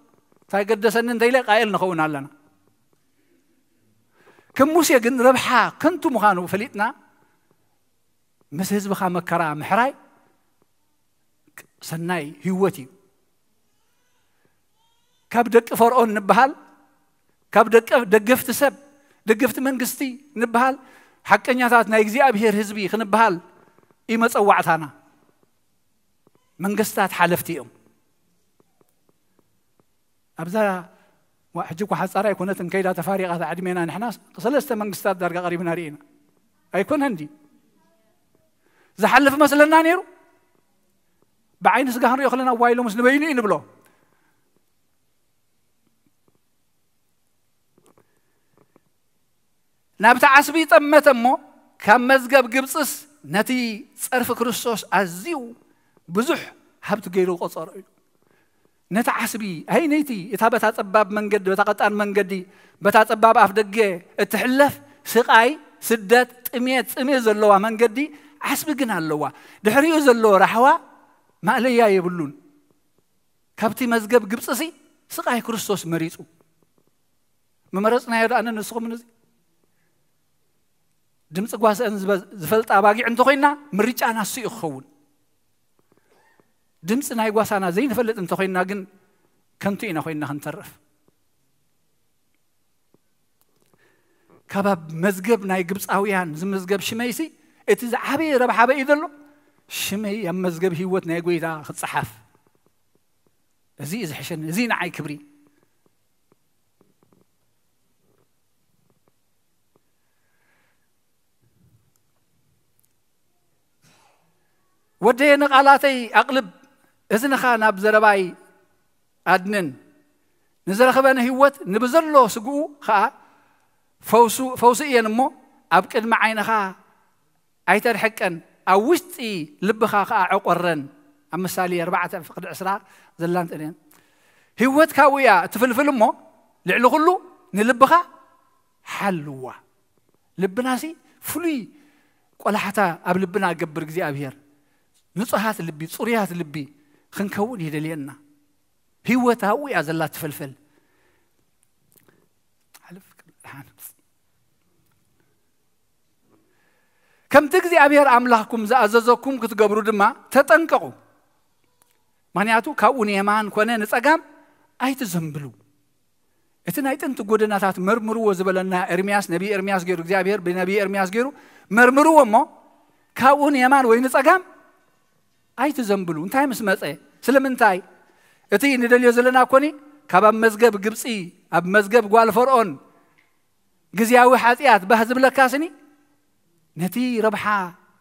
እንታይ ገደሰኒ እንተኢለ ቃኤል ንኸውን ኣለና። ከም ሙሴ ግን ረብሓ ከንቱ ምዃኑ ፈሊጥና፣ ምስ ህዝብኻ መከራ ምሕራይ ሰናይ ህይወት እዩ። ካብ ደቂ ፈርዖን ንበሃል፣ ካብ ደቂ፣ ደገፍቲ ሰብ፣ ደገፍቲ መንግስቲ ንበሃል፣ ሓቀኛታት ናይ እግዚኣብሔር ህዝቢ ክንበሃል እዩ መጸዋዕታና። መንግስታት ሓለፍቲ እዮም። ኣብዛ ዋ-፣ ሕጂ እኳ ሓጻር ኣይኮነትን ከይዳ ተፋሪቓ እታ ዕድሜና። ንሕና ሰለስተ መንግስታት ዳርጋ ቀሪብና ርኢና። ኣይኮነን ድዩ? ዝሓልፍ መስለና ነይሩ? ብዓይኒ ስጋ ክንሪኦ ከለና፣ "ዋይ፣ ሎምስ ንበይኑ እዩ" ንብሎ። ናብቲ ዓስቢ ጠመተ እሞ፣ ካብ መዝገብ ግብጽስ ነቲ ጸርፊ ክርስቶስ ኣዝዩ ብዙሕ ሃብቲ ገይሩ ቆጸሮ እዩ። ነቲ ዓስቢ፣ ኣይ ነይቲ፣ እታ በታ ጸባብ መንገዲ፣ በታ ቀጣን መንገዲ፣ በታ ጸባብ ኣፍ ደገ እትሕለፍ ስቓይ፣ ስደት፣ ጥሜት፣ ጽሜት ዘለዋ መንገዲ ዓስቢ ግን ኣለዋ። ድሕሪኡ ዘሎ ራሕዋ ማእለያ የብሉን። ካብቲ መዝገብ ግብጽሲ ስቓይ ክርስቶስ መሪጹ። ምመረጽናዮ ደኣ ንስኹም ነዚ? ድምፂ ጓስአን ዝበ-፣ ዝፈልጣ ኣባጊዕ እንተኾይና፣ ምርጫና እሱ እዩ ክኸውን። ድምፂ ናይ ጓሳና ዘይንፈልጥ እንተኾይና ግን፣ ከንቱ ኢና ኮይንና ክንተርፍ። ካብ ኣብ መዝገብ ናይ ግብፃውያን ዝምዝገብ ሽመይሲ፣ እቲ ዝዓበየ ረብሓ በይ ዘሎ? ሽመይ ኣብ መዝገብ ህይወት ናይ ጎይታ ክፀሓፍ። እዚ እዩ ዝሕሸኒ፣ እዚ ንዓይ ክብሪ። ወደየ ንቓላተይ ኣቕልብ፣ እዝንኻ ናብ ዘረባይ ኣድንን። ንዝረኽበን ህይወት ንብዘሎ ስግኡ ኸኣ ፈውሱ፣ ፈውሲ እየን እሞ፣ ኣብ ቅድሚ ዓይንኻ ኣይተርሕቀን፣ ኣብ ውሽጢ ልብኻ ኸኣ ዕቆረን። ኣብ ምሳሌ ኣርባዕተ ፍቕዲ ዕስራ ዘላን ጥልያን። ህይወት ካብኡ እያ እትፍልፍል እሞ፣ ልዕሊ ኹሉ ንልብኻ ሓልዋ። ልብናሲ ፍሉይ ቆላሕታ ኣብ ልብና ገብር እግዚኣብሔር። ንጹሃት ልቢ፣ ጽሩያት ልቢ ክንከውን ይደልየና። ህይወት ኣብኡ እያ ዘላ ትፈልፈል። ሓልፍ ክብል ደሓን። ከምቲ እግዚኣብሔር ኣምላኽኩም ዝኣዘዘኩም ክትገብሩ ድማ ተጠንቀቑ። ምኽንያቱ ካብኡ ንየማን ኮነ ንጸጋም ኣይትዘንብሉ። እቲ ናይ ጥንቲ ጎደናታት መርምርዎ ዝበለና ኤርምያስ፣ ነቢ ኤርምያስ ገይሩ፣ እግዚኣብሔር ብነቢ ኤርምያስ ገይሩ፣ "መርምርዎ እሞ ካብኡ ንየማን ወይ ንጸጋም ኣይትዘንብሉ." እንታይ ምስ መጸ? ስለምንታይ? እቲ ንደልዮ ዘለና ኮኒ፣ ካብ ኣብ መዝገብ ግብጺ፣ ኣብ መዝገብ ጓል ፈርዖን ግዝያዊ ሓጢኣት ባህ ዝብለካ ስኒ፣ ነቲ ረብሓ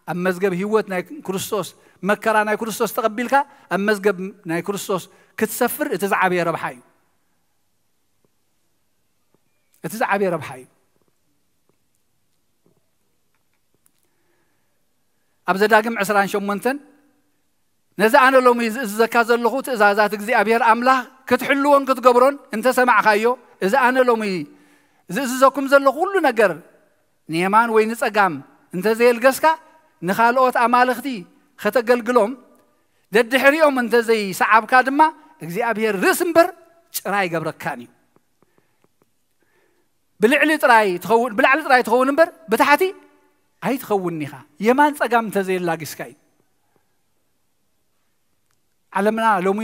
ኣብ መዝገብ ህይወት ናይ ክርስቶስ፣ መከራ ናይ ክርስቶስ ተቐቢልካ ኣብ መዝገብ ናይ ክርስቶስ ክትሰፍር፣ እቲ ዝዓበየ ረብሓ እዩ። እቲ ዝዓበየ ረብሓ እዩ። ኣብ ዘዳግም ዕስራን ሸሞንተን፣ "ነዚ ኣነ ሎሚ ዝእዝዘካ ዘለኹ ትእዛዛት እግዚኣብሔር ኣምላኽ ክትሕልዎን ክትገብሮን እንተሰማዕካዮ፣ እዚ ኣነ ሎሚ ዝእዝዘኩም ዘለኹ ኩሉ ነገር ንየማን ወይ ንጸጋም እንተዘየልገስካ፣ ንኻልኦት ኣማልኽቲ ኸተገልግሎም፣ ደድሕሪኦም እንተዘይሰዓብካ ድማ፣ እግዚኣብሔር ርእሲ እምበር ጭራ ኣይገብረካን እዩ። ብልዕሊ ጥራይ ትኸውን፣ ብላዕሊ ጥራይ ትኸውን እምበር ብታሕቲ ኣይትኸውንን ኢኻ፣ የማን ጸጋም እንተዘየላጊስካ" እዩ። ዓለምና ሎሚ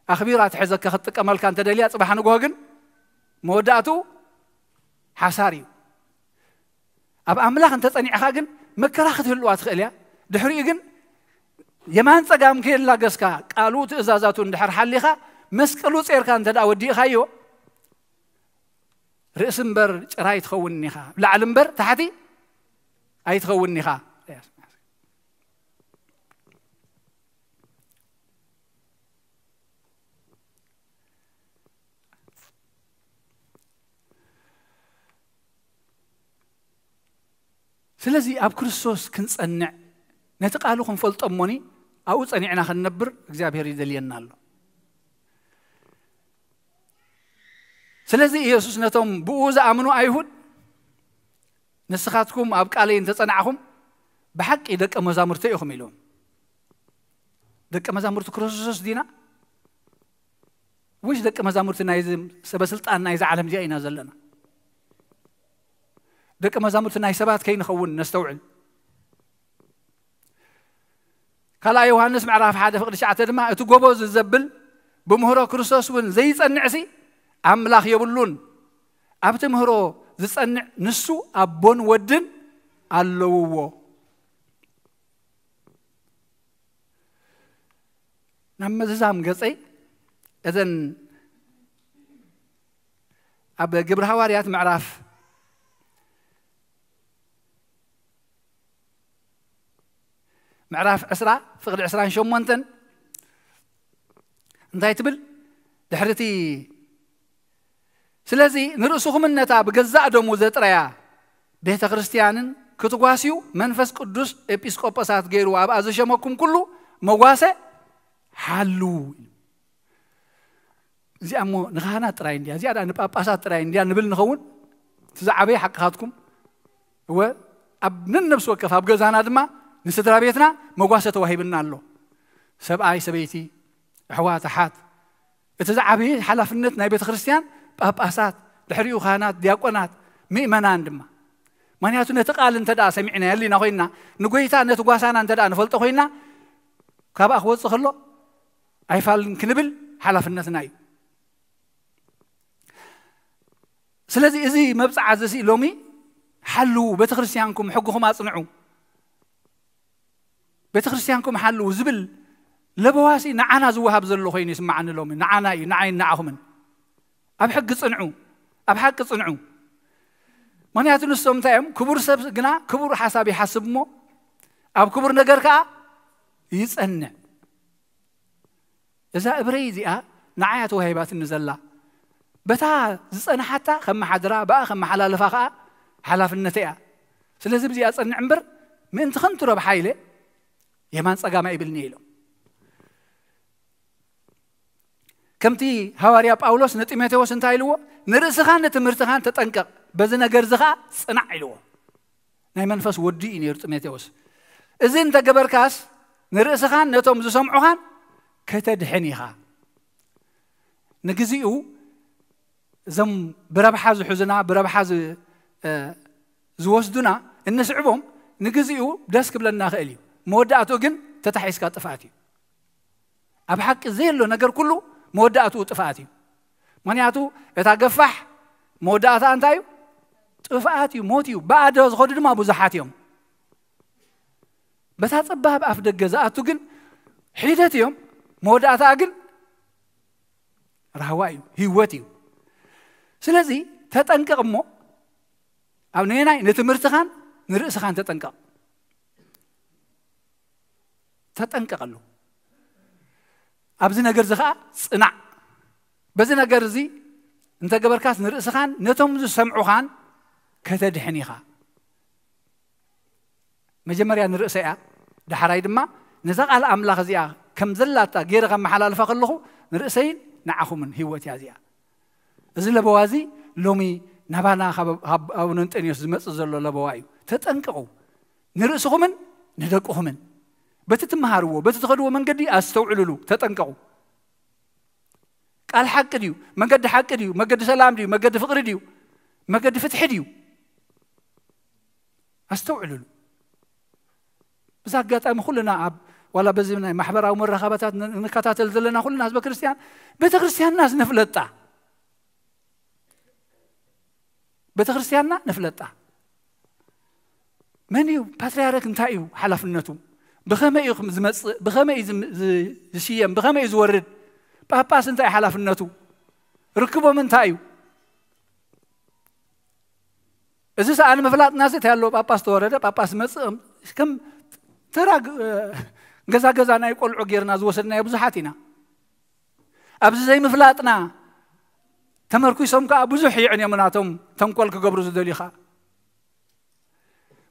ኣኽቢራ ትሕዘካ ክትጥቀመልካ እንተደልያ፣ ጽባሕ ንግሆ ግን መወዳእትኡ ሓሳር እዩ። ኣብ ኣምላኽ እንተጸኒዕኻ ግን መከራ ክትህልዋ ትኽእል እያ። ድሕሪኡ ግን የማን ጸጋም ከየላገስካ ቃሉ ትእዛዛቱ እንድሕር ሓሊኻ መስቀሉ ጼርካ እንተ ደኣ ወዲእኻዮ፣ ርእሲ እምበር ጭራ ኣይትኸውንን ኢኻ። ላዕሊ እምበር ታሕቲ ኣይትኸውንን ኢኻ። ስለዚ ኣብ ክርስቶስ ክንጸንዕ፣ ነቲ ቃሉ ክንፈልጦ እሞኒ ኣብኡ ጸኒዕና ክንነብር እግዚኣብሔር ይደልየና ኣሎ። ስለዚ ኢየሱስ ነቶም ብኡ ዝኣምኑ ኣይሁድ፣ "ንስኻትኩም ኣብ ቃለይ እንተጸናዕኹም፣ ብሓቂ ደቀ መዛሙርተይ ኢኹም" ኢልዎም። ደቀ መዛሙርቲ ክርስቶስ ዲና? ወይስ ደቀ መዛሙርቲ ናይዚ ሰበ ስልጣን ናይዚ ዓለም እዚኣ ኢና ዘለና? ደቀ መዛሙርቲ ናይ ሰባት ከይንኸውን ነስተውዕል። ካልኣይ ዮሃንስ ምዕራፍ ሓደ ፍቕዲ ትሽዓተ ድማ፣ "እቲ ጎቦ እዚ ዘብል ብምህሮ ክርስቶስ እውን ዘይጸንዕሲ ኣምላኽ የብሉን። ኣብቲ ምህሮ ዝጸንዕ ንሱ ኣቦን ወድን ኣለውዎ።" ናብ ምዝዛም ገጸይ፣ እዘን ኣብ ግብሪ ሃዋርያት ምዕራፍ፣ ምዕራፍ ዕስራ ፍቕዲ ዕስራን ሸሞንተን እንታይ ትብል? ድሕሪ እቲ "ስለዚ ንርእስኹምን ነታ ብገዛእ ደሙ ዘጥረያ ቤተ ክርስቲያንን ክትጓስዩ መንፈስ ቅዱስ ኤጲስቆጶሳት ገይሩ ኣብኣ ዝሸመኩም ኩሉ መጓሰ ሓልዉ" ኢሉ። እዚኣ እሞ ንኻህናት ጥራይ እንድያ፣ እዚኣ ደኣ ንጳጳሳት ጥራይ እንድያ ንብል ንኸውን። እቲ ዝዓበየ ሓቅኻትኩም። እወ፣ ኣብ ነነብሲ ወከፍ ኣብ ገዛና ድማ ንስድራ ቤትና መጓሰ ተዋሂብና ኣሎ። ሰብኣይ፣ ሰበይቲ፣ ኣሕዋት፣ ኣሓት፣ እቲ ዝዓበየ ሓላፍነት ናይ ቤተ ክርስቲያን ጳጳሳት፣ ድሕሪኡ ካህናት፣ ዲያቆናት፣ ምእመናን ድማ። ምኽንያቱ ነቲ ቃል እንተ ደኣ ሰሚዕና፣ ያሊና ኮይንና፣ ንጎይታ ነቲ ጓሳና እንተ ደኣ ንፈልጦ ኮይንና፣ ካብኣ ክወጽእ ከሎ ኣይፋልን ክንብል ሓላፍነትና እዩ። ስለዚ እዚ መብጽዓ እዚ ሲ ሎሚ ሓልዉ፣ ቤተ ክርስቲያንኩም ሕግኹም ኣጽንዑ፣ ቤተ ክርስቲያንኩም ሓልዉ ዝብል ለበዋሲ ንዓና ዝወሃብ ዘሎ ኮይኑ ይስምዓኒ ሎሚ። ንዓና እዩ፣ ንዓይን ንዓኹምን። ኣብ ሕጊ ጽንዑ፣ ኣብ ሓቂ ጽንዑ። ምኽንያቱ ንሶም እንታይ እዮም? ክቡር ሰብ ግና ክቡር ሓሳብ ይሓስብ እሞ፣ ኣብ ክቡር ነገር ከኣ ይጸንዕ። እዛ እብረይ እዚኣ ንዓያ ተዋሂባትኒ ዘላ። በታ ዝጸንሓታ ከመሓድራ፣ ብኣ ከመሓላልፋ ከኣ ሓላፍነተይ እያ። ስለዚ ብዚኣ ጸንዕ እምበር፣ ምእንቲ ከንቱ ረብሓ ኢለ የማን ጸጋም ኣይብልኒ ኢሎም። ከምቲ ሃዋርያ ጳውሎስ ንጢሞቴዎስ እንታይ ኢልዎ? "ንርእስኻን ንትምህርትኻን ተጠንቀቕ፣ በዚ ነገር እዚ ኸኣ ጽናዕ" ኢልዎ። ናይ መንፈስ ወዲ እዩ ነይሩ ጢሞቴዎስ። "እዚ እንተገበርካስ ንርእስኻን ነቶም ዝሰምዑኻን ከተድሕን ኢኻ።" ንግዚኡ እዞም ብረብሓ ዝሕዙና፣ ብረብሓ ዝ-፣ እ፣ ዝወስዱና እንስዕቦም፣ ንግዚኡ ደስ ክብለና ይኽእል እዩ። መወዳእትኡ ግን ተታሒዝካ ጥፍኣት እዩ። ኣብ ሓቂ ዘየሎ ነገር ኩሉ መወዳእትኡ ጥፍኣት እዩ። ምኽንያቱ እታ ገፋሕ መወዳእታ እንታይ እዩ? ጥፍኣት እዩ፣ ሞት እዩ። ብኣደ ዝኸዱ ድማ ብዙሓት እዮም። በታ ጸባብ ኣፍ ደገ ዝኣቱ ግን ሒደት እዮም፣ መወዳእታ ግን ራህዋ እዩ፣ ህይወት እዩ። ስለዚ ተጠንቀቕ እሞ፣ ኣብ ነየናይ? ንትምህርትኻን ንርእስኻን ተጠንቀቕ። ተጠንቀቐሉ። ኣብዚ ነገር እዚ ኸዓ ጽናዕ። በዚ ነገር እዚ እንተገበርካስ ንርእስኻን ነቶም ዝሰምዑኻን ከተድሕን ኢኻ። መጀመርያ ንርእሰይ እያ፣ ዳሕራይ ድማ ነዛ ቃል ኣምላኽ እዚኣ ከም ዘላታ ገይረ ከመሓላልፋ ከለኹ ንርእሰይን ንዓኹምን ህይወት እያ እዚኣ። እዚ ለበዋ እዚ ሎሚ ናባና ካብ፣ ካብ ኣቡነ እንጠንዮስ ዝመጽእ ዘሎ ለበዋ እዩ። ተጠንቀቑ፣ ንርእስኹምን ንደቅኹምን። በቲ ትመሃርዎ፣ በቲ ትኸድዎ መንገዲ ኣስተውዕሉሉ፣ ተጠንቀቑ። ቃል ሓቂ ድዩ? መገዲ ሓቂ ድዩ? መገዲ ሰላም ድዩ? መገዲ ፍቕሪ ድዩ? መገዲ ፍትሒ ድዩ? ኣስተውዕሉሉ። ብዛ ኣጋጣሚ ኩልና ኣብ፣ ዋላ በዚ ናይ ማሕበራዊ መራኸባታት ን-፣ ንከታተል ዘለና ኩልና ህዝበ ክርስቲያን፣ ቤተ ክርስቲያንናስ ንፍለጣ። ቤተ ክርስቲያንና ንፍለጣ። መን እዩ ፓትርያርክ? እንታይ እዩ ሓላፍነቱ? ብኸመይ እዩ ዝመጽእ? ብኸመይ እዩ ዝም-፣ ዝ-፣ ዝሽየም? ብኸመይ እዩ ዝወርድ? ጳጳስ እንታይ እዩ ሓላፍነቱ? ርክቦም እንታይ እዩ? እዚ ሰኣን ምፍላጥና እዚ እንታይ ኣለዎ? ጳጳስ ተወረደ፣ ጳጳስ መጽእ፣ ከም ተራ ግ-፣ ገዛ ገዛ ናይ ቆልዑ ጌርና ዝወሰድናዮ ብዙሓት ኢና። ኣብዚ ዘይምፍላጥና ተመርኩሶም ከኣ ብዙሕ ይዕንዮም ናቶም ተንኮል ክገብሩ ዝደልዩ ኸኣ።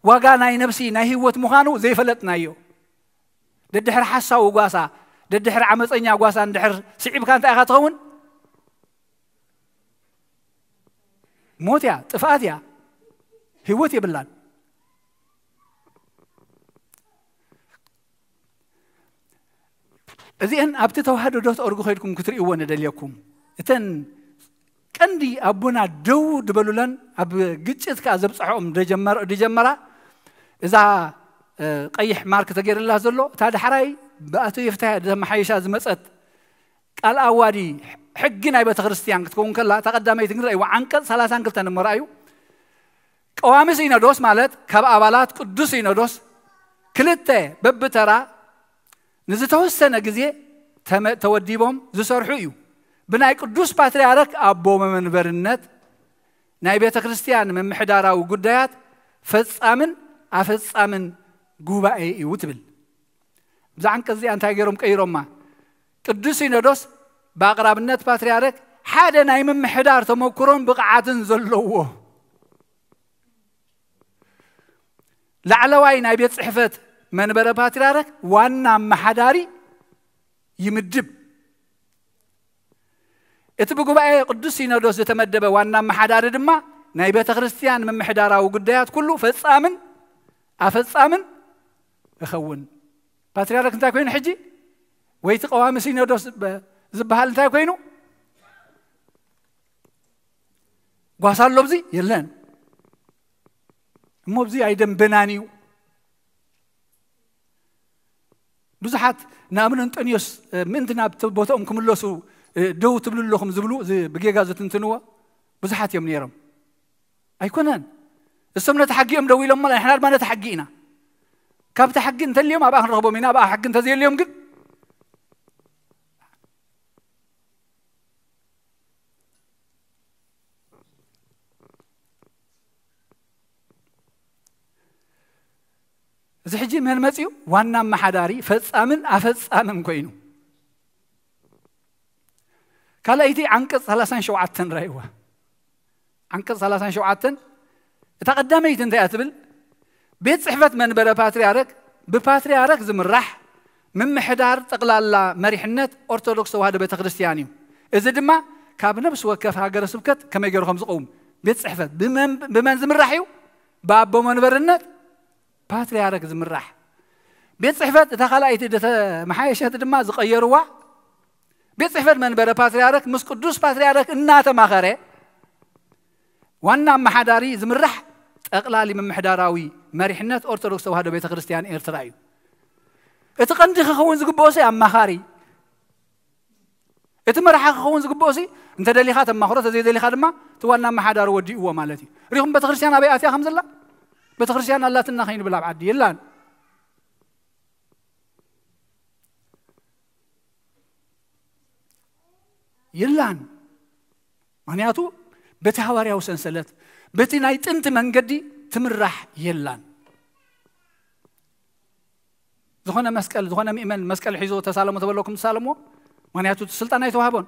ዋጋ ናይ ነብሲ ናይ ህይወት ምዃኑ ዘይፈለጥናዮ። ደድሕሪ ሓሳዊ ጓሳ፣ ደድሕሪ ዓመፀኛ ጓሳ እንድሕር ስዒብካ እንታይ ኢኻ ትኸውን? ሞት እያ፣ ጥፍኣት እያ፣ ህይወት የብላን። እዚአን ኣብቲ ተዋህዶ ዶት ኦርግ ከይድኩም ክትርእይዎ ንደልየኩም። እተን ቀንዲ ኣቦና ደው ዝበሉለን ኣብ ግጭት ከኣ ዘብጽሖም ደጀመር-፣ ደጀመራ እዛ፣ እ፣ ቀይሕ ማርክ ተገይርላ ዘሎ፣ እታ ዳሕራይ ብኣቶ የፍትሐ ዘመሓየሻ ዝመጸት ቃል ኣዋዲ ሕጊ ናይ ቤተ ክርስቲያን ክትከውን ከላ፣ እታ ቀዳመይቲ ግን ረእይዋ ዓንቀጽ ሰላሳን ክልተን እሞ ረኣዩ። ቀዋሚ ሲኖዶስ ማለት ካብ ኣባላት ቅዱስ ሲኖዶስ ክልተ በብተራ ንዝተወሰነ ግዜ ተመ-፣ ተወዲቦም ዝሰርሑ እዩ። ብናይ ቅዱስ ፓትርያርክ ኣቦ መንበርነት ናይ ቤተ ክርስቲያን ምምሕዳራዊ ጉዳያት ፈጻምን ኣፈጻምን ጉባኤ እዩ ትብል። ብዛ ዓንቀጽ እዚኣ እንታይ ገይሮም ቀይሮማ? ቅዱስ ሲኖዶስ ብኣቕራብነት ፓትርያርክ ሓደ ናይ ምምሕዳር ተመኩሮን ብቕዓትን ዘለዎ ላዕለዋይ ናይ ቤት ጽሕፈት መንበረ ፓትርያርክ ዋና ኣመሓዳሪ ይምድብ። እቲ ብጉባኤ ቅዱስ ሲኖዶስ ዝተመደበ ዋና ኣመሓዳሪ ድማ ናይ ቤተ ክርስቲያን ምምሕዳራዊ ጉዳያት ኩሉ ፈጻምን ኣፈጻምን ይኸውን። ፓትርያርክ እንታይ ኮይኑ ሕጂ? ወይ እቲ ቀዋሚ ሲኖዶስ በ-፣ ዝበሃል እንታይ ኮይኑ? ጓሳ ኣሎ ኣብዚ? የለን። እሞ ኣብዚ ኣይደንበናን እዩ። ብዙሓት ንኣብነ እንጠንዮስ፣ እ፣ ምእንቲ ናብ ተ-፣ ቦታኦም ክምለሱ፣ እ፣ ደው ትብሉ ኣለኹም ዝብሉ፣ እዚ ብጌጋ ዝትንትንዎ ብዙሓት እዮም ነይሮም። ኣይኮነን። እሶም ነቲ ሓጊ እዮም ደው ኢሎሞ፣ ንሕና ድማ ነቲ ሓጊ ኢና። ካብቲ ሓጊ እንተልዮም ኣብኣ ክንረኽቦም ኢና፣ ኣብኣ ሓጊ እንተዘየልዮም ግን እዚ ሕጂ መን መጺኡ? ዋና ኣመሓዳሪ፣ ፈጻምን ኣፈጻምን ኮይኑ። ካልኣይቲ ዓንቀጽ ሰላሳን ሸውዓተን ረኣይዋ። ዓንቀጽ ሰላሳን ሸውዓተን፣ እታ ቀዳመይቲ እንታይ እያ ትብል? ቤት ጽሕፈት መንበረ ፓትርያርክ ብፓትርያርክ ዝምራሕ ምምሕዳር ጠቕላላ መሪሕነት ኦርቶዶክስ ተዋህዶ ቤተ ክርስቲያን እዩ። እዚ ድማ ካብ ነፍሲ ወከፍ ሃገረ ስብከት ከመይ ገይሩ ከም ዝቐውም፣ ቤት ጽሕፈት ብመን፣ ብመን ዝምራሕ እዩ? ብኣቦ መንበርነት ፓትርያርክ ዝምራሕ። ቤት ጽሕፈት እታ ካልኣይቲ ዝተመሓየሸት ድማ ዝቐየርዋ፣ ቤት ጽሕፈት መንበረ ፓትርያርክ ምስ ቅዱስ ፓትርያርክ እናተማኸረ ዋና ኣመሓዳሪ ዝምራሕ ጠቕላሊ ምምሕዳራዊ መሪሕነት ኦርቶዶክስ ተዋህዶ ቤተ ክርስቲያን ኤርትራ እዩ። እቲ ቀንዲ ክኸውን ዝግብኦሲ ኣማኻሪ፣ እቲ መርሓ ክኸውን ዝግብኦሲ እንተ ደሊኻ ተማኽሮ፣ እንተ ዘይደሊኻ ድማ እቲ ዋና ኣመሓዳሪ ወዲእዎ ማለት እዩ። ሪኹም ቤተ ክርስቲያን ኣበይ ኣትያ ከም ዘላ? ቤተ ክርስቲያን ኣላትና ከይንብል ኣብ ዓዲ የላን። የላን። ምኽንያቱ በቲ ሃዋርያዊ ሰንሰለት፣ በቲ ናይ ጥንቲ መንገዲ ትምራሕ የላን። ዝኾነ መስቀል፣ ዝኾነ ምእመን መስቀል ሒዞ ተሳለሞ ተበለኩም ትሳለምዎ። ምኽንያቱ እቲ ስልጣን ኣይተዋህቦን።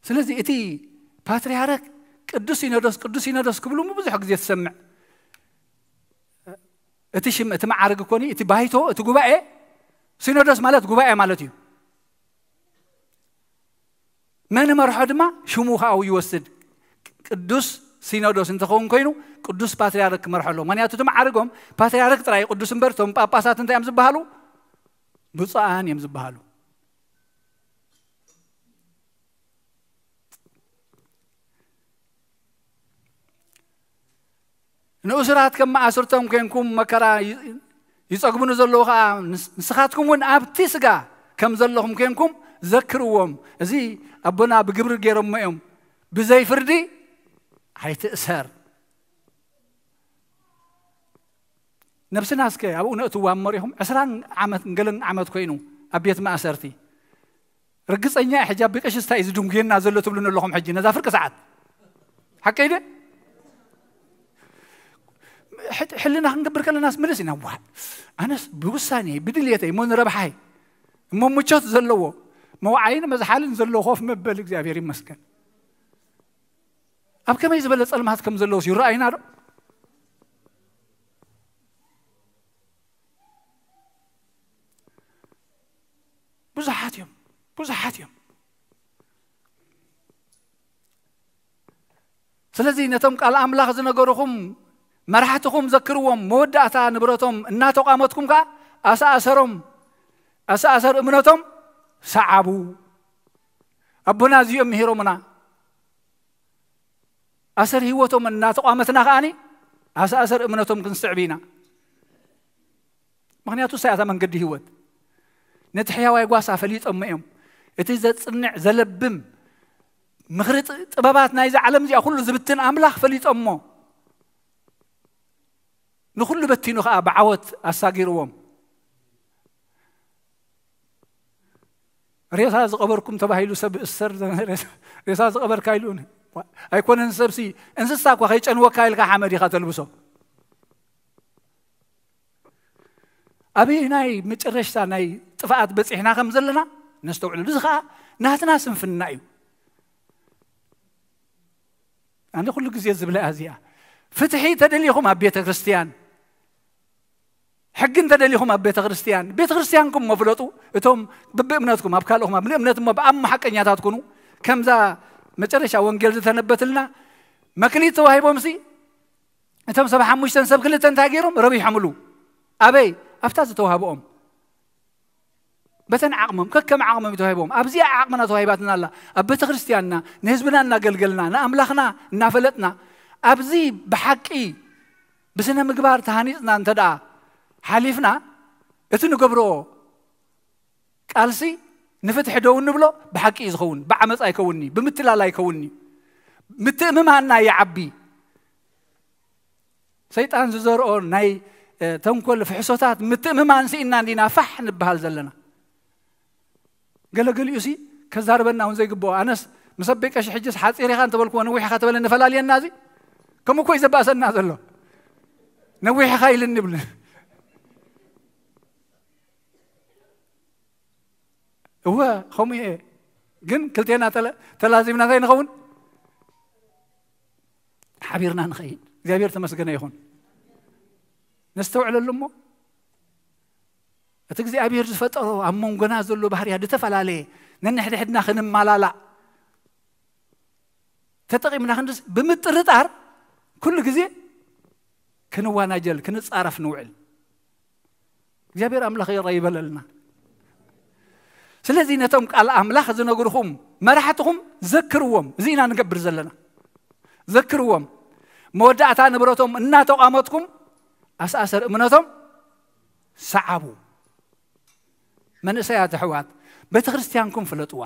ስለዚ እቲ ፓትርያርክ ቅዱስ ሲኖዶስ፣ ቅዱስ ሲኖዶስ ክብሉ ብዙሕ ግዜ ትሰምዕ። እቲ ሽም፣ እቲ መዓርግ እኮ፣ እቲ ባይቶ፣ እቲ ጉባኤ፣ ሲኖዶስ ማለት ጉባኤ ማለት እዩ። መን መርሖ ድማ ሽሙ ከኣ ይወስድ። ቅዱስ ሲኖዶስ እንተኸውን ኮይኑ ቅዱስ ፓትርያርክ ክመርሖ ኣለዎ። ምኽንያቱ እቲ መዓርጎም ፓትርያርክ ጥራይ እዩ ቅዱስ እምበር እቶም ጳጳሳት እንታይ እዮም ዝበሃሉ? ብፁዓን እዮም ዝበሃሉ። ንእሱራት ከም መኣስርቶም ኴንኩም መከራ ይ-፣ ይጸግሙ ንዘለዉ ኸኣ ንስ-፣ ንስኻትኩም እውን ኣብቲ ስጋ ከም ዘለኹም ኴንኩም ዘክርዎም። እዚ ኣቦና ብግብሪ ገይሮሞ እዮም። ብዘይ ፍርዲ ኣይትእሰር። ነብስና እስከ ኣብኡ ነእትዋ እሞ ሪኹም ዕስራን ዓመት ገለን ዓመት ኮይኑ ኣብ ቤት ማእሰርቲ። ርግጸኛ እየ ሕጂ ኣብ ቀሽስታ እዩ ዝድንጉየና ዘሎ ትብሉኒ ኣለኹም ሕጂ ነዛ ፍርቂ ሰዓት። ሓቀይ ደ? ሕት-፣ ሕልና ክንገብር ከለናስ ምልስ ኢና። ዋ፣ ኣነስ ብውሳኔ፣ ብድልየተይ፣ እሞ ንረብሓይ፣ እሞ ምቾት ዘለዎ፣ መውዓይን መዝሓልን ዘለዎ ኮፍ መበል እግዚኣብሔር ይመስገን። ኣብ ከመይ ዝበለ ጸልማት ከም ዘለውስ ይረኣይና ዶ? ብዙሓት እዮም፣ ብዙሓት እዮም። ስለዚ ነቶም ቃል ኣምላኽ ዝነገርኹም መራሕትኹም ዘክርዎም፣ መወዳእታ ንብረቶም እናተቋመትኩም ከኣ ኣሰኣሰሮም፣ ኣሰኣሰር እምነቶም ሰዓቡ። ኣቦና እዚኦም ምሂሮምና። ኣሰር ህይወቶም እናተቋመትና ከኣኒ ኣሰኣሰር እምነቶም ክንስዕብ ኢና። ምኽንያቱ እሳ እያ እታ መንገዲ ህይወት። ነቲ ሕያዋይ ጓሳ ፈሊጦሞ እዮም። እቲ ዘጽንዕ፣ ዘለብም፣ ምኽሪ ጥ-፣ ጥበባት ናይዛ ዓለም እዚኣ ኩሉ ዝብትን ኣምላኽ ፈሊጦሞ። ንኹሉ በቲኑ ኸኣ ብዓወት ኣሳጊርዎም። ሬሳ ዝቐበርኩም ተባሂሉ ሰብ እሰር፣ ሬሳ፣ ሬሳ ዝቐበርካ ኢሉ፣ ኣይኮነን ሰብሲ፣ እንስሳ እኳ ከይጨንወካ ኢልካ ሓመድ ኢኻ ተልብሶ። ኣበይ ናይ መጨረሽታ ናይ ጥፍኣት በጺሕና ከም ዘለና ነስተውዕሉ። እዚ ኸኣ ናትና ስንፍና እዩ። ኣነ ኩሉ ግዜ ዝብላ እዚኣ፣ ፍትሒ ተደሊኹም ኣብ ቤተ ክርስቲያን፣ ሕጊ እንተደሊኹም ኣብ ቤተ ክርስቲያን፣ ቤተ ክርስቲያንኩም መፍለጡ፣ እቶም ብብእምነትኩም ኣብ ካልኦኹም ኣብ እምነት እሞ ብኣም ሓቀኛታት ኩኑ። ከምዛ መጨረሻ ወንጌል ዝተነበትልና መክሊት ተዋሂቦምሲ እቶም ሰብዓ ሓሙሽተን ሰብ ክልተ እንታይ ገይሮም ረቢሖምሉ? ኣበይ? ኣብታ ዝተዋህብኦም። በተን ዓቕሞም፣ ከከም ዓቕሞም ተዋሂቦም። ኣብዚኣ ዓቕምና ተዋሂባትና ኣላ። ኣብ ቤተ ክርስቲያንና ንህዝብና እናገልገልና፣ ንኣምላኽና እናፈለጥና፣ ኣብዚ ብሓቂ ብስነ ምግባር ተሃኒጽና እንተ ደኣ ሓሊፍና፣ እቲ ንገብሮ ቃልሲ ንፍትሒ ደው እንብሎ ብሓቂ እዩ ዝኸውን። ብዓመፅ ኣይከውንኒ፣ ብምትላል ኣይከውንኒ። ምትእምማንና ይዓቢ። ሰይጣን ዝዘርኦ ናይ፣ እ፣ ተንኮል ፍሕሶታት ምትእምማን ስኢና እንዲና ፋሕ ንበሃል ዘለና። ገለገሊኡ ሲ ከዛርበና እውን ዘይግብኦ። ኣነስ ምስ ኣቦይ ቀሺ ሕጅስ ሓፂር ኢኻ እንተበልክዎ ነዊሕ ኢኻ ተበለ ንፈላልየና። እዚ ከምኡ እኮ እዩ ዘባእሰና ዘሎ። ነዊሕ ኢኻ ኢልኒ ይብል። እወ፣ ከምኡ እየ። ግን ክልቴና ተላ-፣ ተላዚምና እንታይ ንኸውን? ሓቢርና ንኸይድ። እግዚኣብሔር ተመስገነ ይኹን። ነስተውዕለሉ እሞ፣ እቲ እግዚኣብሔር ዝፈጠሮ ኣብ መንጎና ዘሎ ባህርያት ዝተፈላለየ፣ ነንሕድሕድና ክንማላላእ ተጠቒምና ክንድስ፣ ብምጥርጣር ኩሉ ግዜ ክንዋናጀል፣ ክንጻረፍ ንውዕል። እግዚኣብሔር ኣምላኽ ይቕረ ይበለልና። ስለዚ ነቶም ቃል ኣምላኽ ዝነግርኹም መራሕትኹም ዘክርዎም። እዚ ኢና ንገብር ዘለና። ዘክርዎም። መወዳእታ ንብረቶም እናተቋመትኩም ኣስኣሰር እምነቶም ሰዓቡ። መንእሰያት ኣሕዋት፣ ቤተ ክርስቲያንኩም ፍለጥዋ።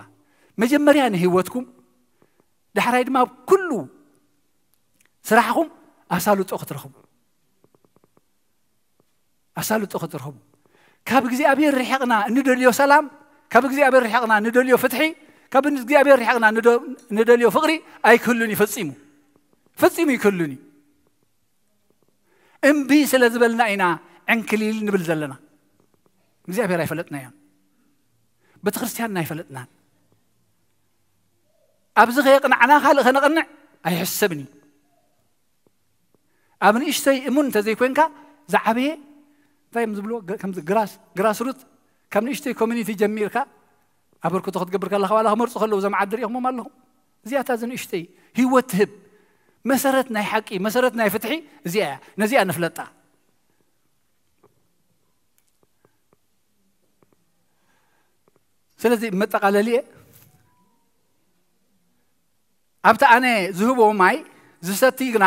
መጀመርያ ንህይወትኩም፣ ዳሕራይ ድማ ኣብ ኩሉ ስራሕኹም ኣሳልጦ ክትረኽቡ። ኣሳልጦ ክትረኽቡ። ካብ እግዚኣብሔር ርሒቕና እንደልዮ ሰላም፣ ካብ እግዚኣብሔር ርሒቕና እንደልዮ ፍትሒ፣ ካብ እግዚኣብሔር ርሒቕና ንደ-፣ እንደልዮ ፍቕሪ ኣይክህሉን እዩ ፈጺሙ። ፈጺሙ ኣይክህሉን እዩ። እምቢ ስለ ዝበልና ኢና ዕንክሊል ንብል ዘለና። እግዚኣብሔር ኣይፈለጥናዮን። ቤተ ክርስቲያንና ኣይፈለጥናን። ኣብዚ ከየቕናዕና ካልእ ከነቕንዕ ኣይሕሰብን እዩ። ኣብ ንእሽተይ እሙን እንተዘይኮይንካ ዝዓበየ እንታይ እዮም ዝብልዎ? ገ-፣ ከምዚ ግራስ፣ ግራስ ሩት ካብ ንእሽተይ ኮሚኒቲ ጀሚርካ ኣበርክቶ ክትገብር ከለኻ ዋላ ክመርጹ ከለዉ እዞም ዓዲ ሪኢኹሞም ኣለኹም። እዚኣታ እዚ ንእሽተይ ህይወት ትህብ መሰረት ናይ ሓቂ፣ መሰረት ናይ ፍትሒ እዚኣ እያ። ነዚኣ ንፍለጣ። ስለዚ መጠቓለሊ እየ። ኣብቲ ኣነ ዝህቦ ማይ ዝሰቲ ግና፣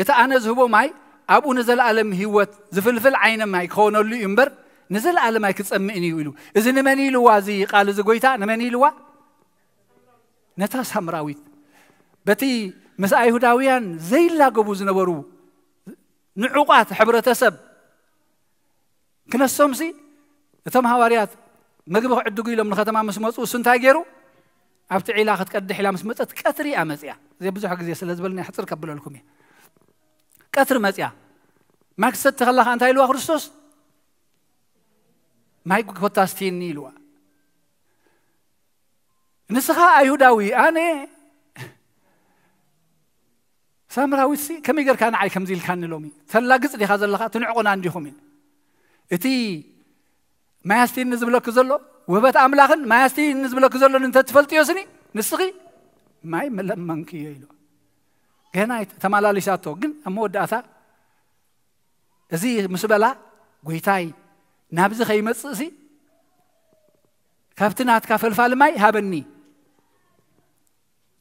እቲ ኣነ ዝህቦ ማይ ኣብኡ ንዘለኣለም ህይወት ዝፍልፍል ዓይኒ ማይ ክኾነሉ እዩ እምበር፣ ንዘለኣለም ኣይክጸምእን እዩ ኢሉ። እዚ ንመን ኢልዋ? እዚ ቃል እዚ ጎይታ ንመን ኢልዋ? ነታ ሳምራዊት። በቲ ምስ ኣይሁዳውያን ዘይላገቡ ዝነበሩ ንዑቓት ሕብረተሰብ ክነሶምሲ፣ እቶም ሃዋርያት መግቢ ክዕድጉ ኢሎም ንከተማ ምስ መጹ፣ እሱ እንታይ ገይሩ? ኣብቲ ዒላ ክትቀድሕ ኢላ ምስ መጸት፣ ቀትሪ እያ መጽያ። እዚ ብዙሕ ግዜ ስለ ዝበልና ሕጽር ከብለልኩም እየ። ቀትሪ መጽያ። ማይ ክትሰቲ ከለኻ እንታይ ኢልዋ ክርስቶስ? ማይ ኮታ ስቲኒ ኢልዋ። ንስኻ ኣይሁዳዊ፣ ኣነ ሳምራዊትሲ ከመይ ጌርካ ንዓይ ከምዚ ኢልካኒ ሎሚ? ተላግጽ ዲኻ ዘለኻ? ትንዕቑና እንዲኹም ኢሉ። እቲ ማይ ኣስቲኒ ዝብለኪ ዘሎ ውህበት ኣምላኽን ማይ ኣስትይኒ ዝብለኪ ዘሎን እንተትፈልጥዮ ስኒ ንስኺ ማይ ምለመንክዮ ኢሉ። ገና ተመላሊሳቶ። ግን ኣብ መወዳእታ እዚ ምስ በላ፣ ጎይታይ ናብዚ ከይመጽእሲ ካብቲ ናትካ ፈልፋሊ ማይ ሃበኒ፣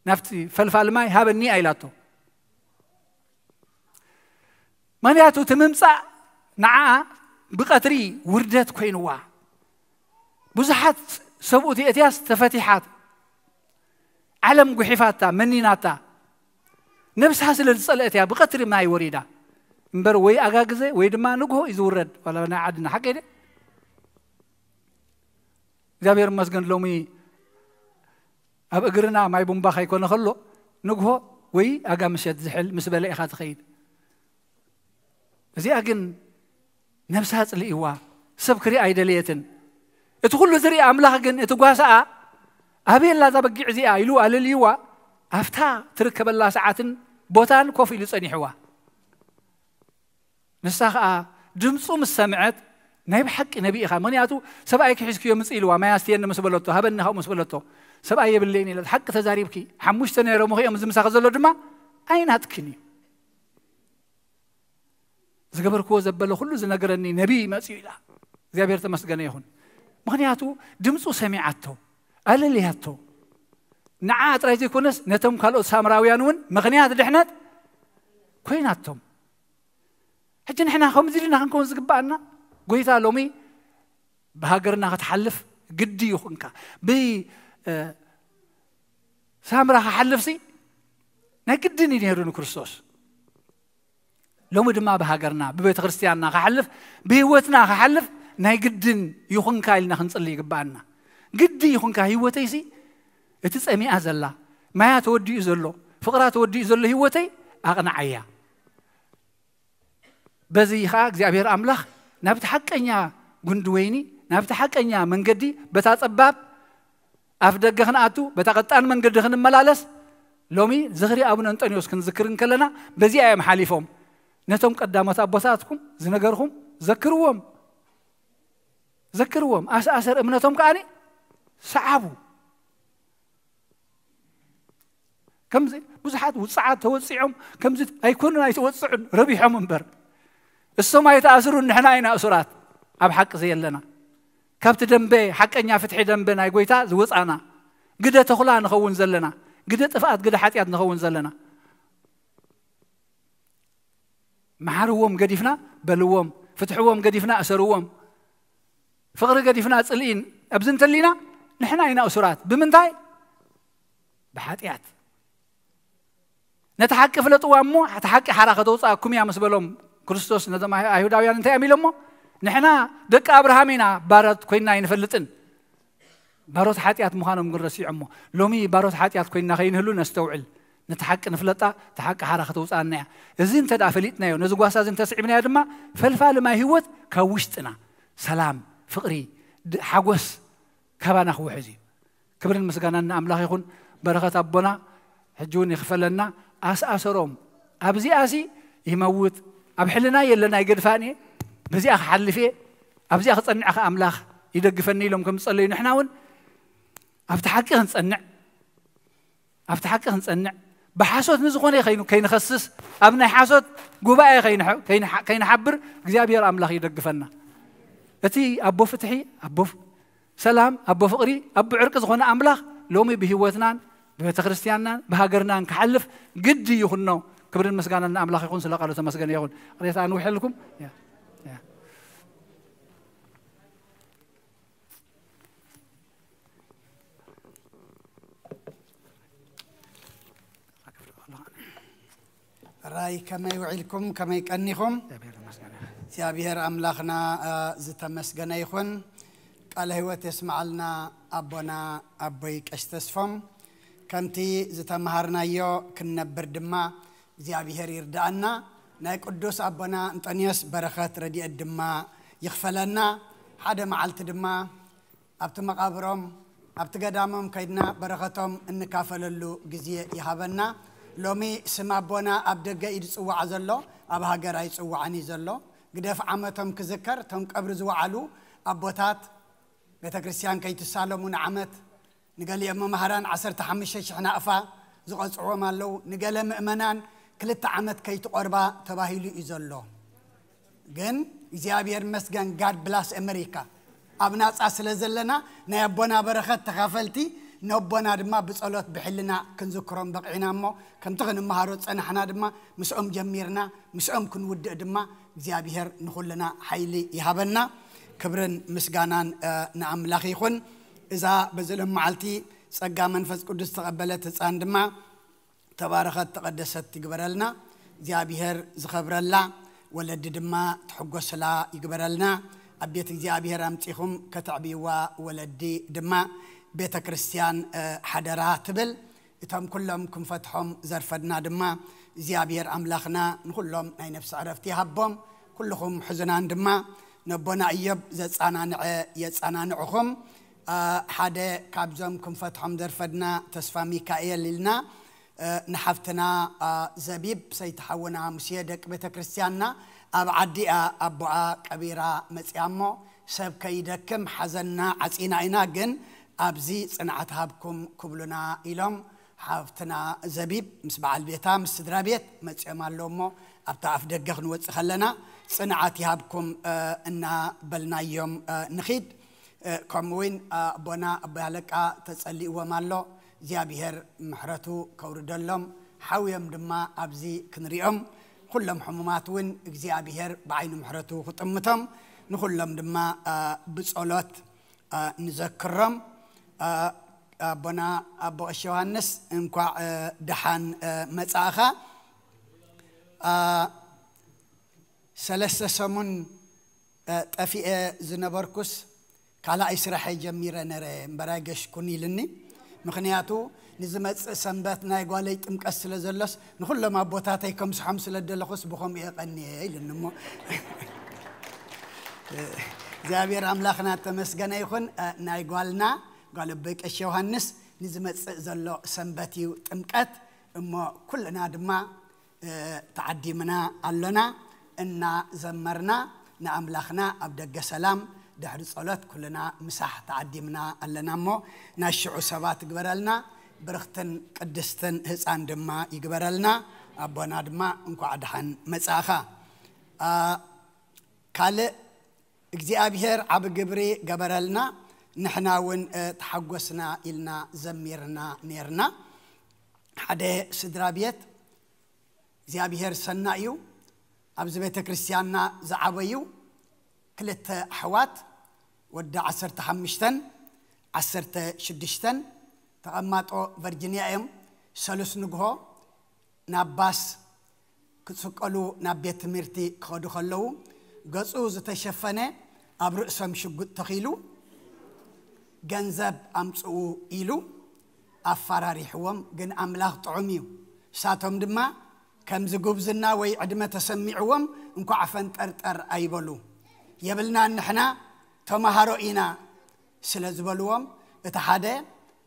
ናብቲ ፈልፋሊ ማይ ሃበኒ ኣይላቶ። ምኽንያቱ እቲ ምምጻእ ንዓኣ ብቐትሪ ውርደት ኮይንዋ። ብዙሓት ሰብኡት የእትያስ ተፈቲሓት፣ ዓለም ጉሒፋታ መኒናታ። ነብሳ ስለ ዝጸልአት እያ ብቐትሪ ማይ ወሪዳ እምበር፣ ወይ ኣጋግዘ ወይ ድማ ንግሆ እዩ ዝውረድ። ዋላ ናይ ዓድና ሓቂ ደ እግዚኣብሔር መስገን ሎሚ ኣብ እግርና ማይ ቡምባ ከይኮነ ከሎ ንግሆ ወይ ኣጋ ምሸት ዝሕል ምስ በለ ኢኻ ትኸይድ። እዚኣ ግን ነብሳ ጽልእዋ ሰብ ክርኢ ኣይደለየትን። እቲ ኩሉ ዝርኢ ኣምላኽ ግን እቲ ጓሳኣ ኣበየላ እዛ በጊዕ እዚኣ ኢሉ ኣለልይዋ ኣብታ ትርከበላ ሰዓትን ቦታን ኮፍ ኢሉ ጸኒሕዋ። ንሳ ኸኣ ድምፁ ምስ ሰምዐት ናይ ብሓቂ ነቢ ኢኻ፣ ምኽንያቱ ሰብኣይ ክሒዝክዮ ምጽእ ኢልዋ፣ ማይ ኣስትየኒ ምስ በለቶ፣ ሃበኒ ካብኡ ምስ በለቶ፣ ሰብኣይ የብለይን ኢለት። ሓቂ ተዛሪብኪ፣ ሓሙሽተ ነይሮም፣ እኺኦም እዚ ምሳኺ ዘሎ ድማ ኣይናትክን እዩ። ዝገበርክዎ ዘበለ ኩሉ ዝነገረኒ ነቢይ መጽዩ ኢላ። እግዚኣብሔር ተመስገነ ይኹን። ምኽንያቱ ድምፁ ሰሚዓቶ፣ ኣለልያቶ። ንዓ ጥራይ ዘይኮነስ ነቶም ካልኦት ሳምራውያን እውን ምኽንያት ድሕነት ኮይናቶም። ሕጂ ንሕና ከምዚ ድና ክንከውን ዝግባኣና? ጎይታ ሎሚ ብሃገርና ክትሓልፍ ግዲ ይኹንካ። ብሳምራ ክሓልፍሲ ናይ ግድን እዩ ነይሩ ንክርስቶስ። ሎሚ ድማ ብሃገርና ብቤተ ክርስቲያንና ክሓልፍ ብህይወትና ክሓልፍ ናይ ግድን ይኹንካ ኢልና ክንጽሊ ይግባኣና። ግዲ ይኹንካ ህይወተይሲ እቲ ጸሚኣ ዘላ ማያ ተወዲኡ ዘሎ ፍቕራ ተወዲኡ ዘሎ ህይወተይ ኣቕንዓያ። በዚ ኸዓ እግዚኣብሔር ኣምላኽ ናብቲ ሓቀኛ ጉንዲ ወይኒ ናብቲ ሓቀኛ መንገዲ በታ ጸባብ ኣፍ ደገ ክንኣቱ በታ ቀጣን መንገዲ ክንመላለስ ሎሚ ዝኽሪ ኣቡነ እንጠንዮስ ክንዝክር እንከለና በዚኣ እዮም ሓሊፎም። ነቶም ቀዳሞት ኣቦታትኩም ዝነገርኹም ዘክርዎም፣ ዘክርዎም። ኣስኣሰር እምነቶም ከዓኒ ሰዓቡ። ከምዚ ብዙሓት ውፅዓት ተወፂዖም ከምዚ ኣይኮኑን ኣይተወፅዑን ረቢሖም እምበር እሶም ኣይተኣስሩን ንሕና ኢና እሱራት ኣብ ሓቂ ዘየለና ካብቲ ደንበ ሓቀኛ ፍትሒ ደንበ ናይ ጎይታ ዝወፃና ግደ ተኹላ ንኸውን ዘለና ግደ ጥፍኣት ግደ ሓጢኣት ንኸውን ዘለና መሓርዎም ገዲፍና በልዎም ፍትሕዎም ገዲፍና እሰርዎም ፍቕሪ ገዲፍና ጽልኢን ኣብዚ እንተሊና ንሕና ኢና እሱራት ብምንታይ ብሓጢኣት ነቲ ሓቂ ፍለጥዋ እሞ እቲ ሓቂ ሓራ ከተውፅኣኩም እያ ምስ በሎም ክርስቶስ ነቶም ኣይሁዳውያን እንታይ እዮም ኢሎሞ ንሕና ደቂ ኣብርሃም ኢና ባሮት ኮይና ኣይንፈልጥን ባሮት ሓጢኣት ምዃኖም ግን ረሲዖሞ ሎሚ ባሮት ሓጢኣት ኮይና ከይንህሉ ነስተውዕል ነቲ ሓቂ ንፍለጣ እቲ ሓቂ ሓራ ከተውፅኣና እያ እዚ እንተ ደኣ ፈሊጥናዮ ነዚ ጓሳ እዚ እንተስዒብናዮ ድማ ፈልፋሊ ማይ ህይወት ካብ ውሽጥና ሰላም ፍቕሪ ሓጎስ ካባና ክውሕዝ እዩ ክብርን ምስጋናን ንኣምላኽ ይኹን በረኸት ኣቦና ሕጂ እውን ይኽፈለና ኣስኣሰሮም ኣብዚኣሲ ይመውት ኣብ ሕልና የለን ኣይገድፋን እየ በዚኣ ክሓልፍ እየ ኣብዚኣ ክጸንዕ ከ ኣምላኽ ይደግፈኒ ኢሎም ከም ዝጸለዩ ንሕና እውን ኣብቲ ሓቂ ክንጸንዕ ኣብቲ ሓቂ ክንጸንዕ ብሓሶት ንዝኾነ ከይንኸስስ ኣብ ናይ ሓሶት ጉባኤ ከይንሓብር እግዚኣብሔር ኣምላኽ ይደግፈና እቲ ኣቦ ፍትሒ ኣቦ ሰላም ኣቦ ፍቕሪ ኣቦ ዕርቂ ዝኾነ ኣምላኽ ሎሚ ብህይወትናን ብቤተ ክርስቲያንናን ብሃገርናን ክሓልፍ ግዲ ይኹኖ ክብርን ምስጋናን ንኣምላኽ ይኹን ስለ ቃሉ ተመስገነ ይኹን ሬታ ንውሕልኩም ራይ ከመይ ውዒልኩም ከመይ ቀኒኹም እግዚኣብሔር ኣምላኽና ዝተመስገነ ይኹን ቃለ ህይወት የስምዓልና ኣቦና ኣቦይ ቀሽ ተስፎም ከምቲ ዝተምሃርናዮ ክንነብር ድማ እግዚኣብሔር ይርዳኣና ናይ ቅዱስ ኣቦና እንጠንዮስ በረኸት ረድኤት ድማ ይኽፈለና ሓደ መዓልቲ ድማ ኣብቲ መቓብሮም ኣብቲ ገዳሞም ከይድና በረኸቶም እንካፈለሉ ግዜ ይሃበና። ሎሚ ስም ኣቦና ኣብ ደገ እዩ ዝጽዋዕ ዘሎ፣ ኣብ ሃገር ኣይጽዋዕን እዩ ዘሎ። ግደፍ ዓመቶም ክዝከር፣ እቶም ቀብሪ ዝወዓሉ ኣቦታት ቤተ ክርስቲያን ከይትሳለሙ ንዓመት፣ ንገሊኦም መማህራን ዓሰርተ ሓሙሽተ ሽሕ ናቕፋ ዝቐጽዕዎም ኣለዉ። ንገለ ምእመናን ክልተ ዓመት ከይትቖርባ ተባሂሉ እዩ ዘሎ። ግን እግዚኣብሔር መስገን፣ ጋድ ብላስ ኣመሪካ፣ ኣብ ናጻ ስለ ዘለና ናይ ኣቦና በረኸት ተኻፈልቲ፣ ነቦና ድማ ብጸሎት ብሕልና ክንዝክሮም በቕዕና እሞ፣ ከምቲ ክንመሃሮ ጸናሕና ድማ ምስኦም ጀሚርና ምስኦም ክንውድእ ድማ እግዚኣብሔር ንኹልና ሓይሊ ይሃበና። ክብርን ምስጋናን ንኣምላኽ ይኹን። እዛ በዚ ሎም መዓልቲ ጸጋ መንፈስ ቅዱስ ተቐበለት ህፃን ድማ ተባረኸት ተቐደሰት ይግበረልና። እግዚኣብሔር ዝኸብረላ ወለዲ ድማ ትሕጎስላ ይግበረልና። ኣብ ቤት እግዚኣብሔር ኣምጺኹም ከተዕብይዋ ወለዲ ድማ ቤተ ክርስቲያን ሓደራ ትብል። እቶም ኩሎም ክንፈትሖም ዘርፈድና ድማ እግዚኣብሔር ኣምላኽና ንኹሎም ናይ ነፍሲ ዕረፍቲ ይሃቦም። ኩልኹም ሕዙናን ድማ ነቦና እዮብ ዘጻናንዐ የጻናንዕኹም። ሓደ ካብዞም ክንፈትሖም ዘርፈድና ተስፋ ሚካኤል ኢልና ንሓፍትና ዘቢብ ሰይቲ ሓውና ሙሴ ደቂ ቤተ ክርስቲያንና ኣብ ዓዲኣ ኣቦኣ ቀቢራ መፅያ እሞ ሰብ ከይደክም ሓዘንና ዓፂና ኢና፣ ግን ኣብዚ ፅንዓት ሃብኩም ክብሉና ኢሎም ሓፍትና ዘቢብ ምስ በዓል ቤታ ምስ ስድራ ቤት መፅኦም ኣለዉ እሞ ኣብታ ኣፍ ደገ ክንወፅእ ከለና ፅንዓት ይሃብኩም እናበልናዮም ንኺድ። ከምኡ እውን ኣቦና ኣቦይ ኣለቃ ተጸሊእዎም ኣሎ። እግዚኣብሔር ምሕረቱ ከውርደሎም፣ ሓውዮም ድማ ኣብዚ ክንሪኦም። ኩሎም ሕሙማት እውን እግዚኣብሔር ብዓይኒ ምሕረቱ ክጥምቶም፣ ንኹሎም ድማ ብጸሎት ንዘክሮም። ኣቦና ኣቦ ቀሺ ዮሃንስ እንኳዕ ደሓን መጻእኻ። ሰለስተ ሰሙን ጠፊኤ ዝነበርኩስ ካልኣይ ስራሐይ ጀሚረ ነረ እምበራይ ገሽኩን ኢልኒ። ምኽንያቱ ንዝመጽእ ሰንበት ናይ ጓለይ ጥምቀት ስለ ዘሎስ ንኹሎም ኣቦታተይ ከምስሖም ስለ ደለኹስ ብኸምኡ እየ ቀንየ ኢልኒ እሞ እግዚኣብሔር ኣምላኽና ተመስገነ ይኹን። ናይ ጓልና ጓል ኣቦይ ቀሺ ዮሃንስ ንዝመጽእ ዘሎ ሰንበት እዩ ጥምቀት እሞ ኩልና ድማ ተዓዲምና ኣሎና። እናዘመርና ንኣምላኽና ኣብ ደገ ሰላም ድሕሪ ጸሎት ኩልና ምሳሕ ተዓዲምና ኣለና እሞ ናይ ሽዑ ሰባት ይግበረልና። ብርኽትን ቅድስትን ህፃን ድማ ይግበረልና። ኣቦና ድማ እንኳዕ ደሓን መጻእኻ። ካልእ እግዚኣብሔር ዓቢ ግብሪ ገበረልና። ንሕና እውን ተሓጎስና ኢልና ዘሚርና ነርና። ሓደ ስድራ ቤት እግዚኣብሔር ሰና እዩ። ኣብዚ ቤተ ክርስቲያንና ዝዓበዩ ክልተ ኣሕዋት ወዲ ዓሰርተ ሓሙሽተን ዓሰርተ ሽዱሽተን ተቐማጦ ቨርጂኒያ እዮም። ሰሉስ ንግሆ ናብ ባስ ክጽቀሉ ናብ ቤት ትምህርቲ ክኸዱ ከለዉ ገጹ ዝተሸፈነ ኣብ ርእሶም ሽጉጥ ተኺሉ ገንዘብ ኣምጽኡ ኢሉ ኣፋራሪሕዎም። ግን ኣምላኽ ጥዑም እዩ። እሳቶም ድማ ከምዚ ጉብዝና ወይ ዕድመ ተሰሚዕዎም እንኳዕ ፈንጠርጠር ኣይበሉ። የብልናን ንሕና ተማሃሮ ኢና ስለ ዝበልዎም እቲ ሓደ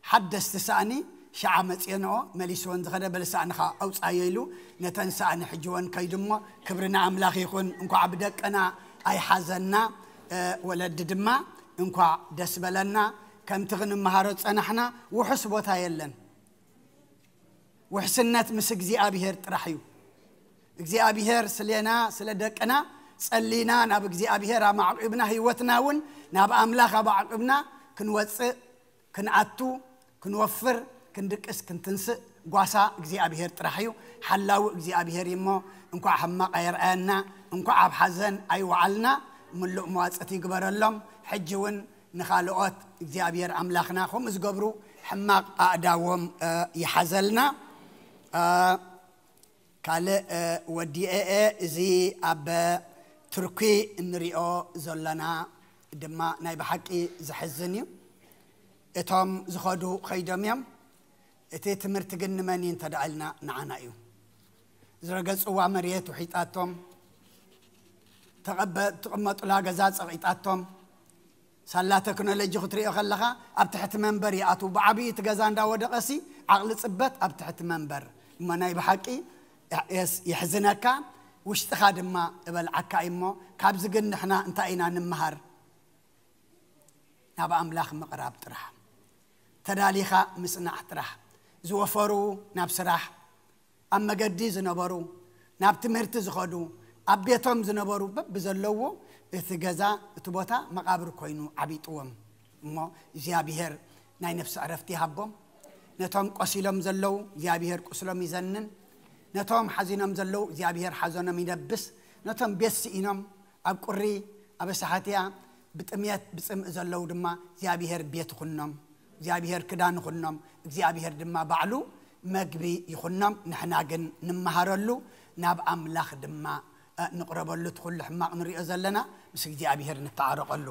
ሓደስቲ ሳእኒ ሸዓ መፅኦንኦ መሊስወን ዝኸደ በለ ሳእንኻ ኣውፃዮ ኢሉ ነተን ሳእኒ ሕጅወን ከይዱ እሞ ክብሪ ንኣምላኽ ይኹን። እንኳዕ ብደቅና ኣይሓዘና። ወለዲ ድማ እንኳዕ ደስ በለና። ከምቲ ክንመሃሮ ዝፀናሕና ውሑስ ቦታ የለን። ውሕስነት ምስ እግዚኣብሔር ጥራሕ እዩ። እግዚኣብሔር ስሌና ስለ ደቅና ጸሊና ናብ እግዚኣብሔር ኣማዕቂብና ህይወትና እውን ናብ ኣምላኽ ኣማዕቂብና ክንወፅእ ክንኣቱ ክንወፍር ክንድቅስ ክንትንስእ ጓሳ እግዚኣብሔር ጥራሕ እዩ። ሓላዊ እግዚኣብሔር እዩ እሞ እንኳዕ ሕማቕ ኣየርኣየና፣ እንኳዕ ኣብ ሓዘን ኣይወዓልና። ምሉእ መዋፅእቲ ይግበረሎም። ሕጂ እውን ንኻልኦት እግዚኣብሔር ኣምላኽና ከምኡ ዝገብሩ ሕማቕ ኣእዳዎም ይሓዘልና። ካልእ ወዲኤ እዚ ኣብ ቱርኪ እንሪኦ ዘለና ድማ ናይ ብሓቂ ዘሕዝን እዩ። እቶም ዝኸዱ ኸይዶም እዮም። እቲ ትምህርቲ ግን ንመን እዩ እንተ ደኣ ኢልና ንዓና እዩ። ዝረገጽዋ መሬት ውሒጣቶም፣ ተቐበ- ትቕመጡላ ገዛ ጸቒጣቶም። ሳላ ቴክኖሎጂ ክትሪኦ ከለኻ ኣብ ትሕቲ መንበር ይኣትዉ። ብዓብዪ እቲ ገዛ እንዳወደቐሲ ዓቕሊ ጽበት ኣብ ትሕቲ መንበር። እሞ ናይ ብሓቂ የስ- የሕዝነካ፣ ውሽጥኻ ድማ እበልዓካ እዩ። እሞ ካብዚ ግን ንሕና እንታይ ኢና ንምሃር? ናብ ኣምላኽ ምቕራብ ጥራሕ። ተዳሊኻ ምጽናሕ ጥራሕ። ዝወፈሩ ናብ ስራሕ፣ ኣብ መገዲ ዝነበሩ፣ ናብ ትምህርቲ ዝኸዱ፣ ኣብ ቤቶም ዝነበሩ በብዘለዎ እቲ ገዛ፣ እቲ ቦታ መቓብር ኮይኑ ዓቢጥዎም። እሞ እግዚኣብሔር ናይ ነፍሲ ዕረፍቲ ይሃቦም። ነቶም ቆሲሎም ዘለዉ እግዚኣብሔር ቁስሎም ይዘንን። ነቶም ሓዚኖም ዘለዉ እግዚኣብሔር ሓዘኖም ይደብስ። ነቶም ቤት ስኢኖም ኣብ ቁሪ፣ ኣብ ኣሳሓትያ፣ ብጥምየት፣ ብጽምእ ዘለዉ ድማ እግዚኣብሔር ቤት ይኹኖም። እግዚኣብሔር ክዳን ይኹኖም። እግዚኣብሔር ድማ ባዕሉ መግቢ ይኹኖም። ንሕና ግን ንመሃረሉ፣ ናብ ኣምላኽ ድማ፣ እ፣ ንቕረበሉ። እቲ ኩሉ ሕማቕ ንሪኦ ዘለና ምስ እግዚኣብሔር ንተዓረቐሉ።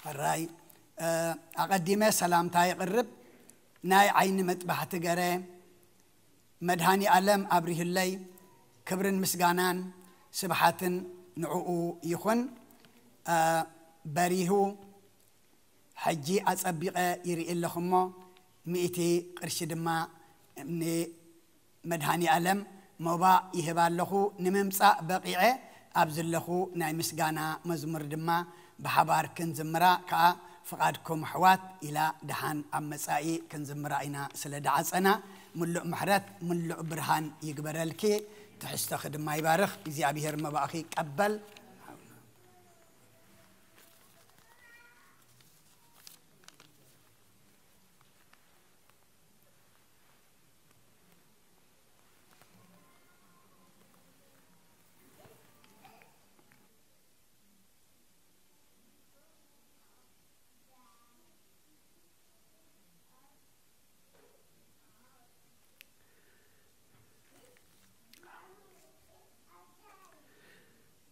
ሕራይ፣ እ፣ ኣቐዲመ ሰላምታ የቕርብ። ናይ ዓይኒ መጥባሕቲ ገረ መድሃኒ ኣለም ኣብሪሁለይ፣ ክብርን ምስጋናን ስብሓትን ንዕኡ ይኹን። እ፣ በሪሁ፣ ሕጂ ኣጸቢቐ ይርኢ ኣለኹ እሞ፣ ሚእቲ ቅርሺ ድማ ንመድሃኒ ኣለም ሞባእ ይህብ ኣለኹ። ንምምጻእ በቒዐ ኣብ ዘለኹ ናይ ምስጋና መዝሙር ድማ ብሓባር ክንዝምራ ከኣ ፍቓድኩም ኣሕዋት ኢላ፣ ደሓን ኣብ መጻኢ ክንዝምራ ኢና ስለ ደዓጸና፣ ምሉእ ምሕረት ምሉእ ብርሃን ይግበረልኪ። ትሕዝቶኺ ድማ ይባርኽ። እግዚኣብሔር መባእኺ ይቀበል።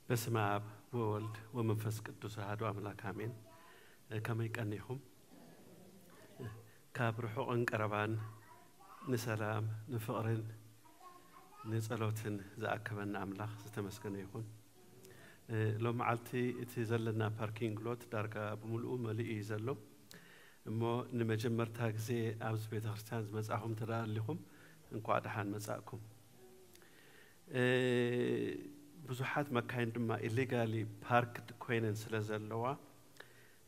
በስመ አብ ወወልድ ወመንፈስ ቅዱስ አሐዱ አምላክ አሜን። ከመይ ቀኒኹም? ካብ ርሑቕን ቀረባን ንሰላም፣ ንፍቕርን ንጸሎትን ዝኣከበና ኣምላኽ ዝተመስገነ ይኹን። እ፣ ሎም መዓልቲ እቲ ዘለና ፓርኪንግ ሎት ዳርጋ ብምልኡ መሊኡ እዩ ዘሎ። እሞ ንመጀመርታ ግዜ ኣብዚ ቤተ ክርስቲያን ዝመጻኹም እንተ ደኣ ኣሊኹም፣ እንኳዕ ደሓን መጻእኩም። እ፣ ብዙሓት መካይን ድማ ኢሊጋሊ ፓርክድ ኮይነን ስለ ዘለዋ፣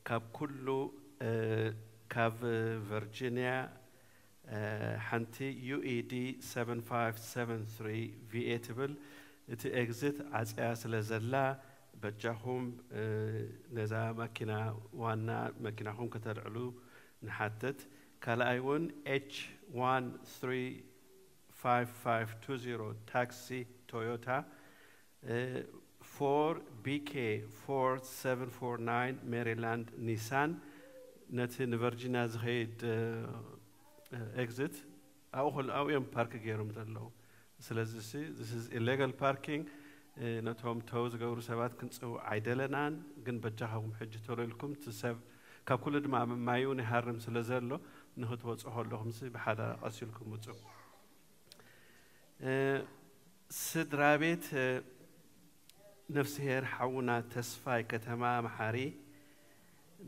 ካብ ኩሉ፣ እ፣ ካብ ቨርጂኒያ፣ እ፣ ሓንቲ ዩ ኢ ዲ ሰቨን ፋይቭ ሰቨን ትሪ ቪ ኤ ትብል፣ እቲ ኤግዚት ዓጽያ ስለ ዘላ፣ በጃኹም፣ እ፣ ነዛ መኪና ዋና መኪናኹም ከተልዕሉ ንሓትት። ካልኣይ እውን ኤች ዋን ትሪ ፋይቭ ፋይቭ ቱ ዚሮ ታክሲ ቶዮታ፣ እ፣ ፎር ቢ ኬ ፎር ሰቨን ፎር ናይን ሜሪላንድ ኒሳን፣ ነቲ ንቨርጂኒያ ዝኸይድ፣ እ፣ ኤግዚት ኣብኡ ከሎ ኣብኡ እዮም ፓርክ ገይሮም ዘለዉ። ስለዚ ሲ፣ this is illegal parking። እ፣ ነቶም ተው ዝገብሩ ሰባት ክንጽውዕ ኣይደለናን፣ ግን በጃኻኹም ሕጂ ቶሎ ኢልኩም እቲ ሰብ፣ ካብ ኩሉ ድማ ማይ እውን ይሃርም ስለ ዘሎ፣ ንኽትወጹ ከለኹም ሲ ብሓዳር ቀስ ኢልኩም ውጹ። እ፣ ስድራ ቤት፣ እ፣ ነፍስሄር ሓውና ተስፋይ ከተማ መሓሪ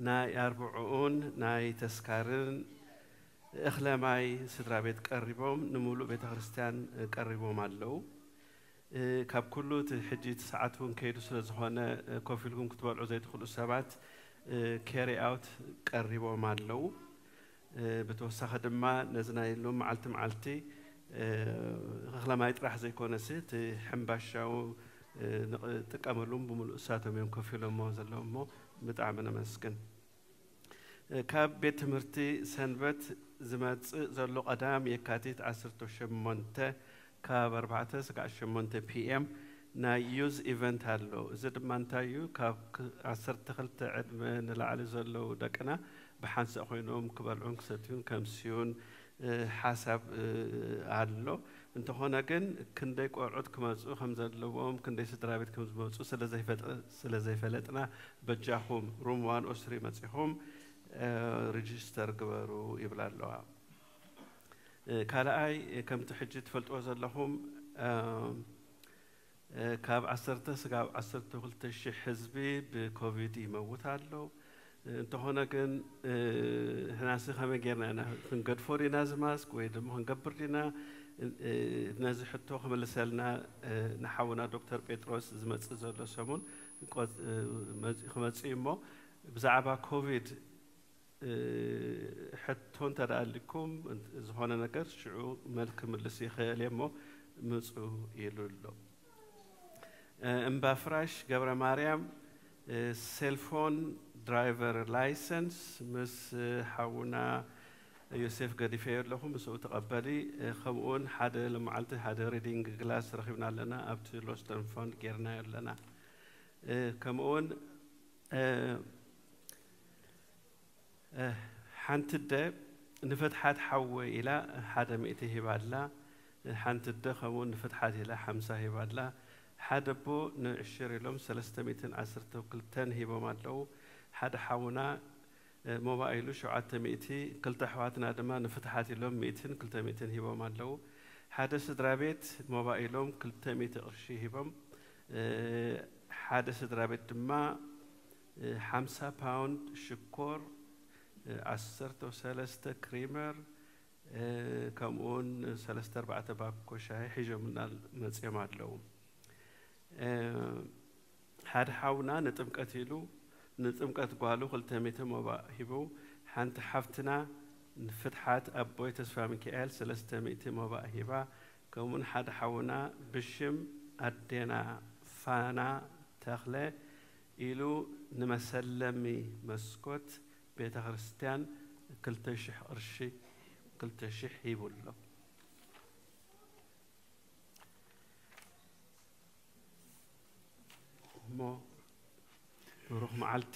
ናይ ኣርብዕኡን ናይ ተስካርን እኽለ ማይ ስድራ ቤት ቀሪቦም፣ ንምሉእ ቤተ ክርስቲያን ቀሪቦም ኣለዉ። እ፣ ካብ ኩሉ እቲ ሕጂ እቲ ሰዓት እውን ከይዱ ስለ ዝኾነ፣ እ፣ ኮፍ ኢልኩም ክትበልዑ ዘይትኽእሉ ሰባት፣ እ፣ ኬሪ ኣውት ቀሪቦም ኣለዉ። እ፣ ብተወሳኺ ድማ ነዚ ናይ ሎም መዓልቲ መዓልቲ፣ እ፣ እኽለ ማይ ጥራሕ ዘይኮነሲ፣ እቲ ሕምባሻ፣ እ፣ ንጥቀመሉም ብምሉእ እሳቶም እዮም ኮፍ ኢሎሞ ዘለዉ እሞ ብጣዕሚ ነመስግን። እ፣ ካብ ቤት ትምህርቲ ሰንበት ዝመጽእ ዘሎ ቀዳም የካቲት ዓሰርተ ሸሞንተ ካብ ኣርባዕተ ስጋዕ ሸሞንተ ፒ ኤም ናይ ዩዝ ኢቨንት ኣሎ። እዚ ድማ እንታይ እዩ? ካብ ክ-፣ ዓሰርተ ክልተ ዕድመ ንላዕሊ ዘለዉ ደቅና ብሓንሳእ ኮይኖም ክበልዑን ክሰትዩን ከምስዩን፣ እ፣ ሓሳብ፣ እ፣ ኣሎ። እንተኾነ ግን ክንደይ ቆልዑት ክመጹ ከም ዘለዎም፣ ክንደይ ስድራ ቤት ከም ዝመጹ ስለ ዘይፈጥ-፣ ስለ ዘይፈለጥና በጃኹም ሩም ዋን ኦ ስሪ መጺኹም፣ እ፣ ሬጂስተር ግበሩ ይብላ ኣለዋ። እ፣ ካልኣይ፣ እ፣ ከምቲ ሕጂ ትፈልጥዎ ዘለኹም፣ እ፣ እ፣ ካብ ዓሰርተ ስጋብ ዓሰርተ ክልተ ሺሕ ህዝቢ ብኮቪድ ይመውት ኣሎ። እንተኾነ ግን፣ እ፣ ንሕናሲ ከመይ ጌርና ኢና ክንገድፎ ዲና እዚ ማስክ ወይ ድማ ክንገብር ዲና? እ፣ ነዚ ሕቶ ክምልሰልና፣ እ፣ ንሓውና ዶክተር ጴጥሮስ ዝመጽእ ዘሎ ሰሙን ቆጽ-፣ እ፣ መጽ-፣ ክመጽእ እዩ እሞ ብዛዕባ ኮቪድ፣ እ፣ ሕቶ እንተ ደኣ ኣሊኩም፣ ዝኾነ ነገር ሽዑ መልክ ክምልስ ይኽእል እየ እሞ ምጹ ኢሉ ኣሎ። እ፣ እምባ ፍራሽ ገብረ ማርያም፣ እ፣ ሴልፎን ድራይቨር ላይሰንስ ምስ፣ እ፣ ሓውና ዮሴፍ ገዲፈዮ ኣለኹ፣ ምስኡ ተቐበሊ። እ፣ ከምኡውን ሓደ ለመዓልቲ ሓደ ሪዲንግ ግላስ ረኺብና ኣለና ኣብቲ ሎስት ኤንድ ፋውንድ ጌርናዮ ኣለና። እ፣ ከምኡውን፣ እ፣ እ፣ ሓንቲ ኣደ ንፍትሓት ሓወይ ኢላ ሓደ ሚእቲ ሂባ ኣላ። ሓንቲ ኣደ ከምኡ ንፍትሓት ኢላ ሓምሳ ሂባ ኣላ። ሓደ ኣቦ ንዕሽር ኢሎም ሰለስተ ሚእትን ዓሰርተ ክልተን ሂቦም ኣለዉ። ሓደ ሓውና፣ እ፣ ሞባይሉ ሸውዓተ ሚእቲ፣ ክልተ ኣሕዋትና ድማ ንፍትሓት ኢሎም ሚእትን ክልተ ሚእትን ሂቦም ኣለዉ። ሓደ ስድራ ቤት ሞባይሎም ክልተ ሚእቲ ቅርሺ ሂቦም፣ እ፣ ሓደ ስድራ ቤት ድማ፣ እ፣ ሓምሳ ፓውንድ ሽኮር፣ እ፣ ዓሰርተ ሰለስተ ክሪመር፣ እ፣ ከምኡውን ሰለስተ ኣርባዕተ ባኮ ሻሂ ሒዞምና መጺኦም ኣለዉ። እ፣ ሓደ ሓውና ንጥምቀት ኢሉ፣ ንጥምቀት ጓሉ ክልተ ሚእቲ ሞባእ ሂቡ፣ ሓንቲ ሓፍትና ንፍትሓት ኣቦይ ተስፋ ሚካኤል ሰለስተ ሚእቲ ሞባእ ሂባ፣ ከምኡውን ሓደ ሓውና ብሽም ኣዴና ፋና ተኽለ ኢሉ ንመሰለሚ መስኮት ቤተ ክርስቲያን ክልተ ሽሕ ቅርሺ፣ ክልተ ሽሕ ሂቡ ኣሎ። እሞ ብሩኽ መዓልቲ፣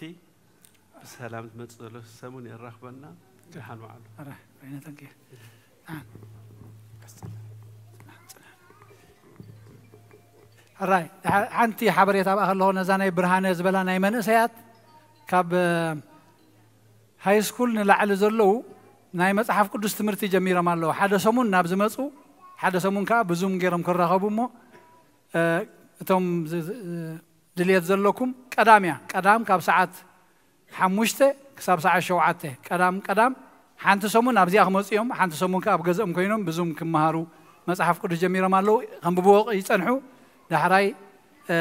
ብሰላም ዝመጽእ ዘሎ ሰሙን የራኽበና። ደሓን ዋዕሉ። ኣረ፣ ሬነ፣ ተንኪ። ደሓን። ሕራይ፣ ሓ-፣ ሓንቲ ሓበሬታ ኣብኣ ከለኹ፣ ነዛ ናይ ብርሃነ ዝበላ ናይ መንእሰያት ካብ፣ እ፣ ሃይ ስኩል ንላዕሊ ዘለዉ ናይ መጽሓፍ ቅዱስ ትምህርቲ ጀሚሮም ኣለዉ። ሓደ ሰሙን ናብ ዝመጹ፣ ሓደ ሰሙን ከኣ ብዙም ገይሮም ክራኸቡ እሞ፣ እ፣ እቶም ዝ-፣ ዝ-፣ ድልየት ዘለኩም ቀዳም እያ። ቀዳም ካብ ሰዓት ሓሙሽተ ክሳብ ሰዓት ሸውዓተ ቀዳም ቀዳም ሓንቲ ሰሙን ኣብዚኣ ክመጹ እዮም። ሓንቲ ሰሙን ከኣ ኣብ ገዝኦም ኮይኖም ብዙም ክመሃሩ መጽሓፍ ቅዱስ ጀሚሮም ኣለዉ። ከንብብዎ ይጸንሑ። ዳሕራይ፣ እ፣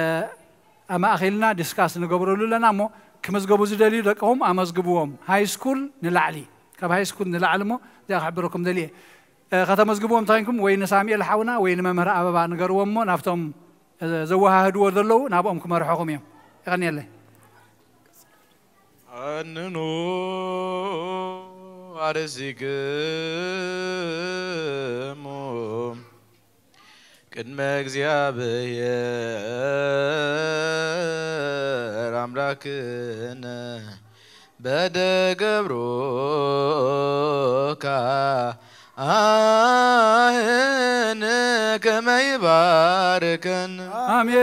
ኣማእኺልና ዲስካስ ንገብረሉ ኣለና እሞ ክምዝገቡ ዝደልዩ ደቅኹም ኣመዝግብዎም። ሃይ ስኩል ንላዕሊ፣ ካብ ሃይ ስኩል ንላዕሊ እሞ እዚኣ ክሕብረኩም ደልየ። እ፣ ከተመዝግብዎም እንተኾይንኩም ወይ ንሳሙኤል ሓውና ወይ ንመምህር ኣበባ ንገርዎም እሞ ናብቶም፣ እ፣ ዘወሃህድዎ ዘለዉ ናብኦም ክመርሑኹም እዮም። የቐንየለይ። ኣንኑ ኣርሲክሙ ቅድመ እግዚኣብሔር ኣምላክነ በደ ገብሩካ ኣህን ከመ ይባርከን። ኣሜን።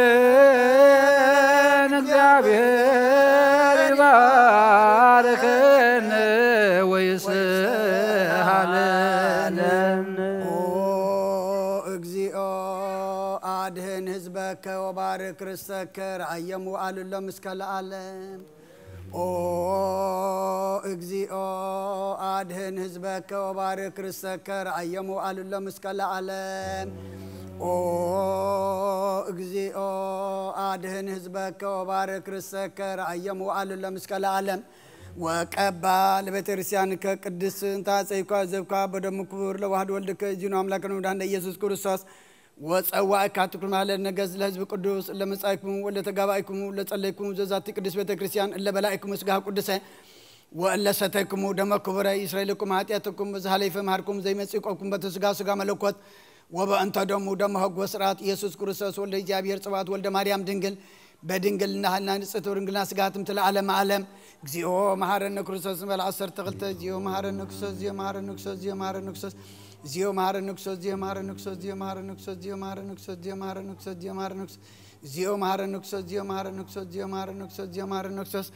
እግዚኣብሔር ይባርከን ወይስሃለን። ኦ እግዚኦ፣ ኣድህን ህዝበከ ወባርክ ርስተከ፣ ረኣዮም ወኣልሎም እስከ ለዓለም። ኦ እግዚኦ፣ ኣድህን ህዝበከ ወባርክ ርስተከ፣ ረኣዮም ወኣልሎም እስከ ለዓለም። ኦ እግዚኦ፣ ኣድህን ህዝበከ ወባርክ ርስተከ፣ ረኣዮም ወኣልሎም እስከ ለዓለም። ወቀባ ለቤተ ክርስቲያንከ ቅድስት እንተ አጸይኳ ዘብኳ በደሙ ክቡር ለዋህድ ወልድከ እዚኑ አምላክነ ወመድኃኒነ ኢየሱስ ክርስቶስ ወጸዋእካ ትኩን ማህለድ ነገስ ለህዝብ ቅዱስ እለ መጻእኩሙ ወለ ተጋባእኩሙ እለ ጸለይኩሙ ዘዛቲ ቅድስት ቤተ ክርስቲያን እለ በላእኩሙ ስጋሁ ቅዱሰ ወእለ ሰተይኩሙ ደመ ክቡረ ይስረይልኩም ኃጢአትኩም በዝሃለይፈ መሃርኩም ዘይመጽእ ቆብኩም በተ ስጋ ስጋ መለኮት ወበእንተ ደሙ ደመ ሕግ ወስርዓት ኢየሱስ ክርስቶስ ወልደ እግዚኣብሔር ጽባኦት ወልደ ማርያም ድንግል በድንግልና ህልና ንጽሕት ወድንግልና ስጋ ትምት ለዓለመ ዓለም። እግዚኦ መሐረነ ክርስቶስ ንበል ዓሰርተ ክልተ። እግዚኦ መሐረነ ክርስቶስ፣ እግዚኦ መሐረነ ክርስቶስ፣ እግዚኦ መሐረነ ክርስቶስ፣ እግዚኦ መሐረነ ክርስቶስ፣ እግዚኦ መሐረነ ክርስቶስ፣ እግዚኦ መሐረነ ክርስቶስ፣ እግዚኦ መሐረነ ክርስቶስ፣ እግዚኦ መሐረነ ክርስቶስ፣ እግዚኦ መሐረነ ክርስቶስ፣ እግዚኦ መሐረነ ክርስቶስ፣ እግዚኦ መሐረነ ክርስቶስ፣ እግዚኦ መሐረነ ክርስቶስ።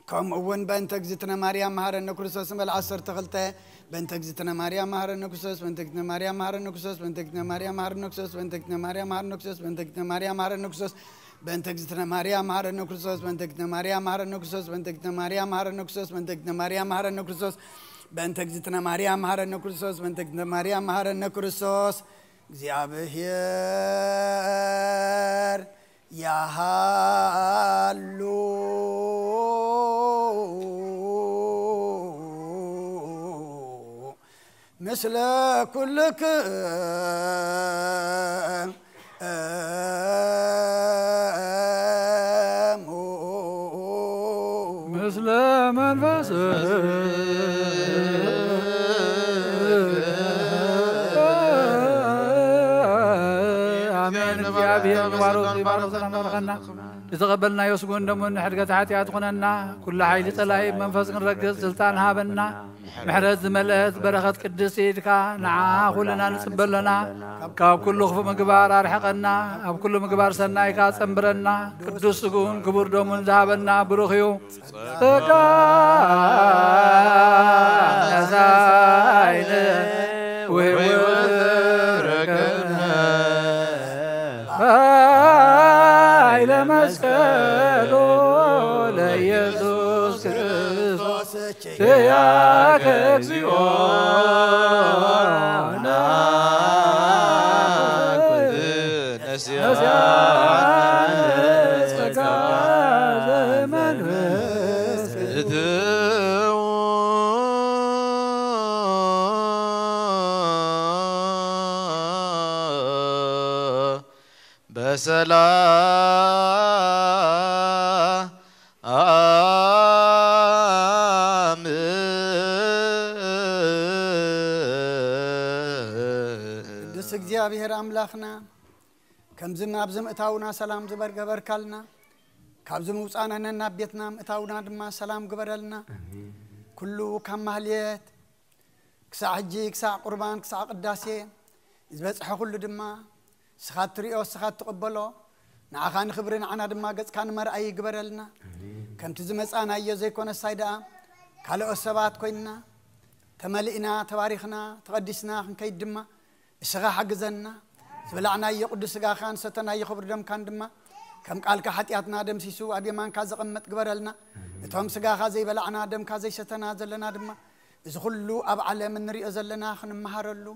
ከምኡ እውን በእንተ እግዝእትነ ማርያም መሐረነ ክርስቶስ ንበል ዓሰርተ ክልተ። በእንተ እግዝእትነ ማርያም መሐረነ ክርስቶስ፣ በእንተ እግዝእትነ ማርያም መሐረነ ክርስቶስ፣ በእንተ እግዝእትነ ማርያም መሐረነ ክርስቶስ፣ በእንተ እግዝእትነ ማርያም መሐረነ ክርስቶስ፣ በእንተ እግዝእትነ ማርያም መሐረነ ክርስቶስ፣ በእንተ እግዝእትነ ማርያም መሐረነ ክርስቶስ፣ በእንተ እግዝእትነ ማርያም መሐረነ ክርስቶስ፣ በእንተ እግዝእትነ ማርያም መሐረነ ክርስቶስ፣ በእንተ እግዝእትነ ማርያም መሐረነ ክርስቶስ፣ በእንተ እግዝእትነ ማርያም መሐረነ ክርስቶስ፣ በእንተ እግዝእትነ ማርያም መሐረነ ክርስቶስ። እግዚኣብሔር ያሃሉ ምስለ ኩልክም እሙ። ምስለ መንፈስ ኣሜን። እግዚኣብሔር ይባርኽ፣ ይባርኽ፣ ሰላም ባርኸና። ዝተቐበልናዮ ስጉን ደሙን ንሕድገት ሓጢኣት ኩነና። ኩሉ ሓይሊ ጸላኢ ብመንፈስ ክንረግጽ ስልጣን ሃበና። ምሕረት ዝመልአት በረኸት ቅድስቲ ኢድካ ንዓ ኩልና ንጽበ ኣለና። ካብ ኩሉ ክፉእ ምግባር ኣርሕቐና፣ ኣብ ኩሉ ምግባር ሰናይካ ጸንብረና። ቅዱስ ስጉን ክቡር ደሙን ዝሃበና ብሩኽ እዩ። ጸጋ ነሳይነ ወይወረከነ ኃይለ መስቀሉ ለኢየሱስ ክርስቶስ። ያከ እግዚኦ ነስያነ ጸጋ ዘመንፈስ በሰላም ቅዱስ እግዚኣብሔር ኣምላኽና፣ ከምዚ ኣብዚ ምእታውና ሰላም ዝበርገበርካልና፣ ካብዚ ምውፃእና ናብ ቤትና ምእታውና ድማ ሰላም ግበረልና። ኩሉ ካብ ማህሌት ክሳዕ ሕጂ፣ ክሳዕ ቁርባን፣ ክሳዕ ቅዳሴ ዝበጽሐ ኩሉ ድማ ንስኻ እትርእዮ፣ ንስኻ እትቕበሎ፣ ንዓኻ ንኽብሪ፣ ንዓና ድማ ገጽካ ንመርኣይ ይግበረልና። ከምቲ ዝመጻናዮ ዘይኮነሳይ ደኣ፣ ካልኦት ሰባት ኮይንና፣ ተመሊእና፣ ተባሪኽና፣ ተቐዲስና ክንከይድ ድማ ንስኻ ሓግዘና። ዝበላዕናዮ ቅዱስ ስጋኻን ዝሰተናዮ ክቡር ደምካን ድማ ከም ቃልካ ሓጢኣትና ደምሲሱ ኣብ የማንካ ዘቐመጥ ግበረልና። እቶም ስጋኻ ዘይበላዕና፣ ደምካ ዘይሰተና ዘለና ድማ፣ እዚ ኩሉ ኣብ ዓለም እንሪኦ ዘለና ክንመሃረሉ፣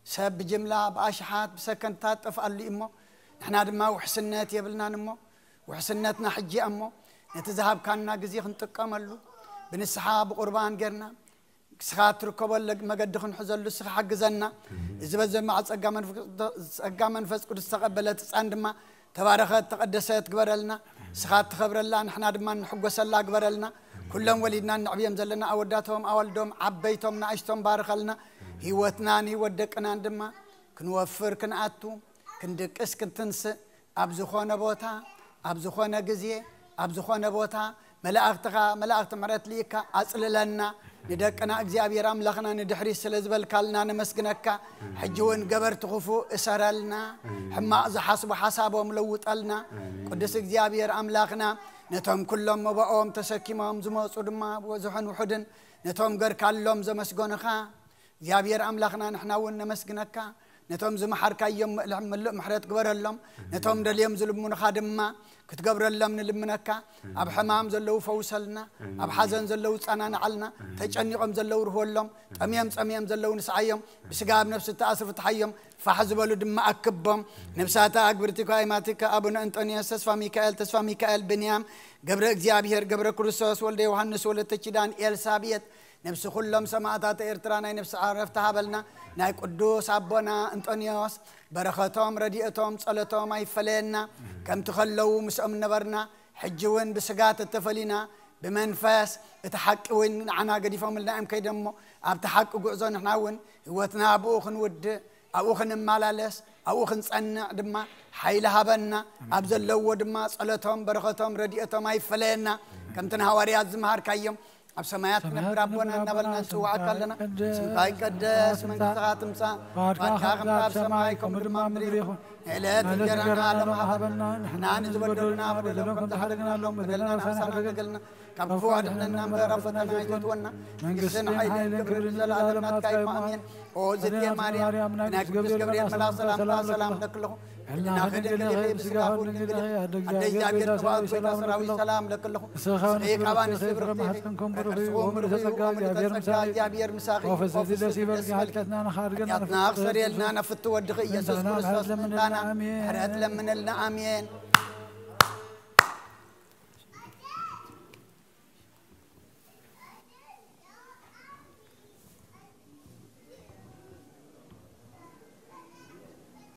ሰብ ብጅምላ ብኣሽሓት ብሰከንድታት ጠፍኣሉ እዩ እሞ፣ ንሕና ድማ ውሕስነት የብልናን እሞ፣ ውሕስነትና ሕጂ እያ እሞ፣ ነቲ ዝሃብካና ግዜ ክንጥቀመሉ፣ ብንስሓ ብቁርባን ጌርና ንስኻ እትርከበሉ መገዲ ክንሕዘሉ ንስኻ ሓግዘና። እዚ በዘማዕ ጸጋ መንፈ-፣ ጸጋ መንፈስ ቅዱስ ዝተቐበለት ህጻን ድማ ተባረኸት፣ ተቐደሰት ግበረልና። ንስኻ እትኸብረላ፣ ንሕና ድማ እንሕጎሰላ ግበረልና። ኩሎም ወሊድና እነዕብዮም ዘለና ኣወዳቶም፣ ኣዋልዶም፣ ዓበይቶም፣ ንኣሽቶም ባርኸልና። ህይወትናን ህይወት ደቅናን ድማ ክንወፍር፣ ክንኣቱ፣ ክንድቅስ፣ ክንትንስእ፣ ኣብ ዝኾነ ቦታ፣ ኣብ ዝኾነ ግዜ፣ ኣብ ዝኾነ ቦታ መላእኽትኻ፣ መላእኽቲ ምሕረት ልኢካ ኣጽልለና። ንደቅና እግዚኣብሔር ኣምላኽና ንድሕሪት ስለ ዝበልካልና ነመስግነካ። ሕጂ እውን ገበርቲ ክፉእ እሰረልና፣ ሕማቕ ዝሓስቡ ሓሳቦም ለውጠልና። ቅዱስ እግዚኣብሔር ኣምላኽና፣ ነቶም ኩሎም መባኦም ተሰኪሞም ዝመጹ ድማ ብብዝሑን ውሑድን ነቶም ገርካሎም ዘመስገኑኻ እግዚኣብሔር ኣምላኽና፣ ንሕና እውን ነመስግነካ። ነቶም ዝመሓርካዮም ምእልሕ-፣ ምሉእ ምሕረት ግበረሎም። ነቶም ደልዮም ዝልምኑኻ ድማ ክትገብረሎም ንልምነካ። ኣብ ሕማም ዘለዉ ፈውሰልና፣ ኣብ ሓዘን ዘለዉ ጸናንዓልና፣ ተጨኒቖም ዘለዉ ርህወሎም፣ ጠምዮም ጸምዮም ዘለዉ ንስዓዮም፣ ብስጋ ኣብ ነፍሲ እተኣስሩ ፍትሓዮም፣ ፋሕ ዝበሉ ድማ ኣክቦም። ነብሳታ ኣግብርቲካ ኣይማቲካ ኣቡነ እንጦንዮስ፣ ተስፋ ሚካኤል፣ ተስፋ ሚካኤል፣ ብንያም፣ ገብረ እግዚኣብሔር፣ ገብረ ክርስቶስ፣ ወልደ ዮሃንስ፣ ወለተ ኪዳን፣ ኤልሳቤጥ፣ ነብሲ ኩሎም ሰማእታት ኤርትራ ናይ ነብሲ ዕረፍቲ ሃበልና። ናይ ቅዱስ ኣቦና እንጦንዮስ በረኸቶም፣ ረድኤቶም፣ ጸሎቶም ኣይፈለየና። ከምቲ ከለዉ ምስኦም ነበርና፣ ሕጂ እውን ብስጋ ተተፈሊና፣ ብመንፈስ እቲ ሓቂ እውን ንዓና ገዲፎምልና እዮም ከይዶም እሞ፣ ኣብቲ ሓቂ ጉዕዞ ንሕና እውን ህይወትና ብኡ ክንውድእ፣ ኣብኡ ክንመላለስ፣ ኣብኡ ክንጸንዕ ድማ ሓይሊ ሃበና። ኣብ ዘለውዎ ድማ ጸሎቶም፣ በረኸቶም፣ ረድኤቶም ኣይፈለየና። ከምቲ ንሃዋርያት ዝመሃርካዮም፣ ኣብ ሰማያት ትነብር ኣቦና እናበልና ንጽዋዓካ ኣለና። ስምካ ይቀደስ፣ መንግስትኻ ትምጻእ፣ ፍቓድካ ከምቲ ኣብ ሰማይ ከምኡ ድማ ኣብ ምድሪ ይኹን። ዕለት እንጀራና ዓለም ሃበና፣ ንሕና ንዝበደሉና በደሎም ከም ዝሓደግናሎም በደልና ንሓሳና ገገልና፣ ካብ ክፉ ኣድሕነና እምበር ኣብ ፈተና ኣይተእትወና። መንግስትን ሓይልን ክብርን ዘለዓለም ናትካ እዩ። ኣሜን። ኦ ዝድየ ማርያም፣ ናይ ቅዱስ ገብርኤል መልኣኽ ሰላምታ ሰላም ለክለኹ። ሕልናኺ ድንግል ኢኺ፣ ብስጋኺ ድንግል ኢኺ፣ ኣደ እግዚኣብሔር ጎይታ ሰራዊት ሰላም ለክለኹ። ንስኺ ካብ ኣንስቲ ብርኽቲ ኢኺ፣ ፍረ ማሕፀንኩም ብሩኽ እዩ። ወምልእተ ጸጋ እግዚኣብሔር ምሳኺ። ኦ ፍጽምቲ ደስ ይበልኪ፣ ሓጢኣትና ንኻድገና ሓጢኣትና ክሰርየልና ነፍቲ ወድኺ ኢየሱስ ክርስቶስ ምሕረትና ለምንልና። ኣሜን። ምሕረት ለምንልና። ኣሜን።